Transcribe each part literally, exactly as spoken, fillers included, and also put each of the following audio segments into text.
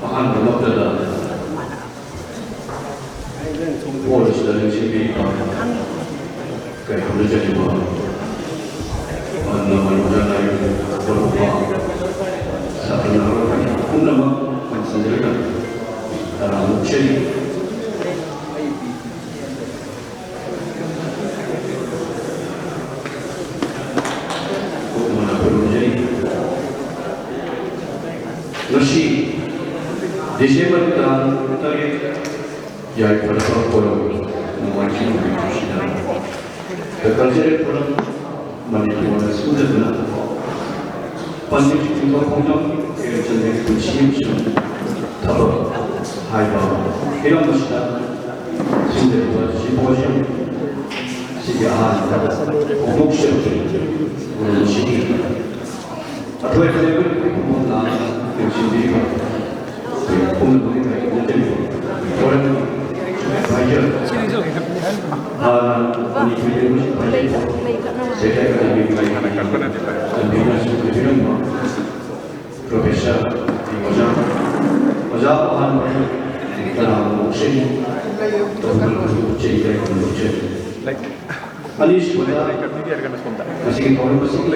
ꯑꯍꯥꯟꯕꯃꯛꯇꯗ ꯍꯣꯜꯁꯤꯗ ꯅꯤꯡꯁꯤꯡꯕꯤꯔꯤꯕ ꯀꯩ ꯈꯨꯔꯨꯝꯖꯔꯤꯕ ꯑꯍꯜ ꯂꯃꯟ, ꯑꯣꯖꯥ ꯅꯥꯏꯕ, ꯃꯔꯨꯞ ꯃꯄꯥꯡ, ꯁꯥꯇ꯭ꯔ ꯅꯍꯥꯔꯣꯜ ꯄꯨꯝꯅꯃꯛ ꯃꯥꯏ ꯁꯟꯖꯔꯒ ꯇꯔꯥꯃꯨꯛ ꯆꯦꯜꯂꯤ꯫ ꯉꯁꯤ ꯗꯤꯁꯦꯝꯕꯔ ꯇꯥꯡ ꯇꯔꯦꯠ, ꯌꯥꯏꯐꯔꯕ ꯄꯣꯔꯣꯝ ꯅꯣꯡꯃꯥꯏꯖꯤꯡ ꯅꯨꯃꯤꯠ ꯑꯁꯤꯗ The Cultural Forum ꯃꯅꯤꯄꯨꯔꯅ ꯁꯤꯟꯖꯗꯨꯅ ꯄꯟꯗꯤꯠ ꯏꯕꯣ ꯈꯣꯡꯖꯣꯝ ꯄ꯭ꯔꯦꯝꯆꯟꯗ꯭ꯔꯒꯤ ꯄꯨꯟꯁꯤ ꯑꯃꯁꯨꯡ ꯊꯕꯛ ꯍꯥꯏꯕ ꯍꯤꯔꯝ ꯑꯁꯤꯗ ꯁꯤꯟꯖꯔꯤꯕ symposium ꯑꯁꯤꯒꯤ ꯑꯍꯥꯟꯕ ꯍꯧꯗꯣꯛꯆꯕꯒꯤ ꯃꯔꯝ ꯑꯁꯤꯒꯤ ꯑꯊꯣꯏ ꯑꯍꯦꯟꯕ ꯈꯨꯗꯤꯡꯃꯛ ꯂꯥꯛꯅ ꯌꯦꯡꯁꯤꯟꯕꯤꯔꯤꯕ ꯄꯨꯝꯅꯃꯛꯀꯤ ꯃꯥꯏꯀꯩꯗꯒꯤ ꯋꯥꯔꯦꯝ ꯍꯥꯏꯖꯔꯤ꯫ ꯍꯥꯟꯅ ꯃꯅꯤꯄꯨꯔꯤ University ꯁꯦꯀ꯭ꯔꯦꯇꯔꯤ ꯑꯦꯀꯥꯗꯦꯃꯤꯒꯤ ꯀꯟꯚꯤꯅꯔꯁꯨ ꯑꯣꯏꯕꯤꯔꯝꯕ ꯄ꯭ꯔꯣꯐꯦꯁꯔ ꯑꯣꯖꯥ, ꯑꯣꯖꯥ ꯑꯍꯥꯟꯕ ꯀꯅꯥꯒꯨꯝꯕ ꯃꯈꯣꯏꯁꯤꯡ ꯇꯧꯕꯤꯔꯛꯄꯁꯨ ꯎꯠꯆꯔꯤ, ꯌꯥꯏꯐꯅ ꯎꯠꯆꯔꯤ꯫ ꯑꯅꯤꯁꯨꯕꯗ ꯃꯁꯤꯒꯤ ꯊꯧꯔꯝ ꯑꯁꯤꯒꯤ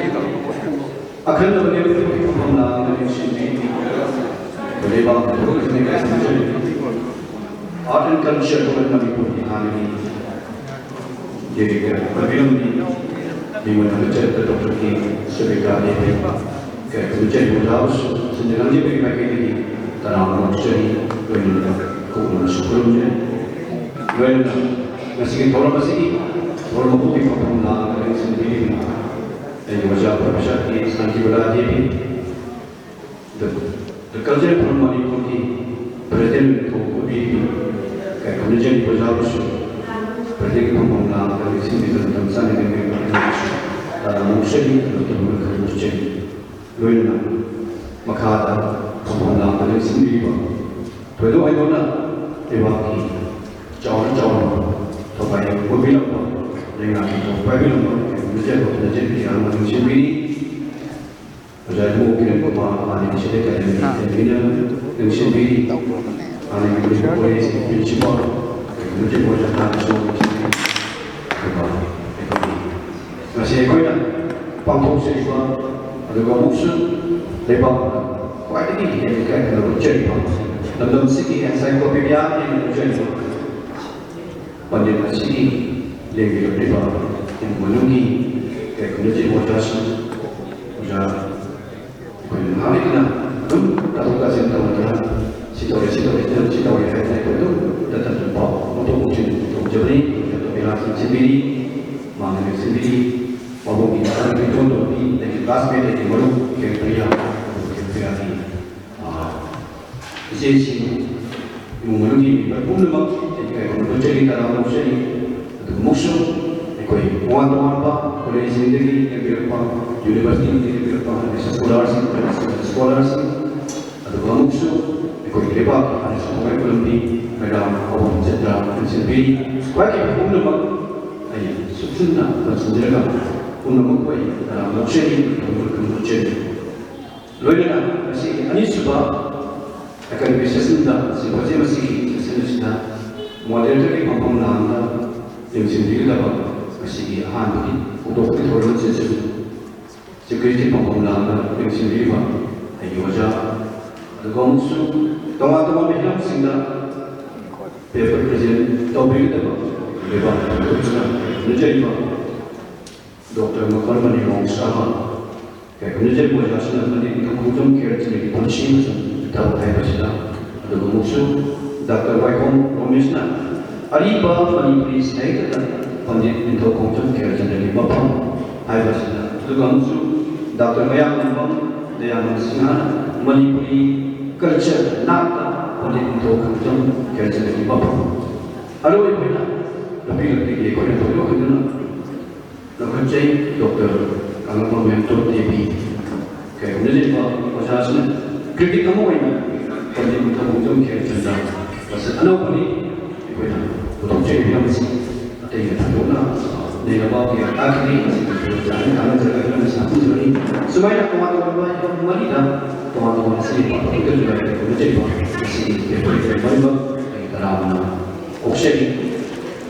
ꯑꯈꯟꯅꯕ ꯂꯦꯞꯄꯒꯤ ꯐꯝꯐꯝ ꯂꯥꯡꯗ ꯅꯤꯡꯁꯤꯡꯕꯤ ꯂꯩꯕꯥꯛ ꯄꯨꯝꯕꯒꯤ ꯈꯨꯟꯅꯥꯏ ꯈꯪꯖꯔꯤ꯫ Art and Culture Department ꯃꯅꯤꯄꯨꯔꯒꯤ ꯍꯥꯟꯅꯒꯤ ꯗꯤꯔꯦꯛꯇꯔ ꯑꯣꯏꯕꯤꯔꯝꯃꯤ, ꯃꯤꯡ ꯑꯣꯏꯅ ꯆꯠꯄ ꯗꯣꯛꯇꯔ ꯀꯦ ꯁꯨꯔꯦꯀꯥ ꯗꯦꯕꯤ, ꯀꯌꯥ ꯈꯨꯗꯤꯡꯃꯛ ꯑꯣꯖꯥꯕꯨꯁꯨ ꯁꯤꯟꯖ ꯂꯥꯡꯖꯕꯒꯤ ꯃꯥꯏꯀꯩꯗꯒꯤ ꯇꯔꯥꯝꯅ ꯑꯣꯛꯆꯔꯤ, ꯂꯣꯏꯅꯅ ꯄꯨꯛꯅꯤꯡꯁꯨ ꯈꯨꯔꯨꯝꯖꯩ꯫ ꯂꯣꯏꯅꯅ ꯉꯁꯤꯒꯤ ꯊꯧꯔꯝ ꯑꯁꯤꯒꯤ ꯊꯧꯔꯝ ꯑꯗꯨꯒꯤ ꯃꯐꯝ ꯂꯥꯡꯗ ꯂꯦꯡꯁꯤꯟꯕꯤꯔꯤꯕ ꯑꯩꯒꯤ ꯑꯣꯖꯥ professor K Shantibala Devi, The, The Cultural Forum ꯃꯅꯤꯄꯨꯔꯒꯤ ꯄ꯭ꯔꯦꯁꯤꯗꯦꯟꯠ ꯑꯣꯏꯅ ꯊꯧ ꯄꯨꯕꯤꯔꯤꯕ ꯀꯩ ꯈꯨꯟꯅꯖꯒꯤ ꯑꯣꯖꯥꯕꯨꯁꯨ ꯄ꯭ꯔꯦꯁꯤꯗꯦꯟꯠꯀꯤ ꯐꯝꯐꯝ ꯂꯥꯡꯗ ꯂꯦꯡꯁꯤꯟꯕꯤꯗꯨꯅ ꯃꯇꯝ ꯆꯥꯅ ꯂꯦꯡꯕꯤꯔꯛꯄ ꯑꯗꯨꯕꯨꯁꯨ ꯇꯔꯥꯝꯅ ꯑꯣꯛꯆꯔꯤ, ꯅꯣꯛꯆꯔꯤ꯫ ꯂꯣꯏꯅꯅ ꯃꯈꯥꯗ ꯐꯝꯐꯝ ꯂꯥꯡꯗ ꯂꯦꯡꯁꯤꯟꯕꯤꯔꯤꯕ ꯊꯣꯏꯗꯣꯛ ꯍꯦꯟꯗꯣꯛꯅ ꯂꯩꯕꯥꯛꯀꯤ ꯆꯥꯎꯔ ꯆꯥꯎꯔꯕ ꯊꯧꯒꯥꯏ ꯄꯨꯕꯤꯔꯝꯕ, ꯂꯩꯉꯥꯛꯀꯤ ꯊꯧ ꯄꯥꯏꯕꯤꯔꯝꯕ ꯅꯆꯟ ꯅꯆꯟ ꯀꯌꯥ ꯑꯃ ꯅꯤꯡꯁꯤꯡꯕꯤꯔꯤ꯫ ꯑꯣꯖꯥ ꯏꯕꯨꯡꯉꯣ ꯀꯤꯔꯟ ꯀꯨꯃꯥꯔ, ꯍꯥꯟꯅꯒꯤ ꯁꯤꯗ ꯑꯦꯀꯥꯗꯦꯃꯤ ꯑꯦꯗꯃꯤꯟ ꯑꯃ ꯅꯤꯡꯁꯤꯡꯕꯤꯔꯤ꯫ ꯍꯥꯟꯅꯒꯤ ꯃꯅꯤꯄꯨꯔ ꯀꯣꯂꯦꯖꯀꯤ ꯄ꯭ꯔꯤꯟꯁꯤꯄꯥꯜ, ꯅꯆꯟ ꯑꯣꯖꯥ ꯇꯥꯕꯁꯨ ꯅꯤꯡꯁꯤꯡꯕꯤꯔꯤ꯫ ꯑꯗꯨꯒ ꯑꯩꯈꯣꯏꯒꯤ ꯉꯁꯤ ꯑꯩꯈꯣꯏꯅ ꯄꯥꯡꯊꯣꯛꯆꯔꯤꯕ, ꯑꯗꯨꯒ ꯑꯃꯨꯛꯁꯨ ꯂꯩꯕꯥꯛꯅ ꯈ꯭ꯋꯥꯏꯗꯒꯤ ꯍꯦꯟꯅ ꯏꯀꯥꯏ ꯈꯨꯝꯅꯕ ꯎꯠꯆꯔꯤꯕ, ꯂꯝꯗꯝꯁꯤꯒꯤ encyclopedia ꯍꯦꯟꯅ ꯎꯠꯆꯔꯤꯕ ꯄꯟꯗꯤꯠ ꯑꯁꯤꯒꯤ ꯂꯦꯡꯕꯤꯔꯛꯂꯤꯕ ꯏꯃꯨꯡ ꯃꯅꯨꯡꯒꯤ ꯀꯩꯒꯨꯝꯕ ꯑꯣꯖꯥꯁꯤꯡ, ꯑꯣꯖꯥ ꯑꯩꯈꯣꯏꯅ ꯉꯥꯡꯂꯤꯗꯨꯅ ꯑꯗꯨꯝ ꯇꯥꯊꯣꯛ ꯇꯥꯁꯤꯟ ꯇꯧꯅꯗꯅ ꯁꯤ ꯇꯧꯔꯦ, ꯁꯤ ꯇꯧꯔꯦ, ꯁꯤ ꯇꯧꯔꯦ, ꯁꯤ ꯇꯧꯔꯦ ꯍꯥꯏꯗꯅ ꯑꯩꯈꯣꯏ ꯑꯗꯨꯝ ꯇꯠꯇꯅ ꯄꯥꯎ ꯐꯣꯡꯗꯣꯛ ꯐꯣꯡꯖꯤꯟ ꯇꯧꯖꯕꯅꯤ꯫ ꯇꯧꯕꯤꯔꯥ ꯆꯤꯟꯕꯤꯔꯤ, ꯃꯥꯡꯗ ꯆꯤꯟꯕꯤꯔꯤ꯫ ꯃꯕꯨꯡꯒꯤ ꯃꯆꯥꯅꯨꯄꯤ ꯏꯇꯣꯟ ꯇꯣꯟꯕꯤ, ꯑꯗꯒꯤ classmate ꯑꯩꯒꯤ ꯃꯔꯨꯞ ꯈꯦꯇ꯭ꯔꯤꯌꯥ, ꯈꯦꯇ꯭ꯔꯤꯌꯥꯒꯤ, ꯑꯥ, ꯏꯆꯦꯁꯤꯡ, ꯏꯃꯨꯡ ꯃꯅꯨꯡꯒꯤ ꯃꯤꯑꯣꯏ ꯄꯨꯝꯅꯃꯛ ꯑꯩ ꯏꯀꯥꯏ ꯈꯨꯝꯅꯕ ꯎꯠꯆꯔꯤ, ꯇꯔꯥꯝꯅ ꯑꯣꯛꯆꯔꯤ꯫ ꯑꯗꯨꯒ ꯑꯃꯨꯛꯁꯨ ꯑꯩꯈꯣꯏ ꯇꯣꯉꯥꯟ ꯇꯣꯉꯥꯟꯕ ꯀꯣꯂꯦꯖꯁꯤꯡꯗꯒꯤ ꯂꯦꯡꯕꯤꯔꯛꯄ, ꯌꯨꯅꯤꯚꯔꯁꯤꯇꯤꯗꯒꯤ ꯂꯦꯡꯕꯤꯔꯛꯄ ꯁ꯭ꯀꯣꯂꯥꯔꯁꯤꯡ, ꯁ꯭ꯀꯣꯂꯥꯔꯁꯤꯡ, ꯑꯗꯨꯒ ꯑꯃꯨꯛꯁꯨ ꯑꯩꯈꯣꯏꯒꯤ ꯂꯩꯕꯥꯛꯀꯤ ꯍꯥꯟꯅꯁꯨ ꯊꯋꯥꯏ ꯈꯨꯔꯨꯝꯕꯤ ꯃꯦꯗꯥꯝ ꯑꯋꯥꯡ ꯆꯟꯗ꯭ꯔ ꯅꯤꯡꯁꯤꯡꯕꯤ꯫ ꯈ꯭ꯋꯥꯏꯗꯒꯤ ꯄꯨꯝꯅꯃꯛ ꯑꯩ ꯁꯨꯞꯆꯤꯟꯅ ꯄꯟꯁꯤꯟꯖꯔꯒ ꯄꯨꯝꯅꯃꯛꯄꯨ ꯑꯩ ꯇꯔꯥꯝꯅ ꯑꯣꯛꯆꯔꯤ, ꯊꯃꯣꯏ ꯊꯃꯣꯏ ꯎꯠꯆꯔꯤ꯫ ꯂꯣꯏꯅꯅ ꯉꯁꯤꯒꯤ ꯑꯅꯤꯁꯨꯕ ꯑꯦꯀꯥꯗꯃꯤꯛ ꯁꯦꯁꯟꯗ, symposium ꯑꯁꯤꯒꯤ ꯁꯦꯁꯟ ꯑꯁꯤꯗ moderatorꯒꯤ ꯐꯝꯐꯝ ꯂꯥꯡꯗ ꯌꯦꯡꯁꯤꯟꯕꯤꯒꯗꯕ ꯉꯁꯤꯒꯤ ꯑꯍꯥꯟꯕꯒꯤ ꯍꯧꯗꯣꯛꯄꯒꯤ ꯊꯧꯔꯝ ꯑꯁꯤꯁꯨ Chief Guestꯀꯤ ꯐꯝꯐꯝ ꯂꯥꯡꯗ ꯌꯦꯡꯁꯤꯟꯕꯤꯔꯤꯕ ꯑꯩꯒꯤ ꯑꯣꯖꯥ, ꯑꯗꯨꯒ ꯑꯃꯨꯛꯁꯨ ꯇꯣꯉꯥꯟ ꯇꯣꯉꯥꯟꯕ ꯍꯤꯔꯝꯁꯤꯡꯗ paper present ꯇꯧꯕꯤꯒꯗꯕ ꯂꯩꯕꯥꯛ ꯊꯧꯗꯣꯛꯇꯨꯅ ꯈꯪꯅꯖꯔꯤꯕ ꯗꯣꯛꯇꯔ ꯃꯀꯔꯃꯅꯤ ꯔꯣꯡꯁꯥꯕ, ꯀꯩꯒꯨꯝꯅꯖꯔꯤꯕ ꯑꯣꯖꯥꯁꯤꯡ ꯑꯃꯗꯤ ꯅꯤꯡꯊꯧ ꯈꯣꯡꯖꯣꯝ ꯈꯦꯔ ꯆꯟꯗ꯭ꯔꯒꯤ ꯄꯨꯟꯁꯤ ꯑꯃꯁꯨꯡ ꯊꯕꯛ ꯍꯥꯏꯕꯁꯤꯗ, ꯑꯗꯨꯒ ꯑꯃꯨꯛꯁꯨ ꯗꯥꯛꯇꯔ ꯋꯥꯏꯈꯣꯝ ꯔꯣꯃꯦꯁꯅ ꯑꯔꯤꯕ ꯃꯅꯤꯄꯨꯔꯤ ꯁꯥꯍꯤꯇ꯭ꯌꯗ ꯄꯟꯗꯤꯠ ꯅꯤꯡꯊꯧ ꯈꯣꯡꯖꯣꯝ ꯈꯦꯔ ꯆꯟꯗ꯭ꯔꯒꯤ ꯃꯐꯝ ꯍꯥꯏꯕꯁꯤꯗ, ꯑꯗꯨꯒ ꯑꯃꯨꯛꯁꯨ ꯗꯥꯛꯇꯔ ꯃꯌꯥꯡꯂꯝꯕꯝ ꯗꯌꯥꯅꯟꯗ ꯁꯤꯡꯍꯅ ꯃꯅꯤꯄꯨꯔꯤ culture, ꯅꯥꯠꯇ ꯄꯟꯗꯤꯠ ꯅꯤꯡꯊꯧ ꯈꯣꯡꯖꯣꯝ ꯈꯦꯔ ꯆꯟꯗ꯭ꯔꯒꯤ ꯃꯐꯝ, ꯑꯔꯣꯏꯕ ꯑꯣꯏꯅ ꯅꯨꯄꯤ ꯂꯝꯕꯤꯒꯤ ꯑꯩꯈꯣꯏꯅ ꯊꯣꯏꯗꯣꯛ ꯍꯦꯟꯗꯣꯛꯅ ꯂꯧꯈꯠꯆꯩ꯫ ꯗꯣꯛꯇꯔ ꯀꯪꯂꯥꯄꯥꯝ ꯃꯦꯝꯇꯣꯟ ꯗꯦꯕꯤ, ꯀꯩꯒꯨꯝꯅꯖꯔꯤꯕ ꯑꯣꯖꯥꯁꯤꯅ critic ꯑꯃ ꯑꯣꯏꯅ ꯄꯟꯗꯤꯠ ꯅꯤꯡꯊꯧ ꯈꯣꯡꯖꯣꯝ ꯈꯦꯔ ꯆꯟꯗ꯭ꯔ ꯃꯁꯤ ꯑꯅꯧꯕꯅꯤ꯫ ꯑꯩꯈꯣꯏꯅ ꯄꯨꯊꯣꯛꯆꯔꯤꯕ ꯍꯤꯔꯝ ꯑꯁꯤ ꯑꯇꯩꯒ ꯊꯣꯏꯗꯣꯛꯅ ꯂꯩꯔꯕ ꯀꯌꯥ ꯇꯥꯈꯤꯗꯦ꯫ ꯃꯁꯤꯒꯤ ꯆꯥꯅ ꯀꯥꯟꯅꯖꯔꯒ ꯑꯩꯈꯣꯏꯅ ꯁꯥꯐꯨꯖꯕꯅꯤ꯫ ꯁꯨꯃꯥꯏꯅ ꯇꯣꯉꯥꯟ ꯇꯣꯉꯥꯟꯕ ꯍꯤꯔꯝ ꯃꯔꯤꯗ ꯇꯣꯉꯥꯟ ꯇꯣꯉꯥꯟꯕ ꯁꯤ ꯄꯥꯡꯊꯣꯛꯄꯤꯒꯗꯕ ꯈꯨꯔꯨꯝꯖꯔꯤꯕ ꯃꯁꯤꯒꯤ ꯄꯦꯄꯔ ꯃꯔꯤꯃꯛ ꯑꯩ ꯇꯔꯥꯃꯉꯥ ꯑꯣꯛꯆꯔꯤ꯫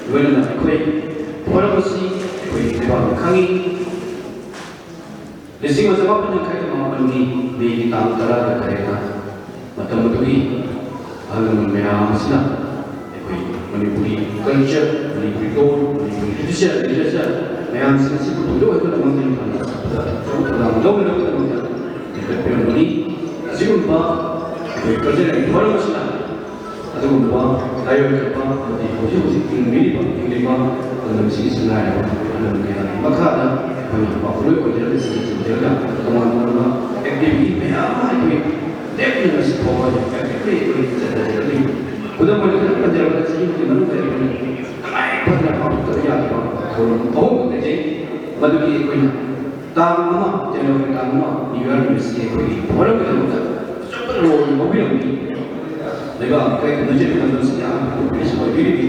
ꯂꯣꯏꯅꯅ ꯑꯩꯈꯣꯏ ꯐꯣꯔꯝ ꯑꯁꯤ ꯑꯩꯈꯣꯏ ꯂꯩꯕꯥꯛꯅ ꯈꯪꯏ꯫ ꯂꯤꯁꯤꯡ ꯑꯃ ꯆꯃꯥꯄꯟ ꯌꯥꯡꯈꯩ ꯃꯥꯄꯟꯒꯤ ꯃꯦꯒꯤ ꯇꯥꯡ ꯇꯔꯥꯒ ꯇꯔꯦꯠꯇ ꯃꯇꯝ ꯑꯗꯨꯒꯤ ꯑꯍꯜ ꯂꯃꯟ ꯃꯌꯥꯝ ꯑꯁꯤꯅ ꯑꯩꯈꯣꯏ ꯃꯅꯤꯄꯨꯔꯤ ꯀꯜꯆꯔ, ꯃꯅꯤꯄꯨꯔꯤ ꯂꯣꯟ, ꯃꯅꯤꯄꯨꯔꯤ ꯂꯤꯇꯔꯦꯆꯔ, ꯂꯤꯇꯔꯦꯆꯔ ꯃꯌꯥꯝꯁꯤꯡ ꯑꯁꯤ ꯄꯨꯊꯣꯛꯅꯕꯒꯤꯗꯃꯛꯇ ꯊꯧꯗꯥꯡ ꯂꯧꯅꯅꯕꯒꯤꯗꯃꯛꯇ ꯂꯤꯡꯈꯠꯄꯤꯔꯝꯕꯅꯤ꯫ ꯑꯁꯤꯒꯨꯝꯕ ꯑꯩꯈꯣꯏ ꯀꯜꯆꯔꯦꯜ ꯐꯣꯔꯝ ꯑꯁꯤꯅ ꯑꯗꯨꯒꯨꯝꯕ ꯂꯥꯏꯑꯣꯏ ꯀꯠꯄ ꯑꯃꯗꯤ ꯍꯧꯖꯤꯛ ꯍꯧꯖꯤꯛ ꯍꯤꯡꯕꯤꯔꯤꯕ, ꯍꯤꯡꯂꯤꯕ ꯂꯝꯗꯝꯁꯤꯒꯤ ꯁꯛꯅꯥꯏꯔꯕ ꯂꯝꯗꯝ ꯀꯌꯥꯒꯤ ꯃꯈꯥꯗ ꯑꯩꯈꯣꯏꯅ ꯄꯥꯎꯈꯨꯝ ꯑꯣꯏꯖꯔꯒ ꯁꯤꯟꯖꯔꯒ ꯇꯣꯉꯥꯟ ꯇꯣꯉꯥꯟꯕ ꯑꯦꯛꯇꯤꯚꯤꯇꯤ ꯃꯌꯥꯝ ꯑꯃ ꯑꯩꯈꯣꯏ ꯂꯦꯞꯇꯅ ꯉꯁꯤ ꯐꯥꯎꯕ ꯑꯦꯛꯇꯤꯚꯂꯤ ꯑꯩꯈꯣꯏ ꯆꯠꯊꯖꯔꯛꯂꯤ꯫ ꯈꯨꯗꯝ ꯑꯣꯏꯅ ꯈꯤꯇꯪ ꯄꯟꯖꯔꯕꯗ ꯆꯍꯤ ꯑꯃꯒꯤ ꯃꯅꯨꯡꯗ ꯑꯩꯈꯣꯏꯅ ꯇꯉꯥꯏ ꯐꯗꯅ ꯄꯥꯡꯊꯣꯛꯇꯕ ꯌꯥꯗꯕ ꯊꯧꯔꯝ ꯑꯍꯨꯝ ꯂꯩꯖꯩ꯫ ꯃꯗꯨꯗꯤ ꯑꯩꯈꯣꯏꯅ ꯇꯥꯡ ꯑꯃ, ꯖꯅꯋꯥꯔꯤ ꯇꯥꯡ ꯑꯃ, ꯅ꯭ꯌꯨ ꯏꯌꯥꯔ ꯅꯨꯃꯤꯠꯁꯤ ꯑꯩꯈꯣꯏꯒꯤ ꯐꯣꯔꯝꯒꯤꯗꯃꯛꯇ ꯑꯆꯧꯕ ꯔꯣꯜ ꯂꯧꯕꯤꯔꯝꯃꯤ꯫ ꯂꯩꯕꯥꯛ ꯑꯃꯈꯛ ꯈꯨꯟꯅꯖꯔꯤꯕ ꯂꯝꯗꯝꯁꯤꯗ ꯌꯥꯝꯅ ꯄ꯭ꯔꯤꯟꯁꯤꯄꯥꯜ ꯑꯣꯏꯕꯤꯔꯤꯕꯤ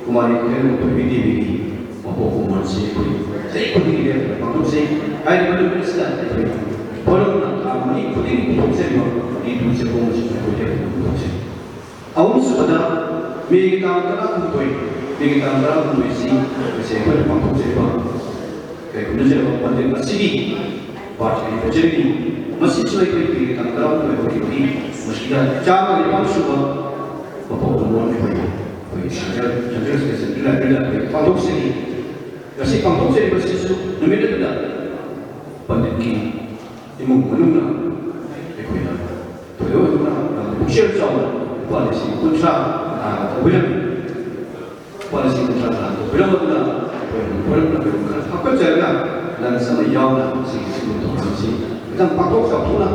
ꯀꯨꯃꯥꯔꯤ ꯀꯩꯔꯦꯜ ꯃꯈꯣꯏ ꯕꯤꯗꯦꯕꯤꯒꯤ ꯃꯄꯣꯛ ꯀꯨꯝꯃꯣꯟꯁꯤ ꯑꯩꯈꯣꯏ ꯆꯍꯤ ꯈꯨꯗꯤꯡꯒꯤ ꯂꯦꯞꯇꯅ ꯄꯥꯡꯊꯣꯛꯆꯩ꯫ ꯍꯥꯏꯔꯤꯕ ꯅꯨꯃꯤꯠ ꯑꯁꯤꯗ ꯑꯩꯈꯣꯏ ꯐꯣꯔꯝꯅ ꯊꯥ ꯃꯔꯤ ꯈꯨꯗꯤꯡꯒꯤ ꯄꯨꯊꯣꯛꯆꯔꯤꯕ ꯏꯗꯨ ꯆꯦꯐꯣꯡ ꯑꯁꯤ ꯑꯩꯈꯣꯏ ꯂꯦꯞꯇꯅ ꯄꯨꯊꯣꯛꯆꯩ꯫ ꯑꯍꯨꯝꯁꯨꯕꯗ, ꯃꯦꯒꯤ ꯇꯥꯡ ꯇꯔꯥꯍꯨꯝꯗꯣꯏ, ꯃꯦꯒꯤ ꯇꯥꯡ ꯇꯔꯥꯍꯨꯝꯗꯣꯏꯁꯤ ꯉꯁꯤ ꯑꯩꯈꯣꯏꯅ ꯄꯥꯡꯊꯣꯛꯆꯔꯤꯕ ꯀꯩꯒꯨꯝꯅꯖꯔꯕ ꯄꯥꯟꯖꯤꯜ ꯑꯁꯤꯒꯤ ꯕꯥꯔꯠ ꯑꯦꯅꯤꯚꯔꯁꯔꯤꯅꯤ꯫ ꯃꯁꯤꯁꯨ ꯑꯩꯈꯣꯏ ꯃꯦꯒꯤ ꯇꯥꯡ ꯇꯔꯥꯍꯨꯝꯗꯣꯏ ꯑꯣꯏꯔꯤꯕꯗꯤ ꯃꯁꯤꯗ ꯆꯥꯝꯃꯒ ꯅꯤꯄꯥꯟ ꯁꯨꯕ ꯃꯄꯣꯛ ꯀꯨꯝꯃꯣꯟ ꯑꯩꯈꯣꯏ, ꯑꯩꯈꯣꯏꯒꯤ ꯁꯦꯟꯇ꯭ꯔꯦꯜ, ꯁꯦꯟꯇ꯭ꯔꯦꯜ ꯁ꯭ꯇꯦꯠ ꯁꯦꯟꯇ꯭ꯔꯦꯜ ꯂꯥꯏꯕ꯭ꯔꯦꯔꯤꯗ ꯑꯩꯈꯣꯏ ꯄꯥꯡꯊꯣꯛꯆꯔꯤ꯫ ꯉꯁꯤ ꯄꯥꯡꯊꯣꯛꯆꯔꯤꯕꯁꯤꯁꯨ ꯅꯨꯃꯤꯠ ꯑꯗꯨꯗ ꯄꯟꯗꯤꯠꯀꯤ ꯏꯃꯨꯡ ꯃꯅꯨꯡꯅ ꯑꯩꯈꯣꯏꯅ ꯊꯣꯏꯗꯣꯛ ꯍꯦꯟꯗꯣꯛꯅ ꯌꯥꯝꯅ ꯄꯨꯛꯆꯦꯜ ꯆꯥꯎꯅ ꯂꯨꯄꯥ ꯂꯤꯁꯤꯡ ꯀꯨꯟꯊ꯭ꯔꯥ ꯇꯥꯅ ꯇꯧꯕꯤꯔꯝꯃꯤ꯫ ꯂꯨꯄꯥ ꯂꯤꯁꯤꯡ ꯀꯨꯟꯊ꯭ꯔꯥ ꯇꯥꯅ ꯇꯧꯕꯤꯔꯝꯕꯗꯨꯅ ꯑꯩꯈꯣꯏꯅ ꯃꯔꯝꯅ ꯑꯩꯈꯣꯏ ꯈꯔ ꯍꯥꯞꯀꯠꯆꯔꯒ ꯂꯟꯁ ꯑꯃ ꯌꯥꯎꯅ ꯁꯤꯒꯤ ꯁꯤꯒꯨꯝꯕ ꯊꯧꯔꯝꯁꯤ ꯈꯤꯇꯪ ꯄꯥꯡꯊꯣꯛ ꯆꯥꯎꯊꯣꯛꯅ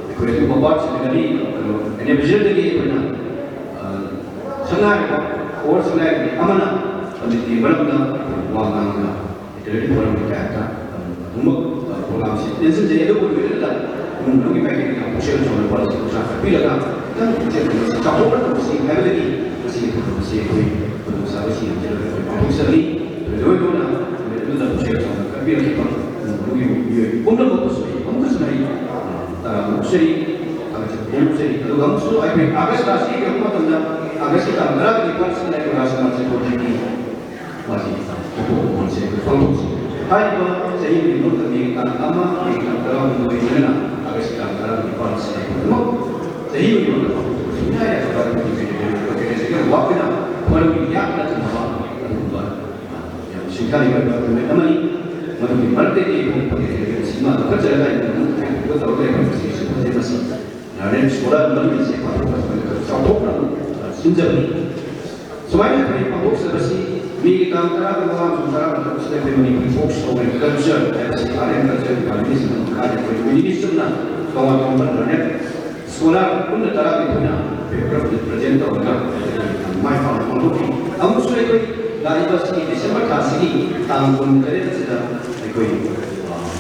ꯑꯩꯈꯣꯏ ꯑꯗꯨꯒꯨꯝꯕ ꯕꯥꯔꯠ ꯁꯦꯟꯇꯦꯅꯔꯤ, ꯀꯩꯅꯣ, ꯑꯦꯅꯤꯚꯔꯁꯔꯤꯗꯒꯤ ꯑꯩꯈꯣꯏꯅ, ꯑ, ꯁꯛꯅꯥꯏꯔꯕ, ꯑꯣꯔ ꯁꯛꯅꯥꯏꯔꯕꯤ ꯑꯃꯅ ꯄꯟꯗꯤꯠꯀꯤ ꯃꯔꯝꯗ ꯋꯥ ꯉꯥꯡꯂꯒ ꯂꯤꯇꯔꯦꯔꯤ ꯐꯣꯔꯝꯒꯤ ꯇꯥꯏꯞꯇ ꯑꯗꯨꯃꯛ ꯄ꯭ꯔꯣꯒ꯭ꯔꯥꯝꯁꯤ ꯇꯦꯟꯁꯤꯟꯖꯩ꯫ ꯑꯗꯨꯕꯨ ꯂꯣꯏꯅꯅ ꯏꯃꯨꯡ ꯃꯅꯨꯡꯒꯤ ꯃꯥꯏꯀꯩꯗꯒꯤ ꯌꯥꯝ ꯄꯨꯛꯆꯦꯜ ꯆꯥꯎꯅ ꯋꯥꯔꯤ ꯄꯨꯛꯆꯦꯜ ꯆꯥꯎꯈꯠꯄꯤꯔꯒ ꯈꯤꯇꯪ ꯄꯨꯛꯆꯦꯜ ꯆꯥꯎꯊꯣꯛꯅ ꯇꯧꯁꯤ ꯍꯥꯏꯕꯗꯒꯤ ꯉꯁꯤꯒꯤ ꯊꯧꯔꯝ ꯑꯁꯤ ꯑꯩꯈꯣꯏ ꯈꯨꯗꯣꯡꯆꯥꯕꯁꯤ ꯌꯦꯡꯁꯤꯜꯂꯒ ꯑꯩꯈꯣꯏ ꯄꯥꯡꯊꯣꯛꯆꯕꯅꯤ꯫ ꯊꯣꯏꯗꯣꯛ ꯍꯦꯟꯗꯣꯛꯅ ꯅꯨꯃꯤꯠ ꯃꯤꯑꯣꯏ ꯄꯨꯝꯅꯃꯛꯄꯨꯁꯨ ꯑꯩ ꯑꯃꯨꯛꯀꯁꯨ ꯑꯩ ꯇꯔꯥꯝꯅ ꯑꯣꯛꯆꯔꯤ, ꯊꯥꯒꯠꯆꯕ ꯐꯣꯡꯗꯣꯛꯆꯔꯤ꯫ ꯑꯗꯨꯒ ꯑꯃꯨꯛꯁꯨ ꯑꯩꯈꯣꯏ ꯑꯥꯒꯁ ꯊꯥ ꯑꯁꯤ ꯌꯧꯔꯛꯄ ꯃꯇꯝꯗ, ꯑꯥꯒꯁꯀꯤ ꯇꯥꯡ ꯇꯔꯥꯒ ꯅꯤꯄꯥꯟꯁꯤꯗ ꯑꯩꯈꯣꯏ ꯔꯥꯖ ꯃꯥꯔꯆ ꯄ꯭ꯔꯣꯖꯦꯛꯀꯤ ꯃꯥꯒꯤ ꯄꯣꯄꯣ ꯃꯣꯍꯟꯁꯦ ꯑꯩꯈꯣꯏ ꯄꯥꯡꯊꯣꯛꯆꯩ꯫ ꯍꯥꯏꯔꯤꯕ ꯆꯍꯤ ꯑꯃꯒꯤ ꯃꯅꯨꯡꯗ ꯃꯦꯒꯤ ꯇꯥꯡ ꯑꯃ, ꯃꯦꯒꯤ ꯇꯥꯡ ꯇꯔꯥꯍꯨꯝꯗꯣꯏ ꯂꯣꯏꯅꯅ ꯑꯥꯒꯁꯀꯤ ꯇꯥꯡ ꯇꯔꯥꯅꯤꯄꯥꯟꯁꯤꯗ ꯑꯩꯈꯣꯏ ꯆꯍꯤ ꯑꯃꯒꯤ ꯃꯅꯨꯡꯗ ꯄꯥꯡꯊꯣꯛꯄ ꯁꯨꯡꯌꯥ ꯌꯥꯗꯕ ꯑꯩꯈꯣꯏꯒꯤ ꯀꯩꯅꯣ ꯋꯥꯈꯜꯅ ꯃꯔꯝ ꯌꯥꯝꯅ ꯊꯝꯃꯕ ꯑꯗꯨꯒꯨꯝꯕ ꯌꯥꯝ ꯁꯤꯡꯊꯥꯅꯤꯡꯕ ꯗꯣꯀꯨꯃꯦꯟ ꯑꯃꯅꯤ꯫ ꯃꯗꯨꯒꯤ ꯃꯔꯛꯇꯒꯤ ꯑꯩꯈꯣꯏ ꯄꯟꯗꯤꯠ ꯁꯤꯃꯥ ꯂꯧꯈꯠꯆꯔꯒ ꯑꯩꯅ ꯑꯃꯨꯛ ꯍꯥꯏꯕꯤꯕ ꯇꯧꯔꯒ ꯂꯩꯕ ꯃꯁꯤ ꯁꯨꯝ ꯃꯁꯤ ꯂꯥꯏꯔꯦꯝ ꯁ꯭ꯀꯣꯂꯔ ꯑꯃꯅꯤ꯫ ꯃꯁꯤ ꯄꯥꯊꯣꯛꯄ ꯆꯥꯎꯊꯣꯛꯅ ꯁꯤꯟꯖꯕꯅꯤ꯫ ꯁꯨꯃꯥꯏꯅ ꯑꯩꯈꯣꯏ ꯄꯥꯡꯊꯣꯛꯆꯕꯁꯤ ꯃꯦꯒꯤ ꯇꯥꯡ ꯇꯔꯥꯒ ꯃꯉꯥ ꯑꯃꯁꯨꯡ ꯇꯔꯥꯒ ꯇꯔꯨꯛꯁꯤꯗ ꯑꯩꯈꯣꯏ Manipur folk song and culture ꯍꯥꯏꯕꯁꯤ ꯑꯥꯔꯠ ꯑꯦꯟ ꯀꯜꯆꯔ ꯗꯤꯄꯥꯔꯠꯃꯦꯟꯒꯤ ꯃꯈꯥꯗ ꯑꯩꯈꯣꯏ ꯅꯨꯃꯤꯠ ꯅꯤꯅꯤ ꯆꯨꯞꯅ ꯇꯣꯉꯥꯟ ꯇꯣꯉꯥꯟꯕ ꯂꯔꯅꯔ ꯁ꯭ꯀꯣꯂꯔ ꯄꯨꯟꯅ ꯇꯔꯥꯅꯤꯊꯣꯏꯅ ꯄꯦꯄꯔ ꯄ꯭ꯔꯖꯦꯟ ꯇꯧꯔꯒ ꯃꯥꯏ ꯄꯥꯛꯅ ꯄꯥꯡꯊꯣꯛꯈꯤ꯫ ꯑꯃꯨꯛꯁꯨ ꯑꯩꯈꯣꯏ ꯂꯥꯛꯂꯤꯕ ꯑꯁꯤꯒꯤ ꯗꯤꯁꯦꯝꯕꯔ ꯊꯥ ꯑꯁꯤꯒꯤ ꯇꯥꯡ ꯀꯨꯟꯇꯔꯦꯠ ꯑꯁꯤꯗ ꯑꯩꯈꯣꯏ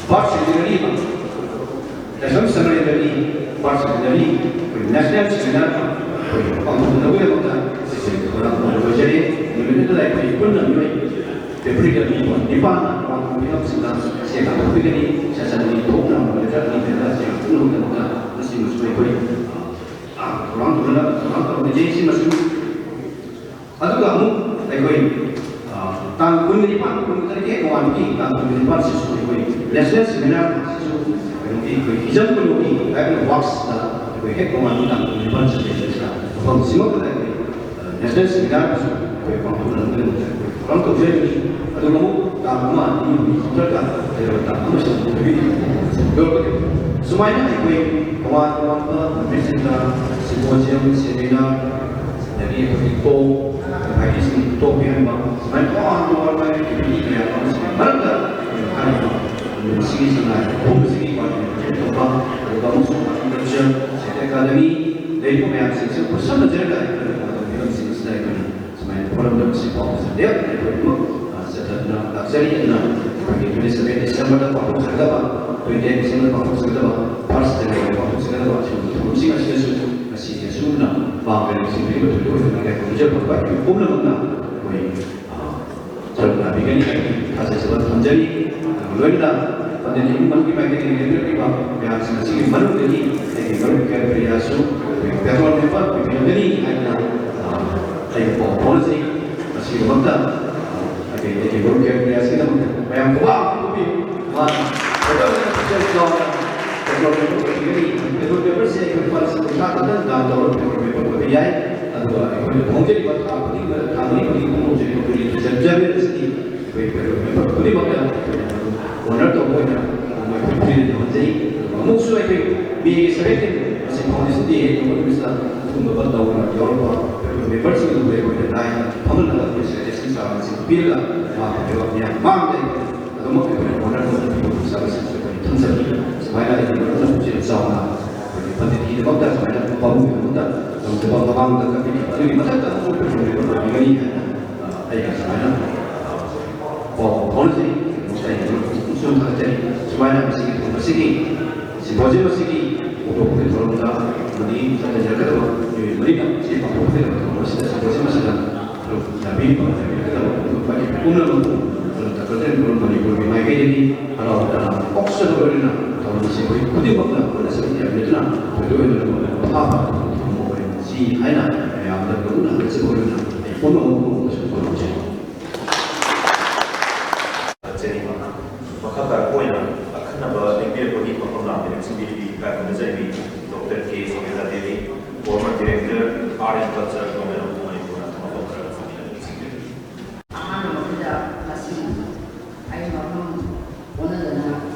ꯕꯥꯔꯠ ꯁꯦꯟꯇꯦꯅꯔꯤ ꯑꯃ, ꯂꯥꯏꯁ꯭ꯔꯝ ꯁꯃꯔꯦꯟꯗ꯭ꯔꯒꯤ ꯕꯥꯔꯠ ꯁꯦꯟꯇꯦꯅꯔꯤ ꯑꯩꯈꯣꯏ ꯅꯦꯁꯅꯦꯜ ꯁꯦꯃꯤꯅꯥꯔ ꯑꯃ ꯑꯩꯈꯣꯏ ꯄꯥꯡꯊꯣꯛꯅꯕꯒꯤꯗꯃꯛꯇ ꯑꯩꯈꯣꯏ ꯊꯧꯔꯥꯡ ꯇꯧꯕ ꯑꯣꯏꯖꯔꯤ꯫ ꯅꯨꯃꯤꯠ ꯑꯗꯨꯗ ꯑꯩꯈꯣꯏ ꯄꯨꯟꯅ ꯃꯤꯑꯣꯏ ꯄꯦꯄꯔꯤꯗ ꯃꯤ ꯅꯤꯄꯥꯟꯅ ꯄꯥꯡꯊꯣꯛꯄ ꯃꯤꯐꯝꯁꯤꯡꯗ ꯁꯦꯜ ꯂꯧꯊꯣꯛꯄꯤꯒꯅꯤ꯫ ꯁꯦꯁꯟ ꯑꯅꯤ ꯊꯣꯛꯅ ꯂꯣꯏꯔꯒ ꯑꯅꯤ ꯊꯣꯛꯅ ꯁꯦꯜ ꯄꯨꯝꯅꯃꯛꯇ ꯃꯁꯤꯃꯁꯨ ꯑꯩꯈꯣꯏ, ꯑ, ꯊꯧꯔꯥꯡ ꯇꯧꯅ-, ꯊꯧꯔꯥꯡ ꯇꯧꯅꯖꯩ꯫ ꯁꯤꯃꯁꯨ ꯑꯗꯨꯒ ꯑꯃꯨꯛ ꯑꯩꯈꯣꯏ, ꯑ, ꯇꯥꯡ ꯀꯨꯟꯅꯤꯄꯥꯟ, ꯀꯨꯟꯇꯔꯦꯠꯀꯤ ꯅꯣꯡꯉꯥꯟꯕꯒꯤ ꯇꯥꯡ ꯀꯨꯟꯅꯤꯄꯥꯟꯁꯤꯁꯨ ꯑꯩꯈꯣꯏ ꯅꯦꯁꯅꯦꯜ ꯁꯦꯃꯤꯅꯥꯔ ꯑꯁꯤꯁꯨ ꯀꯩꯅꯣꯒꯤ ꯑꯩꯈꯣꯏ ꯍꯤꯖꯝ ꯀꯨꯂꯨꯒꯤ ꯂꯥꯏꯔꯤꯛ ꯋꯥꯛꯁꯇ ꯑꯩꯈꯣꯏ ꯍꯦꯛ ꯅꯣꯡꯉꯥꯟꯕꯒꯤ ꯇꯥꯡ ꯀꯨꯟꯅꯤꯄꯥꯟ ꯆꯠꯄꯁꯤꯗ ꯃꯐꯝꯁꯤꯃꯛꯇꯗ ꯑꯩꯈꯣꯏ, ꯑ, ꯅꯦꯁꯅꯦꯜ ꯁꯦꯃꯤꯅꯥꯔ ꯑꯃꯁꯨ ꯑꯩꯈꯣꯏ ꯄꯥꯡꯊꯣꯛꯅꯕꯒꯤꯗꯃꯛꯇ ꯑꯩꯈꯣꯏ ꯊꯧꯔꯥꯡ ꯇꯧꯖꯔꯤꯕꯅꯤ꯫ ꯑꯗꯨꯒ ꯑꯃꯨꯛ ꯇꯥꯡ ꯑꯃ, ꯑꯅꯤ, ꯑꯍꯨꯝ ꯆꯠꯊꯔꯒ ꯂꯩꯔꯕ ꯇꯥꯡ ꯑꯃꯁꯤꯗ ꯑꯃꯨꯛ ꯂꯣꯏꯔꯛꯀꯗꯣꯏꯅꯤ꯫ ꯁꯨꯃꯥꯏꯅ ꯑꯩꯈꯣꯏ ꯇꯣꯉꯥꯟ ꯇꯣꯉꯥꯟꯕ ꯅꯨꯃꯤꯠꯁꯤꯡꯗ ꯁꯤꯝꯄꯣꯖꯤꯌꯝ, ꯁꯦꯃꯤꯅꯥꯔ, ꯑꯗꯒꯤ ꯑꯩꯈꯣꯏꯒꯤ ꯇꯣꯛ, ꯚꯥꯏꯒꯤꯁꯤꯡ ꯇꯣꯛ ꯄꯤꯍꯟꯕ, ꯁꯨꯃꯥꯏꯅ ꯇꯣꯉꯥꯟ ꯇꯣꯉꯥꯟꯕ ꯑꯦꯛꯇꯤꯚꯤꯇꯤ ꯀꯌꯥ ꯑꯃꯁꯤꯒꯤ ꯃꯔꯛꯇ ꯑꯩꯈꯣꯏꯅ ꯍꯥꯏꯔꯤꯕ ꯅꯨꯃꯤꯠꯁꯤꯒꯤ ꯁꯉꯥꯏ ꯑꯍꯨꯝꯁꯤꯒꯤ ꯄꯥꯔꯇꯤꯁꯤꯄꯦꯠ ꯇꯧꯕ, ꯑꯗꯨꯒ ꯑꯃꯁꯨꯡ ꯀꯜꯆꯔ, ꯁꯥꯍꯤꯇ꯭ꯌ ꯑꯦꯀꯥꯗꯃꯤ, ꯂꯩꯔꯤꯕ ꯃꯌꯥꯝꯁꯤꯡꯁꯦ ꯄꯨꯟꯁꯤꯟꯅꯖꯔꯒ ꯑꯩꯈꯣꯏꯅ ꯃꯇꯝ ꯐꯤꯂꯝꯁꯤꯡ ꯑꯁꯤꯗ ꯑꯩꯈꯣꯏꯅ ꯁꯨꯃꯥꯏꯅ ꯐꯣꯔꯝꯗ ꯃꯁꯤ ꯄꯥꯎ ꯂꯦꯞꯇꯅ ꯑꯩꯈꯣꯏ ꯄꯨꯝꯅꯃꯛ, ꯑ, ꯆꯠꯊꯗꯨꯅ ꯂꯥꯛꯆꯔꯤ꯫ ꯑꯗꯨꯅ ꯑꯩꯈꯣꯏꯒꯤ twenty seven December ꯗ ꯄꯥꯡꯊꯣꯛꯆꯒꯗꯕ, twenty eight December ꯗ ꯄꯥꯡꯊꯣꯛꯆꯒꯗꯕ, first January ꯗ ꯄꯥꯡꯊꯣꯛꯆꯒꯗꯕ ꯑꯁꯤꯒꯨꯝꯕ ꯊꯧꯔꯝꯁꯤꯡ ꯑꯁꯤꯗꯁꯨ ꯉꯁꯤꯒꯤ ꯑꯁꯨꯝꯅ ꯄꯥꯡꯒꯜ ꯂꯩꯁꯤꯡꯕꯤꯔꯤꯕ ꯊꯣꯏꯗꯣꯛ ꯍꯦꯟꯗꯣꯛꯅ ꯀꯌꯥ ꯈꯪꯖꯕ ꯄꯨꯝꯅꯃꯛꯅ ꯑꯩꯈꯣꯏ, ꯑ, ꯁꯔꯨꯛ ꯌꯥꯕꯤꯒꯅꯤ ꯍꯥꯏꯕꯒꯤ ꯊꯥꯖꯖꯕ ꯊꯝꯖꯔꯤ꯫ ꯖꯔꯤ ꯂꯣꯏꯅꯅ ꯄꯟꯗꯤꯠ ꯏꯃꯨꯡ ꯃꯅꯨꯡꯒꯤ ꯃꯥꯏꯀꯩꯗꯒꯤ ꯂꯦꯞꯄꯤꯔꯛꯂꯤꯕ ꯃꯌꯥꯝꯁꯤꯡ ꯑꯁꯤꯒꯤ ꯃꯅꯨꯡꯗꯒꯤ ꯑꯩꯒꯤ ꯃꯔꯨꯞ ꯀꯌꯥ ꯀꯌꯥꯁꯨ ꯄꯦꯇ꯭ꯔꯣꯜ ꯂꯦꯞꯄ ꯄꯤꯕꯤꯔꯝꯒꯅꯤ ꯍꯥꯏꯗꯅ ꯑꯩ ꯄꯥꯎ ꯐꯥꯎꯅꯖꯩ꯫ ꯃꯁꯤꯒꯤꯗꯃꯛꯇ ꯑꯩꯒꯤ ꯑꯩꯒꯤ ꯃꯔꯨꯞ ꯀꯌꯥ ꯀꯌꯥꯁꯤꯒꯤꯗꯃꯛꯇ ꯃꯌꯥꯝ ꯈꯨꯕꯥꯛ ꯑꯃ ꯄꯤꯕꯤꯌꯨ꯫ ꯃꯥꯅ ꯄꯦꯇ꯭ꯔꯣꯜ ꯂꯦꯞꯄ ꯄꯤꯒꯅꯤ, ꯄꯦꯇ꯭ꯔꯣꯜ ꯂꯦꯞꯄꯔꯁꯦ ꯑꯩꯈꯣꯏ ꯂꯨꯄꯥ ꯂꯤꯁꯤꯡ ꯀꯨꯟꯊ꯭ꯔꯥ ꯈꯛꯇꯪ ꯗꯥꯟ ꯇꯧꯔꯒ ꯄꯦꯇ꯭ꯔꯣꯜ ꯂꯦꯞꯄ ꯑꯣꯏꯕ ꯌꯥꯏ꯫ ꯑꯗꯨꯒ ꯑꯩꯈꯣꯏꯅ ꯐꯣꯡꯖꯔꯤꯕ ꯊꯥ ꯈꯨꯗꯤꯡꯃꯛ ꯊꯥ ꯃꯔꯤ ꯈꯨꯗꯤꯡꯒꯤ ꯐꯣꯡꯖꯔꯤꯕ ꯇꯨꯔꯤꯖꯝ ꯆꯥꯔꯖꯦꯁ ꯑꯁꯤꯗꯤ ꯑꯩꯈꯣꯏ ꯄꯦꯇ꯭ꯔꯣꯜ ꯂꯦꯞꯄꯔ ꯈꯨꯗꯤꯡꯃꯛꯇ ꯑꯩꯈꯣꯏꯅ ꯑꯣꯅꯔ ꯇꯧꯕ ꯑꯣꯏꯅ ꯃꯈꯣꯏ ꯐ꯭ꯔꯤꯗ ꯌꯧꯍꯟꯖꯩ꯫ ꯑꯗꯨꯒ ꯑꯃꯨꯛꯁꯨ ꯑꯩꯈꯣꯏ ꯃꯦꯒꯤ ꯁꯚꯦꯟꯇꯤꯟ ꯑꯁꯤ ꯐꯥꯎꯟꯗꯦꯁꯟ ꯗꯦ ꯍꯥꯏꯕ ꯅꯨꯃꯤꯠꯁꯤꯗ ꯑꯗꯨꯒꯨꯝꯂꯕ ꯅꯧꯅ ꯌꯥꯎꯔꯛꯄ ꯄꯦꯇ꯭ꯔꯣꯜ ꯂꯦꯞꯄꯔꯁꯤꯡ ꯑꯗꯨꯕꯨ ꯑꯩꯈꯣꯏꯅ ꯂꯥꯏꯅ ꯐꯝꯍꯜꯂꯒ ꯑꯩꯈꯣꯏ ꯁꯖꯦꯁꯟ ꯆꯥꯔꯖꯁꯤꯡ ꯄꯤꯔꯒ ꯃꯥ ꯄꯦꯇ꯭ꯔꯣꯜ ꯃꯤꯌꯥꯝ ꯃꯥꯡꯗ ꯑꯗꯨꯃꯛ ꯑꯩꯈꯣꯏꯅ ꯑꯣꯅꯔ ꯇꯧꯕ ꯁꯥꯔꯚꯤꯁꯁꯤꯡꯁꯨ ꯑꯩꯈꯣꯏꯅ ꯊꯝꯖꯕꯅꯤ꯫ ꯁꯨꯃꯥꯏꯅ ꯑꯩꯒꯤ ꯃꯔꯨꯞꯅ ꯄꯨꯛꯆꯦꯜ ꯆꯥꯎꯅ ꯑꯩꯈꯣꯏꯒꯤ ꯄꯟꯗꯤꯠꯀꯤꯗꯃꯛꯇ ꯁꯨꯃꯥꯏꯅ ꯄꯥꯕꯨꯡꯒꯤꯗꯃꯛꯇ ꯉꯝꯖꯕ ꯃꯃꯥꯡꯗ ꯀꯝꯄꯦꯅꯤ ꯑꯗꯨꯒꯤ ꯃꯊꯛꯇ ꯑꯃꯨꯛ ꯄꯦꯇ꯭ꯔꯣꯜ ꯂꯦꯞꯄꯔ ꯑꯣꯏꯒꯅꯤ ꯍꯥꯏꯅ ꯑꯩꯅ ꯁꯨꯃꯥꯏꯅ ꯄꯥꯎ ꯐꯥꯎꯅꯖꯩ꯫ ꯑꯩꯒꯤ ꯃꯔꯨꯞ ꯄꯨꯛꯅꯤꯡ ꯊꯥꯒꯠꯆꯔꯤ꯫ ꯁꯨꯃꯥꯏꯅ ꯃꯁꯤꯒꯤ ꯊꯧꯔꯝ ꯑꯁꯤꯒꯤ ꯁꯤꯝꯄꯣꯖꯤꯌꯝ ꯑꯁꯤꯒꯤ ꯍꯧꯗꯣꯛꯄꯒꯤ ꯊꯧꯔꯝꯗ ꯑꯃꯗꯤ ꯆꯠꯅꯖꯔꯛꯀꯗꯕ ꯃꯤꯑꯣꯏ ꯃꯔꯤꯅ ꯁꯤ ꯄꯥꯡꯊꯣꯛꯀꯗꯕ ꯊꯧꯔꯝ ꯑꯁꯤꯗ ꯁꯤꯝꯄꯣꯖꯤꯌꯝ ꯑꯁꯤꯗ ꯁꯔꯨꯛ ꯌꯥꯕꯤꯔꯤꯕ ꯌꯥꯕꯤꯔꯛꯀꯗꯕ ꯄꯨꯝꯅꯃꯛꯄꯨ ꯗꯥꯛꯇꯔ ꯃꯅꯤꯄꯨꯔꯒꯤ ꯃꯥꯏꯀꯩꯗꯒꯤ ꯍꯔꯥꯎ ꯇꯌꯥꯝꯅ ꯑꯣꯛꯆꯕ ꯂꯣꯏꯅꯅ ꯊꯧꯔꯝ ꯑꯁꯤ ꯑꯩꯈꯣꯏ ꯈꯨꯗꯤꯡꯃꯛꯅ ꯄꯨꯟꯅ ꯁꯔꯨꯛ ꯌꯥꯃꯤꯟꯅꯗꯨꯅ ꯊꯣꯏꯗꯣꯛ ꯍꯦꯟꯗꯣꯛꯅ ꯃꯄꯨꯡ ꯐꯥꯕ ꯊꯧꯔꯝ ꯑꯃ ꯑꯣꯏꯍꯟꯁꯤ ꯍꯥꯏꯅ ꯃꯌꯥꯝꯗ ꯂꯣꯏꯅ ꯍꯥꯏꯖꯕ ꯂꯣꯏꯅꯅ ꯑꯩ ꯄꯨꯝꯅꯃꯛꯄꯨ ꯅꯣꯡꯃꯁꯨ ꯈꯨꯔꯨꯝꯖꯔꯤ꯫ ꯆꯠꯆꯔꯤ꯫ ꯃꯈꯥ ꯇꯥꯔꯛꯄ ꯑꯣꯏꯅ ꯑꯈꯟꯅꯕ ꯂꯦꯡꯕꯤꯔꯛꯄꯒꯤ ꯃꯐꯝ ꯂꯥꯡꯕ ꯅꯤꯡꯁꯤꯡꯕꯤꯔꯤꯕꯤ ꯏꯀꯥꯏ ꯈꯨꯝꯅꯖꯔꯤꯕꯤ doctor K ꯁꯣꯚꯤꯇꯥ Devi, former director, Art and Culture, Government of Manipur ꯅ ꯃꯐꯝ ꯈꯔ ꯁꯣꯝꯗ ꯅꯤꯡꯁꯤꯡꯖꯔꯤ꯫ ꯑꯍꯥꯟꯕ ꯃꯛꯇꯗ ꯉꯁꯤ ꯑꯩ ꯃꯐꯝ ꯑꯣꯟꯅꯗꯅ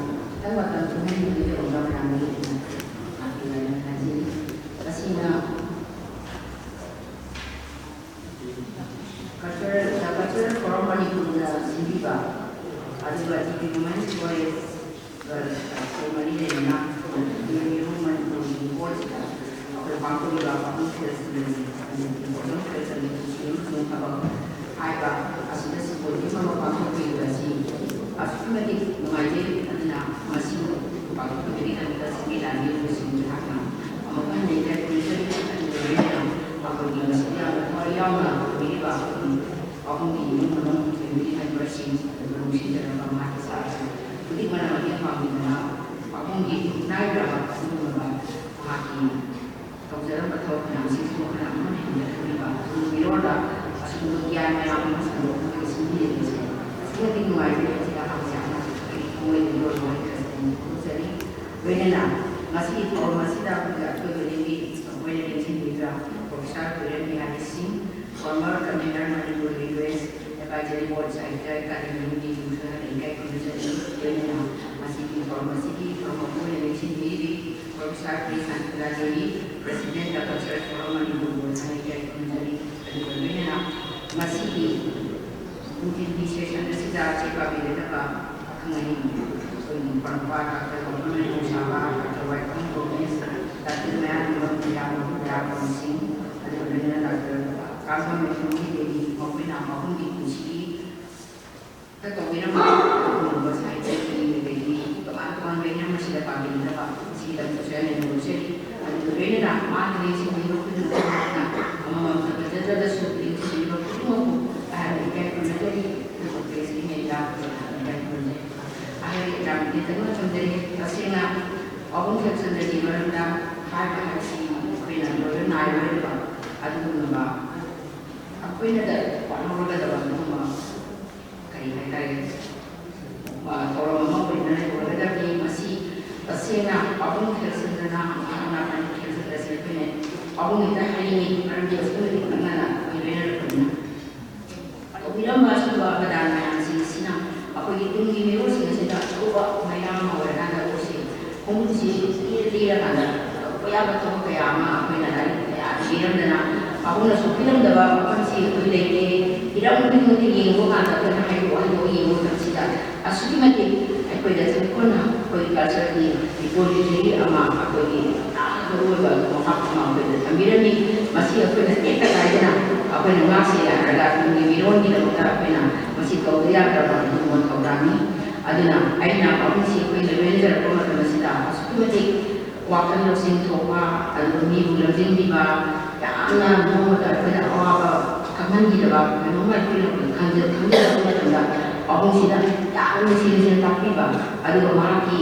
ꯈꯤꯇꯪ ꯃꯇꯝ ꯇꯨꯝꯍꯟꯕꯤꯕꯒꯤꯗꯃꯛꯇ ꯃꯌꯥꯝꯗꯒꯤ ꯂꯥꯛꯄꯤꯔꯦꯅ ꯍꯥꯏꯖꯔꯤ꯫ ꯃꯁꯤꯅ Cultural, the Cultural Forum ꯃꯅꯤꯄꯨꯔꯅ ꯁꯤꯟꯕꯤꯕ, ꯑꯗꯨꯒ ꯖꯤ ꯄꯤ ꯋꯨꯃꯦꯟꯁ ꯀꯣꯂꯦꯖ ꯒ ꯃꯔꯤ ꯂꯩꯅꯅ ꯖꯤ ꯑꯦꯝ ꯌꯨ ꯃꯅꯤꯄꯨꯔꯒꯤ ꯍꯣꯜꯁꯤꯗ ꯑꯩꯈꯣꯏ ꯄꯥꯡꯊꯣꯛꯂꯤꯕ ꯄꯥꯕꯨꯡ ꯈꯦꯜꯁꯤꯡꯒꯤ ꯑꯃꯗꯤ ꯏꯝꯄꯣꯔꯇꯦꯟ ꯈꯦꯜꯁꯤꯡꯒꯤ ꯊꯤꯝ ꯑꯃꯁꯨꯡ ꯊꯕꯛ ꯍꯥꯏꯕ ꯑꯁꯤꯗ ꯁꯤꯝꯄꯣꯖꯤꯌꯝ ꯑꯃ ꯄꯥꯡꯊꯣꯛꯄꯤꯔꯤꯕ ꯑꯁꯤ ꯑꯁꯨꯛꯀꯤ ꯃꯇꯤꯛ ꯅꯨꯡꯉꯥꯏꯖꯩ꯫ ꯑꯗꯨꯅ ꯃꯁꯤ ꯄꯥꯡꯊꯣꯛꯄꯒꯤꯗꯃꯛꯇ ꯁꯤꯟꯃꯤ ꯂꯥꯡꯃꯤꯕꯁꯤꯡ ꯑꯩꯍꯥꯛꯅ ꯑꯃꯨꯛ ꯍꯟꯅ ꯏꯀꯥꯏ ꯈꯨꯝꯅꯖꯔꯤ꯫ ꯑꯗꯨꯒ ꯂꯣꯏꯅꯅ ꯑꯩꯈꯣꯏꯒꯤ ꯃꯁꯤꯗ ꯌꯥꯝꯅ ꯊꯋꯥꯏ ꯌꯥꯎꯅ ꯇꯧꯕꯤꯔꯤꯕ ꯄꯥꯕꯨꯡꯒꯤ ꯏꯃꯨꯡ ꯃꯅꯨꯡ, ꯐꯦꯃꯤꯂꯤ ꯃꯦꯝꯕꯔꯁꯤꯡ ꯑꯗꯨꯒ ꯅꯨꯡꯁꯤꯖꯔꯕ ꯃꯍꯥꯛꯀꯤ ꯁꯥꯇ꯭ꯔ ꯈꯨꯗꯤꯡꯃꯛꯅ ꯃꯇꯦꯡ ꯄꯥꯡꯕꯤꯗꯨꯅ ꯄꯥꯕꯨꯡꯒꯤ ꯅꯥꯏꯗ꯭ꯔꯕ ꯑꯗꯨꯒꯨꯝꯂꯕ ꯃꯍꯥꯛꯀꯤ ꯇꯧꯖꯔꯝꯕ ꯊꯕꯛ ꯃꯌꯥꯝꯁꯤꯡꯁꯤꯕꯨ ꯀꯅꯥ ꯑꯃꯠꯇ ꯍꯦꯟꯒꯠꯍꯟꯕꯤꯕ, ꯇꯨꯡꯒꯤ ꯃꯤꯔꯣꯜꯗ ꯑꯁꯤꯒꯨꯝꯕ ꯒ꯭ꯌꯥꯟ ꯃꯌꯥꯝ ꯑꯃ ꯁꯟꯗꯣꯛꯇꯨꯅ ꯁꯤꯟꯕꯤꯔꯤꯕꯁꯦ ꯑꯁꯤꯛꯀꯤ ꯃꯇꯤꯛ ꯅꯨꯡꯉꯥꯏꯖꯩ꯫ ꯃꯁꯤꯗ ꯍꯥꯏꯕꯁꯦ ꯑꯩꯍꯥꯛꯅ ꯑꯩꯒꯤ ꯊꯃꯣꯏꯗꯒꯤ ꯂꯣꯏꯅꯃꯛ ꯊꯥꯒꯠꯆꯔꯤ꯫ ꯂꯣꯏꯅꯅ ꯉꯁꯤꯒꯤ ꯊꯧꯔꯝ ꯑꯁꯤꯗ ꯑꯩꯈꯣꯏꯒꯤ ꯑꯀꯣꯏꯕꯗꯒꯤ ꯑꯩꯈꯣꯏꯅ ꯅꯤꯡꯁꯤꯡꯕꯤꯕ ꯄ꯭ꯔꯣꯐꯦꯁꯔ ꯀꯨꯏꯔꯦꯝ ꯕꯤꯍꯥꯔꯤ ꯁꯤꯡ, former convener Manipur Language Advisory Board, Sahitya Academy, ꯏꯀꯥꯏ ꯈꯨꯝꯅꯖꯔꯤ꯫ ꯂꯣꯏꯅꯅ ꯃꯁꯤꯒꯤ ꯊꯧꯔꯝ ꯑꯁꯤꯒꯤ ꯊꯧꯔꯝ ꯃꯄꯨ ꯑꯣꯏꯅ ꯂꯦꯡꯁꯤꯟꯕꯤꯔꯤꯕꯤ professor P Shantila Devi, President of Cultural Forum Manipur Board, ꯍꯥꯏꯅ ꯏꯀꯥꯏ ꯈꯨꯝꯅꯖꯔꯤ꯫ ꯑꯗꯨꯒ ꯂꯣꯏꯅꯅ ꯉꯁꯤꯒꯤ ꯅꯨꯡꯊꯤꯜꯒꯤ session ꯑꯁꯤꯗ ꯆꯦ ꯄꯥꯕꯤꯒꯗꯕ ꯑꯈꯪ ꯑꯍꯩ ꯑꯩꯈꯣꯏꯒꯤ ꯄꯔꯝꯄꯥ ꯗꯥꯛꯇꯔ ꯒꯣꯕꯔꯃꯦꯟ ꯅꯣꯡꯁꯥꯕ, ꯗꯥꯛꯇꯔ ꯋꯥꯏꯈꯣꯝ ꯒꯣꯃꯦꯁ, ꯗꯥꯛꯇꯔ ꯃꯌꯥꯝ ꯃꯌꯥꯝ ꯁꯤꯡ, ꯑꯗꯨꯒ ꯂꯣꯏꯅꯅ ꯗꯥꯛꯇꯔ ꯀꯥꯡꯊꯣꯟ ꯃꯩꯊꯣꯡ ꯗꯦꯕꯤ, ꯃꯈꯣꯏꯅ ꯃꯐꯝꯒꯤ ꯄꯨꯟꯁꯤꯒꯤ ꯇꯧꯕꯤꯔꯝꯕ ꯑꯗꯨꯒꯨꯝꯂꯕ ꯁꯥꯍꯤꯇ꯭ꯌꯒꯤ ꯑꯗꯒꯤ ꯇꯣꯉꯥꯟ ꯇꯣꯉꯥꯟꯕ ꯍꯤꯔꯝ ꯑꯁꯤꯗ ꯄꯥꯝꯕꯤꯒꯗꯕ ꯁꯤꯒꯤꯗꯃꯛꯇꯁꯨ ꯑꯩꯅ ꯅꯤꯡꯁꯤꯡꯖꯔꯤ꯫ ꯑꯗꯨꯒ ꯂꯣꯏꯅꯅ ꯃꯥꯒꯤ ꯂꯦꯡꯁꯤꯟꯕꯤꯔꯤꯕ ꯈꯨꯗꯤꯡꯃꯛ ꯑꯃꯃꯝꯇ ꯐꯖꯗ꯭ꯔꯒꯁꯨ ꯂꯦꯡꯁꯤꯟꯕꯤꯔꯤꯕ ꯈꯨꯗꯤꯡꯃꯛꯄꯨ ꯑꯩꯍꯥꯛꯅ ꯏꯀꯥꯏ ꯈꯨꯝꯅꯖꯔꯤ꯫ ꯑꯗꯨꯒ press ꯒꯤ ꯃꯌꯥꯝꯗ ꯏꯀꯥꯏ ꯈꯨꯝꯅꯖꯔꯤ꯫ ꯑꯩꯍꯥꯛ ꯌꯥꯝ ꯇꯦꯟꯇꯛꯅ ꯊꯝꯖꯔꯤ꯫ ꯇꯁꯦꯡꯅ ꯄꯥꯕꯨꯡ ꯈꯦꯝꯆꯟꯗꯒꯤ ꯃꯔꯝꯗ ꯍꯥꯏꯕ ꯍꯥꯏꯕꯁꯤ ꯑꯩꯈꯣꯏꯅ ꯂꯣꯏꯕ ꯅꯥꯏꯔꯣꯏꯗꯕ ꯑꯗꯨꯒꯨꯝꯂꯕ ꯑꯩꯈꯣꯏꯅꯗ ꯍꯣꯠꯅꯍꯧꯔꯒꯗꯕ ꯑꯗꯨꯒꯨꯝꯕ ꯀꯔꯤ ꯍꯥꯏꯇꯥꯔꯦ, ꯑ, ꯊꯧꯔꯝ ꯑꯃ ꯑꯣꯏꯅ ꯂꯩꯍꯧꯔꯒꯗꯕꯅꯤ꯫ ꯃꯁꯤ ꯇꯁꯦꯡꯅ ꯄꯥꯕꯨꯡ ꯈꯦꯜꯁꯟꯗꯅ ꯃꯍꯥꯛꯅ ꯄꯥꯕꯨꯡ ꯈꯦꯜꯁꯟꯗꯁꯦ ꯑꯩꯈꯣꯏꯅ ꯄꯥꯕꯨꯡ ꯍꯦꯛꯇ ꯍꯥꯏꯅꯤꯡꯉꯤ, ꯃꯔꯝꯗꯤ ꯑꯁꯨꯛꯀꯤ ꯃꯇꯤꯛ ꯅꯛꯅꯅ ꯑꯩꯈꯣꯏ ꯂꯣꯏꯅꯔꯛꯄꯅꯤꯅ꯫ ꯇꯧꯕꯤꯔꯝꯕ ꯑꯁꯤꯒꯨꯝꯕ ꯑꯕꯗꯥꯟ ꯃꯌꯥꯝꯁꯤꯡ ꯑꯁꯤꯅ ꯑꯩꯈꯣꯏꯒꯤ ꯇꯨꯡꯒꯤ ꯃꯤꯔꯣꯜꯁꯤꯡ ꯑꯁꯤꯗ ꯑꯆꯧꯕ ꯃꯩꯔꯥ ꯑꯃ ꯑꯣꯏꯔꯀꯥꯟꯗ ꯑꯩꯈꯣꯏꯁꯦ ꯈꯣꯡꯒꯨꯜꯁꯤ ꯂꯤꯔ ꯂꯤꯔꯀꯥꯟꯗ ꯇꯧꯕ ꯌꯥꯕ ꯊꯕꯛ ꯀꯌꯥ ꯑꯃ ꯑꯩꯈꯣꯏꯅ ꯂꯥꯏꯔꯤꯛ ꯀꯌꯥ ꯏꯔꯝꯗꯅ ꯄꯥꯕꯨꯡꯅ ꯁꯣꯛꯄꯤꯔꯝꯗꯕ ꯃꯐꯝꯁꯤ ꯑꯩꯈꯣꯏ ꯂꯩꯇꯦ꯫ ꯍꯤꯔꯝ ꯈꯨꯗꯤꯡꯃꯛꯇ ꯌꯦꯡꯉꯨꯕ ꯀꯥꯟꯗ ꯑꯩꯈꯣꯏꯅ ꯍꯥꯏꯗꯣꯛ ꯍꯥꯏꯗꯣꯛ ꯌꯦꯡꯕ ꯃꯇꯝꯁꯤꯗ ꯑꯁꯨꯛꯀꯤ ꯃꯇꯤꯛ ꯑꯩꯈꯣꯏꯗ ꯆꯪꯈꯣꯟꯅ ꯑꯩꯈꯣꯏꯒꯤ culture ꯒꯤ repository ꯑꯃ ꯑꯩꯈꯣꯏꯒꯤ ꯌꯥꯝꯅ ꯃꯔꯨꯑꯣꯏꯕ ꯃꯐꯝ ꯑꯃ ꯑꯩꯈꯣꯏꯗ ꯊꯝꯕꯤꯔꯝꯃꯤ꯫ ꯃꯁꯤ ꯑꯩꯈꯣꯏꯅ ꯇꯦꯛꯇ ꯀꯥꯏꯗꯅ ꯑꯩꯈꯣꯏꯅ ꯉꯥꯛ ꯁꯦꯜꯂꯦ ꯍꯥꯏꯔꯒ ꯇꯨꯡꯒꯤ ꯃꯤꯔꯣꯜꯒꯤꯗꯃꯛꯇ ꯑꯩꯈꯣꯏꯅ ꯃꯁꯤ ꯇꯧꯗ ꯌꯥꯗ꯭ꯔꯕ ꯑꯗꯨꯒꯨꯝꯕ ꯊꯧꯗꯥꯡꯅꯤ꯫ ꯑꯗꯨꯅ ꯑꯩꯅ ꯄꯥꯕꯨꯡꯁꯤ ꯑꯩꯈꯣꯏꯅ ꯂꯣꯏꯅꯖꯔꯛꯄ ꯃꯇꯝ ꯑꯁꯤꯗ ꯑꯁꯨꯛꯀꯤ ꯃꯇꯤꯛ ꯋꯥꯈꯜ ꯂꯧꯁꯤꯡ ꯊꯣꯛꯄ, ꯑꯗꯨꯒ ꯃꯤꯕꯨ ꯂꯝꯖꯤꯡꯕꯤꯕ, ꯌꯥꯝꯅ ꯅꯣꯡꯃꯇ ꯑꯩꯈꯣꯏꯗ ꯑꯋꯥꯕ ꯈꯪꯍꯟꯈꯤꯗꯕ, ꯀꯩꯅꯣꯝꯃ ꯑꯩꯈꯣꯏꯅ ꯈꯪꯖ-, ꯈꯪꯖꯔꯛꯄ ꯃꯇꯝꯗ ꯄꯥꯕꯨꯡꯁꯤꯅ ꯌꯥꯝꯅ ꯅꯨꯡꯁꯤ ꯅꯨꯡꯁꯤꯅ ꯇꯥꯛꯄꯤꯕ, ꯑꯗꯨꯒ ꯃꯍꯥꯛꯀꯤ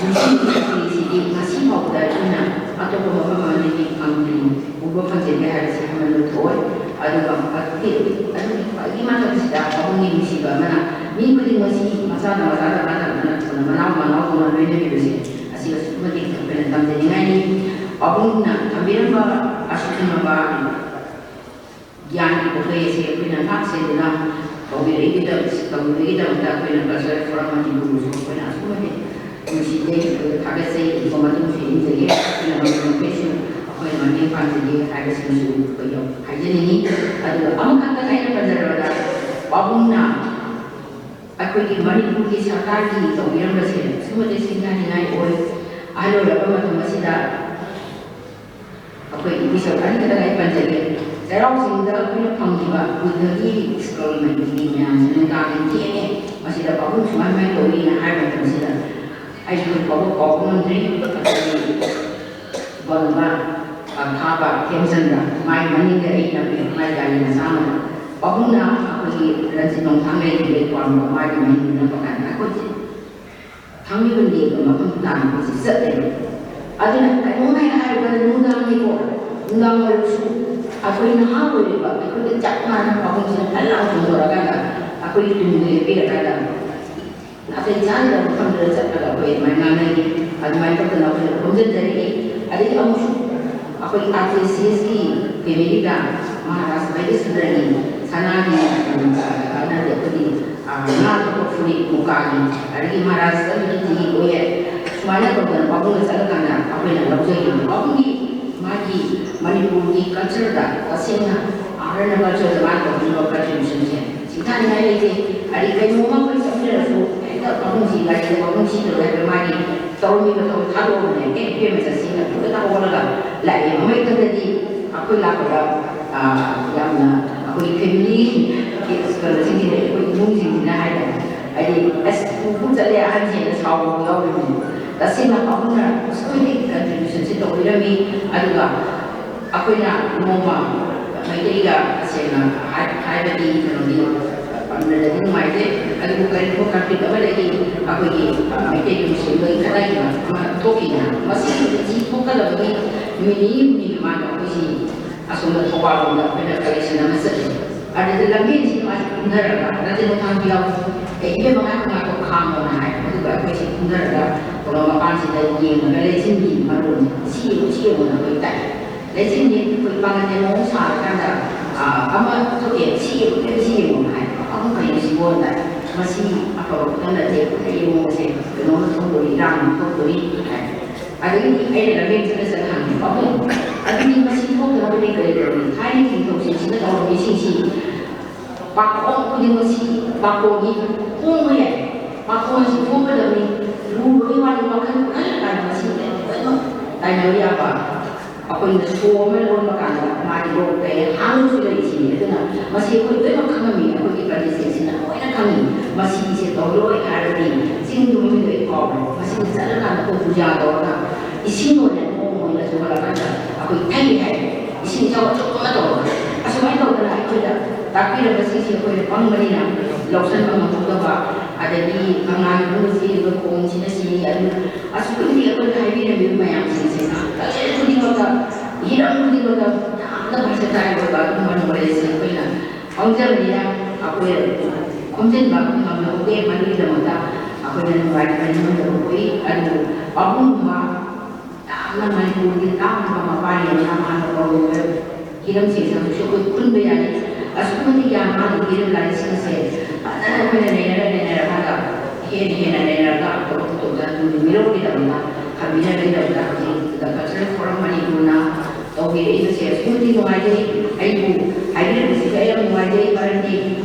ꯅꯨꯡꯁꯤꯕꯒꯤ ꯁꯤꯗꯤ ꯉꯁꯤ ꯐꯥꯎꯕꯗ ꯑꯩꯈꯣꯏꯅ ꯑꯇꯣꯞꯄ ꯃꯐꯝ ꯑꯃꯗꯒꯤ ꯐꯪꯗ꯭ꯔꯤ, ꯎꯕ ꯐꯪꯖꯗꯦ ꯍꯥꯏꯕꯁꯤ ꯌꯥꯝꯅ ꯂꯨꯊꯣꯛꯑꯣꯏ꯫ ꯑꯗꯨꯒ ꯑꯗꯨꯒꯤ ꯑꯗꯨꯒꯤ ꯈ꯭ꯋꯥꯏꯗꯒꯤ ꯃꯊꯛꯁꯤꯗ ꯄꯥꯕꯨꯡꯒꯤ ꯅꯨꯡꯁꯤꯕ ꯑꯃꯅ ꯃꯤ ꯈꯨꯗꯤꯡꯃꯛꯁꯤ ꯃꯆꯥꯅ ꯃꯆꯥꯅ ꯃꯥꯅ ꯃꯅꯥꯎ ꯃꯅꯥꯎꯒꯨꯝꯅ ꯂꯣꯏꯅꯕꯤꯕꯁꯦ, ꯑꯁꯤ ꯑꯁꯨꯛꯀꯤ ꯃꯇꯤꯛ ꯑꯩꯈꯣꯏꯅ ꯇꯝꯖꯅꯤꯡꯉꯥꯏꯅꯤ꯫ ꯄꯥꯕꯨꯡꯅ ꯊꯝꯕꯤꯔꯝꯕ ꯑꯁꯨꯛ ꯌꯥꯝꯂꯕ ꯒ꯭ꯌꯥꯟꯒꯤ ꯄꯣꯠꯂꯩ ꯑꯁꯤ ꯑꯩꯈꯣꯏꯅ ꯉꯥꯛ ꯁꯦꯟꯗꯨꯅ ꯇꯧꯕꯤꯔꯛꯏꯒꯤꯗꯃꯛ-, ꯇꯧꯕꯤꯕꯒꯤꯗꯃꯛꯇ ꯑꯩꯈꯣꯏꯅ Cultural Forum ꯃꯅꯤꯄꯨꯔꯕꯨꯁꯨ ꯑꯩꯈꯣꯏꯅ ꯑꯁꯨꯛꯀꯤ ꯃꯇꯤꯛ ꯅꯨꯡꯁꯤꯖꯩ, ꯑꯗꯨꯒ ꯊꯥꯒꯠꯆꯩ, ꯑꯗꯨꯒ ꯃꯇꯨꯡꯁꯨ ꯏꯟꯖꯒꯦ꯫ ꯑꯩꯈꯣꯏꯅ ꯃꯇꯝ ꯃꯈꯩꯁꯨ ꯑꯩꯈꯣꯏꯅ ꯃꯇꯦꯡ ꯄꯥꯡꯖꯒꯦ ꯍꯥꯏꯕꯁꯤꯃꯁꯨ ꯑꯩꯈꯣꯏ ꯍꯥꯏꯖꯅꯤꯡꯉꯤ꯫ ꯑꯗꯨꯒ ꯑꯃꯈꯛꯇꯪ ꯑꯩꯅ ꯄꯟꯖꯔꯕꯗ, ꯄꯥꯕꯨꯡꯅ ꯑꯩꯈꯣꯏꯒꯤ ꯃꯅꯤꯄꯨꯔꯒꯤ ꯁꯔꯀꯥꯔꯒꯤ ꯇꯧꯕꯤꯔꯝꯕꯁꯦ ꯑꯁꯨꯛꯀꯤ ꯃꯇꯤꯛ ꯁꯤꯡꯊꯥꯅꯤꯡꯉꯥꯏ ꯑꯣꯏ꯫ ꯑꯍꯜ ꯑꯣꯏꯔꯕ ꯃꯇꯝ ꯑꯁꯤꯗ ꯑꯩꯈꯣꯏ ꯏꯄꯤꯁꯣꯠ ꯑꯅꯤꯈꯛꯇꯪ ꯑꯩ ꯄꯟꯖꯒꯦ꯫ ꯆꯩꯔꯥꯎ ꯆꯤꯡꯗ ꯑꯩꯈꯣꯏꯅ ꯐꯪꯈꯤꯕ ꯕꯨꯙꯒꯤ ꯁ꯭ꯀꯜ ꯃꯌꯥꯝꯁꯤ ꯅꯨꯡꯗꯥꯡ ꯊꯦꯡꯉꯦ, ꯃꯁꯤꯗ ꯄꯥꯕꯨꯡ ꯁꯨꯃꯥꯏ ꯁꯨꯃꯥꯏꯅ ꯇꯧꯏꯅ ꯍꯥꯏꯕ ꯃꯇꯝꯁꯤꯗ ꯑꯩ ꯍꯧꯖꯤꯛ ꯐꯥꯎꯕ ꯀꯥꯎꯕ ꯉꯝꯗ꯭ꯔꯤ꯫ ꯑꯩꯈꯣꯏꯒꯤ ꯕꯣꯂꯨꯅꯥ, ꯑ, ꯊꯥꯕ ꯍꯦꯝꯆꯟꯗ꯭ꯔ, ꯃꯥꯒꯤ ꯃꯅꯤꯡꯗ ꯑꯩꯅ ꯃꯥꯒꯤ ꯒꯥꯔꯤ ꯃꯆꯥ ꯑꯃꯗ ꯄꯥꯕꯨꯡꯅ ꯑꯩꯈꯣꯏꯒꯤ ꯔꯟꯖꯤꯠ ꯅꯣꯡꯊꯥꯡ ꯂꯩꯔꯤꯕ ꯀ꯭ꯋꯥꯔꯃ ꯃꯥꯒꯤ ꯃꯅꯤꯡꯗ ꯅꯞꯄ ꯀꯥꯟꯗ ꯑꯩꯈꯣꯏꯁꯦ ꯊꯥꯡꯃꯩꯕꯟꯗꯒꯤ ꯃꯐꯝ ꯇꯥꯅ ꯑꯩꯈꯣꯏꯁꯦ ꯆꯠꯂꯦꯕ꯫ ꯑꯗꯨꯅ ꯀꯩꯅꯣꯝ ꯍꯦꯛ ꯍꯥꯏꯔꯒ ꯅꯨꯡꯗꯥꯡꯅꯤꯀꯣ, ꯅꯨꯡꯗꯥꯡ ꯑꯣꯏꯔꯁꯨ ꯑꯩꯈꯣꯏ ꯅꯍꯥ ꯑꯣꯏꯔꯤꯕ ꯑꯩꯈꯣꯏꯒ ꯆꯞ ꯃꯥꯟꯅꯅ ꯄꯥꯕꯨꯡꯁꯤꯅ ꯐꯠ ꯂꯥꯎ ꯆꯣꯡꯊꯣꯔꯛꯑꯀꯥꯟꯗ ꯑꯩꯈꯣꯏꯒꯤ ꯇꯨꯡꯗ ꯂꯦꯞꯄꯤꯔꯀꯥꯟꯗ ꯅꯥꯇꯩ ꯆꯥꯗꯕ ꯃꯐꯝꯗꯨꯗ ꯆꯠꯂꯒ ꯑꯩꯈꯣꯏ ꯑꯗꯨꯃꯥꯏꯅ ꯉꯥꯡꯅꯈꯤ꯫ ꯑꯗꯨꯃꯥꯏꯅ ꯇꯧꯗꯅ ꯑꯩꯈꯣꯏꯅ ꯈꯣꯝꯖꯤꯟꯖꯔꯛꯏ꯫ ꯑꯗꯒꯤ ꯑꯃꯨꯛꯁꯨ ꯑꯩꯈꯣꯏ ꯑꯥꯔ ꯀꯦ ꯁꯤ ꯑꯦꯁꯀꯤ ꯐꯦꯃꯤꯂꯤꯗ ꯃꯍꯥꯔꯥꯖ ꯕꯩꯔꯦꯁꯣꯔꯤꯒꯤ ꯁꯅꯥꯒꯤ, ꯑ, ꯀꯥꯟꯅꯗꯦ, ꯑꯩꯈꯣꯏꯒꯤ, ꯑ, ꯉꯥ ꯊꯣꯛꯄ ꯐꯨꯔꯤꯠ ꯃꯨꯀꯥꯒꯤ, ꯑꯗꯒꯤ ꯃꯍꯥꯔꯥꯖ ꯆꯠꯂꯤꯒꯤ ꯇꯤꯒꯤ ꯑꯣꯏꯌꯦ꯫ ꯁꯨꯃꯥꯏꯅ ꯇꯧꯗꯅ ꯄꯥꯕꯨꯡꯗ ꯆꯠꯂꯀꯥꯟꯗ ꯑꯩꯈꯣꯏꯅ ꯂꯧꯖꯩ꯫ ꯄꯥꯕꯨꯡꯒꯤ ꯃꯥꯒꯤ ꯃꯅꯤꯄꯨꯔꯒꯤ ꯀꯜꯆꯔꯗ ꯇꯁꯦꯡꯅ ꯑꯥꯔꯠ ꯑꯦꯟ ꯀꯜꯆꯔꯗ ꯃꯥꯅ ꯇꯧꯕꯤꯕ ꯀꯟꯇ꯭ꯔꯤꯕ꯭ꯌꯨꯁꯟꯁꯦ ꯁꯤꯡꯊꯥꯅꯤꯡꯉꯥꯏ ꯂꯩꯇꯦ꯫ ꯍꯥꯏꯗꯤ ꯀꯩꯅꯣꯝꯃ ꯑꯩꯈꯣꯏ ꯆꯠꯃꯤꯟꯅꯔꯁꯨ ꯍꯦꯛꯇ ꯄꯥꯕꯨꯡꯁꯤ ꯒꯥꯔꯤꯗ ꯄꯥꯕꯨꯡ ꯁꯤꯗꯧꯔꯦ ꯍꯥꯏꯕ ꯃꯥꯒꯤ ꯇꯧꯔꯝꯃꯤꯕ ꯊꯕꯛ ꯊꯥꯗꯣꯛꯑꯒꯅꯦ, "ꯑꯦ, ꯏꯕꯦꯝꯃ ꯆꯠꯁꯤꯅ" ꯐꯖꯅ ꯍꯧꯒꯠꯂꯒ ꯂꯥꯛꯑꯦ꯫ ꯃꯃꯩ ꯈꯛꯇꯗꯤ ꯑꯩꯈꯣꯏ ꯂꯥꯛꯄꯗ, ꯑꯥ, ꯌꯥꯝꯅ ꯑꯩꯈꯣꯏ ꯐꯦꯃꯤꯂꯤ ꯀꯩꯅꯣꯁꯤꯡꯁꯤꯅ, ꯑꯩꯈꯣꯏ ꯏꯃꯨꯡꯁꯤꯡꯁꯤꯅ ꯍꯥꯏꯇꯥꯔꯦ, ꯍꯥꯏꯗꯤ, "ꯑꯁ, ꯄꯨ ꯄꯨ ꯆꯠꯂꯦ ꯑꯍꯟꯁꯦꯅ" ꯁꯥꯎꯕ ꯌꯥꯎꯔꯤꯕꯅꯤ꯫ ꯇꯁꯦꯡꯅ ꯄꯥꯕꯨꯡꯅ ꯑꯁꯨꯛꯀꯤ ꯃꯇꯤꯛ ꯀꯟꯇ꯭ꯔꯤꯕ꯭ꯌꯨꯁꯟꯁꯦ ꯇꯧꯕꯤꯔꯝꯃꯤ꯫ ꯑꯗꯨꯒ ꯑꯩꯈꯣꯏꯅ ꯅꯣꯡꯃ ꯃꯩꯇꯩꯒ ꯇꯁꯦꯡꯅ ꯍꯥꯏ-, ꯍꯥꯏꯕꯗꯤ ꯀꯩꯅꯣꯗꯤ, ꯌꯥꯝꯅꯗꯤ ꯅꯨꯡꯉꯥꯏꯇꯦ꯫ ꯑꯗꯨꯕꯨ ꯀꯔꯤꯒꯨꯝꯕ ꯀꯟꯐ꯭ꯂꯤꯛ ꯑꯃꯗꯒꯤ ꯑꯩꯈꯣꯏꯒꯤ ꯃꯩꯇꯩ ꯂꯨꯆꯤꯡꯕꯒꯤ ꯈꯠꯅꯈꯤꯕ ꯑꯃ ꯊꯣꯛꯈꯤꯗꯅ, ꯃꯁꯤ ꯁꯤ ꯊꯣꯛꯀꯗꯕꯅꯤ꯫ ꯅꯨꯃꯤꯠ ꯅꯤꯅꯤ ꯍꯨꯝꯅꯤꯒꯤ ꯃꯃꯥꯡꯗ ꯑꯩꯈꯣꯏꯁꯤ ꯑꯁꯣꯝꯗ ꯊꯧꯕꯥꯜ ꯂꯣꯝꯗ ꯑꯩꯈꯣꯏꯅ ꯀꯂꯦꯛꯁꯟ ꯑꯃ ꯆꯠꯂꯦ꯫ ꯑꯗꯨꯗ ꯂꯝꯕꯦꯟꯁꯤ ꯃꯥꯁꯤ ꯀꯨꯝꯊꯔꯒ ꯔꯇꯟ ꯊꯥꯡ ꯌꯥꯎ, ꯑꯦ, ꯏꯕꯦꯝꯃ, ꯉꯥꯏꯈꯣ, ꯉꯥꯏꯈꯣ, ꯈꯥꯝꯃꯣꯅ ꯍꯥꯏ꯫ ꯑꯗꯨꯒ ꯑꯩꯈꯣꯏꯁꯤ ꯀꯨꯝꯊꯔꯒ ꯀꯩꯅꯣ ꯃꯄꯥꯟꯁꯤꯗ ꯌꯦꯡꯉꯒ ꯂꯩꯆꯤꯟꯒꯤ ꯃꯔꯣꯟ ꯁꯤ ꯌꯦꯡꯉꯨ, ꯁꯤ ꯌꯦꯡꯉꯨꯅ ꯑꯩꯈꯣꯏ ꯇꯥꯏ꯫ ꯂꯩꯆꯤꯟꯁꯤ ꯑꯩꯈꯣꯏ ꯄꯥꯉꯜꯒꯤ ꯃꯑꯣꯡ ꯁꯥꯔꯀꯥꯟꯗ, ꯑ, ꯑꯃ ꯊꯣꯛꯑꯦ, ꯁꯤ ꯌꯦꯡꯉꯨ, ꯁꯤ ꯌꯦꯡꯉꯨꯅ ꯍꯥꯏ꯫ ꯑꯃꯨꯛ ꯀꯩꯅꯣ ꯁꯤꯕꯣ ꯇꯥꯏ꯫ ꯃꯁꯤ ꯑꯐꯕ ꯈꯨꯗꯝ ꯅꯠꯇꯦ, ꯀꯨꯝꯊꯔꯛꯏ ꯃꯑꯣꯡꯁꯦ ꯀꯩꯅꯣꯝꯃ ꯊꯣꯛꯇꯣꯔꯤ, ꯏꯔꯥꯡ ꯑꯃ ꯊꯣꯛꯇꯣꯔꯤ ꯍꯥꯏ꯫ ꯑꯗꯒꯤꯗꯤ ꯑꯩꯅ ꯂꯝꯕꯦꯟ ꯆꯠꯂ ꯆꯠꯂ ꯍꯪꯉꯦ, "ꯄꯥꯕꯨꯡ, ꯑꯗꯨꯗꯤ ꯃꯁꯤ ꯊꯣꯛꯇꯅꯕꯗꯤ ꯀꯔꯤ ꯇꯧꯔꯤ? ꯊꯥꯏꯅꯒꯤ ꯅꯤꯡꯊꯧꯁꯤꯡꯁꯤꯅ ꯇꯧꯔꯝꯃꯤꯁꯤꯡꯁꯤ ꯄꯥꯈꯣꯡ ꯈꯨꯗꯤꯡꯃꯛꯁꯤ ꯄꯥꯈꯣꯡꯒꯤ ꯍꯣꯡꯕ ꯌꯥꯏ꯫ ꯄꯥꯈꯣꯡꯁꯤ ꯍꯣꯡꯒꯗꯕꯅꯤ꯫ ꯂꯨꯕꯒꯤ ꯋꯥꯗꯤ ꯃꯈꯜ ꯃꯈꯜ ꯀꯥꯏꯅ ꯃꯁꯤ ꯂꯣꯏꯅꯃꯛ ꯇꯥꯏꯅꯕ ꯌꯥꯕ꯫ ꯑꯩꯈꯣꯏꯅ ꯁꯣ ꯑꯃ ꯂꯣꯟꯕ ꯀꯥꯟꯗ ꯃꯥꯒꯤ ꯂꯣꯟ ꯀꯌꯥ ꯍꯥꯡꯕꯁꯨ ꯂꯩꯔꯤꯁꯤꯅꯤ꯫ ꯑꯗꯨꯅ ꯃꯁꯤ ꯑꯩꯈꯣꯏ ꯂꯣꯏꯅꯃꯛ ꯈꯪꯉꯝꯃꯤ꯫ ꯑꯩꯈꯣꯏꯒꯤ ꯄꯟꯗꯤꯠꯁꯤꯡꯁꯤꯅ ꯂꯣꯏꯅ ꯈꯪꯉꯤ꯫ ꯃꯁꯤꯁꯦ ꯇꯧꯔꯣꯏ ꯍꯥꯏꯔꯗꯤ ꯆꯤꯡꯒꯤ ꯃꯃꯤꯡꯗꯣ ꯑꯩ ꯀꯥꯎꯔꯦ꯫ ꯃꯁꯤꯗ ꯆꯠꯂꯀꯥꯟꯗ ꯑꯩꯈꯣꯏ ꯄꯨꯖꯥ ꯇꯧꯔꯒ ꯏꯁꯤꯡ ꯑꯣꯏꯅ ꯅꯣꯡ ꯑꯣꯏꯅ ꯆꯨꯍꯜꯂꯀꯥꯟꯗ ꯑꯩꯈꯣꯏ ꯊꯛꯏ ꯍꯥꯏ꯫ ꯏꯁꯤꯡ ꯏꯆꯥꯎ ꯑꯆꯧꯕ ꯑꯃ ꯇꯧꯔꯒ ꯑꯁꯨꯃꯥꯏꯅ ꯇꯧꯗꯅ ꯑꯩꯈꯣꯏꯗ ꯇꯥꯛꯄꯤꯔꯝꯕꯁꯤꯡꯁꯦ ꯑꯩꯈꯣꯏꯅ ꯄꯪꯕꯅꯤꯅ ꯂꯧꯁꯟꯕ ꯉꯝꯍꯧꯗꯕ, ꯑꯗꯒꯤ ꯀꯪꯂꯥꯒꯤ ꯃꯅꯨꯡꯗ ꯆꯦꯜꯂꯤꯕ ꯈꯣꯡꯁꯤꯅ ꯁꯤꯅꯤ, ꯑꯗꯨ ꯑꯁꯨꯛꯀꯤ ꯃꯇꯤꯛ ꯑꯩꯈꯣꯏꯅ ꯍꯥꯏꯕꯤꯔꯝꯃꯤꯕ ꯃꯌꯥꯝꯁꯤꯡꯁꯦ ꯀꯔꯤ ꯈꯨꯗꯤꯡꯃꯛꯇ, ꯍꯤꯔꯝ ꯈꯨꯗꯤꯡꯃꯛꯇ ꯌꯥꯝꯅ ꯃꯁꯛ ꯇꯥꯛꯏ ꯑꯣꯏꯕ ꯑꯗꯨꯒꯨꯝꯕ ꯅꯣꯂꯦꯖꯁꯦ ꯑꯩꯈꯣꯏꯅ ꯄꯪꯖꯕꯅꯤꯅ ꯑꯩꯈꯣꯏ ꯈꯣꯝꯖꯤꯟꯕ ꯉꯝꯍꯧꯗꯦ꯫ ꯃꯗꯨꯒꯤꯗꯃꯛꯇ ꯑꯩꯈꯣꯏꯅ ꯅꯨꯡꯉꯥꯏꯇꯕ ꯅꯤꯡꯉꯝꯗꯕ ꯄꯣꯛꯏ꯫ ꯑꯗꯨꯕꯨ ꯄꯥꯕꯨꯡꯒꯨꯝꯕ ꯌꯥꯝꯅ ꯃꯅꯤꯄꯨꯔꯒꯤ ꯇꯥꯡꯕ ꯃꯄꯥꯔꯤ ꯑꯃꯅ ꯃꯥꯅ ꯇꯧꯔꯤꯕ ꯍꯤꯔꯝꯁꯤꯡꯁꯦ ꯍꯧꯖꯤꯛꯁꯨ ꯑꯩꯈꯣꯏ ꯈꯨꯟꯕ ꯌꯥꯏ꯫ ꯑꯁꯨꯛꯀꯤ ꯃꯇꯤꯛ ꯌꯥꯝ ꯃꯥꯒꯤ ꯍꯤꯔꯝ ꯂꯥꯏꯔꯤꯛꯁꯤꯡꯁꯦ ꯐꯖꯅ ꯑꯩꯈꯣꯏꯅ ꯅꯩꯅꯔ ꯅꯩꯅꯔꯀꯥꯟꯗ ꯍꯦꯟꯅ ꯍꯦꯟꯅ ꯅꯩꯅꯔꯒ ꯑꯇꯣꯞ ꯑꯇꯣꯞꯄ ꯇꯨꯡꯒꯤ ꯃꯤꯔꯣꯜꯒꯤꯗꯃꯛꯇ ꯊꯝꯕꯤꯅꯕꯒꯤꯗꯃꯛꯇ ꯍꯧꯖꯤꯛ The Cultural Forum ꯃꯅꯤꯄꯨꯔꯅ ꯇꯧꯕꯤꯔꯛꯏꯕꯁꯦ ꯑꯁꯨꯛꯀꯤ ꯃꯇꯤꯛ ꯅꯨꯡꯉꯥꯏꯖꯩ꯫ ꯑꯩꯕꯨ ꯍꯥꯏꯕꯤꯔꯛꯄꯁꯤꯗ ꯑꯩ ꯌꯥꯝ ꯅꯨꯡꯉꯥꯏꯖꯩ꯫ ꯃꯔꯝꯗꯤ,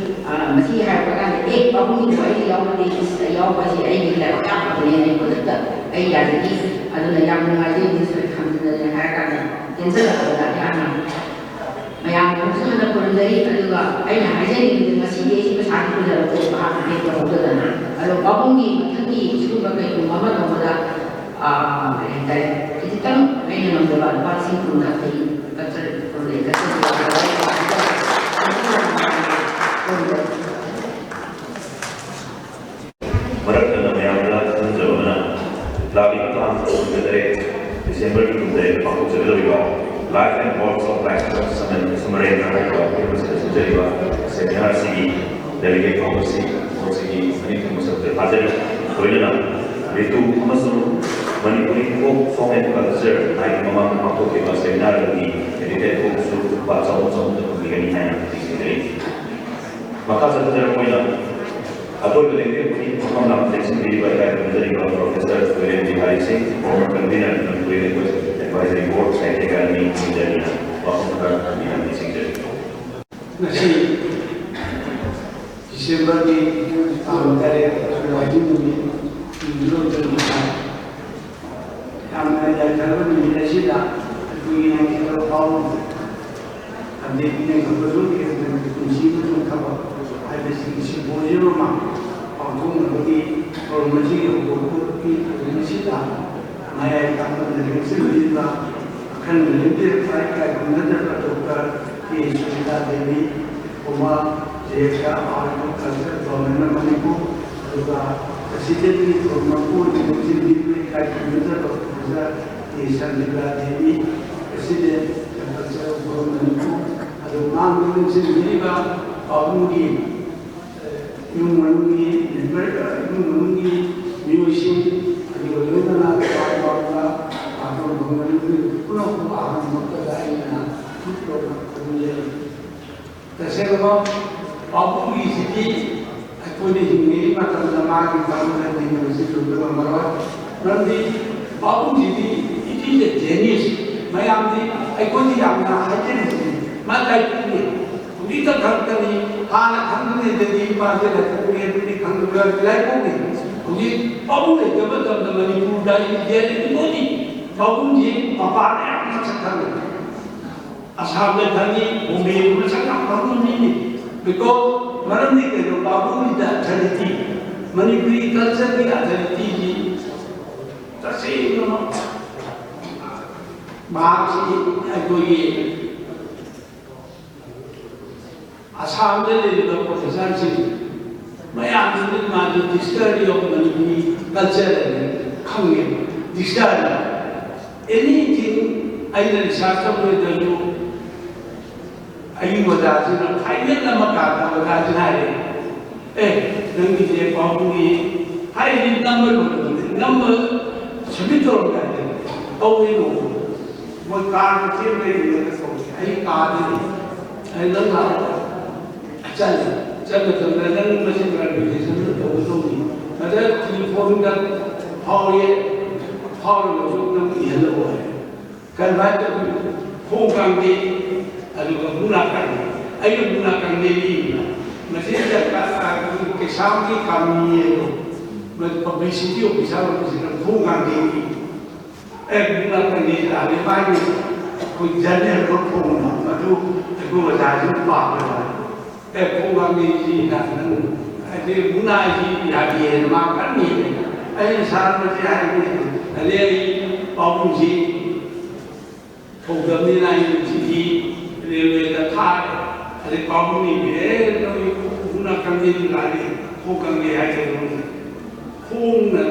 ꯑ, ꯃꯁꯤ ꯍꯥꯏꯔꯛꯄ ꯀꯥꯟꯗ, "ꯑꯦ, ꯄꯥꯕꯨꯡꯒꯤꯗꯣ ꯑꯩꯗꯤ ꯌꯥꯎꯕꯗꯤ, ꯌꯥꯎꯕ ꯍꯥꯏꯁꯦ ꯑꯩꯒꯤ ꯂꯥꯏꯕꯛ ꯌꯥꯝ ꯐꯕꯅꯦ" ꯑꯩ ꯈꯨꯗꯛꯇ ꯑꯩ ꯌꯥꯖꯈꯤ꯫ ꯑꯗꯨꯅ ꯌꯥꯝ ꯅꯨꯡꯉꯥꯏꯖꯩ, ꯃꯤꯁ ꯍꯣꯏ ꯈꯪꯖꯤꯟꯅꯔꯦ ꯍꯥꯏꯔ ꯀꯥꯟꯗ ꯆꯦꯟꯖꯜꯂꯛꯄꯗ ꯑꯩꯍꯥꯛꯅ ꯃꯌꯥꯝ ꯑꯃꯁꯨ ꯍꯟꯅ ꯈꯨꯔꯨꯝꯖꯔꯤ꯫ ꯑꯗꯨꯒ ꯑꯩꯅ ꯍꯥꯏꯖꯅꯤꯡꯕꯗꯤ ꯉꯁꯤꯗꯤ ꯑꯩꯁꯤ ꯄꯩꯁꯥꯒꯤ ꯄꯨꯖꯥ ꯂꯧꯊꯣꯛꯄ ꯍꯥꯟꯅ ꯍꯦꯛ ꯇꯧꯍꯧꯗꯅ, ꯑꯗꯣ ꯄꯥꯕꯨꯡꯒꯤ ꯃꯊꯪꯒꯤ ꯁꯤꯒꯨꯝꯕ ꯀꯩꯒꯨꯝꯕ ꯑꯃ ꯇꯧꯕꯗ, ꯑꯥ, ꯀꯔꯤ ꯍꯥꯏꯇꯥꯔꯦ, ꯈꯤꯖꯤꯛꯇꯪ ꯑꯩꯅ ꯉꯝꯖꯕ ꯂꯨꯄꯥ ꯂꯤꯁꯤꯡ ꯀꯨꯟ ꯈꯛꯇꯒꯤ ꯀꯠꯆꯔꯤ, ꯈꯨꯔꯨꯝꯖꯔꯤ, ꯀꯠꯆꯔꯤ꯫ ꯇꯥꯡ ꯀꯨꯟꯇꯔꯦꯠ ꯗꯤꯁꯦꯝꯕꯔꯒꯤ ꯀꯨꯟꯇꯔꯦꯠꯇ ꯄꯥꯡꯊꯣꯛꯆꯒꯗꯧꯔꯤꯕ Life and Works of Black Church Samaria ꯍꯥꯏꯔꯤꯕ ꯃꯐꯝ ꯑꯁꯤꯗ ꯁꯤꯟꯖꯔꯤꯕ ꯁꯦꯃꯤꯅꯥꯔ ꯑꯁꯤꯒꯤ ꯗꯦꯂꯤꯒꯦꯠ ꯐꯥꯎꯕꯁꯤ ꯃꯁꯤꯒꯤ ꯃꯅꯤꯡ ꯊꯪꯕ ꯁꯔꯨꯛꯇ ꯊꯥꯖꯔꯤ꯫ ꯂꯣꯏꯅꯅ ꯔꯤꯇꯨ ꯑꯃꯁꯨꯡ Manipuri folk song and culture ꯍꯥꯏꯕ ꯃꯃꯥꯡꯗ ꯄꯥꯡꯊꯣꯛꯈꯤꯕ ꯁꯦꯃꯤꯅꯥꯔ ꯑꯗꯨꯒꯤ ꯀꯦꯟꯗꯤꯗꯦꯠ ꯐꯥꯎꯕꯁꯨ ꯂꯨꯄꯥ ꯆꯍꯨꯝ ꯆꯍꯨꯝꯗ ꯐꯪꯕꯤꯒꯅꯤ ꯍꯥꯏꯅ ꯅꯤꯡꯁꯤꯡꯖꯔꯤ꯫ ꯃꯈꯥ ꯆꯠꯊꯖꯔꯛꯄ ꯑꯣꯏꯅ ꯑꯀꯣꯏꯕ ꯂꯩꯉꯥꯛꯄꯒꯤ ꯃꯐꯝ ꯂꯥꯡ ꯂꯦꯡꯁꯤꯟꯕꯤꯔꯤꯕ ꯏꯀꯥꯏ ꯈꯨꯝꯅꯖꯔꯤꯕ ꯄ꯭ꯔꯣꯐꯦꯁꯔ ꯁꯨꯔꯦꯟ ꯕꯤꯍꯥꯔꯤ ꯁꯤꯡ, former convener, Manipuri Language Advisory Board, Sahitya Academy, ꯈꯨꯝꯖꯔꯤꯅ ꯋꯥꯐꯝ ꯈꯔ ꯊꯝꯕꯤꯅꯕ ꯅꯤꯡꯁꯤꯡꯖꯔꯤ꯫ ꯉꯁꯤ ꯗꯤꯁꯦꯝꯕꯔꯒꯤ ꯇꯥꯡ ꯇꯔꯦꯠ, ꯅꯣꯡꯃꯥꯏꯖꯤꯡ ꯅꯨꯃꯤꯠ, ꯅꯨꯃꯤꯠ ꯌꯥꯝꯅ ꯌꯥꯏꯐꯔꯕ ꯅꯨꯃꯤꯠ ꯑꯁꯤꯗ ꯑꯩꯈꯣꯏꯒꯤ ꯅꯤꯡꯊꯤꯖꯕ ꯄꯥꯎꯔꯧ, ꯑꯃꯗꯤ ꯏꯅꯦꯝ ꯈꯣꯏꯕꯒꯤ ꯄꯨꯟꯁꯤ ꯑꯃꯁꯨꯡ ꯊꯕꯛ ꯍꯥꯏꯕꯁꯤꯒꯤ symposium ꯑꯃ ꯄꯥꯡꯊꯣꯛꯅꯕꯒꯤ ꯊꯧꯔꯝ ꯑꯁꯤꯒꯤ ꯍꯧꯗꯣꯛꯄ ꯄꯤꯔꯤꯕ ꯅꯨꯃꯤꯠ ꯑꯁꯤꯗ ꯃꯌꯥꯏ ꯀꯥꯡꯂꯨꯞꯅ ꯂꯦꯡꯁꯤꯟꯕꯤꯔꯤꯕ ꯑꯈꯟꯅ ꯂꯦꯡꯕꯤꯔꯛꯄ ꯏꯀꯥꯏ ꯈꯨꯝꯅꯗꯕ doctor K Sunita Devi, former director of Culture, Government of Manipur, ꯑꯗꯨꯒ presidentꯀꯤ ꯊꯧꯔꯝ ꯃꯄꯨ ꯑꯣꯏꯅ ꯂꯦꯡꯁꯤꯟꯕꯤꯔꯤꯕ ꯏꯀꯥꯏ ꯈꯨꯝꯅꯗꯕ professor K Sandhya Devi, president, Culture of Manipur, ꯑꯗꯨ ꯃꯥꯡꯗ ꯂꯦꯡꯁꯤꯟꯕꯤꯔꯤꯕ ꯄꯥꯕꯨꯡꯒꯤ, ꯑ, ꯏꯃꯨꯡ ꯃꯅꯨꯡꯒꯤ member, ꯑ, ꯏꯃꯨꯡ ꯃꯅꯨꯡꯒꯤ ꯃꯤꯑꯣꯏꯁꯤꯡ, ꯑꯗꯨꯒ ꯂꯣꯏꯅꯅ ꯄꯥꯕꯨꯡ ꯄꯥꯕꯨꯡ ꯃꯅꯤꯄꯨꯔ ꯄꯨꯝꯅꯃꯛꯄꯨ ꯑꯍꯥꯟꯕ ꯃꯛꯇꯗ ꯑꯩꯅ ꯈꯨꯔꯨꯝꯖꯔꯤ꯫ ꯇꯁꯦꯡꯅꯃꯛ ꯄꯥꯕꯨꯡꯒꯤꯁꯤꯗꯤ ꯑꯩꯈꯣꯏꯅ ꯍꯤꯡꯂꯤꯉꯩ ꯃꯇꯝꯗ ꯃꯥꯒꯤ ꯃꯔꯝꯗ ꯅꯩꯅꯕꯁꯤ ꯂꯣꯏꯕ ꯉꯝꯃꯔꯣꯏ꯫ ꯃꯔꯝꯗꯤ ꯄꯥꯕꯨꯡꯁꯤꯗꯤ it is a genius꯫ ꯃꯌꯥꯝꯗꯤ ꯑꯩꯈꯣꯏꯗꯤ ꯌꯥꯝꯅ ꯍꯥꯏꯖꯔꯤꯁꯤꯅꯤ, ꯃꯥ ꯂꯥꯏꯄꯣꯛꯅꯤ꯫ ꯍꯧꯖꯤꯛꯇ ꯈꯪꯉꯛꯀꯅꯤ, ꯍꯥꯟꯅ ꯈꯪꯗ꯭ꯔꯤꯉꯩꯗꯗꯤ ꯃꯥꯁꯦ ꯂꯥꯏꯄꯣꯛꯅꯤ, ꯑꯗꯨꯗꯤ ꯈꯪꯗꯕ ꯂꯥꯏꯄꯣꯛꯅꯤ꯫ ꯍꯧꯖꯤꯛ ꯄꯥꯕꯨꯡ ꯂꯩꯇꯕ ꯃꯇꯝꯗ ꯃꯅꯤꯄꯨꯔꯗ ꯏꯟꯗꯤꯌꯥꯗ ꯃꯣꯗꯤ ꯄꯥꯕꯨꯡꯁꯤ ꯃꯄꯥꯟꯗ ꯌꯥꯝꯅ ꯃꯁꯛ ꯈꯪꯉꯤ꯫ ꯑꯁꯥꯝꯗ ꯈꯪꯉꯤ, ꯕꯣꯝꯕꯦꯗ ꯃꯁꯛ ꯌꯥꯝ ꯈꯪꯕ ꯃꯤꯅꯤ꯫ Because ꯃꯔꯝꯗꯤ ꯀꯩꯅꯣ, ꯄꯥꯕꯨꯡꯒꯤ authority, ꯃꯅꯤꯄꯨꯔꯤ cultureꯒꯤ authorityꯁꯤ ꯇꯁꯦꯡꯅꯃꯛ ꯃꯍꯥꯛꯁꯤ ꯑꯩꯈꯣꯏꯒꯤ ꯑꯁꯥꯝꯗ ꯂꯩꯔꯤꯕ professorꯁꯤꯡ ꯃꯌꯥꯝꯁꯤꯅ ꯃꯥꯒꯤ Dictionary of Manipuri Culture ꯍꯥꯏꯅ ꯗꯤꯁꯇꯥꯔ ꯑꯦꯅꯤꯊꯤꯡ ꯑꯩꯅ ꯔꯤꯁꯥꯔꯆ ꯇꯧꯔꯣꯏꯗ꯭ꯔꯁꯨ ꯑꯩꯒꯤ ꯑꯣꯖꯥꯁꯤꯅ ꯐꯥꯏꯅꯦꯜ ꯑꯃ ꯀꯥꯟꯗ ꯑꯣꯖꯥꯁꯤꯅ ꯍꯥꯏꯔꯦ, "ꯑꯦ, ꯅꯪꯒꯤꯁꯦ ꯄꯥꯎꯈꯨꯝꯒꯤ ꯍꯥꯏꯔꯤꯗꯤ ꯅꯝꯕ ꯂꯣꯏꯔꯕꯅꯤ, ꯅꯝꯕ ꯁꯕꯃꯤꯠ ꯇꯧꯔꯝꯗꯥꯏꯗ ꯇꯧꯔꯤꯅꯣ?" ꯃꯣꯏ ꯀꯥꯔ ꯃꯆꯦ ꯑꯃ ꯂꯩꯔꯤꯉꯩꯗ ꯇꯧꯔꯤ꯫ ꯑꯩ ꯀꯥꯗꯅꯤ꯫ ꯑꯩ ꯅꯪ ꯂꯥꯛꯑꯣ꯫ ꯆꯠꯂꯦ꯫ ꯆꯠꯂ ꯃꯇꯝꯗ ꯅꯪ ꯃꯁꯤ ꯄ꯭ꯔꯥꯏꯚꯦꯇꯥꯏꯖꯦꯁꯟꯗ ꯇꯧꯒꯗꯧꯅꯤ꯫ ꯑꯗ ꯇꯦꯂꯤꯐꯣꯟꯗ ꯐꯥꯎꯔꯦ, ꯐꯥꯎꯔꯒꯁꯨ ꯅꯪ ꯏꯍꯜꯂꯛꯑꯣ ꯍꯥꯏ꯫ ꯀꯔꯝꯍꯥꯏꯅ ꯇꯧꯗꯣꯏꯅꯣ? ꯈꯣꯡ ꯀꯥꯡꯖꯩ, ꯑꯗꯨꯒ ꯃꯨꯛꯅꯥ ꯀꯥꯡꯖꯩ꯫ ꯑꯩꯅ ꯃꯨꯛꯅꯥ ꯀꯥꯡꯖꯩ ꯏꯕ꯫ ꯃꯁꯤꯗ ꯀ-, ꯑ, ꯀꯩꯁꯥꯝꯒꯤ ꯀꯥꯃꯤꯅꯤ ꯍꯥꯏꯗꯣ, ꯃ-, ꯄꯕ꯭ꯂꯤꯁꯤꯇꯤ ꯑꯣꯐꯤꯁꯥꯔ ꯑꯣꯏꯕꯁꯤꯅ ꯈꯣꯡ ꯀꯥꯡꯖꯩ ꯏꯕ꯫ ꯑꯦ, ꯃꯨꯛꯅꯥ ꯀꯥꯡꯖꯩ ꯇꯥꯔꯦ ꯃꯥꯒꯤ ꯑꯩꯈꯣꯏ ꯖꯔꯅꯦꯜ ꯑꯃ ꯐꯣꯡꯕ, ꯃꯗꯨ ꯑꯩꯈꯣꯏ ꯑꯣꯖꯥꯁꯤꯡ ꯄꯥꯕꯗ, "ꯑꯦ, ꯈꯣꯡ ꯀꯥꯡꯖꯩꯁꯤ ꯅꯪ, ꯍꯥꯏꯗꯤ ꯃꯨꯛꯅꯥꯁꯤ ꯌꯥꯗꯦꯅ ꯃꯥ ꯀꯟꯅ ꯌꯦꯡꯉꯦ꯫ ꯑꯩꯅ ꯁꯥꯔ ꯃꯁꯤ ꯍꯥꯏꯕꯅꯤ, ꯑꯗꯩ ꯑꯩ ꯄꯥꯎꯈꯨꯝꯁꯤ ꯀꯧꯗꯕꯅꯤꯅ ꯑꯩꯅ ꯆꯤꯊꯤ ꯔꯦꯜꯋꯦꯗ ꯊꯥꯔꯦ꯫ ꯑꯗꯩ ꯄꯥꯎꯈꯨꯝ ꯏꯕꯤꯔꯦ, "ꯑꯦ, ꯅꯣꯏ ꯃꯨꯛꯅꯥ ꯀꯥꯡꯖꯩꯗꯨ ꯂꯥꯛꯑꯦ, ꯈꯣꯡ ꯀꯥꯡꯖꯩ ꯍꯥꯏꯒꯗꯧꯅꯤ꯫ ꯈꯣꯡꯅ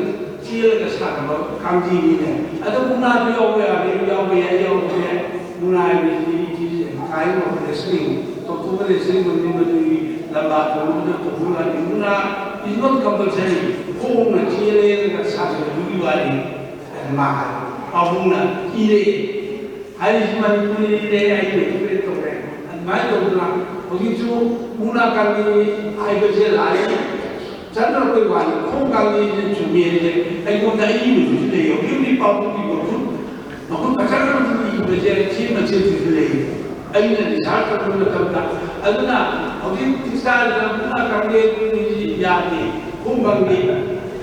ꯆꯦꯜꯂꯒ ꯁꯥꯟꯅꯕ ꯀꯥꯡꯖꯩꯅꯤꯅꯦ꯫ ꯑꯗꯣ ꯃꯨꯛꯅꯥꯗꯨ ꯌꯥꯎꯕ ꯌꯥꯔꯦ, ꯌꯥꯎꯕ ꯌꯥꯏ, ꯌꯥꯎꯕ ꯌꯥꯏ꯫ ꯃꯨꯛꯅꯥ ꯍꯥꯏꯕꯁꯤꯗꯤ it is a kind of wrestling, ꯇꯣꯛꯊꯣꯛꯄ ꯔꯦꯁꯂꯤꯡ ꯑꯣꯏꯕꯅꯤ, ꯃꯗꯨꯒꯤ ꯂꯝꯕꯥ ꯇꯧꯕꯗ ꯇꯧꯕ ꯌꯥꯅꯤ꯫ ꯃꯨꯛꯅꯥ ꯏꯁ ꯅꯣꯠ ꯀꯝꯄꯜꯁꯔꯤ, ꯈꯣꯡꯅ ꯆꯦꯜꯂꯦꯅ ꯁꯥꯟꯅꯕꯗꯨꯒꯤ ꯋꯥꯅꯤ" ꯍꯥꯏꯅ ꯃꯥ ꯍꯥꯏ꯫ ꯄꯥꯕꯨꯡꯅ ꯏꯔꯛꯑꯦ꯫ ꯍꯥꯏꯔꯤꯁꯤ ꯃꯅꯤꯄꯨꯔꯤꯗ ꯑꯩꯅ ꯑꯦꯛꯁꯄ꯭ꯂꯦꯟ ꯇꯧꯔꯦ꯫ ꯑꯗꯨꯃꯥꯏꯅ ꯇꯧꯗꯅ ꯍꯧꯖꯤꯛꯁꯨ ꯃꯨꯛꯅꯥ ꯀꯥꯡꯖꯩ ꯍꯥꯏꯕꯁꯦ ꯂꯥꯛꯏ, ꯆꯠꯅꯔꯛꯄꯩ ꯋꯥꯅꯤ꯫ ꯈꯣꯡ ꯀꯥꯡꯖꯩꯁꯦ ꯆꯨꯝꯃꯦ ꯍꯥꯏꯁꯦ ꯑꯩꯉꯣꯟꯗ ꯑꯏꯕꯗꯨꯁꯨ ꯂꯩ꯫ ꯍꯧꯖꯤꯛ ꯍꯧꯖꯤꯛ ꯄꯥꯎꯈꯨꯝꯒꯤ ꯃꯈꯨꯟ, ꯃꯈꯨꯟ ꯐꯖꯅ ꯏꯕꯁꯦ ꯁꯤ ꯃꯆꯦꯠꯁꯤꯁꯨ ꯂꯩ꯫ ꯑꯩꯅ ꯔꯤꯁꯥꯔꯆ ꯇꯧꯕ ꯃꯇꯝꯗ, ꯑꯗꯨꯅ ꯍꯧꯖꯤꯛ ꯏꯁꯇꯥꯏꯜꯗ ꯃꯨꯛꯅꯥ ꯀꯥꯡꯖꯩ ꯌꯥꯗꯦ, ꯈꯣꯡ ꯀꯥꯡꯖꯩ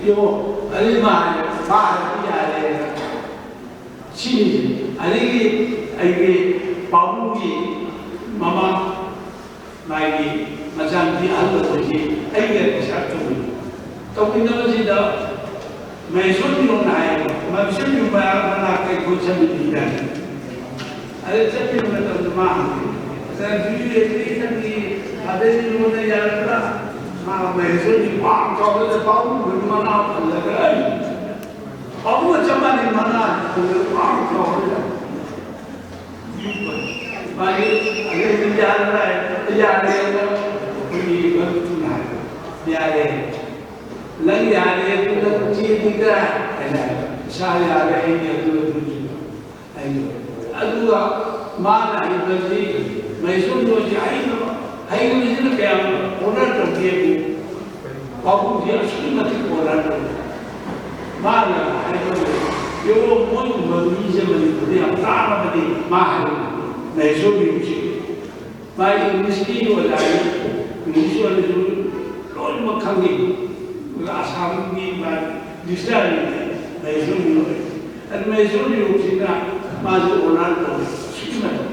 ꯌꯦꯡꯉꯣ, ꯑꯗꯩ ꯃꯥ ꯍꯥꯏꯔꯦ, ꯃꯥ ꯍꯥꯏꯔꯗꯤ ꯌꯥꯔꯦ꯫ ꯁꯤꯅꯤ꯫ ꯑꯗꯒꯤ ꯑꯩꯒꯤ ꯄꯥꯕꯨꯡꯒꯤ ꯃꯃꯥ, ꯃꯥꯒꯤ ꯃꯆꯥꯅꯨꯄꯤ ꯑꯍꯜ ꯑꯣꯏꯕꯁꯤ ꯑꯩꯒ ꯔꯤꯁꯥꯔꯆ ꯇꯧꯃꯤꯟꯅꯩ꯫ ꯇꯧꯃꯤꯟꯅꯕꯁꯤꯗ ꯃꯍꯦꯁꯣꯔ ꯃꯤꯔꯣꯟꯅ ꯍꯥꯏꯌꯦꯕ, "ꯃꯍꯦꯁꯣꯔ ꯃꯤꯔꯣꯟ ꯃꯅꯥꯛꯇ ꯑꯩꯈꯣꯏ ꯆꯠꯃꯤꯟꯅꯩ" ꯍꯥꯏꯅ꯫ ꯑꯗ ꯆꯠꯃꯤꯟꯅꯕ ꯃꯇꯝꯗ ꯃꯥ ꯍꯪꯉꯦ, "ꯃꯆꯥꯅꯨꯄꯤ ꯑꯦꯒ꯭ꯔꯤꯀꯜꯆꯔꯒꯤ ꯐꯥꯗꯔ ꯃꯤꯔꯣꯟꯅ ꯌꯥꯔꯕ꯭ꯔꯥ?" ꯃꯥ ꯃꯍꯦꯁꯣꯔꯒꯤ ꯄꯥꯝ ꯆꯥꯎꯕꯗ ꯄꯥꯕꯨꯡ ꯃꯅꯥ ꯐꯜꯂꯒ, "ꯑꯩ ꯄꯥꯕꯨꯡꯒ ꯆꯞ ꯃꯥꯟꯅꯩ꯫ ꯃꯥꯅ ꯈꯣꯡꯗ ꯄꯥꯡ ꯀꯥꯎꯔꯒ ꯃꯥꯒꯤ ꯑꯗꯩꯗꯤ ꯌꯥꯔꯦ, ꯌꯥꯔꯦꯅ ꯑꯩꯈꯣꯏꯒꯤ ꯃꯔꯨꯞꯇꯨꯅ ꯍꯥꯏꯕ, "ꯌꯥꯔꯦ, ꯅꯪ ꯌꯥꯔꯦ, ꯑꯗꯨ ꯅꯪ ꯆꯦꯗꯤ ꯀꯗꯥꯏ?" ꯍꯥꯏꯅ ꯍꯥꯏꯕ, "ꯏꯁꯥ ꯌꯥꯔꯦ, ꯑꯩꯗꯤ ꯑꯗꯨ ꯑꯗꯨ ꯑꯗꯨ ꯑꯗꯨꯒ ꯃꯥꯅ ꯍꯩꯕꯁꯤ ꯃꯍꯦꯁꯣꯔꯤꯁꯤ ꯍꯩꯕ, ꯍꯩꯕꯁꯤꯅ ꯀꯌꯥꯝ ꯑꯣꯅꯔ ꯇꯧꯒꯦꯕꯨ ꯄꯥꯕꯨꯡꯁꯤ ꯑꯁꯨꯛꯀꯤ ꯃꯇꯤꯛ ꯑꯣꯅꯔ ꯇꯧꯏ꯫ ꯃꯥꯅ ꯍꯥꯏꯕ ꯌꯦꯡꯉꯣ, ꯃꯣꯏꯒꯨꯝꯕ ꯃꯤꯁꯦ ꯃꯅꯤꯄꯨꯔꯗ ꯌꯥꯝ ꯇꯥꯡꯉꯕꯅꯤ꯫ ꯃꯥ ꯍꯥꯏꯕ ꯃꯍꯦꯁꯣꯔꯤꯁꯤ ꯃꯥꯒꯤ ꯏꯪꯂꯤꯁꯀꯤ ꯑꯣꯖꯥꯅꯤ, ꯏꯪꯂꯤꯁ ꯑꯣꯏꯔꯁꯨ ꯂꯣꯏꯅꯃꯛ ꯈꯪꯉꯤ꯫ ꯑꯗꯨꯒ ꯑꯁꯥꯝꯒꯤ ꯃꯥ ꯗꯤꯁꯇ꯭ꯔꯤꯛ ꯃꯍꯦꯁꯣꯔꯤ ꯑꯣꯏ꯫ ꯑꯗꯨ ꯃꯍꯦꯁꯣꯔꯤ ꯌꯣꯛꯁꯤꯅ ꯃꯥꯁꯨ ꯑꯣꯅꯔ ꯇꯧꯋꯤ꯫ ꯑꯁꯨꯛꯀꯤ ꯃꯇꯤꯛ꯫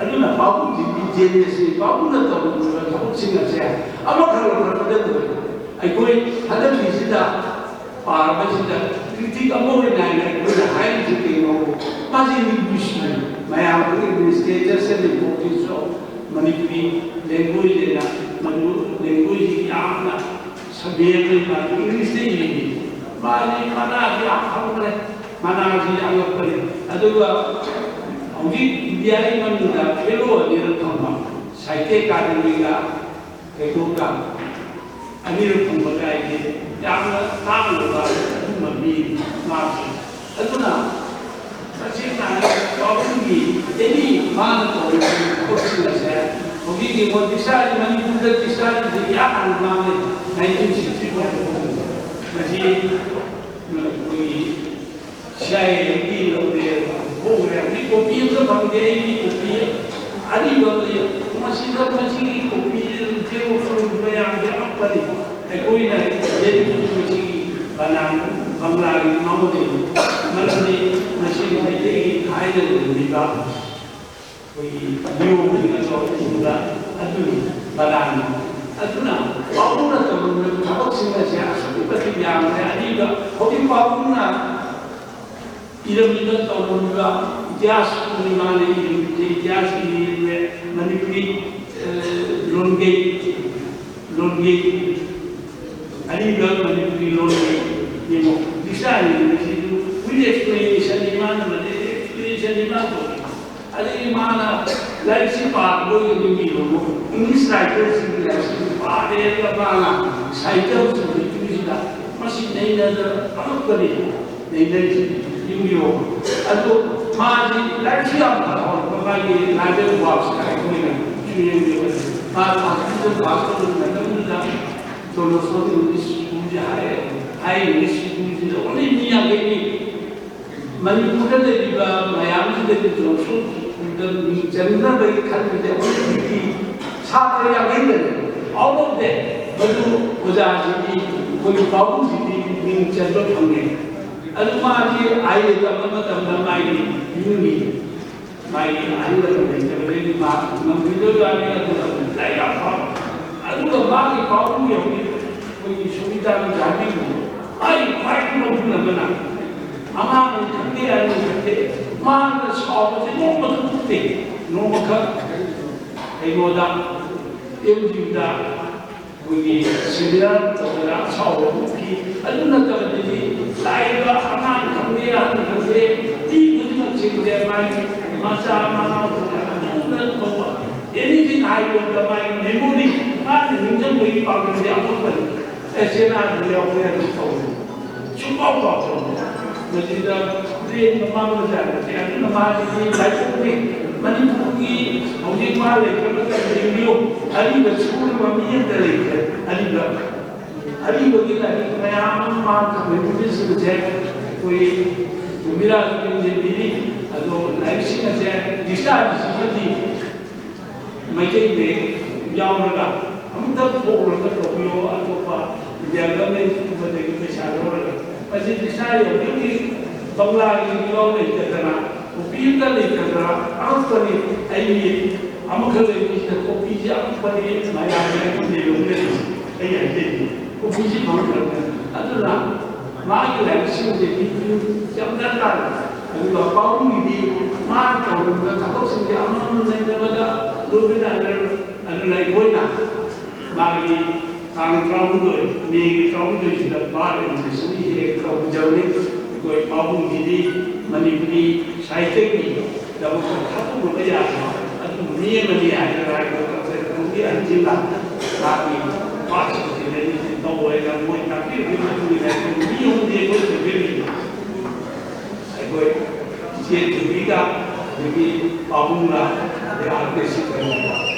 ꯑꯗꯨꯅ ꯄꯥꯕꯨꯡꯁꯤꯒꯤ ꯖꯦꯅꯦꯁꯁꯤ ꯄꯥꯕꯨꯡꯅ ꯇꯧꯔꯝꯂꯤꯕ ꯊꯕꯛꯁꯤꯡ ꯑꯁꯦ ꯑꯃꯈꯛ ꯂꯧꯈꯠꯄꯗ ꯂꯣꯏꯔꯦ꯫ ꯑꯩꯈꯣꯏ ꯍꯟꯗꯛꯀꯤꯁꯤꯗ ꯄꯥꯔꯕꯁꯤꯗ ꯀ꯭ꯔꯤꯇꯤꯛ ꯑꯃ ꯑꯣꯏꯅ ꯑꯩꯅ ꯑꯩꯈꯣꯏꯅ ꯍꯥꯏꯔꯤꯁꯤ ꯀꯩꯅꯣ? ꯃꯥꯁꯤ ꯂꯤꯡꯒ꯭ꯋꯤꯁꯅꯤ꯫ ꯃꯌꯥꯝ ꯑꯩꯈꯣꯏ administrators and importance of Manipuri language ꯍꯥꯏꯅ ꯃꯅꯤꯄꯨꯔ ꯂꯦꯡꯒ꯭ꯋꯦꯖꯁꯤ ꯌꯥꯝꯅ ꯁꯕꯖꯦꯛ ꯑꯃ ꯃꯥꯒꯤ ꯏꯪꯂꯤꯁꯇ ꯏꯔꯤꯅꯤ꯫ ꯃꯥꯁꯤ ꯃꯅꯥꯁꯤ ꯌꯥꯝ ꯐꯪꯈ꯭ꯔꯦ, ꯃꯅꯥꯁꯤ ꯌꯥꯝꯂꯛꯄꯅꯤ꯫ ꯑꯗꯨꯒ ꯍꯧꯖꯤꯛ ꯏꯟꯗꯤꯌꯥꯒꯤ ꯃꯅꯨꯡꯗ ꯐꯦꯂꯣ ꯑꯅꯤꯔꯛ ꯐꯪꯕ, ꯁꯥꯍꯤꯇ꯭ꯌ ꯑꯦꯀꯥꯗꯦꯃꯤꯒ ꯀꯩꯅꯣꯒ ꯑꯅꯤꯔꯛ ꯐꯪꯕ ꯀꯥꯏꯁꯦ ꯌꯥꯝꯅ ꯇꯥꯡꯂꯕ ꯑꯗꯨꯒꯨꯝꯕ ꯃꯤ ꯃꯥꯁꯦ꯫ ꯑꯗꯨꯅ ꯇꯁꯦꯡꯅ ꯍꯥꯏꯔꯕꯗ ꯄꯥꯕꯨꯡꯒꯤ ꯑꯦꯅꯤ ꯃꯥꯅ ꯇꯧꯔꯤꯕ ꯊꯕꯛꯁꯤꯡ ꯑꯁꯦ ꯍꯧꯖꯤꯛꯀꯤ ꯃꯣꯏ ꯗꯤꯛꯁꯅꯥꯔꯤ, ꯃꯅꯤꯄꯨꯔꯗ ꯗꯤꯛꯁꯅꯥꯔꯤꯁꯦ ꯏꯍꯥꯟ ꯍꯥꯟꯅ ꯃꯥꯅ nineteen sixty four ꯃꯁꯤ ꯑꯩꯈꯣꯏꯒꯤ ꯁꯤ ꯑꯥꯏ ꯑꯦꯒꯤ ꯂꯧꯔꯦ, ꯍꯧꯈ꯭ꯔꯦ꯫ ꯍꯧꯖꯤꯛ ꯀꯣꯄꯤ ꯑꯝꯇ ꯐꯪꯗꯦ꯫ ꯑꯩꯒꯤ ꯀꯣꯄꯤ ꯑꯔꯤꯕ ꯑꯃ ꯂꯩ꯫ ꯃꯁꯤꯗ, ꯃꯁꯤꯒꯤ ꯀꯣꯄꯤ ꯖꯦꯔꯣꯛꯁ ꯇꯧꯔꯤꯕ ꯃꯌꯥꯝꯁꯦ ꯑꯉꯛꯄꯅꯤ꯫ ꯑꯩꯈꯣꯏꯅ ꯖꯦꯔꯣꯛꯁ ꯃꯁꯤꯒꯤ ꯕꯅꯥꯟ ꯕꯪꯒ꯭ꯂꯥꯒꯤ ꯃꯉꯣꯟꯗꯒꯤ, ꯃꯔꯝꯗꯤ ꯃꯁꯤ ꯃꯩꯇꯩꯒꯤ ꯊꯥꯏꯅ ꯂꯩꯔꯝꯃꯤꯕ ꯑꯩꯈꯣꯏꯒꯤ ꯅꯤꯌꯣꯝꯁꯤꯡ ꯑꯗꯣ ꯎꯕꯗ ꯑꯗꯨꯅꯤ ꯕꯅꯥꯟ꯫ ꯑꯗꯨꯅ ꯄꯥꯕꯨꯡꯅ ꯇꯧꯔꯝꯂꯤꯕ ꯊꯕꯛꯁꯤꯡ ꯑꯁꯦ ꯑꯁꯨꯛꯀꯤ ꯃꯇꯤꯛ ꯌꯥꯝꯈ꯭ꯔꯦ꯫ ꯑꯔꯤꯕ ꯍꯧꯖꯤꯛ ꯄꯥꯕꯨꯡꯅ ꯏꯔꯝꯃꯤꯕ ꯇꯧꯔꯝꯃꯤꯕ ꯏꯇꯤꯍꯥꯁ ꯄꯨꯝꯅꯃꯛ ꯃꯥꯅ ꯏꯔꯝꯃꯤꯕ ꯏꯇꯤꯍꯥꯁ ꯏꯔꯤꯕ ꯃꯅꯤꯄꯨꯔꯤ, ꯑ, ꯂꯣꯟꯒꯩ, ꯂꯣꯟꯒꯩ, ꯑꯔꯤꯕ ꯃꯅꯤꯄꯨꯔꯤ ꯂꯣꯟꯒꯩ ꯌꯦꯡꯉꯣ꯫ ꯏꯆꯥ ꯌꯦꯡꯕꯁꯤꯁꯨ with explanation ꯅꯤ ꯃꯥꯅ ꯃꯗꯩ explanation ꯅꯤ ꯃꯥꯅ ꯇꯧꯔꯤ꯫ ꯑꯗꯒꯤ ꯃꯥꯅ ꯂꯥꯏꯔꯤꯛꯁꯤ ꯄꯥꯕꯗ ꯌꯦꯡꯕꯤꯔꯨꯅꯨ, English writer ꯁꯤꯡꯒꯤ ꯂꯥꯏꯔꯤꯛꯁꯤ ꯄꯥꯔꯦ꯫ ꯑꯗꯨꯒ ꯃꯥꯅ ꯁꯥꯍꯤꯇ꯭ꯌ ꯁꯤꯡꯒꯤ ꯃꯁꯤ ꯅꯩꯅꯗ ꯑꯉꯛꯄꯅꯤ꯫ ꯅꯩꯅꯔꯤꯁꯤ ꯌꯦꯡꯕꯤꯌꯣ꯫ ꯑꯗꯨ ꯃꯥꯗꯤ ꯂꯥꯏꯔꯤꯛꯁꯨ ꯌꯥꯝ ꯐꯕ, ꯃꯥꯒꯤ ꯂꯥꯏꯕꯦꯜ ꯋꯥꯛꯁ ꯑꯩꯈꯣꯏꯅ ꯁꯨ ꯌꯦꯡꯕꯤꯌꯣ꯫ ꯃꯥ ꯀ꯭ꯂꯥꯁ ꯇꯨꯗ ꯄꯥꯁ ꯇꯧꯕ ꯃꯇꯝꯗꯨꯗ ꯗꯣꯅꯣꯁꯣꯟ ꯏꯪꯂꯤꯁ ꯁ꯭ꯀꯨꯜꯁꯦ ꯍꯥꯏ, ꯍꯥꯏ ꯏꯪꯂꯤꯁ ꯁ꯭ꯀꯨꯜꯁꯤꯗ ꯑꯣꯟꯂꯤ ꯃꯤ ꯌꯥꯡꯈꯩꯅꯤ꯫ ꯃꯅꯤꯄꯨꯔꯗ ꯂꯩꯔꯤꯕ ꯃꯌꯥꯝꯁꯤꯗꯗꯤ ꯗꯣꯅꯣꯁꯣꯟ ꯁ꯭ꯀꯨꯜꯗ ꯃꯤꯡ ꯆꯟꯅꯕꯒꯤ ꯈꯟꯕꯁꯦ ꯑꯣꯟꯂꯤ ꯃꯤ ꯁꯥꯇ꯭ꯔ ꯌꯥꯡꯈꯩꯗꯅꯤ꯫ Out of that, ꯃꯗꯨ ꯑꯣꯖꯥꯁꯤꯗꯤ, ꯑꯩꯈꯣꯏꯒꯤ ꯄꯥꯕꯨꯡꯁꯤꯗꯤ ꯃꯤꯡ ꯆꯟꯕ ꯐꯪꯉꯦ꯫ ꯑꯗꯨ ꯃꯥꯗꯤ ꯑꯥꯏ ꯑꯦ ꯇꯝꯕ ꯃꯇꯝꯗ ꯃꯥꯒꯤ ꯌꯨꯝꯒꯤ ꯃꯥꯒꯤ ꯑꯍꯜ ꯂꯃꯟ ꯂꯩꯇꯕꯗꯒꯤ ꯃꯥ ꯉꯝꯈꯤꯗꯕ ꯋꯥꯅꯤ꯫ ꯑꯗꯨꯒ ꯂꯥꯏꯔꯤꯛ ꯌꯥꯝ ꯐꯕ꯫ ꯑꯗꯨꯒ ꯃꯥꯒꯤ ꯄꯥꯎꯗꯨ ꯌꯧꯏ꯫ ꯑꯩꯈꯣꯏꯒꯤ ꯁꯨꯅꯤꯇꯥ ꯃꯤꯖꯥꯃꯤꯕꯨ ꯑꯩ ꯈ꯭ꯋꯥꯏꯗꯒꯤ ꯅꯣꯛꯅꯤꯡꯕꯅ ꯑꯉꯥꯡꯅꯤ ꯈꯪꯗꯦ, ꯑꯍꯜꯅꯤ ꯈꯪꯗꯦ, ꯃꯥꯅ ꯁꯥꯎꯕꯁꯦ ꯅꯣꯡꯃꯇ ꯊꯣꯛꯇꯦ꯫ ꯅꯣꯡꯃꯈꯛ ꯀꯩꯅꯣꯗ, ꯑꯦꯝ ꯌꯨꯗ ꯑꯩꯈꯣꯏꯒꯤ ꯁꯦꯃꯤꯅꯥꯔ ꯇꯧꯗꯅ ꯑꯁꯥꯎꯕ ꯎꯠꯈꯤ꯫ ꯑꯗꯨ ꯅꯠꯇꯕꯗꯗꯤ ꯂꯥꯛꯏꯕ ꯑꯉꯥꯡ ꯈꯪꯗꯦ, ꯑꯍꯟ ꯈꯪꯗꯦ, ꯃꯤ ꯈꯨꯗꯤꯡꯃꯛꯁꯤꯡꯁꯦ ꯃꯥꯒꯤ ꯃꯆꯥ ꯃꯅꯥꯎ ꯑꯗꯨꯝꯅ ꯇꯧꯕ, ꯑꯦꯅꯤꯊꯤꯡ ꯍꯥꯏꯕꯗ ꯃꯥꯒꯤ ꯃꯦꯃꯣꯔꯤ, ꯃꯥꯅ ꯅꯤꯡꯁꯤꯡꯕꯒꯤ ꯄꯥꯡꯒꯜꯁꯦ ꯑꯃꯠꯇꯅꯤ꯫ ꯑꯦ, ꯆꯦꯅꯥꯗ ꯌꯥꯎꯈ꯭ꯔꯦ ꯑꯗꯨꯝ ꯇꯧꯕ꯫ ꯁꯨꯡꯀꯥꯎ ꯀꯥꯎꯊꯣꯛꯇꯦ꯫ ꯃꯁꯤꯗ ꯕ꯭ꯔꯦꯟ ꯃꯃꯥꯡꯗ ꯖꯥꯠ ꯅꯠꯇꯦ꯫ ꯑꯗꯨꯅ ꯃꯥꯒꯤꯗꯤ ꯂꯥꯏꯊꯣꯛꯈ꯭ꯔꯦ꯫ ꯃꯅꯤꯄꯨꯔꯒꯤ ꯍꯧꯖꯤꯛ ꯃꯥ ꯂꯩꯇ꯭ꯔꯕ ꯃꯇꯝꯗ ꯌꯦꯡꯕꯤꯌꯨ꯫ ꯑꯔꯤꯕ ꯁꯨꯅꯕ ꯃꯤ ꯑꯃꯇ ꯂꯩꯇ꯭ꯔꯦ꯫ ꯑꯔꯤꯕ, ꯑꯔꯤꯕꯒꯤ ꯂꯥꯏꯔꯤꯛ ꯃꯌꯥꯝ ꯑꯃ ꯃꯥ ꯊꯝꯂꯤꯕꯁꯤꯡꯁꯦ ꯑꯩꯈꯣꯏ ꯇꯣꯝꯕꯤꯔꯥꯁꯨ ꯌꯦꯡꯁꯤꯟꯕꯤꯔꯤ꯫ ꯑꯗꯣ ꯂꯥꯏꯔꯤꯛꯁꯤꯡ ꯑꯁꯦ ꯗꯤꯛꯁꯅꯥꯔꯤꯁꯤꯃꯗꯤ ꯃꯩꯇꯩ ꯃꯌꯦꯛ ꯌꯥꯎꯔꯒ ꯑꯃꯨꯛꯇꯪ ꯊꯣꯛꯎꯔꯒ ꯇꯧꯕꯤꯌꯣ, ꯑꯇꯣꯞꯄ ꯏꯟꯗꯤꯌꯥ ꯒꯚꯔꯟꯃꯦꯟꯠꯀꯨꯝꯕꯗꯒꯤ ꯄꯩꯁꯥ ꯂꯧꯔꯒ꯫ ꯃꯁꯤ ꯄꯩꯁꯥ ꯌꯧꯕꯒꯤ ꯕꯪꯒ꯭ꯂꯥꯒꯤ ꯌꯥꯎ ꯂꯩꯇꯗꯅ, ꯀꯣꯄꯤ ꯑꯝꯇ ꯂꯩꯇꯗꯅ ꯑꯉꯛꯄꯅꯤ꯫ ꯑꯩꯒꯤ ꯑꯃꯈꯛ ꯂꯩꯕꯁꯤꯗ ꯀꯣꯄꯤꯁꯤ ꯑꯉꯛꯄꯅꯤ, ꯃꯌꯥꯝꯒꯤ ꯑꯩꯉꯣꯟꯗ ꯌꯧ ꯂꯩꯔꯤꯁꯤ꯫ ꯑꯩ ꯍꯥꯏꯖꯔꯤꯅꯤ, ꯀꯣꯄꯤꯁꯤ ꯐꯪꯗ꯭ꯔꯕꯅꯤꯅ꯫ ꯑꯗꯨꯅ ꯃꯥꯒꯤ ꯂꯥꯏꯔꯤꯛꯁꯤꯡꯁꯦ ꯌꯥꯝ ꯗꯔꯀꯥꯔ꯫ ꯑꯗꯨꯒ ꯄꯥꯎꯃꯤꯗꯤ ꯃꯥꯅ ꯇꯧꯔꯝꯕ ꯊꯕꯛꯁꯤꯡꯁꯦ ꯑꯃꯃꯝ ꯅꯩꯅꯕꯗ ꯂꯣꯏꯅ ꯑꯗꯨꯅ ꯑꯩꯈꯣꯏꯅ ꯃꯥꯒꯤ ꯇꯥꯡ ꯇꯔꯥꯍꯨꯝꯗꯣꯏ, ꯃꯦꯒꯤ ꯇꯔꯥꯍꯨꯝꯗꯣꯏꯁꯤꯗ ꯕꯥꯔ ꯑꯦꯟꯅꯤꯚꯔꯁꯔꯤ ꯍꯦꯛ ꯇꯧꯖꯕꯅꯤ꯫ ꯑꯩꯈꯣꯏ ꯄꯥꯕꯨꯡꯒꯤꯗꯤ ꯃꯅꯤꯄꯨꯔꯤ ꯁꯥꯍꯤꯇ꯭ꯌꯒꯤꯗꯃꯛꯇ ꯊꯥꯗꯣꯛꯅꯕ ꯌꯥꯕ ꯑꯗꯨꯒꯨꯝꯕ ꯃꯤ ꯑꯃꯅꯤ ꯍꯥꯏꯗꯅ ꯑꯩꯈꯣꯏ ꯀꯛꯆꯤꯡ ꯈꯨꯅꯧꯒꯤ ꯑꯍꯟꯁꯤꯡꯅ ꯃꯥꯒꯤ ꯄꯥꯁ ꯇꯧꯕ ꯍꯥꯏꯅ ꯃꯣꯏ ꯇꯥꯛꯄꯤꯕꯒꯤ ꯃꯇꯨꯡ ꯏꯟꯅ ꯑꯩꯈꯣꯏ ꯃꯤ ꯑꯍꯨꯝꯗꯤ ꯑꯩꯈꯣꯏ ꯐꯦꯃꯤꯂꯤ ꯑꯩꯈꯣꯏ ꯏꯆꯦ ꯊꯣꯏꯕꯤꯒ, ꯑꯗꯒꯤ ꯄꯥꯕꯨꯡꯒ, ꯑꯗꯩ ꯑꯥꯔ ꯀꯦ ꯁꯤꯀꯟꯒ꯫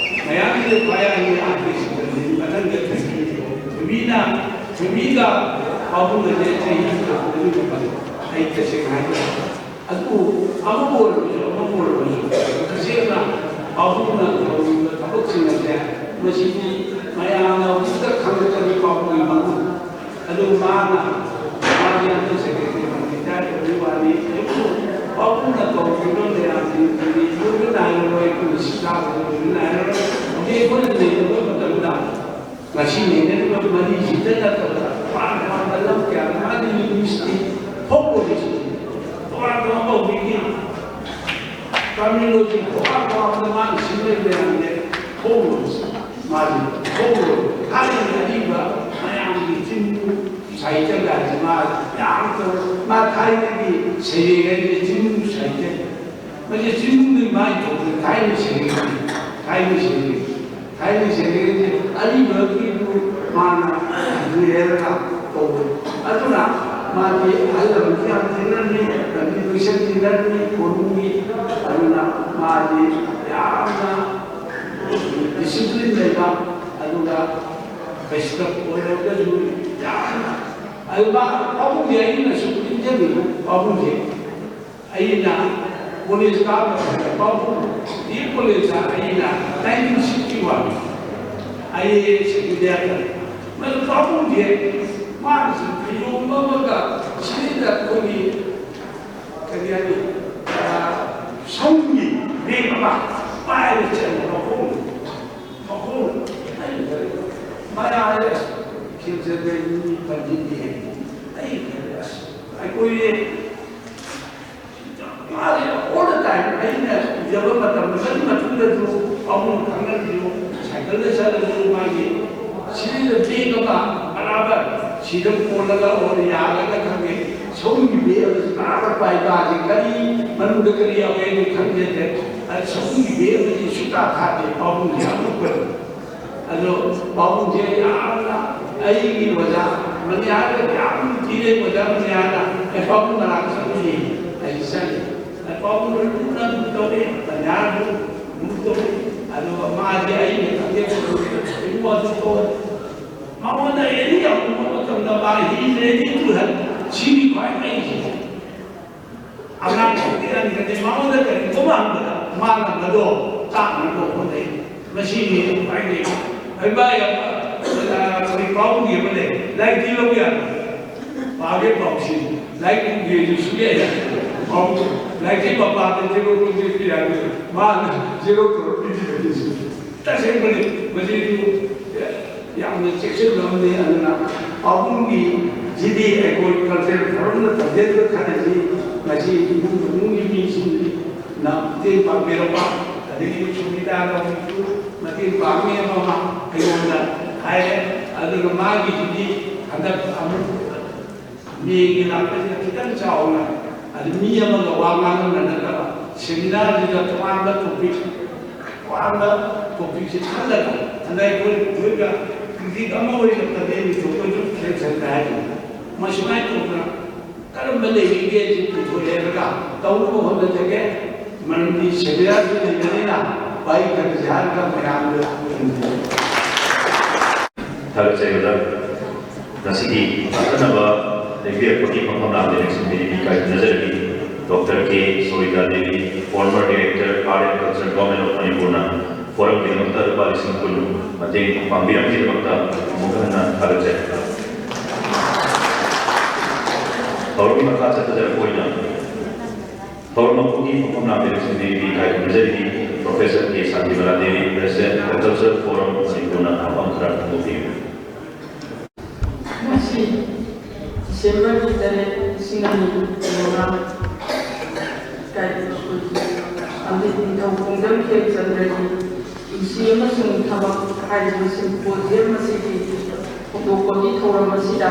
ꯃꯌꯥꯝꯁꯤꯗ ꯈ꯭ꯋꯥꯏ ꯑꯍꯟꯒꯤ ꯑꯥꯔ ꯀꯦ ꯁꯤꯀꯟꯁꯤꯅꯤ, ꯃꯊꯪꯗ ꯊꯣꯏꯕꯤꯅꯤ꯫ ꯊꯣꯏꯕꯤꯅ, ꯊꯣꯏꯕꯤꯒ ꯄꯥꯕꯨꯡꯒꯁꯦ ꯆꯍꯤ ꯇꯔꯨꯛ ꯃꯥꯄꯜ꯫ ꯑꯩ ꯇꯁꯦꯡꯅ ꯍꯥꯏꯖꯔꯕꯗ ꯑꯗꯨꯕꯨ ꯑꯃꯕꯨ ꯑꯣꯏꯔꯕꯁꯨ ꯑꯃꯕꯨ ꯑꯣꯏꯔꯕꯁꯨ ꯇꯁꯦꯡꯅ ꯄꯥꯕꯨꯡꯅ ꯇꯧꯔꯤꯕ ꯊꯕꯛꯁꯤꯡ ꯑꯁꯦ ꯃꯁꯤꯗꯤ ꯃꯌꯥꯝꯅ ꯍꯧꯖꯤꯛꯇ ꯈꯪꯂꯛꯀꯅꯤ ꯄꯥꯕꯨꯡꯒꯤ ꯃꯒꯨꯟ꯫ ꯑꯗꯨ ꯃꯥꯅ, ꯃꯥꯒꯤ ꯑꯟꯗꯔ ꯁꯦꯀ꯭ꯔꯦꯇꯔꯤ ꯔꯤꯇꯥꯌꯔ ꯑꯣꯏꯕꯒꯤ ꯋꯥꯅꯤ꯫ ꯑꯩꯈꯣꯏ ꯄꯥꯕꯨꯡꯅ ꯇꯧꯈꯤꯕ ꯃꯌꯥꯝꯁꯤꯡꯗꯨꯗꯤ ꯂꯣꯏꯕ ꯅꯥꯏꯔꯔꯣꯏ, ꯑꯩꯈꯣꯏ ꯁꯤꯀꯥꯕꯗ ꯂꯣꯏꯕ ꯅꯥꯏꯔꯔꯣꯏ꯫ ꯍꯧꯖꯤꯛ ꯑꯩꯈꯣꯏꯅ ꯅꯩꯅꯕ ꯃꯇꯝꯗ ꯉꯁꯤ ꯅꯩꯅꯔꯤꯕ ꯃꯔꯤꯁꯤꯗ ꯅꯠꯇꯕ ꯇꯣꯉꯥꯟ ꯇꯣꯉꯥꯟꯕ ꯂꯝ ꯀꯌꯥꯗ ꯃꯥꯒꯤ ꯂꯤꯡꯒ꯭ꯋꯤꯁꯇꯤꯛ ꯐꯣꯛ ꯂꯣꯔꯤꯁ ꯇꯣꯉꯥꯟ ꯇꯣꯉꯥꯟꯕ ꯍꯧꯖꯤꯛꯀꯤ ꯇꯔꯃꯤꯅꯣꯂꯣꯖꯤ ꯇꯣꯉꯥꯟ ꯇꯣꯉꯥꯟꯕꯗ ꯃꯥꯅ ꯁꯤꯖꯤꯟꯅꯔꯤꯕ ꯃꯌꯥꯝꯁꯦ ꯐꯣꯛ ꯂꯣꯔꯤꯁ꯫ ꯃꯥꯁꯦ ꯐꯣꯛ ꯂꯣꯔ ꯊꯥꯏꯅꯒꯤ ꯑꯔꯤꯕ ꯃꯌꯥꯝꯒꯤ ꯆꯤꯡ ꯁꯥꯍꯤꯇ꯭ꯌꯒꯥꯏꯁꯦ ꯃꯥ ꯌꯥꯝ ꯇꯧ-, ꯃꯥ ꯊꯥꯏꯅꯒꯤ ꯁꯩꯔꯦꯡ ꯍꯥꯏꯁꯦ ꯆꯤꯡ ꯁꯥꯍꯤꯇ꯭ꯌꯅꯤ꯫ ꯃꯁꯤ ꯆꯤꯡꯗꯒꯤ ꯃꯥꯒꯤ ꯊꯣꯛꯄ ꯊꯥꯏꯅ ꯁꯩꯔꯦꯡ, ꯊꯥꯏꯅ ꯁꯩꯔꯦꯡ, ꯊꯥꯏꯅ ꯁꯩꯔꯦꯡꯁꯦ ꯑꯔꯤꯕꯒꯤꯕꯨ ꯃꯥꯅ ꯍꯦꯔꯒ ꯇꯧꯕ꯫ ꯑꯗꯨꯅ ꯃꯥꯗꯤ ꯑꯍꯜ ꯂꯃꯟꯁꯨ ꯌꯥꯝ ꯇꯤꯟꯅꯔꯝꯃꯤ, ꯂꯝꯕꯤ ꯂꯣꯏꯁꯪ ꯇꯤꯟꯅꯔꯝꯃꯤ, ꯀꯣꯅꯨꯡꯒꯤ꯫ ꯑꯗꯨꯅ ꯃꯥꯗꯤ ꯌꯥꯝꯅ ꯗꯤꯁꯤꯄ꯭ꯂꯤꯟ ꯂꯩꯕ, ꯑꯗꯨꯒ ꯕꯩꯁꯅꯕ ꯑꯣꯏꯔꯒꯁꯨ ꯌꯥꯝꯅ, ꯑꯗꯨ ꯃꯥ ꯄꯥꯕꯨꯡꯁꯦ ꯑꯩꯅꯁꯨ ꯅꯤꯡꯁꯤꯡꯉꯤ꯫ ꯄꯥꯕꯨꯡꯁꯦ ꯑꯩꯅ ꯀꯣꯂꯦꯖ ꯀꯥꯕ ꯃꯇꯝꯗ ꯄꯥꯕꯨꯡ ꯗꯤ ꯑꯦꯝ ꯀꯣꯂꯦꯖꯇ ꯑꯩꯅ nineteen sixty one I A S retire ꯇꯧꯔꯦ꯫ ꯃꯗꯨ ꯄꯥꯕꯨꯡꯁꯦ ꯃꯥꯅꯁꯨ ꯐꯩꯖꯣꯝ ꯑꯃꯒ ꯁꯤꯗ ꯑꯩꯈꯣꯏꯒꯤ ꯀꯔꯤ ꯍꯥꯏꯅꯤ, ꯑꯥ, ꯁꯎꯟꯒꯤ ꯕꯦꯒ ꯑꯃ ꯄꯥꯏꯔꯒ ꯆꯠꯂꯦ ꯃꯈꯣꯡ, ꯃꯈꯣꯡ꯫ ꯑꯩꯅ ꯈꯜꯂꯦ, "ꯃꯌꯥ ꯍꯥꯏꯔꯦ, ꯈꯦꯝꯆꯟꯗ꯭ꯔꯦ ꯃꯤ ꯄꯟꯗꯤꯠꯅꯤ" ꯍꯥꯏ꯫ ꯑꯩꯅ ꯈꯜꯂꯦ, "ꯑꯁ, ꯑꯩꯈꯣꯏ ꯃꯥꯁꯦ all the time ꯑꯩꯅ ꯎꯖꯕ ꯃꯇꯝꯗ ꯃꯗꯨ ꯃꯇꯨꯡꯗꯁꯨ ꯑꯃꯨꯛ ꯈꯪꯅꯔꯤꯁꯨ ꯁꯥꯏꯀꯜꯗ ꯆꯠꯂꯁꯨ ꯃꯥꯒꯤ ꯁꯤꯗ ꯕꯦꯒ ꯑꯃ ꯕꯔꯥꯕꯔ ꯁꯤꯗ ꯀꯣꯜꯂꯒ ꯑꯣꯔ ꯌꯥꯜꯂꯒ ꯊꯝꯃꯦ꯫ ꯁꯣꯝꯒꯤ ꯕꯦꯒ ꯑꯃꯁꯨ ꯕꯔꯥꯕꯔ ꯄꯥꯏꯕ, ꯑꯁꯤ ꯀꯔꯤ ꯃꯅꯨꯡꯗ ꯀꯔꯤ ꯌꯥꯎꯋꯦ ꯍꯥꯏꯗꯤ ꯈꯪꯖꯗ꯭ꯔꯦ꯫ ꯑꯗ ꯁꯣꯝꯒꯤ ꯕꯦꯒ ꯑꯃꯗꯤ ꯁꯨꯡꯊꯥ ꯊꯥꯗꯦ, ꯄꯥꯕꯨꯡꯁꯦ ꯑꯉꯛꯄꯅꯤ꯫ ꯑꯗꯣ ꯄꯥꯕꯨꯡꯁꯦ ꯌꯥꯝꯅ ꯑꯩꯒꯤ ꯑꯣꯖꯥ ꯃꯅꯤꯍꯥꯔꯗ ꯌꯥꯝ ꯅꯨꯡꯇꯤꯖꯩ꯫ ꯑꯣꯖꯥ ꯃꯅꯤꯍꯥꯔꯅ, "ꯑꯦ, ꯄꯥꯕꯨꯡ ꯃꯅꯥꯛꯇ ꯆꯠꯂꯨꯁꯤ", ꯑꯩ ꯆꯠꯂꯦ꯫ ꯑꯦ, ꯄꯥꯕꯨꯡ ꯂꯨꯅ ꯑꯗꯨꯝ ꯇꯧꯔꯦ, ꯃꯅꯤꯍꯥꯔꯕꯨ ꯑꯗꯨꯝ ꯇꯧꯔꯦ꯫ ꯑꯗꯨꯒ ꯃꯥꯁꯦ ꯑꯩꯅ ꯈꯪꯖꯕ ꯏꯕꯨꯡꯉꯣ ꯑꯗꯨ ꯇꯧꯔꯦ꯫ ꯃꯉꯣꯟꯗ ꯑꯦꯅꯤ ꯌꯥꯎꯕ ꯃꯇꯝꯗ ꯃꯥ he is ready to help꯫ ꯁꯤꯅꯤ ꯈ꯭ꯋꯥꯏ ꯃꯩꯁꯦ꯫ ꯑꯉꯥꯡ ꯈꯪꯗꯦ, ꯑꯍꯟ ꯈꯪꯗꯦ, ꯃꯉꯣꯟꯗ ꯀꯔꯤꯒꯨꯝꯕ ꯍꯪꯕꯗ ꯃꯥꯅ ꯃꯗꯣ ꯇꯥꯛꯅꯕ ꯍꯣꯠꯅꯩ꯫ ꯃꯁꯤꯅꯤ ꯈ꯭ꯋꯥꯏꯗꯒꯤ ꯍꯩꯕ ꯌꯥꯕ, ꯑ, ꯑꯩꯈꯣꯏ ꯄꯥꯎꯃꯤ ꯑꯃ ꯂꯩ, ꯂꯥꯏꯔꯤꯛꯇꯤ ꯂꯧ ꯌꯥꯗꯦ꯫ ꯄꯥꯒꯦ ꯄꯥꯎꯁꯤ, ꯂꯥꯏꯔꯤꯛ ꯎꯒꯦꯁꯨ ꯁꯨꯡꯌꯥ ꯌꯥꯗꯦ꯫ ꯄꯥꯎ, ꯂꯥꯏꯔꯤꯛꯇꯤ ꯃꯄꯥꯗ zero crore ꯄꯤꯔꯛꯑꯒ ꯃꯥꯅ zero crore ꯄꯤꯕꯤꯔꯛꯏꯁꯤ꯫ ꯇꯁꯦꯡꯕꯅꯤ, ꯃꯁꯤꯗꯤ ꯌꯥꯝꯅ ꯆꯦꯛꯁꯤꯟꯕ ꯑꯃꯅꯤ꯫ ꯑꯗꯨꯅ ꯄꯥꯕꯨꯡꯒꯤ ꯁꯤꯗꯤ ꯑꯩꯈꯣꯏ cultural forum ꯅ ꯇꯧꯖꯔꯤꯕ ꯈꯔꯁꯤ ꯉꯁꯤ ꯏꯃꯨꯡ ꯃꯅꯨꯡꯒꯤ ꯃꯤꯁꯤꯡꯅ ꯃꯇꯦꯡ ꯄꯥꯡꯕꯤꯔꯛꯄ, ꯑꯗꯒꯤ ꯁꯨꯅꯤꯇꯥ ꯂꯧꯃꯤꯁꯨ ꯃꯇꯦꯡ ꯄꯥꯡꯉꯦ ꯑꯃ ꯑꯩꯉꯣꯟꯗ ꯍꯥꯏꯔꯦ꯫ ꯑꯗꯨꯒ ꯃꯥꯒꯤꯁꯤꯗꯤ ꯍꯟꯗꯛ ꯑꯃꯨꯛ ꯃꯦꯒꯤ ꯂꯥꯛꯄꯁꯤꯗ ꯈꯤꯇꯪ ꯆꯥꯎꯅ, ꯑꯗꯨ ꯃꯤ ꯑꯃꯒ ꯋꯥ ꯉꯥꯡꯅꯕ ꯅꯠꯇꯕ, seminar ꯁꯤꯗ ꯇꯣꯉꯥꯟꯕ topic, ꯇꯣꯉꯥꯟꯕ topic ꯁꯤ ꯈꯜꯂꯒ, ꯍꯟꯗꯛ ꯑꯩꯈꯣꯏ ꯄꯨꯊꯣꯛꯏꯕ critic ꯑꯃ ꯑꯣꯏꯅ ꯄ꯭ꯔꯗꯦꯟꯒꯤ ꯊꯣꯛꯄꯁꯨ ꯈꯦꯠꯁꯟꯗ ꯍꯥꯏꯗꯅ, ꯃꯁꯨꯃꯥꯏꯅ ꯇꯧꯗꯅ ꯀꯔꯝꯕ ꯂꯩꯔꯤꯒꯦ ꯁꯤ ꯄꯨꯊꯣꯛꯑꯦ ꯍꯥꯏꯔꯒ ꯇꯧꯅꯕ ꯍꯣꯠꯅꯖꯒꯦ꯫ ꯃꯔꯝꯗꯤ seminar ꯁꯨ ꯂꯩꯕꯅꯤꯅ ꯋꯥꯔꯤ ꯈꯔꯁꯦ ꯍꯥꯏꯔꯒ ꯃꯌꯥꯝꯗ ꯊꯥꯒꯠꯆꯔꯤ ꯑꯣꯖꯥ꯫ ꯉꯁꯤꯒꯤ ꯑꯈꯟꯅꯕ ꯂꯦꯡꯕꯤꯔꯛꯄꯒꯤ ꯃꯐꯝ ꯂꯥꯡꯗ ꯅꯤꯡꯁꯤꯡꯕꯤꯔꯤꯕ ꯏꯀꯥꯏ ꯈꯨꯝꯅꯖꯔꯤ꯫ Doctor K ꯁꯣꯔꯤꯇꯥ Devi, former director Art and Culture, Government of Manipur ꯅ forum ꯒꯤꯗꯃꯛꯇ ꯂꯨꯄꯥ ꯂꯤꯁꯤꯡ ꯀꯨꯟ ꯃꯇꯦꯡ ꯄꯥꯡꯕꯤꯔꯝꯕꯒꯤꯗꯃꯛꯇ ꯑꯃꯨꯛ ꯍꯟꯅ ꯊꯥꯒꯠꯆꯔꯤ꯫ ꯊꯧꯔꯝꯒꯤ ꯃꯈꯥ ꯆꯠꯊꯖꯔꯛꯄ ꯑꯣꯏꯅ ꯊꯧꯔꯝ ꯃꯄꯨꯒꯤ ꯃꯐꯝ ꯂꯥꯡꯗ ꯅꯤꯡꯁꯤꯡꯕꯤꯔꯤꯕ ꯏꯀꯥꯏ ꯈꯨꯝꯅꯖꯔꯤ꯫ Professor ꯀꯦ Shantibala Devi, President, Cultural Forum ꯃꯅꯤꯄꯨꯔꯅ ꯋꯥꯐꯝ ꯈꯔ ꯐꯣꯡꯗꯣꯛꯄꯤꯌꯨ꯫ ꯉꯁꯤ ꯗꯤꯁꯦꯝꯕꯔꯒꯤ ꯇꯔꯦꯠ, ꯂꯤꯁꯤꯡ ꯑꯅꯤ ꯀꯨꯟꯃꯉꯥ, ꯏꯀꯥꯏ ꯈꯨꯝꯅꯕ ꯄꯟꯗꯤꯠ ꯅꯤꯡꯊꯧ ꯈꯣꯡꯖꯝ ꯈꯦꯝꯆꯟꯗ꯭ꯔꯒꯤ ꯄꯨꯟꯁꯤ ꯑꯃꯁꯨꯡ ꯊꯕꯛ ꯍꯥꯏꯔꯤꯕ symposium ꯑꯁꯤꯒꯤ ꯍꯧꯗꯣꯛꯄꯒꯤ ꯊꯧꯔꯝ ꯑꯁꯤꯗ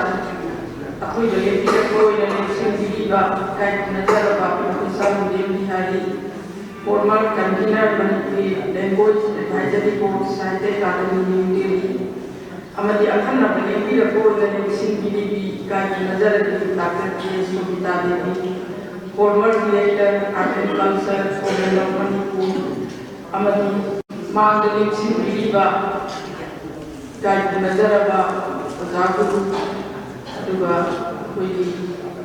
ꯑꯩꯈꯣꯏꯗ ꯂꯦꯞꯄꯤꯔꯛꯄ ꯑꯣꯏꯅ ꯂꯦꯞꯁꯤꯟꯕꯤꯔꯤꯕ ꯏꯀꯥꯏ ꯈꯨꯝꯅꯖꯔꯕ Professor ꯃꯨꯗꯦꯝ Bihari, former convener Manipuri Language Advisory Board, Sahitya Academy, New Delhi, ꯑꯃꯗꯤ ꯑꯈꯟꯅꯕ ꯂꯦꯡꯕꯤꯔꯛꯄ ꯑꯣꯏꯅ ꯂꯦꯡꯁꯤꯟꯕꯤꯔꯤꯕꯤ ꯏꯀꯥꯏ ꯈꯨꯝꯅꯖꯔꯕꯤ doctor K ꯁꯣꯕꯤꯇꯥ Devi, former director Art and Culture, Government of Manipur, ꯑꯃꯗꯤ ꯃꯥꯡꯗ ꯂꯦꯡꯁꯤꯟꯕꯤꯔꯤꯕ ꯏꯀꯥꯏ ꯈꯨꯝꯅꯖꯔꯕ ꯑꯣꯖꯥ ꯒꯨꯔꯨ, ꯑꯗꯨꯒ ꯑꯩꯈꯣꯏꯒꯤ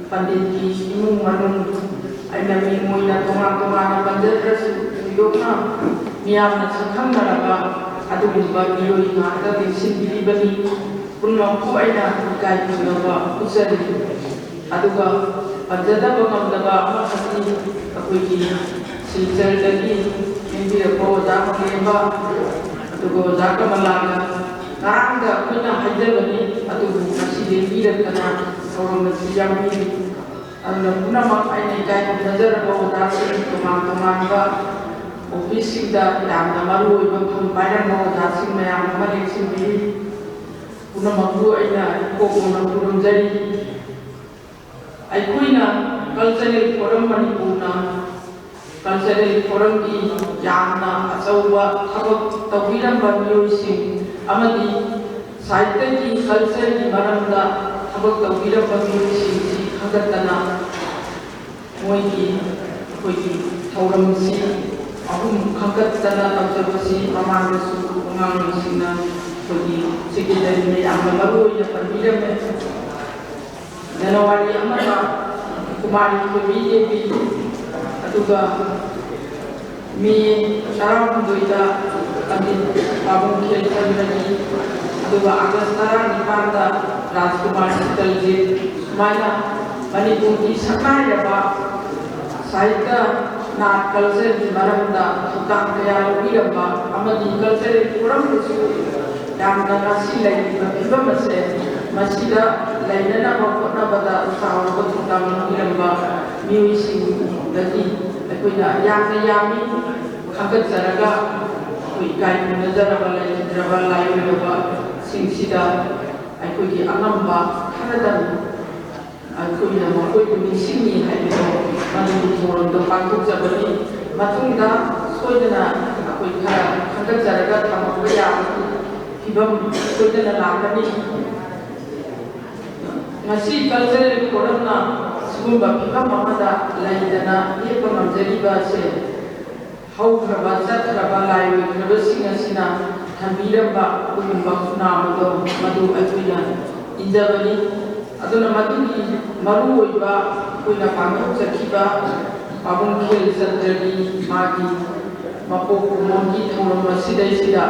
ꯄꯟꯗꯤꯠꯀꯤ ꯏꯃꯨꯡ ꯃꯅꯨꯡ, ꯑꯩꯅ ꯃꯤꯡ ꯑꯣꯏꯅ ꯇꯣꯉꯥꯟ ꯇꯣꯉꯥꯟꯅ ꯄꯟꯖꯗ꯭ꯔꯁꯨ, ꯊꯣꯏꯗꯣꯛꯅ ꯃꯤꯌꯥꯝꯅ ꯁꯛꯈꯪꯅꯔꯕ ꯑꯗꯨꯒꯨꯝꯕ ꯃꯤꯑꯣꯏ ꯉꯥꯛꯇ ꯂꯦꯡꯁꯤꯟꯕꯤꯔꯤꯕꯅꯤ꯫ ꯄꯨꯝꯅꯃꯛꯄꯨ ꯑꯩꯅ ꯏꯀꯥꯏ ꯈꯨꯝꯅꯕ ꯎꯠꯆꯔꯤ꯫ ꯑꯗꯨꯒ ꯄꯟꯖꯗꯕ ꯉꯝꯗꯕ ꯑꯃꯈꯛꯇꯤ ꯑꯩꯈꯣꯏꯒꯤ ꯁꯤꯜꯆꯔꯗꯒꯤ ꯂꯦꯡꯕꯤꯔꯛꯄ ꯑꯣꯖꯥ ꯃꯪꯂꯦꯝꯕ, ꯑꯗꯨꯒ ꯑꯣꯖꯥ ꯀꯃꯂꯥꯒ ꯉꯔꯥꯡꯗ ꯑꯩꯈꯣꯏꯅ ꯍꯥꯏꯖꯕꯅꯤ, ꯑꯗꯨꯕꯨ ꯉꯁꯤ ꯂꯦꯡꯕꯤꯔꯛꯇꯅ ꯊꯧꯔꯝ ꯑꯁꯤ ꯌꯥꯎꯕꯤꯔꯤ꯫ ꯑꯗꯨꯅ ꯄꯨꯝꯅꯃꯛ ꯑꯩꯅ ꯏꯀꯥꯏ ꯈꯨꯝꯅꯖꯔꯕ ꯑꯣꯖꯥꯁꯤꯡ, ꯇꯣꯉꯥꯟ ꯇꯣꯉꯥꯟꯕ ꯑꯣꯐꯤꯁꯁꯤꯡꯗ ꯌꯥꯝꯅ ꯃꯔꯨ ꯑꯣꯏꯕ ꯐꯝ ꯄꯥꯏꯔꯝꯕ ꯑꯣꯖꯥꯁꯤꯡ ꯃꯌꯥꯝ ꯑꯃ ꯂꯦꯡꯁꯤꯟꯕꯤꯔꯤ꯫ ꯄꯨꯝꯅꯃꯛꯄꯨ ꯑꯩꯅ ꯏꯀꯣꯛ ꯀꯣꯡꯅ ꯈꯨꯔꯨꯝꯖꯔꯤ꯫ ꯑꯩꯈꯣꯏꯅ Cultural Forum ꯃꯅꯤꯄꯨꯔꯅ Cultural Forumꯒꯤ ꯌꯥꯝꯅ ꯑꯆꯧꯕ ꯊꯕꯛ ꯇꯧꯕꯤꯔꯝꯕ ꯃꯤꯑꯣꯏꯁꯤꯡ ꯑꯃꯗꯤ ꯁꯥꯍꯤꯇ꯭ꯌꯒꯤ, cultureꯒꯤ ꯃꯔꯝꯗ ꯊꯕꯛ ꯇꯧꯕꯤꯔꯝꯕ ꯃꯤꯑꯣꯏꯁꯤꯡꯁꯤ ꯈꯟꯒꯠꯇꯅ ꯃꯣꯏꯒꯤ ꯑꯩꯈꯣꯏꯒꯤ ꯊꯧꯔꯝꯁꯤ ꯑꯍꯨꯝ ꯈꯟꯒꯠꯇꯅ ꯇꯧꯖꯕꯁꯤ ꯃꯃꯥꯡꯗꯁꯨ ꯑꯉꯥꯡꯁꯤꯡꯅ ꯑꯩꯈꯣꯏꯒꯤ secretaryꯅ ꯌꯥꯝꯅ ꯃꯔꯨ ꯑꯣꯏꯅ ꯄꯟꯕꯤꯔꯝꯃꯦ꯫ ꯖꯅꯋꯥꯔꯤ ꯑꯃꯗ ꯀꯨꯃꯥꯔꯤ ꯊꯣꯏꯕꯤ ꯗꯦꯕꯤ, ꯑꯗꯨꯒ ꯃꯦ ꯇꯔꯥꯍꯨꯝꯗꯣꯏꯗ ꯄꯟꯗꯤꯠ ꯄꯥꯕꯨꯡ ꯈꯦꯜꯆꯟꯗꯒꯤ, ꯑꯗꯨꯒ ꯑꯥꯒꯁ ꯇꯔꯥꯅꯤꯄꯥꯟꯗ ꯔꯥꯖꯀꯨꯃꯥꯔ ꯁꯤꯇꯜꯖꯤꯠ, ꯁꯨꯃꯥꯏꯅ ꯃꯅꯤꯄꯨꯔꯒꯤ ꯁꯛꯅꯥꯏꯔꯕ ꯁꯥꯍꯤꯇ꯭ꯌ, ꯅꯥꯠ, cultureꯒꯤ ꯃꯔꯝꯗ ꯊꯧꯗꯥꯡ ꯀꯌꯥ ꯂꯧꯕꯤꯔꯝꯕ ꯑꯃꯗꯤ Cultural Forumꯗꯁꯨ ꯌꯥꯝꯅ ꯉꯁꯤ ꯂꯩꯔꯤꯕ ꯐꯤꯕꯝ ꯑꯁꯦ ꯃꯁꯤꯗ ꯂꯩꯅꯅꯕ ꯍꯣꯠꯅꯕꯗ ꯆꯥꯎꯔꯕ ꯊꯧꯗꯥꯡ ꯂꯧꯕꯤꯔꯝꯕ ꯃꯤꯑꯣꯏꯁꯤꯡꯗꯒꯤ ꯑꯩꯈꯣꯏꯅ ꯌꯥꯝꯅ ꯌꯥꯝꯃꯤ ꯈꯟꯒꯠꯆꯔꯒ ꯏꯀꯥꯏ ꯈꯨꯝꯅꯖꯔꯕ ꯂꯩꯈꯤꯗ꯭ꯔꯕ ꯂꯥꯏꯑꯣꯏꯔꯕꯁꯤꯡꯁꯤꯗ ꯑꯩꯈꯣꯏꯒꯤ ꯑꯉꯝꯕ ꯈꯔꯗꯪ ꯑꯩꯈꯣꯏꯅ ꯃꯈꯣꯏꯕꯨ ꯅꯤꯡꯁꯤꯡꯉꯤ ꯍꯥꯏꯕꯗꯣ ꯃꯗꯨꯒꯤ ꯊꯧꯔꯝꯗꯣ ꯄꯥꯡꯊꯣꯛꯆꯕꯅꯤ꯫ ꯃꯇꯨꯡꯗ ꯁꯣꯏꯗꯅ ꯑꯩꯈꯣꯏ ꯈꯔ ꯈꯟꯒꯠꯆꯔꯒ ꯊꯝꯃꯛꯄ ꯌꯥꯕꯒꯤ ꯐꯤꯕꯝ ꯁꯣꯏꯗꯅ ꯂꯥꯛꯀꯅꯤ꯫ ꯉꯁꯤ cultural forum ꯅ ꯁꯤꯒꯨꯝꯕ ꯐꯤꯕꯝ ꯑꯃꯗ ꯂꯩꯗꯅ ꯂꯦꯞꯄ ꯉꯝꯖꯔꯤꯕ ꯑꯁꯦ ꯍꯧꯈ꯭ꯔꯕ ꯆꯠꯈ꯭ꯔꯕ ꯂꯥꯏꯑꯣꯏꯈ꯭ꯔꯕꯁꯤꯡ ꯑꯁꯤꯅ ꯊꯝꯕꯤꯔꯝꯕ ꯑꯗꯨꯒꯨꯝꯕ ꯈꯨꯟꯅꯥ ꯑꯃꯗꯣ ꯃꯗꯨ ꯑꯩꯈꯣꯏꯅ ꯏꯟꯖꯕꯅꯤ꯫ ꯑꯗꯨꯅ ꯃꯗꯨꯒꯤ ꯃꯔꯨꯑꯣꯏꯕ ꯑꯩꯈꯣꯏꯅ ꯄꯥꯡꯊꯣꯛꯆꯈꯤꯕ ꯄꯥꯕꯨꯡ ꯈꯦꯜꯆꯟꯗ꯭ꯔꯒꯤ ꯃꯥꯒꯤ ꯃꯄꯣꯛ ꯀꯨꯝꯑꯣꯟꯒꯤ ꯊꯧꯔꯝ ꯑꯁꯤꯗꯩꯁꯤꯗ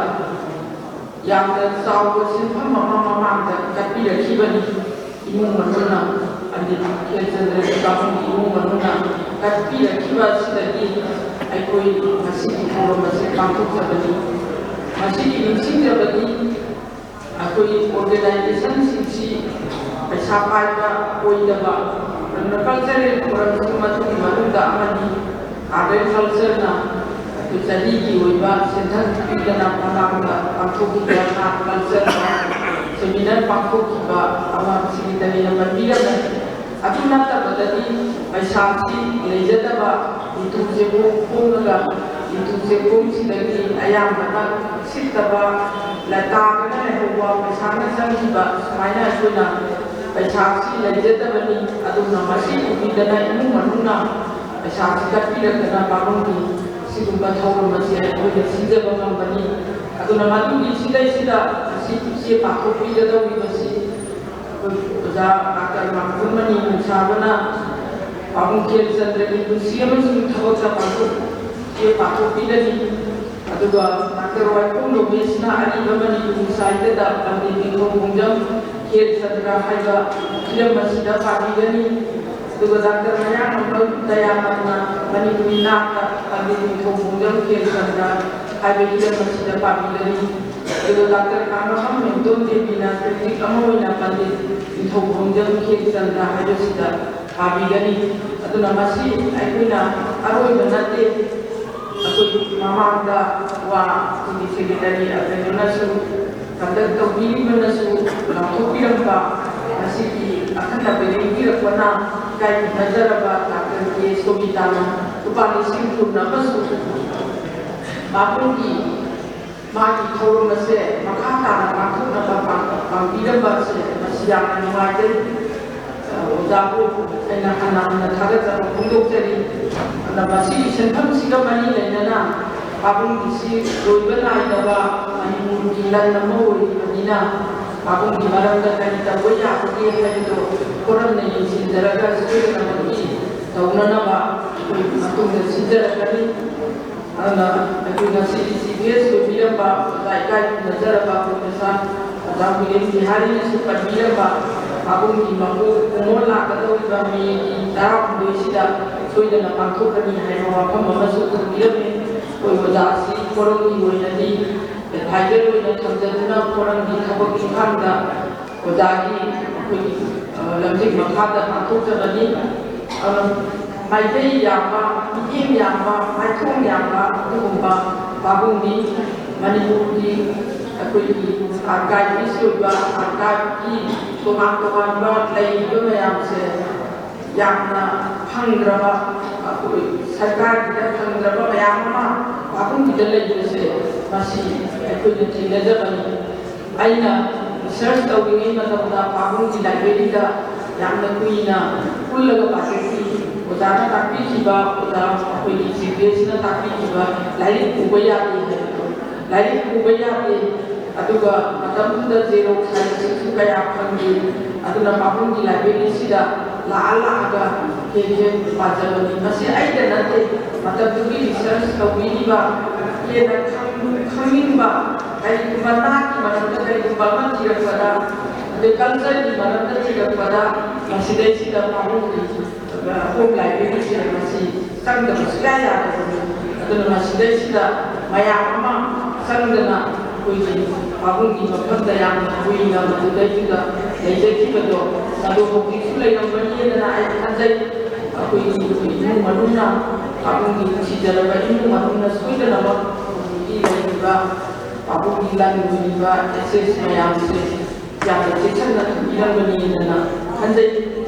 ꯌꯥꯝꯅ ꯆꯥꯎꯕ ꯁꯦꯟꯐꯝ ꯑꯃ ꯃꯃꯥꯡꯗ ꯀꯠꯄꯤꯔꯛꯈꯤꯕꯅꯤ꯫ ꯏꯃꯨꯡ ꯃꯅꯨꯡꯅ, ꯄꯟꯗꯤꯠ ꯈꯦꯜꯆꯟꯗ꯭ꯔꯒꯤ ꯄꯥꯕꯨꯡꯒꯤ ꯏꯃꯨꯡ ꯃꯅꯨꯡꯅ ꯀꯠꯄꯤꯔꯛꯈꯤꯕ ꯑꯁꯤꯗꯒꯤ ꯑꯩꯈꯣꯏ ꯉꯁꯤꯒꯤ ꯊꯧꯔꯝ ꯑꯁꯤ ꯄꯥꯡꯊꯣꯛꯆꯕꯅꯤ꯫ ꯃꯁꯤꯒꯤ ꯅꯤꯡꯁꯤꯡꯖꯕꯗꯤ ꯑꯩꯈꯣꯏ organization ꯁꯤꯡꯁꯤ ꯄꯩꯁꯥ ꯄꯥꯏꯕ ꯑꯣꯏꯗꯕ, ꯑꯗꯨꯅ cultural forum ꯁꯨ ꯃꯗꯨꯒꯤ ꯃꯅꯨꯡꯗ ꯑꯃꯅꯤ꯫ Art and Culture ꯅ ꯑꯩꯈꯣꯏ ꯆꯍꯤꯒꯤ ꯑꯣꯏꯕ ꯁꯦꯟꯊꯪ ꯄꯤꯗꯅ ꯃꯃꯥꯡꯗ ꯄꯥꯡꯊꯣꯛꯈꯤꯕ art culture seminar ꯄꯥꯡꯊꯣꯛꯈꯤꯕ ꯑꯃ ꯁꯤꯒꯤ ꯇꯔꯦꯠ ꯑꯃ ꯄꯤꯔꯝꯃꯤ꯫ ꯑꯗꯨ ꯅꯠꯇꯕꯗꯗꯤ ꯄꯩꯁꯥꯁꯤ ꯂꯩꯖꯗꯕ ꯌꯨꯝꯊꯣꯡ ꯆꯦꯡꯈꯣꯡ ꯈꯣꯡꯉꯒ ꯌꯨꯝꯊꯣꯡ ꯆꯦꯡꯈꯣꯡꯁꯤꯗꯒꯤ ꯑꯌꯥꯝꯕꯅ ꯁꯤꯠꯇꯕ, ꯂꯇꯥꯗꯅ ꯂꯩꯍꯧꯕ, ꯄꯩꯁꯥꯅ ꯆꯪꯈꯤꯕ ꯁꯨꯃꯥꯏꯅ ꯑꯩꯈꯣꯏꯅ ꯄꯩꯁꯥꯁꯤ ꯂꯩꯖꯗꯕꯅꯤ꯫ ꯑꯗꯨꯅ ꯃꯁꯤ ꯎꯕꯤꯗꯅ ꯏꯃꯨꯡ ꯃꯅꯨꯡꯅ ꯄꯩꯁꯥꯁꯤ ꯀꯠꯄꯤꯔꯛꯇꯅ ꯄꯥꯕꯨꯡꯒꯤ ꯁꯤꯒꯨꯝꯕ ꯊꯧꯔꯝ ꯑꯁꯤ ꯑꯩꯈꯣꯏꯅ ꯁꯤꯟꯖꯕ ꯉꯝꯕꯅꯤ꯫ ꯑꯗꯨꯅ ꯃꯗꯨꯒꯤ ꯁꯤꯗꯩꯁꯤꯗ ꯉꯁꯤ ꯏꯆꯦ ꯄꯥꯡꯊꯣꯛꯄꯤꯒꯗꯧꯔꯤꯕꯁꯤ ꯑꯩꯈꯣꯏ ꯑꯣꯖꯥ ꯗꯥꯛꯇꯔ ꯃꯥꯡꯖꯤꯟꯃꯅꯤ ꯅꯨꯡꯁꯥꯕꯅ ꯄꯥꯕꯨꯡ ꯈꯦꯜꯆꯟꯗ꯭ꯔꯒꯤ ꯄꯨꯟꯁꯤ ꯑꯃꯁꯨꯡ ꯊꯕꯛꯇ ꯄꯥꯡꯊꯣꯛ-, ꯏꯆꯦ ꯄꯥꯡꯊꯣꯛꯄꯤꯒꯅꯤ꯫ ꯑꯗꯨꯒ ꯗꯥꯛꯇꯔ ꯋꯥꯏꯈꯣꯡ ꯔꯣꯃꯦꯁꯅ ꯑꯔꯤꯕ ꯃꯅꯤꯄꯨꯔꯤ ꯁꯥꯍꯤꯇ꯭ꯌꯗ ꯄꯟꯗꯤꯠ ꯅꯤꯡꯊꯧ ꯈꯣꯡꯖꯝ ꯈꯦꯜꯆꯟꯗ꯭ꯔ ꯍꯥꯏꯕ ꯍꯤꯔꯝ ꯑꯁꯤꯗ ꯄꯥꯕꯤꯒꯅꯤ꯫ ꯑꯗꯨꯒ ꯗꯥꯛꯇꯔ ꯃꯌꯥꯡꯂꯝꯕꯝ ꯗꯌꯥꯅꯟꯗꯅ ꯃꯅꯤꯄꯨꯔꯤ ꯅꯥꯠꯇ ꯄꯟꯗꯤꯠ ꯅꯤꯡꯊꯧ ꯈꯣꯡꯖꯝ ꯈꯦꯜꯆꯟꯗ꯭ꯔ ꯍꯥꯏꯕ ꯍꯤꯔꯝ ꯑꯁꯤꯗ ꯄꯥꯕꯤꯒꯅꯤ꯫ ꯑꯗꯨꯒ ꯗꯥꯛꯇꯔ ꯀꯥꯡꯃꯈꯥꯝ ꯍꯦꯟꯗꯣꯝ ꯗꯦꯕꯤꯅ critic ꯑꯃ ꯑꯣꯏꯅ ꯄꯟꯗꯤꯠ ꯅꯤꯡꯊꯧ ꯈꯣꯡꯖꯝ ꯈꯦꯜꯆꯟꯗ꯭ꯔ ꯍꯥꯏꯕꯁꯤꯗ ꯄꯥꯕꯤꯒꯅꯤ꯫ ꯑꯗꯨꯅ ꯃꯁꯤ ꯑꯩꯈꯣꯏꯅ ꯑꯔꯣꯏꯕ ꯅꯠꯇꯦ꯫ ꯃꯃꯥꯡꯗ ꯋꯥ ꯑꯩꯈꯣꯏꯒꯤ ꯁꯦꯀ꯭ꯔꯦꯇꯔꯤ ꯑꯗꯨꯅꯁꯨ ꯀꯟꯗꯛ ꯇꯧꯕꯤꯔꯤꯕꯅꯁꯨ ꯂꯥꯎꯊꯣꯛꯄꯤꯔꯝꯕ, ꯃꯁꯤꯒꯤ ꯑꯈꯟꯅꯕ ꯂꯦꯡꯕꯤꯔꯛꯄꯅ ꯏꯀꯥꯏ ꯈꯨꯝꯅꯖꯔꯕ ꯗꯥꯛꯇꯔ ꯀꯦ ꯁꯣꯕꯤꯇꯥꯅ ꯂꯨꯄꯥ ꯂꯤꯁꯤꯡ ꯀꯨꯟ ꯑꯃꯁꯨ ꯃꯄꯨꯡꯒꯤ ꯃꯥꯒꯤ ꯊꯧꯔꯝ ꯑꯁꯦ ꯃꯈꯥ ꯇꯥꯅ ꯄꯥꯡꯊꯣꯛꯅꯕ ꯄꯥꯡ-, ꯄꯥꯡꯕꯤꯔꯝꯕ ꯑꯁꯦ ꯃꯁꯤ ꯌꯥꯝꯅ ꯅꯨꯡꯉꯥꯏꯖꯩ꯫ ꯑ, ꯑꯣꯖꯥꯕꯨ ꯑꯩꯅ ꯍꯟꯅ ꯍꯟꯅ ꯊꯥꯒꯠꯆꯕ ꯐꯣꯡꯗꯣꯛꯆꯔꯤ꯫ ꯑꯗꯨꯅ ꯃꯁꯤꯒꯤ ꯁꯦꯟꯐꯝꯁꯤꯒ ꯃꯔꯤ ꯂꯩꯅꯅ ꯄꯥꯕꯨꯡꯒꯤꯁꯤ ꯂꯣꯏꯕ ꯅꯥꯏꯗꯕ ꯃꯅꯤꯄꯨꯔꯒꯤ ꯂꯟ ꯑꯃ ꯑꯣꯏꯔꯤꯕꯅꯤꯅ ꯄꯥꯕꯨꯡꯒꯤ ꯃꯔꯝꯗ ꯀꯔꯤ ꯇꯧꯕ ꯌꯥꯕꯒꯦ ꯍꯥꯏꯕꯗꯨ ꯈꯣꯔꯝꯅ ꯌꯦꯡꯁꯤꯟꯖꯔꯒ ꯁꯣꯏꯗꯅꯃꯛꯀꯤ ꯇꯧꯅꯅꯕ ꯑꯩꯈꯣꯏ ꯃꯇꯨꯡꯗ ꯁꯤꯟꯖꯔꯛꯀꯅꯤ꯫ ꯑꯗꯨꯅ ꯑꯩꯈꯣꯏ ꯉꯁꯤꯒꯤ ꯆꯤꯐ ꯒꯦꯁ ꯑꯣꯏꯕꯤꯔꯝꯕ ꯑꯣꯖꯥ ꯏꯀꯥꯏ ꯈꯨꯝꯅꯖꯔꯕ ꯄ꯭ꯔꯣꯐꯦꯁꯔ ꯑꯣꯖꯥ ꯋꯤꯂꯤꯌꯝ ꯕꯤꯍꯥꯔꯤꯅꯁꯨ ꯄꯟꯕꯤꯔꯝꯕ ꯄꯥꯕꯨꯡꯒꯤ ꯃꯄꯣꯛ ꯀꯨꯝꯑꯣꯟ ꯂꯥꯛꯀꯗꯧꯔꯤꯕ ꯃꯦꯒꯤ ꯇꯔꯥꯍꯨꯝꯗꯣꯏꯁꯤꯗ ꯁꯣꯏꯗꯅ ꯄꯥꯡꯊꯣꯛꯀꯅꯤ ꯍꯥꯏꯕ ꯋꯥꯐꯝ ꯑꯃꯁꯨ ꯊꯝꯕꯤꯔꯝꯃꯤ꯫ ꯑꯩꯈꯣꯏ ꯑꯣꯖꯥꯁꯤ ꯐꯣꯔꯝꯒꯤ ꯑꯣꯏꯅꯗꯤ ꯑꯦꯗꯚꯥꯏꯖꯔ ꯑꯣꯏꯅ ꯊꯝꯖꯗꯨꯅ ꯐꯣꯔꯝꯒꯤ ꯊꯕꯛ ꯏꯪꯈꯥꯡꯗ ꯑꯣꯖꯥꯒꯤ ꯑꯩꯈꯣꯏꯒꯤ, ꯑ, ꯂꯝꯖꯤꯡ ꯃꯈꯥꯗ ꯄꯥꯡꯊꯣꯛꯆꯕꯅꯤ꯫ ꯑ, ꯃꯥꯏꯀꯩ ꯌꯥꯝꯕ, ꯃꯤꯠꯌꯦꯡ ꯌꯥꯝꯕ, ꯃꯥꯏꯊꯣꯡ ꯌꯥꯝꯕ ꯑꯗꯨꯒꯨꯝꯕ ꯄꯥꯕꯨꯡꯅꯤ꯫ ꯃꯅꯤꯄꯨꯔꯒꯤ ꯑꯩꯈꯣꯏꯒꯤ ꯑꯥꯔꯀꯥꯏꯚꯤꯁ ꯑꯣꯏꯕ, ꯑꯥꯔꯀꯥꯏꯚꯀꯤ ꯇꯣꯉꯥꯟ ꯇꯣꯉꯥꯟꯕ ꯂꯩꯔꯤꯕ ꯃꯌꯥꯝꯁꯦ ꯌꯥꯝꯅ ꯐꯪꯗ꯭ꯔꯕ, ꯑꯩꯈꯣꯏ ꯁꯔꯀꯥꯔꯒꯤꯗ ꯐꯪꯗ꯭ꯔꯕ ꯃꯌꯥꯝ ꯑꯃ ꯄꯥꯕꯨꯡꯒꯤꯗ ꯂꯩꯕꯁꯦ ꯃꯁꯤ ꯑꯩꯈꯣꯏꯅ ꯊꯦꯡꯅꯖꯕꯅꯤ꯫ ꯑꯩꯅ ꯔꯤꯁꯔꯁ ꯇꯧꯔꯤꯉꯩ ꯃꯇꯝꯗ ꯄꯥꯕꯨꯡꯒꯤ ꯂꯥꯏꯕ꯭ꯔꯦꯔꯤꯗ ꯌꯥꯝꯅ ꯀꯨꯏꯅ ꯄꯨꯜꯂꯒ ꯄꯥꯖꯈꯤ꯫ ꯑꯣꯖꯥꯅ ꯇꯥꯛꯄꯤꯈꯤꯕ, ꯑꯣꯖꯥ ꯑꯩꯈꯣꯏꯒꯤ ꯆꯤꯐ ꯒꯦꯁꯅ ꯇꯥꯛꯄꯤꯈꯤꯕ ꯂꯥꯏꯔꯤꯛ ꯄꯨꯕ ꯌꯥꯗꯦ ꯍꯥꯏꯕꯗꯣ, ꯂꯥꯏꯔꯤꯛ ꯄꯨꯕ ꯌꯥꯗꯦ꯫ ꯑꯗꯨꯒ ꯃꯇꯝꯗꯨꯗ ꯖꯦꯔꯣꯛꯁ ꯍꯥꯏꯕꯁꯤꯁꯨ ꯀꯌꯥ ꯐꯪꯗꯦ꯫ ꯑꯗꯨꯅ ꯄꯥꯕꯨꯡꯒꯤ ꯂꯥꯏꯕ꯭ꯔꯦꯔꯤꯁꯤꯗ ꯂꯥꯛꯑ ꯂꯥꯛꯑꯒ ꯍꯦꯛ ꯍꯦꯛ ꯄꯥꯖꯕꯅꯤ꯫ ꯃꯁꯤ ꯑꯩꯗ ꯅꯠꯇꯦ, ꯃꯇꯝꯗꯨꯒꯤ ꯔꯤꯁꯔꯁ ꯇꯧꯕꯤꯔꯤꯕ, ꯍꯦꯟꯅ ꯈꯪ-, ꯈꯪꯅꯤꯡꯕ, ꯀꯔꯤꯒꯨꯝꯕ ꯅꯥꯠꯀꯤ ꯃꯔꯝꯗ ꯀꯔꯤꯒꯨꯝꯕ ꯑꯃ ꯊꯤꯔꯛꯄꯗ, ꯑꯗꯩ ꯀꯜꯆꯔꯒꯤ ꯃꯔꯝꯗ ꯊꯤꯔꯛꯄꯗ, ꯃꯁꯤꯗꯩꯁꯤꯗ ꯄꯥꯕꯨꯡꯒꯤ ꯍꯣꯝ ꯂꯥꯏꯕ꯭ꯔꯦꯔꯤꯁꯦ ꯃꯁꯤ ꯆꯪꯗꯕ ꯁꯨꯡꯌꯥ ꯌꯥꯗꯕꯅꯤ꯫ ꯑꯗꯨꯅ ꯃꯁꯤꯗꯩꯁꯤꯗ ꯃꯌꯥꯝ ꯑꯃ ꯆꯪꯗꯅ ꯑꯩꯈꯣꯏꯒꯤ ꯄꯥꯕꯨꯡꯒꯤ ꯃꯐꯝꯗ ꯌꯥꯝꯅ ꯀꯨꯏꯅ ꯃꯗꯨꯗꯩꯗꯨꯗ ꯂꯩꯖꯈꯤꯕꯗꯣ, ꯃꯗꯨ ꯍꯧꯖꯤꯛꯁꯨ ꯂꯩꯔꯝꯒꯅꯤꯗꯅ ꯑꯩ ꯈꯟꯖꯩ꯫ ꯑꯩꯈꯣꯏꯒꯤ ꯏꯃꯨꯡ ꯃꯅꯨꯡꯅ, ꯄꯥꯕꯨꯡꯒꯤ ꯅꯨꯡꯁꯤꯖꯔꯕ ꯏꯃꯨꯡ ꯃꯅꯨꯡꯅ ꯁꯣꯏꯗꯅꯕ ꯍꯧꯖꯤꯛꯀꯤ ꯂꯩꯔꯤꯕ ꯄꯥꯕꯨꯡꯒꯤ ꯂꯟ ꯑꯣꯏꯔꯤꯕ ꯑꯦꯁꯦꯁ ꯃꯌꯥꯝꯁꯦ ꯌꯥꯝꯅ ꯆꯦꯛꯁꯤꯟꯅ ꯊꯝꯕꯤꯔꯝꯒꯅꯤꯗꯅ ꯈꯟꯖꯩ꯫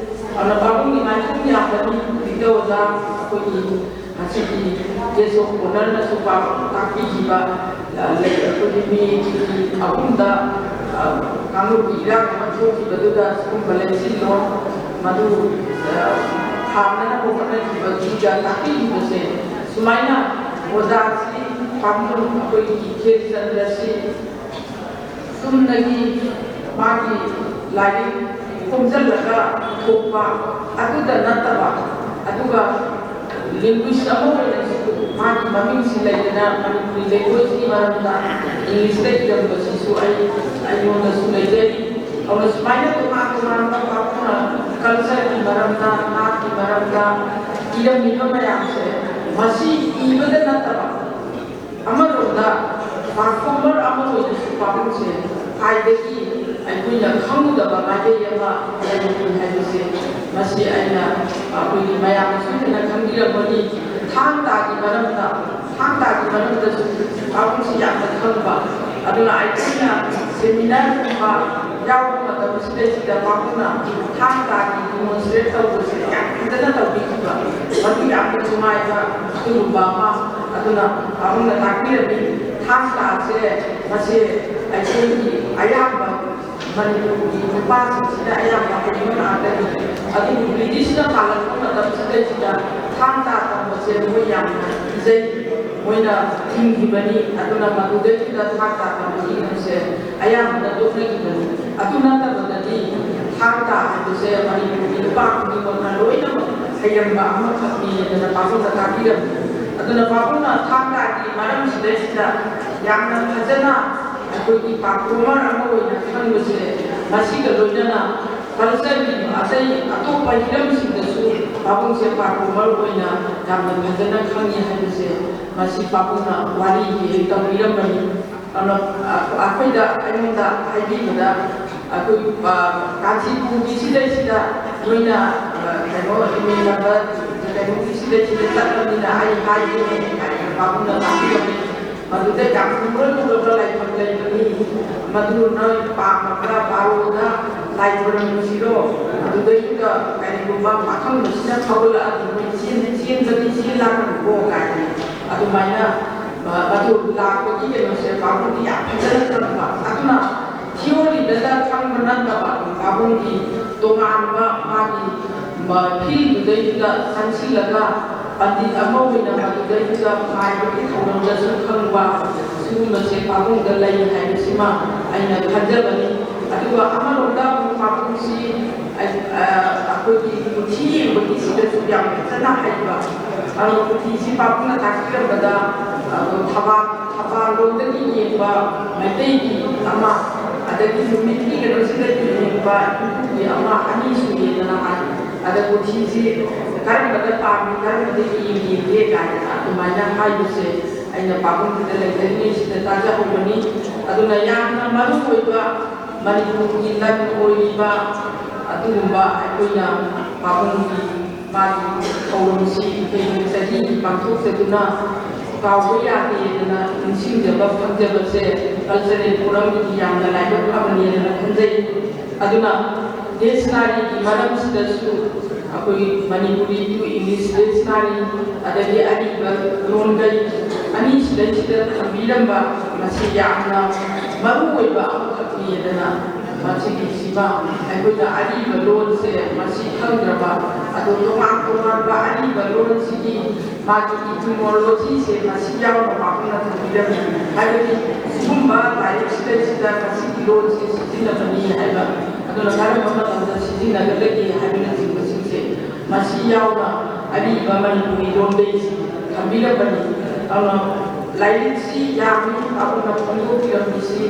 ꯑꯗꯨꯅ ꯄꯥꯕꯨꯡꯒꯤ ꯃꯥꯏꯊꯣꯡ ꯌꯥꯝꯕꯅꯤ ꯍꯧꯖꯤꯛꯇ ꯑꯣꯖꯥ ꯑꯩꯈꯣꯏꯒꯤ ꯉꯁꯤꯒꯤ ꯒꯦꯁ ꯑꯣꯐ ꯑꯣꯅꯔꯅꯁꯨ ꯄꯥꯕꯨꯡ ꯇꯥꯛꯄꯤꯈꯤꯕ, ꯑ, ꯂꯩ꯫ ꯑꯩꯈꯣꯏꯒꯤ ꯃꯤ ꯑꯍꯨꯝꯗ, ꯑ, ꯀꯥꯡꯂꯨꯞꯀꯤ ꯏꯔꯥꯡ ꯑꯃ ꯊꯣꯛꯈꯤꯕꯗꯨꯗ ꯁꯤꯒꯨꯝꯕ ꯂꯩꯁꯤꯜꯂꯣ, ꯃꯗꯨ, ꯑ, ꯊꯥꯅꯅꯕ ꯍꯣꯠꯅꯈꯤꯕꯗꯨꯗ ꯇꯥꯛꯄꯤꯈꯤꯕꯁꯦ ꯁꯨꯃꯥꯏꯅ ꯑꯣꯖꯥꯁꯤ ꯄꯥꯝꯕ ꯑꯩꯈꯣꯏꯒꯤ ꯈꯦꯔꯆꯟꯗ꯭ꯔꯁꯤ ꯆꯨꯝꯅꯒꯤ ꯃꯥꯒꯤ ꯂꯥꯏꯔꯤꯛ ꯈꯣꯝꯖꯤꯜꯂꯒ ꯄꯨꯊꯣꯛꯄ ꯑꯗꯨꯗ ꯅꯠꯇꯕ, ꯑꯗꯨꯒ ꯂꯤꯡꯒ꯭ꯋꯤꯁ ꯑꯃ ꯑꯣꯏꯅꯁꯨ ꯃꯥꯒꯤ ꯃꯃꯤꯡꯁꯤ ꯂꯩꯗꯅ ꯃꯅꯤꯄꯨꯔꯤ ꯂꯦꯡꯒ꯭ꯋꯦꯖꯀꯤ ꯃꯔꯝꯗ ꯏꯪꯂꯤꯁꯇ ꯏꯔꯝꯕꯁꯤꯁꯨ ꯑꯩ, ꯑꯩꯉꯣꯟꯗꯁꯨ ꯂꯩꯖꯔꯤ꯫ ꯑꯗꯨꯅ ꯁꯨꯃꯥꯏꯅ ꯇꯣꯉꯥꯟ ꯇꯣꯉꯥꯟꯕ ꯄꯥꯕꯨꯡꯅ ꯀꯜꯆꯔꯒꯤ ꯃꯔꯝꯗ, ꯅꯥꯠꯀꯤ ꯃꯔꯝꯗ ꯏꯔꯝꯃꯤꯕ ꯃꯌꯥꯝꯁꯦ ꯃꯁꯤ ꯏꯕꯗ ꯅꯠꯇꯕ, ꯑꯃꯔꯣꯝꯗ ꯄꯥꯔꯐꯣꯃꯔ ꯑꯃ ꯑꯣꯏꯅꯁꯨ ꯄꯥꯕꯨꯡꯁꯦ ꯈ꯭ꯋꯥꯏꯗꯒꯤ ꯑꯩꯈꯣꯏꯅ ꯈꯪꯒꯗꯕ ꯃꯥꯏꯀꯩ ꯑꯃ ꯂꯩꯔꯤ ꯍꯥꯏꯕꯁꯦ ꯃꯁꯤ ꯑꯩꯅ ꯑꯩꯈꯣꯏꯒꯤ ꯃꯌꯥꯝꯅ ꯁꯣꯏꯗꯅ ꯈꯪꯕꯤꯔꯝꯒꯅꯤ꯫ ꯊꯥꯡ ꯇꯥꯒꯤ ꯃꯔꯝꯗ, ꯊꯥꯡ ꯇꯥꯒꯤ ꯃꯔꯝꯗꯁꯨ ꯄꯥꯕꯨꯡꯁꯤ ꯌꯥꯝꯅ ꯈꯪꯕ꯫ ꯑꯗꯨꯅ ꯑꯩꯈꯣꯏꯅ ꯁꯦꯃꯤꯅꯥꯔꯒꯨꯝꯕ ꯌꯥꯎꯕ ꯃꯇꯝꯁꯤꯗꯩꯁꯤꯗ ꯄꯥꯕꯨꯡꯅ ꯊꯥꯡ ꯇꯥꯒꯤ ꯗꯤꯃꯣꯟꯁꯇ꯭ꯔꯦꯠ ꯇꯧꯕꯁꯦ ꯌꯥꯝ ꯐꯖꯅ ꯇꯧꯕꯤꯈꯤꯕ, ꯃꯗꯨ ꯌꯥꯝꯅ ꯅꯨꯡꯉꯥꯏꯕ ꯑꯗꯨꯒꯨꯝꯕ ꯑꯃ꯫ ꯑꯗꯨꯅ ꯄꯥꯕꯨꯡꯅ ꯇꯥꯛꯄꯤꯔꯝꯃꯤ, ꯊꯥꯡ ꯇꯥꯁꯦ ꯃꯁꯤ ꯑꯩꯈꯣꯏꯒꯤ ꯑꯌꯥꯝꯕ ꯃꯅꯤꯄꯨꯔꯒꯤ ꯅꯨꯄꯥꯁꯤꯡꯁꯤꯅ ꯑꯌꯥꯝꯕ ꯍꯩꯕ ꯉꯥꯛꯇꯅꯤ꯫ ꯑꯗꯨꯕꯨ ꯕ꯭ꯔꯤꯇꯤꯁꯅ ꯄꯥꯜꯂꯛꯄ ꯃꯇꯝꯁꯤꯗꯩꯁꯤꯗ ꯊꯥꯡ ꯇꯥ ꯇꯝꯕꯁꯦ ꯃꯣꯏ ꯌꯥꯝꯅ ꯀꯤꯖꯩ꯫ ꯃꯣꯏꯅ ꯊꯤꯡꯈꯤꯕꯅꯤ꯫ ꯑꯗꯨꯅ ꯃꯗꯨꯗꯩꯗꯨꯗ ꯊꯥꯡ ꯇꯥ ꯇꯝꯕꯒꯤ ꯏꯍꯨꯜꯁꯦ ꯑꯌꯥꯝꯕꯅ ꯇꯣꯛꯅꯈꯤꯕꯅꯤ꯫ ꯑꯗꯨ ꯅꯠꯇꯕꯗꯗꯤ ꯊꯥꯡ ꯇꯥ ꯍꯥꯏꯕꯁꯦ ꯃꯅꯤꯄꯨꯔꯒꯤ ꯅꯨꯄꯥ ꯈꯨꯗꯤꯡꯃꯛꯅ ꯂꯣꯏꯅꯃꯛ ꯍꯩꯔꯝꯕ ꯑꯃꯈꯛꯅꯤ ꯍꯥꯏꯗꯅ ꯄꯥꯕꯨꯡꯅ ꯇꯥꯛꯄꯤꯔꯝꯃꯤ꯫ ꯑꯗꯨꯅ ꯄꯥꯕꯨꯡꯅ ꯊꯥꯡ ꯇꯥꯒꯤ ꯃꯔꯝꯁꯤꯗꯩꯁꯤꯗ ꯌꯥꯝꯅ ꯐꯖꯅ ꯑꯩꯈꯣꯏꯒꯤ ꯄꯥꯔꯐꯣꯃꯔ ꯑꯃ ꯑꯣꯏꯅ ꯈꯪꯕꯁꯦ ꯃꯁꯤꯒ ꯂꯣꯏꯅꯅ ꯀꯜꯆꯔꯒꯤ ꯑꯇꯩ ꯑꯇꯣꯞꯄ ꯍꯤꯔꯝꯁꯤꯡꯗꯁꯨ ꯄꯥꯕꯨꯡꯁꯦ ꯄꯥꯔꯐꯣꯃꯔ ꯑꯣꯏꯅ ꯌꯥꯝꯅ ꯐꯖꯅ ꯈꯪꯉꯤ ꯍꯥꯏꯕꯁꯦ ꯃꯁꯤ ꯄꯥꯕꯨꯡꯅ ꯋꯥꯔꯤ ꯍꯦꯛ ꯇꯧꯕꯤꯔꯝꯕꯅꯤ꯫ ꯑꯗꯨꯅ, ꯑ, ꯑꯩꯈꯣꯏꯗ, ꯑꯩꯉꯣꯟꯗ ꯍꯥꯏꯕꯤꯕꯗ ꯑꯩꯈꯣꯏ, ꯑ, ꯀꯥꯟꯆꯤꯄꯨꯔꯒꯤ ꯁꯤꯗꯩꯁꯤꯗ ꯅꯣꯏꯅ ꯀꯩꯅꯣ ꯏꯃꯦꯟꯅꯕ ꯀꯩꯅꯣꯒꯤ ꯁꯤꯗꯩꯁꯤꯗ ꯆꯠꯂꯕꯅꯤꯅ ꯑꯩ ꯍꯥꯏꯒꯦꯅꯦ ꯍꯥꯏꯅ ꯄꯥꯕꯨꯡꯅ ꯇꯥꯛꯄꯤꯔꯝꯃꯤ꯫ ꯃꯗꯨꯗ ꯌꯥꯝ ꯂꯨꯔ ꯂꯨꯔꯕ ꯂꯥꯏꯐꯝ ꯂꯩꯕꯅꯤ꯫ ꯃꯗꯨ ꯅꯣꯏ ꯄꯥꯝꯃꯒ ꯄꯥꯔꯣꯅ ꯂꯥꯏ ꯈꯨꯔꯨꯝꯁꯤꯔꯣ? ꯑꯗꯨꯗꯩꯗꯨꯗ ꯀꯔꯤꯒꯨꯝꯕ ꯄꯥꯈꯪꯕꯁꯤꯅ ꯐꯥꯎꯒꯠꯂꯛꯑꯗꯤ ꯃꯣꯏ ꯆꯦꯟ-, ꯆꯦꯟꯕꯗꯤ ꯆꯦꯜꯂꯛꯀꯅꯨꯀꯣ ꯀꯥꯏꯅ ꯑꯗꯨꯃꯥꯏꯅ, ꯑ, ꯑꯗꯨ ꯂꯥꯛꯄꯒꯤ ꯀꯩꯅꯣꯁꯦ ꯄꯥꯕꯨꯡꯗꯤ ꯌꯥꯝ ꯐꯖꯅ ꯈꯪꯕ꯫ ꯑꯗꯨꯅ ꯊꯤꯑꯣꯔꯤꯗꯗ ꯈꯪꯕ ꯅꯠꯇꯕ ꯄꯥꯕꯨꯡꯒꯤ ꯇꯣꯉꯥꯟꯕ ꯃꯥꯒꯤ ꯃ-, ꯐꯤꯜꯗꯨꯗꯩꯗꯨꯗ ꯆꯪꯁꯤꯜꯂꯒ ꯄꯟꯗꯤꯠ ꯑꯃ ꯑꯣꯏꯅ ꯃꯗꯨꯗꯩꯗꯨꯗ ꯃꯥꯏꯕꯒꯤ ꯊꯧꯔꯝꯗꯁꯨ ꯈꯪꯕ ꯁꯤꯒꯨꯝꯕꯁꯦ ꯄꯥꯕꯨꯡꯗ ꯂꯩ ꯍꯥꯏꯕꯁꯤꯃ ꯑꯩꯅ ꯈꯟꯖꯕꯅꯤ꯫ ꯑꯗꯨꯒ ꯑꯃꯔꯣꯝꯗ ꯑꯃꯨꯛ ꯄꯥꯕꯨꯡꯁꯤ ꯑꯩ-, ꯑ, ꯑꯩꯈꯣꯏꯒꯤ ꯀꯨꯊꯤ ꯌꯦꯡꯕꯒꯤ ꯁꯤꯗꯁꯨ ꯌꯥꯝ ꯐꯖꯅ ꯍꯩꯕ꯫ ꯑꯗꯨꯒ ꯀꯨꯊꯤꯁꯤ ꯄꯥꯕꯨꯡꯅ ꯇꯥꯛꯄꯤꯔꯝꯕꯗ, ꯑ, ꯊꯕꯥ-, ꯊꯕꯥꯜꯂꯣꯝꯗꯒꯤ ꯌꯦꯡꯕ ꯃꯩꯇꯩꯒꯤ ꯑꯃ, ꯑꯗꯒꯤ ꯅꯨꯃꯤꯠꯀꯤ ꯀꯩꯅꯣꯁꯤꯗꯒꯤ ꯌꯦꯡꯕ ꯍꯤꯟꯗꯨꯒꯤ ꯑꯃ, ꯑꯅꯤ ꯁꯨꯏꯌꯦꯗꯅ ꯍꯥꯏ꯫ ꯑꯗ ꯀꯨꯊꯤꯁꯤ ꯀꯔꯝꯕꯗ ꯄꯥꯝꯃꯤ, ꯀꯔꯝꯕꯗ ꯌꯦꯡꯒꯦ ꯀꯥꯏꯅ ꯑꯗꯨꯃꯥꯏꯅ ꯍꯥꯏꯕꯁꯦ ꯑꯩꯅ ꯄꯥꯕꯨꯡꯁꯤꯗ ꯂꯩꯖꯔꯤꯉꯩꯁꯤꯗ ꯇꯥꯖꯍꯧꯕꯅꯤ꯫ ꯑꯗꯨꯅ ꯌꯥꯝꯅ ꯃꯔꯨ ꯑꯣꯏꯕ ꯃꯅꯤꯄꯨꯔꯒꯤ ꯂꯟ ꯑꯣꯏꯔꯤꯕ ꯑꯗꯨꯒꯨꯝꯕ ꯑꯩꯈꯣꯏꯅ ꯄꯥꯕꯨꯡꯒꯤ ꯃꯥꯒꯤ ꯊꯧꯔꯝꯁꯤ ꯑꯩꯈꯣꯏꯒꯤ ꯆꯍꯤꯒꯤ ꯄꯥꯡꯊꯣꯛꯆꯗꯨꯅ ꯀꯥꯎꯕ ꯌꯥꯗꯦꯗꯅ ꯅꯤꯡꯁꯤꯡꯖꯕ ꯐꯪꯖꯕꯁꯦ ꯀꯜꯆꯔꯦꯜ ꯐꯣꯔꯝꯒꯤꯗꯤ ꯌꯥꯝꯅ ꯂꯥꯏꯕꯛ ꯐꯕꯅꯦꯅ ꯈꯟꯖꯩ꯫ ꯑꯗꯨꯅ ꯗꯤꯛꯁꯅꯥꯔꯤꯒꯤ ꯃꯔꯝꯁꯤꯗꯁꯨ ꯑꯩꯈꯣꯏ ꯃꯅꯤꯄꯨꯔꯤ ꯇꯨ ꯏꯪꯂꯤꯁ ꯗꯤꯛꯁꯅꯥꯔꯤ ꯑꯗꯒꯤ ꯑꯔꯤꯕ ꯂꯣꯟꯒꯩ ꯑꯅꯤꯁꯤꯗꯩꯁꯤꯗ ꯊꯝꯕꯤꯔꯝꯕ ꯃꯁꯤ ꯌꯥꯝꯅ ꯃꯔꯨ ꯑꯣꯏꯕ ꯑꯃꯈꯛꯅꯤꯗꯅ ꯃꯁꯤꯒꯤꯁꯤꯃ ꯑꯩꯈꯣꯏꯅ ꯑꯔꯤꯕ ꯂꯣꯟꯁꯦ ꯃꯁꯤ ꯈꯪꯗ꯭ꯔꯕ ꯑꯗꯣ ꯇꯣꯉꯥꯟ ꯇꯣꯉꯥꯟꯕ ꯑꯔꯤꯕ ꯂꯣꯟꯁꯤꯒꯤ ꯃꯥꯒꯤ etymologyꯁꯦ ꯃꯁꯤ ꯌꯥꯎꯅ ꯄꯥꯛꯅ ꯊꯝꯕꯤꯔꯝꯃꯤ꯫ ꯍꯥꯏꯕꯗꯤ ꯁꯤꯒꯨꯝꯕ ꯂꯥꯏꯔꯤꯛꯁꯤꯗꯩꯁꯤꯗ ꯃꯁꯤꯒꯤ ꯂꯣꯟꯁꯦ ꯁꯤꯖꯤꯟꯅꯕꯅꯤ ꯍꯥꯏꯕ, ꯑꯗꯨꯅ ꯀꯔꯝꯕ ꯃꯇꯝꯗ ꯁꯤꯖꯤꯟꯅꯒꯗꯒꯦ ꯍꯥꯏꯕꯅꯆꯤꯡꯕꯁꯤꯡꯁꯦ ꯃꯁꯤ ꯌꯥꯎꯅ ꯑꯔꯤꯕ ꯃꯅꯤꯄꯨꯔꯤ ꯂꯣꯟꯗꯩ ꯊꯝꯕꯤꯔꯝꯕꯅꯤ꯫ ꯑꯗꯨꯅ ꯂꯥꯏꯔꯤꯛꯁꯤ ꯌꯥꯝꯃꯤ, ꯑꯗꯨꯅ ꯐꯣꯡꯗꯣꯛꯄꯤꯔꯝꯃꯤꯁꯤ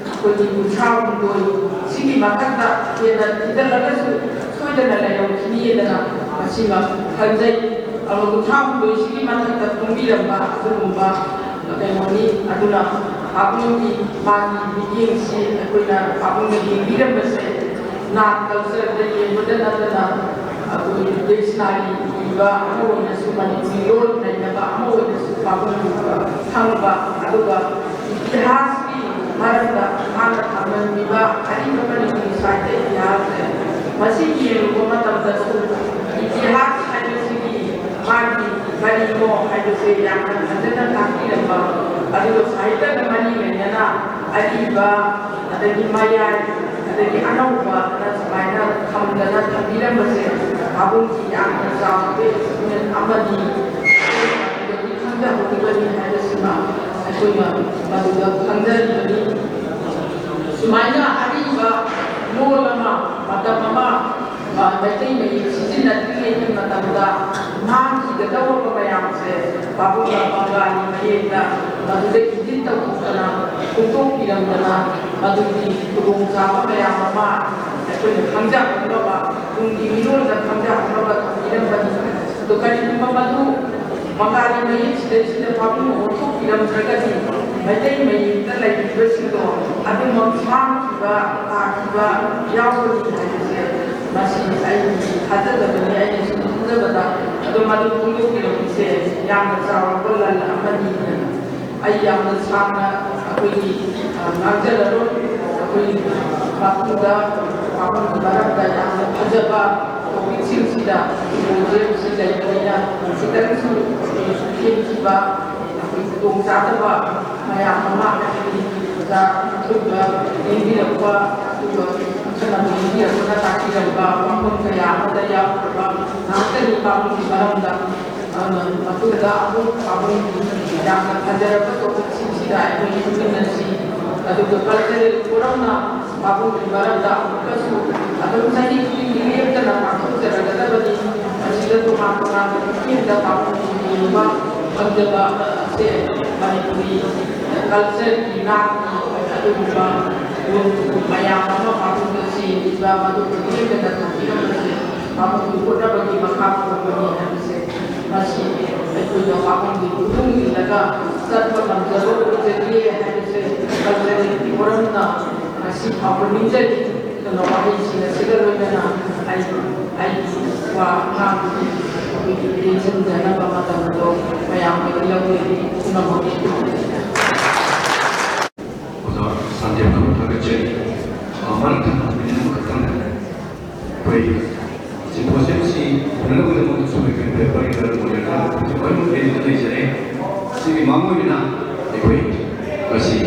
ꯑꯩꯈꯣꯏꯒꯤ ꯀꯨꯟꯊ꯭ꯔꯥ ꯍꯨꯝꯗꯣꯏ ꯁꯤꯒꯤ ꯃꯊꯛꯇ ꯍꯦꯟꯅ ꯊꯤꯖꯤꯜꯂꯒꯁꯨ ꯁꯣꯏꯗꯅ ꯂꯩꯔꯝꯈꯤꯅꯤꯗꯅ ꯃꯁꯤꯃ ꯈꯟꯖꯩ꯫ ꯑꯗꯨꯒ ꯀꯨꯟꯊ꯭ꯔꯥ ꯍꯨꯝꯗꯣꯏꯁꯤꯒꯤ ꯃꯊꯛꯇ ꯐꯣꯡꯕꯤꯔꯝꯕ ꯑꯗꯨꯒꯨꯝꯕ ꯀꯩꯅꯣꯅꯤ꯫ ꯑꯗꯨꯅ ꯄꯥꯕꯨꯡꯒꯤ ꯃꯥꯒꯤ ꯃꯤꯠꯌꯦꯡꯁꯤ ꯑꯩꯈꯣꯏꯅ ꯄꯥꯕꯨꯡꯅ ꯌꯦꯡꯕꯤꯔꯝꯕꯁꯦ ꯅꯥꯠ ꯀꯜꯆꯔꯗ ꯌꯦꯡꯕꯗ ꯅꯠꯇꯅ ꯑꯩꯈꯣꯏꯒꯤ ꯗꯤꯛꯁꯅꯥꯔꯤ ꯏꯕ ꯑꯃ ꯑꯣꯏꯅꯁꯨ, ꯃꯅꯤꯄꯨꯔꯤ ꯂꯣꯟ ꯅꯩꯅꯕ ꯑꯃ ꯑꯣꯏꯅꯁꯨ ꯄꯥꯕꯨꯡ ꯈꯪꯕ, ꯑꯗꯨꯒ ꯏꯇꯤꯍꯥꯁꯀꯤ ꯃꯔꯝꯗ ꯃꯥꯅ ꯊꯝꯂꯝꯃꯤꯕ ꯑꯔꯤꯕ ꯃꯅꯤꯄꯨꯔꯤ ꯁꯥꯍꯤꯇ꯭ꯌ ꯏꯇꯤꯍꯥꯁꯁꯦ, ꯃꯁꯤ ꯌꯦꯡꯂꯨꯕ ꯃꯇꯝꯗꯁꯨ ꯏꯇꯤꯍꯥꯁ ꯍꯥꯏꯕꯁꯤꯒꯤ ꯃꯥꯒꯤ ꯀꯔꯤꯅꯣ ꯍꯥꯏꯕꯁꯦ ꯌꯥꯝꯅ ꯐꯖꯅ ꯇꯥꯛꯄꯤꯔꯝꯕ, ꯑꯗꯨꯒ ꯁꯥꯍꯤꯇ꯭ꯌꯒ ꯃꯔꯤ ꯂꯩꯅꯅ ꯑꯔꯤꯕ, ꯑꯗꯒꯤ ꯃꯌꯥꯏ, ꯑꯗꯒꯤ ꯑꯅꯧꯕ ꯑꯅ ꯁꯨꯃꯥꯏꯅ ꯊꯝꯗꯅ ꯊꯝꯕꯤꯔꯝꯕꯁꯦ ꯄꯥꯕꯨꯡꯒꯤ ꯌꯥꯝꯅ ꯆꯥꯎꯕ ꯑꯦꯆꯤꯚꯃꯦꯟ ꯑꯃꯅꯤ, ꯑꯗꯒꯤ ꯈꯪꯖꯍꯧꯔꯤꯕꯅꯤ ꯍꯥꯏꯕꯁꯤꯃ ꯑꯩꯈꯣꯏꯅ ꯃꯗꯨꯗ ꯈꯪꯖꯔꯤꯕꯅꯤ꯫ ꯁꯨꯃꯥꯏꯅ ꯑꯔꯤꯕ ꯂꯣꯜ ꯑꯃ, ꯃꯇꯝ ꯑꯃ, ꯑ, ꯃꯩꯇꯩ ꯃꯌꯦꯛ ꯁꯤꯖꯤꯟꯅꯗ꯭ꯔꯤꯉꯩꯒꯤ ꯃꯇꯝꯗ ꯃꯥꯡꯈꯤꯒꯗꯧꯔꯕ ꯃꯌꯥꯝꯁꯦ ꯄꯥꯕꯨꯡꯅ ꯕꯪꯒꯥꯂꯤ ꯃꯌꯦꯛꯇ ꯃꯗꯨꯗ ꯏꯗꯤꯠ ꯇꯧꯊꯣꯛꯇꯅ ꯐꯣꯡꯗꯣꯛꯄꯤꯔꯝꯗꯅ, ꯃꯗꯨꯒꯤ ꯈꯨꯗꯣꯡꯆꯥꯕ ꯃꯌꯥꯝ ꯑꯃ ꯑꯩꯈꯣꯏꯅ ꯈꯪꯖꯍꯧꯅꯕ, ꯇꯨꯡꯒꯤ ꯃꯤꯔꯣꯜꯗ ꯈꯪꯖꯍꯧꯅꯕ ꯊꯝꯕꯤꯔꯝꯕꯅꯤ꯫ ꯑꯗꯣ ꯀꯔꯤꯒꯨꯝꯕ ꯃꯗꯨ ꯕꯪꯒꯥꯂꯤ ꯃꯌꯦꯛꯁꯤꯗꯩꯁꯤꯗ ꯄꯥꯕꯨꯡꯅ ꯑꯣꯟꯊꯣꯛꯄꯤꯔꯝꯗ꯭ꯔꯒꯗꯤ ꯃꯩꯇꯩ ꯃꯌꯦꯛꯇ ꯂꯩꯔꯤꯕꯁꯤꯡꯗꯣ ꯑꯗꯨꯃꯛ ꯃꯥꯡꯈꯤꯕ, ꯇꯥꯈꯤꯕ ꯌꯥꯎꯒꯅꯤ ꯍꯥꯏꯕꯁꯦ ꯃꯁꯤ ꯑꯩꯒꯤ ꯊꯥꯖꯖꯕꯅꯤ, ꯑꯩꯅ ꯁꯨꯝ ꯈꯟꯖꯕꯗ꯫ ꯑꯗꯣ ꯃꯗꯨ ꯐꯣꯡꯗꯣꯛꯄꯤꯔꯝꯃꯤꯁꯦ ꯌꯥꯝꯅ ꯆꯥꯎꯔꯕ ꯂꯟ ꯑꯃꯅꯤ꯫ ꯑꯩ ꯌꯥꯝꯅ ꯁꯥꯡꯅ ꯑꯩꯈꯣꯏꯒꯤ, ꯑ, ꯉꯥꯡꯖꯔꯔꯣꯏ꯫ ꯑꯩꯈꯣꯏ ꯃꯇꯨꯡꯗ ꯄꯥꯕꯨꯡꯒꯤ ꯃꯔꯝꯗ ꯌꯥꯝꯅ ꯐꯖꯕ ꯇꯣꯄꯤꯛꯁꯤꯡꯁꯤꯗ ꯄ꯭ꯔꯣꯖꯦꯛꯁꯤ ꯂꯩꯕꯅꯤꯅ ꯈꯤꯇꯪꯁꯨ ꯊꯦꯡꯈꯤꯕ, ꯑꯩꯈꯣꯏ ꯈꯨꯗꯣꯡꯆꯥꯗꯕ ꯃꯌꯥꯝ ꯑꯃ ꯍꯥꯏꯕꯗꯤ ꯑꯣꯖꯥ ꯑꯊꯣꯏꯕ ꯂꯦꯡꯕꯤꯔꯛꯄ, ꯑꯗꯨꯒ ꯑꯈꯟꯅꯕ ꯂꯦꯡꯕꯤꯔꯛꯄꯅ ꯇꯥꯛꯄꯤꯔꯝꯕ ꯋꯥꯐꯝ ꯀꯌꯥ ꯑꯃꯗ ꯌꯥꯎꯈ꯭ꯔꯕ ꯉꯥꯛꯇꯅꯤ ꯄꯥꯕꯨꯡꯒꯤ ꯃꯔꯝꯗ꯫ ꯑꯗꯨꯅ ꯃꯇꯨꯡꯗ ꯑꯃꯨꯛ ꯄꯥꯕꯨꯡꯒꯤ ꯌꯥꯝꯅ ꯐꯖꯔꯕ ꯇꯣꯄꯤꯛꯁꯤꯡꯁꯤꯗ ꯑꯩꯈꯣꯏ ꯈꯪꯃꯤꯟꯅꯁꯤ꯫ ꯑꯗꯨꯒ ꯀꯜꯆꯔꯦꯜ ꯐꯣꯔꯝꯅ ꯄꯥꯕꯨꯡꯒꯤ ꯃꯔꯝꯗ ꯑꯃꯨꯛꯀꯁꯨ ꯑꯗꯨꯝ ꯆꯍꯤ ꯈꯨꯗꯤꯡꯒꯤ ꯂꯦꯞꯇꯅ ꯄꯥꯡꯊꯣꯛꯆꯔꯒꯗꯕꯅꯤ꯫ ꯃꯁꯤꯗ ꯇꯣꯉꯥꯟ ꯇꯣꯉꯥꯟꯕ ꯃꯤꯠꯌꯦꯡꯗ ꯄꯥꯕꯨꯡꯒꯤ ꯌꯦꯡꯕ ꯐꯪꯖꯕ ꯑꯁꯦ ꯃꯅꯤꯄꯨꯔꯤ ꯀꯜꯆꯔꯒꯤ, ꯅꯥꯠꯀꯤ ꯑꯗꯨꯒꯨꯝꯕ ꯃꯌꯥꯝ ꯑꯃ ꯄꯥꯕꯨꯡꯗ ꯆꯦꯟꯈꯤꯕ ꯃꯗꯨ ꯂꯦꯞꯇꯅ ꯊꯝꯕꯤꯔꯝꯕꯁꯦ ꯄꯥꯕꯨꯡꯒꯤ ꯍꯣꯠꯅꯕꯒꯤ ꯃꯈꯥ ꯄꯣꯟꯕꯅꯤ ꯍꯥꯏꯕꯁꯦ ꯃꯁꯤ ꯑꯩꯈꯣꯏꯅ ꯄꯥꯕꯨꯡꯒꯤ ꯈꯨꯗꯨꯝ ꯏꯜꯂꯒ ꯆꯠꯄ ꯉꯝꯖꯕ ꯑꯣꯏꯖꯒꯦ ꯍꯥꯏꯕꯁꯦ ꯀꯜꯆꯔꯦꯜꯒꯤ ꯃꯔꯝꯅ ꯉꯁꯤ ꯐꯥꯎꯕ ꯅꯤꯡꯖꯔꯤ꯫ ꯑꯗꯨꯅ ꯋꯥꯍꯩꯁꯤꯡ ꯑꯁꯤꯒ ꯂꯣꯏꯅꯅ ꯑꯩ ꯑꯩꯒꯤ ꯋꯥ ꯉꯥꯡꯕꯒꯤ ꯑꯩꯈꯣꯏꯒꯤ ꯇꯦꯟꯁꯤꯟꯖꯅꯕ ꯃꯇꯝꯗꯣ ꯃꯌꯥꯝ ꯑꯣꯏꯅ ꯂꯧꯖꯔꯤ꯫ ꯄꯨꯝꯅꯃꯛ ꯑꯣꯖꯥ ꯁꯥꯟꯇꯤꯕꯕꯨ ꯊꯥꯒꯠꯆꯔꯤ꯫ ꯑ, ꯃꯔꯛ ꯊꯠꯅ ꯃꯤꯅꯤꯠ ꯑꯃꯈꯛꯇꯪ ꯑꯩꯈꯣꯏ ꯁꯤꯝꯄꯣꯖꯤꯌꯝꯁꯤ ꯎꯅꯅꯕꯒꯤꯗꯃꯛꯇꯁꯨ ꯑꯩꯈꯣꯏ ꯄꯦꯄꯔ ꯈꯔ ꯑꯣꯏꯔꯒ ꯍꯧꯖꯤꯛ ꯂꯣꯏꯅꯃꯛ ꯔꯦꯗꯤꯗ ꯂꯩꯖꯔꯦ꯫ ꯁꯤꯒꯤ ꯃꯥꯡꯑꯣꯏꯅꯅ ꯑꯩꯈꯣꯏ ꯉꯁꯤ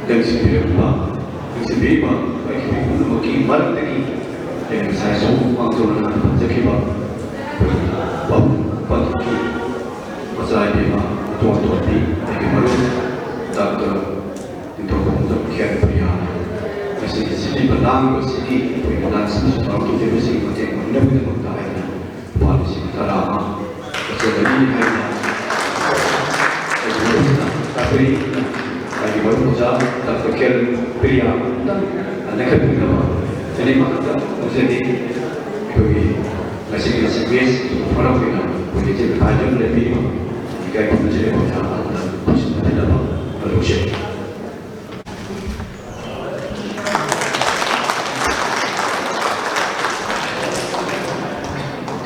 ꯂꯦꯡꯁꯤꯟꯕꯤꯔꯛꯄ, ꯂꯦꯡꯁꯤꯟꯕꯤꯔꯤꯕ ꯑꯩꯈꯣꯏ ꯄꯨꯝꯅꯃꯛꯀꯤ ꯃꯔꯛꯇꯒꯤ ꯑꯩꯅ ꯉꯁꯥꯏꯁꯨ ꯃꯥꯡꯖꯧꯅꯅ ꯊꯝꯖꯈꯤꯕ ꯑꯩꯈꯣꯏ ꯄꯥꯕꯨꯡ ꯄꯥꯟꯊꯣꯛꯀꯤ ꯃꯆꯥ ꯏꯕꯦꯝꯃ ꯑꯇꯣꯟ ꯇꯣꯟꯕꯤ, ꯑꯩꯒꯤ ꯃꯔꯨꯞ ꯗꯥꯛꯇꯔ ꯅꯤꯡꯊꯧ ꯈꯣꯡꯖꯣꯝ ꯈꯦꯟ ꯄ꯭ꯔꯤꯌꯥ, ꯉꯁꯤꯒꯤ ꯁꯤꯠꯂꯤꯕ ꯂꯥꯡꯂꯤꯕꯁꯤꯒꯤ ꯑꯩꯈꯣꯏꯒꯤ ꯗꯥꯟꯁ ꯑꯃꯁꯨꯡ ꯊꯧꯔꯝ ꯇꯧꯖꯔꯤꯕꯁꯤꯒꯤ ꯃꯇꯦꯡ ꯑꯣꯏꯅꯕꯒꯤꯗꯃꯛꯇ ꯑꯩꯅ ꯂꯨꯄꯥ ꯂꯤꯁꯤꯡ ꯇꯔꯥ ꯑꯃ ꯀꯠꯆꯒꯅꯤ ꯍꯥꯏꯅ ꯑꯩꯒꯤ ꯃꯔꯨꯞꯁꯤꯡꯅ ꯇꯥꯛꯄꯤꯔꯤ꯫ ꯑꯩꯒꯤ ꯃꯔꯨꯞ ꯑꯣꯖꯥ ꯗꯥꯛꯇꯔ ꯈꯦꯟ ꯄ꯭ꯔꯤꯌꯥ ꯑꯃꯨꯛꯇꯪ ꯂꯦꯡꯈꯠꯄꯤꯅꯕ ꯈꯦꯟꯅꯩ ꯃꯊꯛꯇ ꯈꯣꯡꯖꯦꯜꯗꯤ ꯑꯩꯈꯣꯏꯒꯤ ꯉꯁꯤꯒꯤ ꯆꯤꯐ ꯒꯦꯁ ꯐꯣꯔꯝꯒꯤꯅ ꯑꯩꯈꯣꯏꯒꯤ ꯆꯤꯐ ꯑꯦꯗꯚꯥꯏꯖꯔ ꯂꯦꯞꯄꯤꯕ ꯏꯀꯥꯏ ꯈꯨꯝꯅꯖꯔꯤꯕ ꯑꯣꯖꯥ ꯑꯃꯗ ꯈꯨꯠꯁꯤꯟꯅꯕꯤꯅꯕ ꯃꯔꯨꯞꯁꯦ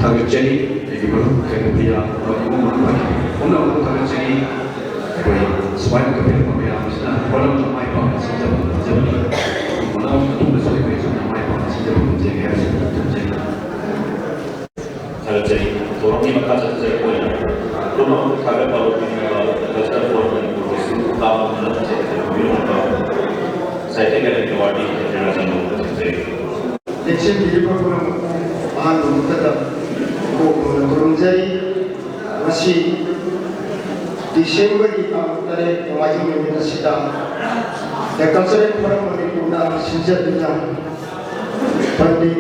ꯊꯥꯒꯠꯆꯔꯤ꯫ ꯑꯩꯒꯤ ꯃꯔꯨꯞ ꯀꯩꯅꯣ ꯄ꯭ꯔꯤꯌꯥ ꯑꯃꯗꯤ ꯏꯃꯨꯡ ꯃꯅꯨꯡ ꯄꯨꯝꯅꯃꯛꯄꯨ ꯊꯥꯒꯠꯆꯔꯤ꯫ ꯑꯩꯈꯣꯏ ꯁꯨꯃꯥꯏꯅ ꯀꯞꯄꯤꯔꯛꯄ ꯃꯌꯥꯝ ꯑꯁꯤꯅ ꯍꯣꯠꯅꯕꯗ ꯃꯥꯏ ꯄꯥꯛꯅ ꯁꯤꯟꯖꯕ ꯉꯝꯖꯕꯅꯤ꯫ ꯃꯅꯥꯎ ꯑꯇꯣꯝꯕꯁꯨ ꯑꯩꯈꯣꯏ ꯁꯨꯝꯅ ꯃꯥꯏ ꯄꯥꯛꯅ ꯁꯤꯟꯖꯕ ꯉꯝꯖꯒꯦ ꯍꯥꯏꯕꯁꯤ ꯊꯝꯖꯒꯦ꯫ ꯊꯥꯒꯠꯆꯔꯤ꯫ ꯊꯧꯔꯝꯒꯤ ꯃꯈꯥ ꯆꯠꯊꯖꯔꯛꯄ ꯑꯣꯏꯅ ꯄꯨꯝꯅꯃꯛ ꯊꯥꯒꯠꯄ ꯍꯧꯔꯛꯄꯤꯅꯕ ꯀꯜꯆꯔꯦꯜ ꯐꯣꯔꯝ ꯃꯅꯤꯄꯨꯔꯒꯤꯁꯨ ꯇꯥꯕ ꯉꯝꯅꯕ ꯆꯦꯟꯕꯤꯔꯛꯄ ꯁꯥꯍꯤꯇ꯭ꯌ ꯑꯦꯀꯥꯗꯦꯃꯤ ꯑꯦꯋꯥꯔꯗꯤ ꯔꯥꯖꯦꯟꯗ꯭ꯔꯕꯨ ꯊꯥꯒꯠꯆꯔꯤ꯫ ꯂꯦꯡꯁꯤꯟꯕꯤꯔꯤꯕ ꯄꯨꯝꯅꯃꯛꯄꯨ ꯑꯍꯥꯟꯕ ꯃꯛꯇꯗ ꯏꯀꯣꯛ ꯈꯨꯝꯅ ꯈꯨꯔꯨꯝꯖꯔꯤ꯫ ꯉꯁꯤ ꯗꯤꯁꯦꯝꯕꯔꯒꯤ ꯇꯥꯡ ꯇꯔꯦꯠ, ꯅꯣꯡꯃꯥꯏꯖꯤꯡ ꯅꯨꯃꯤꯠ ꯑꯁꯤꯗ The Cultural Forum ꯃꯅꯤꯄꯨꯔꯅ ꯁꯤꯟꯖꯗꯨꯅ ꯄꯟꯗꯤꯠ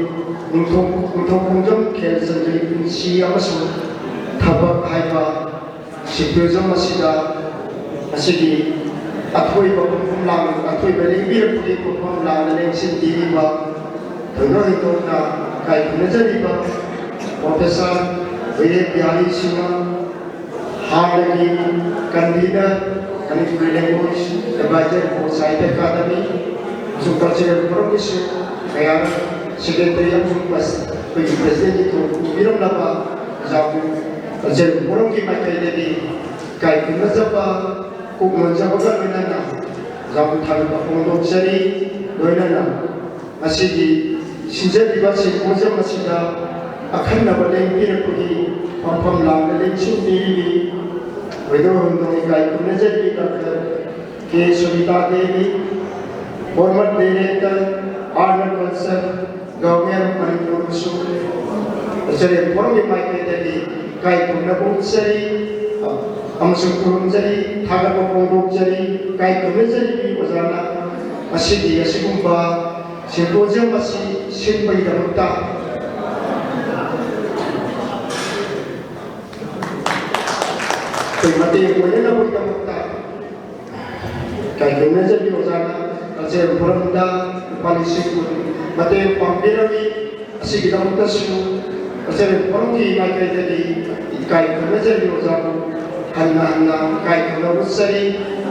ꯅꯤꯡꯊꯧ, ꯅꯤꯡꯊꯧ ꯈꯣꯡꯖꯣꯝ ꯈꯦꯜꯆꯟꯗ꯭ꯔꯒꯤ ꯄꯨꯟꯁꯤ ꯑꯃꯁꯨꯡ ꯊꯕꯛ ꯍꯥꯏꯕ ꯁꯤꯝꯄꯣꯖꯤꯌꯝ ꯑꯁꯤꯗ ꯉꯁꯤꯒꯤ ꯑꯊꯣꯏꯕ ꯈꯣꯡꯐꯝ ꯂꯥꯡ-, ꯑꯊꯣꯏꯕ ꯂꯦꯡꯕꯤꯔꯛꯄꯒꯤ ꯈꯣꯡꯐꯝ ꯂꯥꯡꯅ ꯂꯦꯡꯁꯤꯟꯕꯤꯔꯤꯕ ꯊꯣꯏꯗꯣꯛ ꯍꯦꯟꯗꯣꯛꯅ ꯏꯀꯥꯏ ꯈꯨꯝꯅꯖꯔꯤꯕ ꯄ꯭ꯔꯣꯐꯦꯁꯔ ꯋꯤꯔꯦꯟ ꯕꯤꯍꯥꯔꯤ ꯁꯤꯡꯍ, ꯍꯥꯟꯅꯒꯤ convener, Manipuri language adviser for Sahitya Akademi ꯑꯃꯁꯨꯡ ꯀꯜꯆꯔꯦꯜ ꯐꯣꯔꯝꯒꯤꯁꯨ ꯀꯌꯥꯔꯛ ꯁꯦꯀ꯭ꯔꯦꯇꯔꯤ ꯑꯃꯁꯨꯡ ꯄ꯭ꯔꯁ-, ꯑꯩꯈꯣꯏꯒꯤ ꯄ꯭ꯔꯁꯤꯗꯦꯟꯒꯤ ꯊꯧ ꯄꯨꯕꯤꯔꯝꯂꯕ ꯑꯣꯖꯥꯕꯨ ꯀꯜꯆꯔꯦꯜ ꯐꯣꯔꯝꯒꯤ ꯃꯥꯏꯀꯩꯗꯒꯤ ꯏꯀꯥꯏ ꯈꯨꯝꯅꯖꯕ ꯀꯣꯛꯅꯖꯕꯒ ꯂꯣꯏꯅꯅ ꯑꯣꯖꯥꯕꯨ ꯊꯥꯒꯠꯄ ꯐꯣꯡꯗꯣꯛꯆꯔꯤ꯫ ꯂꯣꯏꯅꯅ ꯉꯁꯤꯒꯤ ꯁꯤꯟꯖꯔꯤꯕ ꯁꯤꯝꯄꯣꯖꯤꯌꯝ ꯑꯁꯤꯗ ꯑꯈꯟꯅꯕ ꯂꯦꯡꯕꯤꯔꯛꯄꯒꯤ ꯐꯝꯐꯝ ꯂꯥꯡꯗ ꯂꯦꯡꯁꯤꯟꯕꯤꯔꯤꯕꯤ ꯋꯦꯗꯔ ꯍꯣꯝꯗ ꯏꯀꯥꯏ ꯈꯨꯝꯅꯖꯔꯤ doctor K Sunita Devi, former director, Art and Culture, Government of Manipur ꯑꯃꯁꯨꯡ ꯀꯜꯆꯔꯦꯜ ꯐꯣꯔꯝꯒꯤ ꯃꯥꯏꯀꯩꯗꯒꯤ ꯏꯀꯥꯏ ꯈꯨꯝꯅꯕ ꯎꯠꯆꯔꯤ ꯑꯃꯁꯨꯡ ꯈꯨꯔꯨꯝꯖꯔꯤ, ꯊꯥꯒꯠꯄ ꯐꯣꯡꯗꯣꯛꯆꯔꯤ꯫ ꯏꯀꯥꯏ ꯈꯨꯝꯅꯖꯔꯤꯕꯤ ꯑꯣꯖꯥꯅ ꯉꯁꯤꯒꯤ ꯑꯁꯤꯒꯨꯝꯕ ꯁꯤꯝꯄꯣꯖꯤꯌꯝ ꯑꯁꯤ ꯁꯤꯟꯕꯒꯤꯗꯃꯛꯇ ꯑꯩꯈꯣꯏ ꯃꯇꯦꯡ ꯑꯣꯏꯅꯅꯕꯒꯤꯗꯃꯛꯇ ꯏꯀꯥꯏ ꯈꯨꯝꯅꯖꯔꯤ ꯑꯣꯖꯥꯅ ꯀꯜꯆꯔꯦꯜ ꯐꯣꯔꯝꯗ ꯂꯨꯄꯥ ꯂꯤꯁꯤꯡ ꯀꯨꯟ ꯃꯇꯦꯡ ꯄꯥꯡꯕꯤꯔꯝꯃꯤ꯫ ꯑꯁꯤꯒꯤꯗꯃꯛꯇꯁꯨ ꯀꯜꯆꯔꯦꯜ ꯐꯣꯔꯝꯒꯤ ꯃꯥꯏꯀꯩꯗꯒꯤ ꯏꯀꯥꯏ ꯈꯨꯝꯅꯖꯔꯤ ꯑꯣꯖꯥꯕꯨ ꯍꯟꯅ ꯍꯟꯅ ꯏꯀꯥꯏ ꯈꯨꯝꯅꯕ ꯎꯠꯆꯔꯤ,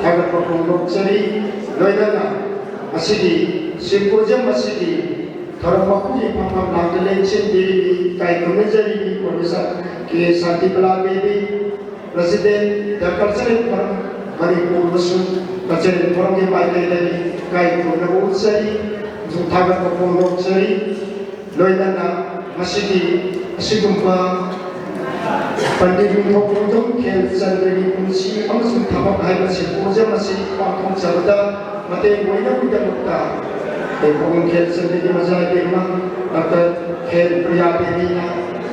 ꯊꯥꯒꯠꯄ ꯐꯣꯡꯗꯣꯛꯆꯔꯤ꯫ ꯂꯣꯏꯅꯅ ꯉꯁꯤꯒꯤ ꯁꯤꯝꯄꯣꯖꯤꯌꯝ ꯑꯁꯤꯒꯤ ꯊꯧꯔꯝ ꯃꯄꯨꯒꯤ ꯐꯝꯐꯝ ꯂꯥꯡꯗ ꯂꯦꯡꯁꯤꯟꯕꯤꯔꯤꯕꯤ ꯏꯀꯥꯏ ꯈꯨꯝꯅꯖꯔꯤꯕꯤ professor K Shantibala Devi, president ꯗ ꯀꯜꯆꯔꯦꯜ ꯐꯣꯔꯝ ꯃꯅꯤꯄꯨꯔ ꯑꯃꯁꯨꯡ ꯀꯜꯆꯔꯦꯜ ꯐꯣꯔꯝꯒꯤ ꯃꯥꯏꯀꯩꯗꯒꯤ ꯏꯀꯥꯏ ꯈꯨꯝꯅꯕ ꯎꯠꯆꯔꯤ ꯑꯃꯁꯨꯡ ꯊꯥꯒꯠꯄ ꯐꯣꯡꯗꯣꯛꯆꯔꯤ꯫ ꯂꯣꯏꯅꯅ ꯃꯁꯤꯒꯤ ꯑꯁꯤꯒꯨꯝꯕ ꯄꯟꯗꯤꯠ ꯅꯤꯡꯊꯧ ꯈꯣꯡꯖꯣꯝ ꯈꯦꯜꯆꯟꯗ꯭ꯔꯒꯤ ꯄꯨꯟꯁꯤ ꯑꯃꯁꯨꯡ ꯊꯕꯛ ꯍꯥꯏꯕ ꯁꯤꯝꯄꯣꯖꯤꯌꯝ ꯑꯁꯤ ꯄꯥꯡꯊꯣꯛꯆꯕꯗ ꯃꯇꯦꯡ ꯑꯣꯏꯅꯕꯒꯤꯗꯃꯛꯇ ꯑꯩꯈꯣꯏ ꯈꯣꯡꯖꯣꯝ ꯈꯦꯜꯆꯟꯗ꯭ꯔꯒꯤ ꯃꯆꯥ ꯏꯕꯦꯝꯃ ꯗꯥꯛꯇꯔ ꯈꯦꯜ ꯄ꯭ꯔꯤꯌꯥ ꯗꯦꯕꯤꯅ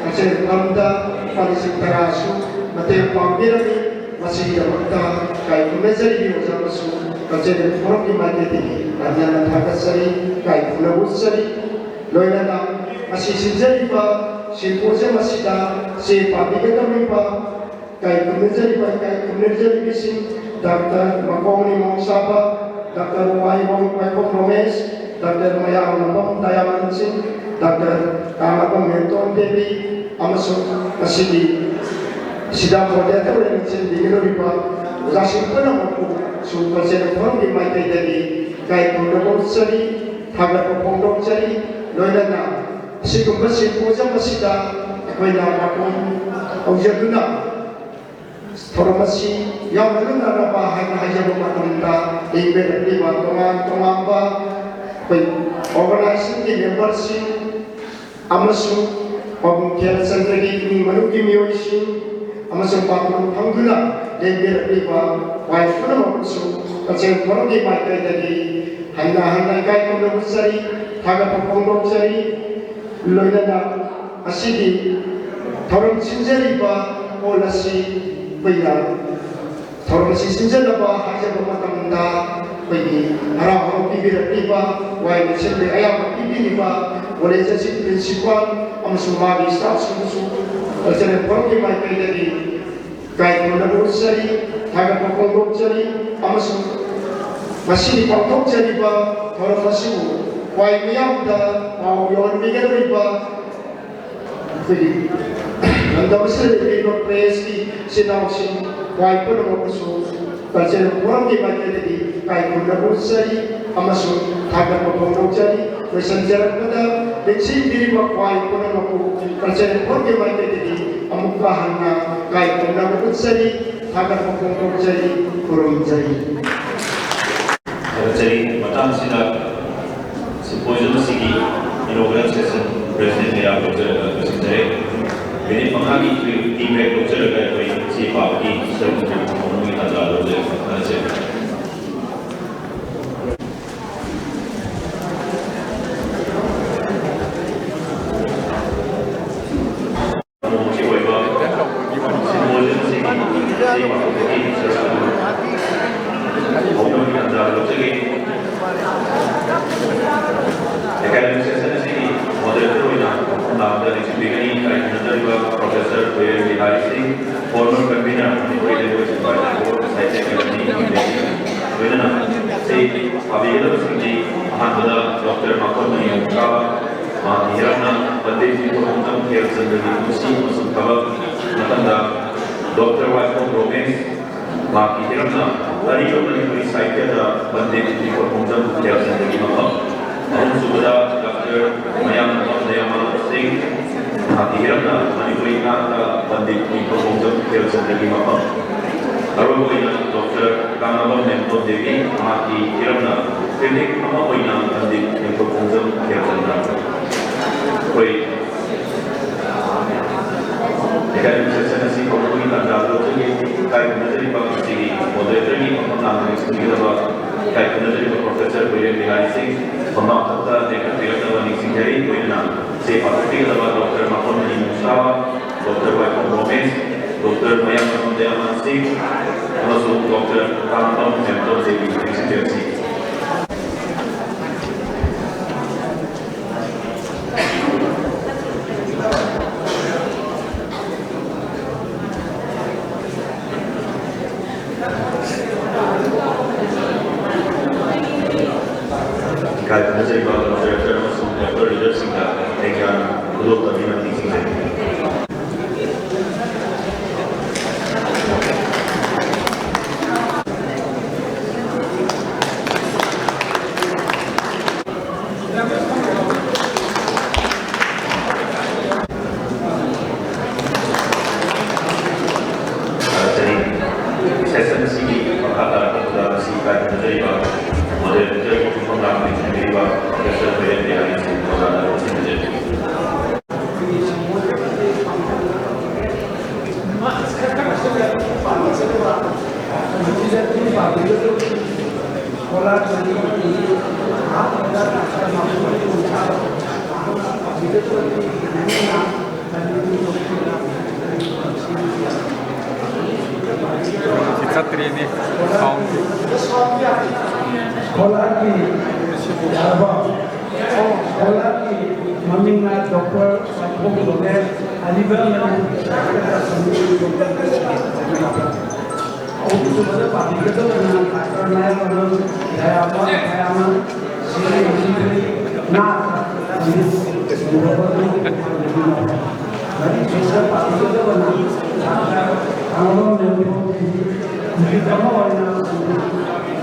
ꯀꯛꯆꯤꯡ ꯐꯝꯗ ꯂꯨꯄꯥ ꯂꯤꯁꯤꯡ ꯇꯔꯥꯁꯨ ꯃꯇꯦꯡ ꯄꯥꯡꯕꯤꯔꯝꯃꯤ꯫ ꯃꯁꯤꯒꯤꯗꯃꯛꯇ ꯏꯀꯥꯏ ꯈꯨꯝꯅꯖꯔꯤ ꯑꯣꯖꯥ ꯑꯃꯁꯨꯡ ꯀꯜꯆꯔꯦꯜ ꯐꯣꯔꯝꯒꯤ ꯃꯥꯏꯀꯩꯗꯒꯤ ꯍꯟꯅ ꯍꯟꯅ ꯊꯥꯒꯠꯆꯔꯤ, ꯏꯀꯥꯏ ꯈꯨꯝꯅꯕ ꯎꯠꯆꯔꯤ꯫ ꯂꯣꯏꯅꯅ ꯃꯁꯤ ꯁꯤꯟꯖꯔꯤꯕ ꯁꯤꯝꯄꯣꯖꯤꯌꯝ ꯑꯁꯤꯗ ꯆꯦ ꯄꯥꯕꯤꯒꯗꯧꯔꯤꯕ ꯏꯀꯥꯏ ꯈꯨꯝꯅꯖꯔꯤꯕ ꯏꯀꯥꯏ ꯈꯨꯝꯅꯖꯔꯤꯕꯁꯤꯡ ꯗꯥꯛꯇꯔ ꯃꯀꯣꯡꯅꯤ ꯃꯣꯡꯁꯥꯕ, ꯗꯥꯛꯇꯔ ꯋꯥꯏꯕꯝ ꯋꯥꯏꯈꯣꯝ ꯔꯣꯃꯦꯁ, ꯗꯥꯛꯇꯔ ꯃꯌꯥꯝꯕꯝ ꯗꯌꯥꯅꯟ ꯁꯤꯡ, ꯗꯥꯛꯇꯔ ꯀꯥꯡꯂꯥꯄꯝ ꯃꯦꯝꯇꯣꯟ ꯗꯦꯕꯤ ꯑꯃꯁꯨꯡ ꯉꯁꯤꯒꯤ ꯁꯤꯗ ꯃꯣꯗꯦꯔꯦꯇꯔ ꯑꯣꯏꯅ ꯂꯨꯆꯤꯡꯕꯤꯒꯗꯧꯔꯤꯕ ꯑꯣꯖꯥꯁꯤꯡ ꯄꯨꯝꯅꯃꯛꯄꯨꯁꯨ ꯀꯜꯆꯔꯦꯜ ꯐꯣꯔꯝꯒꯤ ꯃꯥꯏꯀꯩꯗꯒꯤ ꯏꯀꯥꯏ ꯈꯨꯝꯅꯕ ꯎꯠꯆꯔꯤ, ꯊꯥꯒꯠꯄ ꯐꯣꯡꯗꯣꯛꯆꯔꯤ꯫ ꯂꯣꯏꯅꯅ ꯑꯁꯤꯒꯨꯝꯕ symposium ꯑꯁꯤꯗ ꯑꯩꯈꯣꯏꯅ ꯃꯄꯨꯡ ꯍꯧꯖꯗꯨꯅ ꯊꯧꯔꯝ ꯑꯁꯤ ꯌꯥꯎꯅꯅꯕ ꯍꯥꯏꯅ ꯍꯥꯏꯖꯕ ꯃꯇꯝꯗ ꯂꯦꯡꯕꯤꯔꯛꯂꯤꯕ ꯇꯣꯉꯥꯟ ꯇꯣꯉꯥꯟꯕ ꯑꯩꯈꯣꯏ organization ꯀꯤ member ꯁꯤꯡ ꯑꯃꯁꯨꯡ ꯄꯥꯕꯨꯡ ꯈꯦꯜꯆꯟꯗ꯭ꯔꯒꯤ ꯏꯃꯨꯡ ꯃꯅꯨꯡꯒꯤ ꯃꯤꯑꯣꯏꯁꯤꯡ ꯑꯃꯁꯨꯡ ꯄꯥꯕꯨꯡ ꯐꯝꯗꯨꯅ ꯂꯦꯡꯕꯤꯔꯛꯂꯤꯕ ꯋꯥꯏ ꯄꯨꯝꯅꯃꯛꯄꯨꯁꯨ ꯀꯛꯆꯤꯡ ꯐꯣꯔꯝꯒꯤ ꯃꯥꯏꯀꯩꯗꯒꯤ ꯍꯟꯅ ꯍꯟꯅ ꯏꯀꯥꯏ ꯈꯨꯝꯅꯕ ꯎꯠꯆꯔꯤ, ꯊꯥꯒꯠꯄ ꯐꯣꯡꯗꯣꯛꯆꯔꯤ꯫ ꯂꯣꯏꯅꯅ ꯉꯁꯤꯒꯤ ꯊꯧꯔꯝ ꯁꯤꯟꯖꯔꯤꯕ ꯍꯣꯜ ꯑꯁꯤ ꯑꯩꯈꯣꯏꯅ ꯊꯧꯔꯝ ꯑꯁꯤ ꯁꯤꯟꯖꯅꯕ ꯍꯥꯏꯖꯕ ꯃꯇꯝꯗ ꯑꯩꯈꯣꯏꯒꯤ ꯍꯔꯥꯎ ꯍꯔꯥꯎ ꯄꯤꯕꯤꯔꯛꯂꯤꯕ ꯋꯥꯏ ꯃꯦꯁꯦꯟꯕꯒꯤ ꯑꯌꯥꯕ ꯄꯤꯕꯤꯔꯤꯕ ꯀꯣꯂꯦꯖ ꯑꯁꯤꯒꯤ principal ꯑꯃꯁꯨꯡ ꯃꯥꯒꯤ staff ꯁꯤꯡꯕꯨꯁꯨ ꯀꯜꯆꯔꯦꯜ ꯐꯣꯔꯝꯒꯤ ꯃꯥꯏꯀꯩꯗꯒꯤ ꯏꯀꯥꯏ ꯈꯨꯝꯅꯕ ꯎꯠꯆꯔꯤ, ꯊꯥꯒꯠꯄ ꯐꯣꯡꯗꯣꯛꯆꯔꯤ ꯑꯃꯁꯨꯡ ꯉꯁꯤꯒꯤ ꯄꯥꯡꯊꯣꯛꯆꯔꯤꯕ ꯊꯧꯔꯝ ꯑꯁꯤꯕꯨ ꯈ꯭ꯋꯥꯏ ꯃꯤꯌꯥꯝꯗ ꯄꯥꯎ ꯌꯧꯍꯟꯕꯤꯒꯗꯧꯔꯤꯕ ꯑꯩꯈꯣꯏꯒꯤ ꯂꯝꯗꯝ ꯑꯁꯤꯗ ꯂꯩꯕꯤꯔꯤꯕ press ꯀꯤ ꯏꯆꯤꯟ ꯏꯅꯥꯎꯁꯤꯡ ꯈ꯭ꯋꯥꯏ ꯄꯨꯝꯅꯃꯛꯄꯨꯁꯨ ꯀꯜꯆꯔꯦꯜ ꯐꯣꯔꯝꯒꯤ ꯃꯥꯏꯀꯩꯗꯒꯤ ꯏꯀꯥꯏ ꯈꯨꯝꯅꯕ ꯎꯠꯆꯔꯤ ꯑꯃꯁꯨꯡ ꯊꯥꯒꯠꯄ ꯐꯣꯡꯗꯣꯛꯆꯔꯤ꯫ ꯂꯣꯏꯁꯤꯟꯖꯔꯛꯄꯗ ꯂꯦꯡꯁꯤꯟꯕꯤꯔꯤꯕ ꯈ꯭ꯋꯥꯏ ꯄꯨꯝꯅꯃꯛꯄꯨ ꯀꯜꯆꯔꯦꯜ ꯐꯣꯔꯝꯒꯤ ꯃꯥꯏꯀꯩꯗꯒꯤ ꯑꯃꯨꯛꯀ ꯍꯟꯅ ꯏꯀꯥꯏ ꯈꯨꯝꯅꯕ ꯎꯠꯆꯔꯤ, ꯊꯥꯒꯠꯄ ꯐꯣꯡꯗꯣꯛꯆꯔꯤ, ꯈꯨꯔꯨꯝꯖꯔꯤ꯫ ꯊꯥꯒꯠꯆꯔꯤ꯫ ꯃꯇꯥꯡꯁꯤꯗ symposium ꯑꯁꯤꯒꯤ inaugural session president ꯃꯌꯥꯝ ꯂꯧꯖꯔꯒ ꯂꯣꯏꯁꯤꯟꯖꯔꯦ꯫ ꯃꯤꯅꯤꯠ ꯃꯉꯥꯒꯤ tea break ꯂꯧꯖꯔꯒ ꯑꯩꯈꯣꯏ ꯆꯦ ꯄꯥꯕꯒꯤ ꯁꯔꯨꯛ ꯑꯗꯨ ꯍꯧꯅꯕꯒꯤ ꯇꯥꯟꯖꯥ ꯂꯧꯖꯔꯤ꯫ ꯊꯥꯒꯠꯆꯔꯤ꯫ ꯃꯣꯝꯒꯤ ꯑꯣꯏꯕ symposium ꯑꯁꯤꯒꯤ ꯆꯦ ꯄꯥꯕꯒꯤ ꯁꯔꯨꯛ ꯑꯗꯨ ꯍꯧꯅꯕꯒꯤ ꯇꯥꯟꯖꯥ ꯂꯧꯖꯒꯦ꯫ Academic session ꯑꯁꯤꯒꯤ moderator ꯑꯣꯏꯅ ꯂꯥꯛꯄꯗ ꯂꯦꯡꯁꯤꯟꯕꯤꯒꯅꯤ ꯏꯀꯥꯏ ꯈꯨꯝꯅꯖꯔꯤꯕ Professor ꯀꯣꯏꯔꯦꯜ ꯕꯤꯍꯥꯔꯤ ꯁꯤꯡ, former convener, Manipuri Language Advisory Board, Sahitya Academy, ꯂꯣꯏꯅꯅ ꯆꯦ ꯄꯥꯕꯤꯒꯗꯕꯁꯤꯡꯗꯤ ꯑꯍꯥꯟꯕꯗ Doctor ꯃꯥꯀꯣꯟꯃꯅꯤ ꯑꯣꯡꯀꯥꯕ, ꯃꯍꯥꯛꯀꯤ ꯍꯤꯔꯝꯅ ꯄꯟꯗꯤꯠ ꯏꯕꯣꯇꯣꯝꯊꯣꯡꯖꯝ ꯈꯦꯜꯆꯟꯗ꯭ꯔꯒꯤ ꯄꯨꯟꯁꯤ ꯑꯃꯁꯨꯡ ꯊꯕꯛ, ꯃꯊꯪꯗ Doctor ꯋꯥꯏꯈꯣꯝ ꯔꯣꯃꯦꯁ, ꯃꯍꯥꯛꯀꯤ ꯍꯤꯔꯝꯅ ꯑꯔꯤꯕ ꯃꯅꯤꯄꯨꯔꯤ ꯁꯥꯍꯤꯇ꯭ꯌꯗ ꯄꯟꯗꯤꯠ ꯏꯕꯣꯇꯣꯝꯊꯣꯡꯖꯝ ꯈꯦꯜꯆꯟꯗ꯭ꯔꯒꯤ ꯃꯐꯝ, ꯑꯍꯨꯝꯁꯨꯕꯗ ꯃꯌꯥꯝ ꯃꯐꯝꯗ ꯌꯥꯝ ꯃꯔꯨꯞꯁꯤꯡ, ꯃꯍꯥꯛꯀꯤ ꯍꯤꯔꯝꯅ ꯃꯅꯤꯄꯨꯔꯤ ꯉꯥꯛꯇ ꯄꯟꯗꯤꯠ ꯅꯤꯡꯊꯧ ꯈꯣꯡꯖꯝ ꯈꯦꯜꯆꯟꯗ꯭ꯔꯒꯤ ꯃꯐꯝ꯫ ꯑꯔꯣꯏꯕ ꯑꯣꯏꯅ ꯗꯣꯛꯇꯔ ꯀꯥꯡꯉꯕꯝ ꯃꯦꯝꯇꯣꯟ ꯗꯦꯕꯤ, ꯃꯍꯥꯛꯀꯤ ꯍꯤꯔꯝꯅ ꯀ꯭ꯂꯤꯅꯤꯛ ꯑꯃ ꯑꯣꯏꯅ ꯄꯟꯗꯤꯠ ꯅꯤꯡꯊꯧ ꯈꯣꯡꯖꯝ ꯈꯦꯜꯆꯟꯗ꯭ꯔ꯫ ꯑꯩꯈꯣꯏ ꯑꯦꯀꯥꯗꯃꯤꯛ ꯁꯦꯁꯟ ꯑꯁꯤ ꯍꯧꯕꯒꯤ ꯇꯥꯟꯖꯥ ꯂꯧꯖꯒꯦ꯫ ꯏꯀꯥꯏ ꯈꯨꯝꯅꯖꯔꯤꯕ ꯉꯁꯤꯒꯤ ꯃꯣꯗꯔꯦꯇꯔꯒꯤ ꯃꯐꯝ ꯂꯥꯡꯕꯒꯤ ꯁꯣꯏꯒꯗꯕ ꯏꯀꯥꯏ ꯈꯨꯝꯅꯖꯔꯤꯕ ꯄ꯭ꯔꯣꯐꯦꯁꯔ ꯀꯣꯏꯔꯦꯝ ꯕꯤꯍꯥꯔꯤ ꯁꯤꯡ ꯊꯣꯡꯅꯥꯎ ꯊꯛꯇ ꯂꯦꯞꯍꯟꯕꯤꯔꯛꯅꯕ ꯅꯤꯡꯁꯤꯡꯖꯔꯤ꯫ ꯂꯣꯏꯅꯅ ꯆꯦ ꯄꯥꯊꯣꯛꯄꯤꯒꯗꯕ ꯗꯣꯛꯇꯔ ꯃꯥꯄꯝ ꯃꯅꯤ ꯅꯨꯡꯁꯥꯕ, ꯗꯣꯛꯇꯔ ꯋꯥꯏꯈꯣꯝ ꯔꯣꯃꯦꯁ, ꯗꯣꯛꯇꯔ ꯃꯌꯥꯡꯕꯝ ꯗꯌꯥꯅꯟ ꯁꯤꯡ ꯑꯃꯁꯨꯡ ꯗꯣꯛꯇꯔ ꯀꯥꯡꯕꯝ ꯃꯦꯝꯇꯣꯟ ꯗꯦꯕꯤ ꯅꯤꯡꯁꯤꯡꯕꯤꯔꯛꯁꯤ꯫ ꯏꯀꯥꯏ ꯈꯨꯝꯅꯖꯔꯤꯕ ꯃꯣꯗꯦꯔꯦꯇꯔ ꯑꯃꯁꯨꯡ ꯄꯦꯄꯔ ꯔꯤꯗꯔꯁꯤꯡꯗ ꯂꯩꯉꯥꯛꯅ ꯈꯨꯗꯣꯜ ꯇꯝꯕꯤꯅꯕ ꯅꯤꯡꯁꯤꯡꯖꯔꯤ꯫ ꯁꯦꯁꯟ ꯑꯁꯤꯒꯤ ꯃꯈꯥ ꯇꯥꯔꯛꯄꯗ ꯃꯁꯤ ꯀꯥꯏꯊꯅꯖꯔꯤꯕ ꯃꯣꯗꯦꯔꯦꯇꯔꯒꯤ ꯈꯣꯡꯊꯥꯡ ꯂꯥꯡꯕꯤꯅꯕꯤꯔꯤꯕ ꯄ꯭ꯔꯣꯐꯦꯁꯔ ꯕꯤꯔꯦꯟ ꯕꯤꯍꯥꯔꯤ ꯁꯤꯡ ꯑꯣꯖꯥꯅ ꯂꯧꯁꯤꯟꯖꯔꯤ꯫ ꯆꯠꯇ꯭ꯔꯦꯅꯦ ꯁꯥꯎꯟꯁꯦ꯫ ꯁ꯭ꯀꯣꯂꯔꯒꯤ ꯌꯥꯔꯕ? ꯁ꯭ꯀꯣꯂꯔꯒꯤ ꯃꯃꯤꯡꯅ ꯗꯣꯛꯇꯔ ꯋꯥꯏꯈꯣꯝ ꯔꯣꯃꯦꯁ, ꯑꯔꯤꯕ ꯃꯅꯤꯄꯨꯔꯒꯤ ꯁꯥꯍꯤꯇ꯭ꯌ ꯑꯦꯀꯥꯗꯦꯃꯤ ꯗꯣꯛꯇꯔ ꯑꯍꯨꯝꯁꯨꯕꯗ ꯄꯥꯕꯤꯒꯗꯕꯅ ꯗꯥꯛꯇꯔ ꯃꯌꯥꯝꯕꯝ ꯗꯌꯥꯕ ꯃꯌꯥꯝꯕꯝ, ꯁꯤꯔꯣꯏ ꯂꯤꯂꯤ ꯅꯥ, ꯃꯔꯤ ꯁꯨꯕꯗ ꯄꯥꯕꯤꯒꯗꯕꯅ ꯗꯥꯛꯇꯔ ꯀꯥꯡꯕꯝ ꯃꯦꯝꯇꯣꯟ ꯗꯦꯕꯤ, ꯅꯨꯃꯤꯠ ꯑꯃ ꯑꯣꯏꯅ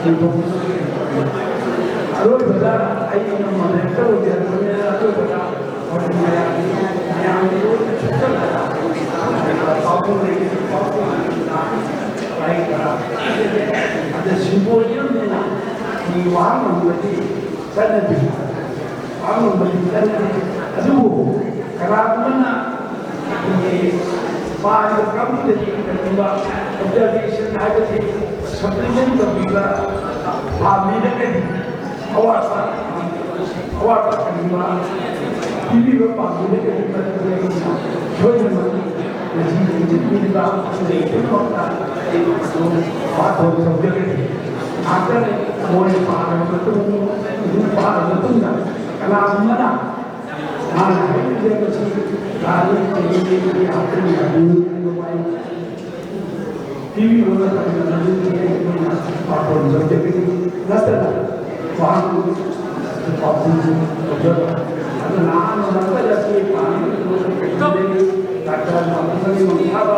ꯁꯤꯟꯗꯣꯛ-, ꯑꯔꯣꯏꯕꯗ ꯑꯩꯅ ꯃꯗꯨꯗ ꯇꯧꯖꯔꯕꯅꯤꯅ ꯑꯇꯣꯞꯄꯗ ꯃꯌꯥꯝꯒꯤ ꯃꯌꯥꯝꯒꯤ ꯂꯣꯏꯅ ꯁꯨꯞꯆꯜꯂꯒ ꯄꯥꯎꯈꯨꯝ ꯂꯩꯇꯦ, ꯄꯥꯎꯈꯨꯝ ꯂꯩꯇꯦ꯫ ꯑꯗ ꯁꯤꯝꯄꯣꯖꯤꯌꯝꯅꯤꯅ ꯃꯤ ꯋꯥ ꯉꯝꯕꯗꯤ ꯆꯠꯅꯗꯦ, ꯋꯥ ꯉꯝꯕꯗꯤ ꯆꯠꯅꯗꯦ꯫ ꯑꯗꯨꯕꯨ ꯀꯅꯥꯒꯨꯝꯕꯅ ꯑꯩꯈꯣꯏꯒꯤ ꯄꯥꯔꯤꯕ ꯀꯥꯡꯕꯨꯗꯗꯤ ꯀꯔꯤꯒꯨꯝꯕ ꯑꯣꯕꯖꯥꯔꯕꯦꯁꯟ ꯍꯥꯏꯕꯗꯤ ꯁꯕꯖꯦꯛꯁꯟ ꯇꯧꯕꯤꯕ ꯄꯥꯝꯕꯤꯔꯒꯗꯤ ꯑꯋꯥꯠꯄ ꯑꯋꯥꯠꯄ ꯀꯔꯤꯒꯨꯝꯕ ꯄꯤꯕꯤꯕ ꯄꯥꯝꯕꯤꯔꯒꯗꯤ ꯃꯗꯨꯗꯤ ꯑꯩꯅ ꯁꯣꯏꯗꯅꯃꯛꯀꯤ ꯉꯁꯤ ꯂꯩꯖꯕꯤꯔꯤꯕ ꯂꯩ ꯄꯨꯝꯅꯃꯛꯇ ꯑꯩ ꯑꯗꯨꯝ ꯋꯥꯐꯝ ꯇꯧꯖꯒꯅꯤ꯫ ꯉꯥꯛꯇꯪ ꯃꯣꯏꯅ ꯄꯥꯔꯕ ꯃꯇꯨꯡ, ꯄꯥꯔꯕ ꯃꯇꯨꯡꯗ ꯀꯅꯥꯒꯨꯝꯕꯅ ꯃꯥꯅ ꯍꯥꯏꯔꯤꯕ ꯃꯁꯤ ꯂꯥꯜꯂꯤ, ꯆꯨꯝꯃꯤ, ꯍꯥꯞꯆꯤꯟꯕ ꯌꯥꯕꯤꯌꯨ ꯍꯥꯏꯕ ꯋꯥꯍꯩ ꯄꯤꯕꯤꯕ ꯃꯇꯝꯗ ꯃꯗꯨꯒꯤ ꯑꯩꯈꯣꯏꯅ ꯄꯥꯈꯣꯟ ꯇꯧꯖꯒꯅꯤ ꯅꯠꯇꯅ ꯋꯥꯍꯪ ꯄꯥꯎꯈꯨꯝ ꯇꯧꯖꯕ꯫ ꯑꯗꯨꯅ ꯑꯍꯥꯟꯕ ꯃꯛꯇꯗ ꯁꯤ ꯄꯥꯅꯕꯒꯤꯗꯃꯛꯇ ꯀꯩꯗꯧꯗꯦ? ꯗꯥꯛꯇꯔ ꯃꯄꯨꯡ ꯃꯔꯤ ꯃꯉꯥ ꯐꯥꯕ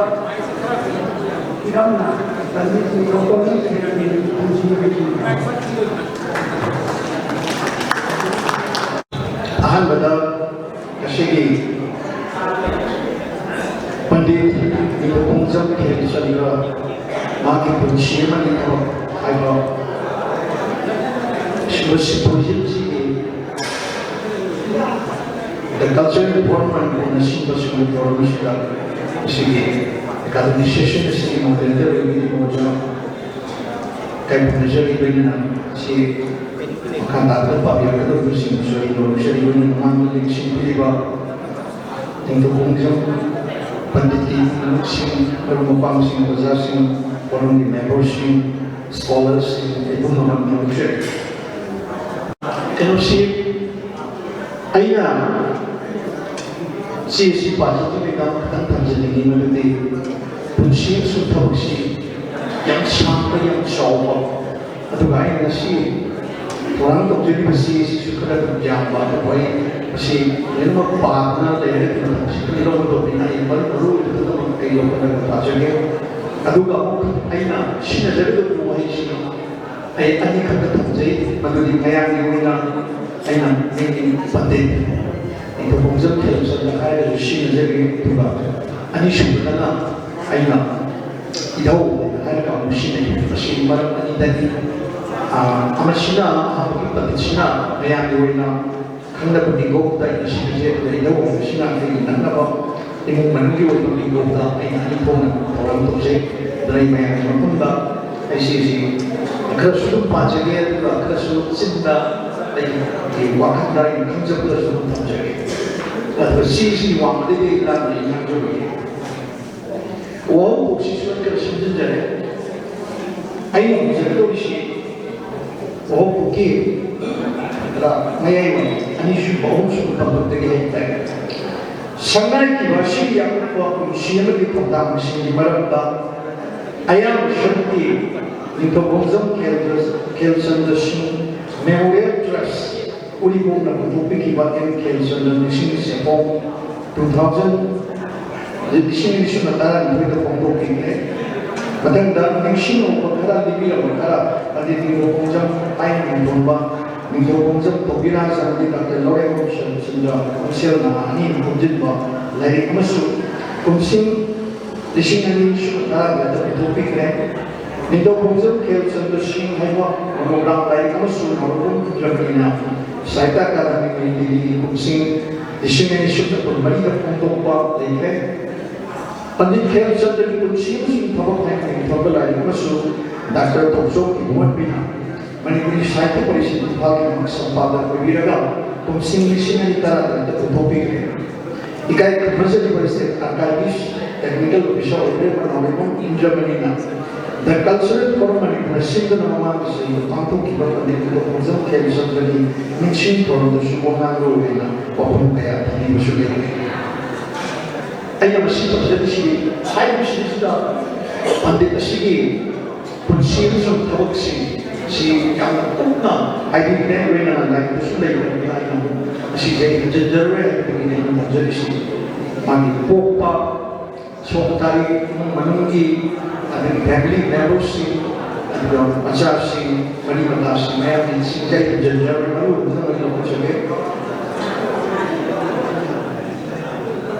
ꯏꯔꯝꯅ ꯆꯟꯕꯤꯁꯤꯡ ꯗꯣꯛꯇꯔ ꯅꯠꯇ꯭ꯔꯒ ꯄꯨꯟꯁꯤ ꯍꯥꯏꯕꯁꯤꯅꯤ꯫ ꯑꯍꯥꯟꯕꯗ ꯉꯁꯤꯒꯤ ꯄꯟꯗꯤꯠ ꯅꯤꯡꯊꯧꯈꯣꯡꯖꯝ ꯈꯦꯟ ꯆꯠꯂꯤꯕ ꯃꯍꯥꯛꯀꯤ ꯄꯨꯟꯁꯤ ꯑꯃꯗꯤ ꯊꯕꯛ ꯍꯥꯏꯕ ꯁꯤꯒꯨꯝꯕ ꯁꯤꯝꯄꯣꯖꯤꯌꯝꯁꯤꯒꯤ The Cultural Reform ꯑꯣꯏꯅ ꯁꯤꯒꯨꯝꯕ ꯁꯤꯒꯨꯝꯕ ꯊꯧꯔꯝ ꯑꯁꯤꯗ ꯉꯁꯤꯒꯤ ꯑꯦꯀꯥꯗꯃꯤꯛ ꯁꯦꯁꯟ ꯑꯁꯤꯒꯤ ꯃꯣꯗꯦꯔꯦꯇꯔ ꯑꯣꯏꯕꯤꯔꯤꯕ ꯑꯣꯖꯥ ꯀꯥꯏꯀꯨ ꯅꯖꯔꯒꯤ ꯂꯣꯏꯅꯅ ꯁꯤ ꯃꯈꯥ ꯇꯥꯕꯗ ꯄꯥꯕꯤꯔꯛꯀꯗꯧꯔꯤꯕꯁꯤꯡꯁꯨ ꯑꯩ ꯂꯧꯖꯔꯤꯕꯅꯤ꯫ ꯃꯃꯥꯡꯗ ꯂꯤꯡꯁꯤꯟꯕꯤꯔꯤꯕ ꯅꯤꯡꯊꯧꯈꯣꯡꯖꯝ ꯄꯟꯗꯤꯠꯀꯤ ꯃꯔꯨꯞꯁꯤꯡ, ꯃꯔꯨꯞ ꯃꯄꯥꯡꯁꯤꯡ, ꯑꯣꯖꯥꯁꯤꯡ, ꯐꯣꯔꯝꯒꯤ ꯃꯦꯝꯕꯔꯁꯤꯡ, ꯁ꯭ꯀꯣꯂꯔꯁꯤꯡ, ꯑꯩ ꯄꯨꯝꯅꯃꯛ ꯂꯧꯖꯔꯤ꯫ ꯀꯩꯅꯣꯁꯤ ꯑꯩꯅ ꯆꯦꯁꯤ ꯄꯥꯖꯗ꯭ꯔꯤꯉꯩꯗ ꯈꯤꯇꯪ ꯊꯝꯖꯅꯤꯡꯉꯤ, ꯃꯗꯨꯗꯤ ꯄꯨꯟꯁꯤ ꯑꯃꯁꯨꯡ ꯊꯕꯛꯁꯤ ꯌꯥꯝ ꯁꯥꯡꯕ, ꯌꯥꯝ ꯆꯥꯎꯕ, ꯑꯗꯨꯒ ꯑꯩꯅ ꯉꯁꯤ ꯊꯧꯔꯥꯡ ꯇꯧꯖꯔꯤꯕꯁꯤ ꯁꯤꯁꯨ ꯈꯔ ꯑꯗꯨꯝ ꯌꯥꯝꯕ ꯑꯗꯨꯕꯨ ꯑꯩ ꯃꯁꯤ ꯂꯣꯏꯅꯃꯛ ꯄꯥꯗꯨꯅ ꯂꯩꯔꯒꯗꯤ ꯃꯇꯝꯁꯤ ꯈꯔ ꯂꯧꯒꯗꯧꯕꯅꯤꯅ ꯑꯩ ꯃꯔꯨ ꯃꯔꯨ ꯑꯣꯏꯕꯗꯨꯗꯃꯛ ꯑꯩ ꯂꯧꯈꯠꯂꯒ ꯄꯥꯖꯒꯦ꯫ ꯑꯗꯨꯒ ꯑꯃꯨꯛ ꯑꯩꯅ ꯁꯤꯖꯤꯟꯅꯖꯒꯗꯧꯔꯤꯕ ꯋꯥꯍꯩꯁꯤ ꯑꯩ ꯑꯅꯤꯈꯛꯇ ꯊꯝꯖꯩ, ꯃꯗꯨꯗꯤ ꯃꯌꯥꯝꯒꯤ ꯑꯣꯏꯅ ꯑꯩꯅ ꯃꯤꯡ ꯄꯟꯗꯤꯠ ꯅꯤꯡꯊꯧ ꯈꯣꯡꯖꯝ ꯈꯦꯜꯆꯟꯗ꯭ꯔ ꯍꯥꯏꯔꯒꯁꯨ ꯁꯤꯖꯤꯟꯅꯖꯔꯤ꯫ ꯑꯗꯨꯒ ꯑꯅꯤꯁꯨꯕꯗꯅ ꯑꯩꯅ ꯏꯙꯧ ꯍꯥꯏꯔꯒ ꯑꯃꯨꯛ ꯁꯤꯖꯤꯟꯅꯩ꯫ ꯃꯁꯤ ꯃꯔꯝ ꯑꯅꯤꯗꯒꯤ꯫ ꯑꯥ, ꯑꯃꯁꯤꯅ, ꯑꯍꯥꯟꯕꯒꯤ ꯄꯟꯗꯤꯠꯁꯤꯅ ꯃꯌꯥꯝꯒꯤ ꯑꯣꯏꯅ ꯈꯪꯅꯕ ꯃꯤꯡꯒꯧꯗ ꯑꯩꯅ ꯁꯤꯖꯤꯟꯅꯖꯩ꯫ ꯑꯗꯨꯒ ꯏꯙꯧ ꯍꯥꯏꯕꯁꯤꯅ ꯑꯩꯈꯣꯏꯒꯤ ꯅꯛꯅꯕ ꯏꯃꯨꯡ ꯃꯅꯨꯡꯒꯤ ꯑꯣꯏꯕ ꯃꯤꯡꯒꯧꯗ ꯑꯩꯅ ꯑꯅꯤ ꯊꯣꯛꯅ ꯊꯧꯔꯥꯡ ꯇꯧꯖꯩ꯫ ꯑꯗꯨꯅ ꯑꯩ ꯃꯌꯥꯝꯒꯤ ꯃꯐꯝꯗ ꯑꯩꯁꯤ ꯈꯔꯁꯨ ꯑꯗꯨꯝ ꯄꯥꯖꯒꯦ, ꯑꯗꯨꯒ ꯈꯔꯁꯨ ꯆꯤꯟꯗ ꯑꯩꯒꯤ ꯋꯥꯈꯜꯗ ꯑꯩꯅ ꯈꯟꯖꯕꯗꯁꯨ ꯑꯗꯨꯝ ꯊꯝꯖꯒꯦ꯫ ꯑꯗꯨꯒ ꯁꯤꯁꯤ ꯋꯥꯡꯃꯗꯒꯤ ꯑꯩ ꯂꯥꯞꯅ ꯑꯩ ꯉꯥꯡꯖꯕꯒꯦ꯫ ꯋꯥꯍꯧꯕꯁꯤꯁꯨ ꯑꯩ ꯈꯔ ꯁꯦꯝꯖꯤꯟꯖꯔꯦ꯫ ꯑꯩꯅ ꯍꯧꯖꯔꯛꯇꯧꯔꯤꯁꯤ ꯋꯥꯍꯧꯕꯒꯤ ꯃꯌꯥꯏ ꯑꯅꯤꯁꯨꯕ, ꯑꯍꯨꯝꯁꯨꯕ ꯇꯥꯡꯀꯛꯇꯒꯤ ꯍꯥꯏꯇꯥꯔꯦ꯫ ꯁꯪꯅꯥꯏꯈꯤꯕ ꯑꯁꯤꯒꯤ ꯑꯀꯨꯞꯄ ꯄꯨꯟꯁꯤ ꯑꯃꯗꯤ ꯊꯧꯗꯥꯡꯁꯤꯡꯒꯤ ꯃꯔꯝꯗ ꯑꯌꯥꯝꯕ ꯁꯔꯨꯛꯇꯤ ꯅꯤꯡꯊꯧ ꯈꯣꯡꯖꯝ ꯈꯦꯜꯆꯟꯗ꯭ꯔ ꯁꯤꯡ ꯃꯦꯃꯣꯔꯤꯌꯦꯜ ꯇ꯭ꯔꯁ ꯎꯔꯤꯄꯣꯛꯅ ꯄꯨꯊꯣꯛꯄꯤꯈꯤꯕ ꯑꯦꯝ ꯈꯦꯜꯆꯟꯗ꯭ꯔ ꯅꯤꯡꯁꯤꯡ ꯆꯦꯐꯣꯡ ꯇꯨ ꯊꯥꯎꯖꯟ, ꯂꯤꯁꯤꯡ ꯑꯅꯤ ꯁꯨꯞꯅ ꯇꯔꯥꯅꯤꯊꯣꯏꯗ ꯐꯣꯡꯗꯣꯛꯈꯤꯕꯅꯤ꯫ ꯃꯊꯪꯗ ꯅꯤꯡꯁꯤꯡꯍꯧꯕ ꯈꯔ, ꯂꯤꯕꯤꯔꯝꯕ ꯈꯔ, ꯄꯟꯗꯤꯠ ꯅꯤꯡꯊꯧ ꯈꯣꯡꯖꯝ ꯊꯥꯏꯅ ꯃꯤꯡꯊꯣꯟꯕ ꯅꯤꯡꯊꯧ ꯈꯣꯡꯖꯝ ꯊꯧꯕꯤꯔꯥꯖ ꯑꯃꯗꯤ ꯗꯥꯛꯇꯔ ꯂꯧꯔꯦꯝꯕꯝ ꯁꯔꯠꯆꯟꯗ꯭ꯔ ꯀꯣꯟꯁꯦꯜꯅ ꯑꯅꯤꯅ ꯈꯣꯝꯖꯤꯟꯕ ꯂꯥꯏꯔꯤꯛ ꯑꯃꯁꯨ ꯀꯨꯝꯁꯤꯡ ꯂꯤꯁꯤꯡ ꯑꯅꯤ ꯁꯨꯞꯅ ꯇꯔꯥꯇꯔꯦꯠꯇ ꯄꯨꯊꯣꯛꯄꯤꯈ꯭ꯔꯦ꯫ ꯅꯤꯡꯊꯧ ꯈꯣꯡꯖꯝ ꯈꯦꯜꯆꯟꯗ꯭ꯔ ꯁꯤꯡ ꯍꯥꯏꯕ ꯃꯣꯅꯣꯒ꯭ꯔꯥꯝ ꯂꯥꯏꯔꯤꯛ ꯑꯃꯁꯨ ꯃꯔꯨꯞ ꯏꯟꯗ꯭ꯔꯃꯅꯤꯅ ꯁꯥꯍꯤꯇ꯭ꯌ ꯑꯀꯥꯗꯃꯤ ꯅ꯭ꯌꯨ ꯗꯤꯜꯂꯤꯒꯤ ꯀꯨꯝꯁꯤꯡ ꯂꯤꯁꯤꯡ ꯑꯅꯤ ꯁꯨꯞꯅ ꯀꯨꯟꯃꯔꯤꯗ ꯐꯣꯡꯗꯣꯛꯄ ꯂꯩꯈ꯭ꯔꯦ꯫ ꯄꯟꯗꯤꯠ ꯈꯦꯜꯆꯟꯗ꯭ꯔꯒꯤ ꯄꯨꯟꯁꯤ ꯑꯃꯁꯨꯡ ꯊꯕꯛ ꯍꯥꯏꯅ ꯃꯤꯡꯊꯣꯟꯕ ꯂꯥꯏꯔꯤꯛ ꯑꯃꯁꯨ ꯗꯥꯛꯇꯔ ꯊꯣꯡꯆꯣꯝ ꯏꯕꯣꯍꯟꯕꯤꯅ ꯃꯅꯤꯄꯨꯔꯤ ꯁꯥꯍꯤꯇ꯭ꯌ ꯄꯔꯤꯁꯠ ꯏꯝꯐꯥꯜꯒꯤꯗꯃꯛ ꯁꯝꯄꯥꯗꯛ ꯑꯣꯏꯕꯤꯔꯒ ꯀꯨꯝꯁꯤꯡ ꯂꯤꯁꯤꯡ ꯑꯅꯤ ꯇꯔꯥꯇꯔꯦꯠꯇ ꯄꯨꯊꯣꯛꯄꯤꯈ꯭ꯔꯦ꯫ ꯏꯀꯥꯏ ꯈꯨꯝꯅꯖꯔꯤꯕ ꯁ꯭ꯇꯦꯠ ꯑꯥꯔꯀꯥꯏꯚꯤꯁ ꯇꯦꯛꯅꯤꯀꯦꯜ ꯑꯣꯐꯤꯁꯥꯔ ꯑꯣꯏꯕꯤꯔꯤꯕ ꯅꯥꯎꯔꯦꯝꯕꯝ ꯏꯟꯗ꯭ꯔꯃꯅꯤꯅ ꯗ ꯀꯜꯆꯔꯦꯜ ꯐꯣꯔꯝ ꯃꯅꯤꯄꯨꯔ ꯁꯤꯟꯗꯨꯅ ꯃꯃꯥꯡꯒꯤ ꯆꯍꯤꯗ ꯄꯥꯡꯊꯣꯛꯈꯤꯕ ꯄꯟꯗꯤꯠ ꯅꯤꯡꯊꯧ ꯈꯣꯡꯖꯝ ꯈꯦꯜꯆꯟꯗ꯭ꯔꯒꯤ ꯅꯤꯡꯁꯤꯡ ꯊꯧꯔꯝꯗꯁꯨ ꯋꯥꯉꯥꯡꯂꯣꯏ ꯑꯣꯏꯅ ꯋꯥꯐꯝ ꯀꯌꯥ ꯊꯝꯕꯤꯕꯁꯨ ꯂꯩꯔꯤ꯫ ꯑꯩꯅ ꯃꯁꯤ ꯇꯧꯖꯔꯤꯁꯤ ꯍꯥꯏꯔꯤꯕꯁꯤꯡꯁꯤꯗ ꯄꯟꯗꯤꯠ ꯑꯁꯤꯒꯤ ꯄꯨꯟꯁꯤ ꯑꯃꯁꯨꯡ ꯊꯕꯛꯁꯤꯡ ꯁꯤ ꯌꯥꯝꯅ ꯀꯨꯞꯅ ꯍꯥꯏꯗꯤ ꯂꯣꯏꯅꯅ ꯂꯥꯏꯔꯤꯛꯇꯁꯨ ꯂꯩꯕꯅꯤꯅ ꯑꯩꯅ ꯃꯁꯤꯁꯦ ꯑꯩ ꯍꯟꯖꯤꯟꯖꯔꯣꯏ ꯍꯥꯏꯕꯒꯤꯅꯤ ꯑꯩꯅ ꯇꯧꯖꯔꯤꯁꯤ꯫ ꯃꯥꯒꯤ ꯄꯣꯛꯄ, ꯁꯣꯛ ꯇꯥꯔꯤꯛ, ꯏꯃꯨꯡ ꯃꯅꯨꯡꯒꯤ, ꯑꯗꯒꯤ ꯐꯦꯃꯤꯂꯤ ꯃꯦꯝꯕꯔꯁꯤꯡ, ꯑꯗꯨꯒ ꯃꯆꯥꯁꯤꯡ, ꯃꯔꯤ ꯃꯇꯥꯁꯤꯡ ꯃꯌꯥꯝꯒꯤ ꯁꯤꯡꯖꯩ ꯊꯝꯖꯤꯟꯖꯔꯕꯅꯤ꯫ ꯃꯔꯨ ꯑꯣꯏꯕꯗꯨꯅ ꯃꯔꯤ ꯂꯧꯈꯠꯆꯒꯦ꯫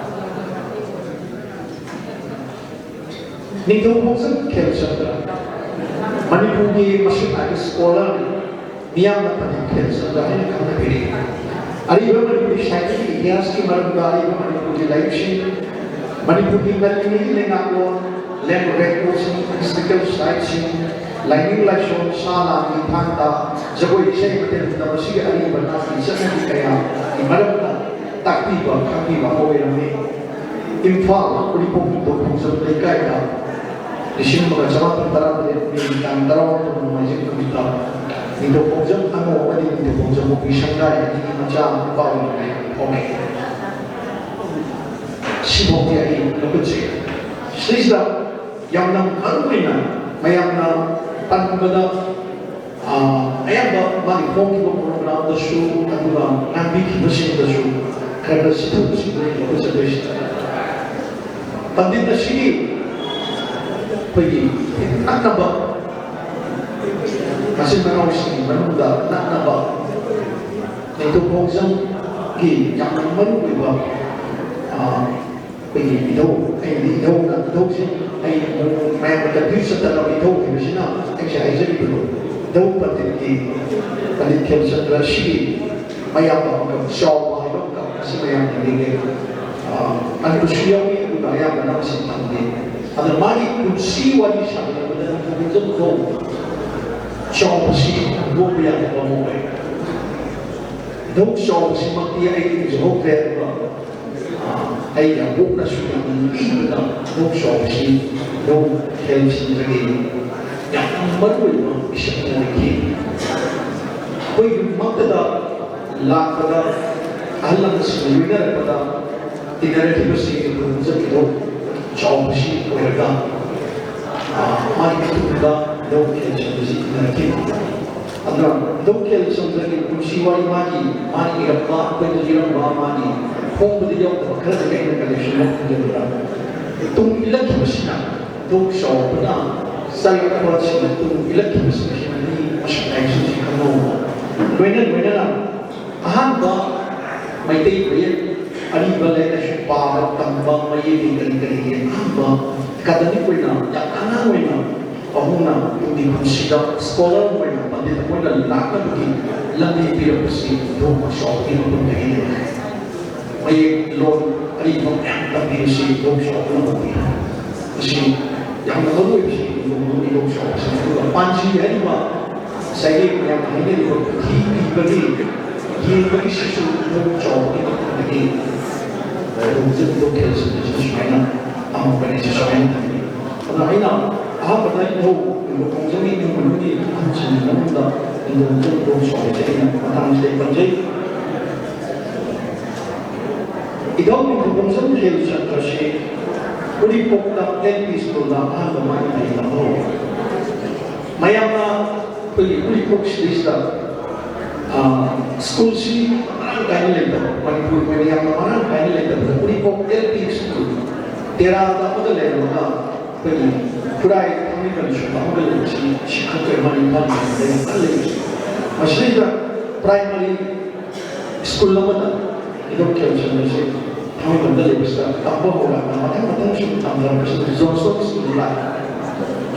ꯅꯤꯡꯊꯧ ꯈꯣꯡꯖꯪ ꯈꯦꯜꯆꯟꯗ꯭ꯔ ꯃꯅꯤꯄꯨꯔꯒꯤ ꯃꯁꯛ ꯅꯥꯏꯕ ꯁ꯭ꯀꯣꯂꯔꯅꯤ꯫ ꯃꯤꯌꯥꯝꯅ ꯄꯟꯗꯤꯠ ꯈꯦꯜꯆꯟꯗ꯭ꯔ ꯍꯥꯏꯅ ꯈꯪꯅꯕꯤꯔꯤ꯫ ꯑꯔꯤꯕ ꯃꯅꯤꯄꯨꯔꯤ ꯁꯥꯍꯤꯇ꯭ꯌꯒꯤ ꯏꯇꯤꯍꯥꯁꯀꯤ ꯃꯔꯝꯗ, ꯑꯔꯤꯕ ꯃꯅꯤꯄꯨꯔꯒꯤ ꯂꯥꯏꯔꯤꯛꯁꯤꯡ, ꯃꯅꯤꯄꯨꯔꯒꯤ ꯉꯜꯂꯤꯉꯩꯒꯤ ꯂꯩꯉꯥꯛꯂꯣꯟ, ꯂꯦꯝꯕ ꯔꯦꯀꯣꯔꯗꯁꯤꯡ, ꯍꯤꯁꯇꯣꯔꯤꯀꯦꯜ ꯁꯥꯏꯠꯁꯤꯡ, ꯂꯥꯏꯅꯤꯡ ꯂꯥꯏꯁꯣꯟ, ꯁꯥ ꯂꯥꯟꯒꯤ ꯊꯥꯡꯗ, ꯖꯒꯣꯏ ꯏꯁꯩ ꯃꯇꯦꯜ ꯄꯨꯝꯅꯃꯛ ꯑꯁꯤꯒꯤ ꯑꯔꯤꯕ ꯅꯥꯠꯀꯤ ꯆꯠꯅꯕꯤ ꯀꯌꯥꯒꯤ ꯃꯔꯝꯗ ꯇꯥꯛꯄꯤꯕ ꯈꯪꯕꯤꯕ ꯑꯃ ꯑꯣꯏꯔꯝꯃꯤ꯫ ꯏꯝꯐꯥꯜ, ꯎꯔꯤꯄꯣꯛ ꯅꯤꯡꯊꯧ ꯈꯣꯡꯖꯪ ꯂꯩꯀꯥꯏꯗ ꯂꯤꯁꯤꯡ ꯑꯃꯒ ꯆꯃꯥꯄꯟ ꯇꯔꯥꯇꯔꯦꯠ ꯃꯦꯒꯤ ꯇꯥꯡ ꯇꯔꯥꯃꯥꯄꯟ ꯅꯣꯡꯃꯥꯏꯖꯤꯡ ꯅꯨꯃꯤꯠꯇ ꯅꯤꯡꯊꯧ ꯈꯣꯡꯖꯪ ꯑꯉꯧ ꯑꯃꯗꯤ ꯅꯤꯡꯊꯧ ꯈꯣꯡꯖꯪ ꯃꯨꯛꯄꯤ ꯁꯪꯒꯥꯏ ꯑꯅꯤꯒꯤ ꯃꯆꯥ ꯅꯨꯄꯥ ꯑꯣꯏꯅ ꯄꯣꯛꯂꯛꯏ꯫ ꯁꯤꯐꯥꯎꯗꯤ ꯑꯩ ꯂꯧꯈꯠꯆꯩ꯫ ꯁꯤꯁꯤꯗ ꯌꯥꯝꯅ ꯃꯔꯨꯑꯣꯏꯅ ꯃꯌꯥꯝꯅ ꯄꯟꯕꯗ, ꯑꯥ, ꯑꯌꯥꯝꯕ ꯃꯥꯒꯤ ꯐꯣꯡꯈꯤꯕ ꯄ꯭ꯔꯣꯒ꯭ꯔꯥꯝꯗꯁꯨ ꯑꯗꯨꯒ ꯉꯥꯡꯕꯤꯈꯤꯕꯁꯤꯡꯗꯁꯨ ꯈꯔ ꯈꯔ ꯆꯤꯊꯕꯁꯤꯡꯗꯨ ꯑꯩ ꯂꯧꯈꯠꯆꯗꯣꯏꯁꯤ꯫ ꯄꯟꯗꯤꯠ ꯑꯁꯤꯒꯤ ꯑꯩꯈꯣꯏꯒꯤ ꯅꯛꯅꯕ ꯃꯆꯤꯟ ꯃꯅꯥꯎꯁꯤꯡꯒꯤ ꯃꯅꯨꯡꯗ ꯅꯛꯅꯕ ꯅꯤꯡꯊꯧ ꯈꯣꯡꯖꯪꯒꯤ ꯌꯥꯝꯅ ꯃꯔꯨ ꯑꯣꯏꯕ, ꯑꯥ, ꯑꯩꯈꯣꯏꯒꯤ ꯏꯙꯧ, ꯑꯩꯅꯗꯤ ꯏꯙꯧꯅ, ꯏꯙꯧꯁꯦ ꯑꯩ ꯃꯌꯥꯝꯅ ꯀꯟꯐ꯭ꯌꯨꯁ ꯆꯠꯇꯅꯕ ꯏꯙꯧ ꯍꯥꯏꯕꯁꯤꯅ ꯑꯩꯁꯦ ꯍꯥꯏꯖꯔꯤꯕꯗꯣ, ꯏꯙꯧ ꯄꯟꯗꯤꯠꯀꯤ, ꯄꯟꯗꯤꯠ ꯈꯦꯝꯆꯟꯗ꯭ꯔ ꯁꯤꯒꯤ ꯃꯌꯥꯝꯕ ꯑꯃꯈꯛ ꯆꯥꯎꯕ ꯍꯥꯏꯕ ꯑꯃꯈꯛ ꯑꯁꯤ ꯃꯌꯥꯝꯅ ꯅꯤꯡꯉꯦ꯫ ꯑꯥ, ꯑꯗꯨꯁꯨ ꯌꯥꯎꯏ, ꯑꯗꯨꯒ ꯑꯌꯥꯝꯕꯅ ꯃꯁꯤ ꯐꯪꯗꯦ꯫ ꯑꯗꯨꯅ ꯃꯥꯒꯤ ꯄꯨꯟꯁꯤ ꯋꯥꯔꯤ ꯁꯥꯟꯅꯕꯗ ꯅꯪ ꯈꯣꯡꯖꯪ ꯏꯙꯧ ꯆꯥꯎꯕꯁꯤ ꯂꯣꯛꯄ ꯌꯥꯗꯕ ꯑꯃ ꯑꯣꯏ꯫ ꯏꯙꯧ ꯆꯥꯎꯕꯁꯤꯃꯛꯇꯤ ꯑꯩ ꯎꯖꯍꯧꯗ꯭ꯔꯦ, ꯑꯗꯨꯒ, ꯑꯥ, ꯑꯩ ꯌꯥꯝ ꯄꯣꯛꯅꯁꯨ ꯌꯥꯝꯅ ꯅꯨꯡꯁꯤꯕꯗ ꯏꯙꯧ ꯆꯥꯎꯕꯁꯤ ꯏꯙꯧ ꯈꯦꯜꯆꯟꯗ꯭ꯔꯒꯤ ꯌꯥꯝꯅ ꯃꯔꯨꯑꯣꯏꯕ ꯃꯤꯁꯛ ꯑꯃ ꯑꯣꯏꯈꯤ꯫ ꯑꯩꯈꯣꯏꯒꯤꯃꯛꯇꯗ ꯂꯥꯛꯄꯗ ꯑꯍꯜ ꯂꯃꯟꯁꯤꯡꯅ ꯂꯣꯏꯅꯔꯛꯄꯗ ꯇꯤꯟꯅꯔꯛꯈꯤꯕꯁꯤꯡ ꯑꯩꯈꯣꯏ ꯈꯣꯡꯖꯪ ꯏꯙꯧ ꯆꯥꯎꯕꯁꯤ ꯑꯣꯏꯔꯒ, ꯑꯥ, ꯃꯥꯒꯤ ꯃꯇꯨꯡꯗ ꯏꯙꯧ ꯈꯦꯜꯆꯟꯗ꯭ꯔꯁꯤ ꯇꯤꯟꯅꯔꯛꯈꯤ꯫ ꯑꯗꯨꯅ ꯏꯙꯧ ꯈꯦꯜꯆꯟꯗ꯭ꯔꯒꯤ ꯄꯨꯟꯁꯤ ꯋꯥꯔꯤ, ꯃꯥꯒꯤ, ꯃꯥꯅ ꯏꯔꯝꯕ, ꯑꯩꯈꯣꯏꯗ ꯏꯔꯝꯕ, ꯃꯥꯒꯤ ꯐꯣꯡꯕꯗ ꯌꯥꯎꯗꯕ ꯈꯔꯗꯒꯤ ꯑꯩꯅ ꯀꯂꯦꯛꯁꯟ ꯑꯃ ꯈꯣꯝꯖꯤꯜꯂꯒ ꯇꯨꯡ ꯏꯜꯂꯛꯈꯤꯕꯁꯤꯡꯅ ꯏꯙꯧ ꯆꯥꯎꯕꯅ ꯆꯥꯏꯔꯛꯄꯁꯤꯡꯅ ꯇꯨꯡ ꯂꯛꯈꯤꯕꯁꯤꯡꯁꯤꯅꯗꯤ ꯃꯁꯛ ꯅꯥꯏꯕꯁꯤꯡꯁꯤ ꯈꯪꯍꯧꯕ꯫ ꯂꯣꯏꯅ ꯂꯣꯏꯅꯅ ꯑꯍꯥꯟꯕ ꯃꯩꯇꯩ ꯃꯌꯦꯛ ꯑꯔꯤꯕ ꯂꯥꯏꯔꯤꯛ ꯂꯥꯏꯁꯨ ꯄꯥꯕ ꯇꯝꯕ ꯃꯌꯦꯛꯀꯤ ꯀꯔꯤ ꯀꯔꯤꯒꯤ ꯑꯍꯥꯟꯕ ꯑꯦꯀꯥꯗꯃꯤꯛ ꯑꯣꯏꯅ ꯌꯥꯝ ꯑꯉꯥꯡ ꯑꯣꯏꯅ ꯄꯥꯕꯨꯡꯅ ꯇꯨꯡꯒꯤ ꯄꯨꯟꯁꯤꯗ ꯁ꯭ꯀꯣꯂꯔ ꯑꯣꯏꯅ ꯄꯟꯗꯤꯠ ꯑꯃ ꯑꯣꯏꯅ ꯂꯥꯛꯅꯕꯒꯤ ꯂꯝꯕꯤ ꯄꯤꯔꯛꯄꯁꯤ ꯏꯕꯨꯡ ꯃꯁꯥꯎꯒꯤ ꯃꯐꯝꯗꯒꯤꯅꯤ꯫ ꯃꯌꯦꯛ ꯂꯣꯟ ꯑꯔꯤꯕ ꯃꯌꯥꯝ ꯇꯝꯕꯤꯕꯁꯤ ꯏꯕꯨꯡ ꯃꯁꯥꯎꯅ ꯎꯕꯤ꯫ ꯃꯁꯤ ꯌꯥꯝꯅ ꯃꯔꯨ ꯑꯣꯏꯕꯁꯤ ꯏꯕꯨꯡ ꯃꯁꯥꯎꯁꯤꯅꯤ꯫ ꯑꯗꯨꯒ ꯄꯥꯟꯖꯤ ꯍꯥꯏꯔꯤꯕ ꯉꯁꯥꯏꯒꯤ ꯃꯌꯥꯝꯅ ꯍꯥꯏꯅꯔꯤꯕ ꯄꯨꯊꯤ ꯏꯕꯒꯤ ꯌꯦꯡꯕꯒꯤꯁꯤꯁꯨ ꯏꯕꯨꯡ ꯃꯁꯥꯎꯒꯤ ꯃꯐꯝꯗꯒꯤ ꯏꯕꯨꯡ ꯃꯁꯥꯎꯒꯤ ꯈꯦꯜꯁꯤꯡ ꯑꯁꯤ ꯁꯨꯃꯥꯏꯅ ꯇꯝꯃꯛꯄꯅꯤ꯫ ꯁꯤ ꯁꯨꯃꯥꯏꯅ ꯇꯝꯃꯤ꯫ ꯑꯗꯣ ꯑꯩꯅ ꯑꯍꯥꯟꯕꯗ ꯏꯙꯧ ꯈꯣꯡꯖꯪꯒꯤ ꯏꯃꯨꯡ ꯃꯅꯨꯡꯒꯤ ꯑꯍꯜꯁꯤꯡꯒꯤ ꯃꯅꯨꯡꯗ ꯏꯙꯧ ꯈꯣꯡꯖꯪ ꯏꯙꯧ ꯁꯥꯎꯕꯁꯦ ꯑꯩꯅ ꯃꯇꯥꯡꯁꯤꯗ ꯑꯩ ꯄꯟꯖꯩ꯫ ꯏꯙꯧ ꯅꯤꯡꯊꯧ ꯈꯣꯡꯖꯪ ꯈꯦꯜ ꯆꯟꯗ꯭ꯔꯁꯤ ꯎꯔꯤꯄꯣꯛꯇ ꯑꯦꯜ ꯄꯤ ꯁ꯭ꯀꯨꯜꯗ ꯑꯍꯥꯟꯕ ꯃꯥꯏ ꯇꯝꯍꯧꯔꯦ꯫ ꯃꯌꯥꯝꯅ ꯑꯩꯈꯣꯏꯒꯤ ꯎꯔꯤꯄꯣꯛ ꯁꯤꯗꯩꯁꯤꯗ ꯁ꯭ꯀꯨꯜꯁꯤ ꯃꯔꯥꯡ ꯀꯥꯏꯅ ꯂꯩꯇꯕ, ꯃꯅꯤꯄꯨꯔꯒꯤ ꯑꯣꯏꯅ ꯌꯥꯝꯅ ꯃꯔꯥꯡ ꯀꯥꯏꯅ ꯂꯩꯇꯕꯗ ꯎꯔꯤꯄꯣꯛ ꯑꯦꯜ ꯄꯤ ꯁ꯭ꯀꯨꯜ ꯇꯦꯔꯥꯗ ꯑꯃꯒ ꯂꯩꯔꯝꯃꯒ ꯑꯩꯈꯣꯏꯒꯤ ꯈꯨꯔꯥꯏ ꯊꯥꯡꯃꯩꯕꯟꯁꯨ ꯑꯃꯒ ꯂꯩꯕꯁꯤ ꯁꯤ ꯈꯛꯇ ꯃꯅꯤꯄꯨꯔ ꯂꯩꯕꯁꯤ꯫ ꯃꯁꯤꯗꯩꯗ ꯄ꯭ꯔꯥꯏꯃꯔꯤ ꯁ꯭ꯀꯨꯜ ꯑꯃꯗ ꯏꯙꯧ ꯈꯦꯜ ꯆꯟꯗ꯭ꯔꯁꯤ ꯊꯥꯡꯃꯩꯕꯟꯗ ꯂꯩꯕꯁꯤꯗ ꯇꯝꯕ ꯍꯧꯔꯛꯑꯒ ꯃꯊꯪ ꯃꯊꯪ ꯁꯨꯝ ꯇꯝꯅꯔꯛꯄꯁꯤꯗ ꯖꯣꯟꯁꯇꯣꯟ ꯁ꯭ꯀꯨꯜꯗ ꯂꯥꯛꯑꯦ꯫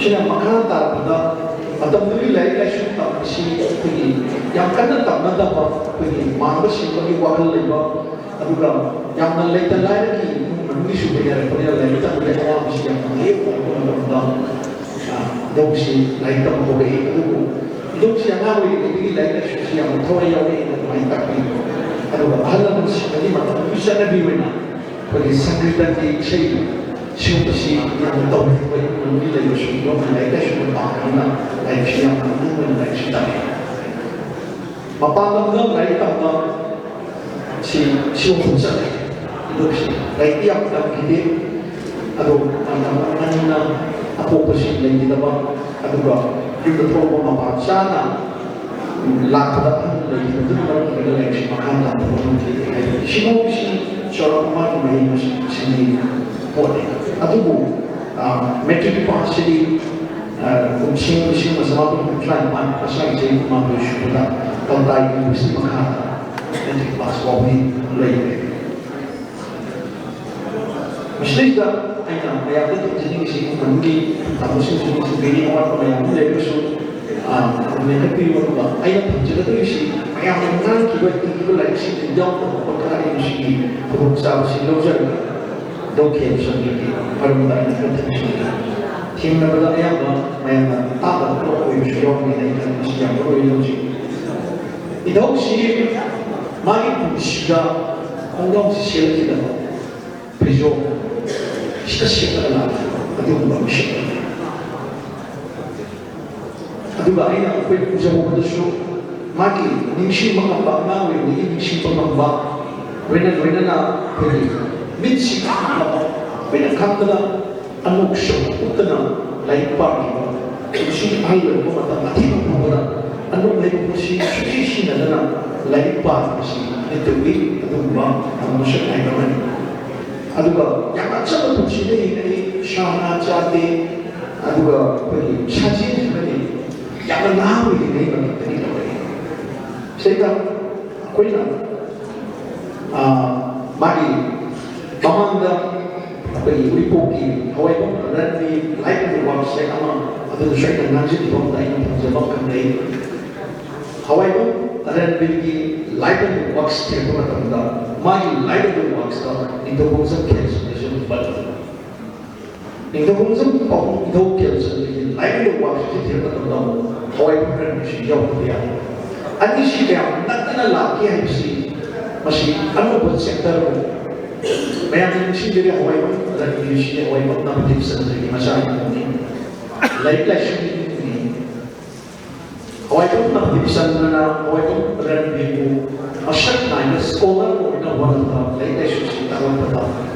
ꯁꯤꯅ ꯃꯈꯥ ꯇꯥꯔꯛꯄꯗ ꯃꯇꯝꯗꯨꯒꯤ ꯂꯥꯏꯔꯤꯛ ꯂꯥꯏꯁꯨ ꯇꯝꯕꯁꯤ ꯑꯩꯈꯣꯏꯒꯤ ꯌꯥꯝ ꯀꯟꯅ ꯇꯝꯅꯗꯕ, ꯑꯩꯈꯣꯏꯒꯤ ꯃꯥꯡꯕ ꯁꯤꯡꯕꯒꯤ ꯋꯥꯈꯜ ꯂꯩꯕ, ꯑꯗꯨꯒ ꯌꯥꯝꯅ ꯂꯩꯇ ꯂꯥꯏꯔꯒꯤ ꯏꯃꯨꯡ ꯃꯅꯨꯡꯒꯤꯁꯨ ꯂꯩꯅꯔꯛꯄꯅꯤꯅ ꯂꯥꯏꯔꯤꯛ ꯇꯝꯕꯒꯤ ꯑꯋꯥꯕꯁꯤ ꯌꯥꯝꯅ ꯃꯥꯌꯣꯛꯅꯔꯛꯄ ꯃꯇꯝꯗ, ꯑ, ꯏꯙꯧꯁꯤ ꯂꯥꯏꯔꯤꯛ ꯇꯝꯕ ꯍꯧꯔꯛꯏ꯫ ꯑꯗꯨꯕꯨ ꯏꯙꯧꯁꯤ ꯑꯉꯥꯡ ꯑꯣꯏꯔꯤꯉꯩꯗꯒꯤ ꯂꯥꯏꯔꯤꯛ ꯂꯥꯏꯁꯨꯁꯤ ꯌꯥꯝꯅ ꯊꯋꯥꯏ ꯌꯥꯎꯔꯛꯑꯦꯅ ꯑꯗꯨꯃꯥꯏꯅ ꯇꯥꯛꯄꯤ꯫ ꯑꯗꯨꯒ ꯑꯍꯜ ꯂꯃꯟꯁꯤꯡꯅꯗꯤ ꯃꯇꯝꯗꯨꯒꯤ ꯆꯠꯅꯕꯤ ꯑꯣꯏꯅ ꯑꯩꯈꯣꯏꯒꯤ ꯁꯪꯀꯤꯔꯇꯟꯒꯤ ꯏꯁꯩ ꯁꯤꯒꯨꯝꯕꯁꯤ ꯌꯥꯝꯅ ꯇꯧꯅꯩ꯫ ꯑꯩꯈꯣꯏ ꯏꯃꯨꯡꯒꯤ ꯂꯩꯕꯁꯨ ꯏꯃꯨꯡꯒꯤ ꯂꯥꯏꯔꯤꯛ ꯂꯥꯏꯁꯨ ꯄꯥꯕꯅꯤꯅ ꯂꯥꯏꯔꯤꯛꯁꯤ ꯌꯥꯝꯅ ꯃꯅꯨꯡ ꯑꯣꯏꯅ ꯂꯥꯏꯔꯤꯛꯁꯤ ꯇꯝꯃꯤ꯫ ꯃꯄꯥꯟ ꯂꯝꯗ ꯂꯥꯏꯔꯤꯛ ꯇꯝꯕ ꯁꯤ ꯁꯤꯒꯨꯝꯕ ꯆꯠꯂꯦ꯫ ꯑꯗꯨ ꯂꯥꯏꯔꯤꯛꯇꯤ ꯌꯥꯝ ꯇꯝꯈꯤꯗꯦ꯫ ꯑꯗꯣ ꯃꯇꯝ ꯑꯃꯅꯤꯅ ꯑꯄꯣꯛꯄꯁꯤ ꯂꯩꯈꯤꯗꯕ, ꯑꯗꯨꯒ ꯌꯨꯝꯗ ꯊꯣꯛꯂꯛꯄ ꯃꯄꯥ ꯆꯥꯅ ꯂꯥꯛꯄꯗ ꯑꯍꯟ ꯂꯩꯈꯤꯗꯕꯗꯨꯅ ꯃꯔꯝ ꯑꯣꯏꯔꯒ ꯂꯥꯏꯔꯤꯛꯁꯤ ꯃꯈꯥ ꯇꯝꯕ ꯉꯝꯈꯤꯗꯦ ꯍꯥꯏꯕꯗꯤ ꯁꯤꯐꯥꯎꯁꯤ ꯆꯥꯎꯔꯥꯛꯄ ꯃꯥꯒꯤ ꯃꯍꯩ ꯃꯁꯤꯡꯒꯤ ꯄꯣꯠꯅꯤ꯫ ꯑꯗꯨꯕꯨ, ꯑ, ꯃꯦꯇ꯭ꯔꯤꯛ ꯄꯥꯁꯁꯤꯗꯤ ꯀꯨꯝꯁꯤꯡ ꯂꯤꯁꯤꯡ ꯑꯃ ꯆꯃꯥꯄꯟ ꯃꯔꯤꯐꯨꯇꯔꯥꯅꯤꯄꯥꯟ ꯃꯁꯥꯒꯤ ꯆꯍꯤ ꯀꯨꯟꯃꯥꯄꯟ ꯁꯨꯕꯗ ꯀꯜꯀꯇꯥ ꯌꯨꯅꯤꯚꯔꯁꯤꯇꯤ ꯃꯈꯥꯗ ꯃꯦꯇ꯭ꯔꯤꯛ ꯄꯥꯁ ꯐꯥꯎꯕꯤ ꯂꯩꯔꯦ꯫ ꯃꯁꯤꯗꯩꯗ ꯑꯩꯅ ꯃꯌꯥꯝꯗ ꯊꯝꯖꯅꯤꯡꯉꯤꯁꯤ, ꯈꯨꯡꯒꯪꯒꯤ ꯇꯥꯃꯣꯁꯤꯡꯁꯨ ꯅꯤꯡꯁꯤꯡꯕꯤꯔꯤ, ꯑꯋꯥꯠꯄ ꯃꯌꯥꯝ ꯑꯃ ꯂꯩꯔꯒꯁꯨ, ꯑ, ꯃꯦꯟꯈꯠꯄꯤꯌꯨ꯫ ꯑꯗꯨꯒ ꯑꯩꯅ ꯊꯝꯖꯒꯗꯧꯔꯤꯁꯤ ꯃꯌꯥꯝꯅ ꯉꯥꯡꯈꯤꯕ, ꯏꯈꯤꯕ ꯂꯥꯏꯔꯤꯛꯁꯤꯡꯗ ꯌꯥꯎꯗꯕ ꯄꯣꯠ ꯈꯔ ꯑꯩ ꯃꯁꯤꯒꯤ ꯈꯨꯗꯣꯡꯆꯥꯕꯁꯤ ꯂꯧꯖꯔꯒ ꯗꯣꯛꯈꯦꯜꯁꯟꯒꯤ ꯃꯔꯝꯗ ꯑꯩꯅ ꯈꯔ ꯊꯝꯖꯒꯦ꯫ ꯊꯦꯡꯅꯕꯗ ꯑꯌꯥꯝꯕ ꯃꯌꯥꯝꯅ ꯇꯥꯗꯕ ꯄꯣꯠ ꯑꯣꯏꯕꯁꯨ ꯌꯥꯎꯕꯅꯤꯅ ꯑꯩ ꯈꯟꯕꯁꯤ ꯌꯥꯝ ꯃꯔꯨ ꯑꯣꯏꯅ ꯂꯧꯖꯩ꯫ ꯏꯙꯧꯁꯤ ꯃꯥꯒꯤ ꯄꯨꯟꯁꯤꯗ ꯈꯣꯡꯒ꯭ꯔꯥꯎꯁꯤ ꯁꯦꯠꯂꯛꯈꯤꯗꯕ ꯐꯤꯖꯣꯜ ꯁꯤꯗ ꯁꯦꯠꯂꯒ ꯂꯥꯛꯈꯤꯕ ꯑꯗꯨꯒꯨꯝꯕ ꯃꯤꯁꯛ ꯑꯃꯅꯤ꯫ ꯑꯗꯨꯒ ꯑꯩꯅ ꯑꯩꯈꯣꯏ ꯎꯖꯍꯧꯕꯗꯁꯨ ꯃꯥꯒꯤ ꯅꯤꯡꯁꯤꯡꯕ ꯉꯝꯕ, ꯑꯉꯥꯡ ꯑꯣꯏꯔꯤꯉꯩꯒꯤ ꯅꯤꯡꯁꯤꯡꯕ ꯉꯝꯕ, ꯂꯣꯏꯅ ꯂꯣꯏꯅꯅ ꯑꯩꯈꯣꯏꯒꯤ ꯃꯤꯠꯁꯤ ꯈꯪꯕ, ꯑꯩꯈꯣꯏꯅ ꯈꯪꯕꯗ ꯑꯅꯣꯛꯁꯨ ꯎꯠꯇꯅ ꯂꯥꯏꯔꯤꯛ ꯄꯥꯈꯤꯕ, ꯃꯁꯤ ꯑꯍꯜ ꯑꯣꯏꯔꯛꯄ ꯃꯇꯝ ꯑꯊꯦꯡꯕ ꯐꯥꯎꯕꯗ ꯑꯅꯣꯛ ꯂꯩꯕ ꯄꯣꯠꯁꯤ ꯁꯨꯡꯁꯤ ꯁꯤꯖꯤꯟꯅꯗꯅ ꯂꯥꯏꯔꯤꯛ ꯄꯥꯈꯤꯕꯁꯤ ꯅꯤꯡꯇꯝꯕꯤ ꯑꯗꯨꯒꯨꯝꯕ ꯃꯁꯛ ꯅꯥꯏꯕ ꯑꯃꯅꯤ꯫ ꯑꯗꯨꯒ ꯌꯥꯝꯅ ꯑꯆꯝꯕ ꯄꯨꯟꯁꯤꯗ ꯍꯤꯡꯉꯛꯏ, ꯁꯥ ꯉꯥ ꯆꯥꯗꯦ, ꯑꯗꯨꯒ ꯑꯩꯈꯣꯏꯒꯤ ꯁꯥꯖꯦꯜꯁꯤꯃꯗꯤ ꯌꯥꯝꯅ ꯅꯍꯥ ꯑꯣꯏꯔꯤꯉꯩ ꯃꯇꯝꯗꯒꯤ ꯇꯧꯔꯛꯏ꯫ ꯁꯤꯗꯩꯗ ꯑꯩꯈꯣꯏꯅ, ꯑꯥ, ꯃꯥꯒꯤ ꯃꯃꯥꯡꯗ ꯑꯩꯈꯣꯏꯒꯤ ꯎꯔꯤꯄꯣꯛꯀꯤ ꯍꯋꯥꯏꯕꯝ ꯔꯟꯋꯦ ꯂꯥꯏꯠ ꯑꯦꯟ ꯋꯥꯛꯁ ꯍꯥꯏꯅ ꯑꯃ, ꯑꯗꯨꯗꯁꯨ ꯑꯩꯅ ꯉꯥꯡꯖꯈꯤꯕ ꯑꯃꯗ ꯑꯩꯅ ꯐꯪꯖꯕ ꯑꯃꯈꯛ ꯂꯩ꯫ ꯍꯋꯥꯏꯕꯝ ꯔꯟꯋꯦꯒꯤ ꯂꯥꯏꯠ ꯑꯦꯟ ꯋꯥꯛꯁ ꯊꯤꯔꯛꯄ ꯃꯇꯝꯗ ꯃꯥꯒꯤ ꯂꯥꯏꯠ ꯑꯦꯟ ꯋꯥꯛꯁꯇ ꯅꯤꯡꯊꯧ ꯈꯣꯡꯖꯝ ꯈꯦꯜꯁꯟꯗꯁꯨ ꯄꯜꯂꯤ꯫ ꯅꯤꯡꯊꯧ ꯈꯣꯡꯖꯝ ꯄꯥꯎ ꯅꯤꯡꯊꯧ ꯈꯦꯜꯁꯟꯗꯒꯤ ꯂꯥꯏꯠ ꯑꯦꯟ ꯋꯥꯛꯁ ꯊꯤꯔꯛꯄ ꯃꯇꯝꯗ ꯍꯋꯥꯏꯕꯝ ꯔꯟꯋꯦꯁꯤ ꯌꯥꯎꯗꯕ ꯌꯥꯗꯦ꯫ ꯑꯅꯤꯁꯤ ꯀꯌꯥꯝ ꯅꯛꯅꯅ ꯂꯥꯛꯀꯦ ꯍꯥꯏꯕꯁꯤ ꯃꯁꯤ ꯑꯅꯧꯕ ꯆꯦꯞꯇꯔ ꯑꯃꯅꯤ꯫ ꯃꯌꯥꯝꯅ ꯅꯤꯡꯁꯤꯡꯖꯔꯤ, ꯍꯋꯥꯏꯕꯝ ꯔꯟꯋꯦꯁꯤ ꯍꯋꯥꯏꯕꯝ ꯅꯕꯗꯤꯞ ꯆꯟꯗ꯭ꯔꯒꯤ ꯃꯆꯥꯅꯤ꯫ ꯂꯥꯏꯔꯤꯛ ꯂꯥꯏꯁꯨꯒꯤ ꯃꯤꯅꯤ꯫ ꯍꯋꯥꯏꯕꯝ ꯅꯕꯗꯤꯞ ꯆꯟꯗ꯭ꯔꯅ ꯍꯋꯥꯏꯕꯝ ꯔꯟꯋꯦꯕꯨ ꯃꯁꯛ ꯅꯥꯏꯕ ꯁ꯭ꯀꯣꯂꯔ ꯑꯣꯏꯅ ꯍꯣꯠꯅꯕꯗ, ꯂꯥꯏꯔꯤꯛ ꯂꯥꯏꯁꯨꯁꯤꯡ ꯇꯥꯛꯂꯛꯄꯗ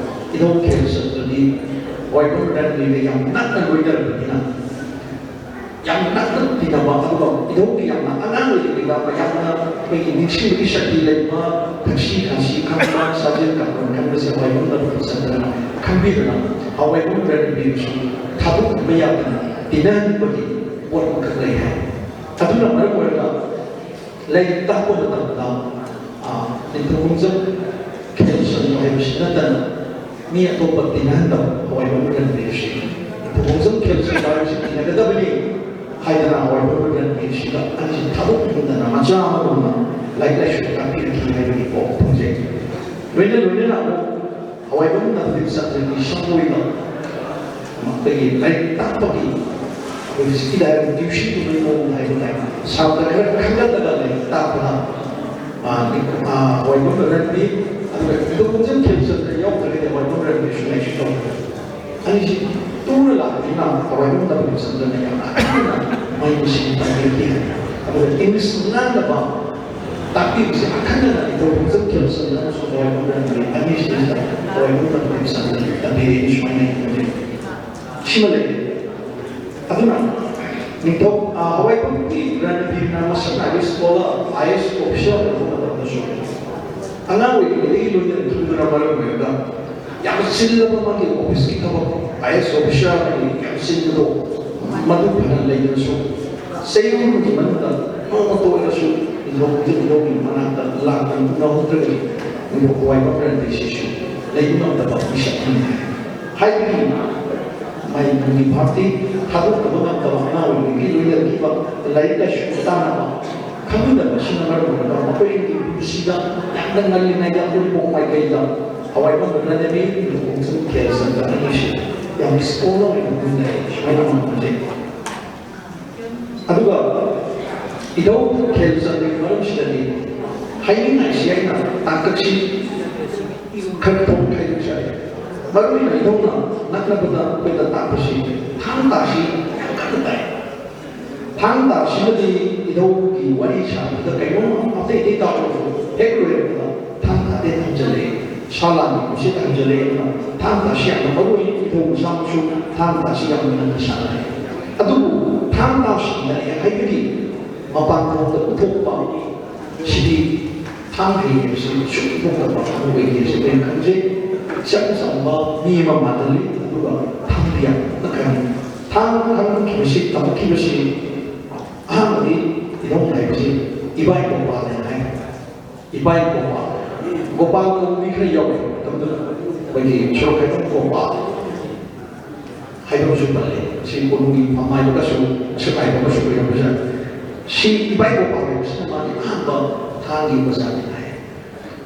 ꯏꯙꯧ ꯈꯦꯜꯆꯟꯗ꯭ꯔꯗꯤ ꯍꯋꯥꯏꯕꯝ ꯔꯟꯋꯦꯒ ꯌꯥꯝ ꯅꯛꯅ ꯂꯣꯏꯅꯔꯕꯅꯤꯅ, ꯌꯥꯝ ꯅꯛꯅ ꯇꯤꯟꯅꯕ, ꯑꯗꯨꯒ ꯏꯙꯧꯒꯤ ꯌꯥꯝꯅ ꯑꯉꯥꯡ ꯑꯣꯏꯔꯤꯉꯩꯗ ꯌꯥꯝꯅ ꯑꯩꯈꯣꯏꯒꯤ ꯅꯤꯡꯁꯤꯡꯕꯒꯤ ꯁꯛꯇꯤ ꯂꯩꯕ, ꯊꯛꯁꯤ ꯈꯥꯁꯤ ꯈꯪꯕ, ꯁꯥꯖꯦꯜ ꯀꯥꯡꯂꯣꯟ ꯈꯪꯕꯁꯦ ꯍꯋꯥꯏꯕꯝ ꯅꯕꯗꯤꯞ ꯆꯟꯗ꯭ꯔꯅ ꯈꯪꯕꯤꯗꯨꯅ ꯍꯋꯥꯏꯕꯝ ꯔꯟꯋꯦꯕꯨꯁꯨ ꯊꯥꯗꯣꯛꯄꯤꯕ ꯌꯥꯗꯅ ꯇꯤꯟꯅꯍꯟꯕꯒꯤ ꯄꯣꯠ ꯑꯃꯈꯛ ꯂꯩ ꯍꯥꯏ꯫ ꯑꯗꯨꯅ ꯃꯔꯝ ꯑꯣꯏꯔꯒ ꯂꯥꯏꯔꯤꯛ ꯇꯥꯛꯄ ꯃꯇꯝꯗ, ꯑ, ꯅꯤꯡꯊꯧ ꯈꯣꯡꯖꯝ ꯈꯦꯜꯁꯟꯕ ꯍꯥꯏꯕꯁꯤ ꯅꯠꯇꯅ ꯃꯤ ꯑꯇꯣꯞꯄ ꯇꯤꯟꯅꯍꯟꯗꯕ ꯍꯋꯥꯏꯕꯝ ꯔꯟꯕꯤꯔꯁꯤ꯫ ꯅꯤꯡꯊꯧ ꯈꯣꯡꯖꯝ ꯈꯦꯜꯁꯟꯕ ꯍꯥꯏꯕꯁꯤ ꯇꯤꯟꯅꯒꯗꯕꯅꯤ ꯍꯥꯏꯗꯅ ꯍꯋꯥꯏꯕꯝ ꯔꯟꯕꯤꯔꯁꯤꯒ ꯑꯅꯤꯁꯤ ꯊꯥꯗꯣꯛꯅꯤꯡꯗꯅ ꯃꯆꯥ ꯑꯃꯒꯨꯝꯅ ꯂꯥꯏꯔꯤꯛ ꯂꯥꯏꯁꯨ ꯇꯥꯛꯄꯤꯔꯛꯈꯤ ꯍꯥꯏꯕꯒꯤ ꯄꯥꯎ ꯐꯪꯖꯩ꯫ ꯂꯣꯏꯅ ꯂꯣꯏꯅꯅ ꯑꯃꯨꯛ ꯍꯋꯥꯏꯕꯝ ꯅꯕꯗꯤꯞ ꯆꯟꯗ꯭ꯔꯒꯤ ꯁꯪꯒꯣꯏꯗ ꯑꯩꯈꯣꯏꯒꯤ ꯂꯥꯏꯔꯤꯛ ꯇꯥꯛꯄꯒꯤ ꯑꯩꯈꯣꯏ ꯍꯧꯖꯤꯛꯀꯤ ꯍꯥꯏꯔꯤꯕ ꯇ꯭ꯌꯨꯁꯟꯒꯨꯝꯕꯒꯤ ꯃꯑꯣꯡ ꯍꯥꯏꯕ ꯇꯥꯏ, ꯁꯥꯇ꯭ꯔ ꯈꯔ ꯈꯟꯒꯠꯂꯒ ꯂꯥꯏꯔꯤꯛ ꯇꯥꯛꯄꯗ, ꯑ, ꯑ, ꯍꯋꯥꯏꯕꯝ ꯔꯟꯕꯤꯔ ꯑꯗꯨꯒ ꯏꯟꯗꯣ ꯈꯣꯡꯖꯝ ꯈꯦꯜꯁꯟꯗ꯭ꯔ ꯌꯥꯎꯗ꯭ꯔꯒꯗꯤ ꯍꯋꯥꯏꯕꯝ ꯔꯟꯕꯤꯔꯁꯨ ꯂꯥꯏꯔꯤꯛꯁꯨ ꯇꯧꯗ꯭ꯔꯦ꯫ ꯑꯅꯤꯁꯤ ꯇꯨꯅ ꯂꯥꯛꯄꯅꯤꯅ ꯍꯋꯥꯏꯕꯝ ꯅꯕꯗꯤꯞ ꯆꯟꯗ꯭ꯔꯅ ꯌꯥꯝꯅ ꯑꯍꯟꯅ ꯃꯍꯩ ꯃꯁꯤꯡ ꯇꯝꯕꯤꯔꯛꯈꯤ ꯍꯥꯏ꯫ ꯑꯗꯨꯒ ꯏꯪꯂꯤꯁ ꯉꯥꯡꯅꯕ ꯇꯥꯛꯄꯤꯕꯁꯦ ꯑꯈꯟꯅꯅ ꯅꯤꯡꯊꯧ ꯈꯣꯡꯖꯝ ꯈꯦꯜꯁꯟ ꯑꯃꯁꯨꯡ ꯍꯋꯥꯏꯕꯝ ꯔꯟꯕꯤꯔ ꯑꯅꯤꯁꯤꯗ ꯍꯋꯥꯏꯕꯝ ꯔꯟꯕꯤꯔ ꯆꯟꯗ꯭ꯔꯅ ꯇꯝꯕꯤꯔꯛꯏ ꯁꯨꯃꯥꯏꯅ ꯍꯥꯏꯅꯩ꯫ ꯁꯤꯃ ꯂꯩꯔꯦ꯫ ꯑꯗꯨꯅ ꯅꯤꯡꯊꯧ, ꯑ, ꯍꯋꯥꯏꯕꯝꯒꯤ ꯔꯟꯕꯤꯔꯅ ꯃꯁꯛ ꯅꯥꯏꯕ ꯁ꯭ꯀꯣꯂꯔ, ꯑꯥꯏ ꯑꯦꯁ ꯑꯣꯐꯤꯁꯥꯔ ꯑꯣꯏꯔꯛꯄ ꯃꯇꯝꯗꯁꯨ ꯑꯉꯥꯡ ꯑꯣꯏꯔꯤꯉꯩꯗꯒꯤ ꯂꯣꯏꯅꯔꯛꯈꯤꯕꯗꯨꯅ ꯃꯔꯝ ꯑꯣꯏꯔꯒ ꯌꯥꯝꯅ ꯆꯤꯜꯂꯕ ꯃꯥꯒꯤ ꯑꯣꯐꯤꯁꯀꯤ ꯊꯕꯛ, ꯑꯥꯏ ꯑꯦꯁ ꯑꯣꯐꯤꯁꯥꯔ ꯑꯃꯒꯤ ꯌꯥꯝ ꯆꯤꯟꯕꯗꯣ, ꯃꯗꯨ ꯐꯅ ꯂꯩꯔꯁꯨ ꯆꯌꯣꯜ ꯑꯃꯒꯤ ꯃꯅꯨꯡꯗ ꯅꯣꯡꯃꯇ ꯑꯣꯏꯔꯁꯨ ꯏꯟꯗꯣ ꯈꯣꯡꯖꯝ ꯏꯙꯧꯒꯤ ꯃꯅꯥꯛꯇ ꯂꯥꯛꯇꯅ ꯎꯅꯍꯧꯗ꯭ꯔꯒꯗꯤ ꯍꯋꯥꯏꯕꯝ ꯔꯟꯕꯤꯔꯁꯤꯁꯨ ꯂꯩꯕ ꯉꯝꯗꯕ ꯃꯤꯁꯛ ꯑꯃꯅꯤ ꯍꯥꯏ꯫ ꯍꯥꯏꯕꯗꯤ ꯃꯥꯒꯤ ꯃꯥꯒꯤ ꯚꯥꯔꯇꯤ ꯊꯥꯗꯣꯛꯇꯕ ꯉꯝꯗꯕ ꯑꯉꯥꯡ ꯑꯣꯏꯔꯤꯉꯩꯒꯤ ꯂꯣꯏꯅꯈꯤꯕ ꯂꯥꯏꯔꯤꯛ ꯂꯥꯏꯁꯨ ꯇꯥꯅꯕ ꯈꯪꯗꯕ ꯑꯁꯤꯅ ꯃꯔꯝ ꯑꯣꯏꯔꯒ ꯃꯈꯣꯏꯒꯤ ꯄꯨꯟꯁꯤꯗ ꯌꯥꯝꯅ ꯉꯜꯂꯤꯉꯩꯗ ꯎꯔꯤꯄꯣꯛ ꯃꯥꯏꯀꯩꯗ ꯍꯋꯥꯏꯕꯝ ꯔꯟꯕꯤꯔ ꯈꯣꯡꯖꯝ ꯈꯦꯜꯁꯟꯗ꯭ꯔ ꯑꯅꯤꯁꯤ ꯌꯥꯝ ꯁ꯭ꯀꯣꯂꯔ ꯑꯣꯏꯕ ꯃꯤꯑꯣꯏ ꯁꯨꯃꯥꯏꯅ ꯑꯃ ꯈꯟꯖꯩ꯫ ꯑꯗꯨꯒ ꯏꯙꯧ ꯈꯦꯜꯁꯟꯗ꯭ꯔꯒꯤ ꯃꯔꯝꯁꯤꯗꯗꯤ ꯍꯥꯏꯅꯤꯡꯉꯥꯏꯁꯤ ꯑꯩꯅ ꯇꯥꯡꯀꯛꯁꯤ ꯈꯔ ꯊꯣꯛ ꯈꯥꯏꯗꯣꯛꯆꯔꯦ꯫ ꯃꯔꯨꯑꯣꯏꯅ ꯏꯙꯧꯅ ꯅꯛꯅꯕꯗ ꯑꯩꯈꯣꯏꯗ ꯇꯥꯛꯄꯁꯤ ꯊꯥꯡ ꯇꯥꯁꯤ ꯌꯥꯝ ꯀꯟꯅ ꯇꯥꯏ꯫ ꯊꯥꯡ ꯇꯥꯁꯤꯃꯗꯤ ꯏꯙꯧꯒꯤ ꯋꯥꯔꯤ ꯁꯥꯕꯗ ꯀꯩꯅꯣꯝ ꯑꯇꯩ ꯑꯇꯩ ꯇꯥꯎꯔꯁꯨ ꯍꯦꯛ ꯂꯣꯏꯔꯛꯄꯗ ꯊꯥꯡ ꯇꯥꯗꯦ ꯊꯝꯖꯤꯜꯂꯛꯑꯦ꯫ ꯁꯥ ꯂꯥꯟꯒꯤ ꯈꯨꯠꯁꯦ ꯊꯝꯖꯤꯜꯂꯛꯑꯦ꯫ ꯑꯗꯨꯅ ꯊꯥꯡ ꯇꯥꯁꯤ ꯌꯥꯝꯅ ꯃꯔꯨ ꯑꯣꯏ꯫ ꯏꯙꯧ ꯃꯁꯥꯃꯛꯁꯨ ꯊꯥꯡ ꯇꯥꯁꯤ ꯌꯥꯝꯅ ꯉꯟꯅ ꯁꯥꯟꯅꯔꯦ꯫ ꯑꯗꯨꯕꯨ ꯊꯥꯡ ꯇꯥꯁꯤ ꯂꯥꯏꯔꯤꯛ ꯍꯥꯏꯕꯗꯤ ꯃꯄꯥꯟ ꯊꯣꯡꯗ ꯄꯨꯊꯣꯛꯄ ꯁꯤꯗꯤ ꯊꯥꯡ ꯍꯩ ꯍꯥꯏꯕꯁꯤ ꯁꯨꯛ ꯄꯨꯊꯣꯛꯇꯕ ꯑꯃ ꯑꯣꯏꯒꯦ ꯍꯥꯏꯕꯁꯤ ꯑꯩꯅ ꯈꯟꯖꯩ꯫ ꯏꯆꯝ ꯆꯝꯕ ꯃꯤ ꯑꯃ ꯃꯥꯟꯅꯜꯂꯤ, ꯑꯗꯨꯒ ꯊꯥꯡꯗꯤ ꯌꯥꯝꯅ ꯀꯟꯅ ꯊꯥꯡ ꯈꯪꯈꯤꯕꯁꯤ, ꯇꯝꯈꯤꯕꯁꯤ ꯑꯍꯥꯟꯕꯗꯤ ꯏꯙꯧ ꯍꯥꯏꯕꯁꯤ ꯏꯕꯥꯏ ꯒꯣꯄꯥꯜꯅ ꯍꯥꯏ꯫ ꯏꯕꯥꯏ ꯒꯣꯄꯥꯜ, ꯒꯣꯄꯥꯜ ꯀꯧꯕ ꯃꯤ ꯈꯔ ꯌꯥꯎꯋꯦ ꯃꯇꯝꯗꯨꯗ꯫ ꯑꯩꯈꯣꯏꯒꯤ ꯁꯣꯔꯣꯛ ꯈꯥꯏꯕꯝ ꯒꯣꯄꯥꯜ ꯍꯥꯏꯕ ꯑꯃꯁꯨ ꯄꯜꯂꯤ꯫ ꯁꯤ ꯀꯣꯅꯨꯡꯒꯤ ꯐꯝ ꯍꯥꯏꯕꯒꯁꯨ ꯑꯁꯨꯛ ꯍꯥꯏꯕ ꯑꯃꯁꯨ ꯑꯣꯏꯔꯝꯕꯁꯨ ꯌꯥꯏ꯫ ꯁꯤ ꯏꯕꯥꯏ ꯒꯣꯄꯥꯜ ꯍꯥꯏꯕꯁꯤꯅ ꯃꯥꯒꯤ ꯑꯍꯥꯟꯕ ꯊꯥꯡꯒꯤ ꯑꯣꯖꯥꯅꯤ ꯍꯥꯏ꯫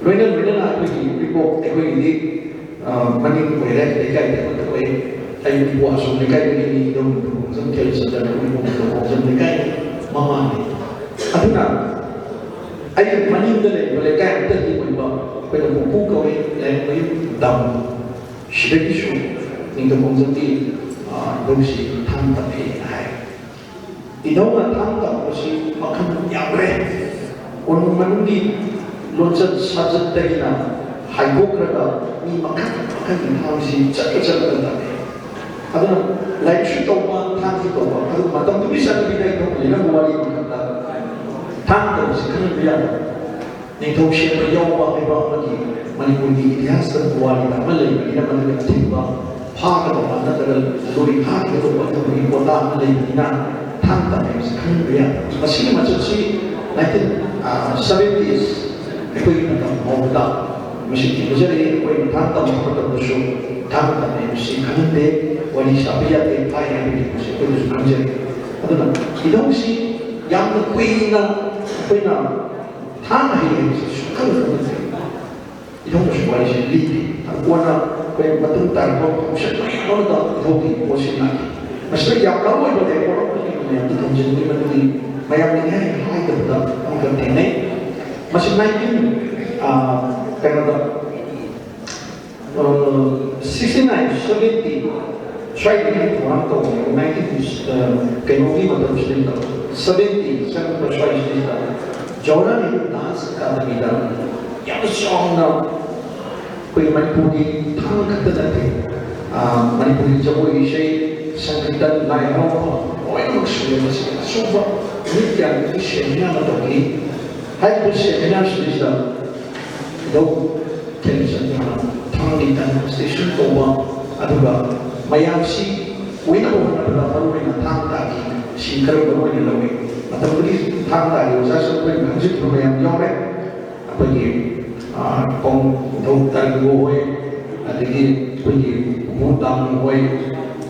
ꯂꯣꯏꯅ ꯂꯣꯏꯅꯅ ꯑꯩꯈꯣꯏꯒꯤ ꯎꯔꯤꯄꯣꯛ, ꯑꯩꯈꯣꯏꯒꯤꯗꯤ, ꯑ, ꯃꯅꯤꯡ ꯑꯣꯏꯔꯦ, ꯂꯩꯀꯥꯏꯗ ꯑꯃꯠꯇ ꯑꯣꯏ꯫ ꯑꯩ ꯎꯔꯤꯄꯣꯛ ꯑꯁꯣꯝ ꯂꯩꯀꯥꯏꯗꯒꯤꯅꯤ, ꯏꯙꯧ ꯈꯣꯡꯖꯝ ꯈꯦꯜꯆꯟꯗ꯭ꯔꯅ ꯎꯔꯤꯄꯣꯛ ꯈꯣꯡꯖꯝ ꯂꯩꯀꯥꯏꯒꯤ ꯃꯃꯥꯡꯅꯤ꯫ ꯑꯗꯨꯅ ꯑꯩꯒꯤ ꯃꯅꯤꯡꯗ ꯂꯩꯔꯤꯕ ꯂꯩꯀꯥꯏ ꯑꯃꯠꯇꯗꯤ ꯑꯣꯏꯕ ꯑꯩꯈꯣꯏꯅ ꯄꯨꯄꯨ ꯀꯧꯏ, ꯂꯥꯏꯔꯤꯛ ꯃꯌꯨꯝ ꯇꯝ꯫ ꯁꯤꯗꯒꯤꯁꯨ ꯅꯤꯡꯊꯧ ꯈꯣꯡꯖꯝꯒꯤ, ꯑ, ꯏꯙꯧꯁꯤ ꯊꯥꯡ ꯇꯝꯃꯦꯅ ꯍꯥꯏ꯫ ꯏꯙꯧꯅ ꯊꯥꯡ ꯇꯝꯕꯁꯤ ꯃꯈꯜ ꯌꯥꯝꯈ꯭ꯔꯦ꯫ ꯀꯣꯅꯨꯡ ꯃꯅꯨꯡꯒꯤ ꯂꯣꯟꯆꯠ ꯁꯥꯖꯠꯇꯒꯤꯅ ꯍꯥꯏꯗꯣꯛꯈ꯭ꯔꯒ ꯃꯤ ꯃꯈꯜ ꯃꯈꯜꯒꯤ ꯊꯥꯡꯁꯤ ꯆꯠꯂ ꯆꯠꯂꯒ ꯇꯝꯃꯦ꯫ ꯑꯗꯨꯅ ꯂꯥꯏꯔꯤꯛꯁꯨ ꯇꯧꯕ, ꯊꯥꯡꯁꯨ ꯇꯧꯕ, ꯑꯗꯨ ꯃꯇꯝꯗꯨꯒꯤ ꯆꯠꯅꯕꯤꯗ ꯏꯙꯧ ꯂꯩꯔꯝꯕ ꯋꯥꯔꯤ ꯑꯃꯈꯛꯇ ꯊꯥꯡ ꯇꯝꯕꯁꯤ ꯈꯪꯍꯟꯕ ꯌꯥꯗꯕ꯫ ꯅꯤꯡꯊꯧ ꯁꯦꯝꯕ ꯌꯥꯎꯕ ꯍꯥꯏꯕ ꯑꯃꯗꯤ ꯃꯅꯤꯄꯨꯔꯒꯤ ꯏꯇꯤꯍꯥꯁꯇ ꯄꯨꯋꯥꯔꯤꯗ ꯑꯃ ꯂꯩꯕꯅꯤꯅ ꯃꯗꯨꯒꯤ ꯑꯊꯤꯡꯕ ꯐꯥꯒꯗꯧꯕ ꯅꯠꯇ꯭ꯔꯒ ꯂꯣꯏ ꯐꯥꯒꯗꯧꯕ ꯑꯗꯨꯒꯨꯝꯕꯒꯤ ꯄꯣꯠꯂꯥ ꯑꯃ ꯂꯩꯕꯅꯤꯅ ꯊꯥꯡ ꯇꯝ ꯍꯥꯏꯕꯁꯤ ꯈꯪꯍꯟꯕ ꯌꯥꯏ꯫ ꯃꯁꯤꯒꯤ ꯃꯆꯠꯁꯤ nineteen seventies ꯑꯩꯈꯣꯏꯒꯤ ꯃꯇꯝ ꯐꯥꯎꯕꯗ ꯃꯁꯤ ꯊꯦꯡꯅꯖꯔꯛꯏ꯫ ꯑꯩꯈꯣꯏꯅ ꯊꯥꯡ ꯇꯝꯕ ꯃꯇꯝꯗꯁꯨ ꯊꯥꯡ ꯇꯝ ꯍꯥꯏꯕꯁꯤ ꯈꯪꯍꯟꯗꯦ, ꯋꯥꯔꯤ ꯁꯥꯕ ꯌꯥꯗꯦ, ꯐꯥꯏ ꯍꯥꯏꯕꯒꯤ ꯃꯁꯤ ꯑꯩꯈꯣꯏꯅꯁꯨ ꯈꯪꯖꯩ꯫ ꯑꯗꯨꯅ ꯏꯙꯧꯁꯤ ꯌꯥꯝꯅ ꯀꯨꯏꯅ ꯑꯩꯈꯣꯏꯅ ꯊꯥꯡ ꯍꯩ ꯍꯥꯏꯕꯁꯤ ꯁꯨꯡꯈꯪ ꯈꯪꯅꯗꯦ꯫ ꯏꯙꯧꯅꯁꯨ ꯋꯥꯔꯤꯁꯦ ꯂꯤꯗꯦ꯫ ꯑꯗꯨ ꯀꯣꯟꯅ ꯑꯩꯈꯣꯏ ꯃꯇꯨꯡ ꯇꯥꯔꯛꯄ ꯐꯪꯁꯟ ꯃꯌꯥꯝ ꯑꯃꯗ ꯏꯙꯧꯒꯤ ꯄꯣꯠꯁꯤ ꯂꯥꯛꯈꯤ꯫ ꯃꯁꯤꯗ ꯌꯥꯝ ꯃꯔꯨ ꯑꯣꯏꯕ ꯂꯩꯀꯣꯜ ꯑꯃꯈꯛꯀꯤ ꯃꯌꯥꯝꯗ ꯊꯝꯖꯤꯟꯕꯒꯤ ꯃꯗꯨꯗꯤ ꯃꯌꯥꯝꯅ ꯏꯍꯥꯏ ꯍꯥꯏꯗꯕꯗ ꯑꯃꯈꯛ ꯊꯦꯡꯅꯩ꯫ ꯃꯁꯤ nineteen, ꯑ, ꯀꯩꯅꯣꯗ, ꯑ, sixty nine, seventy ꯁ꯭ꯋꯥꯏꯗꯒꯤ ꯊꯧꯔꯥꯡ ꯇꯧꯕꯅꯦꯕ꯫ Nineteen, ꯑ, ꯀꯩꯅꯣꯒꯤ ꯃꯇꯝꯁꯤꯗ, seventy ꯆꯪꯉꯛꯄ ꯁ꯭ꯋꯥꯏꯁꯤꯗ ꯖꯋꯥꯍꯔꯂꯥꯜ ꯅꯦꯍꯔꯨ ꯗꯥꯟꯁ ꯑꯦꯀꯥꯗꯃꯤꯗ ꯌꯥꯝꯅ ꯆꯥꯎꯅ ꯑꯩꯈꯣꯏ ꯃꯅꯤꯄꯨꯔꯒꯤ ꯊꯥꯡ ꯈꯛꯇ ꯅꯠꯇꯦ, ꯑ, ꯃꯅꯤꯄꯨꯔꯒꯤ ꯖꯒꯣꯏ ꯏꯁꯩ, ꯁꯪꯀꯤꯔꯇꯟ, ꯂꯥꯏ ꯍꯔꯥꯎꯕ ꯂꯣꯏꯅꯃꯛ ꯁꯨꯔꯦ꯫ ꯃꯁꯤ ꯑꯆꯧꯕ ꯅꯨꯃꯤꯠ ꯀꯌꯥꯅꯤꯒꯤ ꯁꯦꯃꯤꯅꯥꯔ ꯑꯃ ꯇꯧꯈꯤ꯫ ꯍꯥꯏꯔꯤꯕ ꯁꯦꯃꯤꯅꯥꯔꯁꯤꯗꯩꯁꯤꯗ ꯏꯙꯧ ꯈꯦꯜꯆꯟꯗ꯭ꯔꯅ ꯊꯥꯡꯒꯤ ꯗꯦꯃꯣꯟꯁꯇ꯭ꯔꯦꯁꯟ ꯇꯧꯕ, ꯑꯗꯨꯒ ꯃꯌꯥꯝꯁꯤ ꯑꯣꯏꯅꯕ ꯍꯣꯠꯅꯕꯗ ꯃꯔꯨꯑꯣꯏꯅ ꯊꯥꯡ ꯇꯥꯒꯤ ꯁꯤ ꯈꯔ ꯃꯔꯨ ꯑꯣꯏꯅ ꯂꯧꯏ꯫ ꯃꯇꯝꯗꯨꯒꯤ ꯊꯥꯡ ꯇꯥꯒꯤ ꯑꯣꯖꯥꯁꯨ ꯑꯩꯈꯣꯏꯅ ꯈꯪꯖꯤꯟꯕ ꯃꯌꯥꯝ ꯌꯥꯎꯔꯦ꯫ ꯑꯩꯈꯣꯏꯒꯤ, ꯑ, ꯀꯣꯡ ꯅꯤꯡꯊꯧ ꯇꯔꯪꯒꯣ ꯍꯣꯏ, ꯑꯗꯒꯤ ꯑꯩꯈꯣꯏꯒꯤ ꯃꯨ ꯇꯥꯡ ꯍꯣꯏ,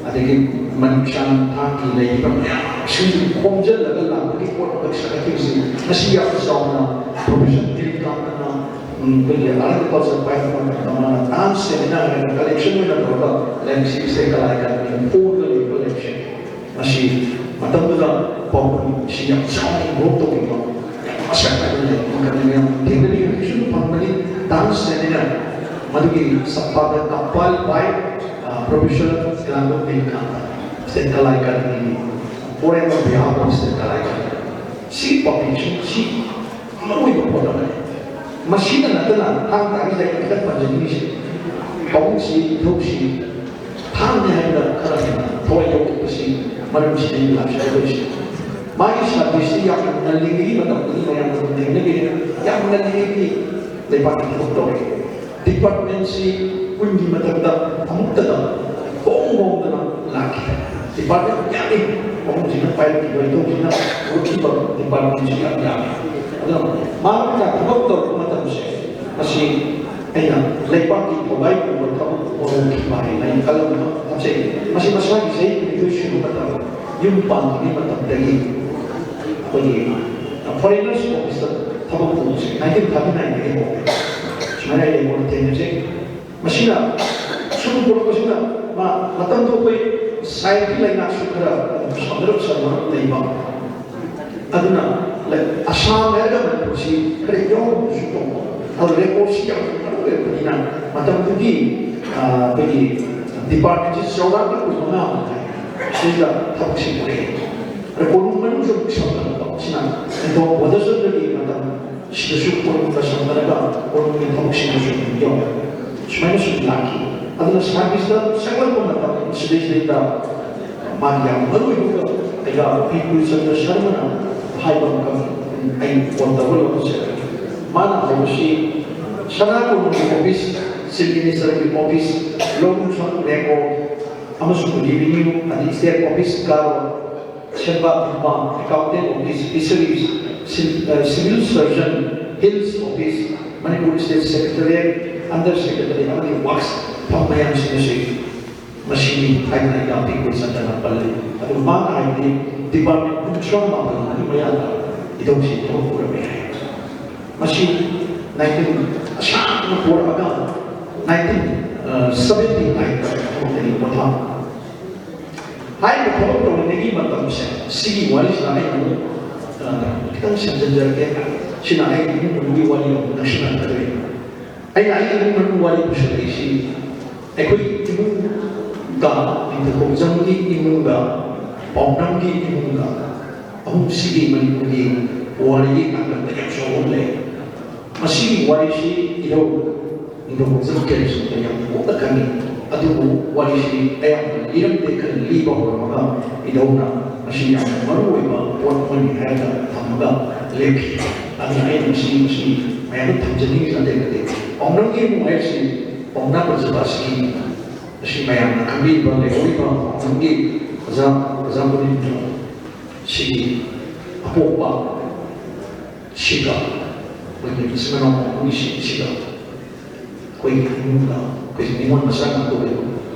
ꯑꯗꯒꯤ ꯃꯅꯤꯁꯥꯟ ꯊꯥꯡꯒꯤ ꯂꯩꯔꯤꯕ ꯃꯌꯥꯝꯁꯤꯡꯁꯤ ꯈꯣꯝꯖꯤꯜꯂꯒ ꯂꯥꯛꯄꯒꯤ ꯄꯣꯠ ꯑꯃꯈꯛ ꯁꯥꯒꯠꯈꯤꯕꯁꯤ ꯉꯁꯤ ꯌꯥꯝꯅ ꯆꯥꯎꯅ professor ꯗꯤꯜ ꯀꯥꯟꯇꯅ, ꯎꯝ, ꯑꯩꯈꯣꯏꯒꯤ ꯑꯥꯔꯠ ꯀꯜꯆꯔ ꯄꯥꯏꯕ ꯃꯇꯝꯗ ꯃꯥꯅ dance seminar ꯍꯥꯏꯅ collection ꯑꯣꯏꯅ ꯇꯧꯔꯒ ꯂꯩꯔꯤꯛꯁꯤ ꯏꯁꯩ ꯀꯂꯥ ꯑꯦꯀꯥꯗꯃꯤꯅ ꯐꯣꯡꯗꯨꯅ ꯂꯩꯕ ꯂꯩꯔꯤꯛꯁꯦ꯫ ꯃꯁꯤ ꯃꯇꯝꯗꯨꯗ ꯄꯥꯎꯈꯨꯝꯁꯤ ꯌꯥꯝ ꯆꯥꯎꯅ involve ꯇꯧꯈꯤꯕ ꯌꯥꯝ ꯃꯁꯛ ꯅꯥꯏꯕ ꯂꯩꯔꯤꯛ ꯑꯃꯈꯛꯅꯤ꯫ ꯃꯌꯥꯝ ꯊꯦꯡꯅꯕꯤꯒꯅꯤ, ꯍꯧꯖꯤꯛꯁꯨ ꯐꯪꯕꯅꯤ꯫ Dance seminar ꯃꯗꯨꯒꯤ ꯁꯝꯄꯥꯗꯛ compile by, ꯑ, professor ꯀꯂꯥꯡꯒꯣꯠ ꯕꯤꯔꯀꯥꯟꯇ, ꯏꯁꯇꯦꯠ ꯀꯂꯥ ꯑꯦꯀꯥꯗꯃꯤꯒꯤ, foreign on behalf of state ꯀꯂꯥ ꯑꯦꯀꯥꯗꯃꯤ꯫ ꯁꯤ publication ꯁꯤ ꯃꯔꯨꯑꯣꯏꯕ ꯄꯣꯠ ꯑꯃꯅꯤ꯫ ꯃꯁꯤꯗ ꯅꯠꯇꯅ ꯊꯥꯡ ꯇꯥꯒꯤ ꯂꯩꯔꯤꯛ ꯈꯤꯇꯪ ꯄꯟꯖꯅꯤꯡꯉꯤꯁꯦ, ꯄꯥꯕꯨꯡꯁꯤ, ꯏꯙꯧꯁꯤ ꯊꯥꯡꯅꯤ ꯍꯥꯏꯕꯗ ꯈꯔ ꯍꯦꯟꯅ ꯊꯋꯥꯏ ꯌꯥꯎꯊꯣꯛꯄꯁꯤ ꯃꯔꯝꯁꯤꯗꯒꯤ ꯂꯥꯛꯆꯒꯗꯧꯔꯤꯁꯤ꯫ ꯃꯥꯒꯤ service ꯁꯤ ꯌꯥꯝ ꯉꯜꯂꯤꯉꯩꯒꯤ ꯃꯇꯝꯗꯒꯤ ꯃꯌꯥꯝꯅ ꯑꯗꯨꯝ ꯊꯦꯡꯅꯕꯤꯔꯦ, ꯌꯥꯝ ꯉꯜꯂꯤꯉꯩꯒꯤ ꯂꯩꯕꯥꯛꯀꯤ ꯊꯕꯛ ꯇꯧꯔꯦ꯫ Department ꯁꯤ ꯀꯨꯟꯒꯤ ꯃꯊꯛꯇ ꯑꯃꯨꯛꯇꯗ ꯍꯣꯡ ꯍꯣꯡꯗꯅ ꯂꯥꯛꯈꯤ꯫ Department ꯌꯥꯝꯃꯤ, ꯄꯥꯕꯨꯡꯁꯤꯅ ꯄꯥꯏꯔꯛꯈꯤꯕ, ꯏꯙꯧꯁꯤꯅ ꯄꯨꯔꯛꯈꯤꯕ department ꯁꯤ ꯌꯥꯝ ꯌꯥꯝꯃꯤ꯫ ꯑꯗꯨꯅ ꯃꯍꯥꯛꯅ ꯊꯕꯛ ꯇꯧꯔꯛꯄ ꯃꯇꯝꯁꯦ, ꯃꯁꯤ ꯑꯩꯅ ꯂꯩꯕꯥꯛꯀꯤ ꯊꯧꯒꯥꯏ ꯄꯨꯕ ꯊꯕꯛ ꯑꯣꯏꯔꯛꯈꯤꯕ ꯍꯥꯏꯅ ꯑꯩꯅ ꯈꯜꯂꯝꯕ ꯊꯝꯖꯩ꯫ ꯃꯁꯤ ꯃꯁꯥꯒꯤ ꯆꯍꯤ ꯀꯨꯟꯅꯤꯊꯣꯏ ꯁꯨꯕ ꯃꯇꯝ, ꯌꯨꯝ ꯄꯥꯟꯗ꯭ꯔꯤꯉꯩ ꯃꯇꯝꯗꯒꯤ ꯑꯩꯈꯣꯏꯒꯤ foreigners office ꯇ ꯊꯕꯛ ꯇꯧꯕꯁꯦ nineteen thirty nine ꯗꯒꯤ ꯍꯧꯔꯦ꯫ ꯁꯨꯃꯥꯏꯅ ꯑꯩ ꯑꯩꯉꯣꯟꯗ ꯊꯦꯡꯅꯖꯩ꯫ ꯃꯁꯤꯅ ꯁꯨꯝ ꯄꯨꯔꯛꯄꯁꯤꯅ ꯃꯥ ꯃꯇꯝꯗꯨ ꯑꯩꯈꯣꯏ ꯁꯥꯏꯟꯁꯀꯤ ꯂꯩꯉꯥꯛꯁꯨ ꯈꯔ ꯑꯗꯨꯝ ꯁꯥꯎꯅꯔꯞ ꯁꯥꯎꯅꯔꯞ ꯂꯩꯕ꯫ ꯑꯗꯨꯅ ꯂꯩ-, ꯑꯁꯥꯝ ꯍꯥꯏꯔꯒ ꯃꯅꯤꯄꯨꯔꯁꯤ ꯈꯔ ꯌꯥꯎꯔꯝꯕꯁꯨ ꯇꯧꯕ꯫ ꯑꯗꯨ record ꯁꯤ ꯌꯥꯝ ꯃꯔꯨ ꯑꯣꯏꯔꯛꯄꯅꯤꯅ ꯃꯇꯝꯗꯨꯒꯤ, ꯑ, ꯑꯩꯈꯣꯏꯒꯤ department ꯁꯤ ꯆꯥꯎꯔꯥꯛꯅ ꯀꯨꯟꯃꯉꯥ ꯃꯨꯛ ꯍꯥꯏ꯫ ꯁꯤꯗ ꯊꯕꯛꯁꯤ ꯄꯨꯔꯛꯑꯦ꯫ ꯑꯗ ꯀꯣꯅꯨꯡ ꯃꯅꯨꯡꯁꯨ ꯑꯃꯨꯛ ꯁꯝꯅꯔꯛꯄ꯫ ꯁꯤꯅ ꯅꯤꯡꯊꯧ ꯕꯣꯙꯆꯟꯗ꯭ꯔꯒꯤ ꯃꯇꯝ ꯁꯤꯗꯁꯨ ꯀꯣꯅꯨꯡꯗ ꯁꯝꯅꯔꯒ ꯀꯣꯅꯨꯡꯒꯤ ꯊꯕꯛꯁꯤꯡꯗꯁꯨ ꯑꯗꯨꯝ ꯌꯥꯎꯋꯦ꯫ ꯁꯨꯃꯥꯏꯅ ꯁꯨꯝ ꯂꯥꯛꯈꯤ꯫ ꯑꯗꯨꯅ service ꯇ ꯆꯪꯂꯛꯄ ꯃꯇꯝ ꯁꯤꯗꯩꯁꯤꯗꯩꯗ ꯃꯥꯒꯤ ꯌꯥꯝ ꯃꯔꯨ ꯑꯣꯏꯕ ꯑꯩꯒ ꯄꯤ ꯄꯨꯔꯆꯟꯗ꯭ꯔ ꯁꯔꯃꯅ ꯍꯥꯏꯕ ꯑꯃꯈꯛ ꯑꯩ phone ꯇꯧꯔꯒ ꯂꯧꯈꯠꯆꯔꯦ꯫ ꯃꯥꯅ ꯍꯥꯏꯕꯁꯤ ꯁꯅꯥ ꯀꯣꯅꯨꯡꯒꯤ office, Chief Minister ꯒꯤ office, ꯂꯧꯅꯨꯡꯁꯪ record, ꯑꯃꯁꯨꯡ revenue ꯑꯗꯤ state office ꯀꯥꯔꯣ, ꯁꯦꯟꯕꯥ ꯊꯝꯕꯥ, accountant office, fisheries, civil surgeon, hills office, Manipur state secretariat, under secretary ꯑꯃꯗꯤ works ꯐꯝ ꯃꯌꯥꯝꯁꯤꯡ ꯑꯁꯤ ꯃꯁꯤꯅꯤ ꯍꯥꯏꯗꯨꯅ ꯑꯩꯅ ꯑꯄꯤꯛꯄ ꯆꯟꯗꯅ ꯄꯜꯂꯤ꯫ ꯑꯗꯨ ꯃꯥꯅ ꯍꯥꯏꯕꯗꯤ department ꯀꯨꯟꯊ꯭ꯔꯥ ꯃꯥꯄꯜꯒꯤ ꯃꯌꯥꯗ ꯏꯙꯧꯁꯤ ꯊꯕꯛ ꯄꯨꯔꯝꯃꯦ ꯍꯥꯏ꯫ ꯃꯁꯤ nineteen ꯑꯁꯥꯡꯅ ꯄꯨꯔꯛꯑꯒ nineteen seventy nine ꯊꯕꯛꯇꯒꯤ ꯄꯣꯊꯥ꯫ ꯍꯥꯏꯔꯤꯕ ꯊꯕꯛ ꯇꯧꯔꯤꯉꯩꯒꯤ ꯃꯇꯝꯁꯦ ꯁꯤꯒꯤ ꯋꯥꯔꯤꯁꯤꯅ ꯑꯩ ꯑꯃꯨꯛ ꯈꯤꯇꯪ ꯁꯦꯝꯖꯤꯟꯖꯔꯛꯀꯦ꯫ ꯁꯤꯅ ꯑꯩꯒꯤ ꯏꯃꯨꯡ ꯃꯅꯨꯡꯒꯤ ꯋꯥꯔꯤ ꯑꯃꯨꯛ ꯅꯛꯁꯤꯟꯅꯔꯛꯀꯗꯣꯏꯅꯤ꯫ ꯑꯩꯅ ꯑꯩꯒꯤ ꯏꯃꯨꯡ ꯃꯅꯨꯡ ꯋꯥꯔꯤ ꯄꯨꯁꯤꯜꯂꯛꯏꯁꯤ ꯑꯩꯈꯣꯏ ꯏꯃꯨꯡꯒ, ꯅꯤꯡꯊꯧ ꯈꯣꯡꯖꯝꯒꯤ ꯏꯃꯨꯡꯒ, ꯄꯥꯎꯅꯝꯒꯤ ꯏꯃꯨꯡꯒ, ꯑꯍꯨꯝꯁꯤꯒꯤ ꯃꯅꯤꯄꯨꯔꯒꯤ ꯋꯥꯔꯤꯒꯤ ꯅꯥꯀꯟꯗ ꯌꯥꯝ ꯆꯥꯎꯕ ꯑꯃ ꯂꯩ꯫ ꯃꯁꯤꯒꯤ ꯋꯥꯔꯤꯁꯤ ꯏꯙꯧ ꯅꯤꯡꯊꯧ ꯈꯣꯡꯖꯝ ꯀꯦꯟꯁꯨꯗ ꯌꯥꯝ ꯀꯨꯞꯅ ꯈꯪꯉꯤ꯫ ꯑꯗꯨꯕꯨ ꯋꯥꯔꯤꯁꯤ ꯑꯌꯥꯝꯕꯅ ꯂꯤꯔꯝꯗꯦ, ꯈꯔ ꯂꯤꯕ ꯍꯧꯔꯝꯃꯒ ꯏꯙꯧꯅ ꯃꯁꯤ ꯌꯥꯝꯅ ꯃꯔꯨ ꯑꯣꯏꯕ ꯄꯣꯠ ꯑꯃꯅꯤ ꯍꯥꯏꯔꯒ ꯊꯝꯃꯒ ꯂꯦꯞꯈꯤ꯫ ꯑꯗꯨꯅ ꯑꯩꯅ ꯃꯁꯤ, ꯃꯁꯤ ꯃꯌꯥꯝꯗ ꯊꯝꯖꯅꯤꯡꯉꯤꯁꯤ ꯑꯇꯩ ꯅꯠꯇꯦ꯫ ꯄꯥꯎꯅꯝꯒꯤ ꯏꯃꯨꯡ ꯍꯥꯏꯔꯤꯁꯤ ꯄꯥꯎꯅꯥ ꯄ꯭ꯔꯖꯥꯕꯥꯁꯤꯒꯤ, ꯃꯁꯤ ꯃꯌꯥꯝꯅ ꯈꯪꯕꯤꯕ, ꯂꯩꯍꯧꯔꯤꯕ ꯄꯥꯎꯅꯝꯒꯤ ꯄ꯭ꯔꯖꯥ, ꯄ꯭ꯔꯖꯥ ꯃꯅꯤꯄꯨꯔ ꯁꯤꯒꯤ ꯑꯄꯣꯛꯄ ꯁꯤꯒ, ꯑꯩꯈꯣꯏꯒꯤ ꯃꯆꯤꯟ ꯃꯅꯥꯎ ꯄꯥꯎꯅꯝꯒꯤ ꯁꯤ-, ꯁꯤꯒ ꯑꯩꯈꯣꯏꯒꯤ ꯏꯃꯨꯡꯗ ꯑꯩꯈꯣꯏꯁꯦ ꯅꯤꯉꯣꯜ ꯃꯆꯥ ꯉꯥꯛꯇ ꯑꯣꯏꯕ꯫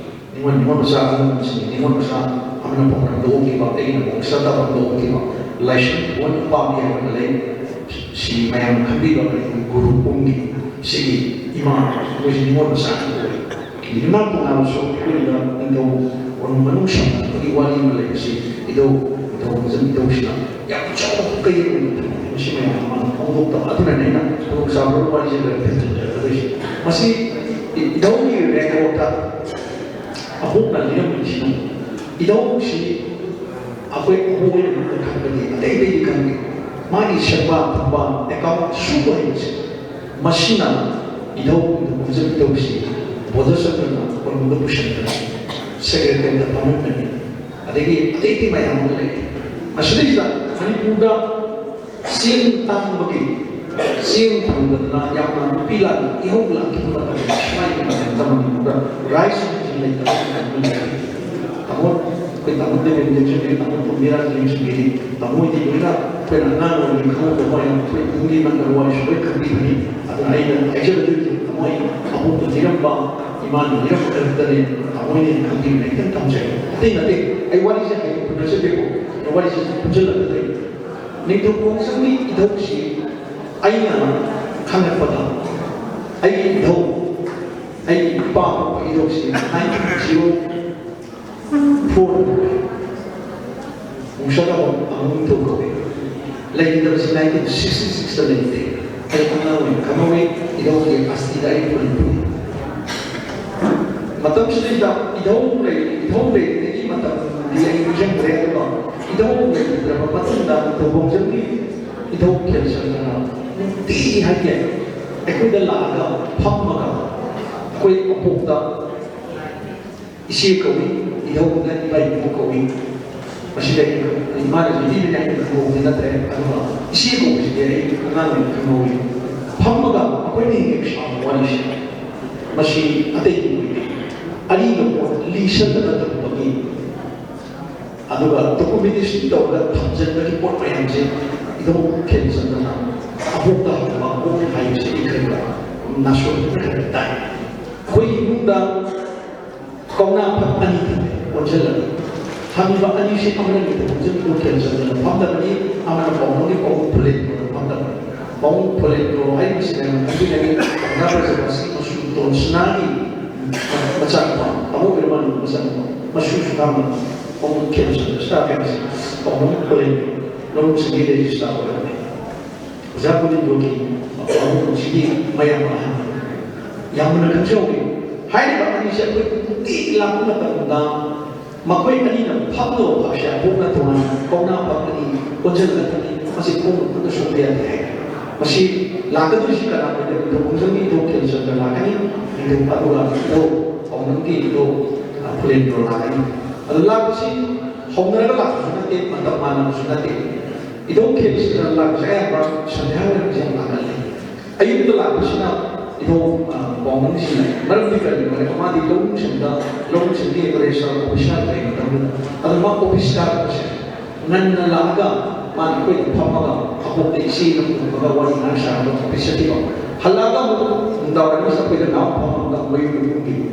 ꯅꯤꯉꯣꯜ, ꯅꯤꯉꯣꯜ ꯃꯆꯥ ꯑꯃꯅ ꯁꯤꯅꯤ, ꯅꯤꯉꯣꯜ ꯃꯆꯥ ꯑꯃꯅ ꯄꯥꯎꯅꯝꯗ ꯑꯣꯛꯈꯤꯕ, ꯑꯩꯒꯤꯅ ꯃꯣꯛꯁꯥꯗ ꯄꯥꯎꯅꯝꯗ ꯑꯣꯛꯈꯤꯕ, ꯂꯥꯏꯁ꯭ꯔꯝ ꯊꯣꯟ ꯄꯥꯝꯃꯤ ꯍꯥꯏꯕ ꯑꯃ ꯂꯩ꯫ ꯁꯤ ꯃꯌꯥꯝꯅ ꯈꯪꯕꯤꯕ ꯃꯅꯤꯄꯨꯔ ꯒꯨꯔꯨ ꯄꯨꯡꯒꯤ ꯁꯤꯒꯤ ꯏꯃꯥ, ꯑꯩꯈꯣꯏꯁꯤ ꯅꯤꯉꯣꯜ ꯃꯆꯥ ꯉꯥꯛꯇ ꯑꯣꯏ꯫ ꯌꯨꯝꯅꯥꯝ ꯄꯨꯡꯉꯥꯜꯁꯨ ꯑꯩꯈꯣꯏꯗ ꯅꯤꯡꯊꯧ ꯃꯅꯨꯡ ꯁꯝꯅꯕꯒꯤ ꯋꯥꯔꯤ ꯑꯃ ꯂꯩꯕꯁꯤ ꯏꯙꯧ, ꯅꯤꯡꯊꯧ ꯈꯣꯡꯖꯝ ꯏꯙꯧꯁꯤꯅ ꯌꯥꯝ ꯆꯥꯎꯕ ꯀꯩꯗꯧꯔꯤꯅꯣ? ꯃꯁꯤ ꯃꯌꯥꯝ ꯑꯃ ꯐꯣꯡꯗꯣꯛꯇꯕ ꯑꯗꯨꯅꯅꯦ ꯑꯩꯅ ꯈꯨꯗꯣꯡꯆꯥꯕ ꯋꯥꯔꯤꯁꯦ ꯈꯔ ꯊꯝꯖꯤꯟꯖꯔꯛꯀꯗꯣꯏꯁꯦ꯫ ꯃꯁꯤ ꯏꯙꯧꯒꯤ ꯔꯦꯀꯣꯔꯠꯇ ꯑꯍꯣꯡꯅ ꯂꯤꯔꯝꯃꯤꯁꯤꯅ ꯏꯙꯧꯁꯤ ꯑꯩꯈꯣꯏ ꯑꯍꯣꯡꯕ ꯈꯪꯕꯗꯤ ꯑꯇꯩ ꯑꯇꯩꯗꯤ ꯈꯪꯗꯦ꯫ ꯃꯥꯒꯤ ꯁꯦꯕꯥ ꯊꯧꯕꯥꯜ ꯑꯦꯀꯥꯎꯟ ꯁꯨꯕ ꯍꯩꯕꯁꯦ ꯃꯁꯤꯅ ꯏꯙꯧ ꯈꯣꯡꯖꯝ ꯏꯙꯧꯁꯤ ꯕꯣꯙꯆꯟꯗ꯭ꯔꯅ ꯀꯣꯅꯨꯡꯗ ꯄꯨꯁꯤꯟꯕꯅꯤ, ꯁꯦꯀ꯭ꯔꯦꯇꯔꯤꯌꯦꯠꯇ ꯐꯝꯍꯟꯕꯅꯤ꯫ ꯑꯗꯒꯤ ꯑꯇꯩ ꯑꯇꯩ ꯃꯌꯥꯝ ꯑꯃ ꯂꯩ꯫ ꯃꯁꯤꯗꯩꯁꯤꯗ ꯃꯅꯤꯄꯨꯔꯗ ꯆꯦꯡ ꯇꯥꯡꯕꯒꯤ ꯆꯦꯡ ꯐꯪꯗꯗꯅ ꯌꯥꯝꯅ ꯅꯨꯄꯤ ꯂꯥꯟ, ꯏꯍꯧ ꯂꯥꯟꯈꯤꯕ ꯃꯇꯝꯗ ꯁꯨꯃꯥꯏꯅ ꯃꯇꯝꯗ ꯃꯅꯤꯄꯨꯔꯗ ꯔꯥꯏꯁ ꯃꯤꯜ ꯂꯩꯇꯕ ꯃꯇꯝ ꯑꯃ ꯂꯩ꯫ ꯑꯩꯈꯣꯏ ꯇꯥꯃꯣ ꯗꯦꯕꯦꯟꯗ꯭ꯔꯁꯨ ꯂꯩ, ꯇꯥꯃꯣ ꯇꯣꯝꯕꯤꯔꯥꯖ ꯂꯩꯁꯨ ꯂꯩꯔꯤ꯫ ꯇꯥꯃꯣ ꯍꯣꯏꯗꯤ ꯂꯣꯏꯅ ꯑꯩꯈꯣꯏꯅ ꯑꯉꯥꯡ ꯑꯣꯏꯔꯤꯉꯩ ꯈꯪꯍꯧꯗꯕ ꯃꯌꯥꯝ ꯑꯩꯈꯣꯏ ꯏꯃꯨꯡꯒꯤ ꯏꯃꯥꯟꯅꯕ ꯋꯥꯔꯤꯁꯨ ꯂꯣꯏ ꯈꯪꯕꯤꯕꯅꯤ꯫ ꯑꯗꯨꯅ ꯑꯩꯅ ꯍꯥꯏꯖꯕꯗꯨꯗꯤ ꯇꯥꯃꯣ ꯑꯩ ꯑꯍꯨꯝꯗ ꯂꯩꯔꯝꯕ ꯏꯃꯥꯅ ꯂꯩꯔꯝꯕ ꯈꯛꯇꯅꯦ꯫ ꯇꯥꯃꯣ ꯍꯣꯏꯅ ꯈꯪꯕꯤꯕꯅꯤ꯫ ꯈꯤꯇꯪ ꯊꯝꯖꯒꯦ꯫ ꯑꯇꯩ ꯅꯠꯇꯦ, ꯑꯩ ꯋꯥꯔꯤꯁꯦ ꯍꯌꯦꯡ ꯄꯨꯟꯅ ꯆꯠꯀꯦꯀꯣ꯫ ꯋꯥꯔꯤꯁꯦ ꯄꯨꯟꯁꯤꯜꯂꯛꯀꯗꯣꯏꯅꯤ꯫ ꯅꯤꯡꯊꯧ ꯈꯣꯡꯖꯪꯒꯤ ꯏꯙꯧꯁꯤ ꯑꯩꯅ ꯈꯪꯉꯛꯄꯗ ꯑꯩꯒꯤ ꯏꯙꯧ, ꯑꯩꯒꯤ ꯏꯄꯥ ꯄꯣꯛꯄ ꯏꯙꯧꯁꯤ ꯅꯥꯏꯟꯇꯤꯟ ꯖꯤꯔꯣ ꯐꯣꯔ ꯃꯨꯁꯜ ꯑꯃ ꯑꯃꯨꯛ ꯊꯣꯛꯍꯧꯏ꯫ ꯂꯩꯈꯤꯗꯕꯁꯤ ꯅꯥꯏꯟꯇꯤꯟ ꯁꯤꯛꯁꯇꯤ ꯁꯤꯛꯁꯇ ꯂꯩꯈꯤꯗꯦ꯫ ꯑꯩ ꯑꯉꯥꯡ ꯑꯣꯏꯅ ꯈꯪꯍꯧꯏ꯫ ꯏꯙꯧꯒꯤ ꯑꯁꯇꯤꯗ ꯑꯩ ꯐꯨꯔꯤꯠ ꯄꯨꯏ꯫ ꯃꯇꯝꯁꯤꯗꯩꯗ ꯏꯙꯧ ꯂꯩ, ꯏꯙꯧ ꯂꯩꯔꯤꯉꯩꯒꯤ ꯃꯇꯝꯗꯤ ꯑꯩ ꯅꯤꯡꯁꯤꯡꯗ꯭ꯔꯦ꯫ ꯑꯗꯨꯒ ꯏꯙꯧ ꯂꯩꯈꯤꯗ꯭ꯔꯕ ꯃꯇꯨꯡꯗ ꯅꯤꯡꯊꯧ ꯈꯣꯡꯖꯪꯒꯤ ꯏꯙꯧ ꯈꯦꯜꯆꯟꯗ꯭ꯔꯅ ꯅꯨꯡꯇꯤꯒꯤ ꯍꯥꯏꯇꯦ ꯑꯩꯈꯣꯏꯗ ꯂꯥꯛꯑꯒ ꯐꯝꯃꯒ ꯑꯩꯈꯣꯏ ꯑꯄꯣꯛꯇ ꯏꯆꯦ ꯀꯧꯏ, ꯏꯙꯧꯅ ꯏꯄꯥ ꯏꯄꯨ ꯀꯧꯏ꯫ ꯃꯁꯤꯗ ꯑꯩ, ꯏꯃꯥꯅꯁꯨ ꯏꯕꯅꯤ ꯍꯥꯏꯅ ꯈꯪꯍꯧꯕꯗꯤ ꯅꯠꯇ꯭ꯔꯦ, ꯑꯗꯨꯒ ꯏꯆꯦ ꯀꯧꯕꯁꯤꯗꯤ ꯑꯩ ꯑꯉꯥꯡ ꯑꯣꯏꯅ ꯈꯪꯍꯧꯏ꯫ ꯐꯝꯃꯒ ꯑꯩꯈꯣꯏꯅ ꯍꯦꯛ ꯍꯦꯛ ꯁꯥꯕ ꯋꯥꯔꯤꯁꯦ, ꯃꯁꯤ ꯑꯇꯩꯗꯤ ꯑꯣꯏꯗꯦ꯫ ꯑꯔꯤꯕ ꯄꯣꯠ ꯂꯤꯁꯜꯂꯒ ꯊꯝꯕꯒꯤ, ꯑꯗꯨꯒ ꯗꯣꯀꯨꯃꯦꯟꯇꯦꯁꯟ ꯇꯧꯔꯒ ꯊꯝꯖꯤꯟꯕꯒꯤ ꯄꯣꯠ ꯃꯌꯥꯝꯁꯦ ꯏꯙꯧ ꯈꯦꯜꯆꯟꯗ꯭ꯔꯅ ꯑꯕꯣꯛꯇ ꯍꯪꯕ ꯑꯕꯣꯛꯅ ꯍꯥꯏꯕꯁꯤꯗꯤ ꯈꯔ ꯈꯔ ꯅꯥꯁꯣꯟꯅꯅ ꯈꯔ ꯈꯔ ꯇꯥꯏ꯫ ꯑꯩꯈꯣꯏꯒꯤ ꯏꯃꯨꯡꯗ ꯀꯧꯅꯥ ꯐꯛ ꯑꯅꯤ ꯊꯝꯃꯦ ꯑꯣꯟꯁꯤꯜꯂꯒ꯫ ꯊꯝꯃꯤꯕ ꯑꯅꯤꯁꯤ ꯑꯃꯅ ꯅꯤꯡꯊꯧ ꯈꯣꯡꯖꯪꯒꯤ ꯏꯙꯧ ꯈꯦꯜꯆꯟꯗ꯭ꯔꯅ ꯐꯝꯗꯕꯅꯤ, ꯑꯃꯅ ꯄꯥꯎꯅꯝꯒꯤ ꯄꯥꯎꯅꯝ ꯐꯨꯂꯦꯟꯗ꯭ꯔꯣꯅ ꯐꯝꯗꯕꯅꯤ꯫ ꯄꯥꯎꯅꯝ ꯐꯨꯂꯦꯟꯗ꯭ꯔꯣ ꯍꯥꯏꯔꯤꯕꯁꯤꯅ ꯃꯁꯤꯗꯒꯤ ꯀꯧꯅꯥ ꯐꯖꯕ ꯑꯁꯤ ꯃꯆꯨ ꯇꯣꯟ ꯁꯅꯥꯒꯤ ꯃꯆꯥꯅꯨꯄꯥ, ꯇꯥꯃꯣ ꯕꯤꯔꯃꯥꯅꯟꯗ ꯃꯆꯥꯅꯨꯄꯥ, ꯃꯆꯨꯁꯨ ꯉꯥꯡꯕ ꯄꯥꯎꯅꯝ ꯈꯦꯜꯆꯟꯗ꯭ꯔ ꯁꯅꯥ ꯍꯥꯏꯕꯁꯤ ꯄꯥꯎꯅꯝ ꯐꯨꯂꯦꯟꯗ꯭ꯔꯣ ꯂꯧꯎ ꯁꯤꯡꯎꯒꯤ ꯔꯦꯖꯤꯁꯇ꯭ꯔꯥꯔ ꯑꯣꯏꯔꯝꯃꯤ꯫ ꯑꯣꯖꯥ ꯄꯨꯅꯤꯡꯕꯒꯤ ꯃꯐꯝ ꯑꯁꯤꯒꯤ ꯃꯌꯥꯝ ꯑꯍꯟ ꯌꯥꯝꯅ ꯈꯪꯖꯍꯧꯏ꯫ ꯍꯥꯏꯔꯤꯕ ꯑꯅꯤꯁꯦ ꯑꯩꯈꯣꯏ ꯅꯨꯡꯇꯤꯒꯤ ꯂꯥꯛꯄ ꯃꯇꯝꯗ ꯃꯈꯣꯏ ꯑꯅꯤꯅ ꯐꯝꯗꯕ ꯐꯛꯁꯦ ꯑꯕꯣꯛꯅ ꯇꯣꯉꯥꯟꯅ ꯀꯧꯅꯥ ꯐꯛ ꯑꯅꯤ ꯀꯣꯟꯁꯤꯜꯂꯒ ꯊꯝꯃꯤ꯫ ꯃꯁꯤ ꯈꯣꯡꯅ ꯈꯨꯠꯅ ꯁꯣꯛꯄ ꯌꯥꯗꯦ ꯍꯥꯏ꯫ ꯃꯁꯤ ꯂꯥꯛꯀꯗꯣꯏꯁꯤ ꯀꯅꯥꯅꯣ? ꯅꯤꯡꯊꯧ ꯈꯣꯡꯖꯪꯒꯤ ꯏꯙꯧ ꯈꯦꯜꯆꯟꯗ꯭ꯔ ꯂꯥꯛꯀꯅꯤ, ꯅꯤꯡꯊꯧ ꯑꯗꯨꯒ ꯏꯙꯧ ꯄꯥꯎꯅꯝꯒꯤ ꯏꯙꯧ, ꯑ, ꯐꯨꯂꯦꯟꯗ꯭ꯔꯣ ꯂꯥꯛꯀꯅꯤ꯫ ꯑꯗꯨ ꯂꯥꯛꯄꯁꯤ ꯍꯧꯅꯔꯒ ꯂꯥꯛꯄꯁꯨ ꯅꯠꯇꯦ, ꯃꯇꯝ ꯃꯥꯟꯅꯕꯁꯨ ꯅꯠꯇꯦ꯫ ꯏꯙꯧ ꯈꯦꯜꯆꯟꯗ꯭ꯔ ꯂꯥꯛꯄꯁꯦ ꯑꯌꯥꯝꯕ ꯁꯟꯙ꯭ꯌꯥ ꯋꯥꯏꯔꯝꯁꯦ ꯌꯥꯝ ꯂꯥꯛꯀꯜꯂꯤ꯫ ꯑꯌꯨꯛꯇ ꯂꯥꯛꯄꯁꯤꯅ ꯏꯙꯧ, ꯑ, ꯄꯥꯎꯅꯝꯁꯤꯡꯅ, ꯃꯔꯝꯗꯤ ꯀꯔꯤꯒꯤꯅꯣ ꯍꯥꯏꯔꯗꯤ ꯃꯥꯗꯤ ꯂꯧꯎ ꯁꯤꯡꯗ, ꯂꯧꯎ ꯁꯤꯡꯒꯤ ꯔꯦꯖꯤꯁꯇ꯭ꯔꯥꯔ ꯑꯣꯐꯤꯁꯥꯔ ꯀꯩꯅꯣ ꯑꯗꯨ ꯃꯥ ꯑꯣꯐꯤꯁ ꯀꯥꯔꯛꯄꯁꯦ ꯉꯟꯅ ꯂꯥꯛꯑꯒ ꯃꯥꯅ ꯑꯩꯈꯣꯏꯗ ꯐꯝꯃꯒ ꯑꯕꯣꯛꯇ ꯏꯆꯦꯅ ꯎꯅꯕꯒ ꯋꯥꯔꯤ ꯉꯥꯏꯍꯥꯛ ꯁꯥꯔꯒ ꯑꯣꯐꯤꯁ ꯆꯠꯈꯤꯕ꯫ ꯍꯜꯂꯛꯑꯒ ꯑꯃꯨꯛ ꯅꯨꯡꯗꯥꯡꯋꯥꯏꯔꯝꯁꯤꯗ ꯑꯩꯈꯣꯏꯗ ꯉꯥꯏꯍꯥꯛ ꯐꯝꯃꯒ ꯃꯌꯨꯝꯗ ꯀꯨꯝꯈꯤꯕ꯫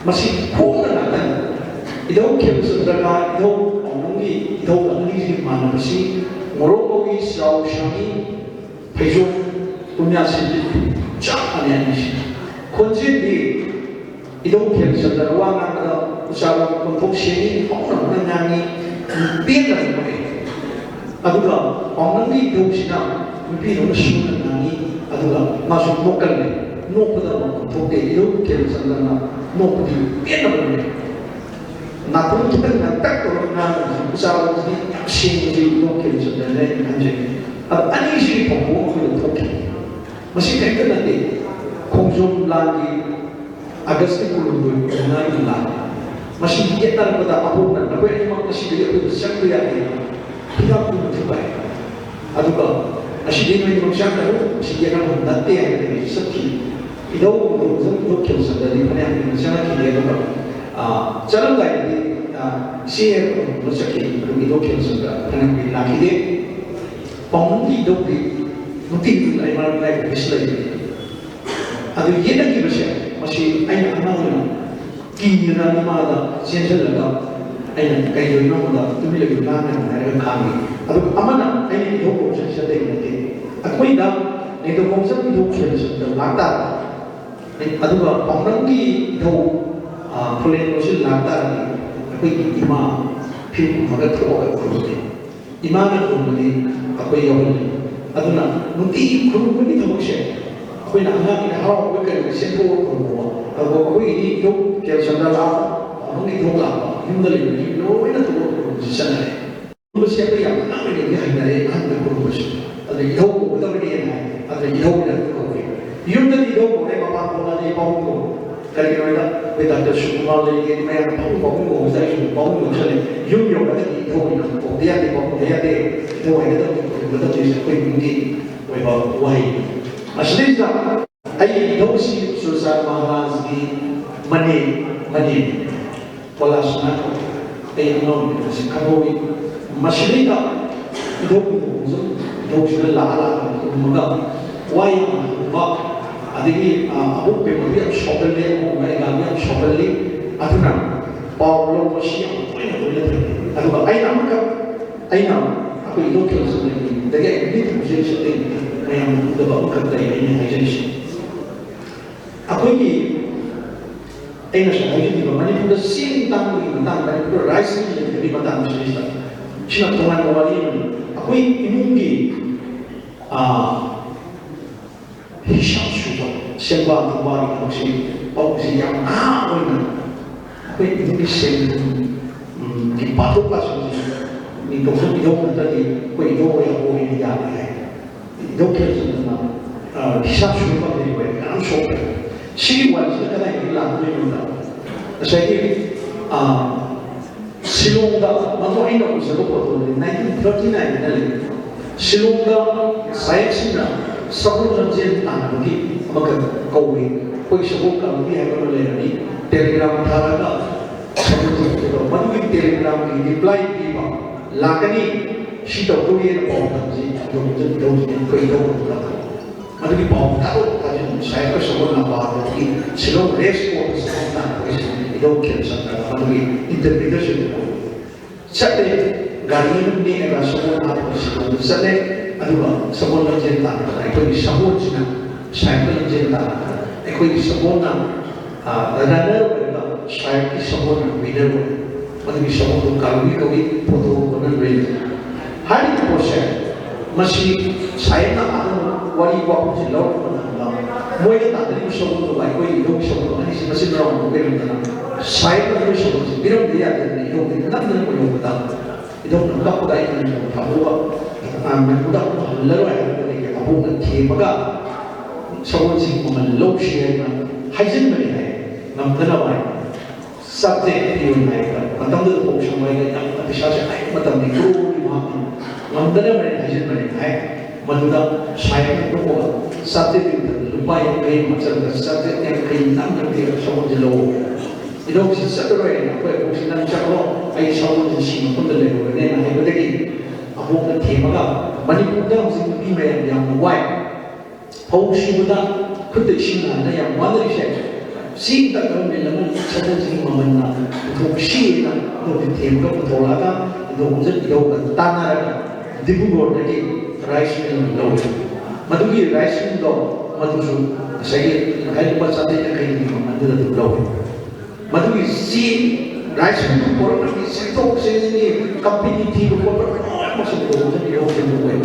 ꯃꯁꯤ ꯈꯣꯡꯅ ꯉꯥꯛꯇꯪ ꯏꯙꯧ ꯈꯦꯝꯆꯟꯗ꯭ꯔꯒ ꯏꯙꯧ ꯄꯥꯎꯅꯝꯒꯤ ꯏꯙꯧ ꯑꯅꯤꯁꯤꯒꯤ ꯃꯥꯟꯅꯕꯁꯤ ꯃꯣꯔꯣꯛ ꯃꯧꯏ ꯆꯥꯎ ꯁꯥꯡꯉꯤ ꯐꯩꯖꯣꯝ ꯄꯨꯟꯌꯥ ꯁꯦꯠꯄꯤ ꯆꯞ ꯃꯥꯟꯅꯩ ꯑꯅꯤꯁꯤ꯫ ꯈꯣꯟꯖꯦꯜꯗꯤ ꯏꯙꯧ ꯈꯦꯝꯆꯟꯗ꯭ꯔ ꯋꯥ ꯉꯥꯡꯕꯗ ꯎꯆꯥꯔꯣꯟ ꯀꯣꯟꯊꯣꯛ ꯁꯦꯡꯉꯤ ꯍꯧꯅ ꯍꯧꯅ ꯉꯥꯡꯉꯤ ꯄꯦꯟꯅ ꯅꯣꯛꯑꯦ꯫ ꯑꯗꯨꯒ ꯄꯥꯎꯅꯝꯒꯤ ꯏꯙꯧꯁꯤꯅ ꯅꯨꯄꯤꯗꯧꯅ ꯁꯨꯅ ꯉꯥꯡꯉꯤ꯫ ꯑꯗꯨꯒ ꯃꯥꯁꯨ ꯅꯣꯛꯀꯜꯂꯦ꯫ ꯅꯣꯛꯄꯗ ꯑꯃ ꯀꯣꯟꯊꯣꯛꯇꯦ꯫ ꯏꯙꯧ ꯈꯦꯝꯆꯟꯗ꯭ꯔꯅ ꯅꯣꯛꯄꯗꯤ ꯄꯦꯟꯅ ꯅꯣꯛꯑꯦ꯫ ꯅꯥꯀꯣꯡ ꯈꯤꯇꯪ ꯉꯥꯛꯇꯛ ꯇꯧꯔꯒ ꯉꯥꯡꯕꯁꯤ ꯎꯆꯥꯔꯣꯟꯁꯤꯗꯤ ꯌꯥꯝ ꯁꯦꯡꯕꯁꯤ ꯏꯙꯧ ꯈꯦꯝꯆꯟꯗ꯭ꯔꯅ ꯑꯩꯅ ꯈꯟꯖꯩ꯫ ꯑꯗꯣ ꯑꯅꯤꯁꯤꯒꯤ ꯐꯥꯎꯕ ꯑꯩꯈꯣꯏꯗ ꯊꯣꯛꯈꯤ꯫ ꯃꯁꯤ ꯀꯔꯤꯝꯇ ꯅꯠꯇꯦ꯫ ꯈꯣꯡꯖꯣꯝ ꯂꯥꯟꯒꯤ ꯑꯥꯒꯁꯀꯤ ꯀꯨꯟꯍꯨꯝꯗꯣꯏ ꯀꯨꯟꯃꯉꯥꯒꯤ ꯂꯥꯟ꯫ ꯃꯁꯤ ꯌꯦꯠꯅꯔꯛꯄꯗ ꯑꯕꯣꯛꯅ ꯅꯈꯣꯏ ꯑꯅꯤꯃꯛ ꯉꯁꯤꯗꯒꯤ ꯑꯩꯈꯣꯏꯗ ꯆꯪꯕ ꯌꯥꯗꯦ꯫ ꯍꯤꯗꯥꯛ ꯄꯨꯕ ꯊꯨꯒꯥꯏ꯫ ꯑꯗꯨꯒ ꯑꯁꯤꯗꯤ ꯅꯣꯏ ꯃꯆꯥ ꯇꯔꯨꯛ ꯑꯁꯤ ꯌꯦꯛꯅꯕ ꯅꯠꯇꯦ ꯍꯥꯏꯕꯗꯒꯤ ꯆꯠꯈꯤ꯫ ꯏꯙꯧ ꯏꯙꯧ ꯏꯙꯧ ꯈꯦꯝꯆꯟꯗ꯭ꯔꯗꯤ ꯐꯅꯌꯥꯝ ꯀꯨꯏꯅ ꯆꯪꯉꯛꯈꯤꯗꯦ꯫ ꯑꯗꯨꯒ, ꯑ, ꯆꯠꯂꯝꯗꯥꯏꯗꯗꯤ, ꯑ, ꯏꯆꯦ ꯑꯃ ꯆꯠꯈꯤ꯫ ꯑꯗꯨꯒ ꯏꯙꯧ ꯈꯦꯝꯆꯟꯗ꯭ꯔ ꯐꯅꯌꯥꯝ ꯀꯨꯏꯅ ꯂꯥꯛꯈꯤꯗꯦ꯫ ꯄꯥꯎꯅꯝꯒꯤ ꯏꯙꯧꯗꯤ ꯅꯨꯡꯇꯤꯒꯤ ꯂꯥꯏꯃꯥꯡ ꯂꯥꯏ ꯑꯣꯐꯤꯁ ꯂꯩꯕꯅꯤ꯫ ꯑꯗꯨ ꯌꯦꯠꯅꯈꯤꯕꯁꯦ ꯃꯁꯤ ꯑꯩꯅ ꯑꯉꯥꯡ ꯑꯣꯏꯅ ꯀꯤꯗꯅ ꯏꯃꯥꯗ ꯆꯦꯟꯁꯤꯜꯂꯒ ꯑꯩꯅ ꯀꯩꯗꯧꯔꯤꯅꯣ ꯍꯪꯕꯗ ꯇꯨꯃꯤꯟ ꯂꯩꯌꯨ ꯂꯥꯡꯒꯅꯨ ꯍꯥꯏꯔꯒ ꯈꯥꯡꯉꯤ꯫ ꯑꯗꯨꯒ ꯑꯃꯅ ꯑꯩꯅ ꯏꯙꯧ ꯈꯣꯡꯁꯥꯟꯁꯤꯗ ꯂꯩꯕ ꯅꯠꯇꯦ꯫ ꯑꯩꯈꯣꯏꯗ ꯅꯤꯡꯊꯧ ꯈꯣꯡꯖꯝ ꯏꯙꯧ ꯈꯦꯝꯆꯟꯗ꯭ꯔ ꯂꯥꯛ ꯇꯥꯔꯦ꯫ ꯑꯗꯨꯒ ꯄꯥꯎꯅꯝꯒꯤ ꯏꯙꯧ, ꯑ, ꯐꯨꯂꯦꯟ ꯂꯣꯏꯁꯤꯜ ꯂꯥꯛ ꯇꯥꯔꯗꯤ ꯑꯩꯈꯣꯏꯒꯤ ꯏꯃꯥ ꯐꯤꯔꯨꯝ ꯈꯨꯝꯃꯒ ꯊꯣꯛꯑꯒ ꯈꯨꯔꯨꯝꯃꯤ꯫ ꯏꯃꯥꯅ ꯈꯨꯔꯨꯝꯕꯗꯤ ꯑꯩꯈꯣꯏ ꯌꯥꯎꯍꯜꯂꯤ꯫ ꯑꯗꯨꯅ ꯅꯨꯡꯇꯤꯒꯤ ꯈꯨꯔꯨꯝꯕꯒꯤ ꯊꯕꯛꯁꯦ ꯑꯩꯈꯣꯏꯅ ꯑꯉꯥꯡꯒꯤꯗ ꯍꯔꯥꯎꯕ ꯀꯔꯤꯒꯤ ꯁꯦꯝꯗꯣꯛꯑꯒ ꯈꯨꯔꯨꯝꯃꯣꯕ꯫ ꯑꯗꯨꯒ ꯑꯩꯈꯣꯏꯒꯤꯗꯤ ꯏꯙꯧ ꯈꯦꯝꯆꯟꯗ꯭ꯔ ꯂꯥꯛꯄ, ꯄꯥꯎꯅꯝꯒꯤ ꯏꯙꯧ ꯂꯥꯛꯄ, ꯌꯨꯝꯗ ꯂꯩꯕ ꯃꯤ ꯂꯣꯏꯅ ꯊꯣꯛꯑꯒ ꯈꯨꯔꯨꯝꯕꯁꯤ ꯆꯠꯅꯔꯦ꯫ ꯈꯨꯔꯨꯝꯕꯁꯤ ꯑꯩꯈꯣꯏ ꯌꯥꯝ ꯑꯉꯥꯡ ꯑꯣꯏꯔꯤꯉꯩꯗꯒꯤ ꯍꯩꯅꯔꯦ, ꯑꯍꯟꯗ ꯈꯨꯔꯨꯝꯕꯁꯨ꯫ ꯑꯗꯨꯅ ꯏꯙꯧ ꯀꯧꯒꯗꯕꯅꯦꯅ ꯍꯥꯏ꯫ ꯑꯗꯨꯅ ꯏꯙꯧꯅ ꯀꯧꯏ꯫ ꯌꯨꯝꯗꯗꯤ ꯏꯙꯧ ꯀꯧꯔꯦ, ꯃꯄꯥꯟ ꯊꯣꯛꯂꯛꯑꯗꯤ ꯄꯥꯕꯨꯡ ꯀꯧꯏ꯫ ꯀꯔꯤꯒꯤꯅꯣ ꯍꯥꯏꯗ ꯑꯩꯈꯣꯏ ꯗꯥꯛꯇꯔ ꯁꯨꯀꯨꯃꯥꯔ ꯂꯩꯔꯤꯉꯩꯗꯤ ꯃꯌꯥꯝꯅ ꯄꯥꯕꯨꯡ, ꯄꯥꯕꯨꯡ ꯀꯧꯕꯁꯤꯗ ꯑꯩꯁꯨ ꯄꯥꯕꯨꯡ ꯂꯧꯁꯜꯂꯦ꯫ ꯌꯨꯝ ꯌꯧꯔꯒꯗꯤ ꯏꯙꯧ ꯑꯣꯏꯅ ꯀꯧꯗ ꯌꯥꯗꯦ, ꯄꯥꯕꯨꯡꯗ ꯌꯥꯗꯦ꯫ ꯏꯙꯧ ꯍꯥꯏꯒꯗꯕꯅꯤ, ꯈꯨꯔꯨꯝꯒꯗꯕꯅꯤꯁꯦ ꯑꯩꯈꯣꯏ ꯏꯃꯨꯡꯒꯤ ꯑꯣꯏꯕ ꯋꯥꯍꯩꯅꯤ꯫ ꯑꯁꯤꯗꯩꯁꯤꯗ ꯑꯩꯒꯤ ꯏꯙꯧꯁꯤ ꯆꯨꯔꯆꯥꯟ ꯃꯍꯥꯔꯥꯖꯒꯤ ꯃꯅꯦ, ꯃꯅꯦ ꯀꯣꯂꯥꯁꯅꯥꯊ ꯀꯧꯏ꯫ ꯑꯩ ꯑꯉꯥꯡ ꯑꯣꯏꯔꯤꯉꯩꯗ ꯁꯤ ꯈꯪꯍꯧꯏ꯫ ꯃꯁꯤꯗꯩꯗ ꯏꯙꯧ ꯈꯨꯝꯕꯁꯨ, ꯏꯙꯧꯁꯤꯅ ꯂꯥꯛꯑ ꯂꯥꯛꯑꯒ ꯈꯨꯝꯃꯒ ꯋꯥ ꯌꯥꯝꯅ ꯈꯨꯝꯕ, ꯑꯗꯒꯤ ꯑꯕꯣꯛ ꯄꯦꯝꯃꯗꯤ ꯌꯥꯝ ꯁꯣꯛꯀꯜꯂꯤ, ꯑꯕꯣꯛ ꯑꯩꯒꯥꯗꯤ ꯌꯥꯝ ꯁꯣꯛꯀꯜꯂꯤ꯫ ꯑꯗꯨꯅ ꯄꯥꯎ ꯂꯧꯕꯁꯤ ꯌꯥꯝ ꯇꯣꯏꯅ ꯇꯣꯏꯅ ꯊꯦꯡꯅꯩ꯫ ꯑꯗꯨꯒ ꯑꯩꯅ ꯑꯃꯈꯛ, ꯑꯩꯅ ꯑꯩꯈꯣꯏ ꯏꯙꯧ ꯈꯦꯜꯁꯟ ꯂꯩꯕꯗꯒꯤ ꯑꯩ ꯃꯤꯠ ꯎꯖꯔꯤꯁꯦ ꯑꯇꯩ ꯃꯌꯥꯝꯅ ꯎꯗꯕ ꯑꯃꯈꯛ ꯂꯩ ꯑꯩꯅ ꯍꯥꯏꯖꯔꯤꯁꯦ꯫ ꯑꯩꯈꯣꯏꯒꯤ ꯑꯩꯅ ꯉꯁꯥꯏ ꯍꯥꯏꯖꯈꯤꯕ ꯃꯅꯤꯄꯨꯔꯗ ꯆꯦꯡ ꯇꯥꯡꯕꯒꯤ ꯃꯇꯥꯡꯗ, ꯃꯅꯤꯄꯨꯔꯗ ꯔꯥꯏꯁ ꯃꯤꯜ ꯂꯩꯇꯕꯒꯤ ꯃꯇꯥꯡꯗ ꯁꯤꯗꯩꯁꯤꯗ, ꯁꯤꯅ ꯇꯣꯉꯥꯟꯕ ꯋꯥꯔꯤ ꯑꯃꯅꯤ꯫ ꯑꯩꯈꯣꯏ ꯏꯃꯨꯡꯒꯤ, ꯑꯥ, ꯍꯤꯁꯥꯞ ꯁꯨꯕ, ꯁꯦꯝꯕꯥ ꯊꯧꯕꯥꯒꯤ ꯊꯕꯛꯁꯤ, ꯄꯥꯎꯁꯤ ꯌꯥꯝ ꯅꯍꯥ ꯑꯣꯏꯅ ꯑꯩꯈꯣꯏ ꯏꯃꯨꯡꯒꯤ ꯁꯦꯟ ꯊꯨꯝꯒꯤ ꯄꯥꯊꯣꯛ ꯄꯥꯁꯤꯟꯁꯤ ꯅꯤꯡꯊꯧꯁꯨ ꯏꯙꯧ ꯅꯠꯇ꯭ꯔꯗꯤ ꯑꯩꯈꯣꯏ ꯏꯙꯧ ꯑꯣꯏꯅ ꯌꯥꯗꯦ ꯍꯥꯏ꯫ ꯏꯙꯧ ꯈꯦꯜꯁꯟꯗꯅ, ꯑ, ꯍꯤꯁꯥꯞ ꯁꯨꯕ ꯐꯪꯗꯦ, ꯃꯌꯥꯝ ꯁꯣꯛꯈ꯭ꯔꯦ꯫ ꯁꯤꯒꯤ ꯋꯥꯔꯤꯁꯤꯅ ꯀꯗꯥꯏꯗꯒꯤ ꯂꯥꯛꯀꯗꯣꯏꯅꯣꯗ, ꯉꯁꯥꯏꯒꯤ, ꯑ, ꯁꯤꯂꯣꯡꯗ ꯃꯗꯨ ꯑꯩꯅ ꯎꯖꯕ ꯐꯣꯇꯣꯅꯤ, ꯅꯥꯏꯟꯇꯤꯟ ꯊꯥꯔꯇꯤ ꯅꯥꯏꯟꯗ ꯂꯩ꯫ ꯁꯤꯂꯣꯡꯗ ꯁꯥꯍꯦꯕꯁꯤꯡꯅ ꯁꯒꯣꯜ ꯂꯝꯖꯦꯜ ꯇꯥꯟꯅꯕꯒꯤ ꯑꯃꯈꯛ ꯀꯧꯏ꯫ ꯑꯩꯈꯣꯏ ꯁꯒꯣꯜ ꯀꯥꯡꯕꯨꯒꯤ ꯍꯥꯏꯕ ꯑꯃ ꯂꯩꯔꯅꯤ, ꯇꯦꯂꯤꯒ꯭ꯔꯥꯝ ꯊꯥꯔꯒ ꯁꯒꯣꯜ ꯆꯠꯄꯗꯣ, ꯃꯗꯨꯒꯤ ꯇꯦꯂꯤꯒ꯭ꯔꯥꯝꯒꯤ ꯔꯤꯄ꯭ꯂꯥꯏ ꯄꯤꯕ ꯂꯥꯛꯀꯅꯤ꯫ ꯁꯤ ꯇꯧꯗꯧꯔꯤꯅ ꯄꯥꯎ ꯇꯝꯁꯤ, ꯏꯙꯧ ꯏꯙꯧꯁꯤꯅ ꯑꯩꯈꯣꯏ ꯏꯙꯧ ꯑꯗꯨ ꯅꯠꯇ꯭ꯔꯣ? ꯑꯗꯨꯒꯤ ꯄꯥꯎ ꯊꯥꯗꯣꯛ ꯊꯥꯖꯤꯟ ꯁꯥꯏꯀꯜ ꯁꯒꯣꯜ ꯂꯝꯄꯥꯛꯇꯒꯤ ꯁꯤꯂꯣꯡ ꯔꯦꯁ ꯀꯣꯔꯁꯇ ꯁꯒꯣꯜ ꯇꯥꯟꯅꯕꯒꯤ ꯏꯙꯧ ꯈꯦꯜꯁꯟꯗꯅ ꯃꯗꯨꯒꯤ ꯏꯟꯇꯔꯄ꯭ꯔꯤꯇꯔꯁꯤꯡ ꯆꯠꯂꯦ꯫ ꯒꯥꯔꯤ ꯑꯃ ꯅꯦꯛꯑꯒ ꯁꯒꯣꯜ ꯍꯥꯞꯄꯒ ꯁꯤꯂꯣꯡꯗ ꯆꯠꯂꯦ꯫ ꯑꯗꯨꯒ ꯁꯒꯣꯜ ꯂꯝꯖꯦꯜ ꯇꯥꯟꯅꯕꯗ ꯑꯩꯈꯣꯏꯒꯤ ꯁꯒꯣꯜꯁꯤꯅ ꯁꯥꯏꯀꯜ ꯂꯝꯖꯦꯜ ꯇꯥꯟꯅꯕꯗ ꯑꯩꯈꯣꯏꯒꯤ ꯁꯒꯣꯜꯅ, ꯑ, ꯔꯟꯅꯔ ꯑꯣꯏꯔꯒ ꯁꯥꯏꯀꯜꯒꯤ ꯁꯒꯣꯜꯅ ꯋꯤꯟꯅꯔ ꯑꯣꯏ꯫ ꯃꯗꯨꯒꯤ ꯁꯒꯣꯜꯗꯨ ꯀꯥꯡꯕꯨ ꯀꯧꯏ, ꯐꯣꯇꯣ ꯐꯣꯇꯣꯅ ꯂꯣꯏꯅ꯫ ꯍꯥꯏꯔꯤꯕ ꯄꯣꯠꯁꯦ ꯃꯁꯤ ꯁꯥꯏꯠꯅ ꯑꯗꯨꯝ ꯋꯥꯔꯤ ꯋꯥꯐꯝꯁꯤ ꯂꯧꯔꯛꯄ ꯃꯇꯝꯗ ꯃꯣꯏꯅ ꯇꯥꯟꯅꯔꯤꯕ ꯁꯒꯣꯜꯗꯨꯒ ꯑꯩꯈꯣꯏ ꯏꯙꯧꯒꯤ ꯁꯒꯣꯜ ꯑꯅꯤꯁꯤ ꯃꯆꯤꯟ ꯃꯅꯥꯎ ꯑꯣꯏꯔꯝꯗꯅ ꯁꯥꯏꯠꯅ ꯑꯩꯈꯣꯏ ꯁꯒꯣꯜꯁꯤ ꯄꯤꯔꯝꯕ ꯌꯥꯗꯦꯗꯅ ꯏꯙꯧꯗꯒꯤ ꯅꯝꯗꯅ ꯄꯨꯔꯛꯄꯗ ꯏꯙꯧꯅ ꯀꯞꯄꯒ ꯑꯩ ꯃꯅꯤꯄꯨꯔ ꯊꯥꯗꯣꯛꯑꯒ, ꯑ, ꯃꯅꯤꯄꯨꯔꯗ ꯑꯃꯨꯛ ꯍꯜꯂꯔꯣꯏ ꯍꯥꯏꯕꯗꯒꯤ ꯑꯕꯣꯛꯅ ꯊꯦꯝꯃꯒ ꯁꯒꯣꯜꯁꯤꯒꯤ ꯃꯃꯜ ꯂꯧꯁꯤ ꯍꯥꯏꯅ ꯍꯥꯏꯖꯤꯟꯕꯅꯤ ꯍꯥꯏ, ꯉꯝꯗꯅꯕ ꯍꯥꯏꯅ꯫ ꯆꯥꯇ꯭ꯔꯦꯠ ꯄꯤꯌꯨ ꯍꯥꯏꯕ ꯃꯇꯝꯗꯨꯗ ꯄꯥꯎꯁꯦ ꯃꯣꯏꯅ ꯌꯥꯝꯅ ꯄꯩꯁꯥꯁꯦ ꯍꯥꯏꯕ ꯃꯇꯝꯗ ꯀ꯭ꯔꯣꯔꯒꯤ ꯃꯍꯥꯛꯅ ꯉꯝꯗꯅꯕꯅꯦ ꯍꯥꯏꯖꯤꯟꯕꯅꯦ ꯍꯥꯏ꯫ ꯃꯗꯨꯗ ꯁꯥꯏꯠꯅ ꯇꯣꯛꯑꯒ ꯆꯥꯇ꯭ꯔꯦꯠꯀꯤ ꯃꯊꯛꯇ ꯂꯨꯄꯥ ꯌꯥꯡꯈꯩ ꯑꯃ ꯆꯠꯂꯒ ꯆꯥꯇ꯭ꯔꯦꯠ ꯌꯥꯡꯈꯩ ꯅꯝꯅ ꯄꯤꯔꯒ ꯁꯒꯣꯜꯁꯦ ꯂꯧ꯫ ꯏꯙꯧꯁꯤ ꯆꯠꯂꯔꯣꯏ, ꯑꯩꯈꯣꯏ ꯑꯕꯣꯛꯁꯤ ꯅꯪ ꯆꯠꯈ꯭ꯔꯣ꯫ ꯑꯩ ꯁꯒꯣꯜꯁꯦ ꯁꯤ ꯃꯐꯝꯗ ꯂꯩꯍꯧꯔꯅꯦꯅ ꯍꯥꯏꯕꯗꯒꯤ ꯑꯕꯣꯛꯅ ꯊꯦꯝꯃꯒ, ꯃꯅꯤꯄꯨꯔꯗ ꯍꯧꯖꯤꯛ ꯅꯨꯄꯤ ꯃꯌꯥꯝ ꯌꯥꯝꯅ ꯋꯥꯏ, ꯐꯧ ꯁꯨꯕꯗ ꯈꯨꯠꯇ ꯏꯁꯤꯡ ꯍꯥꯟꯅ ꯌꯥꯝ ꯋꯥꯅꯔꯤꯁꯦ, ꯁꯤ ꯑꯝꯇ ꯒꯚꯔꯟꯃꯦꯟ ꯑꯃ ꯁꯒꯣꯜꯁꯤꯒꯤ ꯃꯃꯜꯅ ꯄꯨꯊꯣꯛꯁꯤꯅ ꯑꯩꯈꯣꯏ ꯊꯦꯝꯃꯒ ꯄꯨꯊꯣꯛꯂꯛꯑꯒ ꯏꯟꯗꯣꯝꯆꯥ ꯏꯙꯧꯒ ꯇꯥꯟꯅꯔꯒ ꯗꯤꯕ꯭ꯔꯨꯒꯔꯗꯒꯤ ꯔꯥꯏꯁ ꯃꯤꯜ ꯑꯃ ꯂꯧꯋꯤ꯫ ꯃꯗꯨꯒꯤ ꯔꯥꯏꯁ ꯃꯤꯜꯗꯣ ꯃꯗꯨꯁꯨ ꯉꯁꯥꯏꯒꯤ ꯉꯁꯥꯏ ꯂꯨꯄꯥ ꯆꯥꯇ꯭ꯔꯦꯠ ꯌꯥꯡꯈꯩꯒꯤ ꯃꯃꯜꯗꯨꯗ ꯑꯗꯨꯝ ꯂꯧꯋꯤ꯫ ꯃꯗꯨꯒꯤ ꯆꯦꯡ, ꯔꯥꯏꯁ ꯃꯤꯜ ꯄꯨꯔꯛꯄꯒꯤ ꯆꯦꯟꯊꯣꯛ ꯆꯦꯟꯁꯤꯟꯒꯤ ꯀꯝꯄꯦꯅꯤ ꯊꯤꯕ ꯈꯣꯠꯄ ꯂꯣꯏꯅꯃꯛꯁꯦ ꯏꯟꯗꯣꯝꯆꯥꯒꯤ ꯏꯙꯧꯁꯤꯡꯅ ꯑꯣꯏ꯫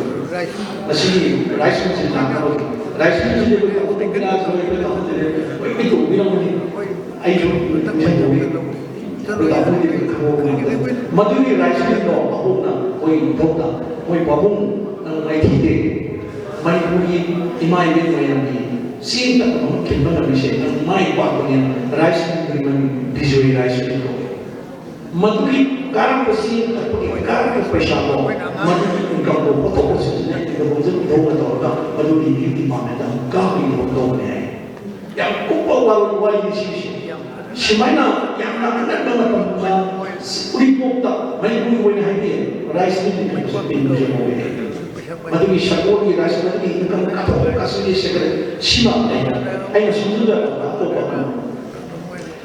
ꯃꯁꯤꯒꯤ ꯔꯥꯏꯁ ꯃꯤꯜꯁꯤ ꯂꯥꯛꯅꯕꯒꯤ, ꯔꯥꯏꯁ ꯃꯤꯜꯁꯤꯗꯤ ꯑꯩꯈꯣꯏ ꯇꯥꯃꯣ ꯇꯣꯝꯕꯤꯔꯥꯁ ꯍꯣꯏ, ꯑꯩꯈꯣꯏ ꯇꯥꯃꯣ ꯇꯣꯝꯕꯤꯔꯥꯁ ꯂꯣꯏ ꯇꯧꯕꯤꯔꯝꯒꯅꯤ꯫ ꯑꯩꯁꯨ ꯅꯤꯡꯁꯤꯡꯍꯧꯏ꯫ ꯑꯩꯈꯣꯏ ꯇꯥꯃꯣ ꯇꯣꯝꯕꯤꯔꯥꯁ ꯈꯪꯍꯧꯕ ꯉꯝꯗꯦ꯫ ꯃꯗꯨꯒꯤ ꯔꯥꯏꯁ ꯃꯤꯜꯗꯣ ꯑꯕꯣꯛꯅ ꯑꯩꯈꯣꯏ ꯏꯟꯊꯣꯛꯅ ꯃꯣꯏ ꯄꯥꯕꯨꯡ ꯅꯪ ꯃꯥꯏꯊꯤꯗꯦ꯫ ꯃꯅꯤꯄꯨꯔꯒꯤ ꯏꯃꯥ ꯏꯕꯦꯟ ꯃꯌꯥꯝꯒꯤ ꯆꯦꯡ ꯇꯛꯅ ꯑꯃ ꯊꯤꯟꯕ ꯉꯝꯃꯤꯁꯦ ꯅꯪ ꯃꯥꯏ ꯄꯥꯛꯄꯅꯦ꯫ ꯔꯥꯏꯁ ꯃꯤꯜꯗꯨꯒꯤ ꯃꯃꯤꯡ ꯕꯤꯖꯣꯏ ꯔꯥꯏꯁ ꯃꯤꯜ ꯀꯧꯏ꯫ ꯃꯗꯨꯒꯤ ꯀꯥꯔꯛꯄ ꯆꯦꯡ ꯇꯛꯄꯒꯤ ꯀꯥꯔꯛꯄ ꯄꯩꯁꯥꯗꯣ, ꯃꯗꯨꯒꯤ ꯏꯟꯀꯝꯗꯣ ꯄꯨꯊꯣꯛꯄꯁꯤꯡꯁꯤꯅ ꯏꯟꯀꯝꯁꯦ ꯏꯙꯧꯅ ꯇꯧꯔꯒ ꯃꯗꯨꯒꯤ ꯔꯤꯂꯤꯐ ꯗꯤꯄꯥꯔꯠꯃꯦꯟꯗ ꯑꯃꯨꯛ ꯀꯥꯞꯄꯒꯤ ꯊꯕꯛ ꯇꯧꯕꯅꯦ ꯍꯥꯏ꯫ ꯌꯥꯝ ꯀꯨꯞꯄ ꯋꯥ-, ꯋꯥꯔꯤꯅꯤ ꯁꯤꯒꯤꯁꯦ꯫ ꯁꯨꯃꯥꯏꯅ ꯌꯥꯝꯅ ꯑꯉꯟꯕ ꯃꯇꯝꯗ ꯎꯔꯤꯄꯣꯛꯇ ꯃꯅꯤꯄꯨꯔꯒꯤ ꯑꯣꯏꯅ ꯍꯥꯏꯕꯤ ꯔꯥꯏꯁ ꯃꯤꯜ ꯂꯤꯡꯈꯠꯄꯁꯦ ꯄꯦꯟꯕꯁꯦ ꯃꯣꯏ꯫ ꯃꯗꯨꯒꯤ ꯁꯒꯣꯜꯒꯤ ꯔꯥꯏꯁ ꯃꯤꯜꯒꯤ ꯏꯟꯀꯝ ꯀꯥꯊꯣꯛ ꯀꯥꯁꯤꯟꯒꯤ ꯁꯦꯀ꯭ꯔꯦ ꯁꯤꯃ ꯑꯩꯅ, ꯑꯩꯅ ꯁꯨꯝ ꯁꯨꯝ ꯑꯇꯣꯞꯄ ꯑꯃ꯫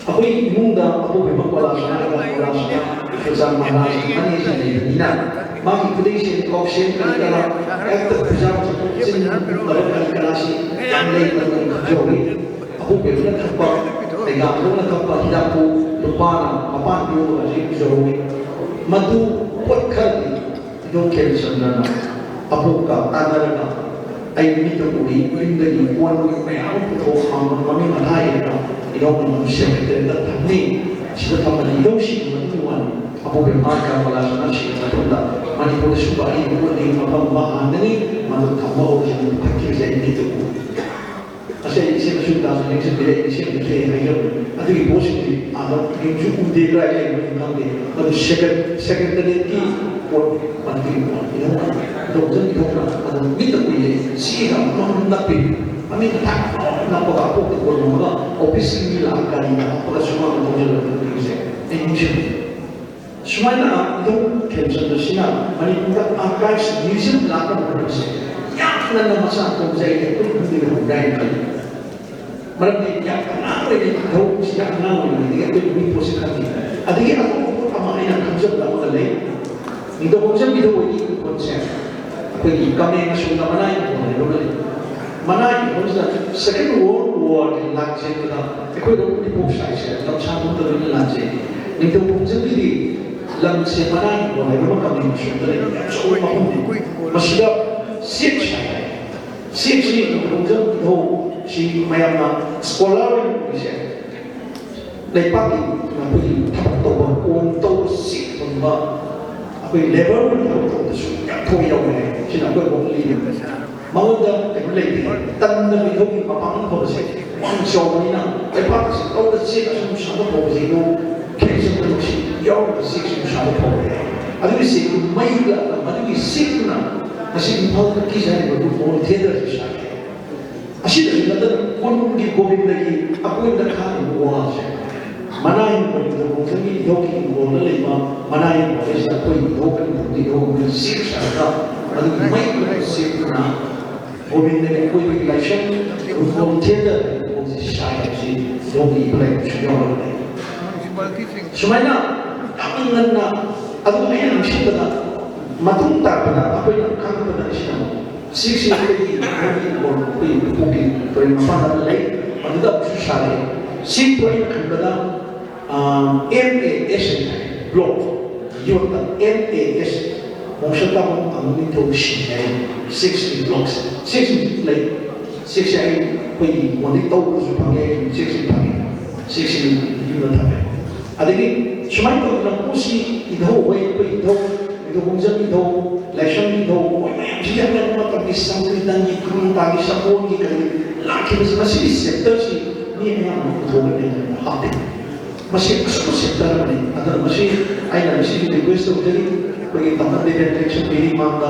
ꯑꯩꯈꯣꯏ ꯏꯃꯨꯡꯗ ꯑꯄꯣꯛꯄ ꯀꯣꯂꯥꯁꯅꯥꯒ ꯀꯣꯂꯥꯁꯅꯥ ꯄ꯭ꯔꯖꯥ ꯃꯍꯥꯔꯥꯖ ꯑꯅꯤꯁꯤ ꯂꯩꯕꯅꯤꯅ ꯃꯥꯒꯤ ꯈꯨꯗꯩꯁꯦ ꯀꯥꯎꯁꯦꯟ ꯀꯔꯤ ꯀꯔꯥ ꯍꯦꯛꯇ ꯄ꯭ꯔꯖꯥ ꯆꯤꯟꯅꯕ ꯀꯔꯤ ꯀꯔꯥꯁꯤ ꯌꯥꯝ ꯂꯩꯕꯅ ꯈꯪꯖꯍꯧꯏ꯫ ꯑꯄꯣꯛꯄꯤꯕꯅ ꯊꯛꯄ, ꯂꯩꯉꯥꯛꯂꯣꯟꯅ ꯊꯛꯄ ꯍꯤꯗꯥꯛꯄꯨ ꯂꯨꯄꯥꯅ ꯃꯄꯥꯟ ꯄꯤꯔꯨꯕ ꯑꯁꯤ ꯎꯖꯍꯧꯏ꯫ ꯃꯗꯨ ꯄꯣꯠ ꯈꯔꯗꯤ ꯏꯙꯧ ꯈꯦꯝꯆꯟꯗ꯭ꯔꯅ ꯑꯕꯣꯛꯀ ꯇꯥꯟꯅꯔꯒ ꯑꯩ ꯃꯤꯠꯇ ꯎꯔꯤ, ꯌꯨꯝꯗꯒꯤ ꯀꯣꯟ ꯃꯌꯥꯝ ꯑꯃ ꯄꯨꯊꯣꯛ ꯍꯥꯡꯕ ꯃꯃꯤꯡ ꯃꯊꯥ ꯌꯦꯡꯉꯒ ꯏꯙꯧꯅ ꯃꯗꯨ ꯁꯦꯀ꯭ꯔꯦꯇꯔꯤꯗ ꯊꯝꯃꯤ꯫ ꯁꯤꯗ ꯊꯝꯕꯗꯤ ꯏꯙꯧ ꯁꯤꯕ ꯃꯇꯨꯡ ꯋꯥꯅꯤ꯫ ꯑꯄꯣꯛꯄꯤ ꯃꯥ ꯀꯔꯝꯕ ꯂꯥꯟꯁꯣꯟꯅ ꯁꯤꯕ ꯃꯇꯨꯡꯗ ꯃꯅꯤꯄꯨꯔꯗ ꯁꯨꯝꯕ ꯑꯩꯒꯤ ꯄꯣꯠ ꯂꯩꯕ ꯃꯐꯝ ꯑꯃ ꯍꯥꯡꯒꯅꯤ, ꯃꯗꯨ ꯊꯝꯕ ꯍꯧꯔꯁꯤ ꯐꯠꯈꯤꯕꯁꯦ ꯑꯩ ꯃꯤꯠꯇ ꯎꯔꯤ꯫ ꯉꯁꯤ ꯑꯩ ꯏꯆꯦ ꯃꯁꯨ ꯇꯥꯁꯨ ꯅꯤꯡꯁꯤꯡꯕꯤꯔꯦ, ꯑꯩ ꯅꯤꯡꯁꯤꯡꯕꯤꯗ꯭ꯔꯦ ꯍꯥꯏꯖꯕꯅꯤ꯫ ꯑꯗꯨꯒꯤ ꯄꯣꯠꯁꯤꯡꯗꯤ ꯑꯥꯗ ꯌꯨꯝꯁꯨ ꯎꯗꯦ, ꯀꯗꯥꯏ ꯂꯩꯕꯅꯣ ꯈꯪꯗꯦ꯫ ꯑꯗꯨ ꯁꯦꯀ꯭ꯔꯦ-, ꯁꯦꯀ꯭ꯔꯦꯇꯔꯤꯌꯦꯠꯀꯤ ꯄꯣꯠ ꯃꯅꯤꯄꯨꯔꯒꯤ ꯄꯣꯠ ꯏꯙꯧꯅ ꯏꯙꯧ ꯐꯖꯅ ꯏꯙꯧꯅ ꯑꯗꯨꯝ ꯃꯤꯠꯇ ꯎꯏꯌꯦ꯫ ꯁꯤꯒ ꯃꯃꯤꯠ ꯅꯞꯄꯤ꯫ ꯃꯃꯤꯠ ꯃꯊꯥ ꯅꯞꯄꯒ ꯑꯄꯣꯛꯇ ꯀꯣꯜꯂꯝꯃꯒ ꯑꯣꯐꯤꯁꯀꯤ ꯃꯤ ꯂꯥꯛꯑꯀꯥꯟꯗ ꯍꯥꯞꯄꯒ ꯁꯨꯃꯥꯡꯗ ꯊꯧꯖꯤꯜꯂꯛꯄ ꯅꯨꯄꯤꯁꯦ ꯑꯩ ꯅꯤꯡꯁꯤꯡꯉꯤ꯫ ꯁꯨꯃꯥꯏꯅ ꯏꯙꯧ ꯈꯦꯝꯆꯟꯗ꯭ꯔꯁꯤꯅ ꯃꯅꯤꯄꯨꯔꯗ ꯑꯥꯔꯀꯥꯏꯚꯁ ꯃ꯭ꯌꯨꯖꯤꯌꯝ ꯂꯥꯛꯄ ꯃꯇꯝꯁꯦ ꯌꯥꯝ ꯉꯟꯅ ꯃꯆꯥ ꯄꯣꯛꯆꯩ, ꯑꯩꯈꯣꯏ ꯈꯨꯟꯗꯒꯤ ꯍꯧꯔꯦ ꯍꯥꯏꯅ ꯈꯜꯂꯤ꯫ ꯃꯔꯝꯗꯤ ꯌꯥꯝ ꯑꯉꯥꯡ ꯑꯣꯏꯔꯤꯉꯩ, ꯏꯙꯧꯁꯤ ꯌꯥꯝ ꯑꯉꯥꯡ ꯑꯣꯏꯔꯤꯉꯩꯗꯒꯤ ꯑꯩꯈꯣꯏ ꯅꯨꯃꯤꯠ ꯄꯣꯠꯁꯤ ꯈꯪꯉꯤ꯫ ꯑꯗꯒꯤ ꯑꯇꯣꯞꯄ ꯄꯣꯠ ꯑꯃ ꯑꯩꯅ ꯈꯪꯖꯕ ꯑꯃꯒ ꯂꯩ꯫ ꯅꯤꯡꯊꯧ ꯈꯣꯡꯖꯝ ꯏꯙꯧ ꯍꯣꯏꯒꯤ ꯏꯪꯈꯣꯜꯁꯦ ꯑꯩꯈꯣꯏꯒꯤ ꯀꯃꯦꯡ ꯑꯁꯣꯝꯗ ꯃꯅꯥꯏ ꯏꯪꯈꯣꯜ ꯍꯥꯏꯕ ꯑꯃ ꯂꯩ꯫ ꯃꯅꯥꯏ ꯏꯪꯈꯣꯜꯁꯤꯗ Second World War ꯒꯤ ꯂꯥꯟꯖꯦꯟꯕꯗ ꯑꯩꯈꯣꯏ ꯂꯧꯕꯨꯛ ꯏꯄꯣꯛ ꯁꯥꯏꯁꯦ ꯂꯝꯁꯥꯡ ꯈꯨꯟꯗ ꯂꯣꯏꯅ ꯂꯥꯟꯖꯦ꯫ ꯅꯤꯡꯊꯧ ꯈꯣꯡꯖꯝꯒꯤꯗꯤ ꯂꯝꯁꯦ ꯃꯅꯥꯏ ꯏꯪꯈꯣꯜ ꯍꯥꯏꯕ ꯑꯃ ꯀꯃꯦꯡ ꯑꯁꯣꯝꯗ ꯂꯩ, ꯌꯥꯝ ꯆꯥꯎꯕ ꯃꯐꯝꯅꯤ꯫ ꯃꯁꯤꯗ ꯆꯦꯛ ꯁꯥꯏ ꯍꯥꯏ꯫ ꯆꯦꯛꯁꯤ ꯅꯤꯡꯊꯧ ꯈꯣꯡꯖꯝ ꯏꯙꯧꯁꯤ ꯃꯌꯥꯝꯅ ꯁ꯭ꯀꯣꯂꯔ ꯑꯣꯏꯅ ꯎꯔꯤꯁꯦ ꯂꯩꯄꯥꯛꯀꯤ ꯑꯩꯈꯣꯏꯒꯤ ꯊꯕꯛ ꯇꯧꯕ, ꯀꯣꯟ ꯇꯧꯕ, ꯆꯦꯛ ꯍꯣꯟꯕ, ꯑꯩꯈꯣꯏ ꯂꯦꯕꯔ ꯑꯣꯏꯅ ꯊꯕꯛ ꯇꯧꯕꯗꯁꯨ ꯌꯥꯝ ꯊꯋꯥꯏ ꯌꯥꯎꯕ ꯍꯥꯏ꯫ ꯁꯤꯅ ꯑꯩꯈꯣꯏ ꯑꯃꯨꯛ ꯂꯤꯔꯦ꯫ ꯃꯉꯣꯟꯗ ꯀꯩꯅꯣ ꯂꯩꯇꯦ, ꯇꯟꯗ ꯃꯤꯊꯧꯒꯤ ꯃꯄꯥꯡꯒꯜ ꯐꯕꯁꯦ ꯋꯥꯡ ꯆꯥꯎꯕꯅꯤꯅ ꯂꯩꯄꯥꯛ ꯑꯁꯤ ꯇꯧꯗ ꯆꯦꯛ ꯑꯁꯨꯝ ꯁꯥꯕ ꯐꯥꯎꯕꯁꯦ ꯏꯕꯨꯡ ꯈꯦꯡꯆꯠ ꯊꯕꯛꯁꯤ ꯌꯥꯎꯔꯒ ꯆꯦꯛ ꯁꯨꯝ ꯁꯥꯕ ꯐꯥꯎꯕ ꯌꯥꯏ꯫ ꯑꯗꯨꯒꯤ ꯆꯦꯛꯇꯨ ꯃꯩ ꯂꯥꯛꯑꯒ ꯃꯗꯨꯒꯤ ꯆꯦꯛꯇꯨꯅ ꯉꯁꯤ ꯏꯝꯐꯥꯜ ꯀꯛꯀꯤꯁ ꯍꯥꯏꯔꯤꯕ ꯑꯗꯨ ꯃꯣꯜ ꯊꯤꯌꯦꯇꯔꯁꯤ ꯁꯥꯔꯦ꯫ ꯑꯁꯤꯗꯁꯨ ꯅꯠꯇꯅ ꯀꯣꯅꯨꯡꯒꯤ ꯒꯣꯕꯤꯟꯗꯒꯤ ꯑꯀꯣꯏꯕꯗ ꯈꯥꯔꯤꯕ ꯋꯥꯁꯦ ꯃꯅꯥ ꯍꯤꯡꯒꯣꯜꯒꯤ ꯈꯣꯡꯖꯪꯒꯤ ꯏꯙꯧꯒꯤ ꯍꯤꯡꯒꯣꯜꯗ ꯂꯩꯕ ꯃꯅꯥ ꯍꯤꯡꯒꯣꯜ ꯑꯁꯤꯗ ꯑꯩꯈꯣꯏ ꯏꯙꯧ ꯀꯔꯤ ꯏꯙꯧ ꯑꯃꯅ ꯆꯦꯛ ꯁꯥꯔꯒ ꯑꯗꯨꯒꯤ ꯃꯩ ꯑꯣꯏꯕ ꯆꯦꯛꯇꯨꯅ ꯒꯣꯕꯤꯟꯗꯒꯤ ꯑꯀꯣꯏꯕꯒꯤ ꯂꯥꯏꯁꯪ, ꯔꯨꯀꯣꯟ ꯊꯤꯌꯦꯇꯔ, ꯁꯥꯏ ꯍꯥꯏꯕꯁꯤ ꯏꯙꯧꯒꯤ ꯏꯄꯥ ꯂꯩꯕꯁꯨ ꯌꯥꯎꯔꯒ ꯂꯩ꯫ ꯁꯨꯃꯥꯏꯅ ꯌꯥꯝ ꯉꯟꯅ ꯑꯗꯨꯝ ꯑꯩꯅ ꯅꯤꯡꯁꯤꯡꯕꯗ ꯃꯇꯨꯡ ꯇꯥꯔꯛꯄꯗ ꯑꯩꯈꯣꯏꯅ ꯈꯪꯕꯗ ꯑꯁꯤꯅ ꯁꯤꯛꯁ ꯑꯩꯈꯣꯏꯒꯤ ꯏꯙꯧꯒꯤ ꯏꯪꯈꯣꯜ ꯑꯩꯈꯣꯏꯒꯤ ꯄꯨꯄꯨꯒꯤ ꯇꯨꯔꯦꯜ ꯃꯄꯥꯟꯗ ꯂꯩ꯫ ꯑꯗꯨꯗ ꯑꯃꯨꯛꯁꯨ ꯁꯥꯔꯦ꯫ ꯁꯤꯛꯁꯇꯣ ꯑꯩꯅ ꯈꯟꯕꯗ ꯑꯦꯝ ꯑꯦ ꯑꯦꯁ ꯍꯥꯏꯇꯥꯔꯦ, ꯕ꯭ꯂꯣꯛ ꯌꯣꯠꯇ ꯑꯦꯝ ꯑꯦ ꯑꯦꯁ ꯃꯣꯡꯁꯣꯟ ꯇꯥꯕ ꯑꯃ ꯅꯤꯡꯊꯧ ꯁꯤꯡ ꯍꯥꯏ ꯁꯤꯛꯁꯀꯤ ꯕ꯭ꯂꯣꯛꯁꯦ ꯁꯤꯛꯁ ꯂꯩ꯫ ꯁꯤꯛꯁꯁꯦ ꯑꯩ ꯑꯩꯈꯣꯏꯒꯤ ꯃꯣꯟꯗꯒꯤ ꯇꯧꯕꯁꯨ ꯐꯪꯉꯦ, ꯁꯤꯛꯁꯁꯤ ꯐꯪꯉꯦ, ꯁꯤꯛꯁꯁꯤ ꯌꯨꯝꯗ ꯊꯝꯃꯦ꯫ ꯑꯗꯒꯤ ꯁꯨꯃꯥꯏꯅ ꯇꯧꯗꯅ ꯄꯣꯠꯁꯤ ꯏꯙꯧ ꯍꯣꯏ, ꯑꯩꯈꯣꯏ ꯏꯙꯧ, ꯏꯙꯧ ꯈꯣꯡꯖꯪ ꯏꯙꯧ, ꯂꯥꯏꯁ꯭ꯔꯝ ꯏꯙꯧ, ꯃꯣꯏ ꯃꯌꯥꯝꯁꯤ ꯌꯥꯝꯅ ꯃꯇꯝꯒꯤ ꯁꯪꯀ꯭ꯔꯤꯇꯟꯒꯤ, ꯈꯨꯅꯨꯡ ꯇꯥꯒꯤ, ꯁꯒꯣꯜꯒꯤ ꯀꯔꯤ ꯂꯥꯛꯈꯤꯕꯁꯤ ꯃꯁꯤꯒꯤ ꯆꯦꯞꯇꯔꯁꯤ ꯃꯤ ꯑꯌꯥꯝꯕ ꯄꯨꯊꯣꯛꯑꯒ ꯍꯥꯞꯄꯦ꯫ ꯃꯁꯤ ꯑꯆꯧꯕ ꯆꯦꯞꯇꯔ ꯑꯃꯅꯤ꯫ ꯑꯗꯨꯅ ꯃꯁꯤ ꯑꯩꯅ ꯉꯁꯤꯒꯤ ꯔꯤꯀ꯭ꯋꯦꯁ ꯇꯧꯖꯔꯤ, ꯑꯩꯈꯣꯏꯒꯤ ꯇꯥꯃꯣ ꯗꯦꯕꯦꯟ ꯏꯂꯦꯛꯁꯟ ꯄꯤꯔꯤ ꯃꯃꯥꯡꯗ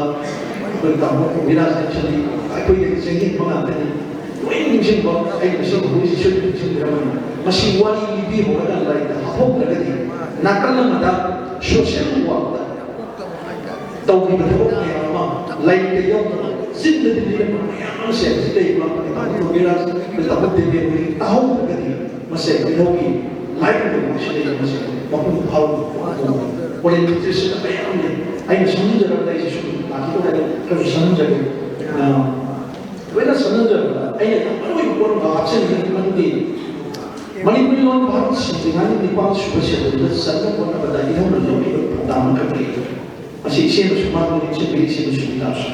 ꯑꯩꯈꯣꯏ ꯇꯥꯃꯣ ꯀꯣꯕꯤꯔꯥꯖ ꯏꯂꯦꯛꯁꯟ ꯑꯩꯈꯣꯏꯗꯒꯤ ꯆꯍꯤ ꯑꯃ ꯉꯥꯛꯇꯅꯤ꯫ ꯂꯣꯏꯅ ꯅꯤꯡꯁꯤꯡꯕ, ꯑꯩꯅ ꯉꯁꯤ ꯍꯧꯖꯤꯛ ꯁꯣꯏꯗꯅ ꯅꯤꯡꯁꯤꯡꯕꯤꯔꯝꯃꯅꯤ꯫ ꯃꯁꯤ ꯋꯥꯔꯤ ꯂꯤꯕꯤꯍꯧꯔꯒ ꯂꯥꯏꯔꯤꯛꯇ ꯍꯥꯞꯍꯧꯗ꯭ꯔꯒꯗꯤ ꯅꯥꯀꯜ ꯑꯃꯗ ꯁꯣꯁꯤꯌꯦꯜ ꯋꯥꯔꯛꯇ ꯇꯧꯈꯤꯕ ꯊꯕꯛ ꯃꯌꯥꯝ ꯑꯃ, ꯂꯩꯇ ꯌꯥꯎꯗꯕ, ꯆꯤꯟꯗꯗꯤ ꯂꯤꯔꯝꯕ ꯃꯌꯥꯝ ꯑꯃꯁꯦ ꯍꯧꯖꯤꯛ ꯂꯩꯔꯤꯕ ꯇꯥꯃꯣ ꯇꯣꯕꯤꯔꯥꯖ, ꯇꯥꯃꯣ ꯗꯦꯕꯦꯟ ꯍꯣꯏ ꯇꯥꯍꯧꯗ꯭ꯔꯒꯗꯤ ꯃꯁꯦ ꯏꯙꯧꯒꯤ ꯂꯥꯏꯔꯕ ꯃꯁꯤ ꯂꯩꯔꯤꯕ ꯃꯁꯦ ꯃꯄꯨꯡ ꯐꯥꯕ ꯑꯣꯏꯔꯣꯏ꯫ ꯃꯌꯥꯝ ꯂꯩ꯫ ꯑꯩꯅ ꯁꯝꯖꯔꯕꯗ ꯑꯩꯁꯦ ꯁꯨꯝ ꯂꯥꯛꯈꯤꯗꯧꯔꯦ, ꯈꯔꯁꯨ ꯁꯝꯖꯒꯦ꯫ ꯑ, ꯂꯣꯏꯅ ꯁꯝꯖꯔꯕꯗ ꯑꯩꯅ ꯌꯥꯝ ꯃꯔꯨ ꯑꯣꯏꯕ ꯄꯣꯠ ꯑꯃ ꯍꯥꯞꯆꯅꯤꯡꯉꯤ, ꯃꯗꯨꯗꯤ ꯃꯅꯤꯄꯨꯔꯤ ꯂꯣꯟ ꯚꯥꯔꯠ ꯁꯤꯟꯗ꯭ꯔꯤꯉꯩꯒꯤ ꯅꯤꯄꯥꯟ ꯁꯨꯕ ꯁꯦꯗꯨꯜꯗ ꯆꯟꯅꯕ ꯍꯣꯠꯅꯕꯗ ꯏꯙꯧꯅ ꯂꯧꯈꯤꯕ ꯊꯧꯗꯥꯡ ꯑꯃꯈꯛ ꯂꯩ꯫ ꯃꯁꯤ ꯏꯆꯦꯅꯁꯨ ꯃꯥꯡꯗ ꯅꯤꯡꯁꯤꯡꯕꯤꯔꯤ, ꯏꯆꯦꯅꯁꯨ ꯇꯥꯕꯁꯨ꯫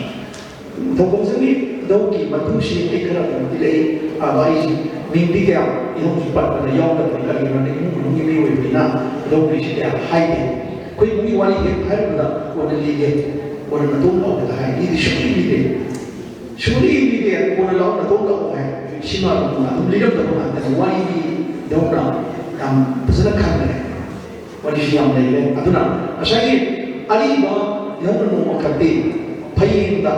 ꯊꯧꯒꯜꯁꯤꯒꯤ ꯏꯙꯧꯒꯤ ꯃꯇꯨꯡꯁꯤ ꯑꯩ ꯈꯔ ꯑꯗꯨꯝ ꯄꯤꯔꯛꯏ꯫ ꯑꯥꯗ ꯑꯩꯁꯤ ꯃꯤꯡꯗꯤ ꯀꯌꯥ ꯏꯙꯧꯁꯨ ꯄꯟꯕꯗ ꯌꯥꯎꯗꯕꯅꯤ, ꯀꯔꯤꯒꯤꯅꯣ ꯍꯥꯏꯗꯤ ꯏꯃꯨꯡ ꯃꯅꯨꯡꯒꯤ ꯃꯤꯑꯣꯏꯕꯅꯤꯅ ꯏꯙꯧꯒꯤꯁꯤ ꯀꯌꯥ ꯍꯥꯏꯗꯦ꯫ ꯑꯩꯈꯣꯏ ꯏꯃꯨꯡꯒꯤ ꯋꯥꯔꯤ ꯍꯦꯛ ꯍꯥꯏꯔꯨꯕꯗ ꯀꯣꯟꯅ ꯂꯤꯒꯦ, ꯀꯣꯟꯅ ꯅꯇꯣꯝ ꯂꯥꯎꯕꯗ ꯍꯥꯏ, ꯂꯤꯗꯤ ꯁꯨꯡꯂꯤ ꯂꯤꯗꯦ꯫ ꯁꯨꯡꯂꯤ ꯂꯤꯗꯦ, ꯀꯣꯟꯅ ꯂꯥꯎ ꯅꯇꯣꯝ ꯂꯥꯎ ꯍꯥꯏ꯫ ꯁꯤꯃ ꯑꯗꯨꯝ ꯑꯗꯨꯝ ꯂꯤꯔꯝꯗꯕ ꯉꯥꯛꯇꯅꯤ꯫ ꯋꯥꯔꯤꯗꯤ ꯏꯙꯧꯅ ꯌꯥꯝ ꯐꯖꯅ ꯈꯪꯈ꯭ꯔꯦ꯫ ꯋꯥꯔꯤꯁꯨ ꯌꯥꯝ ꯂꯩꯔꯦ꯫ ꯑꯗꯨꯅ ꯉꯁꯥꯏꯒꯤ ꯑꯔꯤꯕ ꯏꯙꯧꯅ ꯅꯣꯡꯃ ꯈꯛꯇꯤ ꯐꯌꯦꯡꯗ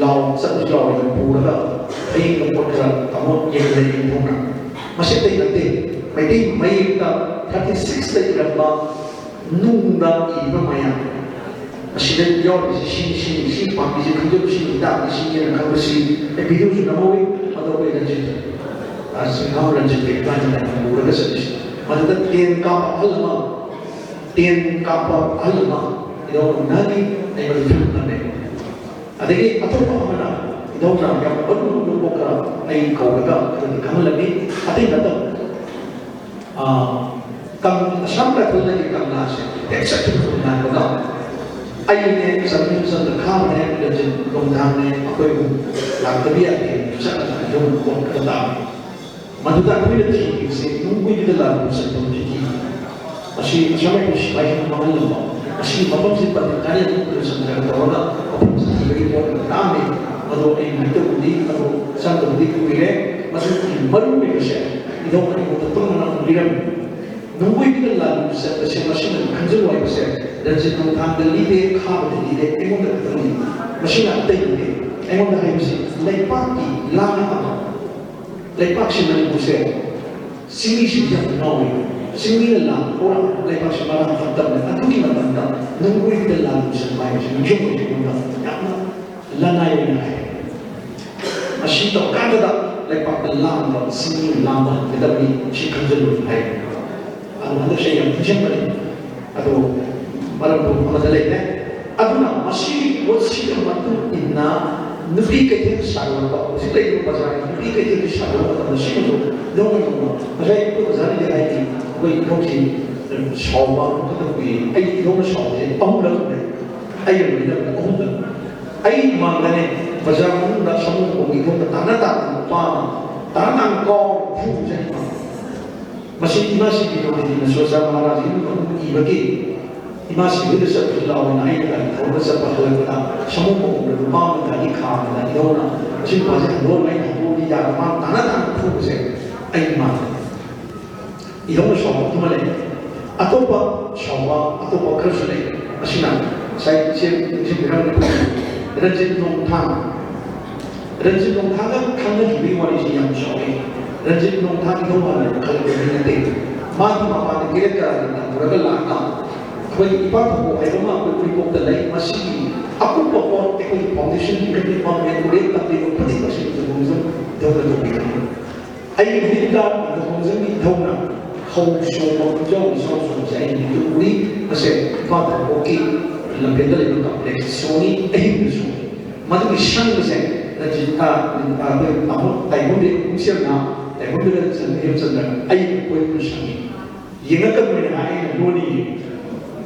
ꯂꯥꯎ ꯆꯠꯂꯁꯨ ꯂꯥꯎꯔꯒ ꯄꯨꯔꯒ ꯐꯌꯦꯡꯗ ꯄꯣꯠ ꯈꯔ ꯇꯥꯃꯣ ꯌꯦꯡꯍꯜꯂꯦ ꯏꯙꯧꯅ꯫ ꯃꯁꯤ ꯑꯇꯩ ꯅꯠꯇꯦ, ꯃꯩꯇꯩ ꯃꯌꯦꯛꯇ thirty six ꯇ ꯏꯔꯝꯕ ꯅꯨꯡꯗ ꯏꯕ ꯃꯌꯥꯝ꯫ ꯑꯁꯤꯗ ꯌꯥꯎꯔꯤꯁꯤ ꯁꯤ, ꯁꯤ, ꯁꯤ ꯄꯥꯝꯕꯤꯁꯤ ꯈꯪꯖꯕ, ꯁꯤ ꯍꯤꯗꯥꯛꯅꯤ, ꯁꯤꯅꯦꯅ ꯈꯪꯕꯁꯤ ꯑꯩ ꯚꯤꯗꯤꯑꯣꯁꯨ ꯅꯝꯍꯧꯋꯤ꯫ ꯑꯗꯣ ꯑꯩꯈꯣꯏ ꯔꯟꯖꯤꯠ, ꯑ, ꯁꯤꯡꯍꯥꯎ ꯔꯟꯖꯤꯠꯀ ꯏꯕꯥꯅꯤꯅ ꯄꯨꯔꯒ ꯆꯠꯂꯤꯁꯤ꯫ ꯃꯗꯨꯗ ꯇꯦꯟ ꯀꯥꯞꯄ ꯑꯍꯜ ꯑꯃ, ꯇꯦꯟ ꯀꯥꯞꯄ ꯑꯍꯜ ꯑꯃ ꯏꯙꯧ ꯅꯣꯡꯅꯥꯒꯤ ꯑꯩꯉꯣꯟꯗ ꯐꯤꯂꯝ ꯅꯝꯃꯦ꯫ ꯑꯗꯒꯤ ꯑꯇꯣꯞꯄ ꯑꯃꯅ ꯏꯙꯧꯅ ꯌꯥꯝ ꯃꯔꯨ ꯑꯣꯏꯕ ꯄꯣꯠ ꯈꯔ ꯑꯩ ꯀꯧꯔꯒ ꯑꯗꯨꯒꯤ ꯈꯪꯍꯜꯂꯝꯃꯤ꯫ ꯑꯇꯩ ꯅꯠꯇꯕ, ꯑꯥ, ꯀꯪ-, ꯑꯁꯥꯝ ꯔꯥꯏꯐꯜꯗꯒꯤ ꯀꯪꯂꯥꯁꯦ ꯍꯦꯛ ꯆꯠꯈꯤꯕ ꯉꯥꯏꯕꯗ ꯑꯩꯅꯦ, ꯆꯟꯗ꯭ꯔ ꯆꯟꯗ꯭ꯔ ꯈꯥꯕꯅꯦ, ꯔꯟꯖꯤꯠ ꯅꯣꯡꯊꯥꯡꯅꯦ, ꯑꯩꯈꯣꯏ ꯑꯍꯨꯝ ꯂꯥꯛꯇꯕ ꯌꯥꯗꯦ, ꯆꯠꯂꯒ ꯏꯙꯧ ꯀꯣꯟ ꯈꯔ ꯇꯥꯕꯅꯤ꯫ ꯃꯗꯨꯗ ꯑꯩꯈꯣꯏꯅ ꯊꯤꯔꯤꯕꯁꯤ ꯅꯨꯡꯒꯣꯏꯕꯤꯗ ꯂꯥꯟꯕ ꯆꯠꯐꯝꯁꯤꯒꯤ ꯃꯁꯤ ꯑꯁꯥꯝ ꯔꯥꯏꯐꯜ ꯁꯤꯐꯥꯏꯁꯤꯡꯅ ꯃꯥꯡꯍꯜꯂꯝꯕ, ꯃꯁꯤꯒꯤ ꯃꯐꯝꯁꯤ ꯄꯟꯗꯤꯠ ꯀꯥꯔꯤꯌꯥꯟ ꯂꯣꯏꯁꯤꯟꯈ꯭ꯔꯒ ꯇꯧꯔꯒ ꯃꯐꯝꯁꯤ ꯊꯤꯕꯒꯤ ꯄꯣꯠ ꯂꯥꯛꯑꯝꯃꯤ꯫ ꯑꯗꯣ ꯑꯩ ꯍꯦꯛꯇꯕꯨꯗꯤ ꯑꯗꯣ ꯆꯪꯗꯕꯗꯤ ꯀꯨꯏꯔꯦ꯫ ꯃꯁꯤꯒꯤ ꯃꯔꯨ ꯑꯣꯏꯕꯁꯦ ꯏꯙꯧ ꯑꯩꯉꯣꯟꯗ ꯄꯨꯝꯅꯃꯛ ꯂꯤꯔꯝꯃꯤ꯫ ꯅꯨꯡꯒꯣꯏꯕꯤꯗ ꯂꯥꯟꯕ ꯆꯠꯄꯁꯦ ꯃꯁꯤꯅ ꯈꯪꯖꯤꯜꯂꯨ ꯍꯥꯏꯕꯁꯦ ꯔꯟꯖꯤꯠ ꯅꯣꯡꯊꯥꯡꯗ ꯂꯤꯗꯦ, ꯈꯥꯕꯗ ꯂꯤꯗꯦ, ꯑꯩꯉꯣꯟꯗ ꯈꯛꯇꯪ ꯂꯤ꯫ ꯃꯁꯤꯅ ꯑꯇꯩ ꯅꯠꯇꯦ꯫ ꯑꯩꯉꯣꯟꯗ ꯍꯥꯏꯕꯁꯤ ꯂꯩꯄꯥꯛꯀꯤ ꯂꯥꯟ ꯑꯃ, ꯂꯩꯄꯥꯛꯁꯤ ꯃꯅꯤꯄꯨꯔꯁꯦ ꯆꯤꯡꯃꯤꯁꯤꯡꯁꯦ ꯌꯥꯝ ꯉꯥꯎꯏ꯫ ꯆꯤꯡꯃꯤꯅ ꯂꯥꯟ ꯍꯧꯔꯛ ꯂꯩꯕꯥꯛꯁꯤ ꯃꯔꯥꯡ ꯐꯠꯇꯕꯅꯤ꯫ ꯑꯗꯨꯒꯤ ꯃꯇꯝꯗ ꯅꯨꯡꯒꯣꯏꯕꯤꯗ ꯂꯥꯟ ꯂꯣꯏꯁꯤꯟꯕ ꯍꯥꯏꯕꯁꯤ ꯅꯤꯡꯁꯤꯡꯕꯁꯤ ꯑꯩꯉꯣꯟꯗ ꯌꯥꯝꯅ ꯂꯅꯥꯏ ꯑꯣꯏꯅ ꯍꯥꯏ꯫ ꯃꯁꯤ ꯇꯧꯔꯀꯥꯟꯗꯗ ꯂꯩꯄꯥꯛꯇ ꯂꯥꯟꯕ ꯆꯤꯡꯃꯤꯅ ꯂꯥꯟꯕ ꯍꯟꯒꯗꯕꯅꯤ, ꯁꯤ ꯈꯪꯖꯤꯜꯂꯨ ꯍꯥꯏ꯫ ꯑꯗꯨ ꯍꯟꯗꯛꯁꯦ ꯌꯥꯝ ꯅꯤꯡꯁꯤꯡꯕꯅꯤ꯫ ꯑꯗꯣ ꯃꯔꯝꯗꯣ ꯑꯃꯗ ꯂꯩꯔꯦ꯫ ꯑꯗꯨꯅ ꯃꯁꯤꯒꯤ ꯄꯣꯠꯁꯤꯒ ꯃꯇꯨꯡ ꯏꯟꯅ ꯅꯨꯄꯤ ꯀꯩꯊꯦꯜ ꯁꯥꯒꯠꯂꯛꯄ, ꯍꯧꯖꯤꯛ ꯂꯩꯔꯤꯕ ꯕꯖꯥꯔꯒꯤ ꯅꯨꯄꯤ ꯀꯩꯊꯦꯜꯁꯤ ꯁꯥꯒꯠꯂꯛꯄ ꯃꯇꯝꯗ ꯁꯤꯃꯁꯨ ꯅꯣꯡꯃ ꯅꯣꯡꯃ ꯉꯁꯥꯏ ꯑꯩꯈꯣꯏ ꯑꯣꯖꯥꯅꯗꯤ ꯍꯥꯏꯗꯤ ꯑꯩꯈꯣꯏ ꯏꯊꯧꯁꯤ ꯁꯥꯎꯕ ꯑꯃꯈꯛꯇ ꯀꯨꯏ꯫ ꯑꯩ ꯏꯊꯧꯅ ꯁꯥꯎꯕꯁꯦ ꯑꯍꯨꯝꯂꯛ ꯂꯩ꯫ ꯑꯩꯒ ꯂꯣꯏꯅꯕꯗ ꯑꯍꯨꯝꯂꯛ꯫ ꯑꯩ ꯏꯃꯥꯡꯗꯅꯦ ꯕꯖꯥꯔ ꯃꯅꯨꯡꯗ ꯁꯃꯨ ꯈꯣꯡꯒꯤ ꯏꯊꯧꯗ ꯇꯥꯅ ꯇꯥꯅ ꯅꯨꯄꯥ ꯑꯃ ꯇꯥꯅ ꯇꯥꯅ ꯀꯥꯎ ꯐꯨꯕꯁꯦ ꯑꯩ ꯏꯃꯥꯡꯗ꯫ ꯃꯁꯤ ꯏꯃꯥ ꯁꯤꯕꯤꯗꯣ ꯍꯥꯏꯗꯤ ꯅꯁꯣꯆꯥ ꯃꯍꯥꯔꯥꯖ ꯏꯕꯒꯤ ꯏꯃꯥ ꯁꯤꯕꯤꯗ ꯆꯠꯄꯁꯨ ꯂꯥꯎꯋꯦꯅ ꯑꯩꯅ ꯒꯥꯔꯤ ꯊꯧꯔꯒ ꯆꯠꯄ ꯍꯜꯂꯛꯄꯗ ꯁꯃꯨ ꯃꯈꯣꯡꯗ ꯅꯨꯄꯥ ꯑꯃ ꯒꯥꯔꯤ ꯈꯥꯝꯕꯗ ꯏꯙꯧꯅ ꯃꯁꯤ ꯅꯨꯄꯥꯁꯦ ꯍꯟꯗꯣꯛꯑꯣ ꯑꯩꯅ ꯍꯟꯗꯣꯛꯑꯗꯤ ꯌꯥꯔ ꯃꯥ ꯇꯥꯅ ꯇꯥꯅ ꯐꯨꯕꯁꯦ ꯑꯩ ꯏꯃꯥ ꯏꯙꯧꯅ ꯁꯥꯎꯕ ꯑꯗꯨꯃ ꯂꯩ꯫ ꯑꯇꯣꯞꯄ ꯁꯥꯎꯕ ꯑꯇꯣꯞꯄ ꯈꯔꯁꯨ ꯂꯩ꯫ ꯑꯁꯤꯅ ꯉꯁꯥꯏ ꯏꯆꯦ ꯏꯆꯦ ꯕꯤꯔꯝꯅ ꯔꯟꯖꯤꯠ ꯅꯣꯡꯊꯥꯡ ꯔꯟꯖꯤꯠ ꯅꯣꯡꯊꯥꯡꯒ ꯈꯪꯅꯈꯤꯕꯒꯤ ꯋꯥꯔꯤꯁꯤ ꯌꯥꯝ ꯆꯥꯎꯋꯤ꯫ ꯔꯟꯖꯤꯠ ꯅꯣꯡꯊꯥꯡ ꯏꯙꯧ ꯃꯥꯟꯅꯕ ꯈꯜꯂꯛꯄ ꯃꯤ ꯅꯠꯇꯦ꯫ ꯃꯥꯒꯤ ꯃꯄꯥꯟꯗ ꯀꯦꯔꯦꯠ ꯀꯔꯥꯅ ꯇꯝꯃꯨꯔꯒ ꯂꯥꯛꯑꯒ ꯑꯩꯈꯣꯏꯒꯤ ꯏꯄꯥ ꯊꯧꯕ ꯍꯥꯏꯕ ꯑꯃ ꯑꯩꯈꯣꯏ ꯎꯔꯤꯄꯣꯛꯇ ꯂꯩ꯫ ꯃꯁꯤꯒꯤ ꯑꯀꯨꯞꯄ ꯄꯣꯠ ꯑꯩꯈꯣꯏꯒꯤ ꯐꯥꯎꯟꯗꯦꯁꯟꯒꯤ ꯈꯪꯗꯦ ꯄꯥꯝꯃꯦ ꯎꯔꯦꯞ ꯇꯝꯕꯤꯕ ꯈꯨꯗꯤꯡꯃꯛꯁꯦ ꯏꯙꯧꯅ ꯇꯧꯕꯤꯒꯅꯤ꯫ ꯑꯩꯒꯤ ꯃꯤꯠꯇ ꯏꯙꯧ ꯈꯣꯡꯖꯪꯒꯤ ꯏꯙꯧꯅ ꯈꯧ ꯁꯣꯡꯕ ꯈꯨꯟꯖꯥꯎ ꯏꯆꯥꯎ ꯁꯣꯡꯕꯁꯦ ꯑꯩꯒꯤ ꯃꯤꯠꯇ ꯎꯔꯤ꯫ ꯃꯁꯦ ꯏꯄꯥ ꯊꯧꯕꯒꯤ ꯂꯝꯐꯦꯜꯗ ꯂꯩꯕ ꯀꯝꯄ꯭ꯂꯦꯛꯁ ꯁꯣꯡꯉꯤ ꯑꯍꯤꯡꯗꯁꯨ꯫ ꯃꯗꯨꯒꯤ ꯁꯪꯕꯁꯦ ꯔꯟꯖꯤꯠ, ꯑ, ꯑ, ꯑꯩꯈꯣꯏ ꯇꯥꯃꯣ ꯇꯥꯏꯕꯪꯗꯤ ꯄꯨꯡꯁꯦꯝꯅ ꯇꯥꯏꯕꯪꯗ ꯆꯟ-, ꯍꯦꯝꯆꯟꯗ꯭ꯔ ꯑꯩ ꯀꯣꯏꯕ ꯁꯪꯉꯤ꯫ ꯌꯦꯡꯉꯛꯀꯗꯣꯏꯅꯦ ꯍꯥꯏ ꯑꯩꯅ ꯂꯣꯟꯅ ꯌꯦꯡꯉꯤ꯫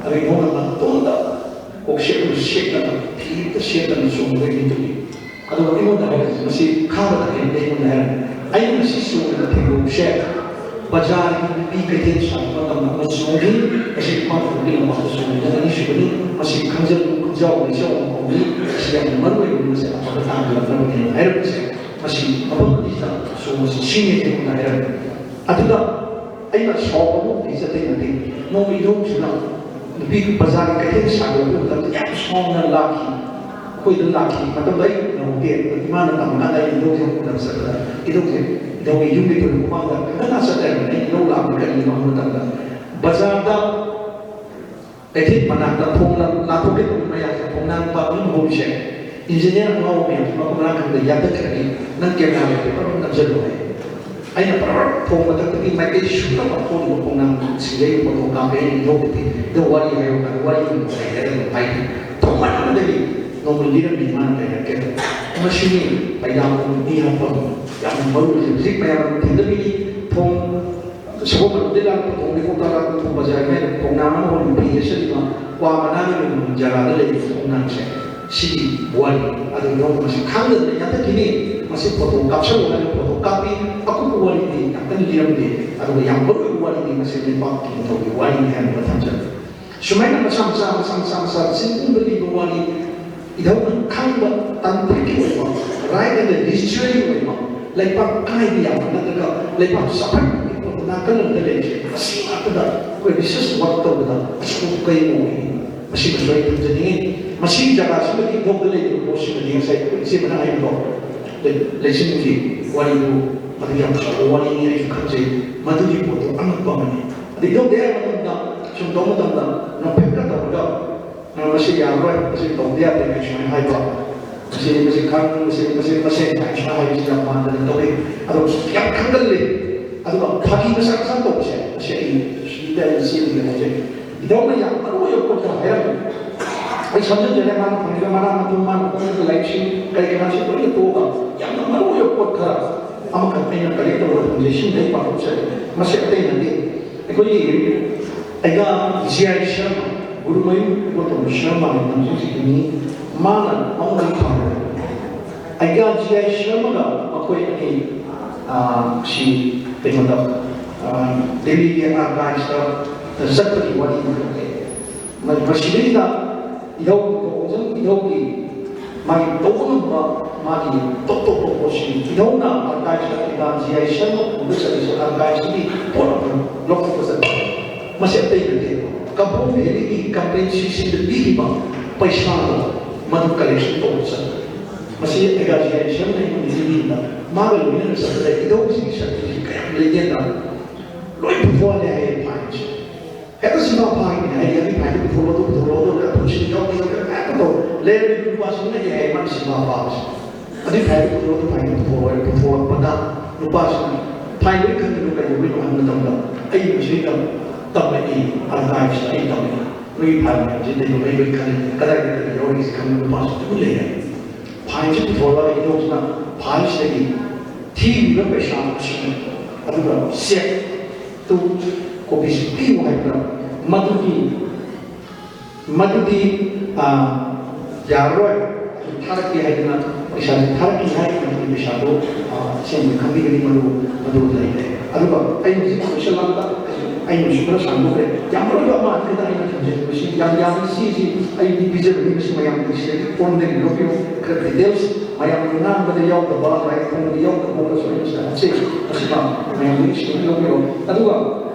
ꯑꯗꯨ ꯏꯃꯧꯅ ꯃꯇꯣꯟꯗ ꯀꯣꯛꯁꯦ ꯑꯗꯨꯝ ꯁꯦꯠꯇꯅ ꯐꯤ ꯑꯝꯇ ꯁꯦꯠꯇꯅ ꯆꯣꯡꯕꯒꯤ ꯃꯤꯗꯨꯅꯤ꯫ ꯑꯗꯨꯒ ꯑꯩꯉꯣꯟꯗ ꯍꯥꯏꯔꯛꯏ, ꯃꯁꯤ ꯈꯥꯡꯕꯗ ꯍꯩꯔꯝꯗꯦ꯫ ꯑꯩꯉꯣꯟꯗ ꯍꯥꯏꯔꯛꯏ, ꯑꯩꯅ ꯉꯁꯤ ꯆꯣꯡꯕꯗ ꯊꯦꯡꯗꯣꯛꯁꯦ ꯕꯖꯥꯔꯒꯤ ꯅꯨꯄꯤ ꯀꯩꯊꯦꯜ ꯁꯥꯕ ꯃꯇꯝꯗ ꯑꯃ ꯆꯣꯡꯈꯤ꯫ ꯃꯁꯤ ꯏꯝꯐꯥꯜ ꯈꯨꯜꯒꯤ ꯂꯝꯄꯥꯛꯇ ꯆꯣꯡꯕꯗ ꯑꯅꯤꯁꯨꯕꯅꯤ꯫ ꯃꯁꯤ ꯈꯪꯖꯤꯜꯂꯨ, ꯈꯪꯖꯥꯎ ꯂꯩꯆꯥꯎ ꯑꯃ ꯀꯧꯏ꯫ ꯃꯁꯤ ꯌꯥꯝꯅ ꯃꯔꯨ ꯑꯣꯏꯕꯅꯤ꯫ ꯃꯁꯤ ꯑꯐꯕ ꯇꯥꯡ ꯌꯧꯔꯛꯅꯕꯅꯤ ꯍꯥꯏꯔꯛꯄꯁꯦ ꯃꯁꯤ ꯃꯐꯝ ꯑꯅꯤꯁꯤꯗ ꯆꯣꯡꯕꯁꯤ ꯁꯤꯅꯤ ꯑꯩꯉꯣꯟꯗ ꯍꯥꯏꯔꯛꯏ꯫ ꯑꯗꯨꯒ ꯑꯩꯅ ꯁꯥꯎꯕ ꯑꯃ ꯂꯩꯖꯗꯦ ꯅꯠꯇꯦ꯫ ꯅꯣꯡꯃ ꯏꯙꯧꯁꯤꯅ ꯅꯨꯄꯤ ꯕꯖꯥꯔꯒꯤ ꯀꯩꯊꯦꯜ ꯁꯥꯒꯠꯂꯛꯄ ꯃꯇꯝꯗ ꯌꯥꯝ ꯁꯥꯎꯅ ꯂꯥꯛꯈꯤ꯫ ꯑꯩꯈꯣꯏꯗ ꯂꯥꯛꯈꯤ ꯃꯇꯝꯗ ꯑꯩ ꯅꯧꯗꯦ꯫ ꯏꯃꯥꯅ ꯇꯝꯃꯀꯥꯟꯗ ꯑꯩ ꯏꯙꯧꯁꯦ ꯎꯅꯕ ꯆꯠꯄꯗ ꯏꯙꯧꯁꯦ, ꯏꯙꯧꯒꯤ ꯌꯨꯝꯒꯤ ꯊꯣꯏꯅ ꯃꯃꯥꯡꯗ ꯐꯖꯅ ꯆꯠꯂꯦ꯫ ꯑꯩ ꯏꯙꯧ ꯂꯥꯛꯄ ꯀꯔꯤꯒꯤꯅꯣ ꯍꯥꯏꯕ ꯃꯇꯝꯗ ꯕꯖꯥꯔꯗ ꯀꯩꯊꯦꯜ ꯃꯅꯥꯛꯇ ꯊꯣꯡ ꯂꯥꯟꯊꯣꯛꯀꯦ ꯇꯧꯕ ꯃꯌꯥꯝꯁꯦ ꯈꯣꯡꯅꯥꯡ ꯄꯥꯝꯕꯤ ꯃꯍꯨꯝꯁꯦ ꯏꯟꯖꯤꯅꯤꯌꯥꯔ ꯑꯉꯥꯎꯕ ꯃꯌꯥꯝꯁꯦ ꯃꯐꯝ ꯃꯔꯥꯡ ꯈꯪꯗ ꯌꯥꯟꯊꯠꯈ꯭ꯔꯅꯤ꯫ ꯅꯪ ꯀꯦꯃꯦꯔꯥ ꯂꯩꯇꯦ ꯄꯔꯝ ꯅꯝꯁꯤꯜꯂꯣ ꯍꯥꯏ꯫ ꯑꯩꯅ ꯄꯔꯞ ꯊꯣꯡ ꯃꯊꯛꯇꯒꯤ ꯃꯥꯏꯀꯩ ꯁꯨꯅꯕ ꯊꯣꯛꯂꯤꯕ ꯈꯣꯡꯅꯥꯡ ꯁꯤꯡꯖꯩ ꯐꯣꯇꯣ ꯀꯥꯞꯄꯦ꯫ ꯑꯩꯅ ꯏꯙꯧꯗꯗꯤ ꯏꯙꯧ ꯋꯥꯔꯤ ꯍꯥꯏꯌꯣ ꯍꯥꯏ꯫ ꯋꯥꯔꯤ ꯑꯃ ꯂꯩ ꯍꯥꯏꯔꯒ ꯍꯥꯏꯗꯤ ꯊꯣꯡꯃꯟꯕꯗꯒꯤ ꯅꯣꯡꯃ ꯂꯤꯔꯝꯃꯤ ꯃꯥꯅ ꯀꯩ ꯍꯥꯏꯔꯛꯀꯦ꯫ ꯃꯁꯤꯅꯤ ꯄꯩꯅꯥ ꯃꯤ ꯍꯥꯞꯐꯝ ꯌꯥꯝꯅ ꯃꯔꯨ ꯑꯣꯏꯔꯤꯁꯦ꯫ ꯍꯧꯖꯤꯛ ꯃꯌꯥꯝ ꯊꯦꯡꯅꯕꯤꯔꯤ ꯊꯣꯡ ꯁꯒꯣꯜꯕꯟꯗꯒꯤ ꯂꯥꯛꯄ ꯊꯣꯡ ꯅꯤꯐꯨ ꯇꯔꯥ ꯊꯣꯡ ꯕꯖꯥꯔ ꯍꯥꯏꯅ ꯈꯣꯡꯅꯥꯡ ꯑꯃ ꯑꯣꯏꯅ ꯄꯤ ꯌꯦꯠꯁꯤꯜꯂꯤꯕ ꯀ꯭ꯋꯥ ꯃꯅꯥꯒꯤ ꯑꯣꯏꯕ ꯖꯒꯥꯗ ꯂꯩꯔꯤꯕ ꯈꯣꯡꯅꯥꯡꯁꯦ ꯁꯤꯒꯤ ꯋꯥꯔꯤ꯫ ꯑꯗꯨ ꯅꯣꯡꯃ ꯃꯁꯤ ꯈꯪꯗꯗꯅ ꯌꯥꯟꯊꯠꯈꯤꯅꯤ꯫ ꯃꯁꯤ ꯐꯣꯇꯣ ꯀꯥꯞꯁꯜꯂꯣ ꯍꯥꯏꯅ ꯐꯣꯇꯣ ꯀꯥꯞꯄꯤ꯫ ꯑꯀꯨꯞꯄ ꯋꯥꯔꯤꯗꯤ ꯌꯥꯝ ꯀꯟꯅ ꯂꯤꯔꯝꯗꯦ꯫ ꯑꯗꯨꯒ ꯌꯥꯝ ꯃꯔꯨ ꯑꯣꯏꯕ ꯋꯥꯔꯤꯗꯤ ꯃꯁꯤ ꯂꯩꯕꯥꯛꯀꯤ ꯅꯤꯡꯊꯧꯒꯤ ꯋꯥꯔꯤꯅꯤ ꯍꯥꯏꯅ ꯊꯝꯖꯔꯤ꯫ ꯁꯨꯃꯥꯏꯅ ꯃꯆꯥ ꯃꯆꯥ ꯃꯆꯥ ꯃꯆꯥ ꯃꯆꯥ ꯆꯤꯡꯒꯨꯝꯕ ꯂꯤꯕ ꯋꯥꯔꯤ ꯏꯙꯧꯅ ꯈꯪꯕ ꯇꯥꯟꯊꯣꯛꯀꯤ ꯑꯣꯏꯕ, right and literary ꯑꯣꯏꯕ, ꯂꯩꯄꯥꯛ ꯀꯥꯏꯕ ꯌꯥꯕ ꯅꯠꯇ꯭ꯔꯒ ꯂꯩꯄꯥꯛ ꯆꯥꯎꯈꯠꯄꯒꯤ ꯅꯥꯀꯜ ꯑꯃꯗ ꯂꯩꯔꯤꯁꯦ꯫ ꯑꯁꯤ ꯉꯥꯛꯇꯗ ꯑꯩꯈꯣꯏ research work ꯇꯧꯕꯗ ꯑꯆꯧꯕ ꯀꯩ ꯑꯣꯏ꯫ ꯃꯁꯤꯃꯁꯨ ꯑꯩ ꯊꯝꯖꯅꯤꯡꯉꯤ꯫ ꯃꯁꯤꯒꯤ ꯖꯒꯥꯁꯤꯃꯗꯤ ꯏꯙꯧꯗ ꯂꯩꯔꯤꯕ ꯄꯣꯠꯁꯤꯃꯗꯤ ꯉꯁꯥꯏ ꯑꯩꯈꯣꯏ ꯏꯆꯦ ꯃꯅꯥ ꯍꯥꯏꯕꯗꯣ ꯂꯩ-, ꯂꯩꯁꯤꯟꯈꯤ꯫ ꯋꯥꯔꯤꯗꯨ ꯃꯗꯨ ꯌꯥꯝ ꯐꯖꯕ ꯋꯥꯔꯤꯅꯤ ꯑꯩꯁꯨ ꯈꯟꯖꯩ꯫ ꯃꯗꯨꯒꯤ ꯄꯣꯠꯇꯨ ꯑꯉꯛꯄ ꯑꯃꯅꯤ꯫ ꯑꯗ ꯏꯙꯧꯗ ꯍꯥꯏꯕ ꯃꯇꯝꯗ ꯁꯨꯝ ꯇꯧꯕ ꯃꯇꯝꯗ ꯅꯣꯛꯐꯦꯠꯀ ꯇꯧꯔꯒ "ꯑ, ꯃꯁꯤ ꯌꯥꯔꯔꯣꯏ, ꯃꯁꯤ ꯇꯧꯕ ꯌꯥꯗꯦ" ꯍꯥꯏꯅ ꯁꯨꯃꯥꯏꯅ ꯍꯥꯏꯕ, "ꯃꯁꯤ, ꯃꯁꯤ ꯈꯪ-, ꯃꯁꯤ, ꯃꯁꯤ, ꯃꯁꯤ" ꯍꯥꯏꯅ ꯁꯨꯃꯥꯏꯅ ꯍꯥꯏꯕꯁꯤ ꯌꯥꯝ ꯃꯥꯟꯗꯅ ꯇꯧꯏ꯫ ꯑꯗꯣ ꯌꯥꯝ ꯈꯪꯒꯜꯂꯤ꯫ ꯑꯗꯨꯒ ꯐꯥꯒꯤ ꯃꯆꯥ ꯃꯆꯥ ꯇꯧꯕꯁꯦ, ꯃꯁꯤ ꯑꯩ ꯁꯤꯗ ꯑꯩ ꯆꯦꯟꯒꯦ ꯍꯥꯏꯖꯩ꯫ ꯏꯙꯧꯅ ꯌꯥꯝ ꯃꯔꯨ ꯑꯣꯏꯕ ꯄꯣꯠ ꯈꯔ ꯍꯥꯏꯔꯝꯃꯤ꯫ ꯑꯩ ꯁꯝꯖꯤꯟꯖꯔꯦ, ꯃꯥꯅ ꯐꯪꯉꯤꯕ ꯃꯅꯥ ꯃꯊꯨꯝ, ꯃꯥꯅ ꯐꯪꯉꯤꯕ ꯂꯥꯏꯔꯤꯛꯁꯤꯡ ꯀꯔꯤ ꯀꯔꯥꯁꯤ ꯂꯣꯏꯅ ꯇꯣꯛꯑꯒ ꯌꯥꯝꯅ ꯃꯔꯨ ꯑꯣꯏꯕ ꯄꯣꯠ ꯈꯔ ꯑꯃꯈꯛ ꯑꯩꯅ ꯀꯂꯦꯛ ꯇꯧꯔꯒ ꯊꯝꯖꯩ꯫ ꯁꯤꯃꯗꯤ ꯑꯩ ꯄꯥꯊꯣꯛꯆꯔꯦ꯫ ꯃꯁꯤ ꯑꯇꯩ ꯅꯠꯇꯦ꯫ ꯑꯩꯈꯣꯏꯒꯤ ꯑꯩꯒ ꯖꯤ ꯑꯥꯏ ꯁꯔꯃ, ꯒꯨꯔꯨꯃꯌꯨꯝ ꯏꯕꯣꯇꯣꯝꯕ ꯁꯔꯃ ꯍꯥꯏꯅ ꯅꯝꯊꯣꯛꯈꯤꯕꯅꯤ꯫ ꯃꯥꯅ ꯃꯉꯣꯟꯗ ꯐꯪꯈ꯭ꯔꯦ꯫ ꯑꯩꯒ ꯖꯤ ꯑꯥꯏ ꯁꯔꯃꯒ ꯃꯈꯣꯏ ꯑꯅꯤ, ꯑ, ꯁꯤ ꯀꯩꯅꯣꯗ, ꯑ, ꯗꯦꯜꯂꯤꯒꯤ ꯑꯥꯔꯀꯥꯏꯚꯁꯇ ꯆꯠꯄꯒꯤ ꯋꯥꯔꯤ ꯑꯃꯈꯛ ꯂꯩ꯫ ꯃ-, ꯃꯁꯤꯗꯩꯗ ꯏꯙꯧ, ꯈꯣꯡꯖꯪ ꯏꯙꯧꯒꯤ ꯃꯥꯒꯤ ꯇꯧꯕ ꯉꯝꯕ ꯃꯥꯒꯤ ꯇꯣꯞ ꯇꯣꯞꯄ ꯄꯣꯠꯁꯤꯡ ꯏꯙꯧꯅ ꯑꯥꯔꯀꯥꯏꯚꯁꯇ ꯑꯩꯒ ꯖꯤ ꯑꯥꯏ ꯁꯔꯃ ꯄꯨꯔ ꯆꯠꯂꯤꯁꯦ ꯑꯥꯔꯀꯥꯏꯚꯁꯇꯒꯤ ꯄꯣꯠ ꯑꯃ ꯂꯧꯊꯣꯛꯄ ꯆꯠꯄ꯫ ꯃꯁꯤ ꯑꯇꯩ ꯅꯠꯇꯦ꯫ ꯀꯕꯣ ꯚꯦꯂꯤꯒꯤ ꯀꯝꯄꯦꯟꯁꯦꯁꯟꯗ ꯄꯤꯈꯤꯕ ꯄꯩꯁꯥꯗꯣ ꯃꯗꯨ ꯀꯂꯦꯛꯁꯟ ꯇꯧꯕ ꯆꯠꯄ꯫ ꯃꯁꯤ ꯑꯦꯒꯥꯖꯤꯌꯥꯟ ꯁꯦꯝꯅ ꯑꯩꯉꯣꯟꯗ ꯌꯦꯡꯕꯤꯕ, ꯃꯥꯒ ꯂꯣꯏꯅꯅ ꯆꯠꯄꯗ ꯏꯙꯧꯁꯤꯒꯤ ꯁꯛꯇꯤꯁꯤ ꯀꯌꯥꯝ ꯂꯩꯒꯦꯅ ꯂꯣꯏ ꯄꯨꯊꯣꯛꯍꯜꯂꯦ ꯍꯥꯏꯌꯦ ꯐꯥꯏꯟꯁꯦ꯫ ꯍꯦꯛꯇ ꯁꯤꯃꯥ ꯐꯥꯈꯤꯅꯦ ꯍꯥꯏꯗꯤ, ꯑꯗꯨꯒꯤ ꯐꯥꯏꯟꯗꯨ ꯄꯨꯊꯣꯛꯑꯣ, ꯑꯗꯨ ꯄꯨꯊꯣꯛꯑꯣ, ꯑꯗꯨ ꯄꯨꯊꯣꯛꯑꯣ, ꯑꯗꯨ ꯌꯥꯎꯗꯦ, ꯌꯥꯎꯗꯦ, ꯍꯦꯛꯇ ꯇꯧ꯫ ꯂꯩꯔꯝꯃꯤꯕ ꯅꯨꯄꯥꯁꯤꯡꯅ ꯍꯦꯛ ꯍꯥꯏꯌꯦ ꯃꯥꯅ ꯁꯤꯃꯥ ꯐꯥꯕꯁꯦ꯫ ꯑꯗꯨꯒꯤ ꯐꯥꯏꯟꯗꯨ ꯄꯨꯊꯣꯛꯑꯣ, ꯑꯗꯨ ꯐꯥꯏꯟꯗꯨ ꯄꯨꯊꯣꯛꯑꯣ꯫ ꯄꯨꯊꯣꯛꯂꯛꯄꯗ ꯅꯨꯄꯥꯁꯤꯡꯅ ꯐꯥꯏꯟ ꯂꯣꯏ ꯈꯪꯉꯤꯗꯣ ꯀꯩꯗꯧꯕꯩꯅꯣ ꯍꯥꯏꯕ ꯃꯇꯝꯗ, ꯑꯩ ꯃꯁꯤꯗ ꯇꯝꯃꯛꯏ, ꯑꯥꯔꯀꯥꯏꯚꯁꯇ ꯑꯩ ꯇꯝꯃꯛꯏ꯫ ꯅꯣꯏꯒꯤ ꯐꯥꯏꯟ ꯃꯌꯥꯝꯁꯤ ꯂꯩꯕ ꯑꯩ ꯂꯣꯏ ꯈꯪꯉꯤ, ꯀꯗꯥꯏ ꯀꯗꯥꯏꯗ ꯌꯥꯎꯔꯤꯁꯤ ꯈꯪꯕ ꯅꯨꯄꯥꯁꯤꯡ ꯑꯗꯨꯝ ꯂꯩꯔꯦ꯫ ꯐꯥꯏꯟꯁꯤ ꯄꯨꯊꯣꯛꯂꯒ ꯏꯙꯧꯁꯤꯅ ꯐꯥꯏꯜꯁꯤꯗꯒꯤ ꯊꯤꯔꯤꯕ ꯄꯩꯁꯥ ꯃꯁꯤꯡ ꯑꯗꯨꯒ ꯆꯦꯛꯇꯨ ꯀꯣꯄꯤꯁꯤ ꯄꯤꯌꯨ ꯍꯥꯏꯕꯗ, ꯃꯗꯨꯒꯤ, ꯃꯗꯨꯗꯤ, ꯑꯥ, ꯌꯥꯔꯔꯣꯏ, ꯑꯗꯨ ꯊꯥꯔꯛꯀꯦ ꯍꯥꯏꯗꯅ ꯄꯩꯁꯥꯁꯤ ꯊꯥꯔꯛꯈꯤ ꯍꯥꯏ꯫ ꯃꯗꯨꯒꯤ ꯄꯩꯁꯥꯗꯣ, ꯑꯥ, ꯑꯁꯦꯡꯕ ꯈꯪꯕꯤꯒꯅꯤ ꯃꯗꯨ, ꯃꯗꯨ ꯂꯩꯔꯦ꯫ ꯑꯗꯨꯒ ꯑꯩ ꯍꯧꯖꯤꯛ ꯂꯣꯏꯁꯤꯜꯂꯛꯄꯗ ꯑꯩꯅꯁꯨ ꯈꯔ ꯁꯥꯡꯗꯣꯛꯈ꯭ꯔꯦ꯫ ꯌꯥꯝ ꯃꯔꯨ ꯑꯣꯏꯕ ꯑꯃ ꯑꯅꯤꯗ ꯑꯩꯅ ꯊꯝꯖꯅꯤꯡꯕꯁꯤ, ꯌꯥꯝ ꯌꯥꯝꯅ ꯁꯤꯁꯤ ꯑꯩꯗꯤ ꯄꯤꯖꯕꯅꯤ, ꯃꯁꯤ ꯃꯌꯥꯝꯒꯤ ꯁꯤꯗꯒꯤ ꯐꯣꯟꯗꯒꯤ ꯂꯧꯕꯤꯌꯨ꯫ ꯈꯔ ꯗꯤꯇꯦꯜꯁ ꯃꯌꯥꯝꯅ ꯉꯥꯡꯕꯗ ꯌꯥꯎꯗꯕ, ꯂꯥꯏꯔꯤꯛ ꯐꯣꯡꯕꯗ ꯌꯥꯎꯗꯕ ꯃꯑꯣꯡꯗꯁꯨ ꯑꯩꯅ ꯁꯤꯗ ꯍꯥꯞꯆꯩ꯫ ꯃꯁꯤꯃ ꯃꯌꯥꯝꯗꯒꯤ ꯁꯤꯗꯒꯤ ꯂꯧꯕꯤꯔꯣ꯫ ꯑꯗꯨꯒ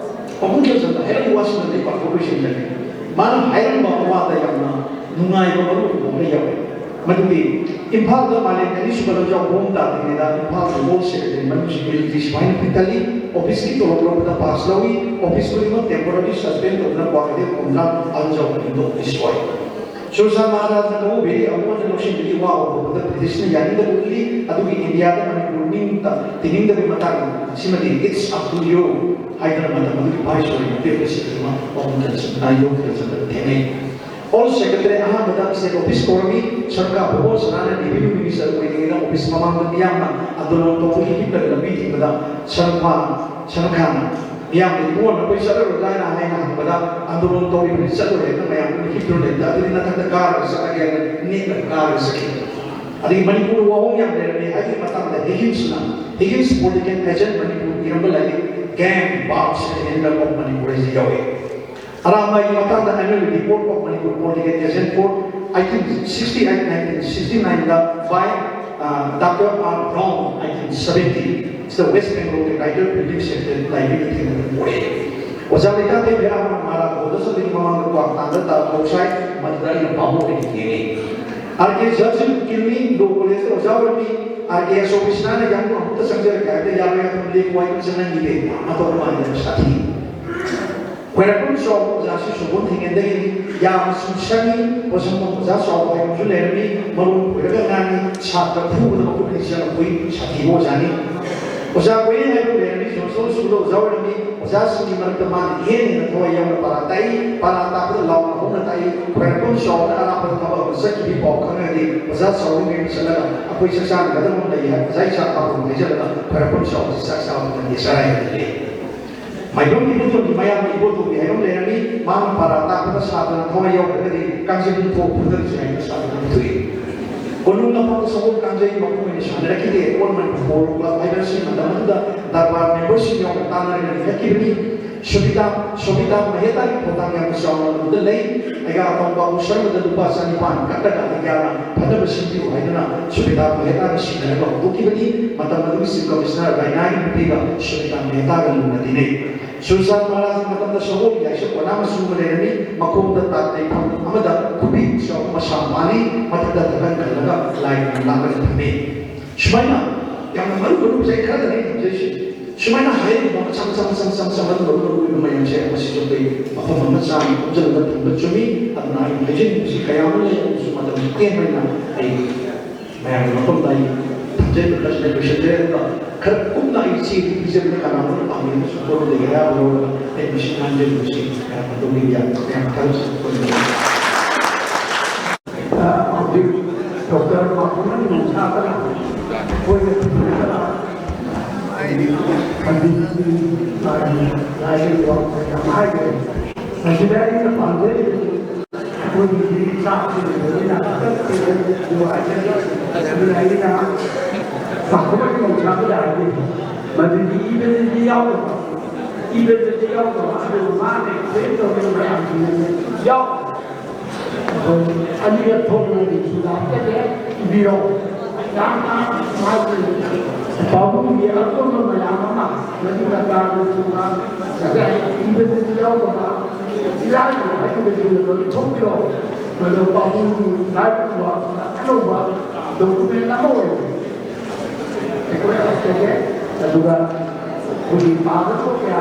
ꯃꯕꯨꯡ ꯆꯟꯁꯟꯕ ꯍꯥꯏꯔꯤꯕ ꯋꯥꯁꯤꯃꯗꯤ ꯄꯥꯊꯣꯛ ꯂꯣꯏꯁꯤꯟꯖꯒꯦ꯫ ꯃꯥꯅ ꯍꯥꯏꯔꯝꯕ ꯋꯥꯗ ꯌꯥꯝꯅ ꯅꯨꯡꯉꯥꯏꯕ ꯃꯔꯨ ꯑꯣꯏꯕ ꯑꯃ ꯌꯥꯎꯋꯦ꯫ ꯃꯗꯨꯗꯤ ꯏꯝꯐꯥꯜꯗ ꯃꯥꯂꯦꯝꯒꯤ ꯑꯅꯤꯁꯨꯕ ꯂꯝꯖꯥꯎ ꯐꯣꯔꯝ ꯇꯥꯗ꯭ꯔꯤꯉꯩꯗ ꯏꯝꯐꯥꯜꯒꯤ ꯍꯣꯜ ꯁꯦꯀ꯭ꯔꯦꯇꯔꯤ ꯃꯅꯨꯡꯁꯤ ꯃꯤꯂꯤꯇ꯭ꯔꯤ ꯁꯤꯐꯥꯏꯅ ꯄꯤꯛꯊꯜꯂꯤ꯫ ꯑꯣꯐꯤꯁꯀꯤ ꯇꯣꯂꯣꯞ ꯂꯧꯕꯗ ꯄꯥꯁ ꯂꯧꯏ꯫ ꯑꯣꯐꯤꯁ ꯈꯨꯗꯤꯡꯃꯛ ꯇꯦꯝꯄꯣꯔꯔꯤ ꯁꯁꯄꯦꯟ ꯇꯧꯗꯨꯅ ꯀ꯭ꯋꯥꯀꯩꯊꯦꯜ ꯈꯣꯝꯂꯥ ꯑꯍꯟꯖꯥꯎ ꯑꯅꯤꯗ ꯑꯣꯐꯤꯁ ꯑꯣꯏ꯫ ꯁꯨꯔ ꯁꯥꯍ ꯃꯍꯥꯔꯥꯖꯅ ꯀꯕꯣꯕꯦꯔꯤ ꯑꯃꯨꯛ ꯍꯟꯅ ꯂꯧꯁꯤꯟꯕꯒꯤ ꯋꯥ ꯍꯧꯗꯣꯛꯄꯗ ꯕ꯭ꯔꯤꯇꯤꯁꯅ ꯌꯥꯅꯤꯡꯗꯕ ꯎꯠꯂꯤ꯫ ꯑꯗꯨꯒꯤ ꯏꯟꯗꯤꯌꯥꯗ ꯃꯅꯤꯄꯨꯔ ꯅꯤꯡꯇ ꯇꯤꯅꯤꯡꯗꯕꯒꯤ ꯃꯇꯥꯡ ꯑꯁꯤꯃꯗꯤ "It's up to you" ꯍꯥꯏꯗꯨꯅ ꯃꯇꯝ ꯑꯗꯨꯒꯤ ꯚꯥꯏꯁꯔꯣꯏꯅ ꯄꯤꯔꯛꯄ ꯁꯤꯜ ꯑꯃ ꯋꯥꯍꯪ ꯈꯔ ꯆꯪꯗꯅ ꯌꯣꯛꯈꯤꯕ ꯆꯠꯄꯗ ꯊꯦꯡꯅꯩ꯫ ꯑꯣꯜ ꯁꯦꯀ꯭ꯔꯦꯇꯔꯤ ꯑꯍꯥꯟꯕꯗ ꯁ꯭ꯇꯦꯠ ꯑꯣꯐꯤꯁ ꯀꯧꯔꯝꯃꯤ꯫ ꯁꯔꯀꯥꯔ ꯚꯣꯕꯣꯜ ꯁꯅꯥꯅ ꯔꯦꯚꯤꯅ꯭ꯌꯨ ꯃꯤꯅꯤꯁꯇꯔ ꯑꯣꯏꯔꯤꯉꯩꯗ ꯑꯣꯐꯤꯁ ꯃꯃꯥꯡꯗ ꯃꯤꯌꯥꯝꯅ ꯑꯟꯗꯣꯂꯟ ꯇꯧꯕꯒꯤ ꯍꯤꯞꯂꯒ ꯂꯝꯕꯤ ꯊꯤꯡꯕꯗ ꯁꯔꯨꯡꯐꯥꯟ ꯁꯔꯨꯡꯈꯥꯟꯅ ꯃꯤꯌꯥꯝꯅ ꯏꯕꯨꯡꯉꯣ ꯅꯈꯣꯏ ꯆꯠꯂꯔꯣꯏꯗ꯭ꯔꯥ ꯍꯥꯏꯅ ꯍꯪꯕꯗ ꯑꯟꯗꯣꯂꯟ ꯇꯧꯔꯤꯕꯅꯤ ꯆꯠꯂꯣꯏ ꯍꯥꯏꯅ ꯃꯌꯥꯝ ꯑꯗꯨꯝ ꯍꯤꯞꯇꯨꯅ ꯂꯩꯕꯗ ꯑꯗꯨꯗꯤ ꯅꯊꯛꯇ ꯀꯥꯔꯒ ꯆꯠꯂꯒꯦ ꯍꯥꯏꯅ ꯅꯦꯠꯂꯒ ꯀꯥꯔꯒ ꯆꯠꯈꯤ꯫ ꯑꯗꯒꯤ ꯃꯅꯤꯄꯨꯔ ꯋꯥꯍꯣꯡ ꯌꯥꯝ ꯂꯩꯔꯝꯃꯤ ꯍꯥꯏꯕꯒꯤ ꯃꯇꯥꯡꯗ ꯍꯤꯒꯤꯟꯁꯅ, ꯍꯤꯒꯤꯟꯁ ꯄꯣꯂꯤꯇꯤꯀꯦꯜ ꯑꯦꯖꯦꯟ ꯃꯅꯤꯄꯨꯔ ꯏꯔꯝꯕ ꯂꯥꯏꯔꯤꯛ game birds and handle of Manipur ꯍꯥꯏꯁꯤ ꯌꯥꯎꯏ꯫ ꯑꯔꯥꯝꯕꯥꯏꯒꯤ ꯃꯇꯥꯡꯗ Annual Report of Manipur Political Agent for eighteen sixty-eight nineteen sixty-nine by, uh, Doctor R Brown, eighteen seventy, is the West Bengal writer, building sector, library ꯊꯦꯡꯅꯕ ꯄꯣꯛꯏ꯫ ꯑꯣꯖꯥ ꯂꯩꯇꯥꯊꯦꯝ ꯍꯦꯔꯥꯃꯣꯍꯟ Maharaj God's ꯑꯗꯨꯒꯤ ꯃꯃꯥꯡꯗ ꯀ꯭ꯋꯥꯛ ꯇꯥꯟꯗ ꯇꯥꯕ ꯂꯧꯁꯥꯏ, ꯃꯗꯨꯗ ꯑꯩꯅ ꯚꯥꯕꯣꯛ ꯑꯣꯏꯅ ꯌꯦꯡꯉꯤ꯫ ꯑꯥꯔ ꯀꯦ ꯖꯣꯟꯁꯟ ꯀꯤꯜꯃꯤ ꯂꯣ ꯀꯣꯂꯦꯖꯇ ꯑꯣꯖꯥ ꯑꯣꯏꯔꯝꯃꯤ꯫ ꯑꯥꯔ ꯀꯦ ꯑꯦꯁ ꯑꯣꯐꯤꯁꯅ ꯌꯥꯝꯅ ꯑꯃꯨꯛꯇ ꯆꯪꯖꯔꯒꯦ ꯍꯥꯏꯕꯗ ꯌꯥꯔꯣꯏ, ꯑꯗꯨꯝ ꯂꯦꯞꯄꯨ ꯍꯥꯏꯅ ꯆꯪꯍꯟꯈꯤꯗꯦ꯫ ꯃꯇꯧ ꯑꯃ ꯌꯥꯝ ꯁꯥꯊꯤ꯫ ꯈ꯭ꯋꯥꯏꯔꯥꯛꯄꯝ ꯆꯥꯎꯕ ꯑꯣꯖꯥꯁꯤ ꯁꯣꯝꯕꯣꯟ ꯊꯤꯡꯉꯦꯟꯗꯒꯤꯅꯤ꯫ ꯌꯥꯝꯅꯁꯨ ꯁꯪꯉꯤ꯫ ꯄꯣꯠꯁꯪꯕꯝ ꯑꯣꯖꯥ ꯆꯥꯎꯕ ꯍꯥꯏꯕꯁꯨ ꯂꯩꯔꯝꯃꯤ꯫ ꯃꯔꯣꯟ ꯈꯣꯏꯔꯒ ꯉꯥꯡꯉꯤ꯫ ꯁꯥꯇ꯭ꯔ ꯐꯨꯕꯗ ꯃꯈꯨꯠ ꯑꯅꯤ ꯆꯪꯉꯛꯄꯤ ꯁꯥꯊꯤꯕ ꯑꯣꯖꯥꯅꯤ꯫ ꯑꯣꯖꯥ ꯀꯣꯏꯔꯦꯟ ꯍꯥꯏꯕ ꯂꯩꯔꯝꯃꯤ꯫ ꯖꯣꯟꯁꯟ ꯁ꯭ꯀꯨꯜꯗ ꯑꯣꯖꯥ ꯑꯣꯏꯔꯝꯃꯤ꯫ ꯑꯣꯖꯥꯁꯤꯡꯒꯤ ꯃꯔꯛꯇ ꯃꯥꯅ ꯏꯍꯦꯟ ꯍꯦꯟꯅ ꯊꯋꯥꯏ ꯌꯥꯎꯅ ꯄꯥꯔꯥ ꯇꯥꯛꯏ꯫ ꯄꯥꯔꯥ ꯇꯥꯛꯄꯗ ꯂꯥꯎꯅ ꯍꯧꯅ ꯇꯥꯛꯏ꯫ ꯈ꯭ꯋꯥꯏꯔꯥꯛꯄꯝ ꯆꯥꯎꯕꯅ ꯑꯔꯥꯞꯄꯗ ꯊꯕꯛ ꯑꯃ ꯆꯠꯈꯤꯕꯒꯤ ꯄꯥꯎ ꯈꯪꯉꯒꯗꯤ ꯑꯣꯖꯥ ꯆꯥꯎꯕꯒꯤ ꯃꯌꯨꯝꯗ ꯆꯠꯂꯒ ꯑꯩꯈꯣꯏ ꯆꯥꯛ ꯆꯥꯅꯒꯗꯕ ꯑꯃ ꯂꯩ ꯍꯥꯏ ꯑꯣꯖꯥ ꯏꯆꯥ ꯐꯥꯕ ꯍꯥꯏꯖꯔꯒ ꯈ꯭ꯋꯥꯏꯔꯥꯛꯄꯝ ꯆꯥꯎꯕꯁꯤ ꯆꯥꯛ ꯆꯥꯕ ꯃꯇꯝꯒꯤ ꯆꯔꯥ ꯍꯦꯜꯍꯜꯂꯤ꯫ ꯃꯥꯏꯕꯝ ꯏꯕꯣꯇꯣꯟꯒꯤ ꯃꯌꯥꯝꯕ ꯏꯕꯣꯇꯣꯟꯒꯤ ꯍꯥꯏꯕ ꯑꯃ ꯂꯩꯔꯝꯃꯤ꯫ ꯃꯥꯅ ꯄꯥꯔꯥ ꯇꯥꯛꯄꯗ ꯁꯥꯇ꯭ꯔꯅ ꯊꯋꯥꯏ ꯌꯥꯎꯗ꯭ꯔꯒꯗꯤ ꯀꯥꯡꯖꯩꯕꯨꯡ ꯊꯣꯛ ꯐꯨꯗꯠꯁꯤ ꯍꯥꯏꯅ ꯁꯥꯇ꯭ꯔꯅ ꯄꯨꯊꯣꯛꯏ꯫ ꯀꯣꯅꯨꯡ ꯂꯝꯄꯥꯛꯇ ꯁꯒꯣꯜ ꯀꯥꯡꯖꯩ ꯃꯄꯨꯡ ꯑꯣꯏꯅ ꯁꯥꯟꯅꯔꯛꯈꯤꯗꯦ꯫ ꯑꯣꯜ ꯃꯅꯤꯄꯨꯔ ꯄꯣꯂꯣ ꯀ꯭ꯂꯕ ꯍꯥꯏꯕ ꯑꯁꯤ ꯃꯇꯝ ꯑꯗꯨꯗ ꯗꯔꯕꯥꯔ ꯃꯦꯝꯕꯔꯁꯤꯡ ꯌꯥꯎꯅ ꯇꯥꯟꯅꯔꯒ ꯂꯤꯡꯈꯠꯈꯤꯕꯅꯤ꯫ ꯁꯣꯕꯤꯇꯥ, ꯁꯣꯕꯤꯇꯥ ꯃꯦꯍꯇꯥꯒꯤ ꯊꯧꯗꯥꯡ ꯌꯥꯝꯅ ꯆꯥꯎꯅ ꯑꯗꯨꯗ ꯂꯩ꯫ ꯑꯩꯒꯥ ꯑꯇꯣꯝꯕ ꯁꯔꯃꯗ ꯂꯨꯄꯥ ꯆꯅꯤꯄꯥꯟ ꯀꯠꯂꯒ ꯑꯩꯒꯥꯅ ꯐꯅꯕ ꯁꯤꯟꯕꯤꯌꯨ ꯍꯥꯏꯗꯨꯅ ꯁꯣꯕꯤꯇꯥ ꯃꯦꯍꯇꯥꯒ ꯁꯤꯟꯅꯔꯒ ꯍꯧꯗꯣꯛꯈꯤꯕꯅꯤ꯫ ꯃꯇꯝ ꯑꯗꯨꯒꯤ ꯆꯤꯐ ꯀꯃꯤꯁꯅꯔ ꯔꯥꯏꯅꯥꯒꯤ ꯅꯨꯄꯤꯒ ꯁꯣꯕꯤꯇꯥ ꯃꯦꯍꯇꯥꯒ ꯂꯨꯅ ꯇꯤꯟꯅꯩ꯫ ꯁꯨꯔꯆꯥꯟ ꯃꯍꯥꯔꯥꯖꯀꯤ ꯃꯇꯝꯗ ꯁꯒꯣꯜꯒꯤ ꯂꯥꯏꯁꯪ ꯃꯅꯥ ꯃꯁꯤꯡ ꯑꯃ ꯂꯩꯔꯝꯃꯤ꯫ ꯃꯈꯣꯡꯗ ꯇꯥꯠ ꯂꯩꯐꯝ ꯑꯃꯗ ꯈꯨꯕꯤ ꯆꯥꯎꯕ ꯃꯁꯥ ꯄꯥꯜꯂꯤ꯫ ꯃꯊꯛꯇ ꯊꯥꯡꯒꯜ ꯈꯜꯂꯒ ꯂꯥꯏ ꯂꯥꯠꯂꯒ ꯊꯝꯃꯤ꯫ ꯁꯨꯃꯥꯏꯅ ꯌꯥꯝꯅ ꯃꯔꯨ ꯃꯔꯨ ꯆꯍꯤ ꯈꯔꯗꯅꯤ ꯊꯝꯖꯩꯁꯦ꯫ ꯁꯨꯃꯥꯏꯅ ꯍꯥꯏꯔꯤꯕ ꯃꯆꯥ ꯃꯆꯥ ꯃꯆꯥ ꯃꯆꯥ ꯃꯔꯨ ꯃꯔꯨ ꯑꯣꯏꯕ ꯃꯌꯥꯝꯁꯦ ꯃꯁꯤꯁꯨ ꯑꯩꯈꯣꯏ ꯃꯐꯝ ꯑꯃ ꯆꯥꯅ ꯈꯣꯝꯖꯤꯜꯂꯒ ꯊꯝꯕ ꯆꯨꯝꯃꯤ꯫ ꯑꯗꯨꯅ ꯑꯩꯅ ꯍꯥꯏꯖꯅꯤꯡꯕꯁꯤ ꯀꯌꯥ ꯑꯃ ꯂꯩ, ꯑꯗꯨꯁꯨ ꯃꯇꯝ ꯇꯦꯟꯕꯅꯤꯅ ꯑꯩ ꯃꯌꯥꯝꯒꯤ ꯃꯐꯝꯗ ꯑꯩ ꯊꯝꯖꯔꯤꯕ ꯈꯔꯁꯤꯅ ꯂꯣꯏꯁꯤꯟꯖꯔꯦ꯫ ꯑꯗꯨꯒ ꯈꯔ ꯀꯨꯞꯅ ꯑꯩ ꯆꯦ ꯄꯤꯖꯕꯗ ꯀꯅꯥꯒꯨꯝꯕ ꯄꯥꯝꯕꯤꯔꯒꯁꯨ ꯐꯣꯟꯗꯒꯤ ꯑꯌꯥꯕ ꯂꯧꯔꯒ ꯑꯩ ꯃꯁꯤ ꯉꯥꯡꯖꯔꯤꯕꯁꯤ ꯃꯌꯥꯝ ꯑꯗꯣꯝꯒꯤ ꯃꯌꯥꯝ ꯊꯥꯒꯠꯆꯔꯤ꯫ ꯍꯧꯖꯤꯛ ꯗꯣꯛꯇꯔ ꯃꯥꯄꯨꯅ ꯅꯣꯡꯁꯥꯗꯅ ꯑꯩꯈꯣꯏꯅ ꯄꯨꯊꯣꯛꯆꯕ ꯍꯥꯏꯗꯤ ꯄꯟꯗꯤꯠꯀꯤ ꯂꯥꯏ-, ꯂꯥꯏꯔꯤꯛ ꯌꯥꯝ ꯍꯥꯏꯈ꯭ꯔꯦ꯫ ꯃꯁꯤꯗ ꯑꯩꯅ ꯄꯥꯝꯖꯔꯤꯕꯁꯤ ꯑꯩꯈꯣꯏꯒꯤꯗꯤ ꯆꯥꯛꯁꯤ ꯂꯩꯕꯅꯤꯅ ꯈꯤꯇꯪ ꯊꯦꯡꯅ ꯅꯨꯡꯉꯥꯏꯖꯔꯤ꯫ ꯑꯗꯨꯅ ꯑꯩꯅ ꯃꯥꯄꯨꯅ ꯅꯣꯡꯁꯥꯗ ꯍꯥꯏꯗꯤ ꯃꯗꯨꯗꯤ ꯏꯕꯗꯗꯤ ꯌꯥꯎꯗꯕ, ꯏꯕꯗꯗꯤ ꯌꯥꯎꯗꯕ, ꯑꯗꯨꯒ ꯃꯥꯅ explain ꯇꯧꯔꯤꯕ ꯃꯌꯥꯝꯁꯤꯡ ꯑꯗꯨ ꯌꯥꯎ-, ꯑꯅꯤꯔꯛ ꯊꯣꯛꯅ ꯂꯤꯁꯨ ꯂꯥꯛꯆꯒꯦ, ꯏꯕꯤꯔꯣ꯫ ꯌꯥꯝꯅ ꯃꯥꯒꯤ ꯄꯥꯕꯨꯡꯒꯤ ꯑꯀꯣꯟꯕ ꯃꯌꯥꯝ ꯑꯃ ꯃꯗꯨ ꯗꯔꯀꯥꯔ ꯂꯩꯇꯕ, ꯉꯁꯥꯏ ꯏꯕꯗꯗꯤ ꯌꯥꯎꯗꯕ, ꯏꯔꯥꯏꯕ ꯍꯥꯏꯕꯗꯨ ꯂꯣꯏ ꯊꯣꯛꯄꯤꯔꯣ꯫ ꯃꯗꯨ ꯄꯥꯕꯨꯡꯒꯤ ꯂꯥꯏ ꯄꯨꯕ ꯑꯅꯧꯕ document ꯑꯃ ꯑꯣꯏꯔꯦ꯫ ꯑꯩꯈꯣꯏ ꯑꯁꯤꯗꯒꯤ ꯑꯗꯨꯒ ꯑꯩꯈꯣꯏꯒꯤ ꯄꯥꯒꯗꯕ ꯀꯌꯥ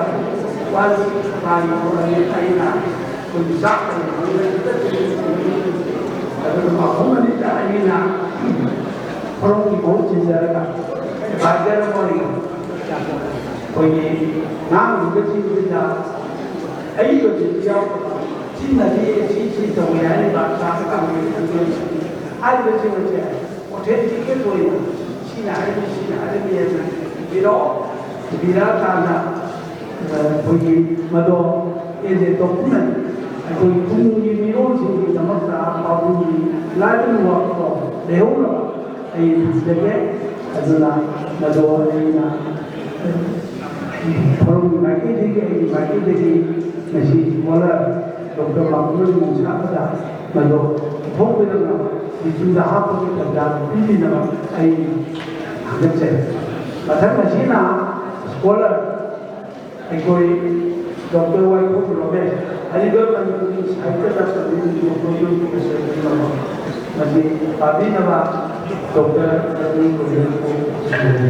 ꯋꯥꯠꯂꯤ꯫ ꯃꯥꯒꯤ ꯊꯧꯔꯝꯁꯦ ꯑꯩꯅ ꯑꯩꯈꯣꯏꯒꯤ ꯆꯥꯛ ꯑꯗꯨꯒ ꯃꯐꯝ ꯑꯅꯤꯗ ꯑꯩꯅ ꯊꯧꯔꯝꯒꯤ ꯃꯍꯨꯠ ꯁꯤꯟꯖꯔꯒ advisor ꯑꯃ ꯑꯣꯏꯅ ꯑꯩꯈꯣꯏꯒꯤ ꯉꯥꯡꯂꯤꯕꯁꯤꯡꯁꯤꯗ ꯑꯏꯕꯁꯤꯡꯁꯨ ꯌꯥꯎꯗꯕ, ꯁꯤꯅꯗꯤ ꯁꯤ ꯁꯤ ꯇꯧꯏ ꯍꯥꯏꯔꯤꯕ ꯆꯥ ꯇꯥꯡꯕꯒꯤ ꯈꯪꯗꯣꯏꯁꯤꯡ ꯍꯥꯏꯔꯤꯕꯁꯤꯡ ꯑꯁꯦ authenticate ꯑꯣꯏꯅ ꯁꯤꯅ ꯍꯥꯏꯔꯤ, ꯁꯤꯅ ꯍꯥꯏꯔꯤꯕꯅꯦꯅ ꯏꯕꯤꯔꯛꯑꯣ꯫ ꯏꯕꯤꯔꯛꯑꯀꯥꯟꯗ ꯑꯩꯈꯣꯏꯒꯤ ꯃꯗꯣ as a document ꯑꯩꯈꯣꯏ ꯈꯨꯟꯒꯤ ꯃꯤꯔꯣꯜꯁꯤꯡꯒꯤꯗꯃꯛꯇ ꯄꯥꯎꯈꯨꯝꯒꯤ ꯂꯥꯏꯕ꯭ꯔꯦꯔꯤ ꯋꯥꯛꯇꯣ ꯂꯩꯍꯧꯅꯕ ꯑꯩ ꯊꯝꯖꯒꯦ꯫ ꯑꯗꯨꯅ ꯃꯗꯣ ꯑꯩꯅ ꯊꯧꯔꯝꯒꯤ ꯃꯥꯏꯀꯩꯗꯒꯤ, ꯑꯩꯒꯤ ꯃꯥꯏꯀꯩꯗꯒꯤ ꯉꯁꯤ scholar Doctor ꯃꯥꯡꯒꯣꯜ ꯃꯣꯡꯁꯥꯕꯗ ꯃꯗꯣ ꯄꯨꯊꯣꯛꯄꯤꯔꯛꯅꯕ, ꯃꯤꯆꯨꯗ ꯍꯥꯞꯄꯒꯤ ꯇꯥꯟꯖꯥ ꯄꯤꯕꯤꯅꯕ ꯑꯩ ꯊꯥꯒꯠꯆꯔꯤ꯫ ꯃꯊꯪ ꯑꯁꯤꯅ scholar ꯑꯩꯈꯣꯏ Doctor ꯋꯥꯏꯈꯣꯝ ꯔꯣꯃꯦꯁ, ꯑꯔꯤꯕ ꯃꯅꯤꯄꯨꯔꯤ ꯁꯥꯍꯤꯇ꯭ꯌ ꯂꯝꯗꯝꯒꯤ ꯃꯈꯣꯏꯒꯤ ꯄ꯭ꯔꯣꯐꯦꯁꯔ ꯑꯃ, ꯃꯁꯤ ꯄꯥꯕꯤꯅꯕ Doctor ꯔꯇꯟ ꯀꯣꯏꯔꯦꯜꯕꯨ ꯊꯝꯖꯔꯤ꯫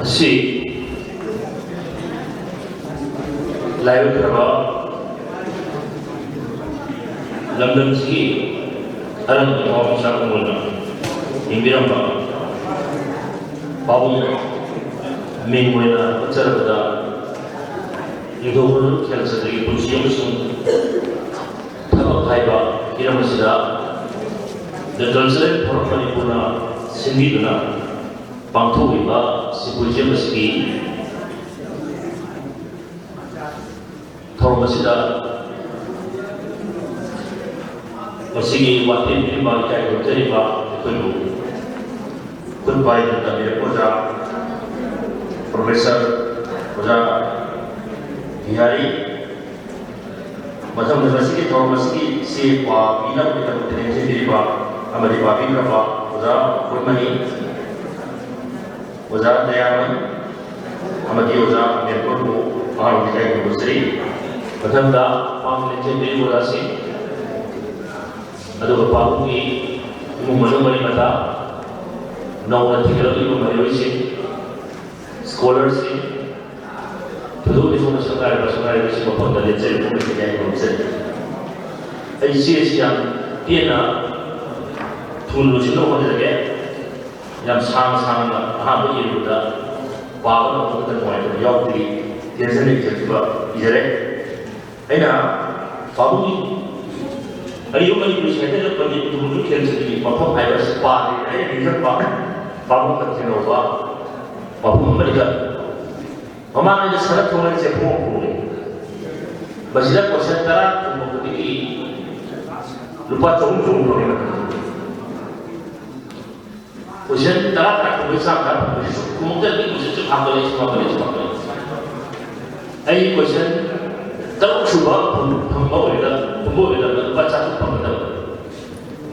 ꯑꯁꯤ ꯂꯥꯏꯑꯣꯏꯈ꯭ꯔꯕ ꯂꯝꯗꯝꯁꯤꯒꯤ ꯑꯔꯝꯕ ꯊꯋꯥꯏꯃꯤꯆꯥꯛ ꯑꯃ ꯑꯣꯏꯅ ꯌꯦꯡꯕꯤꯔꯝꯕ ꯄꯥꯕꯨꯡ ꯃꯤꯡ ꯑꯣꯏꯅ ꯍꯣꯠꯆꯔꯕꯗ ꯅꯤꯡꯊꯧ ꯈꯦꯜꯆꯟꯗ꯭ꯔꯒꯤ ꯄꯨꯟꯁꯤ ꯑꯃꯁꯨꯡ ꯊꯕꯛ ꯍꯥꯏꯕ ꯍꯤꯔꯝ ꯑꯁꯤꯗ The Cultural Forum ꯃꯅꯤꯄꯨꯔꯅ ꯁꯤꯟꯕꯤꯗꯨꯅ ꯄꯥꯡꯊꯣꯛꯂꯤꯕ symposium ꯑꯁꯤꯒꯤ ꯊꯧꯔꯝ ꯑꯁꯤꯗ ꯃꯁꯤꯒꯤ ꯋꯥꯇꯦꯝ ꯄꯤꯕ ꯏꯀꯥꯏ ꯈꯨꯝꯅꯖꯔꯤꯕ ꯑꯩꯈꯣꯏꯕꯨ ꯈꯨꯠ ꯄꯥꯏꯗꯨꯅ ꯇꯝꯕꯤꯔꯛꯄ ꯑꯣꯖꯥ Professor ꯑꯣꯖꯥ ꯕꯤꯍꯥꯔꯤ, ꯃꯊꯪꯗ ꯃꯁꯤꯒꯤ ꯊꯧꯔꯝ ꯑꯁꯤꯒꯤ ꯆꯦ ꯄꯥꯕꯤꯅꯕꯒꯤꯗꯃꯛꯇ ꯂꯦꯡꯁꯤꯟꯕꯤꯔꯤꯕ ꯑꯃꯗꯤ ꯄꯥꯕꯤꯈ꯭ꯔꯕ ꯑꯣꯖꯥ ꯄꯣꯠꯃꯅꯤ, ꯑꯣꯖꯥ ꯗꯌꯥꯅꯟ ꯑꯃꯗꯤ ꯑꯣꯖꯥ ꯃꯦꯝꯇꯣꯟꯕꯨ ꯑꯍꯥꯟꯕ ꯏꯀꯥꯏ ꯈꯨꯝꯅꯖꯔꯤ꯫ ꯃꯊꯪꯗ ꯄꯥꯡ ꯂꯦꯡꯁꯤꯟꯕꯤꯔꯤꯕ ꯑꯣꯖꯥꯁꯤꯡ ꯑꯗꯨꯒ ꯄꯥꯕꯨꯡꯒꯤ ꯏꯃꯨꯡ ꯃꯅꯨꯡ ꯃꯔꯤ ꯃꯇꯥ, ꯅꯧꯅ ꯊꯤꯒꯠꯂꯛꯂꯤꯕ ꯃꯍꯩꯔꯣꯏꯁꯤꯡ, ꯁ꯭ꯀꯣꯂꯔꯁꯤꯡ, ꯊꯣꯏꯗꯣꯛ ꯍꯦꯟꯗꯣꯛꯅ ꯁꯛꯅꯥꯏꯔꯕ ꯁꯛꯅꯥꯏꯔꯕꯁꯤꯡ ꯃꯐꯝꯗ ꯂꯦꯞꯆꯔꯤꯕ ꯃꯈꯩ ꯌꯥꯏꯐꯅ ꯂꯧꯖꯔꯤ꯫ ꯑꯩ ꯆꯦꯁꯤ ꯌꯥꯝ ꯄꯦꯟꯅ ꯊꯨꯅ ꯂꯣꯏꯁꯤꯟꯅꯕ ꯍꯣꯠꯅꯖꯒꯦ꯫ ꯌꯥꯝ ꯁꯥꯡ ꯁꯥꯡꯅ ꯑꯍꯥꯟꯕ ꯏꯔꯨꯕꯗ ꯄꯥꯕ ꯉꯝꯕꯗ ꯅꯨꯡꯉꯥꯏꯇꯕ ꯌꯥꯎꯗ꯭ꯔꯤ꯫ ꯇꯦꯟꯁꯟ ꯂꯩꯇꯕ ꯏꯖꯔꯦ꯫ ꯑꯩꯅ ꯄꯥꯕꯨꯡꯒꯤ ꯑꯔꯤꯕ ꯃꯅꯤꯄꯨꯔꯤ ꯁꯥꯍꯤꯇ꯭ꯌꯗ ꯄꯟꯗꯤꯠ ꯇꯨꯃꯨ ꯈꯦꯟꯖꯤꯠꯀꯤ ꯃꯐꯝ ꯍꯥꯏꯕ ꯑꯁꯤ ꯄꯥꯗ꯭ꯔꯤꯉꯩꯗ ꯑꯩꯅ ꯅꯤꯡꯁꯤꯡꯕ ꯄꯥꯕꯨꯡꯒ ꯊꯦꯡꯅꯧꯕ ꯃꯐꯝ ꯑꯃꯗ ꯃꯃꯥꯡꯉꯩꯗ ꯁꯔꯠ ꯊꯣꯡꯅ ꯆꯦꯐꯣꯡ ꯈꯣꯡꯉꯤ꯫ ꯃꯁꯤꯗ ꯀꯣꯏꯁꯟ ꯇꯔꯥ ꯈꯨꯝꯃꯛꯄꯗꯒꯤ ꯂꯨꯄꯥ ꯆꯍꯨꯝ ꯆꯍꯨꯝ ꯐꯪꯉꯦ꯫ ꯀꯣꯏꯁꯟ ꯇꯔꯥ ꯇꯔꯥ ꯈꯨꯝꯕꯩ ꯆꯥꯡ ꯇꯔꯥ ꯐꯪꯕꯁꯤ ꯁꯨꯝ ꯈꯨꯝꯃꯛꯇ꯭ꯔꯗꯤ ꯀꯣꯏꯁꯟꯁꯨ ꯍꯥꯞꯀꯠꯂꯛꯏ, ꯁꯨꯝ ꯍꯥꯞꯀꯠꯂꯛꯏ, ꯁꯨꯝ ꯍꯥꯞꯀꯠꯂꯛꯏ꯫ ꯑꯩ ꯀꯣꯏꯁꯟ ꯇꯔꯨꯛ ꯁꯨꯕ ꯐꯪꯕ ꯑꯣꯏꯒꯗ꯭ꯔꯥ, ꯈꯨꯝꯕ ꯑꯣꯏꯒꯗ꯭ꯔꯥ, ꯂꯨꯄꯥ ꯆꯥꯇ꯭ꯔꯨꯛ ꯐꯪꯒꯗꯕ꯫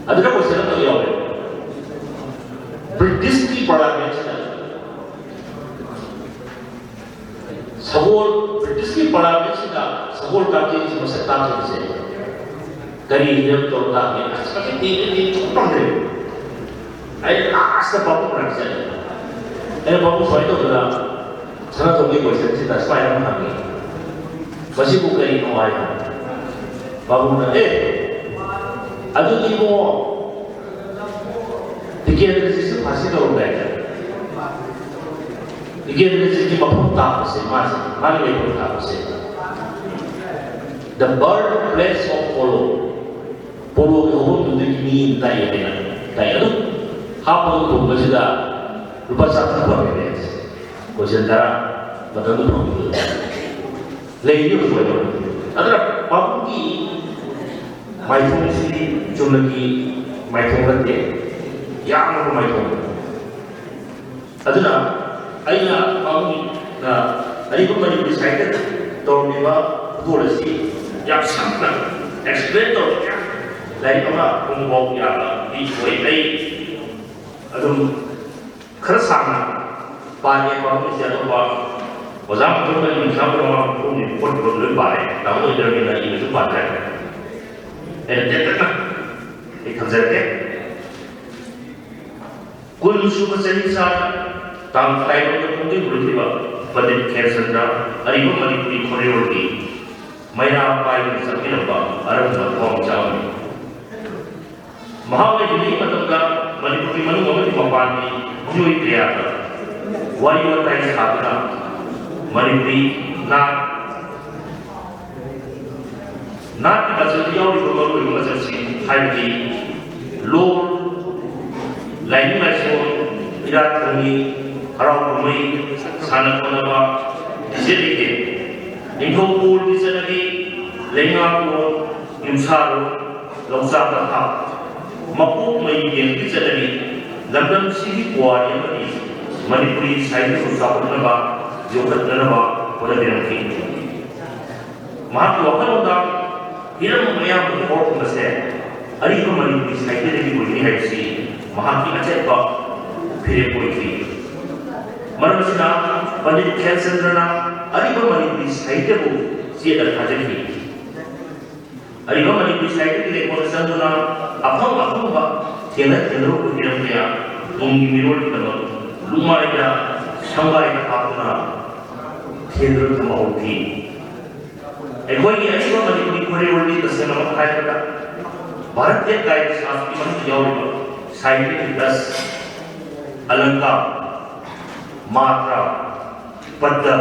ꯑꯗꯨꯗ ꯀꯣꯏꯁꯟ ꯑꯃ ꯌꯥꯎꯔꯦ꯫ ꯕ꯭ꯔꯤꯇꯤꯁꯀꯤ ꯄꯥꯔꯂꯤꯌꯥꯃꯦꯟꯁꯤꯅ ꯁꯒꯣꯜ, ꯕ꯭ꯔꯤꯇꯤꯁꯀꯤ ꯄꯥꯔꯂꯤꯌꯥꯃꯦꯟꯁꯤꯗ ꯁꯒꯣꯜ ꯀꯥꯡꯖꯩꯁꯤ ꯃꯁꯛ ꯇꯥꯛꯈꯤꯕꯁꯦ ꯀꯔꯤ ꯍꯤꯔꯝ ꯇꯧꯔ ꯇꯥꯛꯀꯦ? ꯑꯁ, ꯃꯁꯤ ꯊꯤꯕꯗꯤ ꯊꯤꯕ ꯐꯪꯗ꯭ꯔꯦ꯫ ꯑꯩ ꯂꯥꯁꯇ ꯄꯥꯕꯨꯡ ꯃꯅꯥꯛꯇ ꯆꯠꯂꯦ꯫ ꯑꯩꯅ, "ꯄꯥꯕꯨꯡ, ꯁꯨꯃꯥꯏꯅ ꯇꯧꯗꯅ ꯁꯅꯥꯇꯣꯝꯕꯒꯤ ꯀꯣꯏꯁꯟꯁꯤꯗ ꯁꯨꯃꯥꯏꯅ ꯑꯃ ꯍꯪꯉꯤ꯫ ꯃꯁꯤꯕꯨ ꯀꯔꯤꯅꯣ?" ꯍꯥꯏꯕ꯫ ꯄꯥꯕꯨꯡꯅ, "ꯑꯦ, ꯑꯗꯨꯗꯤ ꯏꯕꯨꯡꯉꯣ, ꯇꯤꯀꯦꯟꯗ꯭ꯔꯖꯤꯠꯁꯨ ꯐꯥꯁꯤ ꯇꯧꯔꯝꯗꯥꯏꯅꯦ꯫ ꯇꯤꯀꯦꯟꯗ꯭ꯔꯖꯤꯠꯀꯤ ꯃꯐꯝ ꯇꯥꯛꯄꯁꯦ ꯃꯥꯁꯦ, ꯃꯥꯒꯤ ꯂꯩꯐꯝ ꯇꯥꯛꯄꯁꯦ, the birthplace of polo, ꯄꯣꯂꯣꯒꯤ ꯍꯧꯐꯝꯗꯨꯗꯒꯤ ꯃꯤ ꯑꯃ ꯇꯥꯛꯏ ꯍꯥꯏꯅ ꯇꯥꯏ꯫ ꯑꯗꯨꯝ ꯍꯥꯞꯄꯒ ꯈꯨꯝꯕꯁꯤꯗ ꯂꯨꯄꯥ ꯆꯥꯇ꯭ꯔꯨꯛ ꯐꯪꯉꯦ꯫ ꯀꯣꯏꯁꯟ ꯇꯔꯥ ꯃꯇꯝꯗꯨ ꯐꯪꯕꯗꯨꯗ ꯂꯩꯔꯤꯕ ꯄꯣꯠ ꯑꯗꯨꯅ ꯄꯥꯕꯨꯡꯒꯤ ꯃꯥꯏꯊꯣꯡꯁꯤꯗꯤ ꯆꯨꯝꯅꯒꯤ ꯃꯥꯏꯊꯣꯡ ꯅꯠꯇꯦ, ꯌꯥꯝꯅ ꯃꯥꯏꯊꯣꯡ꯫ ꯑꯗꯨꯅ ꯑꯩꯅ ꯄꯥꯕꯨꯡꯅ ꯑꯔꯤꯕ ꯃꯅꯤꯄꯨꯔꯤ ꯁꯥꯍꯤꯇ꯭ꯌ ꯇꯧꯔꯝꯃꯤꯕ ꯈꯨꯗꯣꯜ ꯑꯁꯤ ꯌꯥꯝ ꯁꯝꯅ ꯑꯦꯛꯁꯄ꯭ꯂꯦꯟ ꯇꯧꯔꯒ ꯂꯥꯏꯔꯤꯛ ꯑꯃ ꯐꯣꯡꯕ ꯐꯥꯎ ꯌꯥꯕ ꯃꯤ ꯑꯣꯏ꯫ ꯑꯩ ꯑꯗꯨꯝ ꯈꯔ ꯁꯥꯡꯅ ꯄꯥꯒꯦ꯫ ꯄꯥꯕꯨꯡꯁꯦ ꯑꯇꯣꯞꯄ ꯑꯣꯖꯥ ꯃꯊꯪ ꯑꯩ ꯑꯣꯖꯥ ꯄꯨꯝꯅꯃꯛ ꯄꯨꯝꯅꯃꯛ ꯄꯣꯠ ꯄꯨꯝꯅꯃꯛ ꯂꯣꯏ ꯄꯥꯔꯦ꯫ ꯇꯥꯃꯣ ꯂꯣꯏꯗ꯭ꯔꯕꯅꯤꯅ ꯏꯕꯁꯨ ꯄꯥꯗ꯭ꯔꯦ꯫ ꯑꯩꯅ ꯇꯦꯟꯇꯛꯅ ꯖꯒꯦ꯫ ꯀꯨꯟ ꯁꯨꯕ ꯆꯍꯤꯆꯥ ꯇꯥꯡ ꯇꯔꯥꯇꯔꯦꯠꯇ ꯄꯨꯡꯗꯤꯡ ꯍꯨꯔꯛꯈꯤꯕ ꯄꯟꯗꯤꯠ ꯈꯦꯔꯆꯟꯗ꯭ꯔ ꯑꯔꯤꯕ ꯃꯅꯤꯄꯨꯔꯤ ꯈꯣꯔꯤꯔꯣꯜꯒꯤ ꯃꯩꯔꯥ ꯄꯥꯏꯗꯨꯅ ꯆꯠꯃꯤꯟꯅꯕ ꯑꯔꯝꯕ ꯊꯋꯥꯏꯃꯤꯆꯥꯛ ꯑꯃꯅꯤ꯫ ꯃꯍꯥꯛꯅ ꯍꯤꯡꯂꯤꯉꯩ ꯃꯇꯝꯗ ꯃꯅꯤꯄꯨꯔꯒꯤ ꯃꯅꯨꯡ ꯑꯃꯗꯤ ꯃꯄꯥꯟꯒꯤ ꯃꯤꯑꯣꯏ ꯀꯌꯥꯗ ꯋꯥꯔꯤ ꯋꯥꯇꯥꯏ ꯁꯥꯗꯨꯅ ꯃꯅꯤꯄꯨꯔꯤ ꯅꯥꯠ ꯅꯥꯠꯀꯤ ꯃꯆꯜꯗ ꯌꯥꯎꯔꯤꯕ ꯃꯔꯨꯑꯣꯏꯕ ꯃꯆꯜꯁꯤꯡ ꯍꯥꯏꯕꯗꯤ ꯂꯣꯟ, ꯂꯥꯏꯅꯤꯡ ꯂꯥꯏꯁꯣꯟ, ꯏꯔꯥꯠ ꯊꯧꯅꯤ, ꯍꯔꯥꯎ ꯀꯨꯝꯍꯩ, ꯁꯥꯟꯅ ꯈꯣꯠꯅꯕ, ꯐꯤꯖꯦꯠ ꯂꯩꯇꯦꯡ, ꯅꯤꯡꯊꯧ ꯀꯣꯜꯒꯤ ꯆꯠꯅꯕꯤ, ꯂꯩꯉꯥꯛꯂꯣꯟ, ꯌꯨꯝꯁꯥꯔꯣꯜ, ꯂꯧꯆꯥ ꯄꯊꯥꯞ, ꯃꯀꯣꯛ ꯃꯩ ꯌꯦꯡꯕꯒꯤ ꯆꯠꯅꯕꯤ, ꯂꯝꯗꯝꯁꯤꯒꯤ ꯄꯨꯋꯥꯔꯤ ꯑꯃꯗꯤ ꯃꯅꯤꯄꯨꯔꯤ ꯁꯥꯍꯤꯇ꯭ꯌꯕꯨ ꯆꯥꯎꯈꯠꯅꯕ ꯌꯣꯛꯈꯠꯅꯅꯕ ꯍꯣꯠꯅꯕꯤꯔꯝꯈꯤ꯫ ꯃꯍꯥꯛꯀꯤ ꯋꯥꯈꯜꯂꯣꯟꯗ ꯍꯤꯔꯝ ꯑꯌꯥꯝꯕꯗ ꯍꯧꯔꯛꯂꯤꯕꯁꯦ ꯑꯔꯤꯕ ꯃꯅꯤꯄꯨꯔꯤ ꯁꯥꯍꯤꯇ꯭ꯌꯗꯒꯤ ꯑꯣꯏꯒꯅꯤ ꯍꯥꯏꯕꯁꯤ ꯃꯍꯥꯛꯀꯤ ꯑꯆꯦꯠꯄ ꯐꯤꯔꯦꯞ ꯑꯣꯏꯈꯤ꯫ ꯃꯔꯝ ꯑꯁꯤꯅ ꯄꯟꯗꯤꯠ ꯈꯦꯜꯆꯟꯗ꯭ꯔꯅ ꯑꯔꯤꯕ ꯃꯅꯤꯄꯨꯔꯤ ꯁꯥꯍꯤꯇ꯭ꯌꯕꯨ ꯆꯦꯠꯅ ꯊꯥꯖꯈꯤ꯫ ꯑꯔꯤꯕ ꯃꯅꯤꯄꯨꯔꯤ ꯁꯥꯍꯤꯇ꯭ꯌꯒꯤ ꯂꯩꯀꯣꯜꯗ ꯆꯪꯗꯨꯅ ꯑꯐꯪ ꯑꯐꯪꯕ ꯊꯦꯡꯅ ꯊꯦꯡꯅꯔꯨꯕ ꯍꯤꯔꯝ ꯀꯌꯥ ꯇꯨꯡꯒꯤ ꯃꯤꯔꯣꯜꯒꯤꯗꯃꯛ ꯂꯨꯃꯥꯏꯗ ꯁꯪꯕꯥꯏꯗ ꯍꯥꯞꯇꯨꯅ ꯊꯦꯡꯗꯨꯅ ꯊꯝꯍꯧꯈꯤ꯫ ꯑꯩꯈꯣꯏꯒꯤ ꯑꯔꯤꯕ ꯃꯅꯤꯄꯨꯔꯤ ꯈꯣꯔꯤꯔꯣꯜꯗꯤ ꯇꯁꯦꯡꯅꯃꯛ ꯍꯥꯏꯔꯕꯗ ꯚꯥꯔꯠꯇꯤꯌ ꯀꯥꯏꯗ ꯁꯥꯁꯇ꯭ꯔꯒꯤ ꯃꯅꯨꯡꯗ ꯌꯥꯎꯔꯤꯕ ꯁꯥꯍꯤꯇ꯭ꯌꯒꯤ ꯔꯁ, ꯑꯂꯪꯀꯥꯔ, ꯃꯥꯇ꯭ꯔꯥ, ꯄꯗ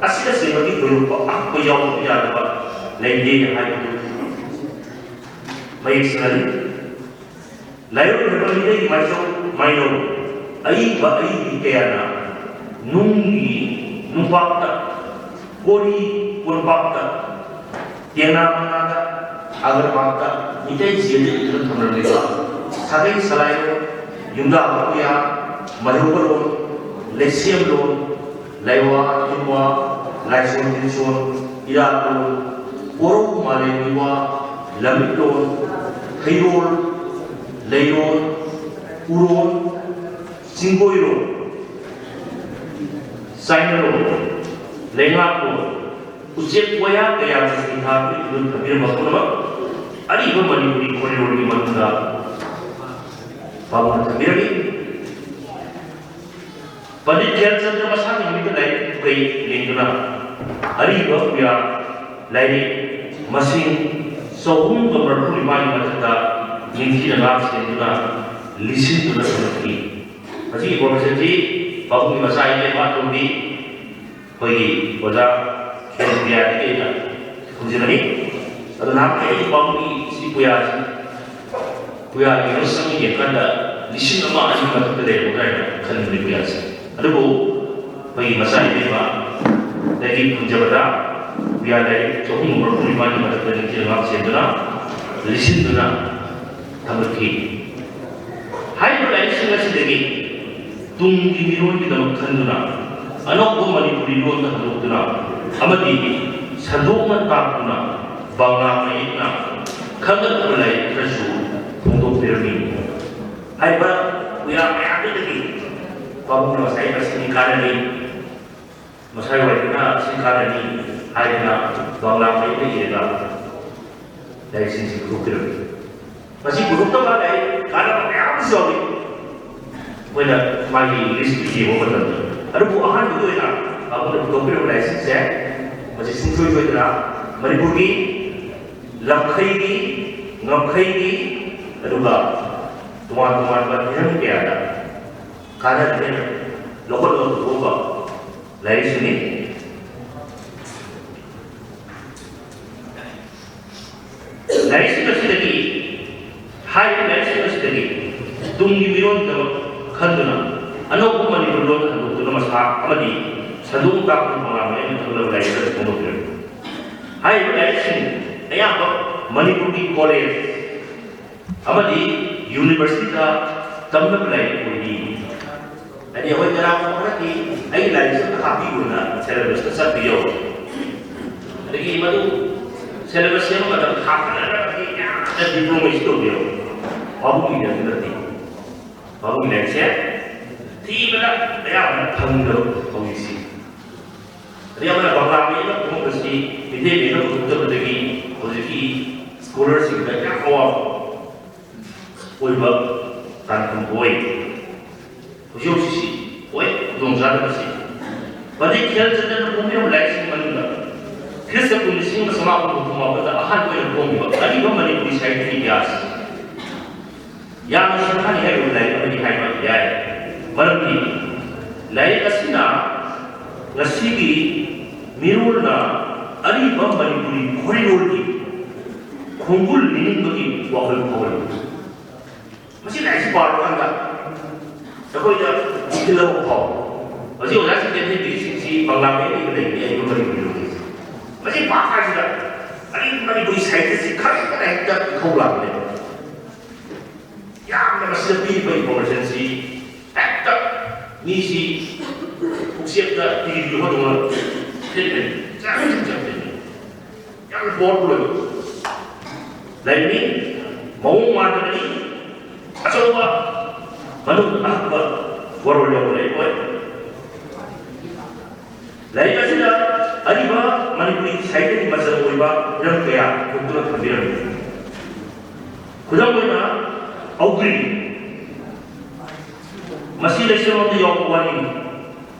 ꯑꯁꯤꯅꯆꯤꯡꯕꯒꯤ ꯊꯣꯏꯗꯣꯛꯄ ꯑꯍꯛꯄ ꯌꯥꯎꯗꯕ ꯌꯥꯗꯕ ꯂꯩꯇꯦ ꯍꯥꯏꯕꯗꯨ ꯃꯌꯦꯛ ꯁꯦꯡꯍꯜꯂꯤ꯫ ꯂꯥꯏꯑꯣꯏꯈ꯭ꯔꯕ ꯃꯤꯇꯩꯒꯤ ꯃꯥꯏꯁꯧ ꯃꯥꯏꯅꯧ ꯑꯏꯕ ꯑꯏꯕꯤ ꯀꯌꯥꯅ ꯅꯨꯡꯒꯤ ꯅꯨꯡꯄꯥꯛꯇ, ꯀꯣꯔꯤ ꯀꯣꯟꯄꯥꯛꯇ, ꯇꯦꯅꯥ ꯃꯅꯥꯗ, ꯑꯒꯔꯕꯥꯠꯇ ꯃꯤꯇꯩ ꯆꯦꯗ ꯏꯗꯨꯅ ꯊꯝꯂꯝꯂꯤꯕ ꯁꯥꯒꯩ ꯁꯂꯥꯏꯔꯣꯜ, ꯌꯨꯝꯗ ꯍꯧꯕ ꯌꯥ, ꯃꯩꯍꯧꯕ ꯂꯣꯟ, ꯂꯩꯁꯦꯝ ꯂꯣꯟ, ꯂꯩꯋꯥ ꯇꯤꯟꯋꯥ, ꯂꯥꯏꯁꯣꯟ ꯇꯤꯟꯁꯣꯟ, ꯏꯔꯥꯠꯂꯣꯟ, ꯄꯣꯔꯧ ꯃꯥꯂꯦꯝꯒꯤ ꯋꯥ, ꯂꯝꯃꯤꯠꯂꯣꯟ, ꯍꯩꯔꯣꯜ, ꯂꯩꯔꯣꯟ, ꯎꯔꯣꯟ, ꯆꯤꯡꯒꯣꯏꯔꯣꯟ, ꯆꯥꯏꯅꯔꯣꯟ, ꯂꯩꯉꯥꯛꯂꯣꯟ, ꯎꯆꯦꯛ ꯋꯥꯌꯥ ꯀꯌꯥꯒꯤ ꯁꯤꯟꯊꯥ ꯄꯤꯗꯨꯅ ꯊꯝꯕꯤꯔꯝꯕ ꯄꯨꯝꯅꯃꯛ ꯑꯔꯤꯕ ꯃꯅꯤꯄꯨꯔꯤ ꯈꯣꯟ ꯃꯅꯤꯄꯨꯔꯒꯤ ꯃꯅꯨꯡꯗ ꯄꯥꯕꯨꯡꯅ ꯊꯝꯕꯤꯔꯝꯃꯤ꯫ ꯄꯟꯗꯤꯠ ꯙ꯭ꯌꯥꯟꯆꯟꯗ꯭ꯔ ꯃꯁꯥꯒꯤ ꯅꯨꯃꯤꯠꯇ ꯂꯥꯏꯔꯤꯛ ꯀꯩ ꯂꯦꯡꯗꯨꯅ ꯑꯔꯤꯕ ꯄꯨꯌꯥ ꯂꯥꯏꯔꯤꯛ ꯃꯁꯤꯡ ꯆꯍꯨꯝꯒ ꯃꯔꯐꯨ ꯅꯤꯄꯥꯟꯒꯤ ꯃꯊꯛꯇ ꯅꯤꯡꯊꯤꯅ ꯉꯥꯛ ꯁꯦꯟꯗꯨꯅ ꯂꯤꯁꯤꯟꯗꯨꯅ ꯊꯝꯂꯛꯈꯤ꯫ ꯃꯁꯤꯒꯤ information ꯁꯤ ꯄꯥꯕꯨꯡꯒꯤ ꯃꯆꯥ ꯏꯕꯦꯝꯃ ꯑꯇꯣꯝꯕꯤ ꯑꯩꯈꯣꯏꯒꯤ ꯑꯣꯖꯥ ꯈꯦꯟꯕꯤꯌꯥꯗꯒꯤ ꯑꯩꯅ ꯈꯪꯖꯕꯅꯤ꯫ ꯑꯗꯨ ꯅꯍꯥꯛꯀꯤ ꯑꯩꯒꯤ ꯄꯥꯕꯨꯡꯒꯤ ꯁꯤ ꯄꯨꯌꯥꯁꯤ, ꯄꯨꯌꯥꯒꯤ ꯃꯁꯛ ꯌꯦꯡꯀꯥꯟꯗ ꯂꯤꯁꯤꯡ ꯑꯃ ꯑꯅꯤ ꯃꯊꯛꯇ ꯂꯩꯔꯝꯒꯗ꯭ꯔꯥ ꯍꯥꯏꯅ ꯈꯟꯕꯅꯤ ꯄꯨꯌꯥꯁꯦ꯫ ꯑꯗꯨꯕꯨ ꯑꯩꯈꯣꯏꯒꯤ ꯃꯆꯥ ꯏꯕꯦꯝꯃꯗꯒꯤ ꯐꯪꯖꯕꯗ ꯄꯨꯌꯥ ꯂꯥꯏꯔꯤꯛ ꯆꯍꯨꯝ ꯃꯔꯐꯨ ꯅꯤꯄꯥꯟꯒꯤ ꯃꯊꯛꯇ ꯅꯤꯡꯊꯤꯅ ꯉꯥꯛ ꯁꯦꯟꯗꯨꯅ ꯂꯤꯁꯤꯟꯗꯨꯅ ꯊꯝꯂꯛꯈꯤ꯫ ꯍꯥꯏꯔꯤꯕ ꯂꯥꯏꯔꯤꯛꯁꯤꯡ ꯑꯁꯤꯗꯒꯤ ꯇꯨꯡꯒꯤ ꯃꯤꯔꯣꯜꯒꯤꯗꯃꯛ ꯈꯟꯗꯨꯅ ꯑꯅꯧꯕ ꯃꯅꯤꯄꯨꯔꯤ ꯂꯣꯟꯗ ꯍꯟꯗꯣꯛꯇꯨꯅ ꯑꯃꯗꯤ ꯁꯟꯗꯣꯛꯅ ꯇꯥꯛꯇꯨꯅ ꯕꯪꯂꯥ ꯃꯌꯦꯛꯅ ꯈꯟꯒꯠꯂꯕ ꯂꯥꯏꯔꯤꯛ ꯈꯔꯁꯨ ꯐꯣꯡꯗꯣꯛꯄꯤꯔꯝꯃꯤ꯫ ꯍꯥꯏꯔꯤꯕ ꯄꯨꯌꯥ ꯃꯌꯥꯝꯗꯨꯗꯒꯤ ꯄꯥꯕꯨꯡꯅ ꯉꯁꯥꯏ ꯃꯁꯤꯗꯤ ꯀꯥꯟꯅꯅꯤ, ꯃꯁꯥꯏ ꯋꯥꯏꯗꯨꯅ ꯁꯤ ꯀꯥꯟꯅꯅꯤ ꯍꯥꯏꯗꯨꯅ ꯕꯪꯂꯥ ꯃꯌꯦꯛꯅ ꯏꯔꯒ ꯂꯥꯏꯔꯤꯛꯁꯤꯡꯁꯤ ꯄꯨꯊꯣꯛꯄꯤꯔꯝꯃꯤ꯫ ꯃꯁꯤ ꯄꯨꯊꯣꯛꯇꯕ ꯂꯥꯏꯔꯤꯛ ꯀꯥꯟꯅꯕ ꯃꯌꯥꯝ ꯑꯃꯁꯨ ꯌꯥꯎꯔꯤ꯫ ꯑꯩꯈꯣꯏꯅ ꯃꯥꯒꯤ list ꯇꯨ ꯌꯦꯡꯕ ꯃꯇꯝꯗ, ꯑꯗꯨꯕꯨ ꯑꯍꯥꯟꯕꯒꯤ ꯑꯣꯏꯅ ꯑꯩꯈꯣꯏꯅ ꯄꯨꯊꯣꯛꯄꯤꯔꯕ ꯂꯥꯏꯔꯤꯛꯁꯤꯡꯁꯦ, ꯃꯁꯤ ꯁꯨꯡꯁꯣꯏ ꯁꯣꯏꯗꯅ ꯃꯅꯤꯄꯨꯔꯒꯤ ꯂꯝꯈꯩꯒꯤ, ꯉꯝꯈꯩꯒꯤ, ꯑꯗꯨꯒ ꯇꯣꯉꯥꯟ ꯇꯣꯉꯥꯟꯕ ꯍꯤꯔꯝ ꯀꯌꯥꯗ ꯀꯥꯟꯅꯅꯤꯡꯉꯥꯏ ꯂꯧꯈꯠꯂꯒ ꯄꯨꯊꯣꯛꯄ ꯂꯥꯏꯔꯤꯛꯁꯤꯡꯅꯤ꯫ ꯂꯥꯏꯔꯤꯛꯁꯤꯡ ꯑꯁꯤꯗꯒꯤ, ꯍꯥꯏꯔꯤꯕ ꯂꯥꯏꯔꯤꯛꯁꯤꯡ ꯑꯁꯤꯗꯒꯤ ꯇꯨꯡꯒꯤ ꯃꯤꯔꯣꯜꯒꯤꯗꯃꯛ ꯈꯟꯗꯨꯅ ꯑꯅꯧꯕ ꯃꯅꯤꯄꯨꯔ ꯂꯣꯟ ꯍꯟꯗꯣꯛꯇꯨꯅ ꯃꯁꯥ ꯑꯃꯗꯤ ꯁꯟꯗꯣꯛ ꯇꯥꯛꯇꯨꯅ ꯄꯥꯎꯅꯥ ꯃꯌꯦꯛꯅ ꯊꯝꯒꯗꯕ ꯂꯥꯏꯔꯤꯛ ꯑꯗꯨ ꯐꯣꯡꯗꯣꯛꯄꯤꯔꯝꯃꯤ꯫ ꯍꯥꯏꯔꯤꯕ ꯂꯥꯏꯔꯤꯛꯁꯤꯡ ꯑꯌꯥꯝꯕ ꯃꯅꯤꯄꯨꯔꯒꯤ ꯀꯣꯂꯦꯖ ꯑꯃꯗꯤ ꯌꯨꯅꯤꯚꯔꯁꯤꯇꯤꯗ ꯇꯝꯅꯕ ꯂꯥꯏꯔꯤꯛ ꯑꯣꯏꯔꯤ꯫ ꯍꯥꯏꯗꯤ ꯑꯩꯈꯣꯏ ꯀꯅꯥꯒꯨꯝꯕ ꯈꯔꯗꯤ ꯑꯩꯒꯤ ꯂꯥꯏꯔꯤꯛꯁꯦ ꯑꯝꯇ ꯍꯥꯞꯄꯤꯌꯨꯅ syllabus ꯇ ꯆꯠꯄ ꯌꯥꯎꯏ꯫ ꯑꯗꯒꯤ ꯃꯗꯨ syllabus ꯁꯦꯝꯕ ꯃꯇꯝꯗ ꯍꯥꯞꯀꯠꯅꯗ꯭ꯔꯒꯗꯤ ꯌꯥꯝꯅ diplomacy ꯇꯧꯕ ꯌꯥꯎꯏ꯫ ꯄꯥꯕꯨꯡꯒꯤꯗꯤ ꯑꯗꯨ ꯅꯠꯇꯦ꯫ ꯄꯥꯕꯨꯡꯒꯤ ꯂꯥꯏꯔꯤꯛꯁꯦ ꯊꯤꯕꯗ ꯑꯌꯥꯝꯕꯅ ꯐꯪꯗꯕ ꯍꯧꯖꯤꯛꯁꯤ꯫ ꯑꯗꯩ ꯑꯃꯅ ꯕꯪꯂꯥ ꯃꯌꯦꯛꯅ ꯐꯣꯡꯕꯁꯤ ꯃꯤꯇꯩ ꯃꯌꯦꯛꯅ ꯄꯨꯊꯣꯛꯇꯕꯗꯒꯤ ꯍꯧꯖꯤꯛꯀꯤ scholar ꯁꯤꯡꯗ ꯌꯥꯝ ꯑꯋꯥꯕ ꯑꯣꯏꯕ ꯇꯥꯟꯐꯝ ꯑꯣꯏ꯫ ꯍꯧꯖꯤꯛ ꯍꯧꯖꯤꯛꯁꯤ ꯍꯣꯏ ꯈꯨꯗꯣꯡꯆꯥꯗꯕꯁꯤ ꯄꯟꯗꯤꯠ ꯈꯦꯜꯆꯟꯗ꯭ꯔꯅ ꯐꯣꯡꯕꯤꯔꯝꯕ ꯂꯥꯏꯔꯤꯛꯁꯤꯡ ꯃꯅꯨꯡꯗ ꯈ꯭ꯔꯤꯁꯇ ꯀꯨꯝ ꯂꯤꯁꯤꯡ ꯑꯃ ꯆꯃꯥꯄꯟ ꯍꯨꯝꯐꯨ ꯃꯥꯄꯟꯗ ꯑꯍꯥꯟꯕ ꯑꯣꯏꯅ ꯐꯣꯡꯈꯤꯕ ꯑꯔꯤꯕ ꯃꯅꯤꯄꯨꯔꯤ ꯁꯥꯍꯤꯇ꯭ꯌꯒꯤ ꯏꯇꯤꯍꯥꯁ ꯌꯥꯝꯅ ꯁꯤꯡꯊꯥꯅꯤꯡꯉꯥꯏ ꯑꯣꯏꯕ ꯂꯥꯏꯔꯤꯛ ꯑꯃꯅꯤ ꯍꯥꯏꯕ ꯌꯥꯏ꯫ ꯃꯔꯝꯗꯤ ꯂꯥꯏꯔꯤꯛ ꯑꯁꯤꯅ ꯉꯁꯤꯒꯤ ꯃꯤꯔꯣꯜꯅ ꯑꯔꯤꯕ ꯃꯅꯤꯄꯨꯔꯤ ꯈꯣꯔꯤꯔꯣꯜꯒꯤ ꯈꯣꯡꯒꯨꯜ ꯂꯤꯅꯤꯡꯕꯒꯤ ꯋꯥꯈꯜ ꯐꯥꯎꯍꯜꯂꯤ꯫ ꯃꯁꯤ ꯂꯥꯏꯔꯤꯛꯁꯤ ꯄꯥꯔꯀꯥꯟꯗ ꯑꯩꯈꯣꯏꯗ ꯏꯊꯤꯜ ꯑꯃ ꯐꯥꯎ꯫ ꯍꯧꯖꯤꯛ ꯑꯣꯖꯥꯁꯤꯡ ꯀꯦꯟꯗ꯭ꯔꯒꯤꯁꯤꯡꯁꯤ ꯕꯪꯒ꯭ꯂꯥ ꯃꯌꯦꯛ ꯏꯕ ꯂꯩꯕꯅꯤ ꯑꯔꯤꯕ ꯃꯅꯤꯄꯨꯔꯤ ꯂꯣꯟꯒꯤ꯫ ꯃꯁꯤ ꯄꯥꯀꯥꯟꯁꯤꯗ ꯑꯔꯤꯕ ꯃꯅꯤꯄꯨꯔꯤ ꯁꯥꯍꯤꯇ꯭ꯌꯁꯤ ꯈꯪꯕꯅ ꯍꯦꯛꯇ ꯏꯊꯧ ꯂꯥꯛꯄꯅꯦꯕ꯫ ꯌꯥꯝꯅ ꯃꯁꯤꯗ ꯄꯤꯔꯤꯕ ꯏꯟꯐꯣꯔꯃꯦꯁꯟꯁꯤ ꯍꯦꯛꯇ ꯃꯤꯁꯤ ꯄꯨꯛꯆꯦꯞꯇ ꯇꯤꯚꯤ ꯍꯣꯠꯇꯨꯅ ꯊꯦꯠꯄꯅꯤ꯫ ꯌꯥꯝꯅ ꯄꯣꯠ ꯂꯩꯕꯅꯤ꯫ ꯃꯑꯣꯡ ꯃꯥꯟꯗꯕꯅꯤ꯫ ꯑꯆꯧꯕ ꯃꯅꯨꯡ ꯑꯍꯛꯄ ꯋꯥꯔꯣꯜ ꯌꯥꯎꯕ ꯂꯩ ꯑꯣꯏ꯫ ꯂꯥꯏꯔꯤꯛ ꯑꯁꯤꯗ ꯑꯔꯤꯕ ꯃꯅꯤꯄꯨꯔꯤ ꯁꯥꯍꯤꯇ꯭ꯌꯒꯤ ꯃꯆꯪ ꯑꯣꯏꯕ ꯍꯤꯔꯝ ꯀꯌꯥ ꯐꯣꯡꯗꯨꯅ ꯊꯝꯕꯤꯔꯝꯃꯤ꯫ ꯈꯨꯗꯝ ꯑꯣꯏꯅ ꯑꯧꯒ꯭ꯔꯤ꯫ ꯃꯁꯤ ꯂꯩꯁꯦꯝꯂꯣꯟꯗ ꯌꯥꯎꯕ ꯋꯥꯔꯤꯅꯤ꯫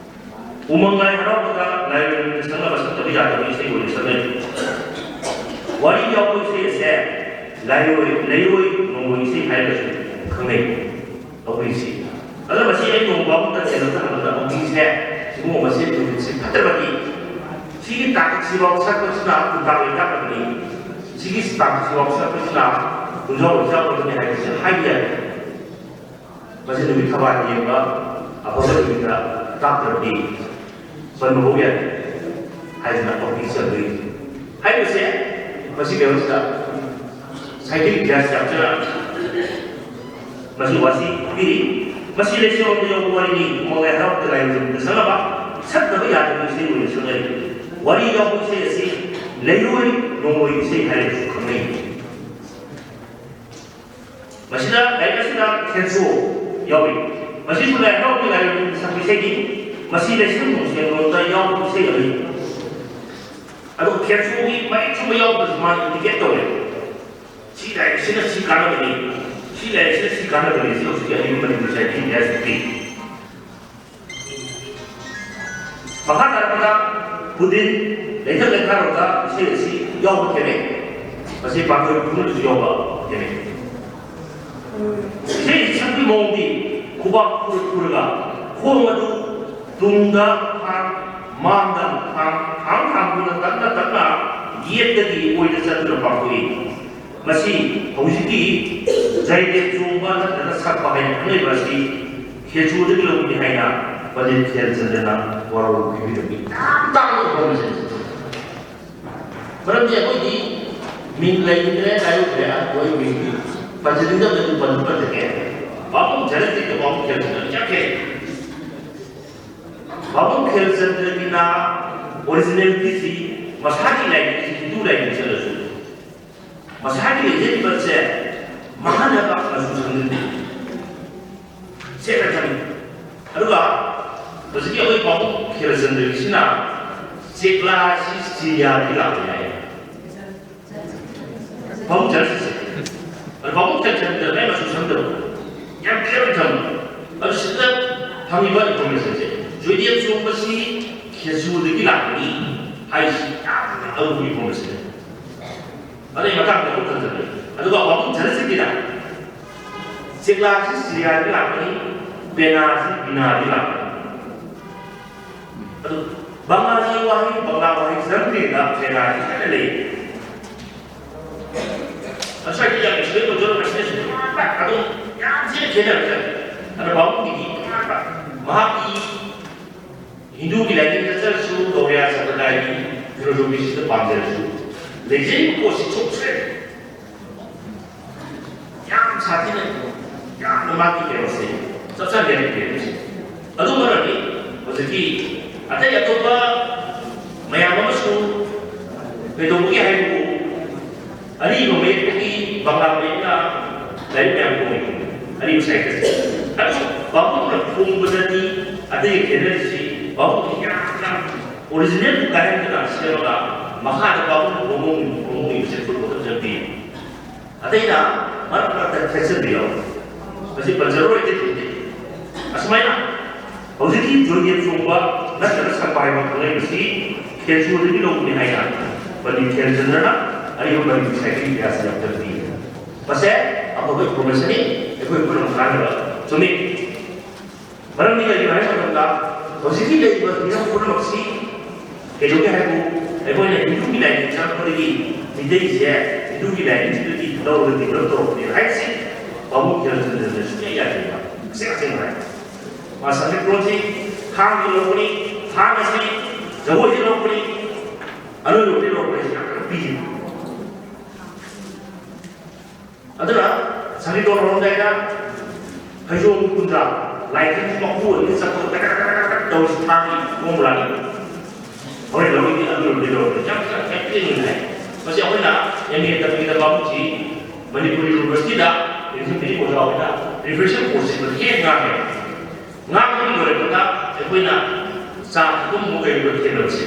ꯎꯃꯪ ꯂꯥꯏ ꯍꯔꯥꯎꯕꯗ ꯂꯥꯏꯑꯣꯏ ꯅꯨꯃꯤꯠꯇ ꯁꯛꯅꯕ ꯁꯛꯇꯕ ꯌꯥꯗꯕ ꯏꯁꯩ ꯑꯣꯏꯅ ꯁꯛꯅꯩ꯫ ꯋꯥꯔꯤ ꯌꯥꯎꯕ ꯏꯁꯩ ꯑꯁꯦ ꯂꯥꯏꯑꯣꯏ, ꯂꯩꯔꯣꯏ ꯅꯣꯡꯃꯣꯏ ꯏꯁꯩ ꯍꯥꯏꯔꯒꯁꯨ ꯈꯪꯅꯩ꯫ ꯑꯧꯒ꯭ꯔꯤꯁꯤ꯫ ꯑꯗꯣ ꯃꯁꯤ ꯑꯩ ꯅꯣꯡꯃ ꯑꯃꯨꯛꯇ ꯊꯦꯡꯅꯕ ꯃꯇꯝꯗ ꯑꯧꯒ꯭ꯔꯤꯁꯦ ꯁꯤꯒꯨꯝꯕ ꯃꯁꯤ ꯅꯨꯃꯤꯠꯁꯤ ꯐꯠꯇꯕꯗꯤ ꯁꯤꯒꯤ ꯇꯥꯡꯀꯛꯁꯤꯐꯥꯎ ꯁꯛꯄꯁꯤꯅ ꯀꯨꯟꯊ꯭ꯔꯥ ꯇꯥꯛꯄꯅꯤ꯫ ꯁꯤꯒꯤ ꯇꯥꯡꯀꯛꯁꯤꯐꯥꯎ ꯁꯛꯄꯁꯤꯅ ꯀꯨꯟꯊ꯭ꯔꯥ ꯑꯣꯏꯕꯅꯤ ꯍꯥꯏꯕꯁꯤ ꯍꯥꯏꯕ ꯌꯥꯏ꯫ ꯃꯁꯤ ꯅꯨꯃꯤꯠ ꯊꯕꯥꯜ ꯌꯦꯡꯕ ꯑꯐꯕ ꯅꯨꯃꯤꯠꯇ ꯇꯥꯛꯇ꯭ꯔꯕꯗꯤ ꯄꯟꯕ ꯐꯥꯎ ꯌꯥꯗꯦ ꯍꯥꯏꯗꯅ ꯑꯩꯈꯣꯏꯒꯤ ꯆꯠꯅꯔꯤ꯫ ꯍꯥꯏꯔꯤꯕꯁꯦ ꯃꯁꯤ ꯀꯩꯅꯣꯁꯤꯗ ꯁꯥꯍꯤꯇ꯭ꯌꯒꯤ ꯏꯇꯤꯍꯥꯁ ꯌꯥꯝ ꯆꯦꯠꯅ ꯃꯁꯤ ꯋꯥꯁꯤ ꯄꯤꯔꯤ꯫ ꯃꯁꯤ ꯂꯩꯁꯦꯝꯂꯣꯟꯗ ꯌꯥꯎꯕ ꯋꯥꯔꯤꯅꯤ꯫ ꯎꯃꯪ ꯂꯥꯏ ꯍꯔꯥꯎꯕꯗ ꯂꯥꯏꯑꯣꯏ ꯅꯨꯃꯤꯠꯇ ꯁꯛꯅꯕ ꯁꯛꯇꯕ ꯌꯥꯗꯕ ꯏꯁꯩ ꯑꯣꯏꯅ ꯁꯛꯅꯔꯤ꯫ ꯋꯥꯔꯤ ꯌꯥꯎꯕ ꯏꯁꯩ ꯑꯁꯤ ꯂꯩꯔꯣꯏ ꯅꯣꯡꯂꯣꯏ ꯏꯁꯩ ꯍꯥꯏꯔꯒꯁꯨ ꯈꯪꯅꯩ꯫ ꯃꯁꯤꯗ ꯂꯥꯏꯔꯤꯛ ꯑꯁꯤꯗ ꯈꯦꯟꯁꯨ ꯌꯥꯎꯔꯤ꯫ ꯃꯁꯤꯁꯨ ꯂꯥꯏ ꯍꯔꯥꯎꯕꯒꯤ ꯂꯥꯏꯔꯣꯏ ꯁꯛꯄ ꯏꯁꯩꯅꯤ꯫ ꯃꯁꯤ ꯂꯩꯁꯦꯝ ꯅꯣꯡꯁꯦꯝꯂꯣꯟꯗ ꯌꯥꯎꯕ ꯏꯁꯩ ꯑꯃꯅꯤ꯫ ꯑꯗꯨꯒ ꯈꯦꯟꯁꯨꯒꯤ ꯃꯔꯤꯛ ꯆꯨꯝꯕ ꯌꯥꯎꯗꯕꯁꯨ ꯃꯥꯅ ꯏꯟꯗꯤꯀꯦꯠ ꯇꯧꯔꯦ꯫ ꯁꯤ ꯂꯥꯏꯔꯤꯛ ꯑꯁꯤꯅ ꯁꯤ ꯀꯥꯟꯅꯕꯅꯤ꯫ ꯁꯤ ꯂꯥꯏꯔꯤꯛꯁꯤꯅ ꯁꯤ ꯀꯥꯟꯅꯕꯅꯤ, ꯁꯤ ꯍꯧꯖꯤꯛꯀꯤ ꯑꯔꯤꯕ ꯃꯅꯤꯄꯨꯔꯤ ꯁꯥꯍꯤꯇ꯭ꯌꯒꯤ ꯏꯇꯤꯍꯥꯁꯇꯗꯤ꯫ ꯃꯈꯥ ꯇꯥꯔꯛꯄꯗ ꯈꯨꯗꯤꯟ ꯂꯩꯊꯛ ꯂꯩꯈꯥꯔꯣꯝꯗ ꯏꯁꯩ ꯑꯁꯤ ꯌꯥꯎꯕ ꯊꯦꯡꯅꯩ꯫ ꯃꯁꯤ ꯄꯥꯟꯊꯣꯏ ꯈꯨꯅꯨꯗꯁꯨ ꯌꯥꯎꯕ ꯊꯦꯡꯅꯩ꯫ ꯏꯁꯩ ꯁꯛꯄꯒꯤ ꯃꯑꯣꯡꯗꯤ ꯈꯨꯕꯥꯛ ꯈꯨꯔ ꯈꯨꯔꯒ ꯈꯣꯡ ꯑꯗꯨ ꯇꯨꯡꯗ ꯈꯥꯡ, ꯃꯥꯡꯗ ꯈꯥꯡ, ꯈꯥꯡ ꯈꯥꯡꯗꯨꯅ ꯇꯞꯅ ꯇꯞꯅ ꯌꯦꯠꯇꯒꯤ ꯑꯣꯏꯗ ꯆꯠꯇꯨꯅ ꯄꯥꯡꯊꯣꯛꯏ꯫ ꯃꯁꯤ ꯍꯧꯖꯤꯛꯀꯤ ꯖꯩꯗꯦꯕ ꯆꯣꯡꯕ ꯅꯠꯇ꯭ꯔꯒ ꯁꯛꯄ ꯍꯥꯏꯅ ꯈꯪꯅꯔꯤꯕ ꯑꯁꯤ ꯈꯦꯖꯨꯗꯒꯤ ꯂꯧꯕꯅꯤ ꯍꯥꯏꯅ ꯄꯟꯗꯤꯠ ꯈꯦꯜꯆꯟꯗ꯭ꯔꯅ ꯋꯥꯔꯧ ꯄꯤꯕꯤꯔꯝꯃꯤ꯫ ꯌꯥꯝ ꯇꯥꯡꯕ ꯋꯥꯐꯝꯁꯤꯡꯁꯦ꯫ ꯃꯔꯝꯗꯤ ꯑꯩꯈꯣꯏꯗꯤ ꯃꯤꯡ ꯂꯩꯈꯤꯗ꯭ꯔꯦ, ꯂꯥꯏꯑꯣꯏꯈ꯭ꯔꯦ, ꯑꯗꯨꯕꯨ ꯑꯩ ꯃꯤꯡꯗꯤ ꯄꯟꯖꯅꯤꯡꯗꯕꯅ ꯑꯗꯨꯝ ꯄꯟ-, ꯄꯟꯖꯒꯦ꯫ ꯄꯥꯕꯨꯡ ꯖꯔꯁꯇꯤꯒ ꯄꯥꯕꯨꯡ ꯈꯦꯜꯆꯟꯗ꯭ꯔꯒ ꯌꯥꯝ ꯈꯦꯠꯅꯩ꯫ ꯄꯥꯕꯨꯡ ꯈꯦꯜꯆꯟꯗ꯭ꯔꯒꯤꯅ ꯑꯣꯔꯤꯖꯤꯅꯦꯜꯒꯤꯁꯤ ꯃꯁꯥꯒꯤ ꯂꯥꯏꯔꯤꯛꯁꯤ ꯍꯤꯟꯗꯨ ꯂꯥꯏꯔꯤꯛ ꯆꯠꯂꯁꯨ ꯃꯁꯥꯒꯤ ꯂꯩꯖꯔꯤꯕꯁꯦ ꯃꯍꯥꯅꯕ ꯃꯆꯨ ꯁꯪꯖꯤꯟꯗꯦ꯫ ꯁꯦꯡꯅ ꯊꯝꯃꯤ꯫ ꯑꯗꯨꯒ ꯍꯧꯖꯤꯛꯀꯤ ꯑꯩꯈꯣꯏ ꯄꯥꯕꯨꯡ ꯈꯦꯜꯆꯟꯗ꯭ꯔꯒꯤꯁꯤꯅ ꯆꯦꯛꯂꯥꯁꯤ ꯁꯤꯔꯤꯌꯥꯗꯒꯤ ꯂꯥꯛꯄ ꯌꯥꯏ꯫ ꯄꯥꯕꯨꯡ ꯖꯔꯁꯤꯁꯦ꯫ ꯑꯗꯨ ꯄꯥꯕꯨꯡ ꯈꯦꯜꯆꯟꯗ꯭ꯔꯒ ꯃꯆꯨ ꯁꯪꯗꯕ꯫ ꯌꯥꯝ clear ꯑꯣꯏꯅ ꯊꯝꯃꯤ꯫ ꯑꯗꯨ ꯁꯤꯗ ꯐꯪꯉꯤꯕ informationꯁꯦ, ꯖꯣꯏꯗꯦꯕ ꯆꯣꯡꯕꯁꯤ ꯈꯦꯖꯨꯗꯒꯤ ꯂꯥꯛꯄꯅꯤ ꯍꯥꯏꯁꯤ ꯌꯥꯝꯅ ꯑꯔꯨꯕ informationꯅꯤ꯫ ꯑꯗꯨꯒꯤ ꯃꯇꯥꯡꯗ ꯑꯃꯨꯛ ꯈꯟꯖꯔꯦ꯫ ꯑꯗꯨꯒ ꯋꯥꯍꯪ ꯁꯥꯟꯅꯁꯤꯒꯤꯗ ꯆꯦꯛꯂꯥꯁꯤ ꯁꯤꯔꯤꯌꯥꯗꯒꯤ ꯂꯥꯛꯄꯅꯤ, ꯄꯦꯅꯥꯁꯤ ꯕꯤꯅꯥꯗꯒꯤ ꯂꯥꯛꯄꯅꯤ꯫ ꯑꯗꯨ ꯕꯪꯒꯥꯂꯤ ꯋꯥꯍꯩ, ꯕꯪꯒꯥ ꯋꯥꯍꯩ ꯆꯪꯗ꯭ꯔꯤꯉꯩꯗ ꯄꯦꯅꯥꯁꯤ ꯍꯥꯟꯅ ꯂꯩ꯫ ꯉꯁꯥꯏꯒꯤ ꯌꯥꯝ explain ꯇꯧꯖꯔꯝꯕ ꯁꯤꯗꯁꯨ ꯇꯣꯉꯥꯟꯕ ꯑꯗꯨꯝ ꯌꯥꯝ ꯊꯤꯅ ꯈꯦꯠꯅꯔꯛꯀꯅꯤ꯫ ꯑꯗꯨꯅ ꯕꯥꯃꯣꯟꯒꯤꯗꯤ ꯇꯣꯉꯥꯟꯕ ꯃꯍꯥꯛꯀꯤ ꯍꯤꯟꯗꯨꯒꯤ ꯂꯥꯏꯅꯤꯡ ꯆꯠꯆꯔꯁꯨ, ꯒꯧꯔꯤꯌꯥ ꯁꯝꯄ꯭ꯔꯗꯥꯌꯒꯤ ꯐꯤꯂꯣꯁꯣꯐꯤꯁꯤꯗ ꯄꯥꯝꯖꯔꯁꯨ, ꯂꯩꯖꯔꯤꯕ ꯄꯣꯠꯁꯤ ꯆꯣꯞꯁ꯭ꯔꯦ꯫ ꯌꯥꯝ ꯁꯥꯊꯤꯅ, ꯌꯥꯝꯅ ꯃꯥꯒꯤ ꯀꯩꯅꯣꯁꯦ ꯆꯞ ꯆꯥꯅ ꯂꯦꯞꯄꯤ ꯂꯦꯞꯄꯤꯁꯦ꯫ ꯑꯗꯨ ꯃꯔꯝꯗꯤ ꯍꯧꯖꯤꯛꯀꯤ ꯑꯇꯩ ꯑꯇꯣꯞꯄ ꯃꯌꯥꯝ ꯑꯃꯁꯨ ꯀꯩꯗꯧꯕꯒꯤ ꯍꯥꯏꯕꯕꯨ, ꯑꯔꯤꯕ ꯃꯌꯦꯛꯇꯒꯤ ꯕꯪꯒꯥ ꯃꯌꯦꯛꯅ ꯂꯥꯏꯔꯤꯛ ꯃꯌꯥꯝ ꯐꯣꯡꯉꯤ, ꯑꯔꯤꯕ ꯁꯥꯍꯤꯇ꯭ꯌꯁꯦ꯫ ꯑꯗꯨ ꯕꯥꯃꯣꯟꯅ ꯐꯣꯡꯕꯗꯗꯤ ꯑꯇꯩꯒ ꯈꯦꯠꯅꯔꯤꯁꯤ, ꯕꯥꯃꯣꯟꯒꯤ ꯌꯥꯝꯅ original ꯀꯥꯍꯦꯟꯗꯅ ꯁꯦꯝꯃꯒ ꯃꯈꯥꯗ ꯕꯥꯃꯣꯟ ꯍꯣꯡꯍꯣꯡ-, ꯍꯣꯡꯍꯣꯡꯉꯤꯕꯁꯦ ꯐꯨꯠꯕꯣꯜꯗ ꯐꯖꯅ ꯄꯤ꯫ ꯑꯇꯩꯅ ꯃꯔꯛ ꯃꯔꯛꯇ ꯊꯦꯠꯆꯟꯕ ꯌꯥꯎꯏ꯫ ꯃꯁꯤ ꯄꯟꯖꯔꯣꯏꯒꯦ ꯊꯤꯡꯖꯩ꯫ ꯑꯁꯨꯃꯥꯏꯅ ꯍꯧꯖꯤꯛꯀꯤ ꯖꯣꯏꯗꯦꯕ ꯆꯣꯡꯕ ꯅꯠꯇ꯭ꯔꯒ ꯁꯛꯄ ꯍꯥꯏꯕ ꯈꯪꯅꯔꯤꯕꯁꯤ ꯈꯦꯟꯖꯣꯗꯒꯤ ꯂꯧꯕꯅꯤ ꯍꯥꯏꯅ ꯄꯟꯗꯤꯠ ꯈꯦꯟꯆꯟꯗ꯭ꯔꯅ ꯑꯔꯤꯕ ꯃꯅꯤꯄꯨꯔꯤ ꯁꯥꯍꯤꯇ꯭ꯌꯒꯤ ꯏꯇꯤꯍꯥꯁꯇ ꯌꯥꯎꯖꯕꯅꯤ꯫ ꯃꯁꯦ ꯑꯐꯕ ꯏꯟꯐꯣꯔꯃꯦꯁꯟꯅꯤ, ꯑꯩꯈꯣꯏ ꯄꯨꯝꯅꯃꯛ ꯀꯥꯟꯅꯕ ꯆꯨꯝꯃꯤ꯫ ꯃꯔꯝꯗꯤ ꯀꯔꯤꯒꯤꯅꯣ ꯍꯥꯏꯕ ꯃꯇꯝꯗ ꯍꯧꯖꯤꯛꯀꯤ ꯂꯩꯔꯤꯕ ꯍꯤꯔꯝ ꯄꯨꯝꯅꯃꯛꯁꯤ ꯀꯩꯗꯧꯒꯦ ꯍꯥꯏꯕꯨ ꯑꯩꯈꯣꯏꯅ ꯍꯤꯟꯗꯨꯒꯤ ꯂꯥꯏꯅꯤꯡ ꯆꯪꯉꯛꯄꯗꯒꯤ ꯃꯤꯇꯩꯁꯦ ꯍꯤꯟꯗꯨꯒꯤ ꯂꯥꯏꯅꯤꯡꯁꯤꯗꯒꯤ ꯂꯧꯔꯒ ꯗꯤꯕꯂꯞ ꯇꯧꯔꯛꯄꯅꯦ ꯍꯥꯏꯕꯁꯤ ꯕꯥꯕꯨ ꯈꯦꯟꯆꯟꯗ꯭ꯔꯅ ꯁꯨꯡꯌꯥ ꯌꯥꯗꯦꯕ꯫ ꯑꯁꯦꯡ ꯑꯁꯦꯡꯕ ꯍꯥꯏ꯫ ꯃꯥ ꯁꯪꯀꯤꯔꯇꯣꯟꯁꯤ ꯊꯥꯡꯒꯤ ꯂꯧꯔꯛꯄꯅꯤ, ꯊꯥꯡ ꯑꯁꯤ ꯖꯒꯣꯏꯗꯒꯤ ꯂꯧꯔꯛꯄꯅꯤ, ꯑꯅꯣꯏꯕꯗꯒꯤ ꯂꯧꯔꯛꯄꯅꯤ ꯌꯥꯝꯅ ꯄꯤꯔꯤꯕ꯫ ꯑꯗꯨꯅ ꯁꯪꯀꯤꯔꯇꯣꯟ ꯍꯧꯔꯝꯗꯥꯏꯗ ꯐꯩꯖꯣꯝ ꯀꯨꯟꯗ꯭ꯔꯥ, ꯂꯥꯏꯈꯨꯝꯁꯤ ꯃꯈꯨ ꯑꯅꯤꯅ ꯆꯠꯄꯗ ꯇꯛ ꯇꯛ ꯇꯛ ꯇꯛ ꯇꯛ ꯇꯧꯔꯤꯁꯤ ꯊꯥꯡꯒꯤ ꯐꯣꯔꯃꯨꯂꯥꯅꯤ꯫ ꯍꯣꯔꯦꯟ ꯂꯧꯔꯤꯗꯤ ꯑꯗꯨ ꯂꯧꯔꯗꯤ ꯂꯧꯔꯗꯤ ꯌꯥꯝ ꯌꯥꯝ ꯌꯥꯝ ꯄꯤꯛꯏꯉꯩ ꯍꯥꯏ꯫ ꯃꯁꯤ ꯑꯩꯈꯣꯏꯅ ꯑꯦꯝ ꯑꯦ ꯇꯝꯃꯤꯉꯩꯗ ꯕꯥꯕꯨꯖꯤ ꯃꯅꯤꯄꯨꯔ ꯌꯨꯅꯤꯚꯔꯁꯤꯇꯤꯗ ꯔꯤꯐ꯭ꯔꯦꯁꯃꯦꯟ ꯑꯣꯖꯥ ꯍꯣꯏꯅ ꯔꯤꯐ꯭ꯔꯦꯁꯃꯦꯟ ꯀꯣꯔꯁꯁꯤ ꯍꯦꯛ ꯉꯥꯡꯉꯦ꯫ ꯉꯥꯡꯕꯒꯤ ꯂꯣꯏꯔꯛꯄꯗ ꯑꯩꯈꯣꯏꯅ ꯆꯥ ꯊꯛꯐꯝ ꯑꯃ ꯀꯩꯒꯨꯝꯕ ꯊꯦꯡꯅꯕꯁꯦ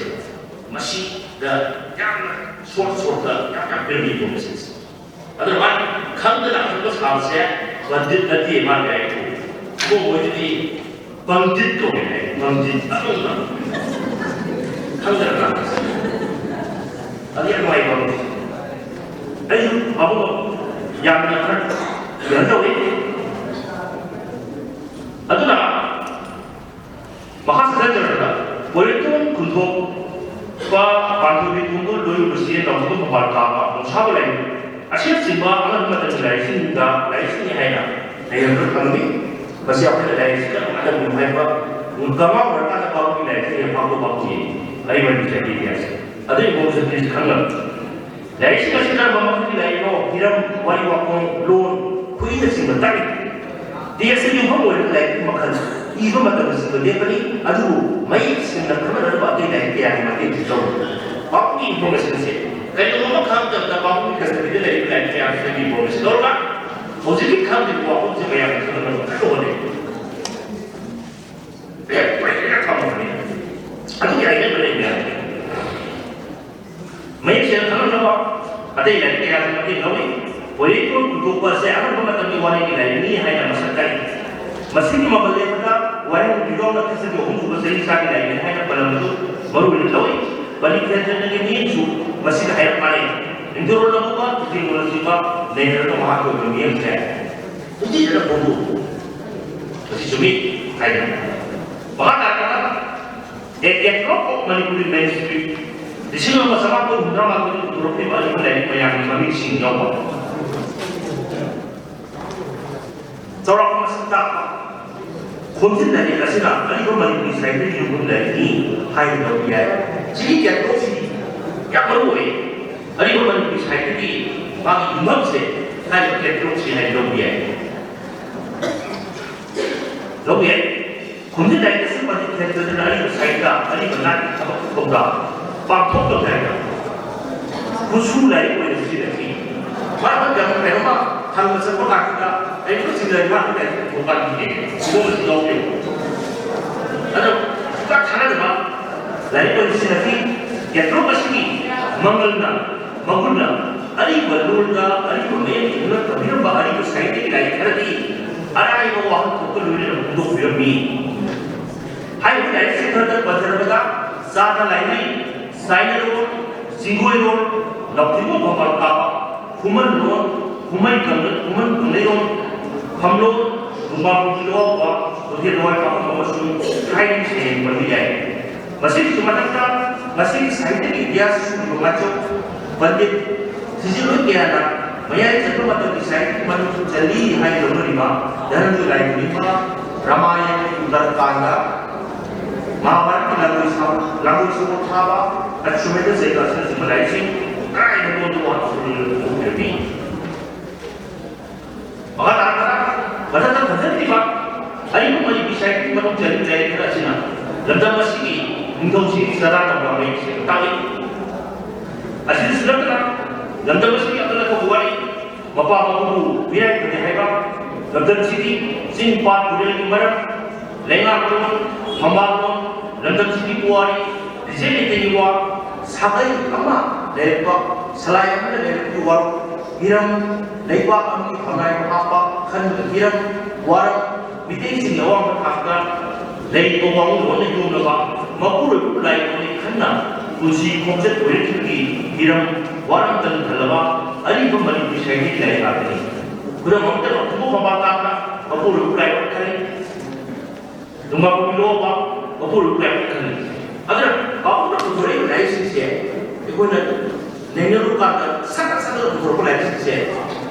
ꯃꯁꯤꯗ ꯌꯥꯝꯅ ꯁꯣꯔꯠ ꯁꯣꯔꯠꯇ ꯌꯥꯝ ꯌꯥꯝ ꯄꯤꯔꯝꯃꯤ ꯏꯟꯐꯣꯔꯃꯦꯁꯟꯁꯦ꯫ ꯑꯗꯨꯅ ꯃꯥꯅ ꯈꯪꯗꯅ ꯑꯆꯨꯝꯕ ꯁꯥꯕꯁꯦ ꯄꯟꯗꯤꯠ ꯅꯠꯇꯦ ꯃꯥꯅ ꯍꯥꯏꯔꯤꯗꯣ꯫ ꯏꯕꯨꯡꯉꯣ ꯍꯣꯏꯗꯨꯗꯤ ꯄꯪꯗꯤꯠ ꯀꯧꯋꯦ ꯍꯥꯏ, ꯄꯪꯗꯤꯠ ꯑꯗꯨꯝꯅ ꯈꯪꯗꯅ ꯉꯥꯡꯕꯁꯦ꯫ ꯑꯗꯨ ꯌꯥꯝ ꯅꯨꯡꯉꯥꯏꯕ ꯑꯃꯅꯤ꯫ ꯑꯩꯁꯨ ꯑꯃꯨꯛ ꯌꯥꯝꯅ ꯈꯔ ꯀꯩꯅꯣ ꯇꯧꯋꯤ꯫ ꯑꯗꯨꯅ ꯃꯈꯥ ꯆꯠꯊꯖꯔꯛꯄꯗ ꯄꯣꯏꯔꯩꯇꯣꯟ ꯈꯨꯟꯊꯣꯛ ꯄ ꯄꯥꯟꯊꯣꯏꯕꯤ ꯈꯣꯡꯒꯨꯜ ꯂꯣꯏꯔꯨꯕꯁꯤ ꯅꯧꯊꯣꯛꯄ ꯃꯄꯥꯟ ꯊꯥꯕ ꯅꯨꯡꯁꯥꯕ ꯂꯩ ꯑꯁꯤꯅꯆꯤꯡꯕ ꯑꯉꯟꯕ ꯃꯇꯝꯒꯤ ꯂꯥꯏꯔꯤꯛꯁꯤꯡꯗ ꯂꯥꯏꯔꯤꯛꯁꯤꯡꯅꯤ ꯍꯥꯏꯅ ꯂꯩꯔꯝꯕ ꯐꯪꯂꯤ꯫ ꯃꯁꯤ ꯑꯩꯈꯣꯏꯅ ꯂꯥꯏꯔꯤꯛꯁꯤꯗ ꯑꯗꯨꯝ ꯍꯥꯏꯕ ꯀꯃꯥ ꯑꯣꯏꯔꯀꯥꯟꯗ ꯄꯥꯕꯒꯤ ꯂꯥꯏꯔꯤꯛꯁꯤꯡ ꯌꯥꯝ ꯄꯥꯛꯄ ꯄꯥꯛꯄꯤ ꯑꯔꯤꯕ ꯏꯁꯥꯒꯤ ꯏꯇꯤꯍꯥꯁ ꯑꯗꯨꯒꯤ ꯃꯑꯣꯡꯁꯦ ꯄ꯭ꯂꯤꯁ ꯈꯪꯅꯕ꯫ ꯂꯥꯏꯔꯤꯛꯁꯤꯡ ꯑꯁꯤꯗ ꯃꯃꯜꯒꯤ ꯂꯥꯏꯔꯤꯛꯅꯣ ꯍꯤꯔꯝ ꯋꯥꯔꯤ ꯋꯥꯈꯣꯡ ꯂꯣꯟ ꯈꯨꯏꯅꯆꯤꯡꯕ ꯇꯥꯛꯏ꯫ ꯇꯦꯛꯁꯇ ꯌꯨꯝꯐꯝ ꯑꯣꯏꯔꯕ ꯂꯥꯏꯔꯤꯛꯀꯤ ꯃꯈꯜ ꯏꯕ ꯃꯇꯝꯗ ꯁꯤꯟꯕ ꯂꯦꯞꯄꯅꯤ, ꯑꯗꯨꯕꯨ ꯃꯌꯦꯛ ꯁꯦꯡꯅ ꯈꯪꯅꯅꯕ ꯑꯇꯩ ꯂꯥꯏꯔꯤꯛ ꯀꯌꯥꯒꯤ ꯃꯇꯦꯡꯁꯨ ꯂꯧꯏ꯫ ꯄꯥꯎꯒꯤ ꯏꯟꯐꯣꯔꯃꯦꯁꯟꯁꯦ ꯀꯔꯤꯒꯨꯝꯕ ꯑꯃ ꯈꯪꯗꯕꯗ ꯄꯥꯎꯒꯤ ꯀꯁꯇꯗꯤꯗ ꯂꯩꯔꯤꯕ ꯂꯥꯏꯔꯤꯛ ꯀꯌꯥꯁꯤꯗꯒꯤ ꯏꯟꯐꯣꯔꯃꯦꯁꯟ ꯂꯧꯔꯒ ꯍꯧꯖꯤꯛꯀꯤ ꯈꯪꯗ꯭ꯔꯤꯕ ꯋꯥꯐꯝꯁꯦ ꯃꯌꯥꯝꯅ ꯈꯪꯅꯅꯕ ꯀꯟꯅ ꯍꯣꯠꯅꯩ꯫ ꯂꯥꯏꯔꯤꯛ ꯄꯨꯔꯥ ꯍꯦꯟꯅ ꯈꯪꯕꯅꯤ꯫ ꯑꯗꯨꯒꯤ ꯑꯥꯏꯗꯤꯌꯥ ꯂꯩꯕ ꯌꯥꯏ꯫ ꯃꯌꯦꯛ ꯁꯦꯡꯅ ꯈꯪꯅꯅꯕ ꯑꯇꯩ ꯂꯥꯏꯔꯤꯛ ꯀꯌꯥꯁꯨ ꯃꯇꯦꯡ ꯂꯧꯏ꯫ ꯋꯥꯌꯦꯜꯂꯣꯟ ꯄꯨꯊꯣꯛꯄ ꯑꯁꯦ ꯑꯉꯟꯕ ꯃꯇꯝꯒꯤ ꯋꯥꯔꯦꯡꯒꯤ ꯂꯥꯏꯔꯤꯛꯅꯤ ꯍꯥꯏꯅ ꯃꯁꯛ ꯇꯥꯛꯏ꯫ ꯃꯁꯤꯒꯤ ꯃꯃꯜ ꯂꯦꯞꯄꯗ ꯋꯥꯍꯦꯡꯕꯝ ꯄꯤꯔꯣꯡꯅ ꯈ꯭ꯔꯤꯁꯇꯒꯤ ꯑꯍꯨꯝꯁꯨꯕ ꯆꯍꯤꯆꯥꯒꯤ ꯂꯥꯏꯔꯤꯛꯅꯤ ꯍꯥꯏꯅ ꯄꯜꯂꯝꯕꯗꯨ ꯃꯔꯨ ꯑꯣꯏꯅ ꯂꯧꯏ꯫ ꯕꯂꯤ ꯈꯦꯇ꯭ꯔꯤꯅꯒꯤ ꯃꯤꯠꯌꯦꯡꯁꯨ ꯃꯁꯤꯒ ꯍꯥꯏꯔꯞ ꯃꯥꯟꯅꯩ꯫ ꯅꯤꯡꯊꯧꯔꯣꯜ ꯑꯃꯨꯕ, ꯏꯇꯦꯡꯂꯣꯜꯅꯆꯤꯡꯕ ꯅꯩꯅꯔꯒ ꯃꯍꯥꯛꯀꯤ ꯑꯣꯏꯕ ꯃꯤꯠꯌꯦꯡꯁꯦ ꯎꯠꯇꯤꯗꯅ ꯐꯣꯡꯗꯣꯛꯎ꯫ ꯃꯁꯤ ꯆꯨꯝꯃꯤ ꯍꯥꯏꯅ꯫ ꯃꯈꯥ ꯇꯥꯔꯛꯄꯗ A Catalogue of Manipuri Manuscript, ꯂꯤꯁꯤꯡ ꯑꯃ ꯆꯃꯥꯄꯜ ꯍꯨꯝꯗ꯭ꯔꯥ ꯃꯥꯄꯜꯗ ꯄꯨꯊꯣꯔꯛꯈꯤꯕ ꯑꯔꯤꯕ ꯂꯥꯏꯔꯤꯛ ꯃꯌꯥꯝꯒꯤ ꯃꯃꯤꯡꯁꯤꯡ ꯌꯥꯎꯕ꯫ ꯆꯥꯎꯔꯥꯛꯄ ꯃꯁꯤꯡ ꯇꯥꯛꯄ ꯈꯣꯝꯖꯤꯟ ꯂꯥꯏꯔꯤꯛ ꯑꯁꯤꯅ ꯑꯔꯤꯕ ꯃꯅꯤꯄꯨꯔꯤ ꯁꯥꯍꯤꯇ꯭ꯌꯒꯤ ꯌꯨꯝꯐꯝ ꯂꯥꯏꯔꯤꯛꯅꯤ ꯍꯥꯏꯅ ꯂꯧꯕ ꯌꯥꯏ꯫ ꯁꯤꯒꯤ ꯀꯦꯇꯂꯣꯛꯁꯤꯗꯤ ꯌꯥꯝ ꯃꯔꯨ ꯑꯣꯏ꯫ ꯑꯔꯤꯕ ꯃꯅꯤꯄꯨꯔꯤ ꯁꯥꯍꯤꯇ꯭ꯌꯒꯤ ꯃꯥꯒꯤ ꯌꯨꯝꯐꯝꯁꯦ ꯍꯥꯏꯔꯤꯕ ꯀꯦꯇꯂꯣꯛꯁꯤ ꯍꯥꯏꯅ ꯂꯧꯕ ꯌꯥꯏ꯫ ꯂꯧꯕ ꯌꯥꯏ꯫ ꯈꯣꯝꯖꯤꯟ ꯂꯥꯏꯔꯤꯛ ꯑꯁꯤ ꯃꯅꯤꯄꯨꯔ ꯈꯦꯇ꯭ꯔꯗꯅ ꯑꯔꯤꯕ ꯁꯥꯍꯤꯇ꯭ꯌ, ꯑꯔꯤꯕ ꯅꯥꯠꯀꯤ ꯊꯕꯛ ꯊꯧꯗꯥꯡ ꯄꯥꯡꯊꯣꯛꯂꯝꯗꯥꯏꯗ ꯈꯨꯠꯁꯨ ꯂꯥꯏꯔꯤꯛ ꯑꯣꯏꯅ ꯁꯤꯖꯤꯟꯅꯈꯤ꯫ ꯃꯔꯛ ꯃꯔꯛꯇ ꯑꯃꯨꯛ ꯀꯩꯅꯣꯝꯃ ꯍꯪꯕ ꯆꯠꯄ ꯀꯥꯟꯗ ꯑꯩ ꯈꯨꯠꯁꯤꯗ ꯂꯩꯕꯥꯛꯀꯤ ꯂꯥꯏꯔꯤꯛ ꯄꯨꯊꯣꯛꯀꯥꯟꯗ ꯄꯤꯔꯛꯑꯦ꯫ ꯁꯤꯒꯨꯝꯕꯁꯨ ꯌꯥꯎꯗꯦꯕ꯫ ꯑꯗꯣ ꯁꯨꯡꯊꯥ ꯊꯥꯅꯗꯕ ꯂꯥꯏꯔꯤꯛ ꯑꯣꯏꯅ ꯁꯤꯖꯤꯟꯅꯈꯤ꯫ ꯀꯦꯇꯂꯣꯛ ꯑꯁꯤꯒꯤ ꯃꯉꯜꯅ, ꯃꯒꯨꯟꯅ ꯑꯔꯤꯕ ꯂꯣꯟꯗ ꯑꯔꯤꯕ ꯃꯌꯦꯛ ꯏꯗꯨꯅ ꯊꯝꯕꯤꯔꯝꯕ ꯑꯔꯤꯕ ꯁꯥꯍꯤꯇ꯭ꯌꯒꯤ ꯂꯥꯏꯔꯤꯛ ꯈꯔꯗꯤ ꯑꯔꯥꯏꯕ ꯋꯥꯍꯟꯊꯣꯛꯀ ꯂꯣꯏꯅꯅ ꯐꯣꯡꯗꯣꯛꯄꯤꯔꯝꯃꯤ꯫ ꯍꯥꯏꯔꯤꯕ ꯂꯥꯏꯔꯤꯛꯁꯤꯡ ꯈꯔꯗ ꯄꯟꯖꯔꯕꯗ ꯆꯥꯅ ꯂꯥꯏꯃꯩ, ꯆꯥꯏꯅꯔꯣꯜ, ꯆꯤꯡꯒꯣꯏꯔꯣꯜ, ꯂꯧꯊꯤꯡꯕ ꯐꯝꯕꯥꯜ ꯀꯥꯕ, ꯈꯨꯃꯟ ꯂꯣꯟ, ꯈꯨꯃꯩ ꯀꯪꯂꯩ-, ꯈꯨꯃꯟ ꯀꯪꯂꯩꯔꯣꯜ, ꯐꯝꯂꯣꯟ, ꯅꯣꯡꯕꯥꯟ ꯄꯨꯈ꯭ꯔꯤ ꯂꯣꯛꯄ, ꯇꯣꯊꯦꯜ ꯂꯋꯥꯏ ꯄꯥꯛꯐꯝ ꯑꯃꯁꯨꯡ ꯍꯥꯏꯔꯤꯕꯁꯤꯡ ꯄꯟꯕ ꯌꯥꯏ꯫ ꯃꯁꯤꯒꯤꯁꯨ ꯃꯊꯛꯇ ꯃꯁꯤꯒꯤ ꯁꯥꯍꯤꯇ꯭ꯌꯒꯤ ꯏꯇꯤꯍꯥꯁ ꯁꯨꯔꯤꯕ ꯃꯥꯏꯆꯣꯝ ꯄꯟꯗꯤꯠ ꯊꯤꯖꯤꯟꯂꯣꯏ ꯀꯌꯥꯅ ꯃꯌꯥꯏ ꯆꯟꯕ ꯃꯇꯝꯒꯤ ꯁꯥꯍꯤꯇ꯭ꯌꯒꯤ ꯃꯅꯨꯡ ꯆꯜꯂꯤ ꯍꯥꯏꯅ ꯂꯧꯅꯔꯤꯕ ꯙꯅꯟꯖꯣꯏ ꯂꯥꯏꯀ꯭ꯔꯦꯝꯕ, ꯔꯥꯃꯥꯌꯟ, ꯁꯨꯟꯗꯔꯀꯥꯟꯗ, ꯃꯍꯥꯚꯥꯔꯠꯀꯤ ꯂꯥꯡꯒꯣꯏ ꯁꯥ-, ꯂꯥꯡꯒꯣꯏ ꯁꯒꯣꯜ ꯊꯥꯕ, ꯑꯁ꯭ꯋꯃꯦꯙ ꯆꯩꯒ ꯑꯁꯤꯅꯆꯤꯡꯕ ꯂꯥꯏꯔꯤꯛꯁꯤꯡ ꯀꯗꯥꯏꯗ ꯂꯣꯟꯗ ꯋꯥꯍꯟꯊꯣꯛ ꯄꯨꯊꯣꯛꯄꯤꯔꯝꯃꯤ? ꯃꯈꯥ ꯇꯥꯔꯛꯄꯗ ꯃꯊꯛꯇ ꯊꯝꯖꯤꯟꯈꯤꯕ ꯑꯔꯤꯕ ꯃꯅꯤꯄꯨꯔꯤ ꯁꯥꯍꯤꯇ꯭ꯌꯒꯤ ꯃꯅꯨꯡ ꯆꯜꯂꯤꯕ ꯂꯥꯏꯔꯤꯛ ꯈꯔ ꯑꯁꯤꯅ ꯂꯝꯗꯝ ꯑꯁꯤꯒꯤ ꯅꯤꯡꯊꯧꯁꯤꯡꯒꯤ ꯆꯔꯥ ꯅꯧꯕ ꯃꯌꯦꯛꯁꯤꯡ ꯇꯥꯛꯂꯤ꯫ ꯑꯁꯤꯗꯁꯨ ꯅꯠꯇꯅ ꯂꯝꯗꯝ ꯑꯁꯤꯒꯤ ꯑꯀꯜ ꯑꯊꯧꯕ ꯋꯥꯔꯤ, ꯃꯄꯥ ꯃꯄꯨꯕꯨ ꯃꯤꯔꯥꯏ ꯐꯗꯦ ꯍꯥꯏꯕ, ꯂꯝꯗꯝꯁꯤꯒꯤ ꯆꯤꯡ ꯄꯥꯠ ꯇꯨꯔꯦꯜꯒꯤ ꯃꯔꯝ, ꯂꯩꯉꯥꯛꯂꯣꯟ, ꯐꯝꯕꯥꯛꯂꯣꯟ, ꯂꯝꯗꯝꯁꯤꯒꯤ ꯄꯨꯋꯥꯔꯤ, ꯐꯤꯖꯦꯠ ꯂꯩꯇꯦꯡꯒꯤ ꯋꯥ, ꯁꯥꯒꯩ ꯑꯃ ꯂꯩꯔꯛꯄ, ꯁꯂꯥꯏ ꯑꯃꯅ ꯂꯩꯔꯛꯄꯒꯤ ꯋꯥꯔꯣꯜ, ꯍꯤꯔꯝ, ꯂꯩꯕꯥꯛ ꯑꯃꯒꯤ ꯈꯣꯡꯅꯥꯏ ꯍꯥꯞꯄ ꯈꯟꯕꯒꯤ ꯍꯤꯔꯝ, ꯋꯥꯔꯝ, ꯃꯤꯇꯩꯁꯤꯡꯒꯤ ꯑꯋꯥꯡꯕ ꯊꯥꯛꯇ ꯂꯩꯔꯤꯕ ꯋꯥꯉꯨ ꯂꯣꯟꯅ ꯌꯣꯝꯂꯕ ꯃꯄꯨꯔꯣꯏꯕ ꯂꯥꯏꯔꯤꯛ ꯈꯟꯅ ꯄꯨꯟꯁꯤ ꯈꯣꯡꯆꯠ ꯑꯣꯏꯔꯛꯈꯤꯕꯒꯤ ꯍꯤꯔꯝ, ꯋꯥꯔꯝ ꯇꯟꯊꯜꯂꯕ ꯑꯔꯤꯕ ꯃꯅꯤꯄꯨꯔꯤ ꯁꯥꯍꯤꯇ꯭ꯌꯒꯤ ꯂꯥꯏꯔꯤꯛ ꯉꯥꯛꯇꯅꯤ꯫ ꯈꯨꯗꯝ ꯑꯃꯠꯇ ꯈꯨꯕꯨ ꯃꯄꯥ ꯇꯥꯡꯅ ꯃꯄꯨꯔꯣꯏꯕ ꯂꯥꯏꯔꯤꯛ ꯈꯜꯂꯤ꯫ ꯅꯣꯡꯃꯥꯏꯕ ꯂꯣꯛꯄ ꯃꯄꯨꯔꯣꯏꯕ ꯂꯥꯏꯔꯤꯛ ꯈꯜꯂꯤ꯫ ꯑꯗꯨꯅ ꯄꯥꯕꯨꯡꯅ ꯄꯨꯊꯣꯔꯛꯏꯕ ꯂꯥꯏꯔꯤꯛꯁꯤꯡꯁꯦ ꯑꯩꯈꯣꯏꯅ ꯅꯩꯅꯔꯨ ꯀꯥꯟꯗ ꯁꯠ ꯁꯠ ꯁꯠ ꯄꯨꯊꯣꯔꯛꯄ ꯂꯥꯏꯔꯤꯛꯁꯤꯡꯁꯦ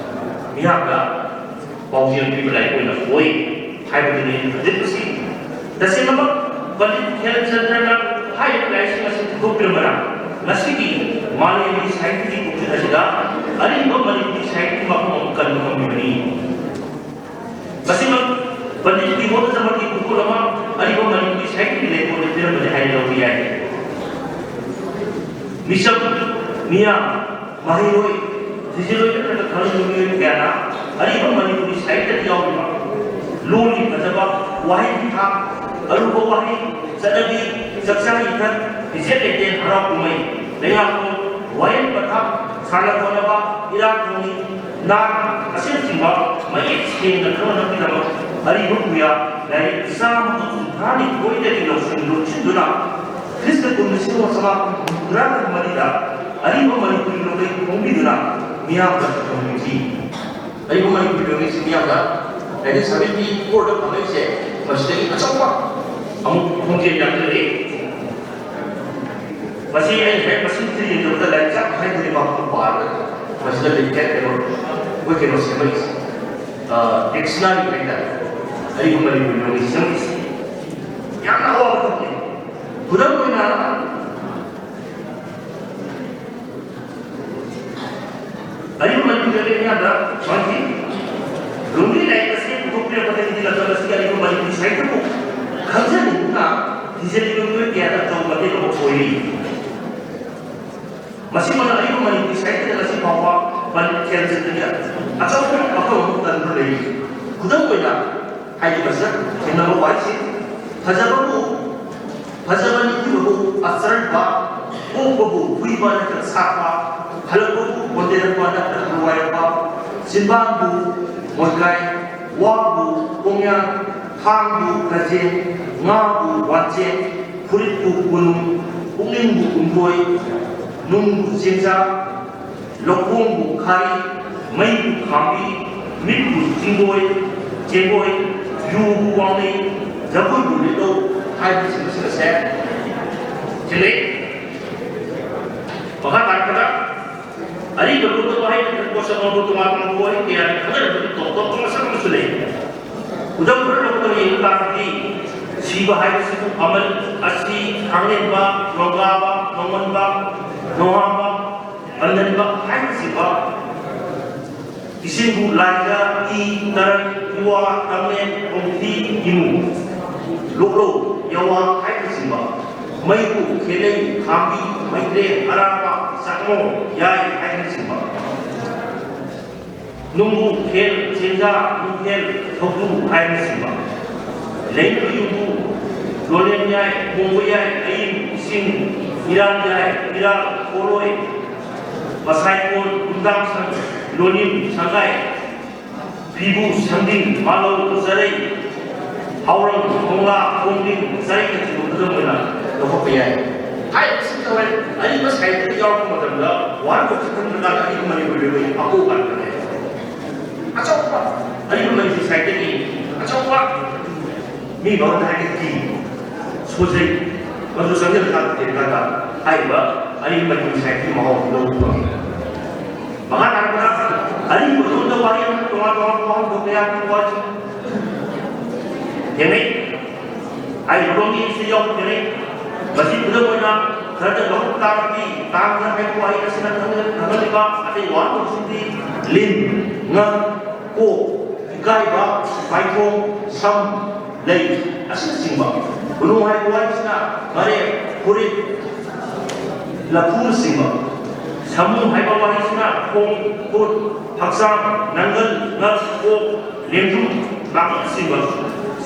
ꯃꯤꯌꯥꯝꯗ ꯄꯥꯎꯖꯦꯜ ꯄꯤꯕ ꯂꯥꯏꯔꯤꯛ ꯑꯣꯏꯅ ꯑꯣꯏ ꯍꯥꯏꯕꯗꯨꯅꯤ ꯑꯩꯅ ꯊꯝꯖꯅꯤꯡꯕꯁꯤ꯫ ꯇꯁꯦꯡꯅꯃꯛ ꯄꯟꯗꯤꯠ ꯈꯦꯜꯆꯟꯗ꯭ꯔꯅ ꯍꯥꯏꯔꯤꯕ ꯂꯥꯏꯔꯤꯛꯁꯤꯡ ꯑꯁꯤ ꯄꯨꯊꯣꯛꯄꯤꯔꯝꯕꯅ ꯉꯁꯤꯒꯤ ꯃꯥꯂꯦꯝꯒꯤ ꯁꯥꯍꯤꯇ꯭ꯌꯒꯤ ꯈꯣꯡꯆꯠ ꯑꯁꯤꯗ ꯑꯔꯤꯕ ꯃꯅꯤꯄꯨꯔꯤ ꯁꯥꯍꯤꯇ꯭ꯌꯒꯤ ꯃꯐꯝ ꯑꯃ ꯀꯟꯕ ꯉꯝꯂꯤꯕꯅꯤ꯫ ꯃꯁꯤꯃꯛ ꯄꯟꯗꯤꯠ ꯀꯤꯍꯣꯝ ꯆꯃꯠꯀꯤ ꯈꯨꯗꯣꯜ ꯑꯃ ꯑꯔꯤꯕ ꯃꯅꯤꯄꯨꯔꯤ ꯁꯥꯍꯤꯇ꯭ꯌꯒꯤ ꯂꯩꯀꯣꯜꯗ ꯄꯤꯔꯝꯕꯅꯤ ꯍꯥꯏꯅ ꯂꯧꯕ ꯌꯥꯏ꯫ ꯃꯤꯁꯛ, ꯃꯤꯌꯥꯝ, ꯃꯍꯩꯔꯣꯏ, ꯊꯤꯖꯤꯜꯂꯣꯏ ꯅꯠꯇ꯭ꯔꯒ ꯈꯪꯂꯕ ꯃꯤꯑꯣꯏ ꯀꯌꯥꯅ ꯑꯔꯤꯕ ꯃꯅꯤꯄꯨꯔꯤ ꯁꯥꯍꯤꯇ꯭ꯌꯗ ꯌꯥꯎꯔꯤꯕ ꯂꯣꯟꯒꯤ ꯐꯖꯕ, ꯋꯥꯍꯩ ꯊꯥꯛ, ꯑꯔꯨꯕ ꯋꯥꯍꯩ, ꯆꯠꯅꯕꯤ, ꯆꯥꯛꯆꯥ ꯏꯊꯛ, ꯐꯤꯖꯦꯠ ꯂꯩꯇꯦꯡ, ꯍꯔꯥꯎ ꯀꯨꯝꯍꯩ, ꯂꯩꯉꯥꯛꯂꯣꯟ, ꯋꯥꯌꯦꯜ ꯄꯊꯥꯞ, ꯁꯥꯟꯅ ꯈꯣꯠꯅꯕ, ꯏꯔꯥꯠ ꯊꯧꯅꯤ, ꯅꯥꯠ ꯑꯁꯤꯅꯆꯤꯡꯕ ꯃꯌꯦꯛ ꯁꯦꯡꯅ ꯈꯪꯅꯅꯕꯒꯤꯗꯃꯛ ꯑꯔꯤꯕ ꯄꯨꯌꯥ ꯂꯥꯏꯔꯤꯛ ꯆꯥꯝꯃꯒ ꯀꯨꯟꯊ꯭ꯔꯥ ꯅꯤꯊꯣꯏꯗꯒꯤ ꯂꯧꯁꯤꯡ ꯂꯣꯠꯁꯤꯟꯗꯨꯅ ꯈ꯭ꯔꯤꯁꯇ ꯀꯨꯝ ꯂꯤꯁꯤꯡ ꯑꯃ ꯆꯃꯥꯄꯟ ꯍꯨꯝꯐꯨꯇꯔꯥꯒ ꯃꯔꯤꯗ ꯑꯔꯤꯕ ꯃꯅꯤꯄꯨꯔꯤ ꯂꯣꯟꯂꯩ ꯐꯣꯡꯕꯤꯗꯨꯅ ꯃꯤꯌꯥꯝꯗ ꯐꯣꯡꯕꯤꯈꯤ꯫ ꯑꯔꯤꯕ ꯃꯅꯤꯄꯨꯔꯤ ꯂꯣꯟꯂꯩꯁꯤ ꯃꯤꯌꯥꯝꯗ nineteen seventy fourꯗ ꯐꯪꯂꯛꯏꯁꯦ ꯃꯁꯤꯗꯒꯤ ꯑꯆꯧꯕ ꯑꯃꯨꯛ ꯈꯣꯡꯖꯦꯜ ꯌꯥꯡꯈꯠꯂꯛꯏ꯫ ꯃꯁꯤ ꯑꯩ ꯉꯁꯥꯏ ꯃꯁꯤꯡ ꯊꯤꯔ ꯌꯦꯡꯖꯕꯗ ꯂꯥꯏꯔꯤꯛ ꯌꯥꯝ ꯍꯥꯏꯗꯣꯔꯤꯕ ꯃꯄꯨꯡ ꯄꯥꯔꯒ ꯃꯁꯤꯗ ꯂꯩꯈ꯭ꯔꯦ ꯀꯩꯅꯣ ꯑꯩꯈꯣꯏ ꯀꯩꯅꯣ ꯁꯦꯝꯃꯛꯏꯁꯦ꯫ ꯑ, dictionary ꯍꯥꯏꯇꯥꯔꯦ꯫ ꯑꯔꯤꯕ ꯃꯅꯤꯄꯨꯔꯤ ꯂꯣꯟꯒꯤ ꯁꯦꯝꯃꯛꯏꯁꯦ ꯌꯥꯝꯅ ꯑꯋꯥꯕ ꯊꯕꯛꯅꯤ꯫ ꯈꯨꯗꯝ ꯑꯣꯏꯅ ꯑꯔꯤꯕ ꯃꯅꯤꯄꯨꯔꯤ ꯂꯣꯟꯌꯥꯟꯗ ꯃꯥꯒꯤ ꯂꯣꯟꯒꯤ ꯂꯥꯏꯔꯤꯛ ꯑꯁꯤ ꯄꯨꯊꯣꯛꯄꯤꯔꯛꯄꯗꯒꯤꯗꯤ ꯂꯝꯗꯝ ꯑꯁꯤꯒꯤ ꯑꯔꯤꯕ ꯃꯅꯤꯄꯨꯔꯤ ꯁꯥꯍꯤꯇ꯭ꯌꯕꯨ ꯈꯪꯖꯅꯤꯡꯗꯨꯅ ꯊꯤꯖꯤꯜꯂꯤꯕ ꯃꯤꯑꯣꯏ ꯀꯌꯥꯗ ꯑꯆꯧꯕ ꯃꯇꯦꯡ ꯑꯃ ꯑꯣꯏꯔꯤ꯫ ꯃꯁꯤꯃꯛꯅ ꯑꯔꯤꯕ ꯃꯅꯤꯄꯨꯔꯤ ꯁꯥꯍꯤꯇ꯭ꯌꯗ ꯉꯁꯤ ꯐꯥꯎꯕ ꯄꯟꯗꯤꯠ ꯈꯦꯜꯆꯟꯗ꯭ꯔꯒꯤ ꯑꯆꯧꯕ ꯃꯐꯝ ꯑꯃ ꯀꯟꯗꯨꯅ ꯂꯩꯔꯤ꯫ ꯈꯨꯗꯝ ꯑꯣꯏꯅ ꯍꯥꯏꯔꯤꯕꯁꯤꯗ ꯊꯦꯡꯅꯕ ꯋꯥꯍꯩꯁꯤꯡ: ꯐꯖꯕꯕꯨ, ꯐꯖꯕ ꯅꯤꯡꯊꯤꯕꯕꯨ ꯑꯆꯔꯟꯕ, ꯄꯣꯛꯄꯕꯨ ꯍꯨꯏꯕ ꯅꯠꯇ꯭ꯔꯒ ꯁꯥꯠꯄ, ꯍꯜꯂꯛꯄꯕꯨ ꯀꯣꯟꯗꯦꯔꯛꯄ ꯅꯠꯇ꯭ꯔꯒ ꯂꯋꯥꯏꯔꯛꯄ, ꯆꯤꯟꯕꯥꯟꯕꯨ ꯃꯣꯏꯀꯥꯏ, ꯋꯥꯕꯨ ꯀꯣꯡꯌꯥꯟ, ꯊꯥꯡꯕꯨ ꯈꯖꯦꯡ, ꯉꯥꯕꯨ ꯋꯥꯟꯆꯦꯡ, ꯐꯨꯔꯤꯠꯄꯨ ꯀꯣꯅꯨꯡ, ꯄꯨꯛꯅꯤꯡꯕꯨ ꯀꯨꯝꯊꯣꯏ, ꯅꯨꯡꯕꯨ ꯆꯦꯡꯖꯥ, ꯂꯧꯈꯣꯡꯕꯨ ꯈꯥꯔꯤ, ꯃꯩꯕꯨ ꯈꯥꯝꯕꯤ, ꯃꯤꯠꯄꯨ ꯆꯤꯡꯒꯣꯏ, ꯆꯦꯡꯒꯣꯏ, ꯌꯨꯕꯨ ꯋꯥꯡꯅꯩ, ꯖꯒꯣꯏꯕꯨ ꯂꯤꯠꯂꯧ ꯍꯥꯏꯕꯁꯤꯡ ꯑꯁꯤ ꯑꯁꯦ ꯊꯦꯡꯅꯩ꯫ ꯃꯈꯥ ꯇꯥꯔꯛꯄꯗ ꯑꯔꯤꯕ ꯂꯣꯟꯗ ꯋꯥꯍꯩ ꯅꯠꯇ꯭ꯔꯒ ꯄꯣꯠꯁꯛ ꯑꯃꯕꯨ ꯇꯣꯉꯥꯟ ꯇꯣꯉꯥꯟꯕ ꯋꯥꯍꯩ ꯀꯌꯥꯅ ꯈꯪꯅꯔꯕꯗꯤ ꯇꯣꯞ ꯇꯣꯞꯄ ꯃꯁꯛ ꯑꯃꯁꯨ ꯂꯩ꯫ ꯈꯨꯗꯝ ꯈꯔ ꯂꯧꯗꯨꯅ ꯌꯦꯡꯕ ꯇꯥꯔꯒꯗꯤ, ꯁꯤꯕ ꯍꯥꯏꯕꯁꯤꯕꯨ ꯑꯃꯜ, ꯑꯁꯤ, ꯈꯥꯡꯂꯦꯟꯕ, ꯅꯣꯡꯒꯥꯕ, ꯅꯣꯡꯃꯟꯕ, ꯅꯣꯡꯍꯥꯕ, ꯄꯟꯗꯟꯕ ꯍꯥꯏꯕꯁꯤꯕ ꯏꯁꯤꯡꯕꯨ ꯂꯥꯏꯖ, ꯏ, ꯇꯔꯟ, ꯏꯋꯥ, ꯇꯝꯂꯦꯟ, ꯈꯣꯡꯊꯤ, ꯏꯃꯨ, ꯂꯣꯛꯂꯧ, ꯌꯥꯋꯥ ꯍꯥꯏꯕꯁꯤꯕ ꯃꯩꯕꯨ ꯈꯦꯂꯩ, ꯈꯥꯝꯕꯤ, ꯃꯩꯇ꯭ꯔꯦ, ꯑꯔꯥꯕ, ꯆꯥꯛꯃꯣ, ꯌꯥꯏ ꯍꯥꯏꯕꯁꯤꯕ ꯅꯨꯡꯕꯨ ꯈꯦꯜ, ꯆꯦꯟꯖꯥ, ꯅꯨꯡꯈꯦꯜ, ꯊꯧꯗꯨ ꯍꯥꯏꯅꯆꯤꯡꯕ꯫ ꯂꯩꯅꯨ ꯌꯨꯝꯕꯨ, ꯂꯣꯂꯦꯝ ꯌꯥꯏ, ꯃꯣꯡꯕ ꯌꯥꯏ, ꯑꯌꯤꯡ, ꯏꯁꯤꯡ, ꯏꯔꯥꯟ ꯌꯥꯏ, ꯏꯔꯥꯜ, ꯄꯣꯂꯣꯏ, ꯃꯁꯥꯏꯀꯣꯟ, ꯅꯨꯡꯗꯥꯡ ꯁꯪ, ꯂꯣꯅꯤꯝ, ꯁꯪꯒꯥꯏ, ꯐꯤꯕꯨ, ꯁꯪꯗꯤꯡ, ꯃꯥꯂꯧ, ꯆꯔꯩ, ꯍꯥꯎꯔꯪ, ꯈꯣꯡꯂꯥ, ꯈꯣꯡꯗꯤꯡ, ꯆꯔꯩꯅꯆꯤꯡꯕ ꯈꯨꯗꯝ ꯑꯣꯏꯅ ꯂꯧꯈꯠꯄ ꯌꯥꯏ꯫ ꯍꯥꯏꯔꯤꯕꯁꯤꯡ ꯇꯧꯔꯦ꯫ ꯑꯔꯤꯕ ꯁꯥꯍꯤꯇ꯭ꯌꯗ ꯌꯥꯎꯔꯛꯄ ꯃꯇꯝꯗ ꯋꯥꯍꯟꯊꯣꯛꯁꯤ ꯈꯪꯗ꯭ꯔꯀꯥꯟꯗ ꯑꯔꯤꯕ ꯃꯅꯤꯄꯨꯔꯤ ꯂꯣꯏ ꯑꯄꯣꯛ ꯉꯥꯛꯇꯅꯦ꯫ ꯑꯆꯧꯕ ꯑꯔꯤꯕ ꯃꯅꯤꯄꯨꯔꯤ ꯁꯥꯍꯤꯇ꯭ꯌꯒꯤ ꯑꯆꯧꯕ ꯃꯤ ꯃꯉꯣꯟꯗ ꯍꯥꯏꯔꯒꯗꯤ ꯁꯣꯖꯩ꯫ ꯃꯗꯨ ꯆꯪꯁꯤꯜꯂꯀꯥꯟꯗ ꯊꯦꯡꯅꯀꯥꯟꯗ ꯍꯥꯏꯔꯤꯕ ꯑꯔꯤꯕ ꯃꯅꯤꯄꯨꯔꯤ ꯁꯥꯍꯤꯇ꯭ꯌꯒꯤ ꯃꯍꯥꯎ ꯂꯧꯕ ꯐꯪꯉꯤ꯫ ꯃꯈꯥ ꯇꯥꯔꯛꯄꯗ ꯑꯔꯤꯕ ꯂꯣꯟꯗ ꯋꯥꯔꯤ ꯑꯃ ꯇꯣꯉꯥꯟ ꯇꯣꯉꯥꯟꯕ ꯋꯥꯍꯟꯊꯣꯛ ꯀꯌꯥꯒꯤ ꯋꯥꯔꯤ ꯊꯦꯡꯅꯩ꯫ ꯍꯥꯏꯔꯤꯕ ꯂꯣꯟꯒꯤ ꯁꯤ ꯌꯥꯎꯕ ꯊꯦꯡꯅꯩ꯫ ꯃꯁꯤ ꯈꯨꯗꯝ ꯑꯣꯏꯅ ꯈꯔꯗ ꯂꯧꯕ ꯇꯥꯔꯒꯗꯤ, ꯇꯥꯡꯅ ꯍꯥꯏꯕ ꯋꯥꯍꯩ ꯑꯁꯤꯅ ꯈꯪꯍꯜꯂꯤꯕ ꯑꯇꯩ ꯋꯥꯍꯟꯊꯣꯛꯁꯤꯡꯗꯤ ꯂꯤꯟ, ꯉꯛ, ꯀꯣꯛ, ꯏꯀꯥꯏꯕ, ꯃꯥꯏꯊꯣꯡ, ꯁꯝ, ꯂꯩ ꯑꯁꯤꯅꯆꯤꯡꯕ꯫ ꯈꯨꯅꯨ ꯍꯥꯏꯕ ꯋꯥꯍꯩꯁꯤꯅ ꯃꯔꯦ, ꯐꯨꯔꯤꯠ, ꯂꯐꯨꯅꯆꯤꯡꯕ꯫ ꯁꯥꯃꯨ ꯍꯥꯏꯕ ꯋꯥꯍꯩꯁꯤꯅ ꯈꯣꯡ, ꯈꯨꯠ, ꯍꯛꯆꯥꯡ, ꯅꯪꯒꯜ, ꯉꯛ, ꯀꯣꯛ, ꯂꯦꯡꯖꯨꯝ, ꯅꯥꯀꯣꯡꯅꯆꯤꯡꯕ꯫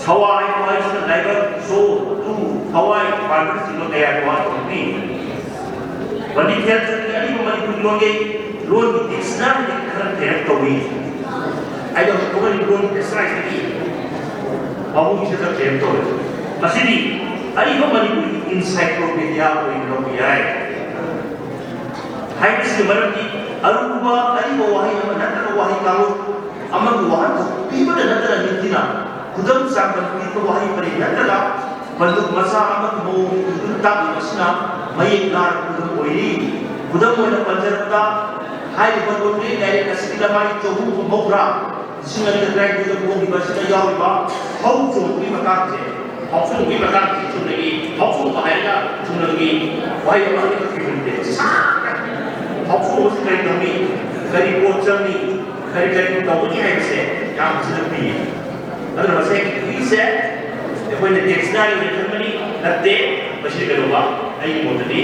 ꯁꯋꯥ ꯍꯥꯏꯕ ꯋꯥꯍꯩꯁꯤꯅ ꯂꯥꯏꯕꯛ, ꯁꯣ, ꯇꯨ, ꯊꯋꯥꯏ, ꯄꯥꯟꯕꯅꯆꯤꯡꯕ ꯀꯌꯥꯒꯤ ꯋꯥꯍꯟꯊꯣꯛ ꯄꯤ꯫ ꯄꯟꯗꯤꯠ ꯈꯦꯜꯆꯟꯒꯤ ꯑꯔꯤꯕ ꯃꯅꯤꯄꯨꯔꯤ ꯂꯣꯟꯒꯤ ꯂꯣꯟꯒꯤ ꯗꯤꯛꯁꯅꯥꯔꯤꯗꯒꯤ ꯈꯔ ꯊꯦꯔꯞ ꯇꯧꯏ꯫ ꯑꯩꯅ ꯍꯧꯖꯤꯛ ꯊꯣꯛꯂꯛꯏ ꯂꯣꯟꯒꯤ ꯑꯦꯛꯁꯔꯁꯥꯏꯁꯇꯒꯤ ꯄꯥꯎꯈꯨꯝꯁꯤꯗ ꯊꯦꯔꯞ ꯇꯧꯔꯦ꯫ ꯃꯁꯤꯗꯤ ꯑꯔꯤꯕ ꯃꯅꯤꯄꯨꯔꯤ ꯏꯟꯁꯥꯏꯀ꯭ꯂꯣꯄꯦꯗꯤꯌꯥ ꯑꯣꯏꯅ ꯂꯧꯕ ꯌꯥꯏ꯫ ꯍꯥꯏꯕꯁꯤꯒꯤ ꯃꯔꯝꯗꯤ ꯑꯔꯨꯕ ꯑꯔꯤꯕ ꯋꯥꯍꯩ ꯑꯃ ꯅꯠꯇ꯭ꯔꯒ ꯋꯥꯍꯩ ꯀꯥꯡꯂꯨꯞ ꯑꯃꯒꯤ ꯋꯥꯍꯟꯊꯣꯛ ꯄꯤꯕꯗ ꯅꯠꯇꯅ ꯅꯤꯡꯊꯤꯅ ꯈꯨꯗꯝ ꯆꯥꯡꯗꯝ ꯄꯤꯕ ꯋꯥꯍꯩ ꯄꯔꯦꯡ ꯅꯠꯇ꯭ꯔꯒ ꯄꯟꯗꯨꯞ ꯃꯆꯥ ꯑꯃꯒꯤ ꯃꯑꯣꯡ ꯏꯗꯨꯅ ꯇꯥꯛꯂꯤꯕ ꯑꯁꯤꯅ ꯃꯌꯦꯛ ꯂꯥꯅ ꯈꯨꯗꯝ ꯑꯣꯏꯔꯤ꯫ ꯈꯨꯗꯝ ꯑꯣꯏꯅ ꯄꯟꯖꯔꯕꯗ, ꯍꯥꯏꯔꯤꯕ ꯂꯣꯟꯂꯦꯟ ꯂꯥꯏꯔꯤꯛ ꯑꯁꯤꯒꯤ ꯂꯃꯥꯏ ꯆꯍꯨꯝꯒ ꯃꯧꯗ꯭ꯔꯥ ꯂꯤꯁꯤꯡ ꯑꯅꯤꯒ ꯇꯔꯥꯅꯤꯊꯣꯏꯗ ꯐꯣꯡꯈꯤꯕ ꯑꯁꯤꯗ ꯌꯥꯎꯔꯤꯕ ꯍꯧ ꯆꯣꯡꯕꯒꯤ ꯃꯇꯥꯡꯁꯦ, ꯍꯧ ꯆꯣꯡꯕꯒꯤ ꯃꯇꯥꯡꯁꯦ ꯆꯨꯝꯅꯒꯤ ꯍꯧ ꯆꯣꯡꯕ ꯍꯥꯏꯔꯒ ꯆꯨꯝꯅꯒꯤ ꯋꯥꯍꯩ ꯑꯃ ꯑꯅꯤꯈꯛ ꯄꯤꯕ ꯅꯠꯇꯦ꯫ ꯁꯥꯡꯅ ꯍꯧ ꯆꯣꯡꯕꯁꯤ ꯀꯔꯤ ꯇꯧꯅꯤ, ꯀꯔꯤ ꯄꯣꯠ ꯆꯪꯅꯤ, ꯀꯔꯤ ꯀꯔꯤ ꯇꯧꯒꯅꯤ ꯍꯥꯏꯕꯁꯦ ꯌꯥꯝ ꯐꯖꯅ ꯄꯤꯌꯦ꯫ ꯑꯗꯨꯅ ꯃꯁꯤ ꯄꯤꯔꯤꯁꯦ ꯑꯩꯈꯣꯏꯅ ꯗꯤꯛꯁꯅꯥꯔꯤ ꯑꯣꯏꯅ ꯈꯟꯕꯅꯤ ꯅꯠꯇꯦ꯫ ꯃꯁꯤ ꯀꯩꯗꯧꯕ, ꯑꯩꯒꯤ ꯃꯣꯠꯇꯗꯤ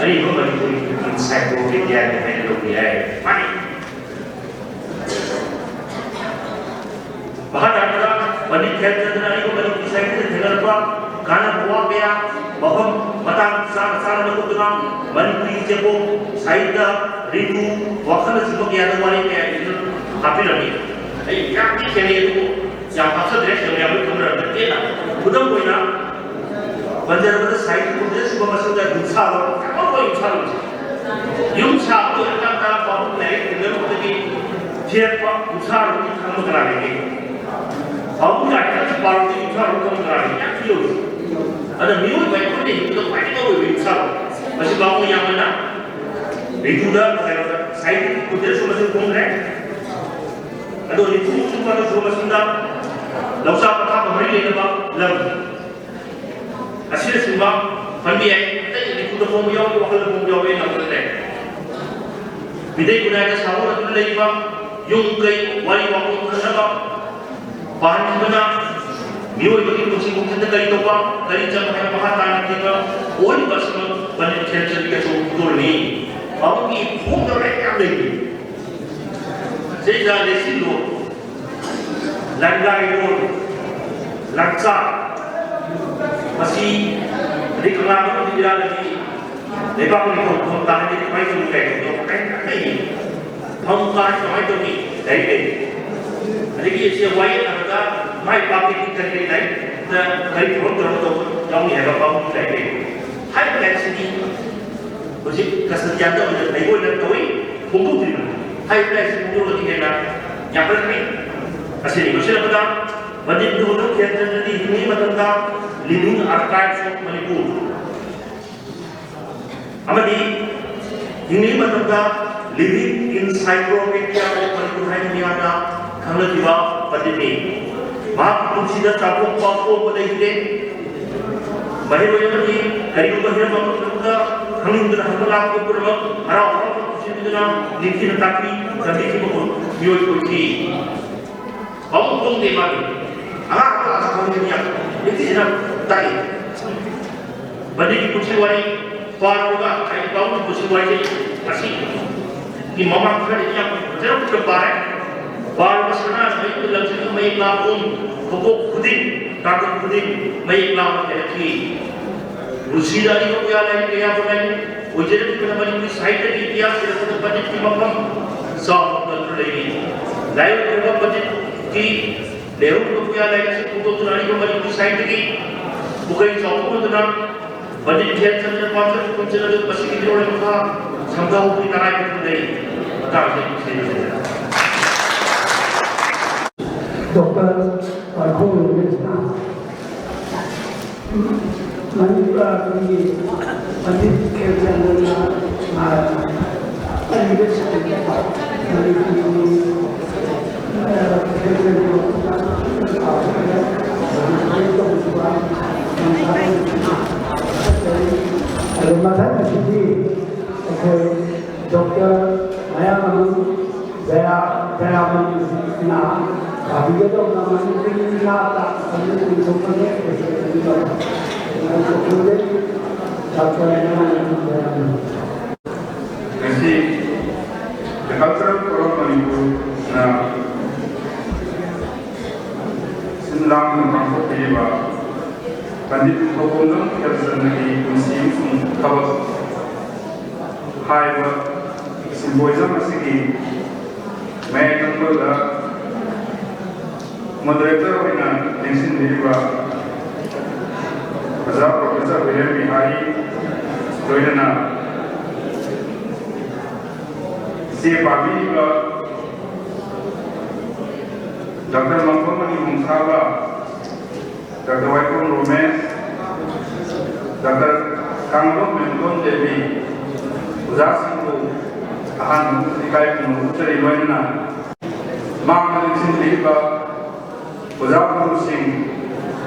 ꯑꯔꯤꯕ ꯃꯅꯤꯄꯨꯔꯤ ꯏꯟꯁꯥꯏꯀ꯭ꯂꯣꯄꯦꯗꯤꯌꯥꯅꯤ ꯍꯥꯏꯅ ꯂꯧꯕ ꯌꯥꯏ꯫ ꯃꯥꯅꯤ꯫ ꯃꯈꯥ ꯇꯥꯔꯛꯄꯗ ꯄꯟꯗꯤꯠ ꯈꯦꯜꯆꯟꯗ꯭ꯔꯅ ꯑꯔꯤꯕ ꯃꯅꯤꯄꯨꯔꯤ ꯁꯥꯍꯤꯇ꯭ꯌꯗ ꯊꯦꯡꯅꯔꯛꯄ ꯀꯥꯟꯅꯕ ꯋꯥ ꯀꯌꯥ ꯃꯐꯝ ꯃꯇꯥꯡ ꯆꯥꯅ ꯆꯥꯅ ꯂꯧꯊꯣꯛꯇꯨꯅ ꯃꯅꯤꯄꯨꯔꯤ ꯆꯦꯄꯣꯛ, ꯁꯥꯍꯤꯇ꯭ꯌ, ꯔꯤꯇꯨ, ꯋꯥꯈꯜꯅꯆꯤꯡꯕ ꯀꯌꯥꯗ ꯋꯥꯔꯦꯞ ꯀꯌꯥ ꯏꯗꯨꯅ ꯍꯥꯞꯄꯤꯔꯝꯃꯤ꯫ ꯑꯩ ꯌꯥꯝꯗꯤ ꯈꯦꯠꯅꯩ, ꯑꯗꯨꯕꯨ ꯌꯥꯝ ꯍꯥꯞꯆꯗ꯭ꯔꯦ, ꯌꯥꯝ ꯌꯥꯝꯅ ꯈꯪꯅꯔꯕ ꯅꯠꯇꯦꯅ꯫ ꯈꯨꯗꯝ ꯑꯣꯏꯅ ꯄꯟꯖꯔꯕꯗ ꯁꯥꯍꯤꯇ꯭ꯌ ꯀꯨꯟꯇꯔꯦꯠ ꯁꯨꯕ ꯃꯁꯤꯡꯗ ꯌꯨꯝꯁꯥꯔꯣꯜ ꯌꯥꯝ ꯃꯔꯨ ꯑꯣꯏ꯫ ꯌꯨꯝꯁꯥꯔꯣꯜꯁꯦ ꯌꯨꯝ ꯁꯥꯕ ꯂꯣꯏꯔꯀꯥꯟꯗ ꯄꯥꯕꯨꯡ ꯂꯥꯏꯔꯤꯛ ꯇꯤꯟꯅꯔꯨꯕꯗꯒꯤ ꯊꯤꯔꯛꯄ ꯌꯨꯝꯁꯥꯔꯣꯜꯒꯤ ꯈꯪꯕ ꯀꯅꯥ ꯂꯩꯒꯦ? ꯄꯥꯕꯨꯡ ꯂꯥꯏꯔꯤꯛ ꯄꯥꯔꯨꯕꯗꯒꯤ ꯌꯨꯝꯁꯥꯔꯣꯜ ꯈꯪꯕ ꯀꯅꯥ ꯂꯩꯒꯦ? ꯌꯥꯝ ꯊꯤꯔꯛꯎ꯫ ꯑꯗ ꯃꯤꯑꯣꯏꯕ ꯑꯩꯈꯣꯏꯅ ꯍꯤꯡꯕꯗ ꯈ꯭ꯋꯥꯏꯗꯒꯤ ꯃꯔꯨ ꯑꯣꯏꯕ ꯌꯨꯝꯁꯥꯔꯣꯜ꯫ ꯃꯁꯤ ꯄꯥꯕꯨꯡ ꯌꯥꯝꯕꯅ ꯔꯤꯇꯨꯗ ꯀꯩꯅꯣꯗ ꯁꯥꯍꯤꯇ꯭ꯌ ꯀꯨꯟꯇꯔꯦꯠ ꯁꯨꯕ ꯃꯁꯤꯡ ꯐꯣꯡꯈ꯭ꯔꯦ꯫ ꯑꯗꯣ ꯅꯤꯐꯨ ꯁꯨꯕ ꯁꯨꯕ ꯃꯁꯤꯡꯗ ꯂꯧꯁꯥ ꯄꯊꯥꯞ ꯃꯔꯤ ꯂꯩꯅꯕ ꯂꯝ꯫ ꯑꯁꯤꯅꯆꯤꯡꯕ ꯄꯟꯕ ꯌꯥꯏ꯫ ꯑꯇꯩ ꯅꯤꯐꯨꯗ ꯐꯣꯡꯕ ꯌꯥꯎꯏ, ꯋꯥꯈꯜꯗ ꯐꯣꯡꯕ ꯌꯥꯎꯏ, ꯅꯧꯕꯗ ꯂꯩ꯫ ꯃꯤꯇꯩ ꯈꯨꯟꯅꯥꯏꯗ ꯁꯥꯒꯣꯟ ꯑꯗꯨꯅ ꯂꯩꯔꯤꯕ ꯌꯨꯝ ꯀꯩ, ꯋꯥꯔꯤ ꯋꯥꯄꯣꯝ ꯈꯪꯅꯕ ꯄꯥꯍꯟꯕꯅ ꯃꯤꯑꯣꯏꯕꯒꯤ ꯄꯨꯟꯁꯤ ꯈꯣꯡꯆꯠꯇ ꯀꯔꯤ ꯇꯧꯕ, ꯀꯔꯤ ꯆꯪꯕ ꯍꯥꯏꯕ ꯃꯈꯥ ꯇꯥꯅ ꯊꯤꯕ ꯑꯣꯏꯔꯤꯕ ꯑꯁꯤꯃꯛ ꯄꯟꯗꯤꯠ ꯈꯦꯜꯆꯟꯒꯤ ꯑꯆꯧꯕ ꯈꯨꯗꯣꯜꯅꯤ꯫ ꯃꯥꯕꯨꯒꯤ ꯐꯣꯡꯗꯕ ꯌꯥꯝ ꯂꯩꯔꯤ꯫ ꯁꯤꯗ ꯂꯩꯁꯤꯜꯂꯨ꯫ ꯂꯟꯒꯥꯏꯔꯣꯜ, ꯂꯟꯆꯥꯛ, ꯃꯁꯤ ꯑꯗꯩ ꯀꯪꯂꯥ ꯃꯅꯨꯡꯒꯤ ꯏꯔꯥꯗꯗꯤ ꯂꯩꯕꯥꯛ ꯃꯅꯤꯄꯨꯔ ꯐꯝ ꯇꯥꯔꯗꯤ ꯀꯃꯥꯏꯅ ꯇꯧꯅꯤ ꯀꯥꯏꯅ ꯈꯟꯗꯣꯛꯄ ꯀꯔꯤꯝꯇ ꯂꯩꯇꯦ꯫ ꯐꯝ ꯇꯥꯔꯗꯤ ꯀꯃꯥꯏꯅ ꯇꯧꯅꯤ? ꯂꯥꯏꯔꯤꯛ ꯂꯩ꯫ ꯑꯗꯒꯤ ꯏꯆꯦ ꯋꯥꯌꯦꯜ ꯊꯥꯔꯒ ꯃꯥꯏ ꯄꯥꯛꯄꯒꯤ ꯀꯔꯤ ꯀꯔꯤ ꯂꯥꯏꯔꯤꯛꯇ ꯀꯔꯤ ꯊꯕꯛ ꯇꯧꯔꯒ ꯇꯧꯕ ꯌꯥꯎꯅꯤ ꯍꯥꯏꯕ ꯄꯥꯎꯒꯤ ꯂꯥꯏꯔꯤꯛ ꯂꯩ꯫ ꯍꯥꯏꯔꯤꯕ ꯂꯥꯏꯔꯤꯛꯁꯤꯗꯤ ꯍꯧꯖꯤꯛ ꯀꯁꯇꯗꯤꯌꯥꯟꯗ ꯑꯣꯏꯅ ꯂꯩꯕ ꯑꯣꯏꯅ ꯇꯧꯏ, ꯐꯣꯡꯗꯣꯛꯇ꯭ꯔꯤꯕꯅꯤ꯫ ꯍꯥꯏꯔꯤꯕ ꯂꯥꯏꯔꯤꯛꯁꯤ ꯐꯣꯡꯗꯣꯛꯂꯒꯗꯤ ꯍꯦꯟꯅ ꯌꯥꯝꯈꯠꯂꯛꯀꯅꯤ꯫ ꯑꯁꯤꯅꯤ꯫ ꯂꯣꯏꯁꯤꯜꯂꯛꯄꯗ ꯄꯟꯗꯤꯠ ꯒꯣꯕꯤꯟꯗ ꯈꯦꯇ꯭ꯔꯆꯟꯗ꯭ꯔꯗꯤ ꯍꯤꯡꯂꯤꯉꯩ ꯃꯇꯝꯗ Living Archives of Manipur ꯑꯃꯗꯤ ꯍꯤꯡꯂꯤꯉꯩ ꯃꯇꯝꯗ Living Encyclopedia of Manipur ꯍꯥꯏꯅ ꯃꯤꯌꯥꯝꯅ ꯈꯪꯅꯈꯤꯕ ꯄꯟꯗꯤꯠꯅꯤ꯫ ꯃꯍꯥꯛꯀꯤ ꯄꯨꯟꯁꯤꯗ ꯆꯥꯎꯊꯣꯛꯄ ꯄꯣꯛꯄ ꯂꯩꯈꯤꯗꯦ꯫ ꯃꯍꯩꯔꯣꯏ ꯑꯃꯗꯤ ꯀꯔꯤꯒꯨꯝꯕ ꯍꯤꯔꯝ ꯑꯃꯈꯛꯇ ꯈꯪꯅꯤꯡꯗꯨꯅ ꯍꯪꯕ ꯂꯥꯛꯄ ꯄꯨꯝꯅꯃꯛ ꯍꯔꯥꯎ ꯍꯔꯥꯎꯅ ꯈꯨꯠꯁꯤꯟꯗꯨꯅ ꯅꯤꯡꯊꯤꯅ ꯇꯥꯛꯄꯤ ꯇꯝꯕꯤꯈꯤꯕ ꯃꯤꯑꯣꯏ ꯑꯣꯏꯈꯤ꯫ ꯄꯥꯕꯨꯡ ꯈꯣꯡꯗꯦ ꯃꯥꯒꯤ ꯑꯉꯥꯡ ꯀ꯭ꯂꯥꯁ ꯈꯪꯗꯦ ꯌꯥꯝ ꯅꯤꯡꯊꯤꯖꯅ ꯇꯥꯛꯏ꯫ ꯃꯗꯨꯒꯤ ꯄꯨꯟꯁꯤ ꯋꯥꯔꯤ ꯄꯥꯔꯨꯔꯒ ꯍꯥꯏꯗꯤ ꯄꯥꯕꯨꯡꯒꯤ ꯄꯨꯟꯁꯤ ꯋꯥꯔꯤ ꯑꯁꯤꯒꯤ ꯃꯃꯥꯡ ꯈꯔꯗꯤ ꯌꯥꯝ ꯐꯖꯅ ꯐꯖꯅ ꯄꯥꯔꯦ꯫ ꯄꯥꯔꯨꯕ ꯁꯅꯥ ꯃꯌꯨꯝꯗ ꯂꯪꯁꯤꯟꯕ ꯃꯌꯦꯛ ꯂꯥꯕꯒꯨꯝ ꯊꯧꯗꯣꯛ ꯈꯨꯗꯤꯡ, ꯇꯥꯡꯀꯛ ꯈꯨꯗꯤꯡ ꯃꯌꯦꯛ ꯂꯥꯕ ꯍꯦꯜꯂꯛꯈꯤ꯫ ꯄꯨꯟꯁꯤꯗ ꯑꯔꯤꯕ ꯄꯨꯌꯥ ꯂꯥꯏꯔꯤꯛ ꯀꯌꯥꯕꯨ ꯂꯥꯏꯔꯤꯛ ꯑꯣꯏꯖꯔꯛꯈꯤꯕꯅ ꯃꯅꯤꯄꯨꯔꯤ ꯁꯥꯍꯤꯇ꯭ꯌꯒꯤ ꯏꯇꯤꯍꯥꯁ ꯁꯤꯔꯛꯄꯗ ꯄꯟꯗꯤꯠꯀꯤ ꯃꯐꯝ ꯆꯥꯎꯅ ꯀꯟꯗꯨꯅ ꯂꯩꯔꯤ꯫ ꯂꯥꯏꯑꯣꯏꯈ꯭ꯔꯕ ꯄꯟꯗꯤꯠꯀꯤ ꯂꯩꯍꯧꯔꯤꯕ ꯄꯨꯌꯥ ꯂꯥꯏꯔꯤꯛꯁꯤꯡ ꯐꯣꯡꯗꯣꯛꯇꯨꯅ ꯑꯔꯤꯕ ꯃꯅꯤꯄꯨꯔꯤ ꯁꯥꯍꯤꯇ꯭ꯌꯒꯤ ꯄꯨꯈ꯭ꯔꯤ ꯆꯥꯎꯊꯣꯛꯍꯟꯗꯨꯅ ꯄꯟꯗꯤꯠ ꯈꯦꯇ꯭ꯔꯆꯟꯗ꯭ꯔ ꯄꯥꯝꯖꯕ ꯈꯣꯟꯖꯦꯜ ꯑꯗꯨ ꯃꯁꯤꯒꯤ ꯃꯤꯑꯣꯏ ꯃꯈꯥ ꯁꯝꯊꯍꯧꯕꯒꯤ ꯇꯉꯥꯏꯐꯗꯕ ꯂꯩ꯫ ꯃꯇꯥꯡ ꯑꯁꯤꯗ ꯅꯨꯡꯁꯤꯅ ꯂꯣꯏꯁꯤꯟꯖꯔꯦ꯫ ꯗꯣꯛꯇꯔ ꯋꯥꯏꯈꯣꯝ ꯔꯣꯃꯦꯁꯅ ꯃꯅꯤꯄꯨꯔꯒꯤ ꯄꯟꯗꯤꯠ ꯈꯦꯇ꯭ꯔꯆꯟꯗ꯭ꯔꯅ ꯑꯔꯤꯕ ꯁꯥꯍꯤꯇ꯭ꯌ ꯃꯅꯤꯄꯨꯔꯤ ꯑꯗꯨ ꯃꯊꯪ ꯑꯁꯤꯗꯤ ꯑꯩꯈꯣꯏ ꯗꯣꯛꯇꯔ ꯃꯌꯥꯝ ꯑꯃ ꯗꯌꯥ-, ꯗꯌꯥꯃꯅꯤꯅ ꯁꯥꯕꯤꯒꯗꯧꯕ ꯃꯅꯤꯄꯨꯔꯤ ꯅꯥꯠꯇ ꯃꯅꯤꯄꯨꯔꯤ ꯊꯣꯛꯄ ꯂꯣꯏ ꯄꯨꯊꯣꯛꯄꯤꯒꯗꯧꯕ꯫ ꯗꯣꯛꯇꯔ ꯃꯌꯥꯝ ꯑꯃ ꯗꯌꯥꯃꯅꯤ꯫ ꯉꯁꯤ The Cultural Forum ꯃꯅꯤꯄꯨꯔꯅ ꯁꯤꯟ ꯂꯥꯡꯗꯨꯅ ꯄꯥꯡꯊꯣꯛꯄꯤꯔꯤꯕ ꯄꯟꯗꯤꯠ ꯒꯣꯀꯨꯜꯗꯝ ꯈꯦꯇ꯭ꯔꯆꯟꯗ꯭ꯔꯒꯤ ꯄꯨꯟꯁꯤ ꯑꯃꯁꯨꯡ ꯊꯕꯛ ꯍꯥꯏꯔꯤꯕ symposium ꯑꯁꯤꯒꯤ ꯃꯌꯥꯏ ꯆꯪꯕꯗ moderator ꯑꯣꯏꯅ ꯂꯦꯡꯁꯤꯟꯕꯤꯔꯤꯕ ꯑꯣꯖꯥ Professor ꯋꯤꯂꯤꯌꯝ ꯕꯤꯍꯥꯔꯤ, ꯂꯣꯏꯅꯅ ꯆꯦ ꯄꯥꯕꯤꯔꯤꯕ Doctor ꯃꯪꯒꯣꯜꯃꯅꯤ ꯃꯣꯡꯁꯥꯕ, Doctor ꯋꯥꯏꯈꯣꯝ ꯔꯣꯃꯦꯁ, Doctor ꯀꯥꯡꯂꯣꯝ ꯃꯦꯝꯗꯣꯟ ꯗꯦꯕꯤ, ꯑꯣꯖꯥꯁꯤꯡꯕꯨ ꯑꯍꯥꯟꯕ ꯏꯀꯥꯏ ꯈꯨꯝꯅꯕ ꯎꯠꯆꯔꯤ꯫ ꯂꯣꯏꯅꯅ ꯃꯥꯡꯗ ꯂꯦꯡꯁꯤꯟꯕꯤꯔꯤꯕ ꯑꯣꯖꯥ ꯒꯨꯔꯨꯁꯤꯡ,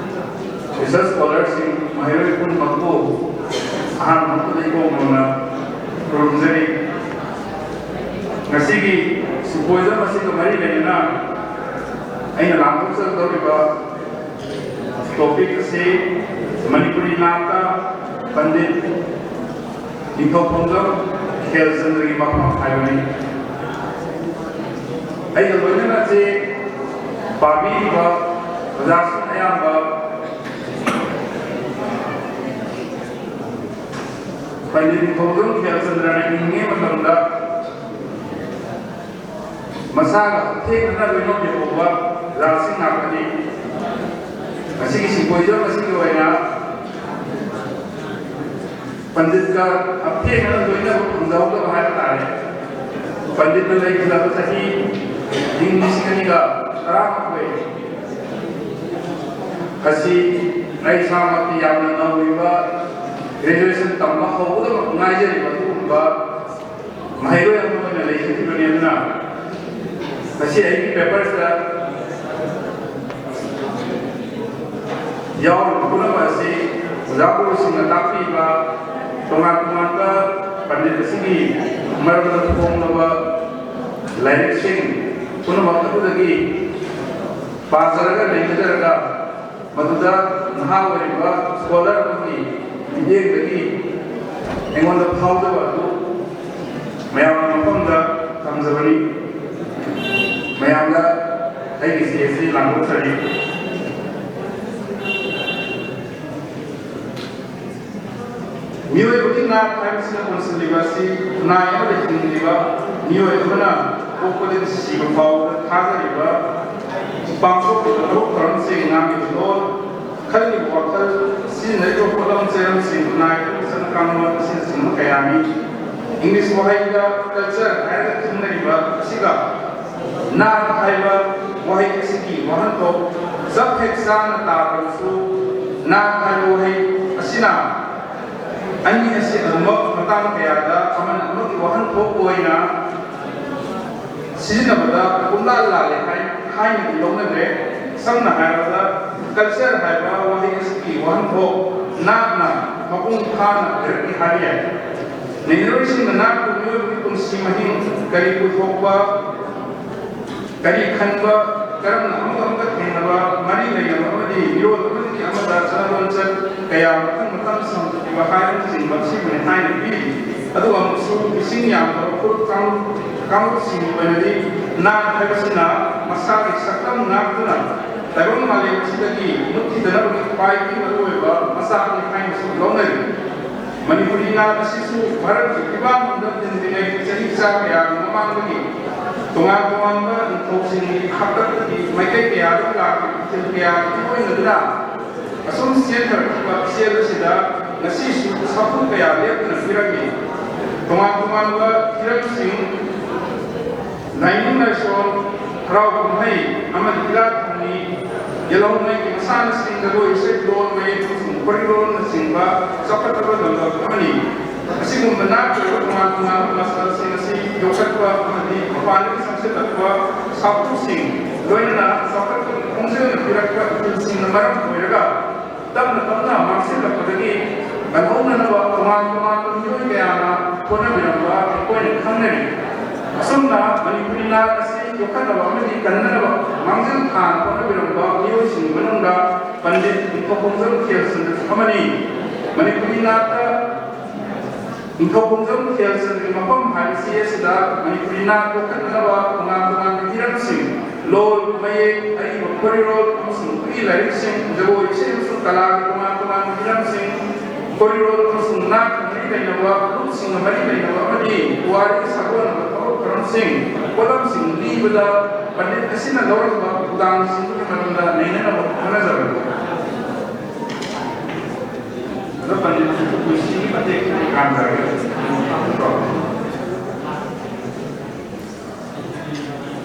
research scholarꯁꯤꯡ, ꯃꯍꯩꯔꯣꯏ ꯄꯨꯝꯅꯃꯛꯄꯨ ꯑꯍꯥꯟꯕ ꯃꯛꯇꯗ ꯏꯀꯣꯛ ꯅꯧꯅ ꯈꯨꯔꯨꯝꯖꯔꯤ꯫ ꯉꯁꯤꯒꯤ symposium ꯑꯁꯤꯒ ꯃꯔꯤ ꯂꯩꯅꯅ ꯑꯩꯅ ꯂꯥꯡꯊꯣꯛꯆꯒꯗꯧꯔꯤꯕ topic ꯑꯁꯤ ꯃꯅꯤꯄꯨꯔꯤ ꯅꯥꯠꯇ ꯄꯟꯗꯤꯠ ꯅꯤꯡꯊꯧ ꯈꯣꯡꯖꯣꯝ ꯈꯦꯜꯆꯟꯗ꯭ꯔꯒꯤ ꯃꯐꯝ ꯍꯥꯏꯕꯅꯤ꯫ ꯑꯩꯒ ꯂꯣꯏꯅꯅ ꯆꯦ ꯄꯥꯕꯤꯔꯤꯕ ꯑꯣꯖꯥꯁꯤꯡ ꯑꯌꯥꯝꯕ ꯄꯟꯗꯤꯠ ꯅꯤꯡꯊꯧꯖꯝ ꯈꯦꯜꯆꯟꯗ꯭ꯔꯅ ꯍꯤꯡꯂꯤꯉꯩ ꯃꯇꯝꯗ ꯃꯁꯥꯒ ꯍꯛꯊꯦꯡꯅꯅ ꯂꯣꯏꯅꯕꯤꯍꯧꯕ ꯑꯣꯖꯥꯁꯤꯡ ꯉꯥꯛꯇꯅꯤ꯫ ꯉꯁꯤꯒꯤ symposium ꯑꯁꯤꯒꯤ ꯑꯣꯏꯅ ꯄꯟꯗꯤꯠꯀ ꯍꯛꯊꯦꯡꯅꯅ ꯂꯣꯏꯅꯕ ꯐꯪꯖꯍꯧꯗꯕ ꯍꯥꯏꯕ ꯇꯥꯔꯦ꯫ ꯄꯟꯗꯤꯠꯅ ꯂꯩꯈꯤꯗꯕ ꯆꯍꯤ ꯏꯪ ꯂꯤꯁꯤꯡ ꯑꯅꯤꯒ ꯇꯔꯥꯃꯥꯊꯣꯏ ꯑꯁꯤ ꯑꯩ ꯏꯁꯥꯃꯛꯇꯤ ꯌꯥꯝꯅ ꯅꯧꯔꯤꯕ, graduation ꯇꯝꯕ ꯍꯧꯕꯗꯃꯛ ꯉꯥꯏꯖꯔꯤꯕ ꯑꯗꯨꯒꯨꯝꯕ ꯃꯍꯩꯔꯣꯏ ꯑꯃ ꯑꯣꯏꯅ ꯂꯩꯖꯈꯤꯕꯅꯤ꯫ ꯑꯗꯨꯅ ꯉꯁꯤ ꯑꯩꯒꯤ paperꯁꯤꯗ ꯌꯥꯎꯔꯤꯕ ꯄꯨꯝꯅꯃꯛ ꯑꯁꯤ ꯑꯣꯖꯥ ꯒꯨꯔꯨꯁꯤꯡꯅ ꯇꯥꯛꯄꯤꯕ ꯇꯣꯉꯥꯟ ꯇꯣꯉꯥꯟꯕ ꯄꯟꯗꯤꯠ ꯑꯁꯤꯒꯤ ꯃꯔꯝꯗ ꯐꯣꯡꯂꯕ ꯂꯥꯏꯔꯤꯛꯁꯤꯡ ꯄꯨꯝꯅꯃꯛ ꯑꯗꯨꯗꯒꯤ ꯄꯥꯖꯔꯒ ꯅꯩꯅꯖꯔꯒ ꯃꯗꯨꯗ ꯅꯍꯥ ꯑꯣꯏꯔꯤꯕ scholar ꯑꯃꯒꯤ ꯃꯤꯠꯌꯦꯡꯗꯒꯤ ꯑꯩꯉꯣꯟꯗ ꯐꯥꯎꯖꯕ ꯑꯗꯨ ꯃꯌꯥꯝꯒꯤ ꯃꯐꯝꯗ ꯊꯝꯖꯕꯅꯤ꯫ ꯃꯌꯥꯝꯗ ꯑꯩꯒꯤ ꯆꯦ ꯑꯁꯤ ꯂꯥꯡꯊꯣꯛꯆꯔꯤ꯫ ꯃꯤꯑꯣꯏꯕꯒꯤ ꯅꯥꯠ ꯍꯥꯏꯕꯁꯤꯅ ꯄꯨꯟꯁꯤꯜꯂꯤꯕ ꯑꯁꯤ ꯈꯨꯟꯅꯥꯏ ꯑꯃꯗ ꯍꯤꯡꯂꯤꯕ ꯃꯤꯑꯣꯏ ꯑꯃꯅ ꯄꯣꯛꯄꯗꯒꯤ ꯁꯤꯕ ꯐꯥꯎꯕꯗ ꯊꯥꯖꯔꯤꯕ ꯄꯥꯡꯊꯣꯛꯂꯤꯕ ꯊꯕꯛ ꯊꯧꯔꯝꯁꯤꯡ, ꯉꯥꯡꯂꯤꯕ ꯂꯣꯟ, ꯈꯜꯂꯤꯕ ꯋꯥꯈꯜ, ꯁꯤꯖꯤꯟꯅꯔꯤꯕ ꯄꯣꯠꯂꯝ ꯆꯩꯔꯝꯁꯤꯡ, ꯈꯨꯟꯅꯥꯏ ꯑꯗꯨꯒꯤ ꯆꯠꯅ ꯀꯥꯡꯂꯣꯟ ꯑꯁꯤꯅꯆꯤꯡꯕ ꯀꯌꯥꯅꯤ꯫ ꯏꯪꯂꯤꯁ ꯋꯥꯍꯩꯗ ꯀꯜꯆꯔ ꯍꯥꯏꯔꯒ ꯈꯪꯅꯔꯤꯕ ꯑꯁꯤꯒ ꯅꯥꯠ ꯍꯥꯏꯕ ꯋꯥꯍꯩ ꯑꯁꯤꯒꯤ ꯋꯥꯍꯟꯊꯣꯛ ꯆꯞ ꯍꯦꯛ ꯆꯥꯅ ꯇꯥꯗ꯭ꯔꯕꯁꯨ, ꯅꯥꯠ ꯍꯥꯏꯕ ꯋꯥꯍꯩ ꯑꯁꯤꯅ ꯑꯅꯤ ꯑꯁꯤ ꯑꯗꯨꯃꯛ ꯃꯇꯥꯡ ꯀꯌꯥꯗ ꯑꯃꯅ ꯑꯃꯒꯤ ꯋꯥꯍꯟꯊꯣꯛ ꯑꯣꯏꯅ ꯁꯤꯖꯤꯟꯅꯕꯗ ꯄꯨꯝꯂꯥꯜ ꯂꯥꯜꯂꯦ ꯍꯥꯏ-, ꯍꯥꯏꯅꯗꯤ ꯂꯧꯅꯗ꯭ꯔꯦ꯫ ꯁꯝꯅ ꯍꯥꯏꯔꯕꯗ, ꯀꯜꯆꯔ ꯍꯥꯏꯕ ꯋꯥꯍꯩ ꯑꯁꯤꯒꯤ ꯋꯥꯍꯟꯊꯣꯛ ꯅꯥꯠꯅ ꯃꯄꯨꯡ ꯐꯥꯅ ꯑꯣꯏꯔꯛꯏ ꯍꯥꯏꯕ ꯌꯥꯏ꯫ ꯅꯩꯅꯔꯣꯏꯁꯤꯡꯅ ꯅꯥꯠꯄꯨ ꯃꯤꯑꯣꯏꯕꯒꯤ ꯄꯨꯟꯁꯤ ꯃꯍꯤꯡ, ꯀꯔꯤ ꯄꯨꯊꯣꯛꯄ, ꯀꯔꯤ ꯈꯟꯕ, ꯀꯔꯝꯅ ꯑꯃꯒ ꯑꯃꯒ ꯊꯦꯡꯅꯕ, ꯃꯔꯤ ꯂꯩꯅꯕ ꯑꯃꯗꯤ ꯃꯤꯔꯣꯜ ꯑꯃꯗꯒꯤ ꯑꯃꯗ ꯆꯠꯅ ꯂꯣꯟꯆꯠ ꯀꯌꯥ ꯃꯊꯪ ꯃꯊꯪ ꯁꯟꯗꯣꯛꯈꯤꯕ ꯍꯥꯏꯕꯅꯆꯤꯡꯕ ꯑꯁꯤꯕꯨꯅꯤ ꯍꯥꯏꯅ ꯄꯤꯔꯤ꯫ ꯑꯗꯨꯒ ꯑꯃꯨꯛꯁꯨ ꯃꯤꯁꯤꯡ ꯌꯥꯝꯂꯕ ꯐꯨꯔꯨꯞ ꯀꯥꯡꯂꯨꯞ, ꯀꯥꯡꯂꯨꯞꯁꯤꯡꯒꯤ ꯑꯣꯏꯅꯗꯤ ꯅꯥꯠ ꯍꯥꯏꯕꯁꯤꯅ ꯃꯁꯥꯒꯤ ꯁꯛꯇꯝ ꯉꯥꯛꯇꯨꯅ ꯇꯥꯏꯕꯪ ꯃꯥꯂꯦꯝ ꯑꯁꯤꯗꯒꯤ ꯃꯨꯠꯈꯤꯗꯅꯕꯒꯤ ꯈ꯭ꯋꯥꯏꯗꯒꯤ ꯃꯔꯨꯑꯣꯏꯕ ꯃꯆꯥꯛꯅꯤ ꯍꯥꯏꯅꯁꯨ ꯂꯧꯅꯔꯤ꯫ ꯃꯅꯤꯄꯨꯔꯤ ꯅꯥꯠ ꯑꯁꯤꯁꯨ ꯚꯥꯔꯠꯀꯤ ꯐꯤꯕꯥꯛꯅꯨꯡꯗ ꯇꯤꯟꯗ꯭ꯔꯤꯉꯩ ꯆꯍꯤ ꯆꯥ ꯀꯌꯥꯒꯤ ꯃꯃꯥꯡꯗꯒꯤ ꯇꯣꯉꯥꯟ ꯇꯣꯉꯥꯟꯕ ꯅꯤꯡꯊꯧꯁꯤꯡꯒꯤ ꯍꯥꯛꯇꯛꯇꯒꯤ ꯃꯥꯏꯀꯩ ꯀꯌꯥꯗꯒꯤ ꯂꯥꯛꯈꯤꯕ ꯏꯊꯤꯜ ꯀꯌꯥ ꯏꯇꯤꯛ ꯑꯣꯏꯅꯗꯨꯅ ꯑꯁꯨꯝ ꯆꯦꯟꯊꯔꯛꯈꯤꯕ ꯏꯆꯦꯜ ꯑꯁꯤꯗ ꯉꯁꯤꯁꯨ ꯁꯥꯐꯨ ꯀꯌꯥ ꯂꯦꯞꯇꯅ ꯄꯤꯔꯝꯃꯤ꯫ ꯇꯣꯉꯥꯟ ꯇꯣꯉꯥꯟꯕ ꯍꯤꯔꯝꯁꯤꯡ, ꯂꯥꯏꯅꯤꯡ ꯂꯥꯏꯁꯣꯟ, ꯍꯔꯥꯎ ꯀꯨꯝꯍꯩ ꯑꯃꯗꯤ ꯏꯔꯥꯠ ꯊꯧꯅꯤ, ꯌꯦꯜꯍꯧꯉꯩꯒꯤ ꯃꯁꯥꯟꯅꯁꯤꯡ, ꯖꯒꯣꯏ, ꯏꯁꯩ, ꯂꯣꯟ, ꯃꯌꯦꯛ ꯑꯃꯁꯨꯡ ꯐꯨꯔꯤꯠꯂꯣꯟꯅꯆꯤꯡꯕ ꯆꯥꯎꯈꯠꯂꯕ ꯂꯝꯗꯝ ꯑꯃꯅꯤ꯫ ꯑꯁꯤꯒꯨꯝꯕ ꯅꯥꯠꯀꯤ ꯑꯣꯏꯕ ꯇꯣꯉꯥꯟ ꯇꯣꯉꯥꯟꯕ ꯃꯁꯥꯟꯅꯁꯤꯡ ꯑꯁꯤ ꯌꯣꯛꯈꯠꯄ ꯑꯃꯗꯤ ꯃꯄꯥꯟꯗꯒꯤ ꯆꯪꯁꯤꯜꯂꯛꯄ ꯁꯥꯐꯨꯁꯤꯡ, ꯂꯣꯏꯅꯅ ꯆꯥꯎꯈꯠꯄꯒꯤ ꯈꯣꯡꯖꯦꯜꯅ ꯄꯤꯔꯛꯄ ꯏꯊꯤꯜꯁꯤꯡꯅ ꯃꯔꯝ ꯑꯣꯏꯔꯒ ꯇꯞꯅ ꯇꯞꯅ ꯃꯥꯡꯁꯤꯜꯂꯛꯄꯗꯒꯤ ꯀꯜꯍꯧꯅꯅꯕ ꯇꯣꯉꯥꯟ ꯇꯣꯉꯥꯟꯕ ꯃꯤꯑꯣꯏ ꯀꯌꯥꯅ ꯍꯣꯠꯅꯕꯤꯔꯝꯕ ꯑꯩꯈꯣꯏꯅ ꯈꯪꯅꯔꯤ꯫ ꯑꯁꯨꯝꯅ ꯃꯅꯤꯄꯨꯔꯤ ꯅꯥꯠ ꯑꯁꯤ ꯌꯣꯛꯈꯠꯅꯕ ꯑꯃꯗꯤ ꯀꯟꯅꯅꯕ ꯃꯥꯡꯖꯤꯜ ꯊꯥꯅ ꯍꯣꯠꯅꯕꯤꯔꯝꯕ ꯃꯤꯑꯣꯏꯁꯤꯡꯒꯤ ꯃꯅꯨꯡꯗ ꯄꯟꯗꯤꯠ ꯅꯤꯡꯊꯧꯈꯣꯡꯖꯝ ꯈꯦꯜꯆꯟꯗ꯭ꯔꯁꯨ ꯑꯃꯅꯤ꯫ ꯃꯅꯤꯄꯨꯔꯤ ꯅꯥꯠꯇ ꯅꯤꯡꯊꯧꯈꯣꯡꯖꯝ ꯈꯦꯜꯆꯟꯗ꯭ꯔꯒꯤ ꯃꯐꯝ ꯍꯥꯏꯕꯁꯤ ꯑꯁꯤꯗ ꯃꯅꯤꯄꯨꯔꯤ ꯅꯥꯠ ꯌꯣꯛꯈꯠꯅꯅꯕ ꯇꯣꯉꯥꯟ ꯇꯣꯉꯥꯟꯕ ꯍꯤꯔꯝꯁꯤꯡ, ꯂꯣꯜ, ꯃꯌꯦꯛ, ꯑꯔꯤꯕ ꯈꯣꯔꯤꯔꯣꯜ ꯑꯃꯁꯨꯡ ꯈꯨꯠꯏ ꯂꯥꯏꯔꯤꯛꯁꯤꯡ, ꯖꯒꯣꯏ ꯏꯁꯩ ꯑꯃꯁꯨꯡ ꯀꯂꯥꯒꯤ ꯇꯣꯉꯥꯟ ꯇꯣꯉꯥꯟꯕ ꯍꯤꯔꯝꯁꯤꯡ, ꯈꯣꯔꯤꯔꯣꯜ ꯑꯃꯁꯨꯡ ꯅꯥꯠꯀꯤ ꯃꯔꯤ ꯂꯩꯅꯕ, ꯂꯨꯞꯁꯤꯡꯒ ꯃꯔꯤ ꯂꯩꯅꯕ ꯑꯃꯗꯤ ꯄꯨꯋꯥꯔꯤꯒꯤ ꯁꯥꯒꯣꯟꯅꯕ ꯊꯕꯛ ꯊꯧꯔꯝꯁꯤꯡ, ꯄꯣꯠꯂꯝꯁꯤꯡ ꯂꯤꯕꯗ ꯄꯟꯗꯤꯠ ꯑꯁꯤꯅ ꯂꯧꯔꯝꯕ ꯊꯧꯗꯥꯡꯁꯤꯡꯗꯨꯒꯤ ꯃꯔꯝꯗ ꯅꯩꯅꯅꯕ ꯍꯣꯠꯅꯖꯕꯅꯤ꯫ ꯑꯗꯣ ꯄꯟꯗꯤꯠꯀꯤ ꯄꯨꯟꯁꯤꯒꯤ ꯃꯇꯦꯛ ꯈꯤꯇꯪ ꯀꯥꯟꯊꯔꯒꯦ꯫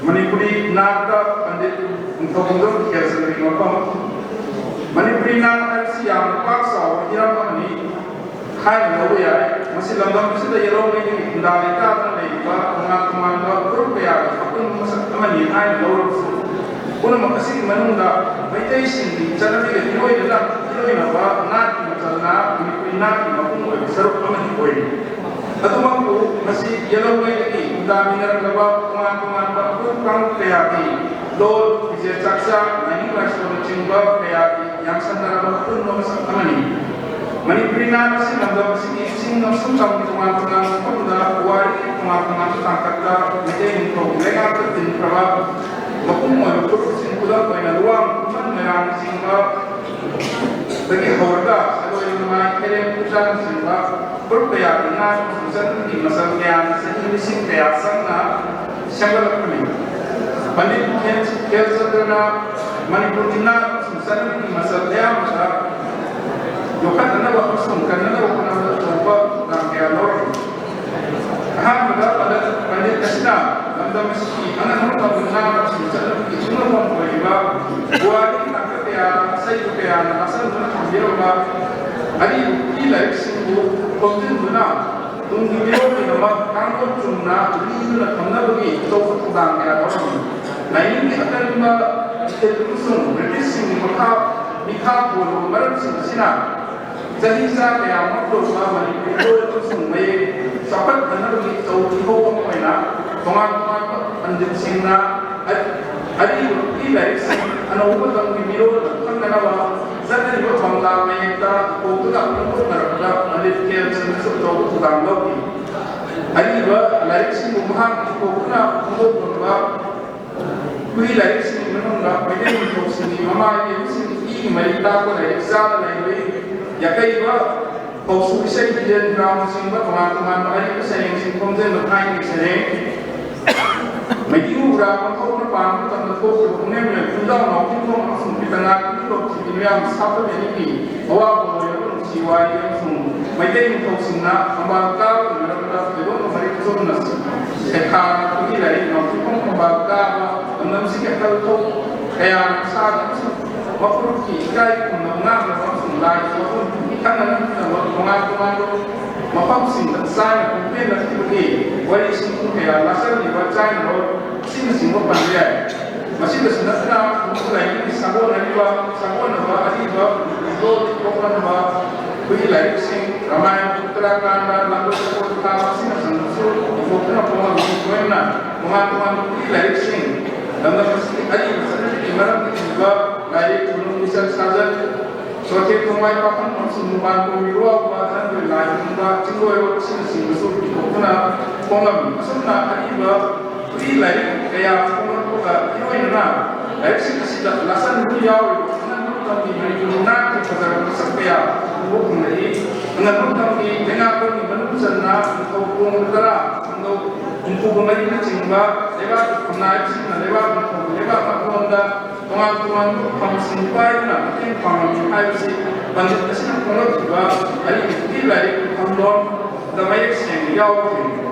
ꯃꯅꯤꯄꯨꯔꯤ ꯅꯥꯠꯇ ꯄꯟꯗꯤꯠ ꯅꯤꯡꯊꯧ ꯈꯣꯡꯖꯣꯝ ꯈꯦꯜꯆꯟꯗ꯭ꯔꯒꯤ ꯃꯐꯝ꯫ ꯃꯅꯤꯄꯨꯔꯤ ꯅꯥꯠ ꯍꯥꯏꯕꯁꯤ ꯌꯥꯝꯅ ꯄꯥꯛ ꯆꯥꯎꯕ ꯍꯤꯔꯝ ꯑꯃꯅꯤ ꯍꯥꯏꯅ ꯂꯧꯕ ꯌꯥꯏ꯫ ꯃꯁꯤ ꯂꯝꯗꯝ ꯑꯁꯤꯗ ꯌꯦꯜꯍꯧꯉꯩꯗꯒꯤ ꯈꯨꯟꯗꯥ ꯂꯩꯇꯥꯗꯨꯅ ꯂꯩꯔꯤꯕ ꯇꯣꯉꯥꯟ ꯇꯣꯉꯥꯟꯕ ꯐꯨꯔꯨꯞ ꯀꯌꯥꯒꯤ ꯑꯄꯨꯟꯕ ꯃꯁꯛ ꯑꯃꯅꯤ ꯍꯥꯏꯅ ꯂꯧꯔꯕꯁꯨ, ꯄꯨꯝꯅꯃꯛ ꯑꯁꯤꯒꯤ ꯃꯅꯨꯡꯗ ꯃꯩꯇꯩꯁꯤꯡꯒꯤ ꯆꯠꯅꯕꯤꯒ ꯏꯔꯣꯏꯅꯅ ꯏꯔꯣꯏꯅꯕ ꯅꯥꯠꯀꯤ ꯃꯆꯜꯅ ꯃꯅꯤꯄꯨꯔꯤ ꯅꯥꯠꯀꯤ ꯃꯄꯨꯡ ꯑꯣꯏꯕ ꯁꯔꯨꯛ ꯑꯃꯗꯤ ꯑꯣꯏꯔꯤ꯫ ꯑꯗꯨꯃꯛꯄꯨ ꯃꯁꯤ ꯌꯦꯜꯍꯧꯉꯩꯗꯒꯤ ꯈꯨꯟꯗꯥꯃꯤꯟꯅꯔꯛꯂꯕ ꯇꯣꯉꯥꯟ ꯇꯣꯉꯥꯟꯕ ꯐꯨꯔꯨꯞ ꯀꯥꯡꯂꯨꯞ ꯀꯌꯥꯒꯤ ꯂꯣꯜ, ꯐꯤꯖꯦꯠ ꯆꯥꯛꯆꯥ, ꯂꯥꯏꯅꯤꯡ ꯂꯥꯏꯁꯣꯟꯅꯆꯤꯡꯕ ꯀꯌꯥꯒꯤ ꯌꯥꯟꯁꯟꯅꯔꯕ ꯑꯄꯨꯟꯕ ꯃꯁꯛ ꯑꯃꯅꯤ꯫ ꯃꯅꯤꯄꯨꯔꯤ ꯅꯥꯠ ꯑꯁꯤ ꯂꯝꯗꯝ ꯑꯁꯤꯒꯤ ꯏꯁꯤꯡ ꯑꯃꯁꯨꯡ ꯇꯝꯒꯤ ꯇꯣꯉꯥꯟ ꯇꯣꯉꯥꯟꯕ ꯃꯐꯝꯗ ꯄꯨꯋꯥꯔꯤꯒꯤ ꯇꯣꯉꯥꯟ ꯇꯣꯉꯥꯟꯕ ꯇꯥꯡꯀꯛꯇ ꯃꯩꯇꯩ ꯅꯤꯡꯊꯧ ꯂꯩꯉꯥꯛꯇ ꯇꯤꯟꯈ꯭ꯔꯕ ꯃꯄꯨꯡ ꯑꯣꯏꯕ ꯐꯨꯔꯨꯞꯁꯤꯡ, ꯈꯨꯗꯝ ꯑꯣꯏꯅ ꯂꯨꯋꯥꯡ, ꯈꯨꯃꯟ, ꯃꯣꯏꯔꯥꯡꯅꯆꯤꯡꯕ ꯗꯒꯤ ꯍꯧꯔꯒ ꯁꯂꯣꯏ, ꯅꯨꯡꯉꯥꯏ, ꯈꯩꯔꯦꯝ, ꯈꯨꯖꯥꯅꯆꯤꯡꯕ ꯐꯨꯔꯨꯞ ꯀꯌꯥꯒꯤ ꯉꯥ ꯑꯃꯁꯨꯡ ꯆꯠꯅꯕꯤꯒꯤ ꯃꯆꯜ ꯀꯌꯥꯅ ꯆꯍꯤ ꯂꯤꯁꯤꯡ ꯀꯌꯥ ꯆꯪꯅ ꯁꯦꯝꯒꯠꯂꯛꯄꯅꯤ꯫ ꯄꯟꯗꯤꯠ ꯈꯦꯜ-, ꯈꯦꯜꯆꯟꯗ꯭ꯔꯅ ꯃꯅꯤꯄꯨꯔꯒꯤ ꯅꯥꯠ ꯑꯃꯁꯨꯡ ꯆꯠꯅꯕꯤꯒꯤ ꯃꯆꯜ ꯑꯌꯥꯝꯕꯗ ꯌꯣꯛꯈꯠꯅꯅꯕ ꯑꯃꯁꯨꯡ ꯀꯟꯅꯅꯕ ꯍꯣꯠꯅꯕꯗ ꯑꯆꯧꯕ ꯊꯧꯗꯥꯡ ꯀꯌꯥ ꯂꯧꯔꯤ꯫ ꯑꯍꯥꯟꯕꯗ ꯄꯟꯗꯤꯠ, ꯄꯟꯗꯤꯠ ꯑꯁꯤꯅ ꯂꯝꯗꯝ ꯑꯁꯤꯒꯤ ꯑꯉꯟꯕ ꯃꯇꯝꯗ ꯅꯥꯠ ꯑꯃꯁꯨꯡ ꯆꯠꯅꯕꯤꯒꯤ ꯆꯤꯡꯅꯐꯝ ꯑꯣꯏꯔꯤꯕ ꯄꯨꯋꯥꯔꯤꯒꯤ ꯇꯥꯡꯀꯛ ꯀꯌꯥꯗ ꯑꯆꯩꯕ ꯀꯌꯥꯅ ꯂꯥꯛꯆꯟꯗꯨꯅ ꯊꯝꯕꯤꯔꯝꯕ ꯑꯔꯤꯕ ꯄꯨꯊꯤ ꯂꯥꯏꯔꯤꯛꯁꯤꯡꯕꯨ ꯈꯣꯝꯖꯤꯟꯗꯨꯅ ꯇꯨꯡꯒꯤ ꯃꯤꯔꯣꯜꯒꯤꯗꯃꯛ ꯀꯥꯡꯂꯣꯟ ꯆꯨꯝꯅ ꯂꯤꯗꯨꯅ ꯊꯝꯅꯕꯒꯤ ꯑꯆꯧꯕ ꯊꯧꯗꯥꯡ ꯀꯌꯥ ꯂꯧꯔꯝꯃꯤ꯫ ꯂꯥꯏꯅꯤꯡꯒꯤ ꯑꯀꯟꯕ ꯏꯊꯤꯜ ꯑꯃꯁꯨꯡ ꯕ꯭ꯔꯤꯇꯤꯁꯁꯤꯡꯒꯤ ꯃꯈꯥ ꯃꯤꯈꯥ ꯄꯣꯜꯂꯕ ꯃꯔꯝꯁꯤꯡ ꯑꯁꯤꯅ ꯆꯍꯤ ꯆꯥ ꯀꯌꯥ ꯃꯥꯡꯂꯣꯝꯗ ꯃꯅꯤꯄꯨꯔꯤ ꯂꯣꯟ ꯑꯃꯁꯨꯡ ꯃꯌꯦꯛ ꯆꯥꯎꯈꯠꯅꯅꯕꯒꯤ ꯑꯆꯧꯕ ꯏꯍꯧ ꯑꯃ ꯑꯣꯏꯅ ꯇꯣꯉꯥꯟ ꯇꯣꯉꯥꯟꯕ ꯄꯟꯗꯤꯠꯁꯤꯡꯅ ꯑꯔꯤꯕ ꯄꯨꯊꯤ ꯂꯥꯏꯔꯤꯛꯁꯤꯡ ꯑꯅꯧꯕ ꯃꯇꯝꯒꯤ ꯃꯤꯔꯣꯜꯅ ꯈꯪꯅꯅꯕ ꯆꯠꯅꯔꯤꯕ ꯕꯪꯂꯥ ꯃꯌꯦꯛꯇ ꯏꯊꯣꯛꯇꯨꯅ ꯐꯣꯡꯗꯣꯛꯅꯔꯛꯄꯗ ꯄꯟꯗꯤꯠ ꯈꯦꯜꯆꯟꯗ꯭ꯔꯁꯨ ꯑꯆꯧꯕ ꯊꯧꯗꯥꯡ ꯂꯧꯈꯤ꯫ ꯑꯔꯤꯕ ꯂꯥꯏꯔꯤꯛꯁꯤꯡꯕꯨ ꯃꯍꯥꯛꯅ ꯏꯊꯣꯛꯇꯨꯅ ꯐꯣꯡꯗꯣꯛꯂꯝꯕ ꯈꯨꯍꯤ ꯂꯥꯏꯔꯤꯛꯁꯤꯡꯒꯤ ꯃꯅꯨꯡꯗ ꯃꯩꯇꯩ ꯅꯤꯡꯊꯧꯁꯤꯡꯒꯤ ꯃꯃꯥ ꯏꯕꯦꯟꯁꯤꯡꯒꯤ ꯏꯒꯤ ꯃꯔꯤ ꯇꯥꯛꯄ ꯂꯥꯏꯔꯤꯛ ꯆꯥꯗ ꯂꯩꯔꯕꯤ ꯌꯥꯀꯩꯕ ꯄꯥꯎꯁꯨ ꯏꯁꯩ ꯐꯤꯖꯦꯠ ꯐꯤꯔꯥꯎꯅꯆꯤꯡꯕ ꯇꯣꯉꯥꯟ ꯇꯣꯉꯥꯟꯕ ꯑꯔꯤꯕ ꯁꯩꯔꯦꯡꯁꯤꯡ ꯈꯣꯝꯖꯤꯟꯕ ꯊꯥꯏꯅꯒꯤ ꯁꯩꯔꯦꯡ꯫ ꯃꯩꯇꯩ ꯎꯔꯥ ꯑꯣꯟꯊꯣꯛꯅ ꯄꯥꯟꯕ ꯃꯇꯝꯗ ꯊꯣꯛꯈꯤꯕ ꯄꯨꯝꯅꯃꯛ ꯈꯨꯟꯖꯥꯎ ꯅꯥꯎꯊꯤꯟꯈꯣꯡ ꯑꯃꯁꯨꯡ ꯄꯤꯇꯉꯥ ꯈꯨꯟꯗꯣꯛꯈꯤꯕꯤ ꯃꯤꯌꯥꯝ ꯁꯥꯐꯕ ꯑꯅꯤꯒꯤ ꯑꯋꯥꯕ ꯂꯣꯏꯔꯕ ꯅꯨꯡꯁꯤ ꯋꯥꯔꯤ ꯑꯃꯁꯨꯡ ꯃꯩꯇꯩ ꯅꯤꯡꯊꯧꯁꯤꯡꯅ ꯊꯝꯕꯥꯜ ꯀꯥꯕꯒꯤ ꯃꯔꯝꯗ ꯊꯣꯏꯗꯣꯛꯅ ꯃꯔꯤꯛ ꯆꯨꯝꯅ ꯁꯩꯊꯥꯅ ꯈꯨꯠꯏ ꯂꯥꯏꯔꯤꯛ ꯅꯥꯎꯊꯤꯟꯈꯣꯡ ꯊꯝꯕꯥꯜ ꯀꯥꯕ ꯂꯝꯗꯝꯁꯤꯒꯤ ꯑꯀꯜ ꯊꯧ ꯀꯌꯥꯅ ꯁꯥꯒꯤ ꯑꯃꯁꯨꯡ ꯃꯐꯨꯔꯨꯞꯀꯤ ꯏꯀꯥꯏ ꯈꯨꯝꯅꯕ ꯉꯥꯛꯅꯕ ꯑꯃꯁꯨꯡ ꯂꯥꯏꯒꯤ ꯃꯐꯝ ꯈꯪꯅ ꯅꯠꯇꯅ ꯇꯣꯉꯥꯟ ꯇꯣꯉꯥꯟꯕ ꯃꯐꯝꯁꯤꯡꯗ ꯆꯥꯏꯅ ꯈꯣꯡꯖꯦꯜ ꯅꯠꯇꯕꯒꯤ ꯋꯥꯔꯤꯁꯤꯡ ꯀꯌꯥ ꯂꯥꯛꯆꯔꯤꯕ ꯆꯥꯏꯅ ꯔꯣꯗ ꯑꯁꯤꯅꯆꯤꯡꯕ ꯄꯟꯕ ꯌꯥꯏ꯫ ꯃꯁꯤꯗꯁꯨ ꯅꯠꯇꯅ ꯈꯨꯡꯒꯪ ꯂꯥꯏꯅꯤꯡꯒꯤ ꯁꯥꯒꯣꯟꯅꯔꯤꯕ ꯁꯥꯒꯣꯟꯅꯕ ꯑꯔꯤꯕ ꯂꯣꯜ ꯊꯣꯛꯍꯟꯕ ꯑꯩꯈꯣꯏꯒꯤ ꯂꯥꯏꯔꯤꯛꯁꯤꯡ ꯔꯥꯃꯥꯌꯟ, ꯎꯠꯇꯔꯥꯀꯥꯟꯗ, ꯂꯥꯡꯒꯣꯜ ꯁꯒꯣꯜ ꯊꯥꯕ ꯑꯁꯤꯅꯆꯤꯡꯕꯁꯨ ꯏꯊꯣꯛꯇꯨꯅ ꯐꯣꯡꯂꯝꯃꯤ꯫ ꯂꯣꯏꯅꯅ ꯇꯣꯉꯥꯟ ꯇꯣꯉꯥꯟꯕ ꯑꯩꯈꯣꯏꯒꯤ ꯂꯥꯏꯔꯤꯛꯁꯤꯡ ꯂꯝꯗꯝ ꯑꯁꯤꯒꯤ ꯑꯔꯤꯕ ꯆꯠꯅꯕꯤꯒꯤ ꯃꯔꯝꯗ ꯏꯕ ꯂꯥꯏꯔꯤꯛ ꯈꯨꯅꯨꯡ ꯂꯤꯆꯠ ꯁꯥꯖꯠ ꯁꯣꯊꯦ ꯈꯣꯡꯕꯥꯏ ꯄꯥꯈꯪ ꯑꯃꯁꯨꯡ ꯃꯄꯥꯟ ꯀꯣꯝꯒꯤ ꯂꯨꯋꯥꯎꯕ ꯅꯪꯕꯨ ꯂꯥꯏ ꯈꯨꯔꯨꯝꯕ ꯆꯤꯡꯂꯣꯏꯔꯣ ꯑꯁꯤꯅꯆꯤꯡꯕꯁꯨ ꯄꯨꯊꯣꯛꯇꯨꯅ ꯐꯣꯡꯂꯝꯃꯤ꯫ ꯑꯁꯨꯝꯅ ꯑꯔꯤꯕ ꯈꯨꯠꯏ ꯂꯥꯏꯔꯤꯛ ꯀꯌꯥ ꯐꯣꯡꯂꯛꯄꯒ ꯏꯔꯣꯏꯅꯅ ꯂꯥꯏꯔꯤꯛꯁꯤꯡ ꯑꯁꯤꯗ ꯂꯥꯆꯟꯗꯨꯅ ꯌꯥꯎꯔꯤꯕ ꯑꯉꯟꯕ ꯃꯇꯝꯒꯤ ꯃꯅꯤꯄꯨꯔꯤ ꯅꯥꯠꯀꯤ ꯐꯖꯔꯕ ꯃꯁꯛ ꯀꯌꯥ ꯎꯕ ꯐꯪꯂꯛꯏ꯫ ꯑꯉꯟꯕ ꯃꯇꯝꯒꯤ ꯂꯩꯉꯥꯛꯄꯒꯤ ꯃꯅꯨꯡ ꯆꯟꯅ ꯅꯤꯡꯊꯧ ꯈꯣꯡ ꯇꯔꯥ, ꯈꯨꯡꯒꯪ ꯍꯨꯝꯐꯨꯒ ꯃꯔꯤꯅꯆꯤꯡꯕ ꯂꯩꯕꯥꯛꯀꯤ ꯈꯨꯟꯅꯥꯏꯕꯁꯤꯡꯅ ꯂꯩꯕꯥꯛ ꯅꯤꯡꯊꯧ ꯂꯩꯕꯥꯛ ꯃꯉꯣꯟꯗ ꯇꯣꯉꯥꯟ ꯇꯣꯉꯥꯟꯕ ꯐꯝꯁꯤꯡ ꯄꯥꯏꯗꯨꯅ ꯃꯇꯦꯡ ꯄꯥꯡꯂꯝꯃꯤ ꯍꯥꯏꯕꯁꯤ ꯄꯟꯗꯤꯠ ꯑꯁꯤꯅ ꯐꯣꯡꯂꯛꯈꯤꯕ ꯑꯔꯤꯕ ꯈꯨꯠꯏ ꯂꯥꯏꯔꯤꯛ ꯐꯝꯂꯣꯟꯗ ꯃꯌꯦꯛ ꯁꯦꯡꯅ ꯌꯥꯎꯈꯤ꯫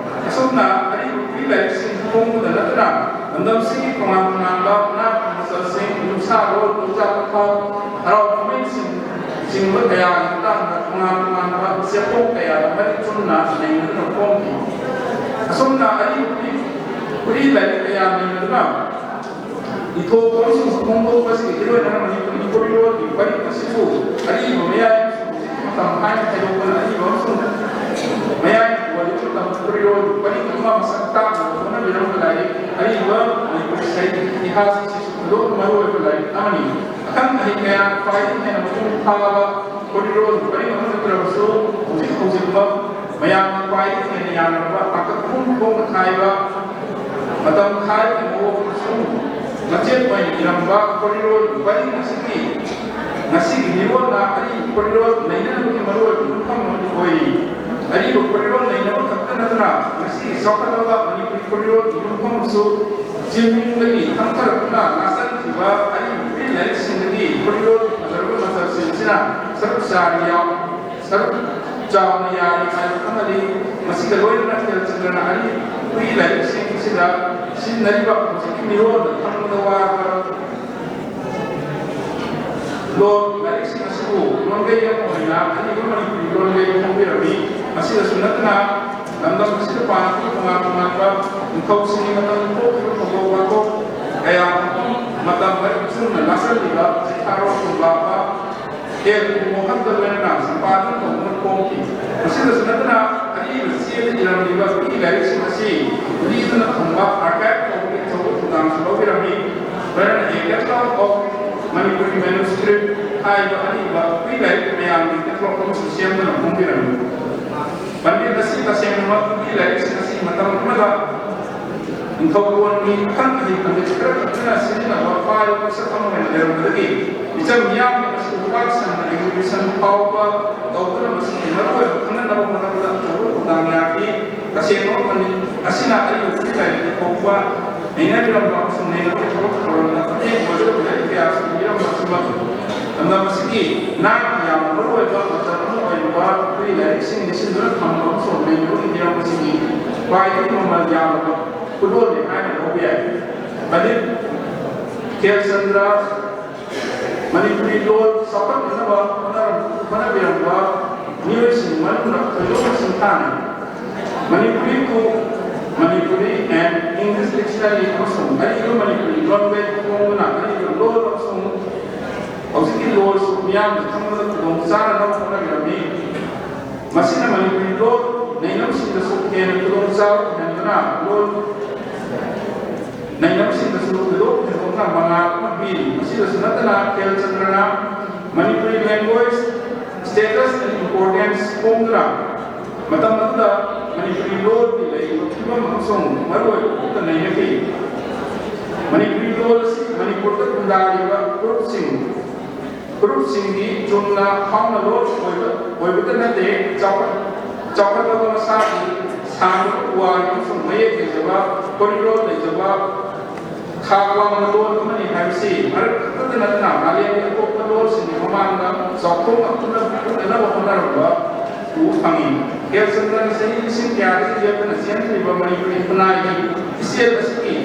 ꯑꯁꯨꯝꯅ ꯑꯔꯤꯕ ꯈꯨꯠꯏ ꯂꯥꯏꯔꯤꯛꯁꯤꯡ ꯐꯣꯡꯕꯗ ꯅꯠꯇꯅ ꯂꯝꯗꯝꯁꯤꯒꯤ ꯇꯣꯉꯥꯟ ꯇꯣꯉꯥꯟꯕ ꯅꯥꯠꯀꯤ ꯃꯆꯜꯁꯤꯡ, ꯌꯨꯝꯁꯥꯔꯣꯜ, ꯄꯨꯖꯥ ꯄꯊꯥꯞ, ꯍꯔꯥꯎ ꯀꯨꯝꯍꯩꯁꯤꯡ ꯆꯤꯡꯕ ꯀꯌꯥꯒꯤ ꯃꯇꯥꯡꯗ ꯇꯣꯉꯥꯟ ꯇꯣꯉꯥꯟꯕ ꯆꯦꯐꯣꯡ ꯀꯌꯥꯗ ꯃꯔꯤꯛ ꯆꯨꯝꯅ ꯅꯩꯅꯗꯨꯅ ꯐꯣꯡꯈꯤ꯫ ꯑꯁꯨꯝꯅ ꯑꯔꯤꯕ ꯈꯨꯠꯏ ꯂꯥꯏꯔꯤꯛ ꯀꯌꯥ ꯅꯩꯅꯗꯨꯅ ꯏꯊꯣꯛꯄ ꯑꯃꯁꯨꯡ ꯐꯣꯡꯗꯣꯛꯄꯁꯤꯒ ꯏꯔꯣꯏꯅꯅ ꯃꯅꯤꯄꯨꯔꯤ ꯈꯣꯔꯤꯂꯣꯟꯒꯤ ꯄꯔꯤꯡ ꯑꯁꯤꯕꯨ ꯑꯔꯤꯕ ꯃꯌꯥꯏ ꯑꯃꯁꯨꯡ ꯍꯧꯖꯤꯛꯀꯤ ꯃꯇꯝ ꯍꯥꯏꯅ ꯈꯥꯏꯗꯣꯛꯇꯨꯅ ꯑꯔꯤꯕ ꯑꯃꯁꯨꯡ ꯃꯌꯥꯏ ꯑꯣꯏꯔꯤꯕ ꯃꯇꯝ ꯈꯣꯔꯤꯂꯣꯟꯒꯤ ꯄꯔꯤꯡ ꯑꯃ ꯃꯁꯛ ꯇꯥꯛꯅꯕ ꯍꯣꯠꯅꯕꯤꯔꯝꯕ ꯂꯥꯏꯔꯤꯛ ꯑꯔꯤꯕ ꯃꯅꯤꯄꯨꯔꯤ ꯁꯥꯍꯤꯇ꯭ꯌꯒꯤ ꯏꯇꯤꯍꯥꯁ ꯑꯁꯤꯁꯨ ꯊꯣꯏꯗꯣꯛꯅ ꯃꯔꯨꯑꯣꯏꯕ ꯂꯥꯏꯔꯤꯛ ꯑꯃꯅꯤ꯫ ꯑꯈꯪ ꯑꯍꯩ ꯀꯌꯥꯅ ꯈ꯭ꯋꯥꯏꯗꯒꯤ ꯍꯦꯟꯅ ꯃꯄꯨꯡ ꯐꯥꯕ ꯈꯣꯔꯤꯂꯣꯟꯒꯤ ꯄꯔꯤꯡ ꯑꯃ ꯅꯠꯇ꯭ꯔꯕꯁꯨ ꯍꯧꯖꯤꯛ ꯍꯧꯖꯤꯛꯃꯛ ꯃꯌꯥꯝꯅ ꯈ꯭ꯋꯥꯏꯗꯒꯤ ꯍꯦꯟꯅ ꯌꯥꯅꯔꯕ ꯇꯥꯡꯀꯛ ꯑꯍꯨꯝ ꯊꯣꯛꯅ ꯈꯥꯏꯕ ꯃꯇꯝ ꯈꯥꯏꯕꯒꯤ ꯃꯑꯣꯡ ꯑꯃꯁꯨꯡ ꯃꯆꯦꯠ ꯑꯣꯏꯅ ꯏꯔꯝꯕ ꯈꯣꯔꯤꯔꯣꯜ ꯄꯔꯤꯡ ꯑꯁꯤꯒꯤ ꯉꯁꯤꯒꯤ ꯃꯤꯔꯣꯜꯅ ꯑꯔꯤꯕ ꯈꯣꯔꯤꯔꯣꯜ ꯅꯩꯅꯅꯕꯒꯤ ꯃꯔꯨꯑꯣꯏꯕ ꯌꯨꯝꯐꯝ ꯑꯃꯗꯤ ꯑꯣꯏꯔꯤ꯫ ꯑꯔꯤꯕ ꯈꯣꯔꯤꯔꯣꯜ ꯅꯩꯅꯕ ꯈꯛꯇ ꯅꯠꯇꯅ ꯉꯁꯤꯒꯤ ꯆꯥꯎꯈꯠꯂꯕ ꯃꯅꯤꯄꯨꯔꯤ ꯈꯣꯔꯤꯔꯣꯜꯒꯤ ꯌꯨꯝꯐꯝꯁꯨ ꯆꯤꯡꯅꯨꯡꯗꯒꯤ ꯊꯪꯊꯔꯛꯇꯨꯅ ꯂꯥꯆꯟꯈꯤꯕ ꯑꯔꯤꯕ ꯂꯥꯏꯔꯤꯛꯁꯤꯡꯗꯒꯤ ꯈꯣꯔꯤꯔꯣꯜꯒꯤ ꯐꯖꯔꯕ ꯃꯆꯜꯁꯤꯡ ꯑꯁꯤꯅ ꯁꯔꯨꯛ ꯆꯥꯔꯤ ꯌꯥꯎ-, ꯁꯔꯨꯛ ꯆꯥꯎꯅ ꯌꯥꯔꯤ ꯍꯥꯏꯕ ꯈꯪꯍꯜꯂꯤ꯫ ꯃꯁꯤꯒ ꯂꯣꯏꯅꯅ ꯈꯦꯜꯆꯟꯗ꯭ꯔꯅ ꯑꯔꯤꯕ ꯂꯥꯏꯔꯤꯛꯁꯤꯡ ꯑꯁꯤꯗ ꯁꯤꯖꯤꯟꯅꯔꯤꯕ ꯍꯧꯖꯤꯛꯀꯤ ꯃꯤꯔꯣꯜꯗ ꯈꯪꯕꯗ ꯋꯥꯕ ꯂꯣꯟ ꯂꯥꯏꯔꯤꯛꯁꯤꯡ ꯑꯁꯤꯕꯨ ꯂꯣꯟꯒꯩ ꯑꯃ ꯑꯣꯏꯅ ꯑꯔꯤꯕ ꯃꯅꯤꯄꯨꯔꯤ ꯂꯣꯟꯒꯩ ꯐꯣꯡꯕꯤꯔꯝꯃꯤ꯫ ꯃꯁꯤꯗꯁꯨ ꯅꯠꯇꯅ ꯂꯝꯗꯝ ꯑꯁꯤꯗ ꯄꯥꯟꯕ ꯇꯣꯉꯥꯟ ꯇꯣꯉꯥꯟꯕ ꯅꯤꯡꯊꯧꯁꯤꯡꯒꯤ ꯃꯇꯝꯗ ꯊꯣꯛꯈꯤꯕ ꯊꯧꯗꯣꯛ ꯋꯥꯊꯣꯛ ꯀꯌꯥ ꯑꯃ ꯃꯇꯝ ꯃꯔꯤ ꯆꯨꯝꯅ ꯂꯥꯛꯆꯜꯂꯤꯕ ꯆꯩꯈꯥꯔꯣꯜ ꯈꯨꯟꯗꯥꯕ ꯍꯦꯜ ꯃꯣꯍꯟꯗ ꯂꯣꯏꯅꯅ ꯁꯝꯄꯥꯗꯟ ꯇꯧꯗꯨꯅ ꯐꯣꯡꯈꯤ꯫ ꯃꯁꯤꯗꯁꯨ ꯅꯠꯇꯅ ꯑꯔꯤꯕ ꯆꯦꯗ ꯏꯔꯝꯂꯤꯕ ꯄꯤ ꯂꯥꯏꯔꯤꯛꯁꯤꯡ ꯑꯁꯤ ꯂꯤꯗꯨꯅ ꯊꯝꯕ ꯑꯥꯔꯀꯥꯏꯚ ꯇꯧꯕꯒꯤ ꯑꯆꯧꯕ ꯊꯧꯗꯥꯡꯁꯨ ꯂꯧꯕꯤꯔꯝꯃꯤ꯫ ꯂꯣꯏꯅꯅ A Catalogue of Manipuri Manuscript ꯍꯥꯏꯕ ꯑꯔꯤꯕ ꯄꯤ ꯂꯥꯏꯔꯤꯛ ꯃꯌꯥꯝꯒꯤ ꯀꯦꯇꯂꯣꯛ ꯑꯃꯁꯨ ꯁꯦꯝꯗꯨꯅ ꯐꯣꯡꯕꯤꯔꯝꯃꯤ꯫ ꯄꯟꯗꯤꯠ ꯑꯁꯤ ꯇꯁꯦꯡꯅꯃꯛ ꯄꯤ ꯂꯥꯏꯔꯤꯛꯁꯤꯡ ꯑꯁꯤ ꯃꯇꯝ ꯑꯃꯗ ꯅꯤꯡꯊꯧꯀꯣꯟꯒꯤ ꯑꯈꯪ ꯑꯍꯩ ꯄꯟꯗꯤꯠ ꯈꯔ ꯈꯛꯇꯅ ꯁꯤꯖꯤꯟꯅꯕ ꯄꯥꯏꯕ ꯄꯣꯠꯁꯛ ꯑꯃ ꯑꯣꯏꯅ ꯂꯩꯔꯝꯕꯗꯒꯤ ꯃꯤꯆꯝ ꯃꯤꯌꯥꯝꯒꯤ ꯃꯁꯤꯕꯨ ꯄꯥꯛ ꯁꯟꯅ exhibition ꯐꯥꯎꯕ ꯇꯧꯗꯨꯅ ꯃꯁꯤꯒꯤ ꯃꯔꯨꯑꯣꯏꯕ ꯈꯪꯅꯅꯕ ꯍꯣꯠꯅꯕꯗ ꯑꯆꯧꯕ ꯊꯧꯗꯥꯡ ꯌꯥꯈꯤ꯫ ꯇꯁꯦꯡꯕ ꯄꯟꯗꯤꯠ ꯑꯁꯤꯅ ꯑꯔꯤꯕ ꯄꯤ ꯂꯥꯏꯔꯤꯛꯀꯤ ꯊꯣꯛꯄ ꯅꯩꯅꯕꯤꯔꯝꯕ ꯑꯃꯁꯨꯡ ꯅꯩꯅꯕꯒꯤ ꯊꯕꯛ ꯊꯧꯔꯝꯗ ꯃꯇꯦꯡ ꯑꯣꯏꯒꯗꯕ ꯂꯥꯏꯔꯤꯛ ꯀꯌꯥꯁꯨ ꯏꯕꯤꯔꯝꯕ ꯑꯁꯤꯃꯛ ꯂꯝꯗꯝ ꯑꯁꯤꯒꯤ ꯅꯥꯠꯀꯤ ꯌꯥꯝꯅ ꯃꯔꯨꯑꯣꯏꯕ ꯃꯆꯜ ꯑꯃ ꯑꯣꯏꯔꯤꯕ ꯑꯩꯈꯣꯏꯒꯤ ꯂꯥꯏꯔꯤꯛꯁꯤꯡ ꯂꯤꯁꯤꯟꯗꯨꯅ ꯊꯝꯕ ꯑꯃꯁꯨꯡ ꯅꯩꯅꯕꯒꯤ ꯍꯤꯔꯝ ꯑꯁꯤꯒꯤ ꯈ꯭ꯋꯥꯏꯗꯒꯤ ꯃꯃꯜ ꯌꯥꯝꯂꯕ ꯈꯨꯗꯣꯜꯅꯤ ꯍꯥꯏꯅ ꯂꯧꯕ ꯌꯥꯏ꯫ ꯄꯟꯗꯤꯠ ꯈꯦꯜꯆꯟꯗ꯭ꯔ ꯃꯅꯤꯄꯨꯔꯤ ꯂꯣꯟ ꯆꯥꯎꯈꯠꯅꯅꯕ ꯍꯣꯠꯅꯔꯝ-, ꯍꯣꯠꯅꯕꯤꯔꯝꯕ ꯃꯤꯑꯣꯏꯁꯤꯡ ꯃꯅꯨꯡꯗ ꯊꯣꯏꯗꯣꯛꯅ ꯁꯤꯡꯊꯥꯅꯩ꯫ Manipuri to Manipuri and English Dictionary ꯑꯃꯁꯨꯡ ꯑꯔꯤꯕ ꯃꯅꯤꯄꯨꯔꯤ ꯂꯣꯟꯗ ꯐꯣꯡꯗꯨꯅ ꯑꯔꯤꯕ ꯂꯣꯟ ꯑꯃꯁꯨꯡ ꯍꯧꯖꯤꯛꯀꯤ ꯂꯣꯟꯁꯨ ꯃꯤꯌꯥꯝꯅ ꯈꯪꯕꯗ ꯈꯨꯗꯣꯡ ꯆꯥꯅꯅꯕ ꯍꯣꯠꯅꯕꯤꯔꯝꯃꯤ꯫ ꯃꯁꯤꯅ ꯃꯅꯤꯄꯨꯔꯤ ꯂꯣꯟ ꯅꯩꯅꯕꯁꯤꯡꯗꯁꯨ ꯍꯦꯟꯅ ꯈꯨꯗꯣꯡꯆꯥꯕ ꯑꯣꯏꯍꯟꯗꯨꯅ ꯂꯣꯟ ꯅꯩꯅꯕꯁꯤꯡꯗꯁꯨ ꯊꯣꯏꯗꯣꯛ ꯍꯦꯟꯗꯣꯛꯅ ꯃꯉꯥꯜ ꯑꯃ ꯄꯤꯔꯤ꯫ ꯃꯁꯤꯗꯁꯨ ꯅꯠꯇꯅ ꯈꯦꯜꯆꯟꯗ꯭ꯔꯅ Manipuri language status and importance ꯐꯣꯡꯗꯨꯅ ꯃꯇꯝ ꯑꯗꯨꯗ ꯃꯅꯤꯄꯨꯔꯤ ꯂꯣꯟꯒꯤ ꯂꯩꯔꯤꯕ ꯐꯤꯕꯝ ꯑꯃꯁꯨꯡ ꯃꯔꯨꯑꯣꯏꯕ ꯀꯨꯞꯅ ꯅꯩꯅꯈꯤ꯫ ꯃꯅꯤꯄꯨꯔꯤ ꯂꯣꯟ ꯑꯁꯤ ꯇꯥꯔꯤꯕ ꯐꯨꯔꯨꯞꯁꯤꯡ ꯐꯨꯔꯨꯞꯁꯤꯡꯗꯤ ꯆꯨꯝꯅ ꯐꯥꯎꯅ ꯂꯣꯟ ꯑꯣꯏꯕ ꯑꯣꯏꯕꯇ ꯅꯠꯇꯦ, ꯆꯥꯎꯈꯠ ꯆꯥꯎꯈꯠꯂꯕ ꯃꯁꯥꯒꯤ ꯁꯥꯡꯂꯕ ꯄꯨꯋꯥ ꯑꯃꯁꯨꯡ ꯃꯌꯦꯛ ꯂꯩꯖꯕ, ꯈꯣꯔꯤꯔꯣꯜ ꯂꯩꯖꯕ, ꯊꯥꯛ ꯋꯥꯡꯕ ꯂꯣꯟ ꯑꯃꯅꯤ ꯍꯥꯏꯕꯁꯤ ꯃꯔꯛ ꯈꯛꯇꯗ ꯅꯠꯇꯅ ꯃꯥꯂꯦꯝꯒꯤ ꯑꯇꯣꯞꯄ ꯂꯣꯟꯁꯤꯡꯒꯤ ꯃꯃꯥꯡꯗ ꯆꯥꯎꯊꯣꯛꯅ ꯎꯠꯅ- ꯎꯠꯅꯅꯕ ꯍꯣꯠꯅꯔꯝꯕ ꯎꯕ ꯐꯪꯏ꯫ ꯈꯦꯜꯆꯟꯗ꯭ꯔꯅ ꯆꯍꯤ ꯂꯤꯁꯤꯡ ꯀꯌꯥꯗꯒꯤ ꯂꯦꯞꯇꯅ ꯆꯦꯟꯗ꯭ꯔꯤꯕ ꯃꯅꯤꯄꯨꯔꯤ ꯈꯨꯟꯅꯥꯏꯒꯤ ꯏꯆꯦꯜ ꯑꯁꯤꯒꯤ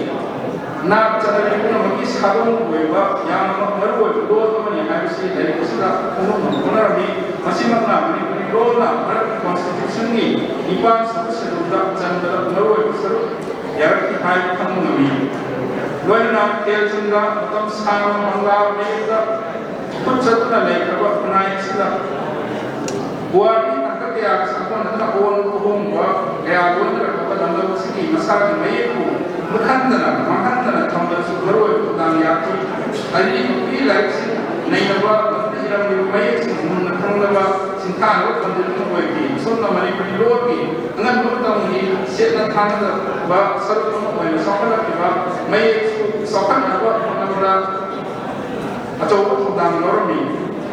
ꯅꯥꯠ ꯆꯠꯅꯕꯤ ꯄꯨꯝꯅꯃꯛꯀꯤ ꯁꯥꯗꯣꯡ ꯑꯣꯏꯕ ꯌꯥꯝꯅꯃꯛ ꯃꯔꯨꯑꯣꯏꯕ ꯂꯣꯟ ꯑꯃꯅꯤ ꯍꯥꯏꯕꯁꯤ ꯂꯥꯏꯔꯤꯛ ꯑꯁꯤꯗ ꯐꯣꯡꯗꯣꯛꯅꯕ ꯍꯣꯠꯅꯔꯝꯃꯤ꯫ ꯃꯁꯤꯃꯛꯅ ꯃꯅꯤꯄꯨꯔꯤ ꯂꯣꯟꯅ ꯚꯥꯔꯠꯀꯤ ꯀꯣꯟꯁꯇꯤꯇ꯭ꯌꯨꯁꯟꯒꯤ ꯅꯤꯄꯥꯟ ꯁꯨꯕ ꯁꯦꯗꯨꯜꯗ ꯆꯟꯕꯗ ꯃꯔꯨꯑꯣꯏꯕ ꯁꯔꯨꯛ ꯌꯥꯔꯛꯈꯤ ꯍꯥꯏꯕ ꯈꯪꯕ ꯉꯝꯃꯤ꯫ ꯂꯣꯏꯅꯅ ꯈꯦꯜꯆꯟꯗ꯭ꯔ ꯃꯇꯝ ꯁꯥꯡꯅ ꯃꯪꯂꯥ ꯃꯌꯦꯛꯇ ꯈꯨꯠ ꯆꯠꯇꯨꯅ ꯂꯩꯈ꯭ꯔꯕ ꯈꯨꯟꯅꯥꯏ ꯑꯁꯤꯗ ꯄꯨꯋꯥꯔꯤ ꯇꯥꯡꯀꯛ ꯀꯌꯥꯒ ꯁꯥꯒꯣꯟꯅꯗꯨꯅ ꯑꯑꯣꯟꯕ ꯑꯍꯣꯡꯕ ꯀꯌꯥ ꯂꯣꯏꯅꯔꯛꯄ ꯂꯝꯗꯝ ꯑꯁꯤꯒꯤ ꯃꯁꯥꯒꯤ ꯃꯌꯦꯛꯄꯨ ꯃꯨꯠꯍꯟꯗꯅ ꯃꯥꯡꯍꯟꯗꯅ ꯊꯝꯕꯗꯁꯨ ꯃꯔꯨꯑꯣꯏꯕ ꯊꯧꯗꯥꯡ ꯌꯥꯈꯤ꯫ ꯑꯔꯤꯕ ꯂꯥꯏꯔꯤꯛꯁꯤꯡ ꯅꯩꯅꯕ ꯂꯝꯗ ꯏꯔꯝꯂꯤꯕ ꯃꯌꯦꯛꯁꯤꯡ ꯃꯨꯟꯅ ꯈꯪꯂꯕ ꯁꯤꯡꯊꯥꯅꯕ ꯄꯥꯟꯖꯤꯜ ꯑꯃ ꯑꯣꯏꯈꯤ꯫ ꯑꯁꯨꯝꯅ ꯃꯅꯤꯄꯨꯔꯤ ꯂꯣꯟꯒꯤ ꯑꯉꯟꯕ ꯃꯇꯝꯒꯤ ꯁꯦꯠꯅ ꯊꯥꯅꯗꯕ ꯁꯔꯨꯛ ꯑꯃ ꯑꯣꯏꯅ ꯆꯥꯎꯈꯠꯂꯛꯂꯤꯕ ꯃꯌꯦꯛꯁꯨ ꯆꯥꯎꯈꯠꯅꯕ ꯍꯣꯠꯅꯕꯗ ꯑꯆꯧꯕ ꯊꯧꯗꯥꯡ ꯂꯧꯔꯝꯃꯤ꯫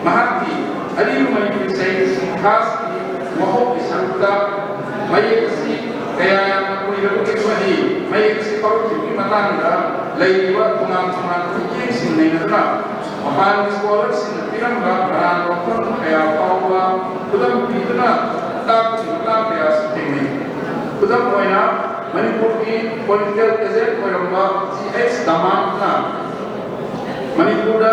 ꯃꯍꯥꯛꯀꯤ ꯑꯔꯤꯕ ꯃꯅꯤꯄꯨꯔꯤ ꯁꯥꯍꯤꯇ꯭ꯌ ꯏꯇꯤꯍꯥꯁꯀꯤ ꯋꯥꯍꯧꯒꯤ ꯁꯔꯨꯛꯇ ꯃꯌꯦꯛ ꯑꯁꯤ ꯀꯌꯥ ꯌꯥꯝꯅ ꯀꯨꯏꯔꯕꯒꯦ ꯑꯃꯗꯤ ꯃꯌꯦꯛ ꯑꯁꯤ ꯍꯧꯔꯛꯈꯤꯕꯒꯤ ꯃꯇꯥꯡꯗ ꯂꯩꯔꯤꯕ ꯇꯣꯉꯥꯟ ꯇꯣꯉꯥꯟꯕ ꯃꯤꯠꯌꯦꯡꯁꯤꯡ ꯅꯩꯅꯗꯨꯅ ꯃꯄꯥꯟꯒꯤ ꯁ꯭ꯀꯣꯂꯔꯁꯤꯡꯅ ꯄꯤꯔꯝꯕ ꯑꯔꯥꯟꯕ ꯋꯥꯐꯝ ꯀꯌꯥ ꯐꯥꯎꯕ ꯈꯨꯗꯝ ꯄꯤꯗꯨꯅ ꯇꯥꯛꯄꯒꯤ ꯃꯇꯥꯡ ꯀꯌꯥꯁꯨ ꯊꯦꯡꯅꯩ꯫ ꯈꯨꯗꯝ ꯑꯣꯏꯅ, ꯃꯅꯤꯄꯨꯔꯒꯤ ꯄꯣꯂꯤꯇꯤꯀꯦꯜ ꯑꯦꯖꯦꯟꯠ ꯑꯣꯏꯔꯝꯕ ꯖꯤ ꯑꯩꯆ ꯗꯃꯥꯟꯅ ꯃꯅꯤꯄꯨꯔꯗ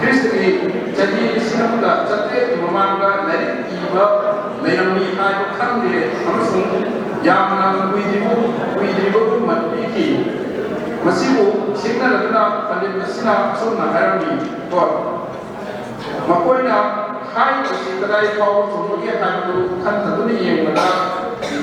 ꯈ꯭ꯔꯤꯁꯇꯒꯤ ꯆꯍꯤ ꯂꯤꯁꯤꯡ ꯑꯃꯒ ꯆꯥꯇ꯭ꯔꯦꯠꯀꯤ ꯃꯃꯥꯡꯗ ꯂꯥꯏꯔꯤꯛ ꯏꯕ ꯂꯩꯔꯝꯃꯤ ꯍꯥꯏꯕ ꯈꯪꯗꯦ ꯑꯃꯁꯨꯡ ꯌꯥꯝꯅ ꯀꯨꯏꯗ꯭ꯔꯤꯕ ꯀꯨꯏꯗ꯭ꯔꯤꯕꯒꯨꯝ ꯄꯤꯈꯤ꯫ ꯃꯁꯤꯕꯨ ꯁꯤꯡꯅꯔꯗꯨꯅ ꯄꯟꯗꯤꯠ ꯑꯁꯤꯅ ꯑꯁꯨꯝꯅ ꯍꯥꯏꯔꯝꯃꯤ, ꯀꯣ, ꯃꯈꯣꯏꯅ ꯍꯥꯏꯔꯤꯕꯁꯤ ꯀꯗꯥꯏ ꯐꯥꯎꯕ ꯆꯨꯝꯕꯒꯦ ꯍꯥꯏꯕꯗꯨ ꯈꯟꯊꯗꯨꯅ ꯌꯦꯡꯕꯗ,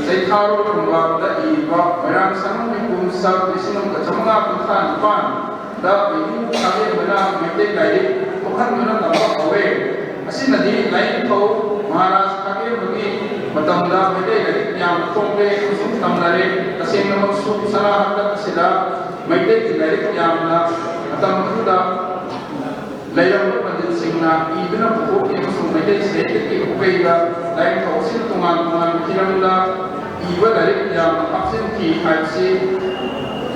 ꯆꯩꯈꯥꯔꯣꯜ ꯈꯨꯝꯕꯥꯡꯗ ꯏꯔꯤꯕ ꯃꯣꯏꯔꯥꯡ ꯁꯅꯥꯃꯍꯤ ꯀꯨꯝ ꯁꯛ ꯂꯤꯁꯤꯡ ꯑꯃꯒ ꯆꯥꯃꯉꯥ ꯀꯨꯟꯊ꯭ꯔꯥ ꯅꯤꯄꯥꯟꯗ ꯕꯤꯖꯨ ꯈꯥꯒꯦꯝꯕꯅ ꯃꯩꯇꯩ ꯂꯥꯏꯔꯤꯛ ꯊꯣꯛꯍꯟꯗꯨꯅ ꯇꯝꯕ ꯍꯧꯋꯦ꯫ ꯑꯁꯤꯅꯗꯤ ꯂꯥꯏꯅꯤꯡꯊꯧ ꯃꯍꯥꯔꯥꯖ ꯈꯥꯒꯦꯝꯕꯒꯤ ꯃꯇꯝꯗ ꯃꯩꯇꯩ ꯂꯥꯏꯔꯤꯛ ꯌꯥꯝꯅ ꯊꯣꯛꯂꯦ ꯑꯃꯁꯨꯡ ꯇꯝꯅꯔꯦ꯫ ꯇꯁꯦꯡꯅꯃꯛꯁꯨ ꯁꯅꯥ ꯍꯥꯛꯇꯛ ꯑꯁꯤꯗ ꯃꯩꯇꯩꯒꯤ ꯂꯥꯏꯔꯤꯛ ꯌꯥꯝꯅ ꯃꯇꯝ ꯑꯗꯨꯗ ꯂꯩꯔꯝꯕ ꯄꯟꯗꯤꯠꯁꯤꯡꯅ ꯏꯗꯨꯅ ꯄꯨꯊꯣꯛꯈꯤ ꯑꯃꯁꯨꯡ ꯃꯩꯇꯩ ꯁꯥꯍꯤꯇ꯭ꯌꯒꯤ ꯎꯄꯩꯗ ꯂꯥꯏꯔꯤꯛ ꯊꯧꯁꯤꯜ ꯇꯣꯉꯥꯟ ꯇꯣꯉꯥꯟꯕ ꯍꯤꯔꯝꯗ ꯏꯕ ꯂꯥꯏꯔꯤꯛ ꯌꯥꯝꯅ ꯍꯥꯞꯆꯤꯟꯈꯤ ꯍꯥꯏꯕꯁꯤ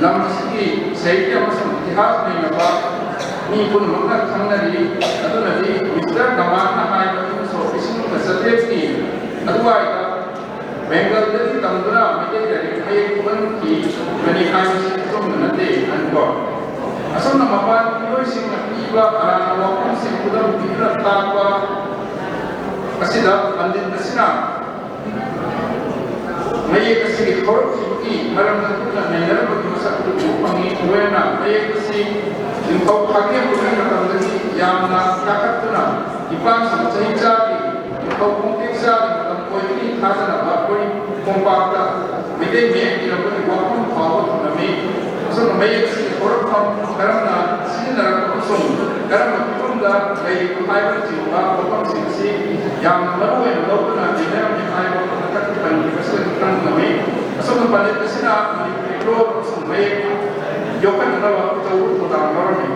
ꯂꯝ ꯑꯁꯤꯒꯤ ꯁꯥꯍꯤꯇ꯭ꯌ ꯑꯃꯁꯨꯡ ꯏꯇꯤꯍꯥꯁ ꯅꯩꯅꯕ ꯃꯤ ꯄꯨꯝꯅꯃꯛꯅ ꯈꯪꯅꯔꯤ꯫ ꯑꯗꯨꯅꯗꯤ ꯃꯤꯁꯇꯔ ꯀꯃꯥꯟꯅ ꯍꯥꯏꯕ ꯏꯪ ꯁꯣꯛ ꯂꯤꯁꯤꯡ ꯑꯃꯒ ꯆꯥꯇ꯭ꯔꯦꯠꯀꯤ ꯑꯗꯨꯋꯥꯏꯗ ꯕꯦꯡꯒꯜꯗꯒꯤ ꯇꯝꯗꯨꯅ ꯃꯩꯇꯩ ꯂꯥꯏꯔꯤꯛ ꯃꯌꯦꯛ ꯊꯣꯛꯍꯟꯈꯤꯕꯅꯤ ꯍꯥꯏꯕꯁꯤ ꯑꯆꯨꯝꯕ ꯅꯠꯇꯦ ꯍꯥꯏꯅꯀꯣ꯫ ꯑꯁꯨꯝꯅ ꯃꯄꯥꯟ ꯃꯤꯑꯣꯏꯁꯤꯡꯅ ꯄꯤꯕ ꯑꯔꯥꯟꯕ ꯋꯥꯐꯝꯁꯤꯡ ꯈꯨꯗꯝ ꯄꯤꯗꯨꯅ ꯇꯥꯛꯄ ꯑꯁꯤꯗ ꯄꯟꯗꯤꯠ ꯑꯁꯤꯅ ꯃꯌꯦꯛ ꯑꯁꯤꯒꯤ ꯍꯧꯔꯛꯈꯤꯕꯒꯤ ꯃꯔꯝꯗ ꯀꯨꯞꯅ ꯅꯩꯅꯔꯝꯕꯒꯤ ꯃꯁꯛ ꯑꯗꯨ ꯎꯕ ꯐꯪꯏ꯫ ꯂꯣꯏꯅꯅ ꯃꯌꯦꯛ ꯑꯁꯤ ꯅꯤꯡꯊꯧ ꯈꯥꯒꯦꯝꯕꯒꯤ ꯃꯇꯝꯗꯒꯤ ꯌꯥꯝꯅ ꯀꯥꯈꯠꯇꯨꯅ ꯅꯤꯄꯥꯟꯁꯨꯕ ꯆꯍꯤꯆꯥꯒꯤ ꯅꯤꯡꯊꯧ ꯈꯣꯡꯇꯦꯛꯆꯥꯒꯤ ꯃꯇꯝ ꯑꯣꯏꯒꯅꯤ ꯊꯥꯖꯅꯕ ꯑꯩꯈꯣꯏ ꯀꯣꯝꯄꯥꯛꯇ ꯃꯩꯇꯩ ꯃꯌꯦꯛ ꯏꯔꯝꯕꯒꯤ ꯋꯥꯐꯝ ꯐꯥꯎꯕ ꯊꯝꯂꯝꯃꯤ꯫ ꯑꯁꯨꯝꯅ ꯃꯌꯦꯛ ꯑꯁꯤꯒꯤ ꯍꯧꯔꯛꯐꯝ ꯀꯔꯝꯅ ꯁꯤꯖꯤꯟꯅꯔꯛꯄ ꯑꯃꯁꯨꯡ ꯀꯔꯝꯕ ꯐꯤꯕꯝꯗ ꯂꯩꯔꯤꯕ ꯍꯥꯏꯕꯅꯆꯤꯡꯕ ꯋꯥꯐꯝꯁꯤꯡ ꯑꯁꯤ ꯌꯥꯝꯅ ꯃꯔꯨ ꯑꯣꯏꯅ ꯂꯧꯗꯨꯅ ꯅꯩꯅꯔꯝꯃꯤ ꯍꯥꯏꯕ ꯃꯊꯛꯇ ꯄꯟꯈꯤꯕꯁꯤꯗꯒꯤ ꯈꯪꯕ ꯉꯝꯃꯤ꯫ ꯑꯁꯨꯝꯅ ꯄꯟꯗꯤꯠ ꯑꯁꯤꯅ ꯃꯅꯤꯄꯨꯔꯤ ꯂꯣꯟ ꯑꯃꯁꯨꯡ ꯃꯌꯦꯛ ꯌꯣꯛꯈꯠꯅꯅꯕ ꯑꯆꯧꯕ ꯊꯧꯗꯥꯡ ꯂꯧꯔꯝꯃꯤ꯫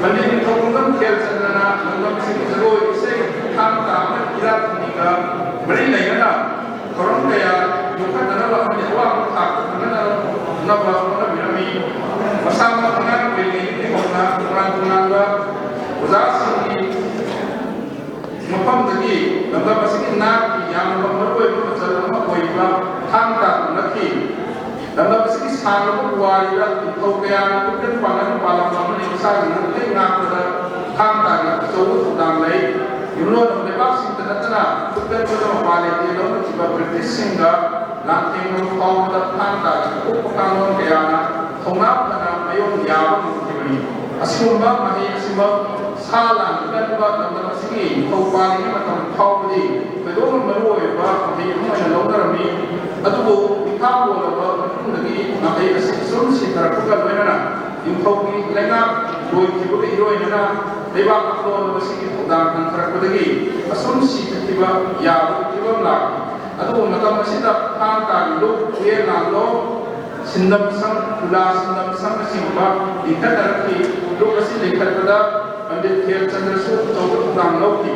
ꯄꯟꯗꯤꯠ ꯅꯤꯡꯊꯧ ꯈꯣꯡꯉꯥꯝ ꯈꯦꯜꯆꯟꯗ꯭ꯔꯅ ꯂꯝꯗꯝ ꯑꯁꯤꯒꯤ ꯖꯒꯣꯏ, ꯏꯁꯩ, ꯊꯥꯡ ꯇꯥ ꯑꯃꯗꯤ ꯏꯔꯥꯠ ꯊꯧꯅꯤꯒ ꯃꯔꯤ ꯂꯩꯅꯅ ꯊꯧꯔꯝ ꯀꯌꯥ ꯌꯣꯛꯈꯠꯅꯅꯕ ꯑꯃꯗꯤ ꯑꯋꯥꯡꯕ ꯊꯥꯛꯇ ꯐꯪꯍꯟꯅꯕ ꯍꯣꯠꯅꯕꯤꯔꯝꯃꯤ꯫ ꯃꯁꯥꯃꯛ ꯑꯉꯥꯡ ꯑꯣꯏꯔꯤꯉꯩꯗꯒꯤ ꯍꯧꯅ ꯇꯣꯉꯥꯟ ꯇꯣꯉꯥꯟꯕ ꯑꯣꯖꯥꯁꯤꯡꯒꯤ ꯃꯐꯝꯗꯒꯤ ꯂꯝꯗꯝ ꯑꯁꯤꯒꯤ ꯅꯥꯠꯀꯤ ꯌꯥꯝꯅ ꯃꯔꯨꯑꯣꯏꯕ ꯃꯆꯜ ꯑꯃ ꯑꯣꯏꯔꯤꯕ ꯊꯥꯡ ꯇꯥ ꯇꯝꯂꯛꯈꯤ꯫ ꯂꯝꯗꯝ ꯑꯁꯤꯒꯤ ꯁꯥꯡꯂꯕ ꯄꯨꯋꯥꯔꯤꯗ ꯅꯤꯡꯊꯧ ꯀꯌꯥꯅ ꯈꯨꯠꯀꯟ ꯄꯥꯡꯒꯟ ꯄꯥꯜꯂꯝꯕ ꯑꯃꯗꯤ ꯃꯁꯥꯒꯤ ꯉꯝꯈꯩ ꯉꯥꯛꯄꯗ ꯊꯥꯡ ꯇꯥꯒꯤ ꯑꯆꯧꯕ ꯊꯧꯗꯥꯡ ꯂꯩ꯫ ꯌꯨꯝꯂꯣꯟꯅꯕ ꯂꯩꯕꯥꯛꯁꯤꯡꯇ ꯅꯠꯇꯅ ꯈꯨꯠꯀꯟꯕꯗ ꯃꯄꯥꯟ ꯂꯩꯇꯦ ꯂꯧꯅꯈꯤꯕ ꯕ꯭ꯔꯤꯇꯤꯁꯁꯤꯡꯒ ꯂꯥꯟꯊꯦꯡꯅꯕ ꯐꯥꯎꯕꯗ ꯊꯥꯡ ꯇꯥꯒꯤ ꯑꯄꯣꯛꯄ ꯀꯥꯡꯂꯣꯟ ꯀꯌꯥꯅ ꯊꯧꯅꯥ ꯐꯅ ꯃꯥꯌꯣꯛ ꯌꯥꯕ ꯉꯝꯈꯤꯕꯅꯤ꯫ ꯑꯁꯤꯒꯨꯝꯕ ꯃꯍꯩ ꯑꯁꯤꯃꯛ ꯁꯥ ꯂꯥꯟ ꯀꯟꯕ ꯂꯝꯗꯝ ꯑꯁꯤꯒꯤ ꯅꯤꯡꯊꯧ ꯄꯥꯜꯂꯤꯉꯩ ꯃꯇꯝ ꯐꯥꯎꯕꯗꯤ ꯊꯣꯏꯗꯣꯛꯅ ꯃꯔꯨ ꯑꯣꯏꯕ ꯃꯍꯩ ꯑꯃ ꯑꯣꯏꯅ ꯂꯧꯅꯔꯝꯃꯤ꯫ ꯑꯗꯨꯕꯨ ꯃꯤꯈꯥ ꯄꯣꯜꯂꯕ ꯃꯇꯨꯡꯗꯒꯤ ꯃꯍꯩ ꯑꯁꯤ ꯁꯨꯝ ꯁꯤꯊꯔꯛꯄꯒ ꯂꯣꯏꯅꯅ ꯅꯤꯡꯊꯧꯒꯤ ꯂꯩꯉꯥꯛ ꯂꯣꯏꯈꯤꯕꯒ ꯏꯔꯣꯏꯅꯅ ꯂꯩꯕꯥꯛ ꯑꯀꯣꯟꯕꯁꯤꯒꯤ ꯊꯧꯗꯥꯡ ꯍꯟꯊꯔꯛꯄꯗꯒꯤ ꯑꯁꯨꯝ ꯁꯤꯊꯈꯤꯕ ꯌꯥꯕꯒꯤ ꯐꯤꯕꯝ ꯂꯥꯛꯈꯤ꯫ ꯑꯗꯨꯕꯨ ꯃꯇꯝ ꯑꯁꯤꯗ ꯊꯥꯡ ꯇꯥꯒꯤ ꯂꯨꯞ, ꯄꯨꯌꯦꯜ ꯂꯥꯡꯂꯣꯡ, ꯁꯤꯟꯗꯝ ꯁꯪ, ꯈꯨꯂꯥ ꯁꯤꯟꯗꯝ ꯁꯪꯅꯆꯤꯡꯕ ꯂꯤꯡꯈꯠꯅꯔꯛꯈꯤ꯫ ꯂꯨꯞ ꯑꯁꯤ ꯂꯤꯡꯈꯠꯄꯗ ꯄꯟꯗꯤꯠ ꯈꯦꯜꯆꯟꯗ꯭ꯔꯁꯨ ꯑꯆꯧꯕ ꯊꯧꯗꯥꯡ ꯂꯧꯈꯤ꯫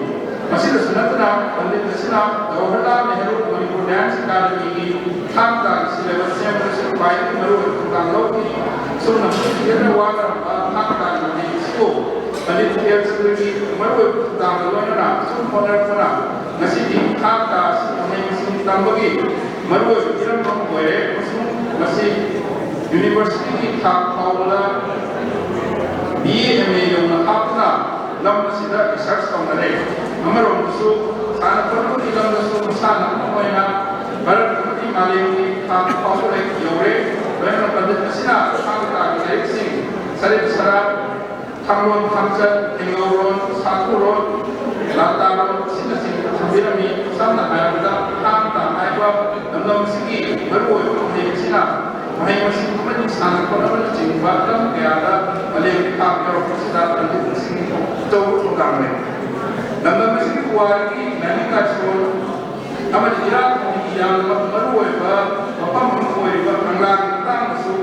ꯃꯁꯤꯗꯁꯨ ꯅꯠꯇꯅ ꯄꯟꯗꯤꯠ ꯑꯁꯤꯅ ꯖꯋꯥꯍꯔꯂꯥꯜ ꯅꯦꯍꯔꯨ ꯃꯅꯤꯄꯨꯔ ꯗꯥꯟꯁ ꯑꯦꯀꯥꯗꯃꯤꯒꯤ ꯊꯥꯡ ꯇꯥꯒꯤ ꯁꯤꯂꯦꯕꯁ ꯁꯦꯝꯕꯗꯁꯨ ꯈ꯭ꯋꯥꯏꯗꯒꯤ ꯃꯔꯨꯑꯣꯏꯕ ꯊꯧꯗꯥꯡ ꯂꯧꯈꯤ꯫ ꯑꯁꯨꯝꯅ ꯃꯁꯤ ꯍꯦꯟꯅ ꯋꯥꯅꯔꯝꯕ ꯊꯥꯡ ꯇꯥꯒꯤ ꯃꯍꯩ ꯑꯁꯤꯕꯨ ꯄꯟꯗꯤꯠ ꯈꯦꯜꯆꯟꯗ꯭ꯔꯒꯤ ꯃꯔꯨꯑꯣꯏꯕ ꯊꯧꯗꯥꯡꯒ ꯂꯣꯏꯅꯅ ꯑꯁꯨꯝ ꯍꯣꯠꯅꯔꯛꯄꯅ ꯉꯁꯤꯗꯤ ꯊꯥꯡ ꯇꯥ ꯑꯁꯤ ꯃꯍꯩ ꯃꯁꯤꯡ ꯇꯝꯕꯒꯤ ꯃꯔꯨꯑꯣꯏꯕ ꯍꯤꯔꯝ ꯑꯃ ꯑꯣꯏꯔꯦ ꯑꯃꯁꯨꯡ ꯃꯁꯤ ꯌꯨꯅꯤꯚꯔꯁꯤꯇꯤꯒꯤ ꯊꯥꯛ ꯐꯥꯎꯕꯗ ꯕꯤ ꯑꯦ ꯑꯦꯝ ꯑꯦ ꯌꯧꯅ ꯍꯥꯞꯇꯨꯅ ꯂꯝ ꯑꯁꯤꯗ ꯔꯤꯁꯔꯆ ꯇꯧꯅꯔꯦ꯫ ꯑꯃꯔꯣꯝꯗꯁꯨ ꯁꯥꯟꯅ ꯈꯣꯠꯅꯕꯒꯤ ꯂꯝꯗꯁꯨ ꯃꯁꯥꯟꯅ ꯑꯃ ꯑꯣꯏꯅ ꯚꯥꯔꯠ ꯑꯃꯗꯤ ꯃꯥꯂꯦꯝꯒꯤ ꯊꯥꯛ ꯐꯥꯎꯕ ꯌꯧꯔꯦ꯫ ꯂꯣꯏꯅꯅ ꯄꯟꯗꯤꯠ ꯑꯁꯤꯅ ꯊꯥꯡ ꯇꯥꯒꯤ ꯂꯥꯏꯔꯤꯛꯁꯤꯡ ꯁꯔꯤꯠ ꯁꯔꯥꯠ, ꯊꯥꯡꯂꯣꯟ ꯊꯥꯡꯆꯠ, ꯊꯦꯡꯒꯧꯔꯣꯟ, ꯁꯥꯀꯨꯔꯣꯟ, ꯂꯥꯇꯥꯔꯣꯟ ꯑꯁꯤꯅꯆꯤꯡꯕ ꯊꯝꯕꯤꯔꯝꯃꯤ꯫ ꯁꯝꯅ ꯍꯥꯏꯔꯕꯗ ꯊꯥꯡ ꯇꯥ ꯍꯥꯏꯕ ꯂꯝꯗꯝ ꯑꯁꯤꯒꯤ ꯃꯔꯨꯑꯣꯏꯕ ꯃꯍꯩ ꯑꯁꯤꯅ ꯃꯍꯩ ꯃꯁꯤꯡ ꯑꯃꯗꯤ ꯁꯥꯟꯅ ꯈꯣꯠꯅꯕꯅꯆꯤꯡꯕ ꯂꯝ ꯀꯌꯥꯗ ꯃꯥꯂꯦꯝꯒꯤ ꯊꯥꯛ ꯌꯧꯔꯛꯄꯁꯤꯗ ꯄꯟꯗꯤꯠꯁꯤꯡ ꯑꯆꯧꯕ ꯊꯧꯗꯥꯡ ꯂꯩ꯫ ꯂꯝꯗꯝ ꯑꯁꯤꯒꯤ ꯄꯨꯋꯥꯔꯤꯒꯤ ꯂꯥꯏꯅꯤꯡ ꯂꯥꯏꯁꯣꯟ ꯑꯃꯗꯤ ꯏꯔꯥꯠ ꯊꯧꯅꯤꯒꯤ ꯌꯥꯝꯅ ꯃꯔꯨꯑꯣꯏꯕ ꯃꯐꯝ ꯑꯃ ꯑꯣꯏꯔꯤꯕ ꯀꯪꯂꯥꯒꯤ ꯃꯇꯥꯡꯗꯁꯨ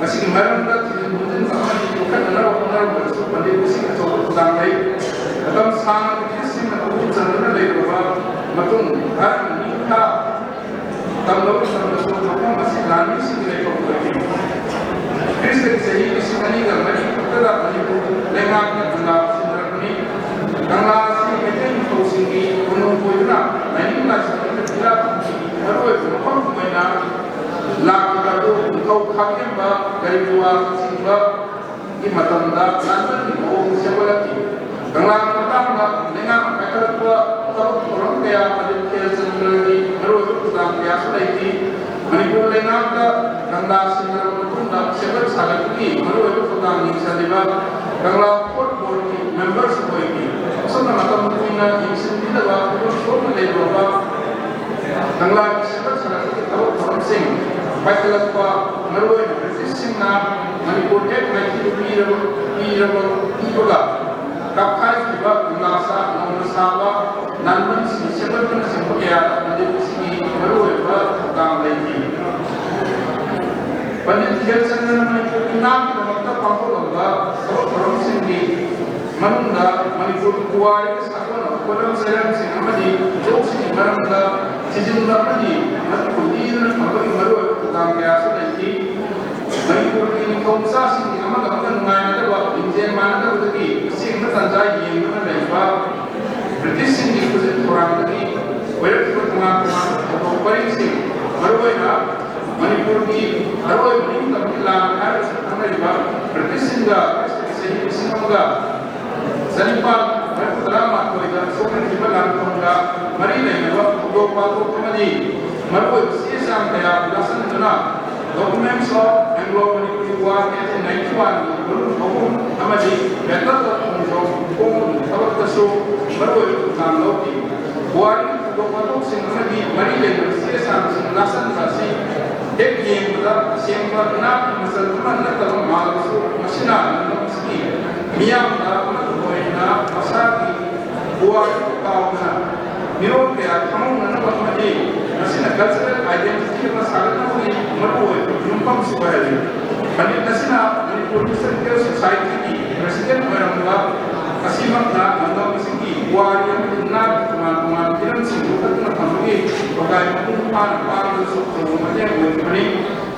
ꯃꯁꯤꯒꯤ ꯃꯔꯝꯗ ꯊꯤꯖꯤꯟ ꯈꯣꯝꯖꯤꯟꯕ ꯑꯃꯗꯤ ꯌꯣꯛꯈꯠꯅꯅꯕ ꯍꯣꯠꯅꯔꯝꯕꯗꯁꯨ ꯄꯟꯗꯤꯠ ꯑꯁꯤꯒꯤ ꯑꯆꯧꯕ ꯊꯧꯗꯥꯡ ꯂꯩ꯫ ꯃꯇꯝ ꯁꯥꯡꯅ ꯕ꯭ꯔꯤꯇꯤꯁꯁꯤꯡꯅ ꯃꯄꯨ ꯆꯟꯗꯨꯅ ꯂꯩꯔꯨꯔꯕ ꯃꯇꯨꯡ ꯚꯥꯔꯠꯀꯤ ꯅꯤꯡꯊꯥ ꯇꯝꯂꯕ ꯃꯇꯝꯗꯁꯨ ꯃꯐꯝ ꯑꯁꯤ ꯂꯥꯟꯃꯤꯁꯤꯡꯒꯤ ꯂꯩꯐꯝ ꯑꯣꯏꯈꯤ꯫ ꯈ꯭ꯔꯤꯁꯇꯒꯤ ꯆꯍꯤ ꯂꯤꯁꯤꯡ ꯑꯅꯤꯒ ꯃꯔꯤ ꯈꯛꯇꯗ ꯃꯅꯤꯄꯨꯔ ꯂꯩꯉꯥꯛꯅ ꯀꯪꯂꯥ ꯁꯤꯟꯅꯔꯛꯄꯅꯤ꯫ ꯀꯪꯂꯥ ꯑꯁꯤ ꯃꯩꯇꯩ ꯅꯤꯡꯊꯧꯁꯤꯡꯒꯤ ꯀꯣꯅꯨꯡ ꯑꯣꯏꯗꯨꯅ ꯂꯥꯏꯅꯤꯡ ꯂꯥꯏꯁꯣꯟ ꯑꯃꯗꯤ ꯏꯔꯥꯠ ꯊꯧꯅꯤꯒꯤ ꯃꯔꯨꯑꯣꯏꯕ ꯃꯐꯝ ꯑꯣꯏꯅ ꯂꯥꯛꯈꯤꯕ ꯑꯗꯨ ꯅꯤꯡꯊꯧ ꯈꯥꯒꯦꯝꯕ ꯀꯔꯤꯄꯨꯋꯥ ꯆꯤꯡꯕꯒꯤ ꯃꯇꯝꯗ ꯂꯥꯟꯕꯟꯒꯤ ꯃꯑꯣꯡ ꯁꯦꯝꯒꯠꯂꯛꯈꯤ꯫ ꯀꯪꯂꯥꯒꯤ ꯃꯇꯥꯡꯗ ꯂꯩꯉꯥꯛꯅ ꯄꯥꯏꯈꯠꯂꯛꯄ ꯊꯕꯛ ꯊꯧꯔꯝ ꯀꯌꯥ ꯄꯟꯗꯤꯠ ꯈꯦꯜꯆꯟꯗ꯭ꯔꯒꯤ ꯃꯔꯨꯑꯣꯏꯕ ꯊꯧꯗꯥꯡ ꯀꯌꯥꯁꯨ ꯂꯩꯈꯤ꯫ ꯃꯅꯤꯄꯨꯔ ꯂꯩꯉꯥꯛꯇ ꯀꯪꯂꯥ ꯁꯤꯟꯅꯔꯕ ꯃꯇꯨꯡꯗ ꯁꯦꯝꯒꯠ ꯁꯥꯒꯠꯄꯒꯤ ꯃꯔꯨꯑꯣꯏꯕ ꯊꯧꯗꯥꯡ ꯌꯦꯡꯁꯤꯜꯂꯤꯕ ꯀꯪꯂꯥ ꯐꯣꯔꯠ ꯕꯣꯔꯗꯀꯤ ꯃꯦꯝꯕꯔꯁꯨ ꯑꯣꯏꯈꯤ꯫ ꯑꯁꯨꯝꯅ ꯃꯇꯝ ꯀꯨꯏꯅ ꯌꯦꯡꯁꯤꯟꯕꯤꯗꯕ ꯐꯤꯕꯝ ꯁꯣꯛꯅ ꯂꯩꯔꯨꯔꯕ ꯀꯪꯂꯥꯒꯤ ꯁꯦꯝꯒꯠ ꯁꯥꯒꯠꯄꯒꯤ ꯊꯕꯛ ꯊꯧꯔꯝꯁꯤꯡ ꯄꯥꯏꯈꯠꯂꯛꯄ, ꯃꯔꯨꯑꯣꯏꯅ ꯕ꯭ꯔꯤꯇꯤꯁꯁꯤꯡꯅ ꯃꯅꯤꯄꯨꯔ ꯍꯦꯛ ꯃꯥꯏꯊꯤꯕ ꯄꯤꯔꯕ, ꯄꯤꯔꯕ, ꯄꯤꯕꯒ ꯀꯥꯞꯈꯥꯏꯈꯤꯕ ꯀꯪꯂꯥ ꯁꯥ ꯅꯧꯅ ꯁꯥꯕ ꯂꯥꯟꯕꯟꯁꯤꯡ ꯁꯦꯝꯒꯠꯄꯅꯆꯤꯡꯕ ꯀꯌꯥꯗ ꯄꯟꯗꯤꯠꯁꯤꯡꯒꯤ ꯃꯔꯨꯑꯣꯏꯕ ꯊꯧꯗꯥꯡ ꯂꯩꯈꯤ꯫ ꯁꯦꯟꯇ꯭ꯔꯦꯜ ꯆꯪꯗꯅ ꯃꯅꯤꯄꯨꯔꯒꯤ ꯅꯥꯠꯀꯤꯗꯃꯛꯇ ꯄꯥꯡꯊꯣꯛꯂꯝꯕ ꯊꯕꯛ ꯊꯧꯔꯝꯁꯤꯡꯒꯤ ꯃꯅꯨꯡꯗ ꯃꯅꯤꯄꯨꯔꯒꯤ ꯄꯨꯋꯥꯔꯤꯒ ꯁꯥꯒꯣꯟꯅꯕ ꯄꯣꯠꯂꯝ ꯆꯩꯔꯝꯁꯤꯡ ꯑꯃꯗꯤ ꯂꯣꯛꯁꯤꯡꯒꯤ ꯃꯔꯝꯗ ꯊꯤꯖꯤꯟꯕ ꯑꯃꯗꯤ ꯃꯗꯨꯕꯨ ꯂꯤꯗꯨꯅ ꯊꯝꯕꯒꯤ ꯃꯔꯨꯑꯣꯏꯕ ꯊꯧꯗꯥꯡ ꯀꯌꯥꯁꯨ ꯂꯩꯈꯤ꯫ ꯃꯅꯤꯄꯨꯔꯒꯤ ꯅꯤꯡꯊꯧ ꯃꯆꯥꯁꯤꯡꯒꯤ ꯑꯃꯒ ꯑꯃꯒ ꯅꯨꯡꯉꯥꯏꯅꯗꯕ, ꯂꯤꯡꯖꯦꯜ ꯃꯥꯟꯅꯗꯕꯗꯒꯤ ꯑꯁꯦꯡꯕ ꯇꯥꯟꯖꯥ ꯌꯦꯡꯗꯨꯅ ꯂꯩꯕ ꯕ꯭ꯔꯤꯇꯤꯁꯁꯤꯡꯒꯤ ꯈꯨꯖꯤꯟ ꯊꯧꯔꯥꯡꯗꯒꯤ ꯑꯣꯏꯔꯛꯈꯤꯕ ꯇꯣꯉꯥꯟ ꯇꯣꯉꯥꯟꯕ ꯊꯧꯗꯣꯛ ꯄꯔꯤꯡꯁꯤꯡ, ꯃꯔꯨꯑꯣꯏꯅ ꯃꯅꯤꯄꯨꯔꯒꯤ ꯑꯔꯣꯏꯕ ꯅꯤꯡꯇꯝꯕꯒꯤ ꯂꯥꯟ ꯍꯥꯏꯔꯒꯁꯨ ꯈꯪꯅꯔꯤꯕ ꯕ꯭ꯔꯤꯇꯤꯁꯁꯤꯡꯒ ꯆꯍꯤ ꯂꯤꯁꯤꯡ ꯑꯃꯒ ꯆꯅꯤꯄꯥꯟ ꯃꯔꯤꯐꯨ ꯇꯔꯥꯃꯥꯊꯣꯏꯗ ꯁꯣꯛꯅꯈꯤꯕ ꯂꯥꯟꯐꯝꯒ ꯃꯔꯤ ꯂꯩꯅꯕ ꯊꯧꯗꯣꯛ ꯋꯥꯊꯣꯛ ꯑꯃꯗꯤ ꯃꯔꯨꯑꯣꯏꯕ ꯆꯦ ꯆꯥꯡ ꯀꯌꯥ ꯈꯨꯠꯂꯥꯏꯁꯤꯟꯗꯨꯅ Documents of Anglo-Manipuri War eighteen ninety-one ꯒꯤ volume ꯑꯍꯨꯝ ꯑꯃꯗꯤ Battle of Khongjong ꯐꯣꯡꯕꯒꯤ ꯊꯕꯛꯇꯁꯨ ꯃꯔꯨꯑꯣꯏꯕ ꯊꯧꯗꯥꯡ ꯂꯧꯈꯤ꯫ ꯄꯨꯋꯥꯔꯤꯒꯤ ꯊꯧꯗꯣꯛ ꯋꯥꯊꯣꯛꯁꯤꯡ ꯑꯃꯗꯤ ꯃꯔꯤ ꯂꯩꯅꯕ ꯆꯦ ꯆꯥꯡꯁꯤꯡ ꯂꯥꯛꯁꯟꯕ ꯑꯁꯤ ꯍꯦꯛ ꯌꯦꯡꯕꯗ ꯑꯁꯦꯡꯕ ꯏꯅꯥꯛꯀꯤ ꯃꯆꯜ ꯑꯃ ꯅꯠꯇꯕ ꯃꯥꯜꯂꯕꯁꯨ, ꯃꯁꯤꯅ ꯂꯝꯗꯝ ꯑꯁꯤꯒꯤ ꯃꯤꯌꯥꯝꯗ ꯑꯃꯠꯇ ꯑꯣꯏꯅ ꯃꯁꯥꯒꯤ ꯄꯨꯋꯥꯔꯤ ꯀꯥꯎꯗꯅ ꯃꯤꯔꯣꯜ ꯀꯌꯥ ꯈꯪꯍꯧꯅꯅꯕ ꯑꯃꯗꯤ ꯃꯁꯤꯅ cultural identity ꯑꯃ ꯁꯥꯒꯠꯅꯕꯒꯤ ꯃꯔꯨꯑꯣꯏꯕ ꯌꯨꯝꯐꯝꯁꯨ ꯑꯣꯏꯍꯜꯂꯤ꯫ ꯄꯟꯗꯤꯠ ꯑꯁꯤꯅ ꯃꯅꯤꯄꯨꯔ Historical Society ꯒꯤ president ꯑꯣꯏꯔꯝꯕ ꯑꯁꯤꯃꯛꯅ ꯂꯝꯗꯝ ꯑꯁꯤꯒꯤ ꯄꯨꯋꯥꯔꯤ ꯑꯃꯗꯤ ꯅꯥꯠꯀꯤ ꯇꯣꯉꯥꯟ ꯇꯣꯉꯥꯟꯕ ꯍꯤꯔꯝꯁꯤꯡ ꯌꯣꯛꯈꯠꯇꯨꯅ ꯊꯝꯕꯒꯤ ꯊꯧꯗꯥꯡ ꯃꯄꯨꯡ ꯐꯥꯅ ꯄꯥꯡꯕꯗꯁꯨ ꯑꯆꯧꯕ ꯃꯇꯦꯡ ꯑꯣꯏꯈꯤꯕꯅꯤ꯫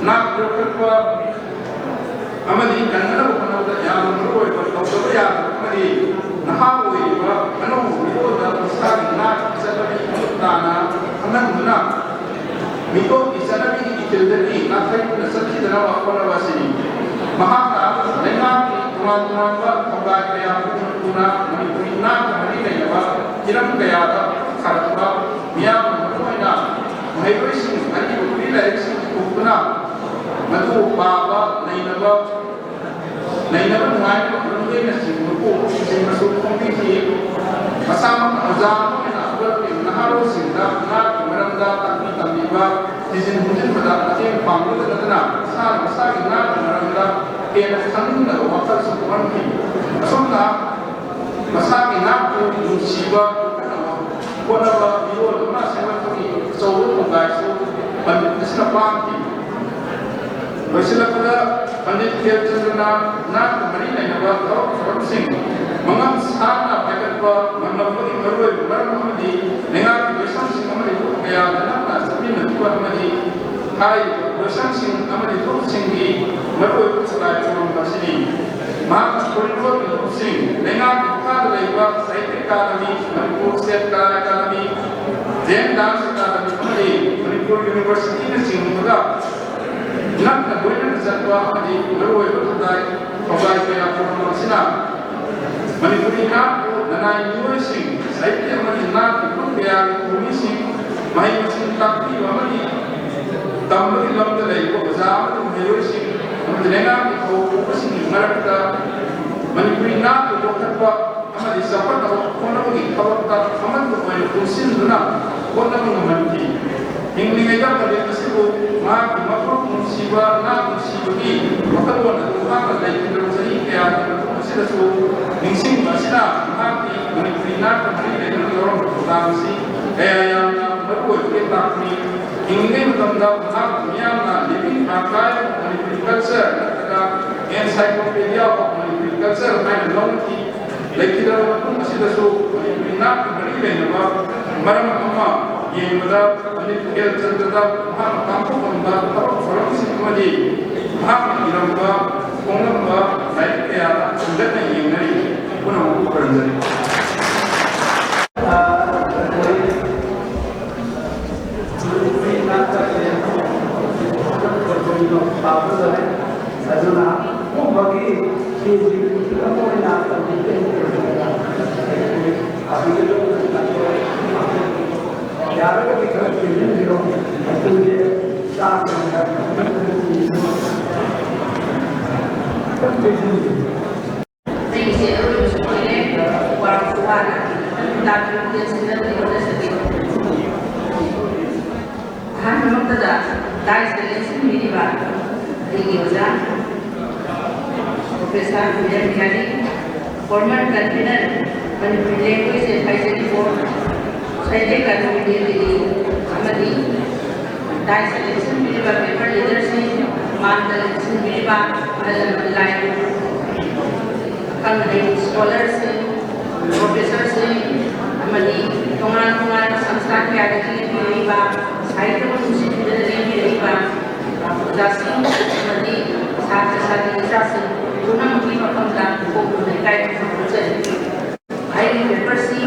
ꯅꯥꯠ ꯌꯣꯛꯈꯠꯄ ꯑꯃꯗꯤ ꯀꯟꯅꯅꯕ ꯍꯣꯠꯅꯕꯗ ꯌꯥꯝꯅ ꯃꯔꯨꯑꯣꯏꯕ ꯇꯧꯗꯕ ꯌꯥꯗꯕ ꯑꯃꯗꯤ ꯅꯍꯥ ꯑꯣꯏꯔꯤꯕ ꯑꯅꯧꯕ ꯃꯤꯔꯣꯜꯗ ꯃꯁꯥꯒꯤ ꯅꯥꯠꯀꯤ ꯆꯠꯅꯕꯤ ꯃꯃꯨꯠ ꯇꯥꯅ ꯈꯪꯍꯟꯗꯨꯅ ꯃꯤꯇꯣꯞꯀꯤ ꯆꯠꯅꯕꯤꯒꯤ ꯏꯊꯤꯜꯗꯒꯤ ꯅꯥꯊꯩꯗꯨꯅ ꯆꯠꯈꯤꯗꯅꯕ ꯍꯣꯠꯅꯕ ꯑꯁꯤꯅꯤ꯫ ꯃꯍꯥꯛꯅ ꯂꯩꯉꯥꯛꯀꯤ ꯇꯣꯉꯥꯟ ꯇꯣꯉꯥꯟꯕ ꯊꯧꯗꯥꯡ ꯀꯌꯥ ꯄꯨꯗꯨꯅ ꯃꯅꯤꯄꯨꯔꯤ ꯅꯥꯠꯀ ꯃꯔꯤ ꯂꯩꯅꯕ ꯍꯤꯔꯝ ꯀꯌꯥꯗ ꯁꯥꯔꯛꯄ ꯃꯤꯌꯥꯝꯅ ꯃꯔꯨꯑꯣꯏꯅ ꯃꯍꯩꯔꯣꯏꯁꯤꯡ ꯑꯔꯤꯕ ꯈꯨꯠꯏ ꯂꯥꯏꯔꯤꯛꯁꯤꯡ ꯄꯨꯊꯣꯛꯇꯨꯅ ꯃꯗꯨ ꯄꯥꯕ ꯅꯩꯅꯕ ꯅꯩꯅꯕ ꯅꯨꯡꯉꯥꯏꯅꯕ ꯈꯨꯗꯝꯗꯩꯅꯆꯤꯡꯕ ꯄꯣꯛꯄꯁꯤꯡ ꯃꯁꯨ ꯐꯣꯡꯕꯤꯈꯤ꯫ ꯃꯁꯥꯃꯛꯅ ꯑꯣꯖꯥ ꯑꯃ ꯑꯣꯏꯅ ꯍꯧꯒꯠꯂꯛꯂꯤꯕ ꯅꯍꯥꯔꯣꯜꯁꯤꯡꯗ ꯅꯥꯠꯀꯤ ꯃꯔꯝꯗ ꯇꯥꯛꯄꯤ ꯇꯝꯕꯤꯕ, ꯊꯤꯖꯤꯟ ꯍꯨꯝꯖꯤꯟꯕꯗ ꯃꯇꯦꯡ ꯄꯥꯡꯕꯗ ꯅꯠꯇꯅ ꯃꯁꯥꯅ ꯃꯁꯥꯒꯤ ꯅꯥꯠꯀꯤ ꯃꯔꯝꯗ ꯍꯦꯟꯅ ꯈꯪꯅꯤꯡꯅꯕ ꯋꯥꯈꯜꯁꯨ ꯄꯣꯛꯍꯟꯈꯤ꯫ ꯑꯁꯨꯝꯅ ꯃꯁꯥꯒꯤ ꯅꯥꯠꯄꯨ ꯅꯨꯡꯁꯤꯕ ꯌꯣꯛꯈꯠꯅꯕ ꯍꯣꯠꯅꯕ ꯃꯤꯔꯣꯜ ꯑꯃ ꯁꯦꯝꯒꯠꯄꯒꯤ ꯑꯆꯧꯕ ꯊꯧꯗꯥꯡꯁꯨ ꯄꯟꯗꯤꯠ ꯑꯁꯤꯅ ꯄꯥꯡꯈꯤ꯫ ꯂꯣꯏꯁꯤꯜꯂꯛꯄꯗ ꯄꯟꯗꯤꯠ ꯈꯦꯜꯆꯟꯗ꯭ꯔꯅ ꯅꯥꯠꯀ ꯃꯔꯤ ꯂꯩꯅꯕ ꯊꯕꯛ ꯊꯧꯔꯝꯁꯤꯡ ꯃꯉꯝ ꯁꯥꯅ ꯄꯥꯏꯈꯠꯄ ꯉꯝꯂꯛꯄꯒꯤ ꯃꯔꯨꯑꯣꯏꯕ ꯃꯔꯝ ꯑꯃꯗꯤ ꯂꯩꯉꯥꯛꯀꯤ ꯂꯣꯏꯁꯪꯁꯤꯡ ꯑꯃꯗꯤ ꯂꯨꯞ ꯀꯌꯥꯗ ꯅꯛꯅ ꯆꯠꯃꯤꯟꯅꯈꯤꯕ ꯑꯃꯗꯤ ꯍꯥꯏꯔꯤꯕ ꯂꯣꯏꯁꯪꯁꯤꯡ ꯑꯃꯗꯤ ꯂꯨꯞꯁꯤꯡꯒꯤ ꯃꯔꯨꯑꯣꯏꯕ ꯁꯂꯥꯏ ꯊꯧꯔꯝ ꯑꯁꯤꯅꯤ꯫ ꯃꯍꯥꯛꯅ ꯐꯨꯔꯨꯞꯀꯤ ꯂꯨꯞꯁꯤꯡ, ꯂꯩꯉꯥꯛꯀꯤ ꯃꯈꯥꯗ ꯂꯩꯕ ꯁꯥꯍꯤꯇ꯭ꯌ ꯑꯦꯀꯥꯗꯃꯤ, ꯃꯅꯤꯄꯨꯔ ꯁ꯭ꯇꯦꯠ ꯀꯂꯥ ꯑꯦꯀꯥꯗꯃꯤ, ꯖꯦꯟ ꯗꯥꯟꯁ ꯑꯦꯀꯥꯗꯃꯤ ꯑꯃꯗꯤ ꯃꯅꯤꯄꯨꯔ ꯌꯨꯅꯤꯚꯔꯁꯤꯇꯤꯅꯆꯤꯡꯕꯒ ꯅꯛꯅ ꯂꯣꯏꯅꯅ ꯆꯠꯄ ꯑꯃꯗꯤ ꯃꯔꯨꯑꯣꯏꯕ ꯈꯨꯟꯗꯥꯏ ꯊꯧꯒꯥꯏ ꯀꯌꯥ ꯄꯨꯔꯛꯄ ꯑꯁꯤꯅ ꯃꯅꯤꯄꯨꯔꯤ ꯅꯥꯠꯄꯨ ꯅꯅꯥꯏ ꯃꯤꯑꯣꯏꯁꯤꯡ, ꯁꯥꯍꯤꯇ꯭ꯌ ꯑꯃꯗꯤ ꯅꯥꯠꯀꯤ ꯐꯨꯔꯨꯞ ꯀꯌꯥꯒꯤ ꯄꯨꯃꯤꯁꯤꯡ, ꯃꯍꯩ ꯃꯁꯤꯡ ꯇꯥꯛꯄꯤꯕ ꯑꯃꯗꯤ ꯇꯝꯕꯒꯤ ꯂꯝꯗ ꯂꯩꯔꯤꯕ ꯑꯣꯖꯥ ꯑꯃꯗꯤ ꯃꯍꯩꯔꯣꯏꯁꯤꯡ ꯑꯃꯗꯤ ꯂꯩꯉꯥꯛꯀꯤ ꯊꯧ ꯄꯨꯕꯁꯤꯡꯒꯤ ꯃꯔꯛꯇ ꯃꯅꯤꯄꯨꯔꯤ ꯅꯥꯠꯄꯨ ꯌꯣꯛꯈꯠꯄ ꯑꯃꯗꯤ ꯆꯥꯎꯈꯠꯅꯕ ꯍꯣꯠꯅꯕꯒꯤ ꯊꯕꯛꯇ ꯑꯃꯠꯇ ꯑꯣꯏꯅ ꯄꯨꯟꯁꯤꯟꯗꯨꯅ ꯍꯣꯠꯅꯕ ꯉꯝꯍꯟꯈꯤ꯫ ꯍꯤꯡꯂꯤꯉꯩꯗ ꯄ꯭ꯔꯗꯤꯞ ꯑꯁꯤꯕꯨ ꯃꯍꯥꯛꯀꯤ ꯃꯄꯨꯔꯣꯏꯕ ꯅꯨꯡꯁꯤꯕ, ꯅꯥꯠ ꯅꯨꯡꯁꯤꯕꯒꯤ ꯋꯥꯈꯜꯂꯣꯟ ꯑꯗꯨ ꯃꯍꯥꯛꯅ ꯂꯩꯈꯤꯗ꯭ꯔꯕ ꯆꯍꯤ ꯀꯌꯥꯒꯤ ꯃꯇꯨꯡ ꯑꯁꯤꯗꯁꯨ ꯅꯤꯡꯁꯤꯡꯕ ꯑꯁꯤꯅ ꯃꯍꯥꯛꯀꯤ ꯃꯅꯤꯄꯨꯔꯤ ꯅꯥꯠꯀ ꯃꯔꯤ ꯂꯩꯅꯅ ꯂꯧꯔꯝꯕ ꯊꯧꯗꯥꯡ ꯑꯁꯤ ꯀꯌꯥ ꯌꯥꯝꯅ ꯃꯔꯨ ꯑꯣꯏꯕꯒꯦ ꯇꯥꯛꯄꯅꯤ꯫ ꯍꯤꯡꯂꯤꯉꯩ ꯃꯇꯝꯗ ꯃꯍꯥꯛꯄꯨ ꯃꯤꯌꯥꯝꯅ Living Archive of Manipuri Culture ꯅꯠꯇ꯭ꯔꯒ Encyclopedia of Manipuri Culture ꯍꯥꯏꯅ ꯂꯧꯅꯈꯤ꯫ ꯂꯩꯈꯤꯗ꯭ꯔꯕ ꯃꯇꯨꯡ ꯑꯁꯤꯗꯁꯨ ꯃꯅꯤꯄꯨꯔꯤ ꯅꯥꯠꯀ ꯃꯔꯤ ꯂꯩꯅꯕ ꯃꯔꯝ ꯑꯃ ꯌꯦꯡꯕꯗ ꯄꯟꯗꯤꯠ ꯈꯦꯜꯆꯟꯗ꯭ꯔꯗ ꯃꯍꯥꯛꯅ ꯄꯥꯡꯊꯣꯛꯂꯝꯕ ꯊꯕꯛ ꯊꯧꯔꯝꯁꯤꯡ ꯑꯃꯗꯤ ꯃꯍꯥꯛꯅ ꯏꯔꯝꯕ ꯐꯣꯡꯂꯝꯕ ꯂꯥꯏꯔꯤꯛ ꯀꯌꯥꯗ ꯈꯟꯒꯠꯅ ꯌꯦꯡꯅꯔꯤ꯫ ꯄꯨꯝꯅꯃꯛꯄꯨ ꯈꯨꯔꯨꯝꯖꯔꯤ꯫ ꯑꯗꯨꯅ ꯀꯨꯝꯕꯒꯤ ꯁꯤꯁꯤ ꯈꯤꯇꯪ ꯑꯣꯏꯅ ꯇꯧꯕꯤꯒꯦ꯫ ꯌꯥꯔꯒꯗꯤ ꯈꯔ ꯇꯦꯟꯁꯤꯟꯕꯤꯔꯣ꯫ ꯑꯩꯈꯣꯏꯁꯦ ꯆꯥꯛ ꯈꯤꯇꯪ ꯇꯦꯟꯁꯤꯟꯕꯤꯔꯣ꯫ ꯑꯩꯒꯤꯁꯦ ꯑꯔꯣꯏꯕꯁꯨ ꯑꯣꯏꯔꯦ, ꯋꯥꯔꯁꯨ ꯋꯥꯅ ꯇꯥꯛꯄꯤ ꯇꯦꯟꯁꯤꯟꯅꯕꯗꯤ ꯍꯣꯠꯅꯖꯒꯦ꯫ ꯑꯍꯥꯟꯕꯃꯛꯇꯗ ꯗꯥꯏꯁꯇ ꯂꯦꯡꯁꯤꯟꯕꯤꯔꯤꯕ ꯑꯩꯒꯤ ꯑꯣꯖꯥ professor Biren Bihari, former convener Manipuri Language Advisory Board, Sahitya Akademi Delhi, ꯑꯃꯗꯤ ꯗꯥꯏꯁꯇ ꯂꯦꯡꯁꯤꯟꯕꯤꯔꯤꯕ paper leaderꯁꯤꯡ, ꯃꯥꯟꯗ ꯂꯦꯡꯁꯤꯟꯕꯤꯔꯤꯕ ꯑꯍꯜ ꯂꯃꯟ ꯂꯥꯏ, ꯑꯈꯪ ꯑꯍꯩ ꯁ꯭ꯀꯣꯂꯔꯁꯤꯡ, ꯄ꯭ꯔꯣꯐꯦꯁꯔꯁꯤꯡ ꯑꯃꯗꯤ ꯇꯣꯉꯥꯟ ꯇꯣꯉꯥꯟꯕ ꯁꯪꯁꯊꯥꯟ ꯀꯌꯥꯗꯒꯤ ꯂꯦꯡꯕꯤꯔꯛꯏꯕ, ꯁꯥꯍꯤꯇ꯭ꯌꯕꯨ ꯅꯨꯡꯁꯤꯕꯤꯗꯨꯅ ꯂꯦꯡꯕꯤꯔꯛꯏꯕ ꯑꯣꯖꯥꯁꯤꯡ ꯑꯃꯗꯤ ꯁꯥꯇ꯭ꯔ ꯁꯥꯇ꯭ꯔꯤ ꯏꯆꯥꯁꯤꯡ ꯄꯨꯝꯅꯃꯛꯀꯤ ꯃꯐꯝꯗ ꯀꯣꯛꯇꯨꯅ ꯏꯀꯥꯏ ꯈꯨꯝꯅꯕ ꯐꯣꯡꯗꯣꯛꯆꯔꯤ꯫ ꯑꯩꯒꯤ ꯄꯦꯄꯔꯁꯤ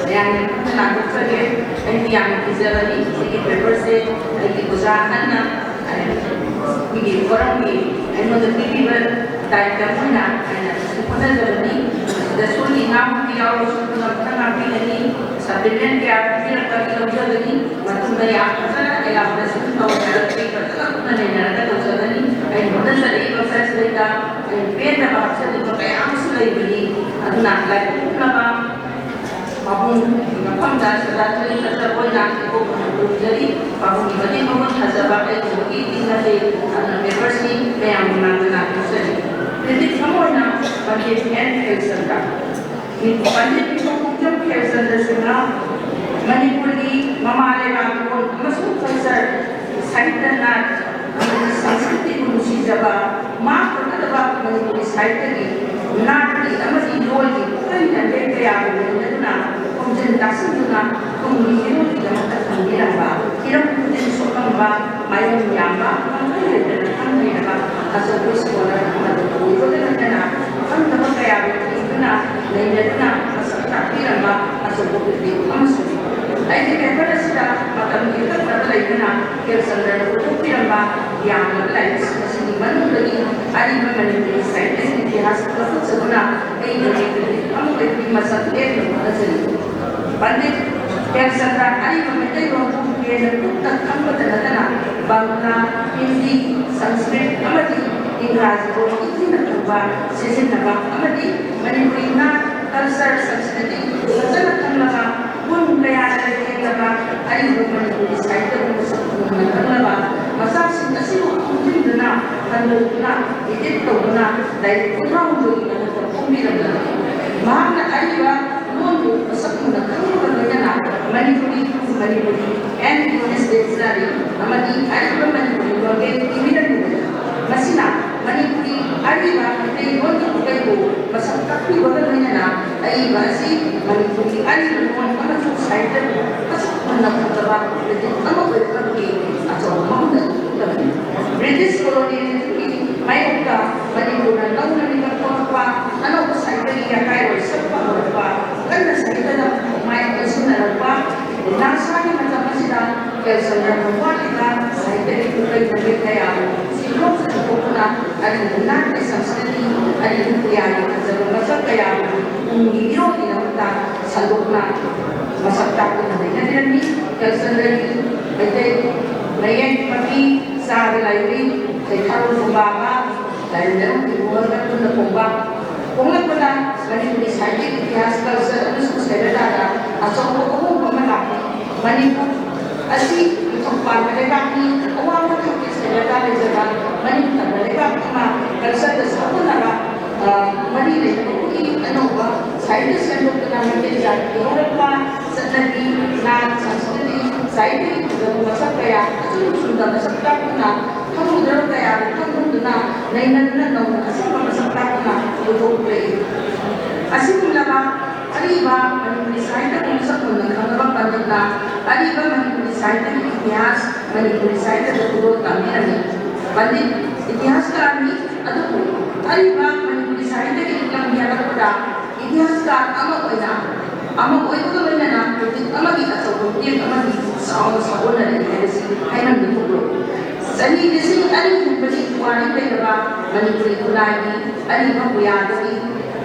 ꯃꯌꯥꯝꯒꯤ ꯃꯐꯝꯗ ꯂꯥꯟꯊꯣꯛꯆꯒꯦ꯫ ꯑꯩꯗꯤ ꯌꯥꯝꯅ ꯀꯤꯖꯕꯅꯤ꯫ ꯁꯤꯒꯤ ꯄꯦꯄꯔꯁꯦ ꯑꯩꯒꯤ ꯑꯣꯖꯥ ꯑꯍꯟꯅ ꯑꯩꯈꯣꯏꯒꯤ ꯐꯣꯔꯝꯒꯤ ꯑꯩꯉꯣꯟꯗ ꯄꯤꯕꯤꯕ ꯗꯥꯏꯇ ꯑꯃ ꯑꯣꯏꯅ ꯑꯩꯅ ꯁꯤ ꯍꯣꯠꯅꯖꯕꯅꯤ꯫ ꯁꯤꯗ ꯁꯣꯏꯈꯤ ꯉꯥꯡꯕ ꯌꯥꯎꯔꯁꯨ ꯄꯨꯝꯅꯃꯛꯇ ꯉꯥꯛꯄꯤꯒꯅꯤ꯫ ꯁꯄ꯭ꯂꯤꯃꯦꯟ ꯀꯌꯥ ꯄꯤꯕꯤꯔꯛꯄꯒꯤ ꯂꯧꯖꯒꯅꯤ꯫ ꯃꯇꯨꯡꯗ ꯌꯥꯝ ꯐꯖꯅ ꯑꯦꯂꯥꯕꯣꯔꯦꯁꯟ ꯇꯧꯔꯒ ꯑꯩ ꯐꯖꯅ ꯄꯨꯟꯅ ꯅꯩꯅꯔꯒ ꯇꯧꯖꯒꯅꯤ꯫ ꯑꯩꯅ ꯍꯣꯠꯅꯖꯔꯛꯏꯕ ꯐꯦꯁꯤꯂꯤꯇꯥ ꯑꯩꯅ ꯄꯦꯟꯗꯕ ꯍꯥꯞꯆꯅꯤꯡꯕ ꯀꯌꯥ ꯑꯃꯁꯨ ꯂꯩꯕꯅꯤ꯫ ꯑꯗꯨꯅ ꯂꯥꯏꯄꯨꯅꯕ ꯄꯥꯕꯨꯡꯒꯤ ꯃꯐꯝꯗ ꯁꯗꯥ ꯆꯍꯤ ꯐꯖꯕ ꯑꯣꯏꯅ ꯏꯀꯣꯛ ꯈꯨꯔꯨꯝꯖꯔꯤ꯫ ꯄꯥꯕꯨꯡꯒꯤ ꯃꯇꯦꯡ ꯃꯉꯣꯟ ꯊꯥꯖꯕ ꯑꯩꯒꯤ ꯇꯤꯡ ꯅꯠꯇꯦ꯫ ꯑꯗꯨꯅ ꯄꯦꯄꯔꯁꯤ ꯃꯌꯥꯝꯒꯤ ꯃꯥꯡꯗ ꯂꯥꯟꯊꯣꯛꯆꯔꯤ꯫ ꯀ꯭ꯔꯤꯇꯤꯛ ꯑꯃ ꯑꯣꯏꯅ ꯄꯟꯗꯤꯠ ꯑꯦꯟ ꯈꯦꯜꯆꯟꯗ꯭ꯔ꯫ ꯄꯟꯗꯤꯠ ꯅꯤꯡꯊꯧ ꯈꯣꯡꯖꯣꯝ ꯈꯦꯜꯆꯟꯗ꯭ꯔ ꯁꯤꯡꯍ ꯃꯅꯤꯄꯨꯔꯒꯤ ꯃꯃꯥ ꯂꯩꯕꯥꯛ ꯂꯣꯟ ꯑꯃꯁꯨꯡ ꯀꯜꯆꯔ, ꯁꯥꯍꯤꯇ꯭ꯌ ꯅꯥꯠ, ꯁꯪꯁꯀ꯭ꯔꯤꯇꯤꯕꯨ ꯅꯨꯡꯁꯤꯖꯕ, ꯃꯥꯡ ꯊꯣꯛꯀꯗꯕ ꯃꯅꯤꯄꯨꯔꯤ ꯁꯥꯍꯤꯇ꯭ꯌꯒꯤ ꯅꯥꯠꯀꯤ ꯑꯃꯗꯤ ꯂꯣꯟꯒꯤ ꯄꯨꯛꯂꯣꯟ ꯂꯝꯕꯦꯜ ꯀꯌꯥꯕꯨ ꯂꯣꯏꯅꯗꯨꯅ ꯈꯣꯝꯖꯤꯟ ꯇꯥꯁꯤꯟꯗꯨꯅ ꯇꯨꯡꯒꯤ ꯃꯤꯔꯣꯜꯒꯤꯗꯃꯛꯇ ꯊꯝꯕꯤꯔꯝꯕ, ꯍꯤꯔꯝ ꯈꯨꯗꯤꯡ ꯁꯣꯛꯂꯝꯕ, ꯃꯥꯌꯣꯟ ꯌꯥꯝꯕ, ꯈꯪꯍꯩ ꯂꯩꯇꯅ ꯈꯪꯍꯩꯔꯕ ꯑꯆꯧꯕ ꯁ꯭ꯀꯣꯂꯔ ꯑꯃꯗꯤ ꯑꯣꯏꯕꯒ ꯂꯣꯏꯅꯅ ꯈꯪꯗꯕ ꯀꯌꯥꯕꯨ ꯊꯤꯗꯨꯅ ꯅꯩꯅꯗꯨꯅ ꯃꯁꯛ ꯇꯥꯛꯄꯤꯔꯝꯕ ꯑꯆꯧꯕ ꯀ꯭ꯔꯤꯇꯤꯛ ꯑꯃꯁꯨꯅꯤ꯫ ꯑꯩꯒꯤ ꯄꯦꯄꯔ ꯑꯁꯤꯗ ꯃꯇꯝꯒꯤ ꯑꯀꯛꯅꯕ ꯂꯩꯇꯅ ꯈꯦꯜꯆꯟꯗ꯭ꯔꯅ ꯄꯨꯊꯣꯛꯄꯤꯔꯝꯕ ꯌꯥꯝꯂꯕ ꯂꯥꯏꯔꯤꯛꯁꯤꯡ ꯑꯁꯤꯒꯤ ꯃꯅꯨꯡꯗꯒꯤ ꯑꯔꯤꯕ ꯃꯅꯤꯄꯨꯔꯤ ꯁꯥꯍꯤꯇ꯭ꯌꯒꯤ ꯏꯇꯤꯍꯥꯁ ꯂꯧꯈꯠꯆꯗꯨꯅ ꯑꯩꯒꯤ ꯃꯤꯡ ꯑꯃ ꯑꯣꯏꯕꯒꯤ ꯃꯁꯛ ꯂꯦꯞꯅ ꯍꯣꯠꯅꯖꯔꯤ꯫ ꯄꯟꯗꯤꯠ ꯈꯦꯜꯆꯟꯗ꯭ꯔ ꯑꯔꯤꯕ ꯃꯩꯇꯩꯂꯣꯟꯕꯨ ꯍꯦꯟꯅ ꯀꯨꯞꯅ ꯈꯪꯕꯇ ꯅꯠꯇꯅ ꯕꯪꯂꯥ, ꯍꯤꯟꯗꯤ, ꯁꯪꯁꯀ꯭ꯔꯤꯠ ꯑꯃꯗꯤ ꯏꯪꯒ꯭ꯔꯥꯖꯤ ꯂꯣꯟ ꯏꯊꯤꯅ ꯈꯪꯕ, ꯁꯤꯖꯤꯟꯅꯕ ꯑꯃꯗꯤ ꯃꯅꯤꯄꯨꯔꯤ ꯅꯥꯠ, ꯀꯜꯆꯔ, ꯁꯪꯁꯀ꯭ꯔꯤꯇꯤ ꯐꯖꯅ ꯈꯪꯂꯕ, ꯄꯨꯡ ꯀꯌꯥꯗ ꯂꯦꯡꯂꯕ ꯑꯔꯤꯕ ꯃꯅꯤꯄꯨꯔꯤ ꯁꯥꯍꯤꯇ꯭ꯌꯕꯨ ꯃꯁꯛ ꯃꯨꯟꯅ ꯈꯪꯂꯕ ꯃꯆꯥꯛꯁꯤꯡ ꯑꯁꯤꯕꯨ ꯈꯣꯝꯖꯤꯟꯗꯨꯅ, ꯈꯟꯗꯣꯛꯇꯨꯅ, ꯏꯗꯤꯠ ꯇꯧꯗꯨꯅ ꯂꯥꯏꯔꯤꯛ ꯀꯨꯟꯊ꯭ꯔꯥꯍꯨꯝꯗꯣꯏꯒꯤ ꯃꯊꯛꯇ ꯐꯣꯡꯕꯤꯔꯝꯂꯕꯅꯤ꯫ ꯃꯍꯥꯛꯅ ꯑꯔꯤꯕ ꯂꯣꯟꯕꯨ ꯃꯁꯛ ꯃꯨꯟꯅ ꯈꯪꯕꯒ ꯂꯣꯏꯅꯅ Manipuri, Manipuri and English dictionary ꯑꯃꯗꯤ ꯑꯔꯤꯕ ꯃꯅꯤꯄꯨꯔꯤ ꯂꯣꯟꯒꯤ ꯏꯃꯤꯅ ꯃꯁꯤꯅ ꯃꯅꯤꯄꯨꯔꯤ ꯑꯔꯤꯕ ꯃꯩꯇꯩ ꯂꯣꯟꯒꯤ ꯈꯨꯗꯩꯕꯨ ꯃꯁꯛ ꯇꯥꯛꯄꯤꯕꯒ ꯂꯣꯏꯅꯅ ꯑꯏꯕ ꯑꯁꯤ ꯃꯅꯤꯄꯨꯔꯤ ꯑꯔꯤꯕ ꯂꯣꯟ ꯑꯃꯁꯨꯡ ꯁꯥꯍꯤꯇ꯭ꯌꯕꯨ ꯃꯁꯛ ꯃꯨꯟꯅ ꯈꯪꯗꯕ ꯂꯤꯇꯤꯟ ꯑꯃ ꯑꯣꯏꯔꯛꯄꯒꯤ ꯑꯆꯧꯕ ꯃꯍꯨꯠ ꯑꯗꯨ ꯎꯠꯂꯕꯅꯤ꯫ ꯕ꯭ꯔꯤꯇꯤꯁ ꯀꯣꯂꯣꯅꯤꯌꯦꯂꯤꯖꯝꯒꯤ ꯃꯥꯌꯣꯛꯇ ꯃꯅꯤꯄꯨꯔꯅ ꯅꯧꯅ ꯃꯤꯀꯞ ꯊꯣꯛꯂꯛꯄ, ꯑꯅꯧꯕ ꯁꯥꯍꯤꯇ꯭ꯌꯒꯤ ꯑꯀꯥꯏꯔꯣꯟ ꯁꯛꯄ ꯍꯧꯔꯛꯄ, ꯀꯟꯅ ꯁꯥꯍꯤꯇ꯭ꯌꯗ ꯃꯥꯏ ꯑꯣꯟꯁꯤꯟꯅꯔꯛꯄ, ꯅꯥꯁꯥꯒꯤ ꯃꯇꯝ ꯑꯁꯤꯗ ꯀꯦꯜꯁꯟꯗ꯭ꯔ ꯃꯋꯥꯂꯤꯗ ꯁꯥꯍꯤꯇ꯭ꯌꯒꯤ ꯈꯨꯠꯂꯩ ꯃꯌꯦꯛ ꯀꯌꯥ ꯁꯤꯟꯗꯣꯛ ꯁꯟꯗꯣꯛꯇꯨꯅ ꯑꯔꯤꯕ ꯅꯥꯠꯀꯤ ꯁꯪꯁꯀ꯭ꯔꯤꯇꯤ, ꯑꯔꯤꯕ ꯄꯨꯌꯥꯒꯤ ꯐꯖꯕ ꯃꯁꯛ ꯀꯌꯥ ꯇꯨꯡꯒꯤ ꯃꯤꯔꯣꯜꯒꯤꯗꯃꯛꯇ ꯁꯟꯗꯣꯛꯅ ꯃꯁꯛ ꯇꯥꯛꯇꯨꯅ ꯂꯩꯅꯕꯤꯔꯝꯃꯤ꯫ ꯀꯦꯜꯁꯟꯗ꯭ꯔꯒꯤ ꯃꯩꯇꯩ ꯃꯌꯦꯛ ꯃꯄꯤ, ꯆꯥꯒ ꯂꯥꯏꯔꯤ, ꯆꯩꯊꯥꯔꯣꯜ ꯐꯨꯡꯒꯥꯕ, ꯂꯥꯏꯔꯦꯝꯕꯤ ꯃꯣꯍꯟꯒ ꯄꯨꯟꯅ ꯐꯣꯡꯕ꯫ ꯐꯣꯡꯂꯛꯄꯗ ꯃꯅꯤꯄꯨꯔꯤ ꯁꯥꯍꯤꯇ꯭ꯌꯒꯤ ꯏꯇꯤꯍꯥꯁ, ꯀꯜꯆꯔ ꯑꯃꯁꯨꯡ ꯁꯩꯔꯦꯡꯗ ꯑꯆꯧꯕ ꯑꯍꯣꯡꯕ ꯑꯃ ꯂꯥꯛꯈꯤ꯫ ꯃꯅꯤꯄꯨꯔ ꯑꯁꯤ ꯅꯤꯡꯊꯧ ꯄꯥꯟꯕ ꯂꯩꯕꯥꯛꯅꯤ, ꯑꯋꯥꯡꯕ ꯊꯥꯛꯀꯤ ꯁꯩꯔꯦꯡꯗ ꯂꯩꯖꯕ ꯃꯅꯤꯡ ꯇꯝꯕ ꯂꯩꯕꯥꯛ ꯑꯃ, ꯀꯜꯆꯔꯗ ꯁꯥꯒꯣꯟꯅꯕ, ꯑ, ꯃꯔꯤ ꯂꯩꯅꯕꯒꯤ ꯑꯅꯧꯕ ꯁꯥꯍꯤꯇ꯭ꯌ ꯁꯦꯝꯗꯣꯛꯇꯨꯅ ꯃꯩꯇꯩ ꯖꯥꯠꯀꯤ ꯍꯧꯔꯛꯄ ꯆꯠꯅꯕꯤ, ꯅꯥꯠ, ꯁꯪꯁꯀ꯭ꯔꯤꯇꯤ, ꯁꯥꯍꯤꯇ꯭ꯌꯒꯤ ꯐꯖꯕ ꯃꯁꯛ ꯀꯌꯥ ꯑꯆꯨꯝ ꯆꯨꯝꯗ ꯃꯁꯛ ꯇꯥꯛꯇꯨꯅ, ꯈꯪꯍꯧꯗ꯭ꯔꯕ ꯀꯌꯥꯕꯨ ꯈꯪꯍꯟꯗꯨꯅ, ꯅꯩꯅꯗꯨꯅ ꯅꯧꯅ ꯑꯁꯦꯡꯕ ꯃꯁꯛ ꯇꯥꯛꯇꯨꯅ ꯄꯨꯊꯣꯛꯂꯛꯏ꯫ ꯑꯁꯤꯒꯨꯝꯂꯕ ꯑꯔꯤꯕ ꯃꯅꯤꯄꯨꯔꯤ ꯁꯥꯍꯤꯇ꯭ꯌꯕꯨ ꯃꯁꯛ ꯃꯨꯟꯅ ꯈꯪꯂꯕ ꯄꯟꯗꯤꯠꯅ ꯑꯔꯤꯕ ꯃꯅꯤꯄꯨꯔꯤ ꯁꯥꯍꯤꯇ꯭ꯌꯒꯤ ꯏꯇꯤꯍꯥꯁ, ꯃꯅꯤꯄꯨꯔꯤ ꯁꯥꯍꯤꯇ꯭ꯌꯗ ꯈꯨꯗꯣꯜ ꯇꯝꯕꯤꯔꯝꯃꯤ꯫ ꯄꯟꯗꯤꯠ ꯏꯇꯤꯍꯥꯁꯀꯥꯔꯅꯤ, ꯑꯗꯨꯕꯨ ꯑꯔꯤꯕ ꯃꯅꯤꯄꯨꯔꯤ ꯁꯥꯍꯤꯇ꯭ꯌꯒꯤ ꯂꯝꯕꯤ ꯍꯜꯂꯛꯄꯗ ꯏꯇꯤꯍꯥꯁꯀꯥꯔ ꯑꯃ ꯑꯣꯏꯅ, ꯑꯃ ꯑꯣꯏꯕꯒ ꯂꯣꯏꯅꯅ ꯀ꯭ꯔꯤꯇꯤꯛ ꯑꯃꯒꯤ ꯑꯆꯧꯕ ꯃꯤꯠꯌꯦꯡ ꯑꯃꯗꯤ ꯆꯥꯎꯅ ꯁꯥꯒꯣꯟꯅꯔꯛꯏ ꯍꯥꯏꯕꯁꯤ ꯍꯥꯏꯃꯟꯕ ꯊꯣꯛꯂꯣꯏ꯫ ꯆꯍꯤ ꯂꯤꯁꯤꯡ ꯑꯅꯤ ꯍꯦꯟꯕꯒꯤ ꯄꯨꯋꯥꯔꯤ ꯂꯩꯔꯕ ꯃꯅꯤꯄꯨꯔꯤ ꯈꯨꯟꯅꯥꯏꯒꯤ ꯑꯔꯤꯕ ꯄꯨꯌꯥꯗꯒꯤ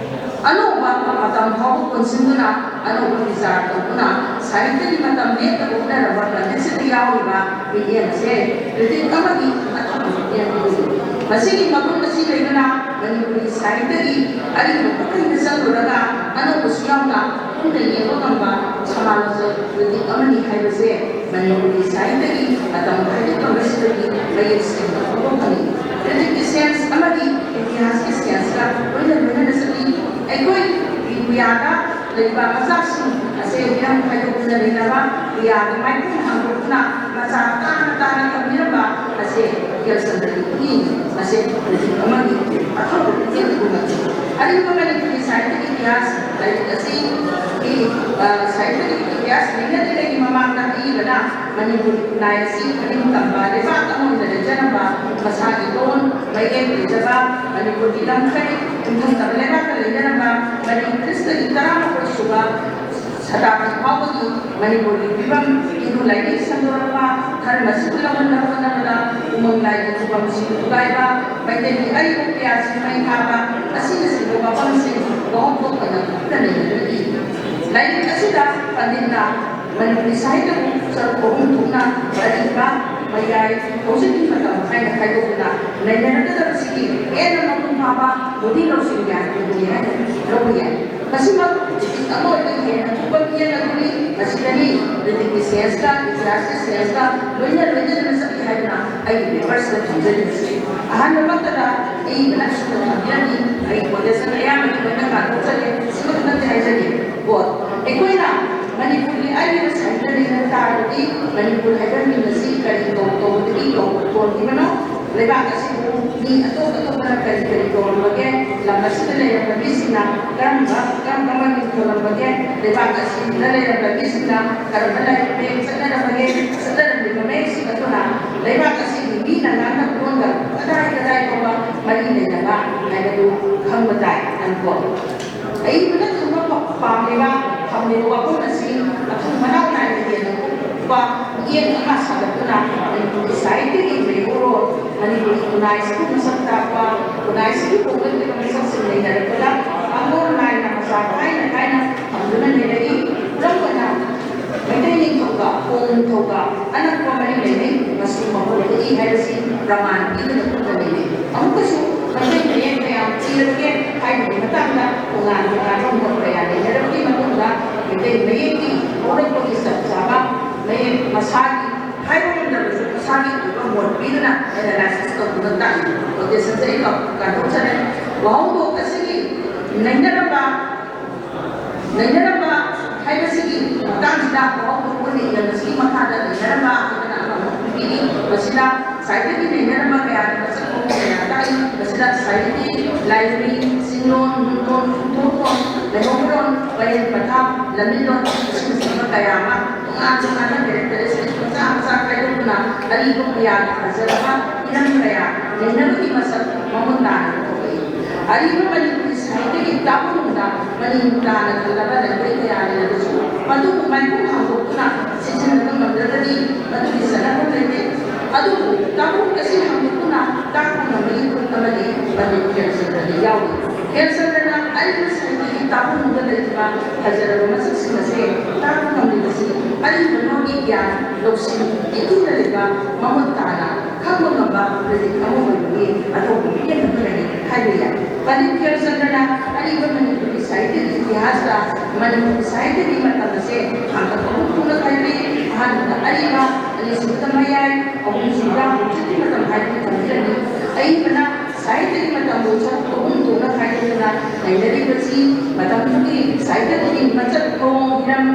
ꯑꯅꯧꯕ ꯃꯇꯝ ꯐꯥꯎꯕ ꯄꯨꯟꯁꯤꯟꯗꯨꯅ ꯑꯅꯧꯕ ꯕꯤꯆꯥꯔ ꯇꯧꯗꯨꯅ ꯁꯥꯍꯤꯇ꯭ꯌꯒꯤ ꯃꯇꯝ ꯂꯦꯞꯇꯕ ꯍꯣꯠꯅꯔꯕ ꯄꯟꯗꯤꯠꯁꯤꯡꯗ ꯌꯥꯎꯔꯤꯕ ꯃꯤꯠꯌꯦꯡ ꯑꯁꯦ ꯀ꯭ꯔꯤꯇꯤꯛ ꯑꯃꯒꯤ ꯑꯊꯝꯕ ꯃꯤꯠꯌꯦꯡ ꯑꯣꯏꯔꯤ꯫ ꯃꯁꯤꯒꯤ ꯃꯒꯨꯟ ꯑꯁꯤ ꯂꯩꯕꯅ ꯃꯅꯤꯄꯨꯔꯤ ꯁꯥꯍꯤꯇ꯭ꯌꯒꯤ ꯑꯔꯤꯕ ꯃꯈꯩꯗ ꯆꯠꯂꯨꯔꯒ ꯑꯅꯧꯕꯁꯨ ꯌꯥꯎꯅ ꯄꯨꯟꯅ ꯌꯦꯡꯕ ꯉꯝꯕ ꯁꯃꯥꯂꯣꯆꯛ ꯀ꯭ꯔꯤꯇꯤꯛ ꯑꯃꯅꯤ ꯍꯥꯏꯕꯁꯦ ꯃꯅꯤꯄꯨꯔꯤ ꯁꯥꯍꯤꯇ꯭ꯌꯒꯤ ꯃꯇꯝ ꯈꯥꯏꯗꯣꯛꯅꯕꯁꯤꯗꯒꯤ ꯃꯌꯦꯛ ꯁꯦꯡꯅ ꯎꯕ ꯐꯪꯏ꯫ ꯀ꯭ꯔꯤꯇꯤꯛꯀꯤ ꯁꯦꯟꯁ ꯑꯃꯗꯤ ꯏꯇꯤꯍꯥꯁꯀꯤ ꯁꯦꯟꯁꯀ ꯂꯣꯏꯅ ꯂꯣꯏꯅꯅ ꯆꯠꯂꯤ꯫ ꯑꯩꯈꯣꯏ ꯄꯨꯌꯥꯗ ꯂꯩꯕ ꯃꯆꯥꯁꯤꯡ ꯑꯁꯦ ꯍꯤꯔꯝ ꯈꯥꯏꯗꯣꯛꯇꯨꯅ ꯂꯩꯅꯕ ꯀꯌꯥꯒꯤ ꯃꯥꯏꯄꯨꯅ ꯍꯥꯡꯗꯣꯛꯇꯨꯅ ꯃꯆꯥ ꯇꯥꯅ ꯇꯥꯅ ꯇꯝꯕꯤꯔꯝꯕ ꯑꯁꯦ ꯏꯀꯦꯜꯁꯟꯗ꯭ꯔꯒꯤ ꯏ ꯑꯁꯦ ꯍꯧꯖꯤꯛ ꯑꯃꯒꯤ ꯑꯊꯧꯕ ꯄꯨꯛꯅꯤꯡ ꯊꯧꯒꯠꯂꯤ꯫ ꯑꯔꯤꯕ ꯃꯅꯤꯄꯨꯔꯤ ꯁꯥꯍꯤꯇ꯭ꯌꯒꯤ ꯏꯇꯤꯍꯥꯁ ꯂꯥꯏꯔꯤꯛ ꯑꯁꯤꯒꯤ, ꯑ, ꯁꯥꯍꯤꯇ꯭ꯌꯒꯤ ꯏꯇꯤꯍꯥꯁ ꯅꯩꯅꯗ꯭ꯔꯤꯉꯩꯒꯤ ꯃꯃꯥꯡꯗ ꯑꯏꯕꯅ ꯃꯅꯤꯄꯨꯔꯤ ꯈꯨꯟꯅꯥꯏ ꯑꯁꯤ ꯃꯅꯤꯡ ꯇꯝꯕ ꯂꯩꯕꯥꯛ ꯑꯃ ꯑꯣꯏꯅ ꯂꯩꯖꯅꯕ ꯃꯁꯥꯒꯤ ꯂꯣꯟ, ꯃꯌꯦꯛ ꯂꯩꯖꯕ ꯃꯅꯤꯄꯨꯔꯒꯤ ꯂꯝꯈꯩ ꯌꯨꯝꯊꯪꯅꯕ ꯂꯩꯕꯥꯛꯀ ꯂꯩꯅꯔꯝꯕ ꯃꯔꯤ ꯈ꯭ꯔꯤꯁꯇꯒꯤ ꯇꯔꯥꯃꯥꯄꯜ ꯁꯨꯕ ꯁꯇꯥꯕꯗꯤ ꯐꯥꯎꯕꯒꯤ ꯃꯅꯤꯄꯨꯔꯒꯤ ꯐꯤꯕꯝ, ꯍꯤꯟꯗꯨ ꯂꯥꯏꯅꯤꯡ ꯁꯟꯗꯣꯔꯛꯄ, ꯙꯔꯃ ꯁꯤꯒꯠꯂꯛꯅꯕ ꯍꯣꯠꯅꯕꯗ ꯎꯃꯪ ꯂꯥꯏꯒꯤ ꯈꯨꯕꯝꯁꯤꯡ ꯊꯨꯒꯥꯏꯕ, ꯃꯩꯇꯩꯒꯤ ꯑꯔꯤꯕ ꯀꯌꯥꯁꯤꯡ ꯃꯩ ꯊꯥꯕ ꯑꯁꯤꯅꯆꯤꯡꯕ ꯋꯥꯐꯝꯁꯤꯡ ꯋꯥꯍꯧꯗꯣꯛꯇꯅ ꯀꯨꯞꯅ ꯅꯩꯅꯔꯛꯏ꯫ ꯂꯥꯏꯔꯤꯛ ꯑꯁꯤꯗ ꯄꯟꯗꯤꯠꯅ ꯃꯅꯤꯄꯨꯔꯤ ꯁꯥꯍꯤꯇ꯭ꯌꯕꯨ ꯁꯔꯨꯛ ꯑꯍꯨꯝ ꯊꯣꯛꯅ ꯑꯔꯤꯕ, ꯃꯌꯥꯏ, ꯍꯧꯖꯤꯛꯀꯤ ꯃꯇꯝ ꯍꯥꯏꯅ ꯈꯥꯏꯗꯣꯛꯇꯨꯅ ꯅꯩꯅꯔꯛꯀꯗꯕꯁꯤꯒꯤ ꯍꯦꯟꯅ ꯃꯄꯨꯡ ꯐꯥꯕ ꯃꯣꯗꯦꯜ ꯂꯧꯁꯤꯡ ꯀꯌꯥ ꯄꯨꯊꯣꯛꯏ ꯍꯥꯏꯅ ꯂꯧꯕ ꯌꯥꯏ꯫ ꯃꯁꯤꯃꯛ ꯇꯣꯄꯤꯛ ꯑꯃ ꯑꯣꯏꯅ ꯍꯦꯟꯅ ꯊꯨꯕ ꯃꯤꯠꯌꯦꯡ ꯑꯗꯨꯅꯤ꯫ ꯃꯁꯤꯗꯅꯤ ꯔꯤꯗꯤꯡꯒꯤ ꯁꯦꯟꯁꯀ ꯏꯇꯤꯍꯥꯁꯀꯤ ꯁꯦꯟꯁꯀ ꯂꯣꯏꯅ ꯂꯣꯏꯅꯅ ꯆꯠꯂꯤ ꯍꯥꯏꯗꯨꯅ ꯑꯩꯒꯤ ꯄꯦꯄꯔꯁꯤꯗ ꯊꯝꯖꯔꯤꯕꯁꯤ꯫ ꯑꯍꯥꯟꯕꯃꯛꯇꯗ ꯑꯏꯕꯅ ꯑꯁꯨꯝꯅ ꯊꯝꯕꯤꯔꯝꯃꯤ, ꯑꯩ ꯀꯣꯇꯦꯁꯟ ꯑꯌꯥꯝꯕꯗꯤ ꯂꯣꯏꯅ ꯀꯥꯟꯊꯣꯛꯆꯒꯦ, ꯁꯤꯃꯈꯛꯇꯪꯗꯤ ꯍꯥꯏꯖꯒꯦ꯫ ꯀꯣꯠ, ꯑꯩꯈꯣꯏꯅ ꯃꯅꯤꯄꯨꯔꯒꯤ ꯑꯔꯤꯕ ꯁꯥꯍꯤꯇ꯭ꯌ ꯅꯩꯅꯕ ꯇꯥꯔꯕꯗꯤ ꯃꯅꯤꯄꯨꯔ ꯍꯥꯏꯕ ꯃꯤꯡ ꯑꯁꯤ ꯀꯔꯤ ꯀꯧ-, ꯀꯧꯕꯗꯒꯤ ꯀꯧ-, ꯊꯣꯟꯈꯤꯕꯅꯣ? ꯂꯩꯕꯥꯛ ꯑꯁꯤꯕꯨ ꯃꯤ ꯑꯇꯣꯞ ꯑꯇꯣꯞꯄꯅ ꯀꯔꯤ ꯀꯔꯤ ꯀꯧꯔꯝꯕꯒꯦ? ꯂꯝ ꯑꯁꯤꯗ ꯂꯩꯔꯝꯕ ꯃꯤꯁꯤꯡꯅ ꯀꯔꯝꯕ, ꯀꯔꯝ ꯀꯔꯝꯕ ꯃꯤꯡ ꯊꯣꯜꯂꯝꯕꯒꯦ? ꯂꯩꯕꯥꯛ ꯑꯁꯤꯗ ꯂꯩꯔꯝꯕ ꯃꯤꯁꯤꯡꯅ ꯀꯔꯝꯕ ꯂꯥꯏꯔꯤꯛ ꯃꯌꯦꯛ ꯆꯠꯅꯔꯝꯕꯒꯦ? ꯆꯠꯅꯔꯝꯂꯤꯕ ꯃꯌꯦꯛꯁꯤꯡ ꯑꯗꯨꯅ ꯂꯩꯕꯥꯛ ꯑꯁꯤꯒꯤ ꯃꯤꯅ ꯉꯥꯡꯅꯕ ꯂꯣꯟꯒ ꯀꯗꯥꯏ ꯀꯗꯥꯏ ꯐꯥꯎꯕ ꯃꯔꯤ ꯂꯩꯅꯕ ꯍꯥꯏꯕꯗꯨ ꯈꯪꯕ ꯇꯥꯏ꯫ Unquote꯫ ꯑꯏꯕꯅ ꯊꯝꯕ ꯄꯥꯝꯂꯤꯕ ꯊꯝꯂꯤꯕ ꯋꯥꯐꯝ ꯑꯁꯤ ꯃꯊꯧ ꯃꯅꯥꯎ ꯅꯥꯏꯅ ꯍꯦꯟꯅ ꯀꯨꯞꯄ ꯃꯤꯠꯌꯦꯡ ꯑꯃ ꯁꯥꯒꯠꯇꯨꯅ ꯃꯅꯤꯄꯨꯔꯤ ꯁꯥꯍꯤꯇ꯭ꯌꯒꯤ ꯃꯩꯍꯧꯔꯣꯜ, ꯃꯅꯤꯄꯨꯔꯤ ꯈꯨꯟꯅꯥꯏꯁꯤꯕꯨ ꯃꯁꯛ ꯇꯥꯛꯄ, ꯈꯨꯟꯅꯥꯏꯁꯤꯒꯤ ꯍꯣꯡꯂꯛꯂꯤꯕ ꯃꯁꯛꯁꯤꯡ ꯅꯩꯅꯔꯛꯄꯗ ꯃꯥꯡꯂꯣꯝ ꯅꯥꯏꯅ ꯃꯆꯥ ꯈꯥꯏꯅ ꯈꯥꯏꯅ ꯊꯝꯗꯨꯅ ꯂꯩꯔꯛꯏ꯫ ꯈꯨꯗꯝ ꯑꯣꯏꯅ, ꯃꯩꯇꯩ ꯅꯤꯡꯊꯧꯒ ꯀꯣꯡ ꯅꯤꯡꯊꯧꯒ ꯑꯅꯛꯄ ꯃꯔꯤ ꯂꯩꯅꯩ꯫ ꯃꯆꯨ ꯃꯄꯨ ꯊꯣꯛꯏ ꯍꯥꯏꯕꯁꯤ ꯄ꯭ꯔꯃꯥꯟ ꯄꯤꯗꯨꯅ ꯎꯠꯄ ꯂꯩꯔꯦ꯫ ꯑꯃꯨꯛꯀꯁꯨ ꯃꯩꯇꯩ ꯃꯌꯦꯛ ꯀꯌꯥꯝ ꯊꯤꯔꯕꯒꯦ ꯍꯥꯏꯕꯒꯤ ꯃꯇꯥꯡꯗ ꯇꯣꯉꯥꯟ ꯇꯣꯉꯥꯟꯕ ꯃꯇꯝ ꯀꯌꯥ ꯂꯩꯅꯔꯕꯒꯤ ꯃꯇꯨꯡꯗ ꯃꯩꯇꯩ ꯃꯌꯦꯛꯀꯤ ꯍꯧꯔꯛꯄꯒꯤ ꯆꯞ ꯆꯥꯕ ꯃꯌꯦꯛ ꯃꯁꯥꯒꯤ ꯍꯥꯏꯕ ꯉꯝꯗ꯭ꯔꯕꯁꯨ ꯃꯁꯥꯒꯤ ꯑꯣꯏꯕ ꯃꯣꯠ ꯄꯤꯗꯨꯅ ꯑꯦꯅꯥꯂꯥꯏꯁꯤꯁ ꯇꯧꯗꯨꯅ ꯇꯥꯛꯏ꯫ ꯀꯣꯇꯦꯁꯟꯁꯦ ꯑꯩ ꯀꯥꯎ-, ꯀꯥꯟꯊꯣꯛꯆꯔꯦ꯫ ꯋꯥꯍꯧꯗꯣꯛ ꯑꯁꯤꯒꯤ ꯅꯩꯅꯔꯝꯕ ꯅꯩꯅꯔꯝꯕ ꯍꯥꯏꯕꯁꯤꯒꯤ ꯃꯇꯥꯡꯁꯤꯗ ꯋꯥꯍꯧꯕ ꯑꯣꯏꯅ ꯏꯔꯝꯕꯁꯤꯒꯤ ꯃꯈꯥꯗ ꯅꯩꯅꯔꯝꯕ ꯍꯥꯏꯗꯅ ꯑꯃ ꯑꯃꯨꯛ ꯄꯤꯕꯤꯔꯤ꯫ ꯃꯁꯤꯗ ꯉꯁꯥꯏꯗꯒꯤ ꯅꯩꯅꯔꯝꯕ ꯀꯌꯥꯒꯤ ꯃꯁꯛ ꯃꯑꯣꯡ ꯀꯌꯥ ꯇꯥꯛꯏ꯫ ꯃꯁꯤꯗ ꯁꯥꯍꯤꯇꯤ, ꯂꯥꯏꯔꯤꯛ, ꯆꯤꯡꯂꯣꯟ, ꯅꯨꯡꯂꯣꯟ, ꯈꯨꯗꯣꯜꯂꯣꯟ, ꯂꯩꯍꯧꯔꯣꯟ, ꯋꯥꯌꯦꯜ ꯄꯊꯥꯞ, ꯂꯝꯃꯤꯟꯂꯣꯟ ꯑꯁꯤꯅꯆꯤꯡꯕ ꯀꯌꯥ ꯑꯃ ꯇꯣꯉꯥꯟ ꯇꯣꯉꯥꯟꯕ characteristic ꯃꯆꯥ ꯃꯆꯥ ꯈꯥꯏꯗꯣꯛꯇꯨꯅ ꯑꯔꯤꯕ ꯀꯌꯥꯒꯤ ꯐꯖꯔꯕ ꯍꯤꯔꯝ ꯀꯌꯥ ꯅꯩꯅꯕꯒꯤ ꯃꯁꯛ ꯃꯃꯨꯠ ꯇꯥꯅ ꯎꯠꯊꯣꯛꯏ꯫ ꯑꯔꯤꯕ ꯃꯅꯤꯄꯨꯔꯤ ꯁꯥꯍꯤꯇ꯭ꯌꯒꯤ ꯇꯥꯕꯨ ꯅꯨꯡꯗ ꯃꯅꯤꯡ ꯇꯥꯅ ꯊꯜꯂꯕ ꯂꯩꯉꯣꯏ ꯀꯌꯥ ꯂꯩꯔꯕꯁꯨ ꯃꯗꯨꯕꯨ ꯃꯥꯏꯈꯨꯝ ꯍꯥꯡꯗꯣꯛꯇꯨꯅ ꯁꯤꯖꯤꯟꯅꯕ ꯉꯝꯗ꯭ꯔꯒꯗꯤ ꯃꯗꯨꯒꯤ ꯆꯠꯅꯐꯝ ꯂꯩꯇꯦ꯫ ꯑꯗꯨꯕꯨ ꯇꯥꯕꯨ ꯑꯁꯤ ꯍꯥꯡꯗꯣꯛꯇꯨꯅ ꯇꯥꯛꯄ ꯉꯝꯕꯒꯤ ꯈꯨꯠ ꯑꯃꯗꯤ ꯄꯟꯗꯤꯠ ꯈꯦꯝꯆꯟꯗ꯭ꯔꯗ ꯌꯥꯎꯔꯤ꯫ ꯈꯦꯝꯆꯟꯗ꯭ꯔꯅ ꯑꯔꯤꯕ ꯁꯥꯍꯤꯇ꯭ꯌꯒꯤ ꯇꯥꯕꯨ ꯅꯨꯡꯗ ꯂꯩꯔꯤꯕ ꯐꯖꯔꯕ ꯃꯁꯛꯁꯤꯡ ꯑꯁꯦ ꯇꯥꯛꯄ ꯉꯝꯂꯤꯕꯁꯤ ꯑꯔꯤꯕ ꯂꯣꯟꯒꯤ ꯒ꯭ꯌꯥꯟ, ꯂꯧꯁꯤꯡ, ꯏꯊꯤꯜ ꯂꯩꯕ, ꯃꯃꯨꯠ ꯇꯥꯅ ꯈꯪꯕ ꯉꯝꯕ ꯄ꯭ꯔꯗꯤꯛ ꯑꯃ ꯑꯣꯏꯕꯒꯤ ꯑꯆꯧꯕ ꯃꯤꯠꯌꯦꯡ ꯑꯃꯅꯤ ꯍꯥꯏꯕ ꯌꯥꯏ꯫ ꯄꯟꯗꯤꯠ ꯈꯦꯝꯆꯟꯗ꯭ꯔꯅ ꯑꯔꯤꯕ ꯃꯅꯤꯄꯨꯔꯤ ꯁꯥꯍꯤꯇ꯭ꯌꯒꯤ ꯏꯇꯤꯍꯥꯁꯇ ꯃꯅꯤꯄꯨꯔꯤ ꯁꯥꯍꯤꯇ꯭ꯌꯒꯤ ꯃꯇꯝ ꯑꯁꯦ ꯍꯥꯡꯀꯛ ꯑꯍꯨꯝ ꯊꯣꯛꯅ ꯈꯥꯏꯗꯣꯛꯏ꯫ ꯑꯍꯥꯟꯕꯗ ꯑꯔꯤꯕ, ꯑꯅꯤꯁꯨꯕꯗ ꯃꯌꯥꯏ, ꯑꯍꯨꯝꯁꯨꯕꯗ ꯍꯧꯖꯤꯛꯀꯤ ꯃꯇꯝ ꯍꯥꯏꯕꯗꯤ ꯊꯝꯕꯤꯔꯝꯃꯤ꯫ ꯑꯏꯕꯅ ꯁꯥꯍꯤꯇ꯭ꯌꯒꯤ ꯃꯇꯝꯕꯨ ꯁꯔꯨꯛ ꯑꯍꯨꯝ ꯊꯣꯛꯅ ꯈꯥꯏꯗꯣꯛꯇꯨꯅ ꯅꯩꯅꯔꯤꯕꯁꯤ ꯃꯇꯝꯗꯨꯒꯤ ꯁꯥꯍꯤꯇ꯭ꯌꯒꯤ ꯃꯆꯠ ꯃꯑꯣꯡ, ꯍꯤꯔꯝ,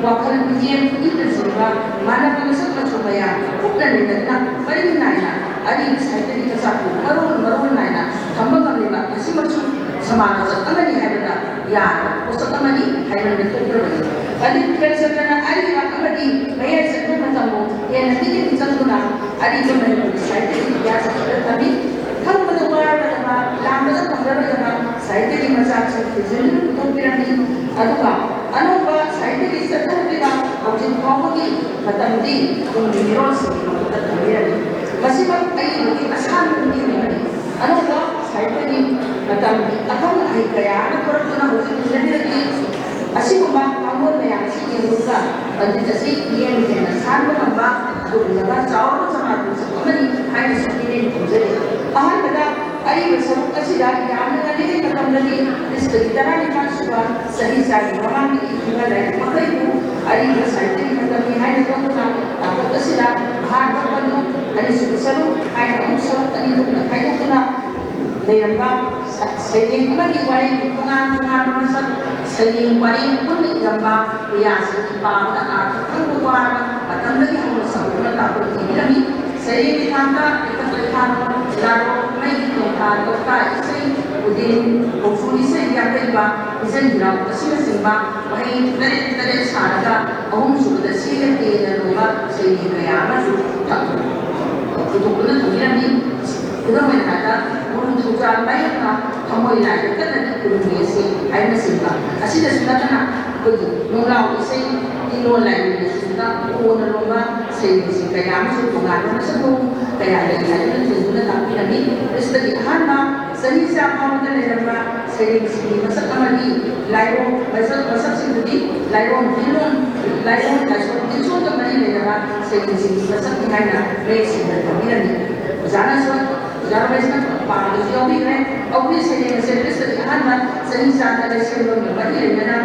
ꯋꯥꯈꯜ, ꯃꯤꯠꯌꯦꯡ, ꯏꯅꯆꯤꯡꯕ ꯃꯥꯟꯅꯕ ꯃꯁꯛ ꯃꯆꯨ ꯀꯌꯥ ꯀꯨꯞꯅ ꯅꯩꯅꯗꯨꯅ ꯄꯔꯤꯡ ꯅꯥꯏꯅ ꯑꯔꯤꯕ ꯁꯥꯍꯤꯇ꯭ꯌꯒꯤ ꯃꯆꯥꯛꯄꯨ ꯃꯔꯣꯜ ꯃꯔꯣꯜ ꯅꯥꯏꯅ ꯊꯝꯕ ꯉꯝꯂꯤꯕ ꯑꯁꯤꯃꯛꯁꯨ ꯁꯃꯥꯖ ꯆꯠ ꯑꯃꯅꯤ ꯍꯥꯏꯕꯗ ꯌꯥꯔꯕ ꯄꯣꯠꯁꯛ ꯑꯃꯅꯤ ꯍꯥꯏꯃꯟꯕ ꯊꯣꯛꯇ꯭ꯔꯕꯅꯤ꯫ ꯄꯟꯗꯤꯠ ꯈꯦꯝꯆꯟꯗ꯭ꯔꯅ ꯑꯔꯤꯕ ꯑꯃꯗꯤ ꯃꯌꯥꯏ ꯆꯟꯕ ꯃꯇꯝꯕꯨ ꯍꯦꯟꯅ ꯃꯤꯠꯌꯦꯡ ꯆꯪꯗꯨꯅ ꯑꯔꯤꯕ ꯃꯅꯤꯄꯨꯔꯤ ꯁꯥꯍꯤꯇ꯭ꯌꯒꯤ ꯏꯇꯤꯍꯥꯁ ꯑꯁꯤꯗ ꯊꯝꯃꯤ꯫ ꯈꯪꯕꯗ ꯋꯥꯔꯔꯣꯏꯗꯕ, ꯂꯥꯝꯕꯗ ꯐꯪꯂꯔꯣꯏꯗꯕ ꯁꯥꯍꯤꯇ꯭ꯌꯒꯤ ꯃꯆꯥꯛꯁꯤꯡ ꯊꯤꯖꯤꯟꯗꯨꯅ ꯄꯨꯊꯣꯛꯄꯤꯔꯝꯃꯤ꯫ ꯑꯗꯨꯒ ꯑꯅꯧꯕ ꯁꯥꯍꯤꯇ꯭ꯌꯒꯤ ꯆꯠꯅꯔꯛꯂꯤꯕ ꯍꯧꯖꯤꯛ ꯐꯥꯎꯕꯒꯤ ꯃꯇꯝꯗꯤ ꯇꯨꯡꯒꯤ ꯃꯤꯔꯣꯜꯁꯤꯡꯒꯤ ꯃꯈꯨꯠꯇ ꯊꯝꯕꯤꯔꯝꯃꯤ꯫ ꯃꯁꯤꯃꯛ ꯑꯏꯕꯒꯤ ꯑꯁꯥꯟꯕ ꯃꯤꯑꯣꯏ ꯑꯃꯅꯤ꯫ ꯑꯅꯧꯕ ꯁꯥꯍꯤꯇ꯭ꯌꯒꯤ ꯃꯇꯝꯒꯤ ꯑꯈꯪ ꯑꯍꯩ ꯀꯌꯥ ꯑꯃ ꯊꯣꯔꯛꯇꯨꯅ ꯍꯧꯖꯤꯛ ꯊꯤꯖꯤꯟꯕꯤꯔꯛꯂꯤ꯫ ꯑꯁꯤꯒꯨꯝꯕ ꯀꯥꯡꯂꯣꯟ ꯃꯌꯥꯝ ꯑꯁꯤ ꯌꯦꯡꯂꯨꯔꯒ ꯄꯟꯗꯤꯠ ꯑꯁꯤ ꯃꯤꯠꯌꯦꯡ ꯍꯦꯟꯅ ꯁꯥꯟꯕ ꯉꯝꯕ ꯑꯗꯨꯒꯨꯝꯂꯕ ꯆꯥꯎꯔꯕ ꯁꯃꯥꯖ ꯃꯤꯁꯛ ꯑꯃꯅꯤ ꯍꯥꯏꯅꯁꯨ ꯃꯤꯠꯌꯦꯡ ꯈꯨꯝꯖꯔꯤ꯫ ꯑꯍꯥꯟꯕꯗ ꯑꯔꯤꯕ ꯁꯔꯨꯛ ꯑꯁꯤꯗ ꯌꯥꯝꯅ ꯉꯜꯂꯤꯉꯩ ꯃꯇꯝꯗꯗꯤ ꯈ꯭ꯔꯤꯁꯇꯒꯤ ꯇꯔꯥꯅꯤꯄꯥꯟ ꯁꯨꯕ ꯆꯍꯤꯆꯥꯒꯤ ꯃꯃꯥꯡꯗꯒꯤ ꯏꯕ ꯂꯥꯏꯔꯤꯛ ꯃꯈꯩꯕꯨ ꯑꯔꯤꯕ ꯁꯥꯍꯤꯇ꯭ꯌꯒꯤ ꯃꯇꯝꯅꯤ ꯍꯥꯏꯅ ꯂꯧꯗꯨꯅ ꯇꯥꯡꯀꯛ ꯑꯁꯤꯗ ꯑꯍꯥꯟꯕ ꯄꯟꯗꯨ, ꯑꯅꯤꯁꯨꯕ ꯁꯔꯨꯛ ꯍꯥꯏꯅ ꯑꯃꯨꯛ ꯁꯔꯨꯛ ꯑꯅꯤ ꯊꯣꯛꯅ ꯈꯥꯏꯗꯣꯛꯇꯨꯅ ꯂꯩꯔꯝꯕ ꯁꯩꯔꯦꯡ ꯑꯃꯒꯤ ꯋꯥꯔꯦꯡ ꯇꯣꯉꯥꯟ ꯇꯣꯉꯥꯟꯕ ꯃꯁꯛ, ꯁꯩꯔꯦꯡ ꯋꯥꯔꯦꯡ ꯄꯨꯟꯅ ꯏꯔꯝꯕ ꯀꯌꯥꯁꯤꯡ ꯄꯥꯕꯗ ꯑꯥꯔꯊ ꯈꯪꯕ ꯋꯥꯔꯕ ꯃꯇꯝꯗꯒꯤ ꯍꯧꯅ ꯁꯟꯗꯣꯛꯅ ꯇꯥꯛꯄ ꯊꯤꯕꯤꯔꯝꯃꯤ꯫ ꯁꯩꯔꯦꯡꯒꯤ ꯊꯥꯛꯇ ꯏꯊꯛ ꯂꯩꯊꯥꯔꯣꯜ, ꯂꯥꯔꯣꯜ, ꯃꯩꯒꯤ ꯇꯣꯡꯊꯥ, ꯂꯣꯛꯇꯥ ꯏꯁꯩ, ꯎꯗꯤꯟ, ꯍꯧꯁꯨ ꯏꯁꯩ, ꯌꯥꯡꯈꯩꯕ, ꯏꯆꯟ ꯍꯤꯔꯥꯎ ꯑꯁꯤꯅꯆꯤꯡꯕ ꯋꯥꯍꯩ ꯇꯔꯦꯠ ꯇꯔꯦꯠ ꯁꯥꯔꯒ ꯑꯍꯨꯝꯁꯨꯕꯗ ꯁꯤꯒ ꯇꯦꯅ ꯂꯣꯟꯕ ꯁꯩꯔꯦꯡ ꯀꯌꯥ ꯑꯃꯁꯨ ꯄꯨꯊꯣꯛꯇꯨꯅ ꯊꯝꯕꯤꯔꯝꯃꯤ꯫ ꯈꯨꯗꯝ ꯑꯣꯏꯅ ꯍꯥꯏꯔꯕꯗ ꯒꯨꯔꯨ ꯊꯧꯖꯥꯜ ꯃꯥꯌꯣꯛꯅ ꯊꯃꯣꯏ ꯂꯥꯏꯗ ꯀꯟꯅꯗꯤ ꯈꯨꯔꯨꯝꯃꯤ ꯑꯁꯤ ꯍꯥꯏꯅꯆꯤꯡꯕ ꯑꯁꯤꯗꯁꯨ ꯅꯠꯇꯅ ꯑꯩꯈꯣꯏꯒꯤ ꯅꯣꯡꯂꯥꯎ ꯏꯁꯩ, ꯏꯂꯣꯟ ꯂꯥꯏꯅꯤꯡ ꯑꯁꯤꯗ ꯀꯣꯟꯅ ꯂꯣꯟꯕ ꯁꯩꯔꯦꯡꯁꯤꯡ ꯀꯌꯥ ꯑꯃꯁꯨ ꯇꯣꯉꯥꯟꯕ ꯃꯁꯛ ꯃꯑꯣꯡ ꯀꯌꯥ ꯂꯩ ꯍꯥꯏꯗꯨꯅ ꯊꯤꯟꯗꯨꯅ ꯇꯥꯛꯄꯤꯔꯝꯃꯤ꯫ ꯃꯁꯤꯗꯒꯤ ꯑꯍꯥꯟꯕ ꯆꯍꯤ ꯆꯥꯝꯃ ꯃꯃꯥꯡꯗ ꯂꯩꯔꯝꯕ ꯁꯩꯔꯦꯡꯁꯤꯡꯒꯤ ꯃꯁꯛ ꯑꯃꯗꯤ ꯂꯥꯏꯔꯣꯡ ꯃꯁꯛ, ꯃꯁꯛꯁꯤꯡꯗꯨꯗꯤ ꯂꯥꯏꯔꯣꯡ ꯇꯤꯟꯂꯣꯟ, ꯂꯥꯏꯔꯣꯡ ꯂꯥꯏꯁꯣꯟ ꯇꯤꯟꯁꯣꯟꯒ ꯃꯔꯤ ꯂꯩꯅꯕ ꯁꯩꯔꯦꯡꯁꯤꯡꯒꯤ ꯃꯁꯛꯅꯤ ꯍꯥꯏꯅ ꯃꯌꯦꯛ ꯁꯦꯡꯅ ꯊꯝꯕꯤꯔꯝꯃꯤ꯫ ꯑꯣꯖꯥꯅꯁꯨ, ꯑꯣꯖꯥ ꯔꯣꯃꯦꯁꯅ ꯄꯥꯕꯗꯁꯨ ꯌꯥꯎꯕꯤꯈ꯭ꯔꯦ꯫ ꯑꯧꯒ꯭ꯔꯤ ꯁꯩꯔꯦꯡ ꯑꯁꯦ ꯈ꯭ꯔꯤꯁꯇꯒꯤ ꯑꯍꯥꯟꯕ ꯆꯍꯤ ꯆꯥꯗ ꯂꯩꯁꯦꯝꯂꯣꯟꯒ ꯃꯔꯤ ꯂꯩꯅꯅ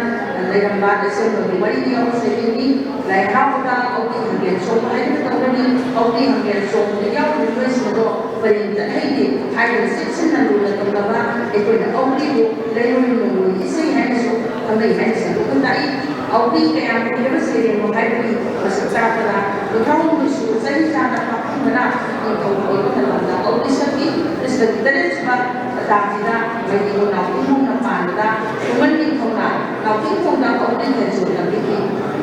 ꯂꯩꯔꯝꯕ ꯂꯩꯁꯦꯝꯂꯣꯟꯒꯤ ꯋꯥꯔꯤꯗ ꯌꯥꯎꯕ ꯁꯩꯔꯦꯡꯅꯤ꯫ ꯂꯥꯏ ꯍꯔꯥꯎꯕꯗ ꯑꯧꯒ꯭ꯔꯤ ꯍꯪꯒꯦꯟ ꯆꯣꯡꯕ ꯍꯥꯏꯗꯨꯅ ꯇꯧꯔꯅꯤ꯫ ꯑꯧꯒ꯭ꯔꯤ ꯍꯪꯒꯦꯟ ꯆꯣꯡꯕꯗ ꯌꯥꯎꯔꯤꯕ ꯃꯤꯑꯣꯏꯁꯤꯡ ꯑꯗꯣ ꯄꯔꯦꯡ ꯆꯠꯍꯩꯗꯦ ꯍꯥꯏꯗꯨꯅ ꯆꯦꯛꯁꯤꯟꯅ ꯂꯨꯅ ꯇꯧꯅꯕ ꯑꯩꯈꯣꯏꯅ ꯑꯧꯒ꯭ꯔꯤꯕꯨ ꯂꯩꯔꯣꯏ ꯅꯣꯡꯂꯣꯏ ꯏꯁꯩ ꯍꯥꯏꯅꯁꯨ ꯈꯪꯅꯩ ꯍꯥꯏꯅ ꯁꯟꯗꯣꯛꯅ ꯇꯥꯛꯏ꯫ ꯑꯧꯒ꯭ꯔꯤ ꯀꯌꯥꯝ ꯀꯨꯏꯔꯕ ꯁꯩꯔꯦꯡꯅꯣ ꯍꯥꯏꯕꯒꯤ ꯃꯁꯛ ꯇꯥꯛꯄꯗ ꯀꯨꯟꯊ꯭ꯔꯥꯍꯨꯝꯗꯣꯏ ꯁꯨꯕ ꯆꯍꯤ ꯆꯥꯗ ꯄꯥꯈꯪꯕꯅ ꯅꯤꯡꯊꯧ ꯑꯣꯏꯕ ꯃꯇꯝꯗ ꯑꯧꯒ꯭ꯔꯤ ꯁꯛꯈꯤ꯫ ꯈ꯭ꯔꯤꯁꯇꯒꯤ ꯇꯔꯦꯠ ꯁꯨꯕ ꯁꯇꯥꯕꯗꯤꯗ ꯃꯩꯇꯩꯂꯣꯟ ꯅꯥꯎꯇꯤꯡꯈꯣꯡꯅ ꯄꯥꯟꯕꯗ ꯈꯨꯃꯟ ꯅꯤꯡꯊꯧꯅ ꯅꯥꯎꯇꯤꯡꯈꯣꯡꯗ ꯑꯧꯒ꯭ꯔꯤ ꯈꯦꯟꯖꯣꯡ ꯇꯝꯕꯤꯈꯤ꯫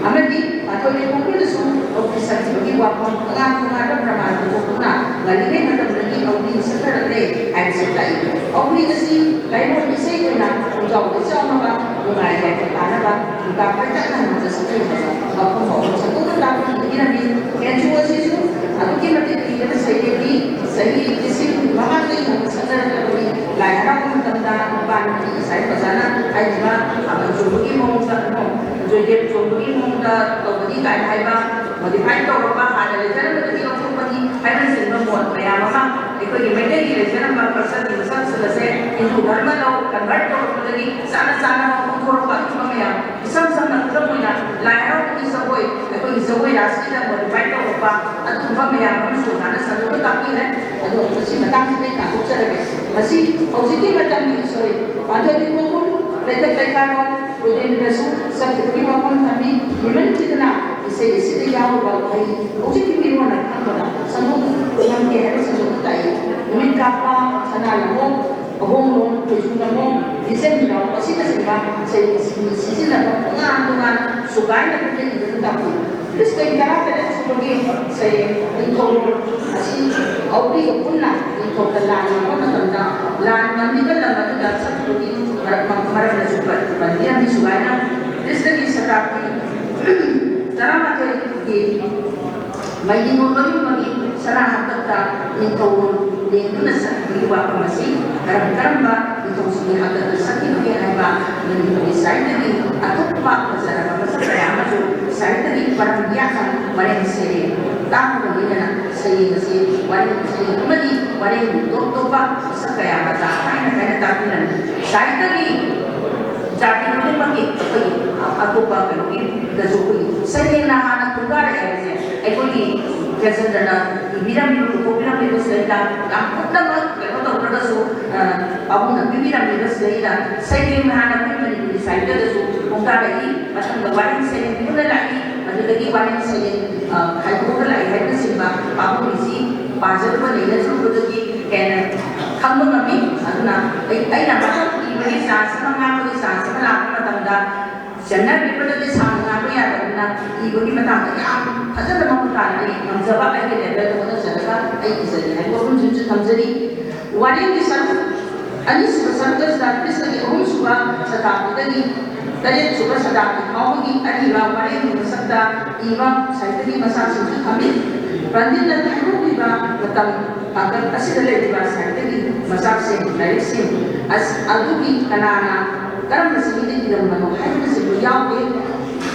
ꯑꯃꯗꯤ ꯃꯥꯊꯣꯏ ꯂꯩꯈꯣꯡꯕꯅꯁꯨ ꯑꯧꯒ꯭ꯔꯤ ꯁꯛꯈꯤꯕꯒꯤ ꯋꯥꯐꯝ ꯇꯣꯉꯥꯟ ꯇꯣꯉꯥꯟꯕ ꯄ꯭ꯔꯃꯥꯟ ꯄꯨꯊꯣꯛꯇꯨꯅ ꯉꯜꯂꯤꯉꯩ ꯃꯇꯝꯗꯒꯤ ꯑꯧꯒ꯭ꯔꯤ ꯁꯛꯅꯔꯛꯂꯦ ꯍꯥꯏꯕꯁꯤ ꯇꯥꯛꯏ꯫ ꯑꯧꯒ꯭ꯔꯤ ꯑꯁꯤ ꯂꯥꯏꯔꯣꯟ ꯏꯁꯩ ꯑꯣꯏꯅ ꯈꯣꯡꯖꯥꯎꯗ ꯆꯥꯎꯅꯕ ꯅꯨꯡꯉꯥꯏ ꯌꯥꯏꯐ ꯇꯥꯅꯕ ꯅꯨꯡꯗꯥꯡ ꯄꯥꯏꯇꯛꯅ ꯍꯟꯕꯗ ꯁꯛꯅꯔꯤꯕ ꯃꯐꯝ ꯐꯥꯎꯕ ꯁꯟꯗꯣꯛꯅ ꯇꯥꯛꯄꯤꯗꯨꯅ ꯄꯤꯔꯝꯃꯤ꯫ ꯈꯦꯟꯖꯣꯡ ꯑꯁꯤꯁꯨ ꯑꯗꯨꯛꯀꯤ ꯃꯇꯤꯛ ꯂꯤꯔꯕ ꯁꯩꯔꯦꯡꯅꯤ꯫ ꯆꯍꯤ ꯂꯤꯁꯤꯡ ꯃꯃꯥꯡꯗꯒꯤ ꯍꯧꯅ ꯁꯛꯅꯔꯛꯂꯕꯅꯤ꯫ ꯂꯥꯏ ꯍꯔꯥꯎꯕ ꯃꯇꯝꯗ ꯅꯨꯄꯥ ꯅꯨꯄꯤ ꯏꯁꯩ ꯐꯖꯅ ꯍꯥꯏꯔꯤꯕ ꯊꯥꯕꯜ ꯆꯣꯡꯕꯒꯤ ꯃꯑꯣꯡꯗ, ꯖꯣꯏꯗꯦꯕ ꯆꯣꯡꯕꯒꯤ ꯃꯑꯣꯡꯗ ꯇꯧꯕꯅꯤ ꯀꯥꯏꯅ ꯍꯥꯏꯕ modify ꯇꯧꯔꯕ ꯍꯥꯟꯅ ꯂꯩꯖꯔꯝꯕꯗꯒꯤ ꯂꯧꯊꯣꯛꯄꯅꯤ ꯍꯥꯏꯕꯅꯆꯤꯡꯕ ꯃꯣꯠ ꯃꯌꯥꯝ ꯑꯃ ꯑꯩꯈꯣꯏꯒꯤ ꯃꯩꯇꯩꯒꯤ ꯂꯩꯖꯔꯝꯕ cultureꯒꯤ ꯃꯁꯛꯁꯤꯡ ꯑꯁꯦ ꯍꯤꯟꯗꯨ ꯙꯔꯃꯗ convert ꯇꯧꯔꯛꯄꯗꯒꯤ ꯆꯥꯅ ꯆꯥꯅꯕ ꯄꯥꯡꯊꯣꯔꯛꯄ ꯑꯗꯨꯒꯨꯝꯕ ꯃꯌꯥꯝ, ꯏꯁꯝ ꯁꯝꯅ ꯈꯨꯗꯝ ꯑꯣꯏꯅ ꯂꯥꯏ ꯍꯔꯥꯎꯕꯒꯤ ꯖꯒꯣꯏ, ꯑꯩꯈꯣꯏꯒꯤ ꯖꯒꯣꯏ ꯔꯥꯁ ꯀꯤꯗ ꯃꯣꯗꯤꯐꯥꯏ ꯇꯧꯔꯛꯄ ꯑꯗꯨꯒꯨꯝꯕ ꯃꯌꯥꯝ ꯑꯃꯁꯨ ꯍꯥꯟꯅ ꯁꯟꯗꯣꯛꯅ ꯇꯥꯛꯄꯤꯔꯦ꯫ ꯑꯗꯣ ꯃꯁꯤ ꯃꯇꯥꯡꯁꯤꯗ ꯑꯩ ꯇꯥꯟꯊꯣꯛꯆꯔꯒꯦ꯫ ꯃꯁꯤ ꯍꯧꯖꯤꯛꯀꯤ ꯃꯇꯝꯒꯤ ꯁꯣꯔꯤ ꯄꯥꯟꯊꯣꯏꯕꯤ ꯈꯣꯡꯒꯨꯜ ꯂꯩꯊꯛ ꯂꯩꯀꯥꯏꯔꯣꯝ ꯀꯣꯏꯔꯦꯟꯗꯁꯨ ꯆꯠꯈꯤꯕꯒꯤ ꯋꯥꯐꯝ ꯊꯝꯃꯤ꯫ ꯍꯦꯃꯟꯈꯤꯗꯅ ꯏꯁꯩ ꯑꯁꯤꯗ ꯌꯥꯎꯔꯤꯕ ꯋꯥꯍꯩ ꯍꯧꯖꯤꯛꯀꯤ ꯃꯤꯔꯣꯜꯅ ꯈꯪꯕꯗ ꯁꯟꯗꯣꯛ ꯉꯝꯗꯦ ꯍꯥꯏꯕ ꯁꯟꯗꯣꯛꯄ ꯇꯥꯛꯏ꯫ ꯅꯨꯃꯤꯠ ꯀꯥꯞꯄ, ꯁꯅꯥ ꯂꯝꯍꯣꯡ, ꯑꯍꯣꯡꯂꯣꯟ ꯈꯣꯏꯖꯨ ꯂꯝꯍꯣꯡ, ꯂꯤꯆꯦꯟ ꯂꯝꯍꯣꯡ ꯑꯁꯤꯅꯆꯤꯡꯕ ꯏꯁꯩ ꯑꯁꯤꯒꯤ ꯁꯤꯖꯤꯟꯅꯕ ꯇꯣꯉꯥꯟ ꯇꯣꯉꯥꯟꯅ ꯁꯨꯒꯥꯏꯅ ꯄꯤꯔꯛꯏꯕꯗꯨ ꯇꯥꯛꯄꯤ꯫ ꯈ꯭ꯔꯤꯁꯇꯒꯤ ꯇꯔꯥꯇꯔꯦꯠ ꯁꯨꯕꯒꯤ ꯏꯁꯩ ꯅꯤꯡꯊꯧ ꯑꯁꯤ ꯑꯧꯔꯤꯒ ꯄꯨꯟꯅ ꯅꯤꯡꯊꯧꯗ ꯂꯥꯟ ꯉꯝꯕ ꯃꯇꯝꯗ ꯂꯥꯟ ꯉꯝꯂꯤꯕ ꯂꯝ ꯑꯗꯨꯗ ꯆꯠꯈꯤꯕꯒꯤ ꯃꯔꯝ-, ꯃꯔꯝꯅꯁꯨ ꯄꯟꯕꯤꯔꯝꯃꯤ꯫ ꯁꯨꯒꯥꯏꯅ ꯈ꯭ꯔꯤꯁꯇꯒꯤ ꯁꯇꯥꯕꯗꯤ ꯇꯔꯥꯃꯥꯊꯣꯏꯒꯤ ꯃꯩꯅꯤꯡ ꯃꯌꯨꯝ ꯑꯃꯒꯤ ꯁꯅꯥ ꯍꯥꯛꯇꯛꯇ ꯅꯤꯡꯊꯧ ꯂꯦꯡꯗꯨꯅ ꯆꯠꯈꯤꯕꯒꯤ ꯋꯥꯐꯝ ꯑꯁꯤ ꯀꯔꯝ ꯀꯔꯝꯕ ꯅꯤꯡꯊꯧꯁꯤꯡꯒꯤ ꯍꯥꯛꯇꯛꯇ ꯆꯠꯈꯤꯕꯒꯦ ꯍꯥꯏꯕ ꯃꯅꯤꯄꯨꯔꯤ ꯁꯥꯍꯤꯇ꯭ꯌꯒꯤ ꯑꯇꯣꯞꯄ ꯐꯖꯔꯕ ꯃꯁꯛ ꯀꯌꯥ ꯑꯃꯁꯨ ꯁꯥꯍꯤꯇ꯭ꯌꯒꯤ ꯄꯔꯝ ꯌꯥꯠꯅ ꯋꯥꯔꯦꯡ ꯁꯩꯔꯦꯡ ꯇꯥꯛꯄꯒ ꯂꯣꯏꯅꯅ ꯁꯩꯔꯦꯡ ꯑꯁꯤ ꯋꯥꯔꯦꯡ ꯁꯩꯔꯦꯡ ꯑꯃꯗꯤ ꯋꯥꯔꯦꯡ ꯇꯣꯞ ꯇꯣꯞꯄ ꯃꯁꯛ ꯀꯌꯥ ꯑꯃ ꯇꯥꯛ ꯍꯥꯏꯅ ꯍꯥꯏꯅ ꯇꯥꯛꯄꯤꯔꯝꯃꯤ꯫ ꯁꯥꯍꯤꯇ꯭ꯌꯒꯤ ꯖꯥꯇꯤ ꯈꯨꯗꯤꯡꯃꯛꯀꯤ ꯑꯩꯈꯣꯏꯒꯤ ꯑꯇꯣꯞꯄ ꯀꯩꯅꯣꯒꯤꯗꯁꯨ ꯑꯩꯈꯣꯏꯒꯤ ꯁꯩꯔꯦꯡꯅ ꯍꯥꯟꯅ ꯈꯣꯡꯗꯥꯔꯛꯑꯦ ꯍꯥꯏꯕꯁꯦ ꯑꯩꯈꯣꯏꯒꯤ ꯀꯦꯟꯁꯟꯗ꯭ꯔꯅ ꯏꯕꯤꯔꯝꯃꯤꯕ, ꯄꯨꯊꯣꯛꯄꯤꯔꯝꯃꯤꯕꯁꯤꯗꯩꯗ ꯌꯥꯝ ꯀꯨꯞꯅꯃꯛ ꯀꯩꯅꯣ ꯇꯧꯗ꯭ꯔꯒꯁꯨ, ꯑ, ꯄꯥꯕꯨꯡꯅ ꯄꯤꯕꯤꯔꯝꯃꯤꯕꯁꯤꯗꯩꯗ ꯁꯩꯔꯦꯡꯅ ꯍꯥꯟꯅ ꯑꯩꯈꯣꯏ ꯃꯅꯤꯄꯨꯔꯤ ꯁꯥꯍꯤꯇ꯭ꯌꯗꯁꯨ ꯈꯣꯡꯗꯥꯔꯛꯏ, ꯃꯊꯪꯗ ꯋꯥꯔꯦꯡ ꯁꯩꯔꯦꯡ ꯄꯨꯟꯅ ꯂꯥꯛꯏ, ꯑꯗꯨꯗꯒꯤ ꯋꯥꯔꯦꯡ ꯁꯩꯔꯦꯡ, ꯑ, ꯈꯥꯏꯗꯣꯛꯑꯒ ꯂꯥꯛꯏ ꯍꯥꯏꯕꯅꯆꯤꯡꯕ ꯄꯥꯕꯨꯡꯒꯤꯁꯤ ꯄꯥꯖꯔꯨꯕ ꯅꯩꯅꯖꯔꯨꯕꯗꯒꯤ ꯍꯦꯟꯅ ꯈꯪꯕ ꯉꯝꯃꯤ꯫ ꯑꯗꯨꯅ ꯑꯩ, ꯑꯩꯅ ꯃꯊꯪ ꯏꯕꯒꯤ ꯆꯥꯟꯁ ꯑꯃ, ꯉꯥꯡꯕꯒꯤ ꯆꯥꯟꯁ ꯑꯃ ꯂꯥꯛꯄ ꯃꯇꯝꯗ ꯆꯦꯟꯅꯕꯤꯕꯗꯗꯤ ꯁꯥꯡꯅ ꯉꯥꯡꯕ ꯌꯥꯗꯕꯅꯤꯅ ꯏꯕꯒꯤ ꯃꯇꯥꯡꯗ ꯌꯥꯝ ꯐꯖꯅ ꯃꯃꯨꯠ ꯇꯥꯅ ꯑꯩ ꯉꯝꯖꯕ ꯑꯩꯒꯤ ꯂꯦꯚꯦꯜꯗ ꯍꯣꯠꯅꯖꯔꯒ ꯑꯩ ꯏꯖꯒꯦ ꯍꯥꯏꯕ ꯋꯥꯐꯝꯁꯤꯃꯁꯨ ꯊꯝꯖꯔꯤ꯫ ꯋꯥꯔꯦꯡꯒꯤ ꯁꯔꯨꯛ ꯑꯅꯤꯁꯨꯕ ꯁꯔꯨꯛꯇꯁꯤꯗ ꯈ꯭ꯔꯤꯁꯇꯒꯤ ꯑꯍꯨꯝꯁꯨꯕ ꯁꯇꯥꯕꯗꯤꯗꯒꯤ ꯇꯔꯦꯠꯁꯨꯕ ꯁꯇꯥꯕꯗꯤ ꯐꯥꯎꯕꯒꯤ ꯑꯔꯤꯕ ꯋꯥꯔꯦꯡꯒꯤ ꯃꯁꯛꯇ ꯏꯕ ꯁꯥꯍꯤꯇ꯭ꯌꯒꯤ ꯃꯆꯥꯛꯁꯤꯡꯁꯨ ꯊꯝꯃꯤ꯫ ꯄ꯭ꯔꯟꯗꯤꯠꯅ ꯈꯥꯏꯗꯣꯛꯂꯤꯕ ꯃꯇꯝ ꯇꯥꯡꯀꯛ ꯑꯁꯤꯗ ꯂꯩꯔꯤꯕ ꯁꯥꯍꯤꯇ꯭ꯌꯒꯤ ꯃꯆꯥꯛꯁꯤꯡ, ꯂꯥꯏꯔꯤꯛꯁꯤꯡ ꯑꯁ-, ꯑꯗꯨꯒꯤ ꯀꯅꯥꯅ ꯀꯔꯝꯕ ꯆꯍꯤꯗ ꯏꯔꯝꯕꯅꯣ ꯍꯥꯏꯕꯅꯆꯤꯡꯕ ꯌꯥꯎꯗꯦ꯫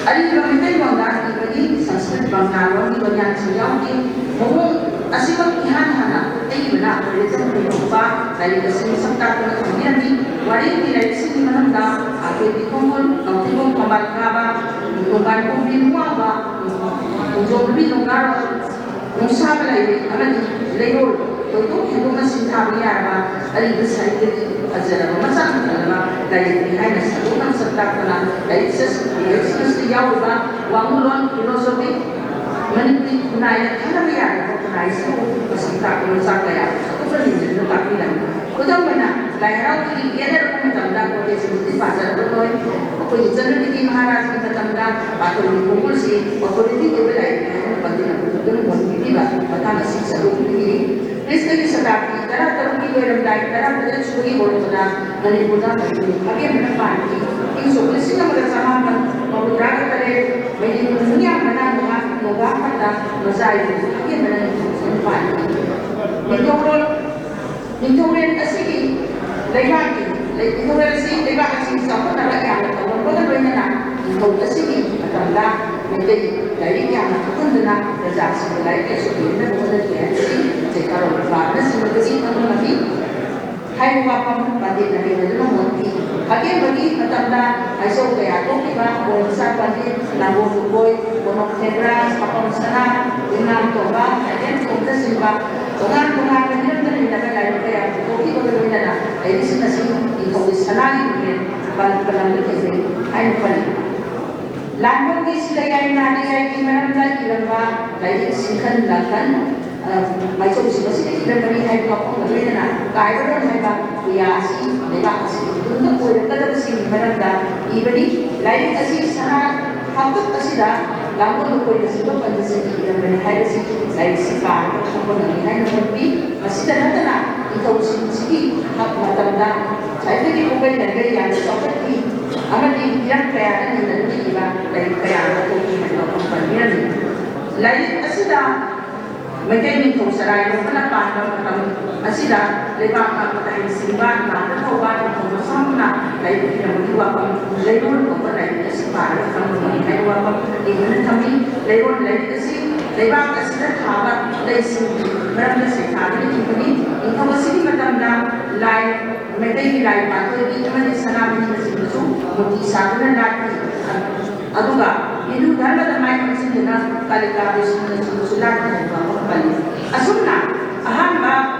ꯑꯔꯤꯕ ꯃꯩꯇꯩꯂꯣꯟꯗ ꯏꯕꯗꯤ ꯁꯪꯁꯀ꯭ꯔꯤꯠ, ꯕꯪꯒꯥ ꯂꯣꯟꯒꯤ ꯂꯣꯟꯌꯥꯟꯁꯤꯡ ꯌꯥꯎꯗꯦ꯫ ꯃꯑꯣꯡ ꯑꯁꯤꯃꯛ ꯏꯍꯥꯟ ꯍꯥꯟꯅ ꯏꯕꯅ ꯑꯩꯈꯣꯏꯗ ꯊꯣꯏꯗꯣꯛꯄ ꯂꯥꯏꯔꯤꯛ ꯑꯁꯤ ꯃꯁꯛ ꯇꯥꯛꯇꯨꯅ ꯊꯝꯕꯤꯔꯝꯃꯤ꯫ ꯋꯥꯔꯦꯡꯒꯤ ꯂꯥꯏꯔꯤꯛꯁꯤꯡꯒꯤ ꯃꯅꯨꯡꯗ ꯑꯥꯊꯣꯏꯕꯤ ꯈꯣꯡꯒꯨꯜ, ꯅꯥꯎꯊꯤꯕꯣꯡ ꯊꯝꯕꯥꯜ ꯀꯥꯕ, ꯅꯣꯡꯕꯥꯟ ꯈꯣꯝꯕꯤ ꯅꯨꯡꯋꯥꯡꯕ, ꯈꯣꯡꯖꯣꯝ ꯅꯨꯄꯤ ꯅꯣꯡꯒꯥꯔꯣꯜ, ꯅꯨꯡꯁꯥꯕ ꯂꯥꯏꯔꯤꯛ ꯑꯃꯗꯤ ꯂꯩꯔꯣꯜ ꯊꯣꯏꯗꯣꯛ ꯍꯦꯟꯗꯣꯛꯅ ꯁꯤꯟꯊꯥꯕ ꯌꯥꯔꯕ ꯑꯔꯤꯕ ꯁꯥꯍꯤꯇ꯭ꯌꯒꯤ ꯐꯖꯔꯕ ꯃꯆꯥꯛ ꯃꯊꯦꯜ ꯑꯃ ꯂꯥꯏꯔꯤꯛꯅꯤ ꯍꯥꯏꯅ ꯁꯟꯗꯣꯛꯅ ꯃꯁꯛ ꯇꯥꯛꯇꯨꯅ ꯂꯥꯏꯔꯤꯛꯁꯤꯡ ꯑꯁꯤꯗ ꯌꯥꯎꯔꯤꯕ ꯋꯥꯉꯨꯂꯣꯟ, philosophy, ꯃꯅꯤꯄꯨꯔꯤ ꯈꯨꯟꯅꯥꯏꯅ ꯈꯟꯅꯕ ꯌꯥꯔꯕ ꯈꯨꯟꯅꯥꯏꯁꯤꯕꯨ ꯃꯁꯛ ꯇꯥꯛꯄ ꯃꯆꯥꯛ ꯀꯌꯥ ꯑꯇꯣꯞꯄ ꯂꯤꯡꯖꯦꯜꯗ ꯇꯥꯛꯄꯤꯔꯝꯃꯤ꯫ ꯈꯨꯗꯝ ꯑꯣꯏꯅ, ꯂꯥꯏ ꯍꯔꯥꯎꯕꯒꯤ ꯌꯦꯠꯅꯔꯛꯄ ꯃꯇꯝꯗ ꯀꯣꯇꯦꯁꯤꯕꯨꯗꯤ ꯄꯥꯖꯔꯔꯣꯏ꯫ ꯑꯩꯈꯣꯏꯒꯤ ꯆꯟꯗ꯭ꯔꯀꯤꯔꯇꯤ ꯃꯍꯥꯔꯥꯖꯀꯤ ꯃꯇꯝꯗ ꯑꯥꯊꯣꯏꯕꯤ ꯈꯣꯡꯒꯨꯜꯁꯤ authority ꯑꯣꯏꯕ ꯂꯥꯏꯔꯤꯛꯅꯤ ꯍꯥꯏꯗꯨꯅ ꯄꯟꯗꯨꯅ ꯈꯨꯗꯝ ꯑꯣꯏꯕꯤꯔꯤꯕ ꯃꯇꯥꯡ ꯑꯁꯤ ꯁꯔꯨꯛ ꯄꯤꯔꯤ꯫ ꯈ꯭ꯔꯤꯁꯇꯒꯤ ꯁꯇꯥꯕꯗꯤ ꯇꯔꯥ ꯇꯔꯨꯛꯀꯤ ꯂꯣꯏꯔꯝꯗꯥꯏ, ꯇꯔꯥ ꯇꯔꯦꯠ ꯁꯨꯕꯒꯤ ꯍꯧꯔꯛꯄꯗ ꯃꯅꯤꯄꯨꯔꯗ ꯃꯩꯇꯩ ꯈꯥꯒꯦꯝꯕꯅ ꯄꯥꯟꯈꯤ꯫ ꯏꯪ ꯁꯣꯛ ꯂꯤꯁꯤꯡ ꯑꯃꯒ ꯆꯃꯥꯄꯟ ꯃꯧꯗ꯭ꯔꯥꯒ ꯇꯔꯦꯠ, ꯃꯩꯇꯩ ꯅꯤꯡꯌꯥꯝꯕꯅ ꯅꯣꯡꯉꯥ ꯅꯣꯡꯕꯥꯟ ꯄꯥꯠꯇ ꯃꯆꯥ ꯏꯕꯨꯡ ꯈꯥꯒꯦꯝꯕꯅ ꯅꯤꯡꯊꯧꯁꯤꯡ ꯄꯥꯟꯈꯤ꯫ ꯅꯤꯡꯊꯧꯔꯣꯜ, ꯅꯤꯡꯊꯧꯔꯦꯜ ꯑꯁꯤꯒꯤ ꯂꯩꯕꯥꯛꯀꯤ, ꯂꯩ-, ꯅꯤꯡꯊꯧꯔꯦꯜ ꯑꯁꯤ ꯂꯩꯕꯥꯛ ꯑꯁꯤ ꯆꯥꯎꯈꯠꯅꯕ ꯌꯥꯝꯅ ꯇꯧꯔꯝꯕꯒ ꯂꯣꯏꯅꯅ ꯅꯤꯡꯊꯧ ꯑꯁꯤꯒꯤ ꯃꯇꯝꯗ ꯃꯩꯇꯩ ꯂꯥꯏꯔꯤꯛ ꯌꯥꯝꯅ ꯊꯣꯛꯍꯟꯗꯨꯅ ꯄ꯭ꯔꯖꯥꯁꯤꯡꯕꯨ ꯂꯥꯏꯔꯤꯛ ꯂꯥꯏꯁꯨ ꯍꯩꯍꯟꯅꯕ ꯍꯣꯠꯅꯈꯤ ꯍꯥꯏꯕꯁꯤ ꯆꯩꯊꯥꯔꯣꯜ ꯅꯨꯄꯥ ꯑꯃꯅꯆꯤꯡꯕꯗꯒꯤ ꯈꯪꯕ ꯉꯝꯃꯤ꯫ ꯍꯥꯏꯕ ꯋꯥꯐꯝ ꯄꯟꯗꯤꯠꯅ ꯍꯩꯅꯗꯨꯅ ꯃꯣꯠꯄꯤ꯫ ꯈꯥꯒꯦꯝꯕꯒꯤ ꯃꯇꯝꯗ ꯍꯥꯏꯖꯧ ꯀꯌꯥ ꯊꯣꯛꯈꯤꯕ ꯕꯣꯔꯃꯆꯥ ꯄꯟꯗꯤꯠ, ꯂꯥꯡꯒꯣꯜ ꯂꯨꯀꯣꯏ, ꯀꯣꯅꯣꯛ ꯊꯦꯕ꯭ꯔꯥ, ꯁꯥꯐꯝ ꯁꯅꯥ, ꯌꯨꯝꯅꯥꯝ ꯇꯣꯝꯕ, ꯈꯥꯏꯗꯦꯝ ꯇꯣꯝꯕꯅꯆꯤꯡꯕ ꯇꯣꯉꯥꯟ ꯇꯣꯉꯥꯟꯕ ꯍꯤꯔꯝꯗ ꯅꯩꯅꯕ ꯂꯥꯏꯔꯤꯛ ꯀꯌꯥ ꯄꯨꯊꯣꯛꯈꯤꯕꯒ ꯂꯣꯏꯅꯅ ꯂꯥꯏꯔꯤꯛꯁꯤꯡ ꯑꯁꯤ ꯅꯤꯡꯊꯧꯒꯤ ꯁꯅꯥꯒꯤ ꯃꯤꯔꯦꯜ ꯄꯟ-, ꯄꯜꯂꯝꯕ ꯊꯦꯡꯅꯩ ꯍꯥꯏꯅ ꯄꯜꯂꯤ꯫ ꯂꯥꯟꯐꯝꯒꯤ ꯁꯤꯗ ꯌꯥꯏꯃ ꯅꯌꯥꯏꯒꯤ ꯃꯔꯝꯗ ꯏꯔꯝꯕ ꯂꯥꯏꯔꯤꯛ ꯁꯤꯡꯈꯟ ꯂꯥꯡꯈꯟ, ꯑ, ꯃꯥꯏꯆꯧꯁꯤꯡ ꯑꯁꯤꯗ ꯏꯔꯝꯕꯅꯤ ꯍꯥꯏꯕ ꯋꯥꯐꯝꯒ ꯂꯣꯏꯅꯅ ꯀꯥꯏꯔꯔꯣꯏ ꯍꯥꯏꯕ ꯀꯌꯥ ꯑꯁꯤ ꯂꯩꯕꯥꯛ ꯑꯁꯤꯒꯤ ꯇꯨꯡꯗ ꯑꯣꯏꯔꯛꯀꯗꯕꯁꯤꯡꯒꯤ ꯃꯔꯝꯗ ꯏꯕꯅꯤ꯫ ꯂꯥꯏꯔꯤꯛ ꯑꯁꯤ ꯁꯅꯥ ꯍꯥꯛꯇꯛ ꯑꯁꯤꯗ ꯂꯥꯡꯒꯣꯜ ꯂꯨꯀꯣꯏꯅꯆꯤꯡꯕ ꯄꯟꯗꯤꯠꯁꯤꯡꯅ ꯏꯔꯝꯕꯅꯤ ꯍꯥꯏꯕꯁꯤ ꯂꯥꯏꯔꯤꯛꯁꯤ ꯄꯥꯔꯒ ꯈꯪꯕ ꯉꯝꯃꯤ ꯍꯥꯏꯅ ꯈꯟꯕꯤ꯫ ꯃꯁꯤꯗ ꯅꯠꯇꯅ ꯅꯤꯡꯊꯧꯁꯤꯡꯁꯤꯒꯤ ꯃꯇꯝꯗ ꯁꯥꯍꯤꯇ꯭ꯌꯒꯤ ꯄꯨꯡꯒꯩ ꯂꯩꯕ ꯌꯥꯝꯅ ꯆꯥꯎꯈꯠꯈꯤ ꯑꯃꯗꯤ ꯍꯤꯔꯝ ꯀꯌꯥꯗ ꯅꯩꯅꯗꯨꯅ ꯏꯕ ꯂꯥꯏꯔꯤꯛ ꯀꯌꯥ ꯑꯃ ꯊꯣꯛꯈꯤ ꯍꯥꯏꯕ ꯋꯥꯐꯝ ꯄꯟꯕꯤꯔꯝꯃꯤ꯫ ꯂꯥꯏꯔꯤꯛ ꯑꯁꯤꯗ ꯃꯩꯇꯩ ꯅꯤꯡꯊꯧ ꯆꯔꯥꯏ ꯂꯣꯛꯄꯅ ꯄꯥꯟꯕ ꯃꯇꯝ ꯑꯁꯤꯗ ꯂꯩꯕꯥꯛ ꯉꯥꯛꯄꯗ ꯍꯩꯁꯤꯡꯕ ꯂꯥꯟꯗ ꯊꯧꯕ ꯅꯤꯡꯊꯧ ꯃꯁꯥꯃꯛꯅ ꯂꯥꯏꯔꯤꯛ ꯏꯔꯝꯕꯒꯤ ꯋꯥꯐꯝ ꯂꯩꯔꯣꯜ ꯀꯧꯕ ꯂꯥꯏꯔꯤꯛ ꯑꯁꯤ ꯄꯥꯔꯒ ꯈꯪꯕ ꯉꯝꯃꯤ ꯍꯥꯏꯕ ꯋꯥꯐꯝ ꯏꯗꯨꯅ ꯊꯝꯃꯤ꯫ ꯂꯩꯔꯣꯜ ꯂꯥꯏꯔꯤꯛ ꯑꯁꯤ ꯂꯩꯕꯥꯛ ꯑꯁꯤꯗ ꯊꯥꯕ ꯂꯩꯁꯤꯡꯒꯤ ꯃꯔꯝꯗ ꯁꯩꯊꯥꯗꯨꯅ ꯏꯕꯅꯤ꯫ ꯅꯤꯡꯊꯧ ꯑꯁꯤꯒꯤ ꯃꯇꯝꯗ ꯂꯥꯏ, ꯃꯩꯇꯩꯒꯤ ꯂꯥꯏ ꯄꯥꯟꯊꯣꯏꯕꯤ ꯑꯃꯗꯤ ꯁꯅꯥꯃꯍꯤꯅꯆꯤꯡꯕꯁꯨ ꯃꯨꯔꯇꯤ ꯁꯥꯗꯨꯅ ꯂꯥꯠꯈꯤ꯫ ꯑꯗꯨꯒ ꯍꯤꯟꯗꯨ ꯙꯔꯃꯗ ꯃꯥꯏ ꯑꯣꯟꯁꯤꯟꯗꯨꯅ ꯀꯥꯂꯤꯀꯥ ꯕꯤꯁꯅꯨꯅꯆꯤꯡꯕꯁꯨ ꯂꯥꯠꯈꯤ ꯍꯥꯏꯕ ꯋꯥꯐꯝ ꯄꯜꯂꯤ꯫ ꯑꯁꯨꯝꯅ ꯑꯍꯥꯟꯕ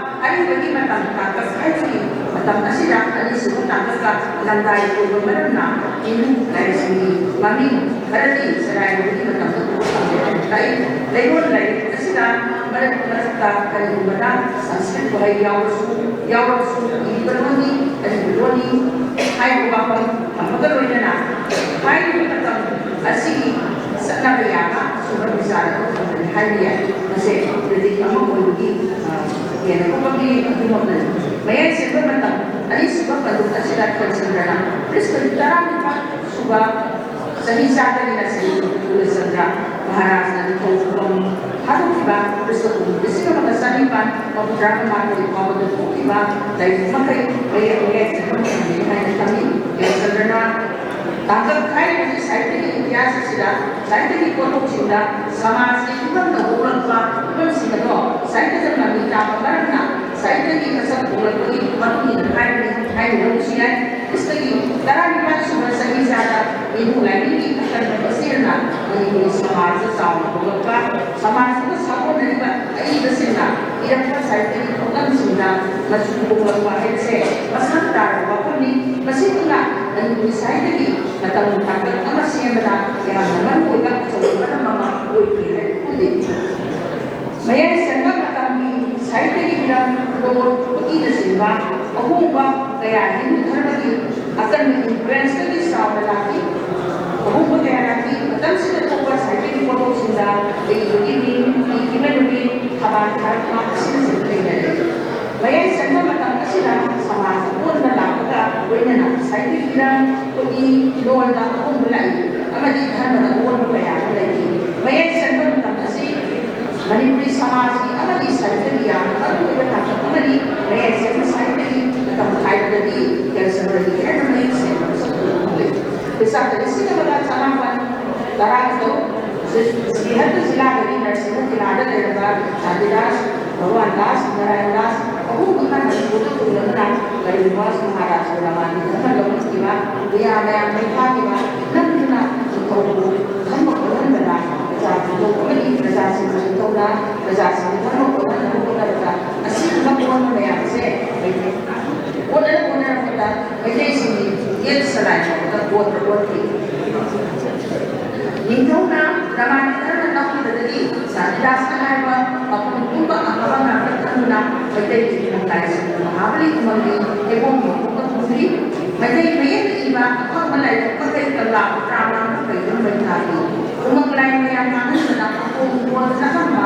ꯑꯔꯤꯕꯒꯤ ꯃꯇꯝ ꯇꯥꯡꯀꯛ ꯍꯥꯏꯕꯒꯤ ꯃꯇꯝ ꯑꯁꯤꯗ ꯑꯅꯤꯁꯨꯕ ꯇꯥꯡꯀꯛꯀ ꯂꯝꯗꯥꯏ ꯑꯣꯏꯕ ꯃꯔꯝꯅ ꯍꯤꯟꯗꯨ ꯂꯥꯏꯁꯤꯡꯒꯤ ꯃꯃꯤꯡ ꯈꯔꯗꯤ ꯁꯔꯥꯏꯕꯒꯤ ꯃꯇꯝꯗ ꯎꯕ ꯐꯪꯗꯦ ꯍꯥꯏꯅ ꯇꯥꯛꯏ꯫ ꯂꯩꯔꯣꯜ ꯂꯥꯏꯔꯤꯛ ꯑꯁꯤꯗ ꯃꯔꯛ ꯃꯔꯛꯇ ꯀꯔꯤꯒꯨꯝꯕꯗ ꯁꯪꯁꯀ꯭ꯔꯤꯠ ꯋꯥꯍꯩ ꯌꯥꯎꯔꯁꯨ ꯌꯥꯎꯔꯕꯁꯨ ꯏꯔꯤꯕ ꯂꯣꯟꯅꯤ ꯑꯔꯤꯕ ꯂꯣꯟꯅꯤ ꯍꯥꯏꯕ ꯋꯥꯐꯝ ꯊꯝꯕꯒ ꯂꯣꯏꯅꯅ ꯍꯥꯏꯔꯤꯕ ꯃꯇꯝ ꯑꯁꯤꯒꯤ ꯆꯠꯅꯕ ꯌꯥꯕ ꯑꯆꯨꯝꯕ ꯕꯤꯆꯥꯔ ꯑꯗꯨ ꯊꯝꯕꯅꯤ ꯍꯥꯏꯕ ꯌꯥꯏ꯫ ꯃꯁꯦ ꯀ꯭ꯔꯤꯇꯤꯛ ꯑꯃ ꯑꯣꯏꯕꯒꯤ, ꯑ, ꯍꯦꯟꯅ ꯀꯨꯞꯄꯒꯤ ꯑꯗꯨꯃꯛꯅꯤ꯫ ꯃꯌꯥꯏ ꯆꯟꯕ ꯃꯇꯝ ꯑꯅꯤꯁꯨꯕ ꯄꯟꯗꯨꯞ ꯑꯁꯤꯗ ꯈ꯭ꯔꯤꯁꯇꯒꯤ ꯇꯔꯥꯅꯤꯄꯥꯜ ꯁꯨꯕ ꯆꯍꯤ ꯆꯥꯗꯒꯤꯅ ꯁ꯭ꯔꯤ ꯄꯨꯔꯅꯆꯟꯗ꯭ꯔ ꯃꯍꯥꯔꯥꯖꯅ ꯅꯤꯡꯊꯧ ꯐꯝ ꯊꯥꯗꯣꯛꯈꯤꯕ ꯈ꯭ꯔꯤꯁꯇ ꯄꯨꯡ ꯂꯤꯁꯤꯡ ꯑꯃꯒ ꯆꯅꯤꯄꯥꯟ ꯃꯧꯗ꯭ꯔꯥ ꯃꯥꯊꯣꯏ ꯐꯥꯎꯕꯗ ꯊꯣꯛꯈꯤꯕ ꯂꯥꯏꯔꯤꯛ ꯃꯈꯩ ꯃꯌꯦꯛ ꯃꯌꯦꯛ ꯆꯟꯕ ꯃꯇꯝꯅꯤ ꯍꯥꯏꯅ ꯊꯝꯃꯤ꯫ ꯍꯦꯃꯆꯟꯗ꯭ꯔꯅ ꯇꯥꯡꯀꯛ ꯍꯥꯏꯔꯤꯕꯁꯤ ꯁꯥꯍꯤꯇ꯭ꯌꯒꯤ ꯏꯇꯤꯍꯥꯁ ꯑꯁꯤꯗ ꯁꯥꯍꯤꯇ꯭ꯌꯒꯤ ꯄꯣꯠꯊꯣꯛꯁꯤꯡꯗ ꯁꯃꯥꯖꯀꯤ ꯐꯤꯕꯝꯗ ꯍꯣꯡꯂꯛꯄ ꯐꯤꯕꯝꯁꯤꯡ ꯑꯗꯣ ꯁꯥꯍꯤꯇ꯭ꯌꯗ ꯃꯃꯤ ꯇꯥꯕ ꯃꯔꯝꯅ ꯁꯥꯍꯤꯇ꯭ꯌꯒꯤ ꯃꯁꯛ ꯍꯣꯡꯂꯛꯄꯒꯤ ꯃꯇꯨꯡ ꯏꯟꯅ ꯍꯥꯏꯕꯅꯤ ꯍꯥꯏꯅ ꯂꯧꯕꯁꯨ ꯌꯥꯏ꯫ ꯈ꯭ꯔꯤꯁꯇꯒꯤ ꯇꯔꯥꯅꯤꯄꯥꯜ ꯁꯨꯕ ꯆꯍꯤꯆꯥꯗ ꯍꯤꯟꯗꯨ ꯂꯥꯏꯅꯤꯡꯒꯤ ꯑꯀꯟꯕ ꯃꯁꯦꯜꯅ ꯃꯅꯤꯄꯨꯔꯤ ꯁꯃꯥꯖꯗ ꯆꯥꯎꯅ ꯍꯣꯡꯂꯛꯄ, ꯁꯃꯥꯖꯗ ꯁꯥꯒꯣꯟꯅꯔꯤꯕ ꯑꯏꯕꯁꯤꯡꯅ ꯏꯔꯛꯄ ꯁꯥꯍꯤꯇ꯭ꯌꯒꯤ ꯊꯧꯔꯝꯁꯤꯡꯗ ꯃꯆꯨ ꯍꯣꯡꯂꯛꯄ ꯍꯥꯏꯕꯁꯦ ꯃꯁꯥ ꯇꯥꯔꯕ ꯋꯥꯐꯝꯅꯤ꯫ ꯃꯁꯤꯒꯨꯝꯅ ꯃꯅꯤꯄꯨꯔꯤ ꯁꯥꯍꯤꯇ꯭ꯌꯒꯤ ꯃꯇꯝ ꯇꯥꯡꯀꯛ ꯑꯃ ꯁꯦꯝꯕꯗ ꯌꯥꯝꯅ ꯃꯔꯨ ꯑꯣꯏꯕ ꯑꯆꯧꯕ ꯃꯔꯝ ꯑꯃ ꯑꯣꯏꯈꯤ ꯍꯥꯏꯅ ꯈꯜꯂꯤ꯫ ꯃꯌꯥꯏ ꯆꯟꯕ ꯃꯇꯝꯒꯤ ꯁꯥꯍꯤꯇ꯭ꯌꯒꯤ ꯍꯤꯔꯝ, ꯂꯣꯜ, ꯎꯇꯤꯅꯆꯤꯡꯕ ꯑꯍꯣꯡꯕ ꯀꯌꯥ ꯍꯤꯟꯗꯨ ꯙꯔꯃꯒꯤ ꯑꯀꯟꯕ ꯏꯟꯐ꯭ꯂꯨꯌꯦꯟꯁꯇꯒꯤ ꯆꯥꯎꯅ ꯂꯥꯛꯈꯤ꯫ ꯑꯍꯣꯡꯕ ꯀꯌꯥ ꯂꯥꯛꯈꯤ꯫ ꯃꯇꯝꯁꯤꯗ ꯊꯣꯛꯄ ꯁꯥꯍꯤꯇ꯭ꯌꯒꯤ ꯄꯣꯠꯊꯣꯛꯁꯤꯡꯗ ꯏꯕꯒꯤ ꯃꯤ, ꯏꯈꯤꯕ ꯅꯨꯃꯤꯠ, ꯊꯕꯥꯜ ꯊꯥꯔꯛꯄ ꯑꯁꯤꯅꯆꯤꯡꯕ ꯂꯩꯅꯔꯦ꯫ ꯃꯌꯥꯏ ꯆꯟꯕ ꯃꯇꯝ ꯑꯁꯤꯗ ꯁꯃꯥꯖ ꯑꯑꯣꯟꯕ ꯂꯥꯛꯄꯒ ꯂꯣꯏꯅꯅ ꯁꯥꯍꯤꯇ꯭ꯌꯒꯤ ꯍꯤꯔꯝ, ꯈꯨꯠꯏ, ꯂꯣꯟꯗ ꯑꯍꯣꯡꯕ ꯂꯥꯛꯏ ꯑꯃꯗꯤ ꯙꯔꯃꯗ ꯑꯑꯣꯟꯕ ꯀꯌꯥ ꯑꯃ ꯂꯩꯈꯤ꯫ ꯃꯌꯥꯏ ꯆꯟꯕ ꯃꯇꯝ ꯑꯁꯤ ꯃꯅꯤꯄꯨꯔꯤ ꯁꯃꯥꯖꯀꯤ ꯑꯃꯗꯤ ꯁꯥꯍꯤꯇ꯭ꯌꯒꯤ ꯌꯥꯝꯅ ꯃꯔꯨꯑꯣꯏꯕ ꯇꯥꯡꯀꯛ ꯑꯃꯅꯤ꯫ ꯃꯌꯥꯏ ꯆꯟꯕ ꯁꯥꯍꯤꯇ꯭ꯌꯒꯤ ꯃꯇꯝ ꯍꯥꯏꯕꯗꯗꯤ ꯍꯦꯃꯆꯟꯗ꯭ꯔꯒꯤ ꯍꯦꯟꯅ ꯃꯌꯦꯛ ꯁꯦꯡꯅ ꯃꯁꯛ ꯎꯕ ꯐꯪꯂꯦ꯫ ꯈ꯭ꯔꯤꯁꯇ ꯂꯤꯁꯤꯡ ꯑꯃꯒ ꯆꯃꯥꯄꯟ ꯇꯔꯥ ꯇꯔꯨꯛ ꯁꯤꯍꯠꯇ ꯖꯤꯂꯥꯗꯒꯤ ꯅꯔꯁꯤꯡ ꯖꯤꯂꯥꯗ ꯂꯩꯔꯕ ꯁꯥꯟꯇꯤꯗꯥꯁ, ꯚꯒꯋꯥꯟ ꯗꯥꯁ, ꯅꯥꯔꯥꯌꯟ ꯗꯥꯁ ꯑꯍꯨꯝꯃꯛꯅ ꯃꯅꯤꯄꯨꯔꯗ ꯊꯨꯡꯂꯗꯨꯅ ꯂꯩꯔꯤꯕ ꯃꯍꯥꯔꯥꯖ ꯔꯃꯥꯅꯤ ꯙꯔꯃ ꯂꯧꯈꯤꯕ ꯃꯌꯥꯝ ꯃꯌꯥꯝ ꯃꯩ ꯊꯥꯈꯤꯕ ꯅꯝꯗꯨꯅ ꯅꯤꯡꯊꯧꯕꯨ ꯙꯔꯃ ꯑꯣꯜꯍꯟꯕꯗ ꯄ꯭ꯔꯖꯥ ꯈꯨꯗꯣꯡ ꯑꯃꯗꯤ ꯄ꯭ꯔꯖꯥꯁꯤꯡꯕꯨ ꯅꯤꯡꯊꯧꯅ ꯄ꯭ꯔꯖꯥꯁꯤꯡꯕꯨ ꯙꯔꯃ ꯑꯣꯜꯍꯟꯅꯕ ꯍꯣꯠꯅꯕꯗ ꯑꯁꯤꯒꯨꯝꯕ ꯑꯑꯣꯟꯕ ꯃꯌꯥꯝꯁꯦ ꯑꯣꯟꯅꯔ ꯍꯣꯠꯅꯔꯛꯄꯗ ꯃꯩꯇꯩꯁꯤꯡꯒꯤ ꯌꯦꯠ ꯁꯂꯥꯏ ꯐꯥꯎꯕꯗ ꯀꯣꯟꯅ ꯑꯣꯟꯈꯤ꯫ ꯅꯤꯡꯊꯧꯅ ꯔꯃꯥꯅꯤ ꯙꯔꯃ ꯂꯧꯈꯤꯕꯗꯒꯤ ꯁꯥꯟꯇꯤꯗꯥꯁꯅ ꯍꯥꯏꯕ ꯃꯐꯝ ꯄꯨꯝꯕ ꯑꯐꯕ ꯉꯥꯛꯇ ꯈꯟꯗꯨꯅ ꯃꯩꯇꯩꯒꯤ ꯈꯨꯟꯅꯥꯏꯁꯤꯡꯕꯨ ꯃꯍꯥꯕꯂꯤ ꯈꯨꯃꯪꯒꯤ ꯊꯩꯕꯣꯡ ꯃꯈꯣꯡꯗ ꯄꯨꯈ꯭ꯔꯤ꯫ ꯃꯩꯇꯩ ꯃꯌꯦꯛꯅ ꯏꯕ ꯑꯐꯪꯕ ꯂꯥꯏꯔꯤꯛ ꯃꯈꯩ ꯀꯪꯂꯥ ꯇꯔꯥꯃꯉꯥ ꯀꯩꯗꯨꯅ ꯃꯩ ꯊꯥꯈꯤ꯫ ꯎꯃꯪ ꯂꯥꯏ ꯃꯌꯥꯝ ꯃꯥꯡꯍꯟꯕꯗ ꯑꯄꯣꯝ ꯄꯣꯝ ꯆꯥꯍꯟꯕ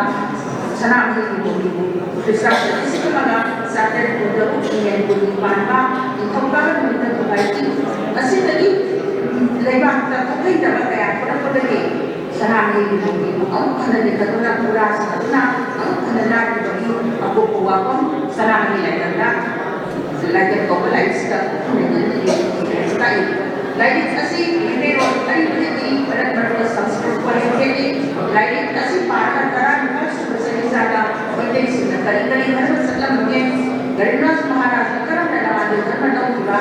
ꯁꯅꯥꯃꯍꯤꯒꯤ ꯃꯨꯔꯇꯤꯕꯨ ꯈ꯭ꯔꯤꯁꯇ ꯆꯍꯤ ꯂꯤꯁꯤꯡ ꯑꯃꯒ ꯆꯥꯇ꯭ꯔꯦꯠ ꯍꯨꯝꯐꯨꯇꯔꯨꯛ ꯏꯉꯦꯟ ꯀꯨꯟꯅꯤ ꯄꯥꯟꯕ ꯅꯤꯡꯊꯧꯀꯥꯕ ꯅꯨꯃꯤꯠꯇ ꯊꯨꯒꯥꯏꯈꯤ꯫ ꯑꯁꯤꯗꯒꯤ ꯂꯩꯕꯥꯛꯇ ꯊꯣꯛꯍꯩꯗꯕ ꯀꯌꯥ ꯊꯣꯛꯂꯛꯄꯗꯒꯤ ꯁꯅꯥꯃꯍꯤꯒꯤ ꯃꯨꯔꯇꯤꯕꯨ ꯑꯃꯨꯛ ꯍꯟꯅ ꯂꯤꯡꯈꯠꯇꯨꯅ ꯄꯨꯔꯥ ꯁꯥꯗꯨꯅ ꯑꯃꯨꯛ ꯍꯟꯅ ꯂꯥꯠꯈꯤꯕꯒꯤ ꯑꯀꯨꯞꯄ ꯋꯥꯐꯝ ꯁꯅꯥꯃꯍꯤ ꯂꯥꯏꯀꯪꯗ ꯂꯥꯏꯀꯪ ꯀꯧꯕ ꯂꯥꯏꯔꯤꯛꯁꯤꯗ ꯈꯨꯝꯅꯗꯨꯅ ꯇꯥꯛꯏ꯫ ꯂꯥꯏꯔꯤꯛ ꯑꯁꯤ ꯃꯩꯇꯩꯂꯣꯟ ꯑꯔꯤꯕꯗꯒꯤ ꯃꯔꯛ ꯃꯔꯛꯇ ꯁꯪꯁꯀ꯭ꯔꯤꯠ ꯋꯥꯍꯩ ꯊꯦꯠꯂꯤ꯫ ꯂꯥꯏꯔꯤꯛ ꯑꯁꯤ ꯄꯥꯔꯒ ꯇꯔꯥꯅꯤꯄꯥꯜ ꯁꯨꯕ ꯆꯍꯤꯆꯥꯗ ꯃꯩꯇꯩꯁꯤꯡꯅ ꯀꯔꯤ ꯀꯔꯤ ꯈꯟꯕ ꯆꯠꯂꯝꯕꯒꯦ, ꯙꯔꯃꯔꯥꯖ ꯃꯍꯥꯔꯥꯖꯅ ꯀꯔꯝꯅ ꯔꯃꯥꯅꯤ ꯙꯔꯃ ꯂꯧꯈꯤꯕ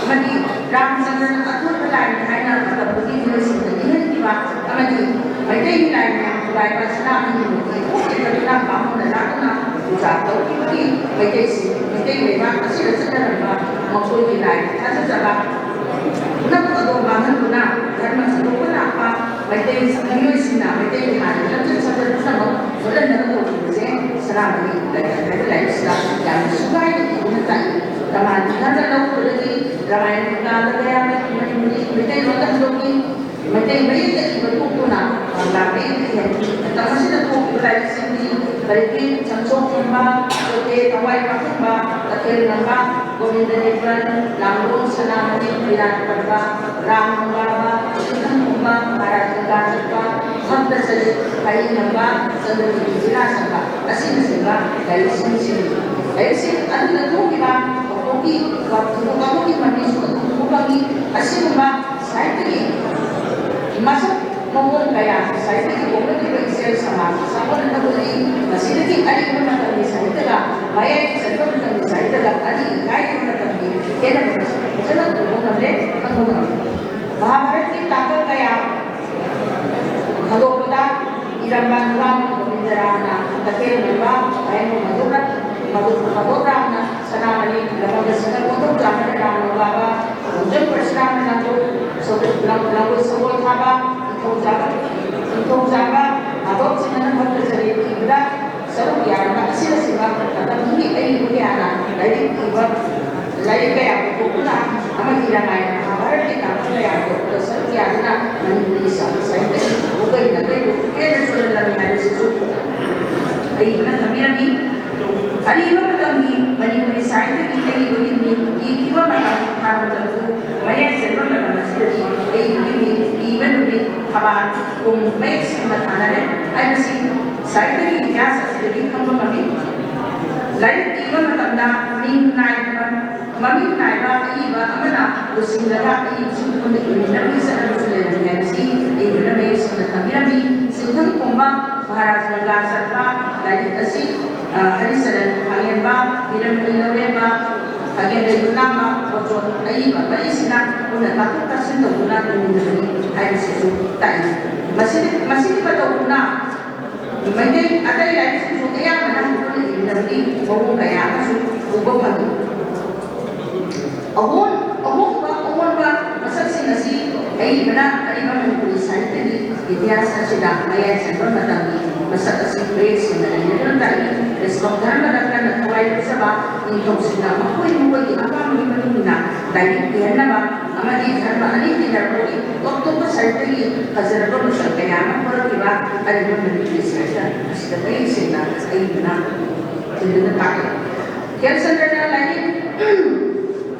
ꯑꯃꯗꯤ ꯔꯥꯃꯆꯟꯗ꯭ꯔꯅ ꯑꯊꯣꯏꯕ ꯂꯥꯏꯅꯤ ꯍꯥꯏꯅ ꯃꯇꯝꯗꯨꯒꯤ ꯃꯤꯑꯣꯏꯁꯤꯡꯗ ꯏꯍꯟꯈꯤꯕ ꯑꯃꯗꯤ ꯃꯩꯇꯩꯒꯤ ꯂꯥꯏ ꯃꯌꯥꯝ ꯊꯨꯒꯥꯏꯕ ꯁꯅꯥꯃꯍꯤ ꯃꯨꯔꯇꯤ ꯊꯣꯛꯈꯤꯕꯗꯨꯅ ꯕꯥꯃꯣꯟꯅ ꯂꯥꯠꯇꯨꯅ ꯄꯨꯖꯥ ꯇꯧꯈꯤꯕꯒꯤ ꯃꯩꯇꯩꯁꯤꯡ ꯃꯩꯇꯩ ꯂꯩꯕꯥꯛ ꯑꯁꯤꯗ ꯆꯠꯅꯔꯝꯕ ꯃꯈꯣꯏꯒꯤ ꯂꯥꯏ ꯊꯥꯖꯖꯕ ꯄꯨꯝꯅꯃꯛ ꯑꯗꯨ ꯃꯥꯡꯍꯟꯗꯨꯅ ꯙꯔꯃ ꯁꯟꯗꯣꯛꯄ ꯂꯥꯛꯄ ꯃꯩꯇꯩ ꯃꯤꯑꯣꯏꯁꯤꯡꯅ ꯃꯩꯇꯩꯒꯤ ꯍꯥꯟꯅꯒꯤ ꯂꯝꯆꯠ ꯁꯥꯖꯠ ꯄꯨꯝꯅꯃꯛ ꯃꯨꯠꯍꯟꯅꯕ ꯇꯧꯈꯤꯕꯁꯦ ꯁꯅꯥꯃꯍꯤ ꯂꯥꯏꯀꯪ ꯍꯥꯏꯕ ꯂꯥꯏꯔꯤꯛꯁꯤꯗ ꯌꯥꯝꯅ ꯁꯨꯒꯥꯏꯅ ꯏꯗꯨꯅ ꯇꯥꯛꯏ꯫ ꯔꯃꯥꯅꯤ ꯙꯔꯃ ꯂꯧꯕꯗꯒꯤ ꯔꯥꯃꯥꯌꯟ ꯀꯪꯂꯥꯗ ꯀꯌꯥ ꯃꯅꯤꯄꯨꯔꯤ ꯃꯩꯇꯩꯂꯣꯟꯗ ꯍꯟꯗꯣꯛꯏ꯫ ꯃꯩꯇꯩ ꯃꯌꯦꯛꯇ ꯏꯕ ꯊꯣꯛꯇꯨꯅ ꯀꯪꯂꯥ ꯃꯌꯦꯛꯇ ꯏꯍꯟꯈꯤ꯫ ꯃꯇꯝ ꯑꯁꯤꯗ ꯊꯣꯛꯈꯤꯕ ꯂꯥꯏꯔꯤꯛꯁꯤꯡꯗꯤ ꯀꯔꯤꯒꯤ ꯁꯪꯁꯣꯛ ꯉꯝꯕ, ꯆꯣꯇꯦ ꯊꯋꯥꯏ ꯄꯥꯈꯪꯕ, ꯇꯈꯦꯜ ꯉꯝꯕ, ꯒꯣꯕꯤꯟꯗ ꯅꯤꯄ꯭ꯔꯟ, ꯂꯥꯡꯒꯣꯜ ꯁꯅꯥꯃꯍꯤ, ꯕꯤꯔꯥꯠ ꯄꯔꯕ, ꯔꯥꯝ ꯅꯣꯡꯒꯥꯕ, ꯁꯤꯡꯈꯪ ꯄꯨꯝꯕ, ꯃꯍꯥꯔꯥꯖ ꯒꯪꯒꯥ ꯆꯠꯄ, ꯚꯛꯇ ꯆꯂꯤꯠ, ꯍꯔꯤ ꯉꯝꯕ, ꯆꯟꯗ꯭ꯔꯃꯨꯈꯤ ꯖꯤꯂꯥ ꯁꯪꯒ ꯑꯁꯤꯅꯆꯤꯡꯕ ꯂꯥꯏꯔꯤꯛꯁꯤꯡꯁꯤꯅꯤ꯫ ꯂꯥꯏꯔꯤꯛꯁꯤꯡ ꯑꯗꯨꯗ ꯊꯣꯛꯈꯤꯕ ꯊꯧꯗꯣꯛꯀꯤ ꯊꯧꯗꯣꯛ ꯋꯥꯊꯣꯛꯀꯤ ꯃꯃꯤꯁꯨ ꯑꯗꯨꯝ ꯎꯕ ꯐꯪꯉꯤ꯫ ꯑꯁꯤꯒꯨꯝꯕ ꯁꯥꯍꯤꯇ꯭ꯌꯒꯤ ꯃꯁꯛ ꯃꯑꯣꯡ ꯀꯌꯥ ꯁꯥꯍꯤꯇ꯭ꯌ ꯈꯦꯠꯅꯕ ꯃꯁꯛ ꯐꯖꯅ ꯎꯕ ꯉꯝꯂꯦ, ꯈꯪꯕ ꯉꯝꯂꯦ꯫ ꯃꯍꯥꯚꯥꯔꯠꯀꯤ ꯇꯥꯡꯀꯛ ꯀꯌꯥ ꯈꯪꯗꯣꯛꯄꯗ ꯏꯔꯝꯕ ꯅꯨꯄꯥ ꯒꯣꯕꯤꯟꯗ ꯔꯥꯝꯅ ꯇꯈꯦꯜ ꯂꯨꯕ ꯑꯍꯦꯟꯕ ꯃꯙꯣꯛ ꯃꯙꯣꯛ ꯔꯥꯝꯅ ꯁꯅꯥꯃꯍꯤ ꯂꯃꯟꯗ ꯁꯤꯡꯍ ꯀꯣꯟꯊꯧꯖꯥꯝꯅ ꯔꯥꯝ ꯅꯣꯕꯥꯕ ꯈꯣꯡꯖꯣꯝ ꯄꯔꯁꯨꯔꯥꯝꯅ ꯂꯥꯡꯒꯣꯜ ꯁꯒꯣꯜ ꯂꯥꯡ- ꯂꯥꯡꯒꯣꯜ ꯁꯒꯣꯜ ꯊꯥꯕ ꯅꯤꯡꯊꯧꯖꯥꯕ ꯅꯤꯡꯊꯧꯖꯥꯕ ꯃꯥꯙꯣꯞ ꯁꯤꯡꯍꯅ ꯚꯛꯇ ꯆꯔꯤꯠ ꯏꯕꯗ ꯁꯔꯨꯛ ꯌꯥꯔꯝꯕ ꯑꯁꯤꯅꯆꯤꯡꯕ ꯃꯇꯝꯗꯨꯒꯤ ꯑꯏꯕ ꯀꯌꯥꯅ ꯂꯥꯏꯔꯤꯛ ꯏꯕ ꯂꯥꯏꯔꯤꯛ ꯀꯌꯥ ꯄꯨꯊꯣꯛꯇꯨꯅ ꯑꯃꯗꯤ ꯔꯥꯃꯥꯌꯟ ꯃꯍꯥꯚꯥꯔꯠꯀꯤ ꯇꯥꯡꯀꯛ ꯀꯌꯥ ꯄꯨꯊꯣꯛꯄꯗ ꯁꯔꯨꯛ ꯌꯥꯗꯨꯅ ꯃꯅꯤꯄꯨꯔꯤ ꯁꯥ- ꯁꯥꯍꯤꯇ꯭ꯌꯒꯤ ꯄꯨꯀꯩ ꯅꯥꯀꯩꯕꯨ ꯍꯦꯟꯅ ꯆꯨꯔꯜꯂꯝꯃꯤ ꯍꯥꯏꯕꯁꯤꯁꯨ ꯑꯏꯕꯅ ꯈꯪꯕꯤꯔꯝꯃꯤ꯫ ꯑꯔꯤꯕ ꯃꯇꯝꯒꯤ ꯃꯅꯤꯄꯨꯔꯤ ꯁꯥꯍꯤꯇ꯭ꯌꯒꯤ ꯑꯏꯕꯒꯤ ꯃꯤꯡ ꯏꯈꯤꯕ ꯃꯇꯝ ꯊꯥꯔꯝꯗꯕꯁꯨ ꯃꯌꯥꯏ ꯆꯟꯕ ꯃꯇꯝ ꯑꯁꯤꯗꯗꯤ ꯑꯏꯕꯒꯤ ꯃꯤꯡ ꯏꯕ ꯅꯨꯃꯤꯠ ꯊꯕꯥꯜ ꯄꯨꯡ ꯃꯌꯦꯛ ꯁꯦꯡꯅ ꯊꯥꯅꯔꯦ ꯍꯥꯏꯕꯁꯤ ꯁꯥꯍꯤꯇ꯭ꯌꯒꯤ ꯏꯇꯤꯍꯥꯁ ꯑꯁꯤꯗꯒꯤ ꯈꯪꯕ ꯉꯝꯃꯤ꯫ ꯂꯥꯏꯔꯤꯛ ꯏꯕ ꯃꯇꯝꯗ ꯃꯤꯡ ꯅꯥꯏꯕ ꯃꯃꯤꯡ ꯅꯥꯏꯕ ꯑꯏꯕ ꯑꯃꯅ ꯂꯨꯆꯤꯡꯂꯒ ꯑꯏꯕꯁꯤꯡ ꯄꯨꯟꯅ ꯏꯃꯤꯟꯅꯕꯒꯤ ꯆꯠꯅꯕꯤꯁꯨ ꯂꯩꯔꯝꯃꯤ ꯍꯥꯏꯕꯁꯤ ꯑꯏꯕꯅ ꯃꯌꯦꯛ ꯁꯦꯡꯅ ꯊꯝꯕꯤꯔꯝꯃꯤ꯫ ꯁꯤꯟꯊꯪ ꯄꯣꯝꯕ ꯃꯍꯥꯔꯥꯖ ꯒꯪꯒꯥ ꯆꯠꯄ ꯂꯥꯏꯔꯤꯛ ꯑꯁꯤ, ꯑ, ꯍꯔꯤꯆꯔꯟ ꯈꯥꯡꯉꯦꯝꯕ, ꯍꯤꯔꯝꯕꯤ ꯂꯧꯔꯦꯝꯕ, ꯈꯥꯒꯦꯟꯗ꯭ꯔ ꯌꯨꯝꯅꯥꯝꯕ, ꯕꯣꯆꯣꯟ ꯑꯏꯕ ꯃꯔꯤꯁꯤꯅ ꯄꯨꯟꯅ ꯇꯥꯊꯣꯛ ꯇꯥꯁꯤꯟ ꯇꯧꯗꯨꯅ ꯏꯃꯤꯟꯅꯕꯅꯤ ꯍꯥꯏꯕꯁꯤꯁꯨ ꯇꯥꯛꯏ꯫ ꯃꯁꯤꯒꯤ ꯃꯁꯤꯒꯤ ꯃꯇꯧꯒꯨꯝꯅ ꯃꯩꯇꯩ ꯑꯇꯩ ꯂꯥꯏꯔꯤꯛꯁꯤꯡꯁꯨ ꯑꯌꯥꯝꯕꯅ ꯄꯨꯟꯅ ꯏꯃꯤꯟꯅꯕꯒꯤ ꯃꯑꯣꯡ ꯀꯌꯥ ꯑꯃꯁꯨ ꯎꯕ ꯐꯪꯏ꯫ ꯑꯍꯣꯟ ꯑꯍꯣꯡꯕ ꯑꯑꯣꯟꯕ ꯃꯁꯛꯁꯤꯡ ꯑꯁꯤ ꯑꯏꯕꯅ ꯑꯔꯤꯕ ꯃꯅꯤꯄꯨꯔꯤ ꯁꯥꯍꯤꯇ꯭ꯌꯒꯤ ꯏꯇꯤꯍꯥꯁ ꯑꯁꯤꯗ ꯃꯌꯥꯏ ꯆꯟꯕ ꯃꯇꯝꯒꯤ ꯃꯁꯛ ꯑꯁꯤ ꯃꯌꯦꯛ ꯁꯦꯡꯅ ꯂꯩꯅꯗꯨꯅ ꯇꯥꯛꯏ꯫ ꯕꯩꯁꯅꯕ ꯙꯔꯃꯗ ꯀꯟꯅ ꯊꯋꯥꯏ ꯌꯥꯎꯖꯕ ꯅꯤꯡꯊꯧꯁꯤꯡꯅ ꯃꯈꯣꯏ ꯃꯈꯣꯏꯒꯤ ꯑꯄꯥꯝꯕꯒꯤ ꯃꯇꯨꯡ ꯏꯟꯅ ꯂꯥꯏꯔꯤꯛ ꯏꯍꯟꯅꯕ ꯑꯃꯗꯤ ꯙꯔꯃ ꯑꯅꯤ ꯇꯤꯟꯅꯔꯛꯄꯒꯤ ꯇꯣꯞ ꯇꯣꯞꯄ ꯁꯥꯍꯤꯇ꯭ꯌꯒꯤ ꯐꯖꯔꯕ ꯃꯁꯛ ꯀꯌꯥ ꯑꯃ ꯄꯨꯔꯛꯈꯤꯕ ꯑꯔꯤꯕ ꯃꯅꯤꯄꯨꯔꯤ ꯁꯥꯍꯤꯇ꯭ꯌ ꯑꯁꯤꯗ ꯃꯌꯦꯛ ꯁꯦꯡꯅ ꯑꯏꯕꯅ ꯊꯤꯟꯗꯨꯅ ꯇꯥꯛꯂꯤ꯫ ꯈꯦꯝꯆꯟꯗ꯭ꯔꯅ ꯂꯥꯏꯅꯤꯡ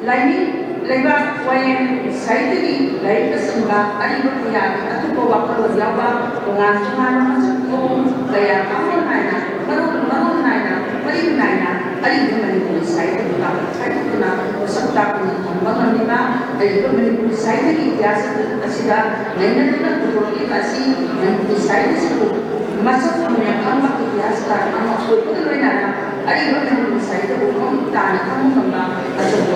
ꯂꯥꯏꯅꯤꯡ ꯂꯩꯕꯥꯛ ꯋꯥꯌꯦꯜ ꯁꯥꯍꯤꯇ꯭ꯌꯒꯤ ꯂꯥꯏꯔꯤꯛꯅꯆꯤꯡꯕ ꯑꯔꯤꯕ ꯄꯨꯌꯥꯒꯤ ꯑꯇꯣꯞꯄ ꯋꯥꯈꯜꯂꯣꯟ ꯌꯥꯎꯕ ꯇꯣꯉꯥꯟ ꯇꯣꯉꯥꯟꯕ ꯃꯁꯛ ꯃꯑꯣꯡ ꯀꯌꯥ ꯃꯑꯣꯡ ꯅꯥꯏꯅ ꯃꯔꯣꯜ ꯃꯔꯣꯜ ꯅꯥꯏꯅ ꯄꯔꯤꯡ ꯅꯥꯏꯅ ꯑꯔꯤꯕ ꯃꯅꯤꯄꯨꯔꯤ ꯁꯥꯍꯤꯇ꯭ꯌꯒꯤ ꯄꯥꯡꯒꯜ ꯈꯥꯏꯗꯣꯛꯇꯨꯅ ꯄꯣꯠꯁꯛ ꯇꯥꯛꯇꯨꯅ ꯊꯝꯕ ꯉꯝꯂꯤꯕ ꯑꯔꯤꯕ ꯃꯅꯤꯄꯨꯔꯤ ꯁꯥꯍꯤꯇ꯭ꯌꯒꯤ ꯏꯇꯤꯍꯥꯁ ꯑꯁꯤꯗ ꯅꯩꯅꯗꯨꯅ ꯄꯨꯊꯣꯔꯛꯂꯤꯕ ꯑꯁꯤ ꯃꯅꯤꯄꯨꯔꯤ ꯁꯥꯍꯤꯇ꯭ꯌꯁꯤꯕꯨ ꯃꯁꯛ ꯃꯑꯣꯡ ꯈꯪꯕ ꯏꯇꯤꯍꯥꯁ ꯀꯥꯔ ꯑꯃ ꯑꯣꯏꯕꯒ ꯂꯣꯏꯅꯅ ꯑꯔꯤꯕ ꯃꯅꯤꯄꯨꯔꯤ ꯁꯥꯍꯤꯇ꯭ꯌꯕꯨ ꯃꯃꯨꯠ ꯇꯥꯅ ꯈꯪꯕ ꯉꯝꯕ ꯑꯆꯧꯕ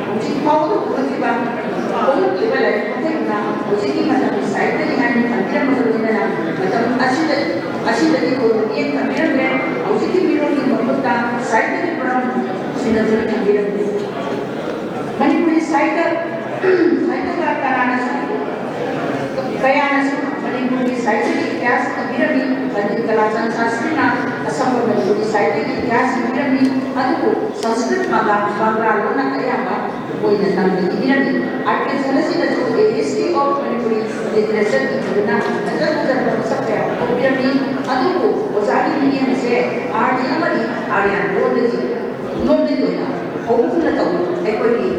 ꯍꯧꯖꯤꯛ ꯐꯥꯎꯕꯗ ꯍꯧꯒꯠꯂꯤꯕ ꯍꯧꯒꯠꯂꯤꯕ ꯂꯥꯏꯔꯤꯛ ꯃꯈꯩꯗꯨꯅ ꯍꯧꯖꯤꯛꯀꯤ ꯃꯇꯝꯒꯤ ꯁꯥꯍꯤꯇ꯭ꯌꯒꯤ ꯍꯥꯏꯅ ꯊꯝꯕꯤꯔꯝꯕꯗ ꯂꯣꯏꯅꯅ ꯃꯇꯝ ꯑꯁꯤꯗ ꯑꯁꯤꯗꯒꯤ ꯊꯣꯏꯗꯣꯛ ꯍꯦꯟ ꯊꯝꯕꯤꯔꯝꯗ꯭ꯔꯦ꯫ ꯍꯧꯖꯤꯛꯀꯤ ꯃꯤꯔꯣꯜꯒꯤ ꯃꯈꯨꯠꯇ ꯁꯥꯍꯤꯇ꯭ꯌꯒꯤ ꯄꯣꯠꯂꯝ ꯁꯤꯟꯅꯗꯨꯅ ꯊꯝꯕꯤꯔꯝꯂꯦ꯫ ꯃꯅꯤꯄꯨꯔꯤ ꯁꯥꯍꯤꯇ꯭ꯌ ꯁꯥꯍꯤꯇ꯭ꯌꯀꯥꯔ ꯀꯅꯥꯅꯁꯨ ꯀꯌꯥꯅꯁꯨ ꯃꯅꯤꯄꯨꯔꯒꯤ ꯁꯥꯍꯤꯇ꯭ꯌꯒꯤ ꯏꯇꯤꯍꯥꯁ ꯏꯕꯤꯔꯝꯃꯤ꯫ ꯄꯟꯗꯤꯠ ꯀꯂꯥꯆꯟ ꯁꯥꯁꯇ꯭ꯔꯤꯅ ꯑꯁꯝꯕ ꯃꯅꯤꯄꯨꯔꯤ ꯁꯥꯍꯤꯇ꯭ꯌꯒꯤ ꯏꯇꯤꯍꯥꯁ ꯏꯕꯤꯔꯝꯃꯤ꯫ ꯑꯗꯨꯕꯨ ꯁꯪꯁꯀ꯭ꯔꯤꯠ ꯃꯥꯂꯥ ꯕꯪꯒ꯭ꯂꯥ ꯂꯣꯟꯅ ꯑꯌꯥꯝꯕ ꯑꯣꯏꯅ ꯅꯝꯅ ꯏꯕꯤꯔꯝꯃꯤ꯫ ꯑꯥꯔ ꯀꯦ ꯖꯣꯏꯁꯤꯅꯁꯨ A History of Manipuri Literature ꯏꯗꯨꯅ ꯐꯖ ꯐꯖꯔꯕ ꯃꯁꯛ ꯀꯌꯥ ꯄꯨꯊꯣꯛꯄꯤꯔꯝꯃꯤ꯫ ꯑꯗꯨꯕꯨ ꯑꯣꯖꯥꯒꯤ ꯃꯤꯠꯌꯦꯡ ꯑꯁꯦ ꯑꯥꯔꯌꯥ ꯑꯃꯗꯤ ꯑꯥꯔꯌꯥꯟ ꯂꯣꯟꯗꯒꯤ ꯂꯣꯟꯗꯒꯤ ꯑꯣꯏꯅ ꯍꯧꯕꯒꯨꯝꯅ ꯇꯧꯏ꯫ ꯑꯩꯈꯣꯏꯒꯤ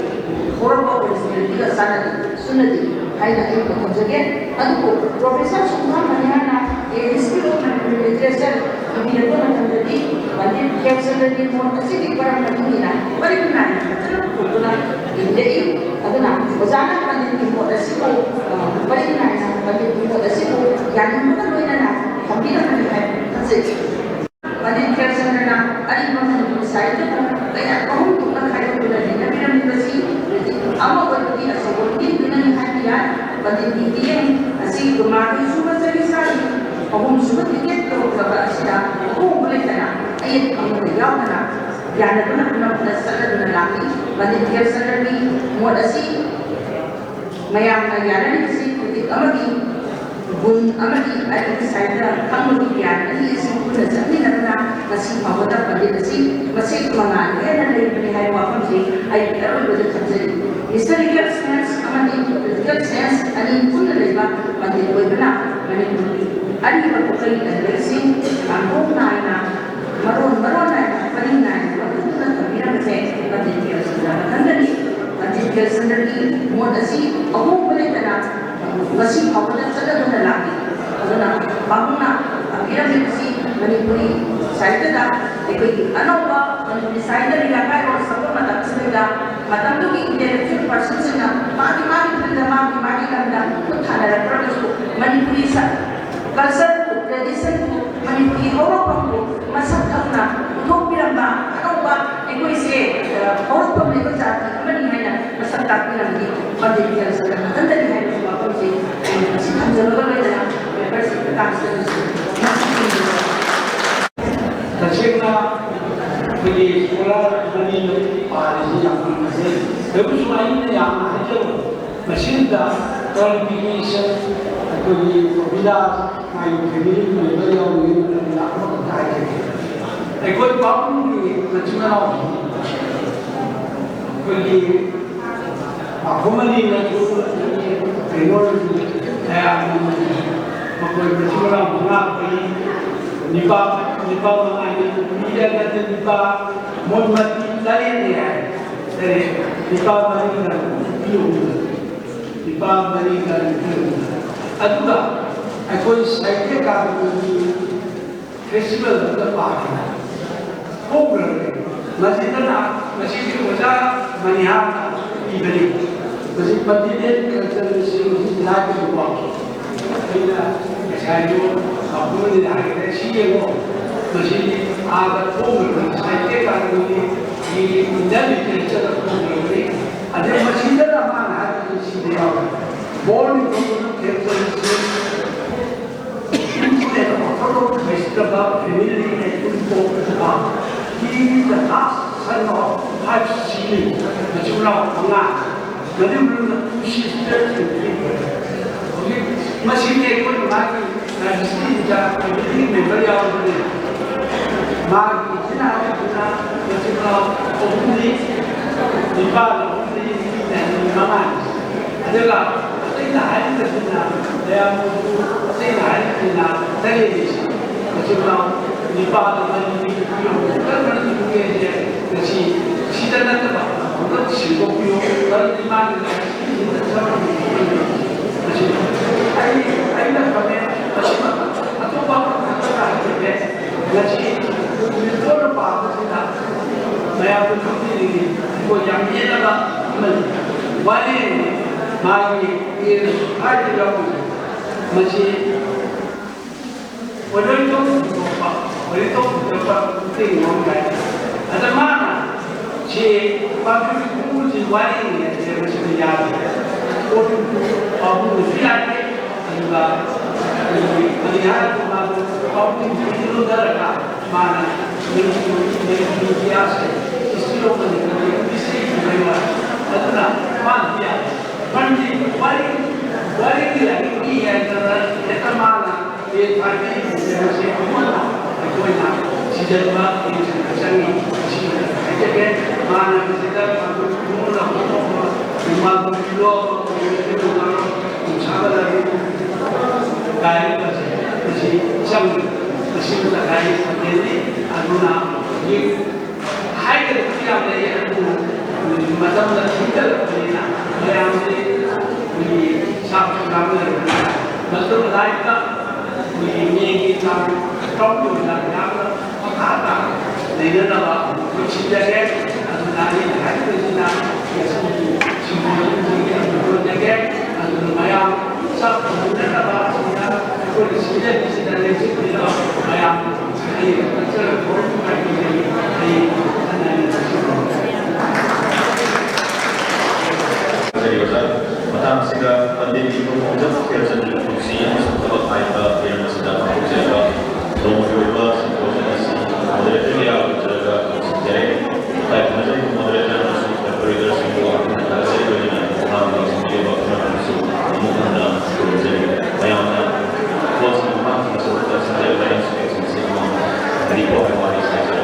ꯍꯧꯔꯛꯄ ꯑꯣꯔꯤꯖꯤꯅꯦꯜꯒꯤꯒ ꯆꯥꯟꯅꯗꯦ, ꯆꯨꯅꯗꯦ ꯍꯥꯏꯅ ꯑꯩ ꯊꯝꯖꯒꯦ꯫ ꯑꯗꯨꯕꯨ ꯄ꯭ꯔꯣꯐꯦꯁꯔ ꯁꯨꯡꯈꯥ ꯃꯅꯤꯍꯥꯅ A History of Manipuri Literature ꯏꯕꯤꯔꯛꯄ ꯃꯇꯝꯗꯗꯤ ꯄꯟꯗꯤꯠ ꯈꯦꯝꯆꯟꯗ꯭ꯔꯒꯤ ꯃꯣꯠ ꯑꯁꯤꯒꯤ ꯃꯔꯝ ꯃꯇꯨꯡ ꯏꯟꯅ ꯄꯔꯤꯡ ꯅꯥꯏꯅ ꯐꯖꯅ ꯄꯨꯊꯣꯛꯇꯨꯅ ꯏꯕꯤꯔꯛꯏ꯫ ꯑꯗꯨꯅ ꯑꯣꯖꯥꯅ ꯄꯟꯗꯤꯠꯀꯤ ꯃꯣꯠ ꯑꯁꯤꯕꯨ, ꯑ, ꯄꯔꯤꯡ ꯅꯥꯏꯅ ꯄꯟꯗꯤꯠꯀꯤ ꯃꯣꯠ ꯑꯁꯤꯕꯨ ꯌꯥꯅꯤꯡꯕꯒ ꯂꯣꯏꯅꯅ ꯊꯝꯕꯤꯔꯝꯒꯅꯤ ꯍꯥꯏꯅ ꯈꯟꯖꯩ꯫ ꯄꯟꯗꯤꯠ ꯈꯦꯝꯆꯟꯗ꯭ꯔꯅ ꯑꯔꯤꯕ ꯃꯅꯤꯄꯨꯔꯤ ꯁꯥꯍꯤꯇ꯭ꯌꯕꯨ ꯀꯌꯥꯠ ꯑꯍꯨꯝ ꯊꯣꯛꯅ ꯈꯥꯏꯗꯣꯛꯇꯨꯅ ꯅꯩꯅꯕꯤꯔꯝꯂꯤꯕꯁꯤ ꯀ꯭ꯔꯤꯇꯤꯛ ꯑꯃ ꯑꯣꯏꯕꯒꯤ ꯑꯆꯧꯕ ꯃꯤꯠꯌꯦꯡꯗꯨꯅꯅꯤ ꯍꯥꯏꯕ ꯌꯥꯏ꯫ ꯄꯟꯗꯤꯠꯀꯤ ꯃꯤꯠꯌꯦꯡ ꯑꯁꯤ ꯀꯨꯟꯃꯥꯊꯣꯏ ꯁꯨꯕ ꯆꯍꯤꯆꯥꯒꯤ ꯑꯍꯨꯝꯁꯨꯕ ꯗꯤꯀꯦꯠ ꯌꯧꯔꯛꯂꯕ ꯑꯁꯤꯗ ꯑꯍꯣꯡꯕ ꯂꯩꯇꯅ ꯑꯌꯦꯠꯄ ꯑꯃꯠꯇ ꯌꯥꯎꯗꯅ ꯌꯥꯅꯗꯨꯅ ꯄꯨꯟꯅ ꯄꯨꯟꯅ ꯆꯠꯅꯗꯨꯅ ꯂꯥꯛꯂꯤ꯫ ꯄꯟꯗꯤꯠ ꯈꯦꯝꯆꯟꯗ꯭ꯔꯒꯤ ꯃꯣꯠ ꯑꯁꯤ ꯃꯌꯥꯝꯅ ꯌꯥꯅꯔꯤꯕꯁꯤ ꯀ꯭ꯔꯤꯇꯤꯛ ꯑꯃꯒꯤ ꯒꯨꯟ ꯑꯃꯗꯤ ꯑꯩꯒꯤ ꯁꯥꯍꯤꯇ꯭ꯌ ꯈꯪꯕꯒꯤ ꯒ꯭ꯌꯥꯟ ꯑꯅꯤ ꯑꯁꯤ ꯄꯨꯟꯅ ꯆꯠꯃꯤꯟꯅꯗꯨꯅ ꯉꯁꯤ ꯐꯥꯎꯕꯗ ꯄꯟꯗꯤꯠ ꯑꯁꯤ ꯃꯁꯦꯛ ꯃꯉꯥꯜ ꯍꯦꯟꯅ ꯂꯩꯕꯅꯤ ꯍꯥꯏꯕ ꯋꯥꯐꯝꯁꯤ ꯑꯩ ꯑꯔꯣꯏꯕꯗ ꯊꯝꯖꯔꯤ꯫ Historical sense ꯑꯃꯗꯤ political sense ꯑꯅꯤ ꯄꯨꯟꯅ ꯂꯩꯕ ꯄꯟꯗꯤꯠ ꯑꯣꯏꯕꯅ ꯃꯅꯤꯄꯨꯔꯒꯤ ꯑꯔꯤꯕ ꯄꯣꯠꯆꯩ ꯂꯥꯏꯔꯤꯛꯁꯤꯡ ꯀꯥꯡꯂꯣꯟ ꯅꯥꯏꯅ ꯃꯔꯣꯟ ꯃꯔꯣꯟ ꯅꯥꯏꯅ ꯄꯔꯤꯡ ꯅꯥꯏꯅ ꯂꯧꯊꯣꯛꯇꯨꯅ ꯊꯝꯕꯤꯔꯝꯕꯁꯦ ꯄꯟꯗꯤꯠ ꯈꯦꯝꯆꯟꯗ꯭ꯔ ꯃꯊꯟꯗꯅꯤ꯫ ꯄꯟꯗꯤꯠ ꯈꯦꯝꯆꯟꯗ꯭ꯔꯒꯤ ꯃꯣꯠ ꯑꯁꯤ ꯑꯍꯣꯡꯕ ꯂꯩꯇꯅ ꯉꯁꯤ ꯐꯥꯎꯕꯗ ꯆꯠꯅꯗꯨꯅ ꯂꯥꯛꯂꯤ꯫ ꯑꯗꯨꯅ ꯄꯥꯕꯨꯡꯅ ꯊꯝꯕꯤꯔꯝꯂꯤꯕꯁꯤ ꯃꯅꯤꯄꯨꯔꯤ ꯁꯥꯍꯤꯇ꯭ꯌꯗ ꯑꯩꯈꯣꯏꯒꯤ ꯑꯅꯧꯕ ꯃꯅꯤꯄꯨꯔꯤ ꯁꯥꯍꯤꯇ꯭ꯌꯒꯤ ꯂꯥꯛꯀꯥꯏꯔꯣꯜ ꯁꯛꯄ ꯃꯇꯝꯁꯤꯗꯩꯗ ꯃꯇꯝꯗꯨꯒꯤ intellectual personꯁꯤꯡꯅ ꯃꯥꯒꯤ ꯃꯥꯒꯤ field, ꯃꯥꯒꯤ ꯃꯥꯒꯤ ꯂꯝꯗ ꯈꯨꯠ ꯊꯥꯅꯔꯛꯇ꯭ꯔꯒꯁꯨ ꯃꯅꯤꯄꯨꯔꯤ cultureꯕꯨ, traditionꯕꯨ, ꯃꯅꯤꯄꯨꯔꯤ ꯍꯧꯔꯛꯐꯝꯕꯨ ꯃꯁꯛ ꯈꯪꯅ ꯄꯨꯊꯣꯛꯄꯤꯔꯝꯕ ꯑꯅꯧꯕ ꯑꯩꯈꯣꯏꯁꯦ ꯍꯧꯔꯛꯐꯝ ꯂꯩꯕ ꯖꯥꯇꯤ ꯑꯃꯅꯤ ꯍꯥꯏꯅ ꯃꯁꯛ ꯇꯥꯛꯄꯤꯔꯝꯃꯤ ꯄꯟꯗꯤꯠ ꯙ꯭ꯌꯥꯟꯆꯟꯗ꯭ꯔ ꯃꯊꯟꯇꯅꯤ ꯍꯥꯏꯕꯁꯤ ꯋꯥꯐꯝꯁꯤ ꯑꯩꯅ ꯃꯁꯤ ꯊꯝꯖꯕꯒ ꯂꯣꯏꯅꯅ memberꯁꯤꯡ ꯃꯇꯥꯡꯁꯤꯗ ꯇꯁꯦꯡꯅ ꯑꯩꯈꯣꯏꯒꯤ ꯁ꯭ꯀꯣꯂꯔ ꯑꯃꯅꯤ ꯂꯥꯏꯔꯤꯛ ꯄꯥꯔꯤꯁꯤ ꯌꯥꯝꯅ ꯐꯖꯩ꯫ ꯑꯗꯨꯕꯨꯁꯨ ꯑꯩꯅ ꯌꯥꯝꯅ ꯍꯥꯏꯖꯕ ꯃꯁꯤꯗ clarification ꯑꯩꯈꯣꯏꯒꯤ ꯄ꯭ꯔꯣꯕꯤꯗꯥꯁ ꯃꯥꯒꯤ family member ꯌꯥꯎꯔꯤꯉꯩ ꯃꯇꯝꯗ ꯑꯃꯈꯛꯇ ꯍꯥꯏꯖꯒꯦ꯫ ꯑꯩꯈꯣꯏ ꯄꯥꯕꯨꯡꯒꯤ ꯃꯆꯤꯟ ꯃꯅꯥꯎ ꯑꯩꯈꯣꯏꯒꯤ ꯃꯈꯣꯏ ꯑꯅꯤꯅꯁꯨ ꯀꯩꯅꯣ ꯃꯌꯥꯝ ꯃꯈꯣꯏ ꯃꯆꯤꯟ ꯃꯅꯥꯎ ꯃꯉꯥ ꯄꯣꯛꯏ꯫ ꯅꯨꯄꯥ ꯅꯨꯄꯥ ꯃꯉꯥꯅꯤ, ꯅꯨꯄꯤꯗ ꯅꯠꯇꯦ, ꯅꯨꯄꯥ ꯃꯣꯏ ꯃꯔꯤ ꯇꯔꯦꯠꯅꯤ ꯍꯥꯏ꯫ ꯇꯔꯦꯠ, ꯅꯨꯄꯥ ꯃꯔꯤꯒ ꯅꯨꯄꯤ ꯑꯍꯨꯝ, ꯅꯨꯄꯥ ꯃꯔꯤꯒ ꯅꯨꯄꯤ ꯑꯍꯨꯝ꯫ ꯑꯗꯨꯒ ꯑꯩꯈꯣꯏ ꯁꯥꯍꯤꯇ꯭ꯌ ꯑꯦꯀꯥꯗꯃꯤꯒꯤ festival ꯑꯃꯗ ꯄꯥꯡꯊꯣꯛꯈ꯭ꯔꯕꯅꯤ꯫ ꯃꯁꯤꯗꯅ ꯃꯁꯤꯒꯤ ꯑꯣꯖꯥ ꯃꯅꯤꯍꯥꯔꯅ ꯏꯕꯅꯤ꯫ ꯃꯁꯤ ꯄꯟꯗꯤꯠ ꯑꯦꯟ ꯀ꯭ꯔꯁꯅꯁꯤꯡ ꯂꯥꯏꯕꯗꯨꯀꯣ꯫ ꯑꯩꯅ ꯉꯁꯥꯏꯁꯨ ꯃꯄꯨꯅꯤꯅ ꯍꯥꯏꯈ꯭ꯔꯦ, ꯁꯤ ꯌꯦꯡꯉꯣ, ꯃꯁꯤ ꯑꯥꯗ ꯐꯣꯡꯈ꯭ꯔꯕꯅꯤ, ꯁꯥꯍꯤꯇ꯭ꯌ ꯑꯦꯀꯥꯗꯃꯤꯒꯤ Indian literature ꯐꯣꯡꯈ꯭ꯔꯕꯅꯤ꯫ ꯑꯗꯩ ꯃꯁꯤꯗꯅ ꯃꯥꯅ ꯍꯥꯏꯕꯗꯨ ꯁꯤꯗ ꯌꯥꯎꯔꯦ, born in Vegetable family and Kumpo. He is the last son of five siblings, ꯃꯆꯤꯟ ꯃꯅꯥꯎ ꯃꯉꯥ꯫ ꯃꯅꯤꯄꯨꯔꯅ two sisters and three brothers꯫ ꯍꯧꯖꯤꯛ ꯃꯁꯤꯅꯤ ꯑꯩꯈꯣꯏꯅ ꯃꯥꯒꯤ ꯗꯥꯏꯅꯦꯁꯇꯤꯗ ꯐꯦꯃꯤꯂꯤ ꯃꯦꯝꯕꯔ ꯌꯥꯎꯔꯕꯅꯤ꯫ ꯃꯥꯒꯤ ꯏꯆꯤꯟ ꯏꯅꯥꯎꯁꯤꯡꯁꯤꯅ ꯃꯆꯤꯟ ꯃꯅꯥꯎ ꯑꯍꯨꯝꯅꯤ, ꯅꯨꯄꯥꯅ ꯑꯍꯨꯝꯅꯤ, ꯅꯨꯄꯤꯅ ꯑꯅꯤ, ꯃꯉꯥꯅꯤ꯫ ꯑꯗꯨꯒ ꯑꯇꯩꯅ ꯍꯥꯏꯔꯤꯕꯁꯤꯅ ꯃꯌꯥꯝ ꯑꯇꯩꯅ ꯍꯥꯏꯔꯤꯕꯁꯤꯅ ꯇꯔꯦꯠꯅꯤ꯫ ꯃꯆꯤꯟ ꯃꯅꯥꯎ ꯅꯤꯄꯥꯜ ꯑꯃꯅꯤ, ꯅꯨꯄꯤ ꯑꯍꯨꯝ꯫ ꯀꯔꯝꯕꯅ ꯆꯨꯝꯒꯦ ꯍꯥꯏꯁꯦ ꯉꯁꯤ ꯁꯤꯗ ꯅꯠꯇꯕ ꯑꯃꯨꯛꯇ ꯁꯤꯟꯗꯣꯛꯄꯤꯌꯨ꯫ ꯃꯔꯝꯗꯤ ꯃꯥꯒꯤ ꯂꯥꯏꯔꯤꯛꯁꯤꯡꯁꯤꯗ ꯆꯪꯉꯛꯄ ꯃꯁꯤ ꯑꯩ, ꯑꯩꯅ ꯈꯪꯉꯦ꯫ ꯑꯇꯣꯞꯄ ꯑꯃ ꯈꯛꯇ ꯍꯥꯏꯖꯒꯦ꯫ ꯉꯁꯤ ꯔꯤꯄꯣꯔꯠ ꯄꯥꯕꯁꯤꯗ ꯃꯌꯥꯝꯗ ꯈꯪꯕꯤꯔꯤꯅꯤ, ꯑꯩꯈꯣꯏ ꯌꯥꯝ ꯌꯦꯠꯅꯕ ꯑꯃꯅꯤ꯫ ꯋꯥꯔꯦꯡ ꯃꯥꯒꯤ ꯍꯥꯏꯔꯤꯕ ꯃꯁꯤ ꯑꯣꯏꯔꯣꯏꯗꯧ ꯊꯣꯛꯄ, ꯑꯣꯏꯔꯣꯏꯗꯧ ꯊꯣꯛꯄ ꯃꯇꯦꯡ ꯂꯧꯕ ꯌꯥꯏ꯫ ꯑꯗ ꯃꯥꯅ ꯁꯤ ꯄꯥꯝꯕꯤ ꯈꯨꯃꯨꯁꯤ ꯋꯥꯔꯦꯡ ꯍꯥꯏꯁꯦ ꯃꯁꯤꯗ ꯌꯥꯗꯦ꯫ ꯄꯣꯠꯇꯨ ꯄꯥꯎꯈꯨꯝꯗꯁꯨ ꯌꯥꯗꯦ꯫ ꯑꯗꯨꯒ ꯀꯔꯤ ꯍꯥꯏꯔꯒ ꯃꯥꯗꯣ ꯄꯥꯎꯈꯨꯝꯗꯒꯤ ꯂꯧꯊꯔꯒ ꯃꯥꯅ ꯃꯅꯤꯄꯨꯔ, ꯃꯅꯤꯄꯨꯔ ꯏꯇꯤꯍꯥꯁꯁꯦ ꯍꯤꯁꯇ꯭ꯔꯤ ꯑꯣꯐ ꯃꯅꯤꯄꯨꯔ ꯍꯤꯁꯇ꯭ꯔꯤ ꯍꯥꯏꯕ ꯑꯗꯨꯅ ꯃꯥꯅ ꯌꯥꯗꯦ꯫ ꯃꯔꯝꯗꯤ ꯋꯥꯔꯤ, ꯋꯥꯔꯤꯒꯤ ꯂꯥꯏꯔꯤꯛ ꯏ ꯍꯥꯏꯗꯅ ꯍꯦꯛꯇ ꯃꯥꯅ ꯄꯦꯟ ꯊꯥꯕꯤꯔꯤꯕꯁꯦ ꯑꯃꯅ ꯑꯩꯈꯣꯏꯅ ꯊꯤꯖꯤꯟꯕ ꯌꯦꯡꯁꯤꯟꯕ ꯆꯪꯉꯤ꯫ ꯃꯁꯤ ꯍꯥꯏꯖꯒꯦ꯫ ꯃꯥꯅ ꯃꯁꯤꯗ ꯃꯥꯡꯒꯣꯜ ꯄꯤꯌꯣ, ꯃꯥꯡꯒꯣꯜ ꯄꯤꯌꯣ, ꯅꯨꯡꯁꯥꯕ ꯂꯥꯏꯔꯤꯛ ꯀꯥꯏꯔꯤꯕꯁꯦ ꯃꯁꯤ ꯆꯪꯉꯤ꯫ ꯃꯁꯤ ꯃꯇꯝ ꯀꯥꯏꯔꯤ ꯁꯕꯖꯦꯛꯅꯤ꯫ ꯑꯗꯨꯅ ꯍꯧꯖꯤꯛ ꯍꯥꯏꯒꯗꯕꯁꯨ ꯌꯥꯝ ꯂꯩ, ꯑꯗꯨꯕꯨ ꯃꯇꯝꯅ ꯊꯤꯡꯖꯤꯜꯂꯛꯄꯅꯤꯅ ꯃꯌꯥꯝꯁꯤ ꯑꯩꯈꯣꯏꯒꯤ ꯆꯥꯛꯁꯨ ꯂꯥꯝꯅꯔꯕꯅꯤꯅ ꯃꯇꯝ ꯂꯥꯏꯔꯤꯛꯇ ꯑꯩꯈꯣꯏꯒꯤ ꯃꯦꯒꯤ ꯇꯥꯡ ꯇꯔꯥꯍꯨꯝꯗꯣꯏꯗ ꯌꯥꯝꯅ ꯃꯈꯥ ꯇꯥꯅ ꯂꯩꯅꯅꯕ ꯑꯩꯈꯣꯏ ꯁꯤꯟꯖꯒꯦ꯫ ꯑꯗꯨꯅ ꯑꯩꯅ ꯍꯥꯏꯔꯤꯕꯁꯤꯅ ꯉꯁꯤꯒꯤ ꯁꯤꯝꯕꯣꯂꯤꯖꯝꯁꯤꯡꯁꯦ ꯑꯗꯨꯝ ꯂꯣꯏꯖꯒꯦ꯫ ꯑꯗꯨꯅ ꯃꯌꯥꯝ ꯆꯥꯛ ꯊꯣꯡꯅꯅꯕ ꯑꯁꯤꯗ ꯑꯩꯈꯣꯏꯅ ꯁꯤꯟꯖꯔꯤꯁꯤꯗ ꯂꯦꯡꯁꯤꯟꯕꯤꯔꯒ ꯃꯌꯥꯝ ꯃꯇꯥꯡ ꯑꯁꯤꯗ ꯄꯟꯗꯤꯠ ꯏꯕꯨꯡꯉꯣ ꯈꯣꯡꯖꯣꯝ ꯈꯦꯜꯆꯟꯗ꯭ꯔ ꯄꯨꯟꯁꯤ ꯑꯃꯁꯨꯡ ꯊꯕꯛ ꯍꯥꯏꯕ ꯍꯤꯔꯝ ꯑꯁꯤꯗ ꯄꯥꯡꯊꯣꯛꯆꯔꯤꯕ ꯂꯨꯍꯣꯡꯈꯤꯕ symposium ꯑꯁꯤ moderator ꯀꯌꯥ ꯂꯧꯖꯔꯒ ꯂꯣꯏꯁꯤꯟꯖꯔꯦ꯫ ꯏꯀꯥꯏ ꯈꯨꯝꯅꯖꯔꯤꯕ moderator ꯑꯃꯁꯨꯡ lecturers ꯁꯤꯡꯕꯨ ꯋꯥꯍꯪ ꯊꯥꯒꯠꯆꯔꯤ, ꯂꯣꯏꯅꯅ ꯄ꯭ꯔꯣꯒ꯭ꯔꯥꯝꯒꯤ ꯂꯧꯁꯤꯟꯕꯤꯔꯕ ꯄꯨꯝꯅꯃꯛꯄꯨꯁꯨ ꯑꯃꯨꯛ ꯍꯟꯅ ꯈꯨꯔꯨꯝꯖꯔꯤ꯫ ꯃꯌꯥꯝꯅ ꯐꯣꯟꯁꯤꯡ ꯃꯇꯥꯡꯁꯤꯡꯗꯁꯨ ꯁꯤꯟꯖꯔꯒ ꯏꯟꯁꯇ꯭ꯔꯛꯁꯟꯁꯤꯡ ꯑꯃ ꯍꯥꯏꯗꯤ ꯄꯥꯎ ꯍꯥꯏꯕ ꯋꯥꯔꯤ ꯁꯥꯖꯔꯤ꯫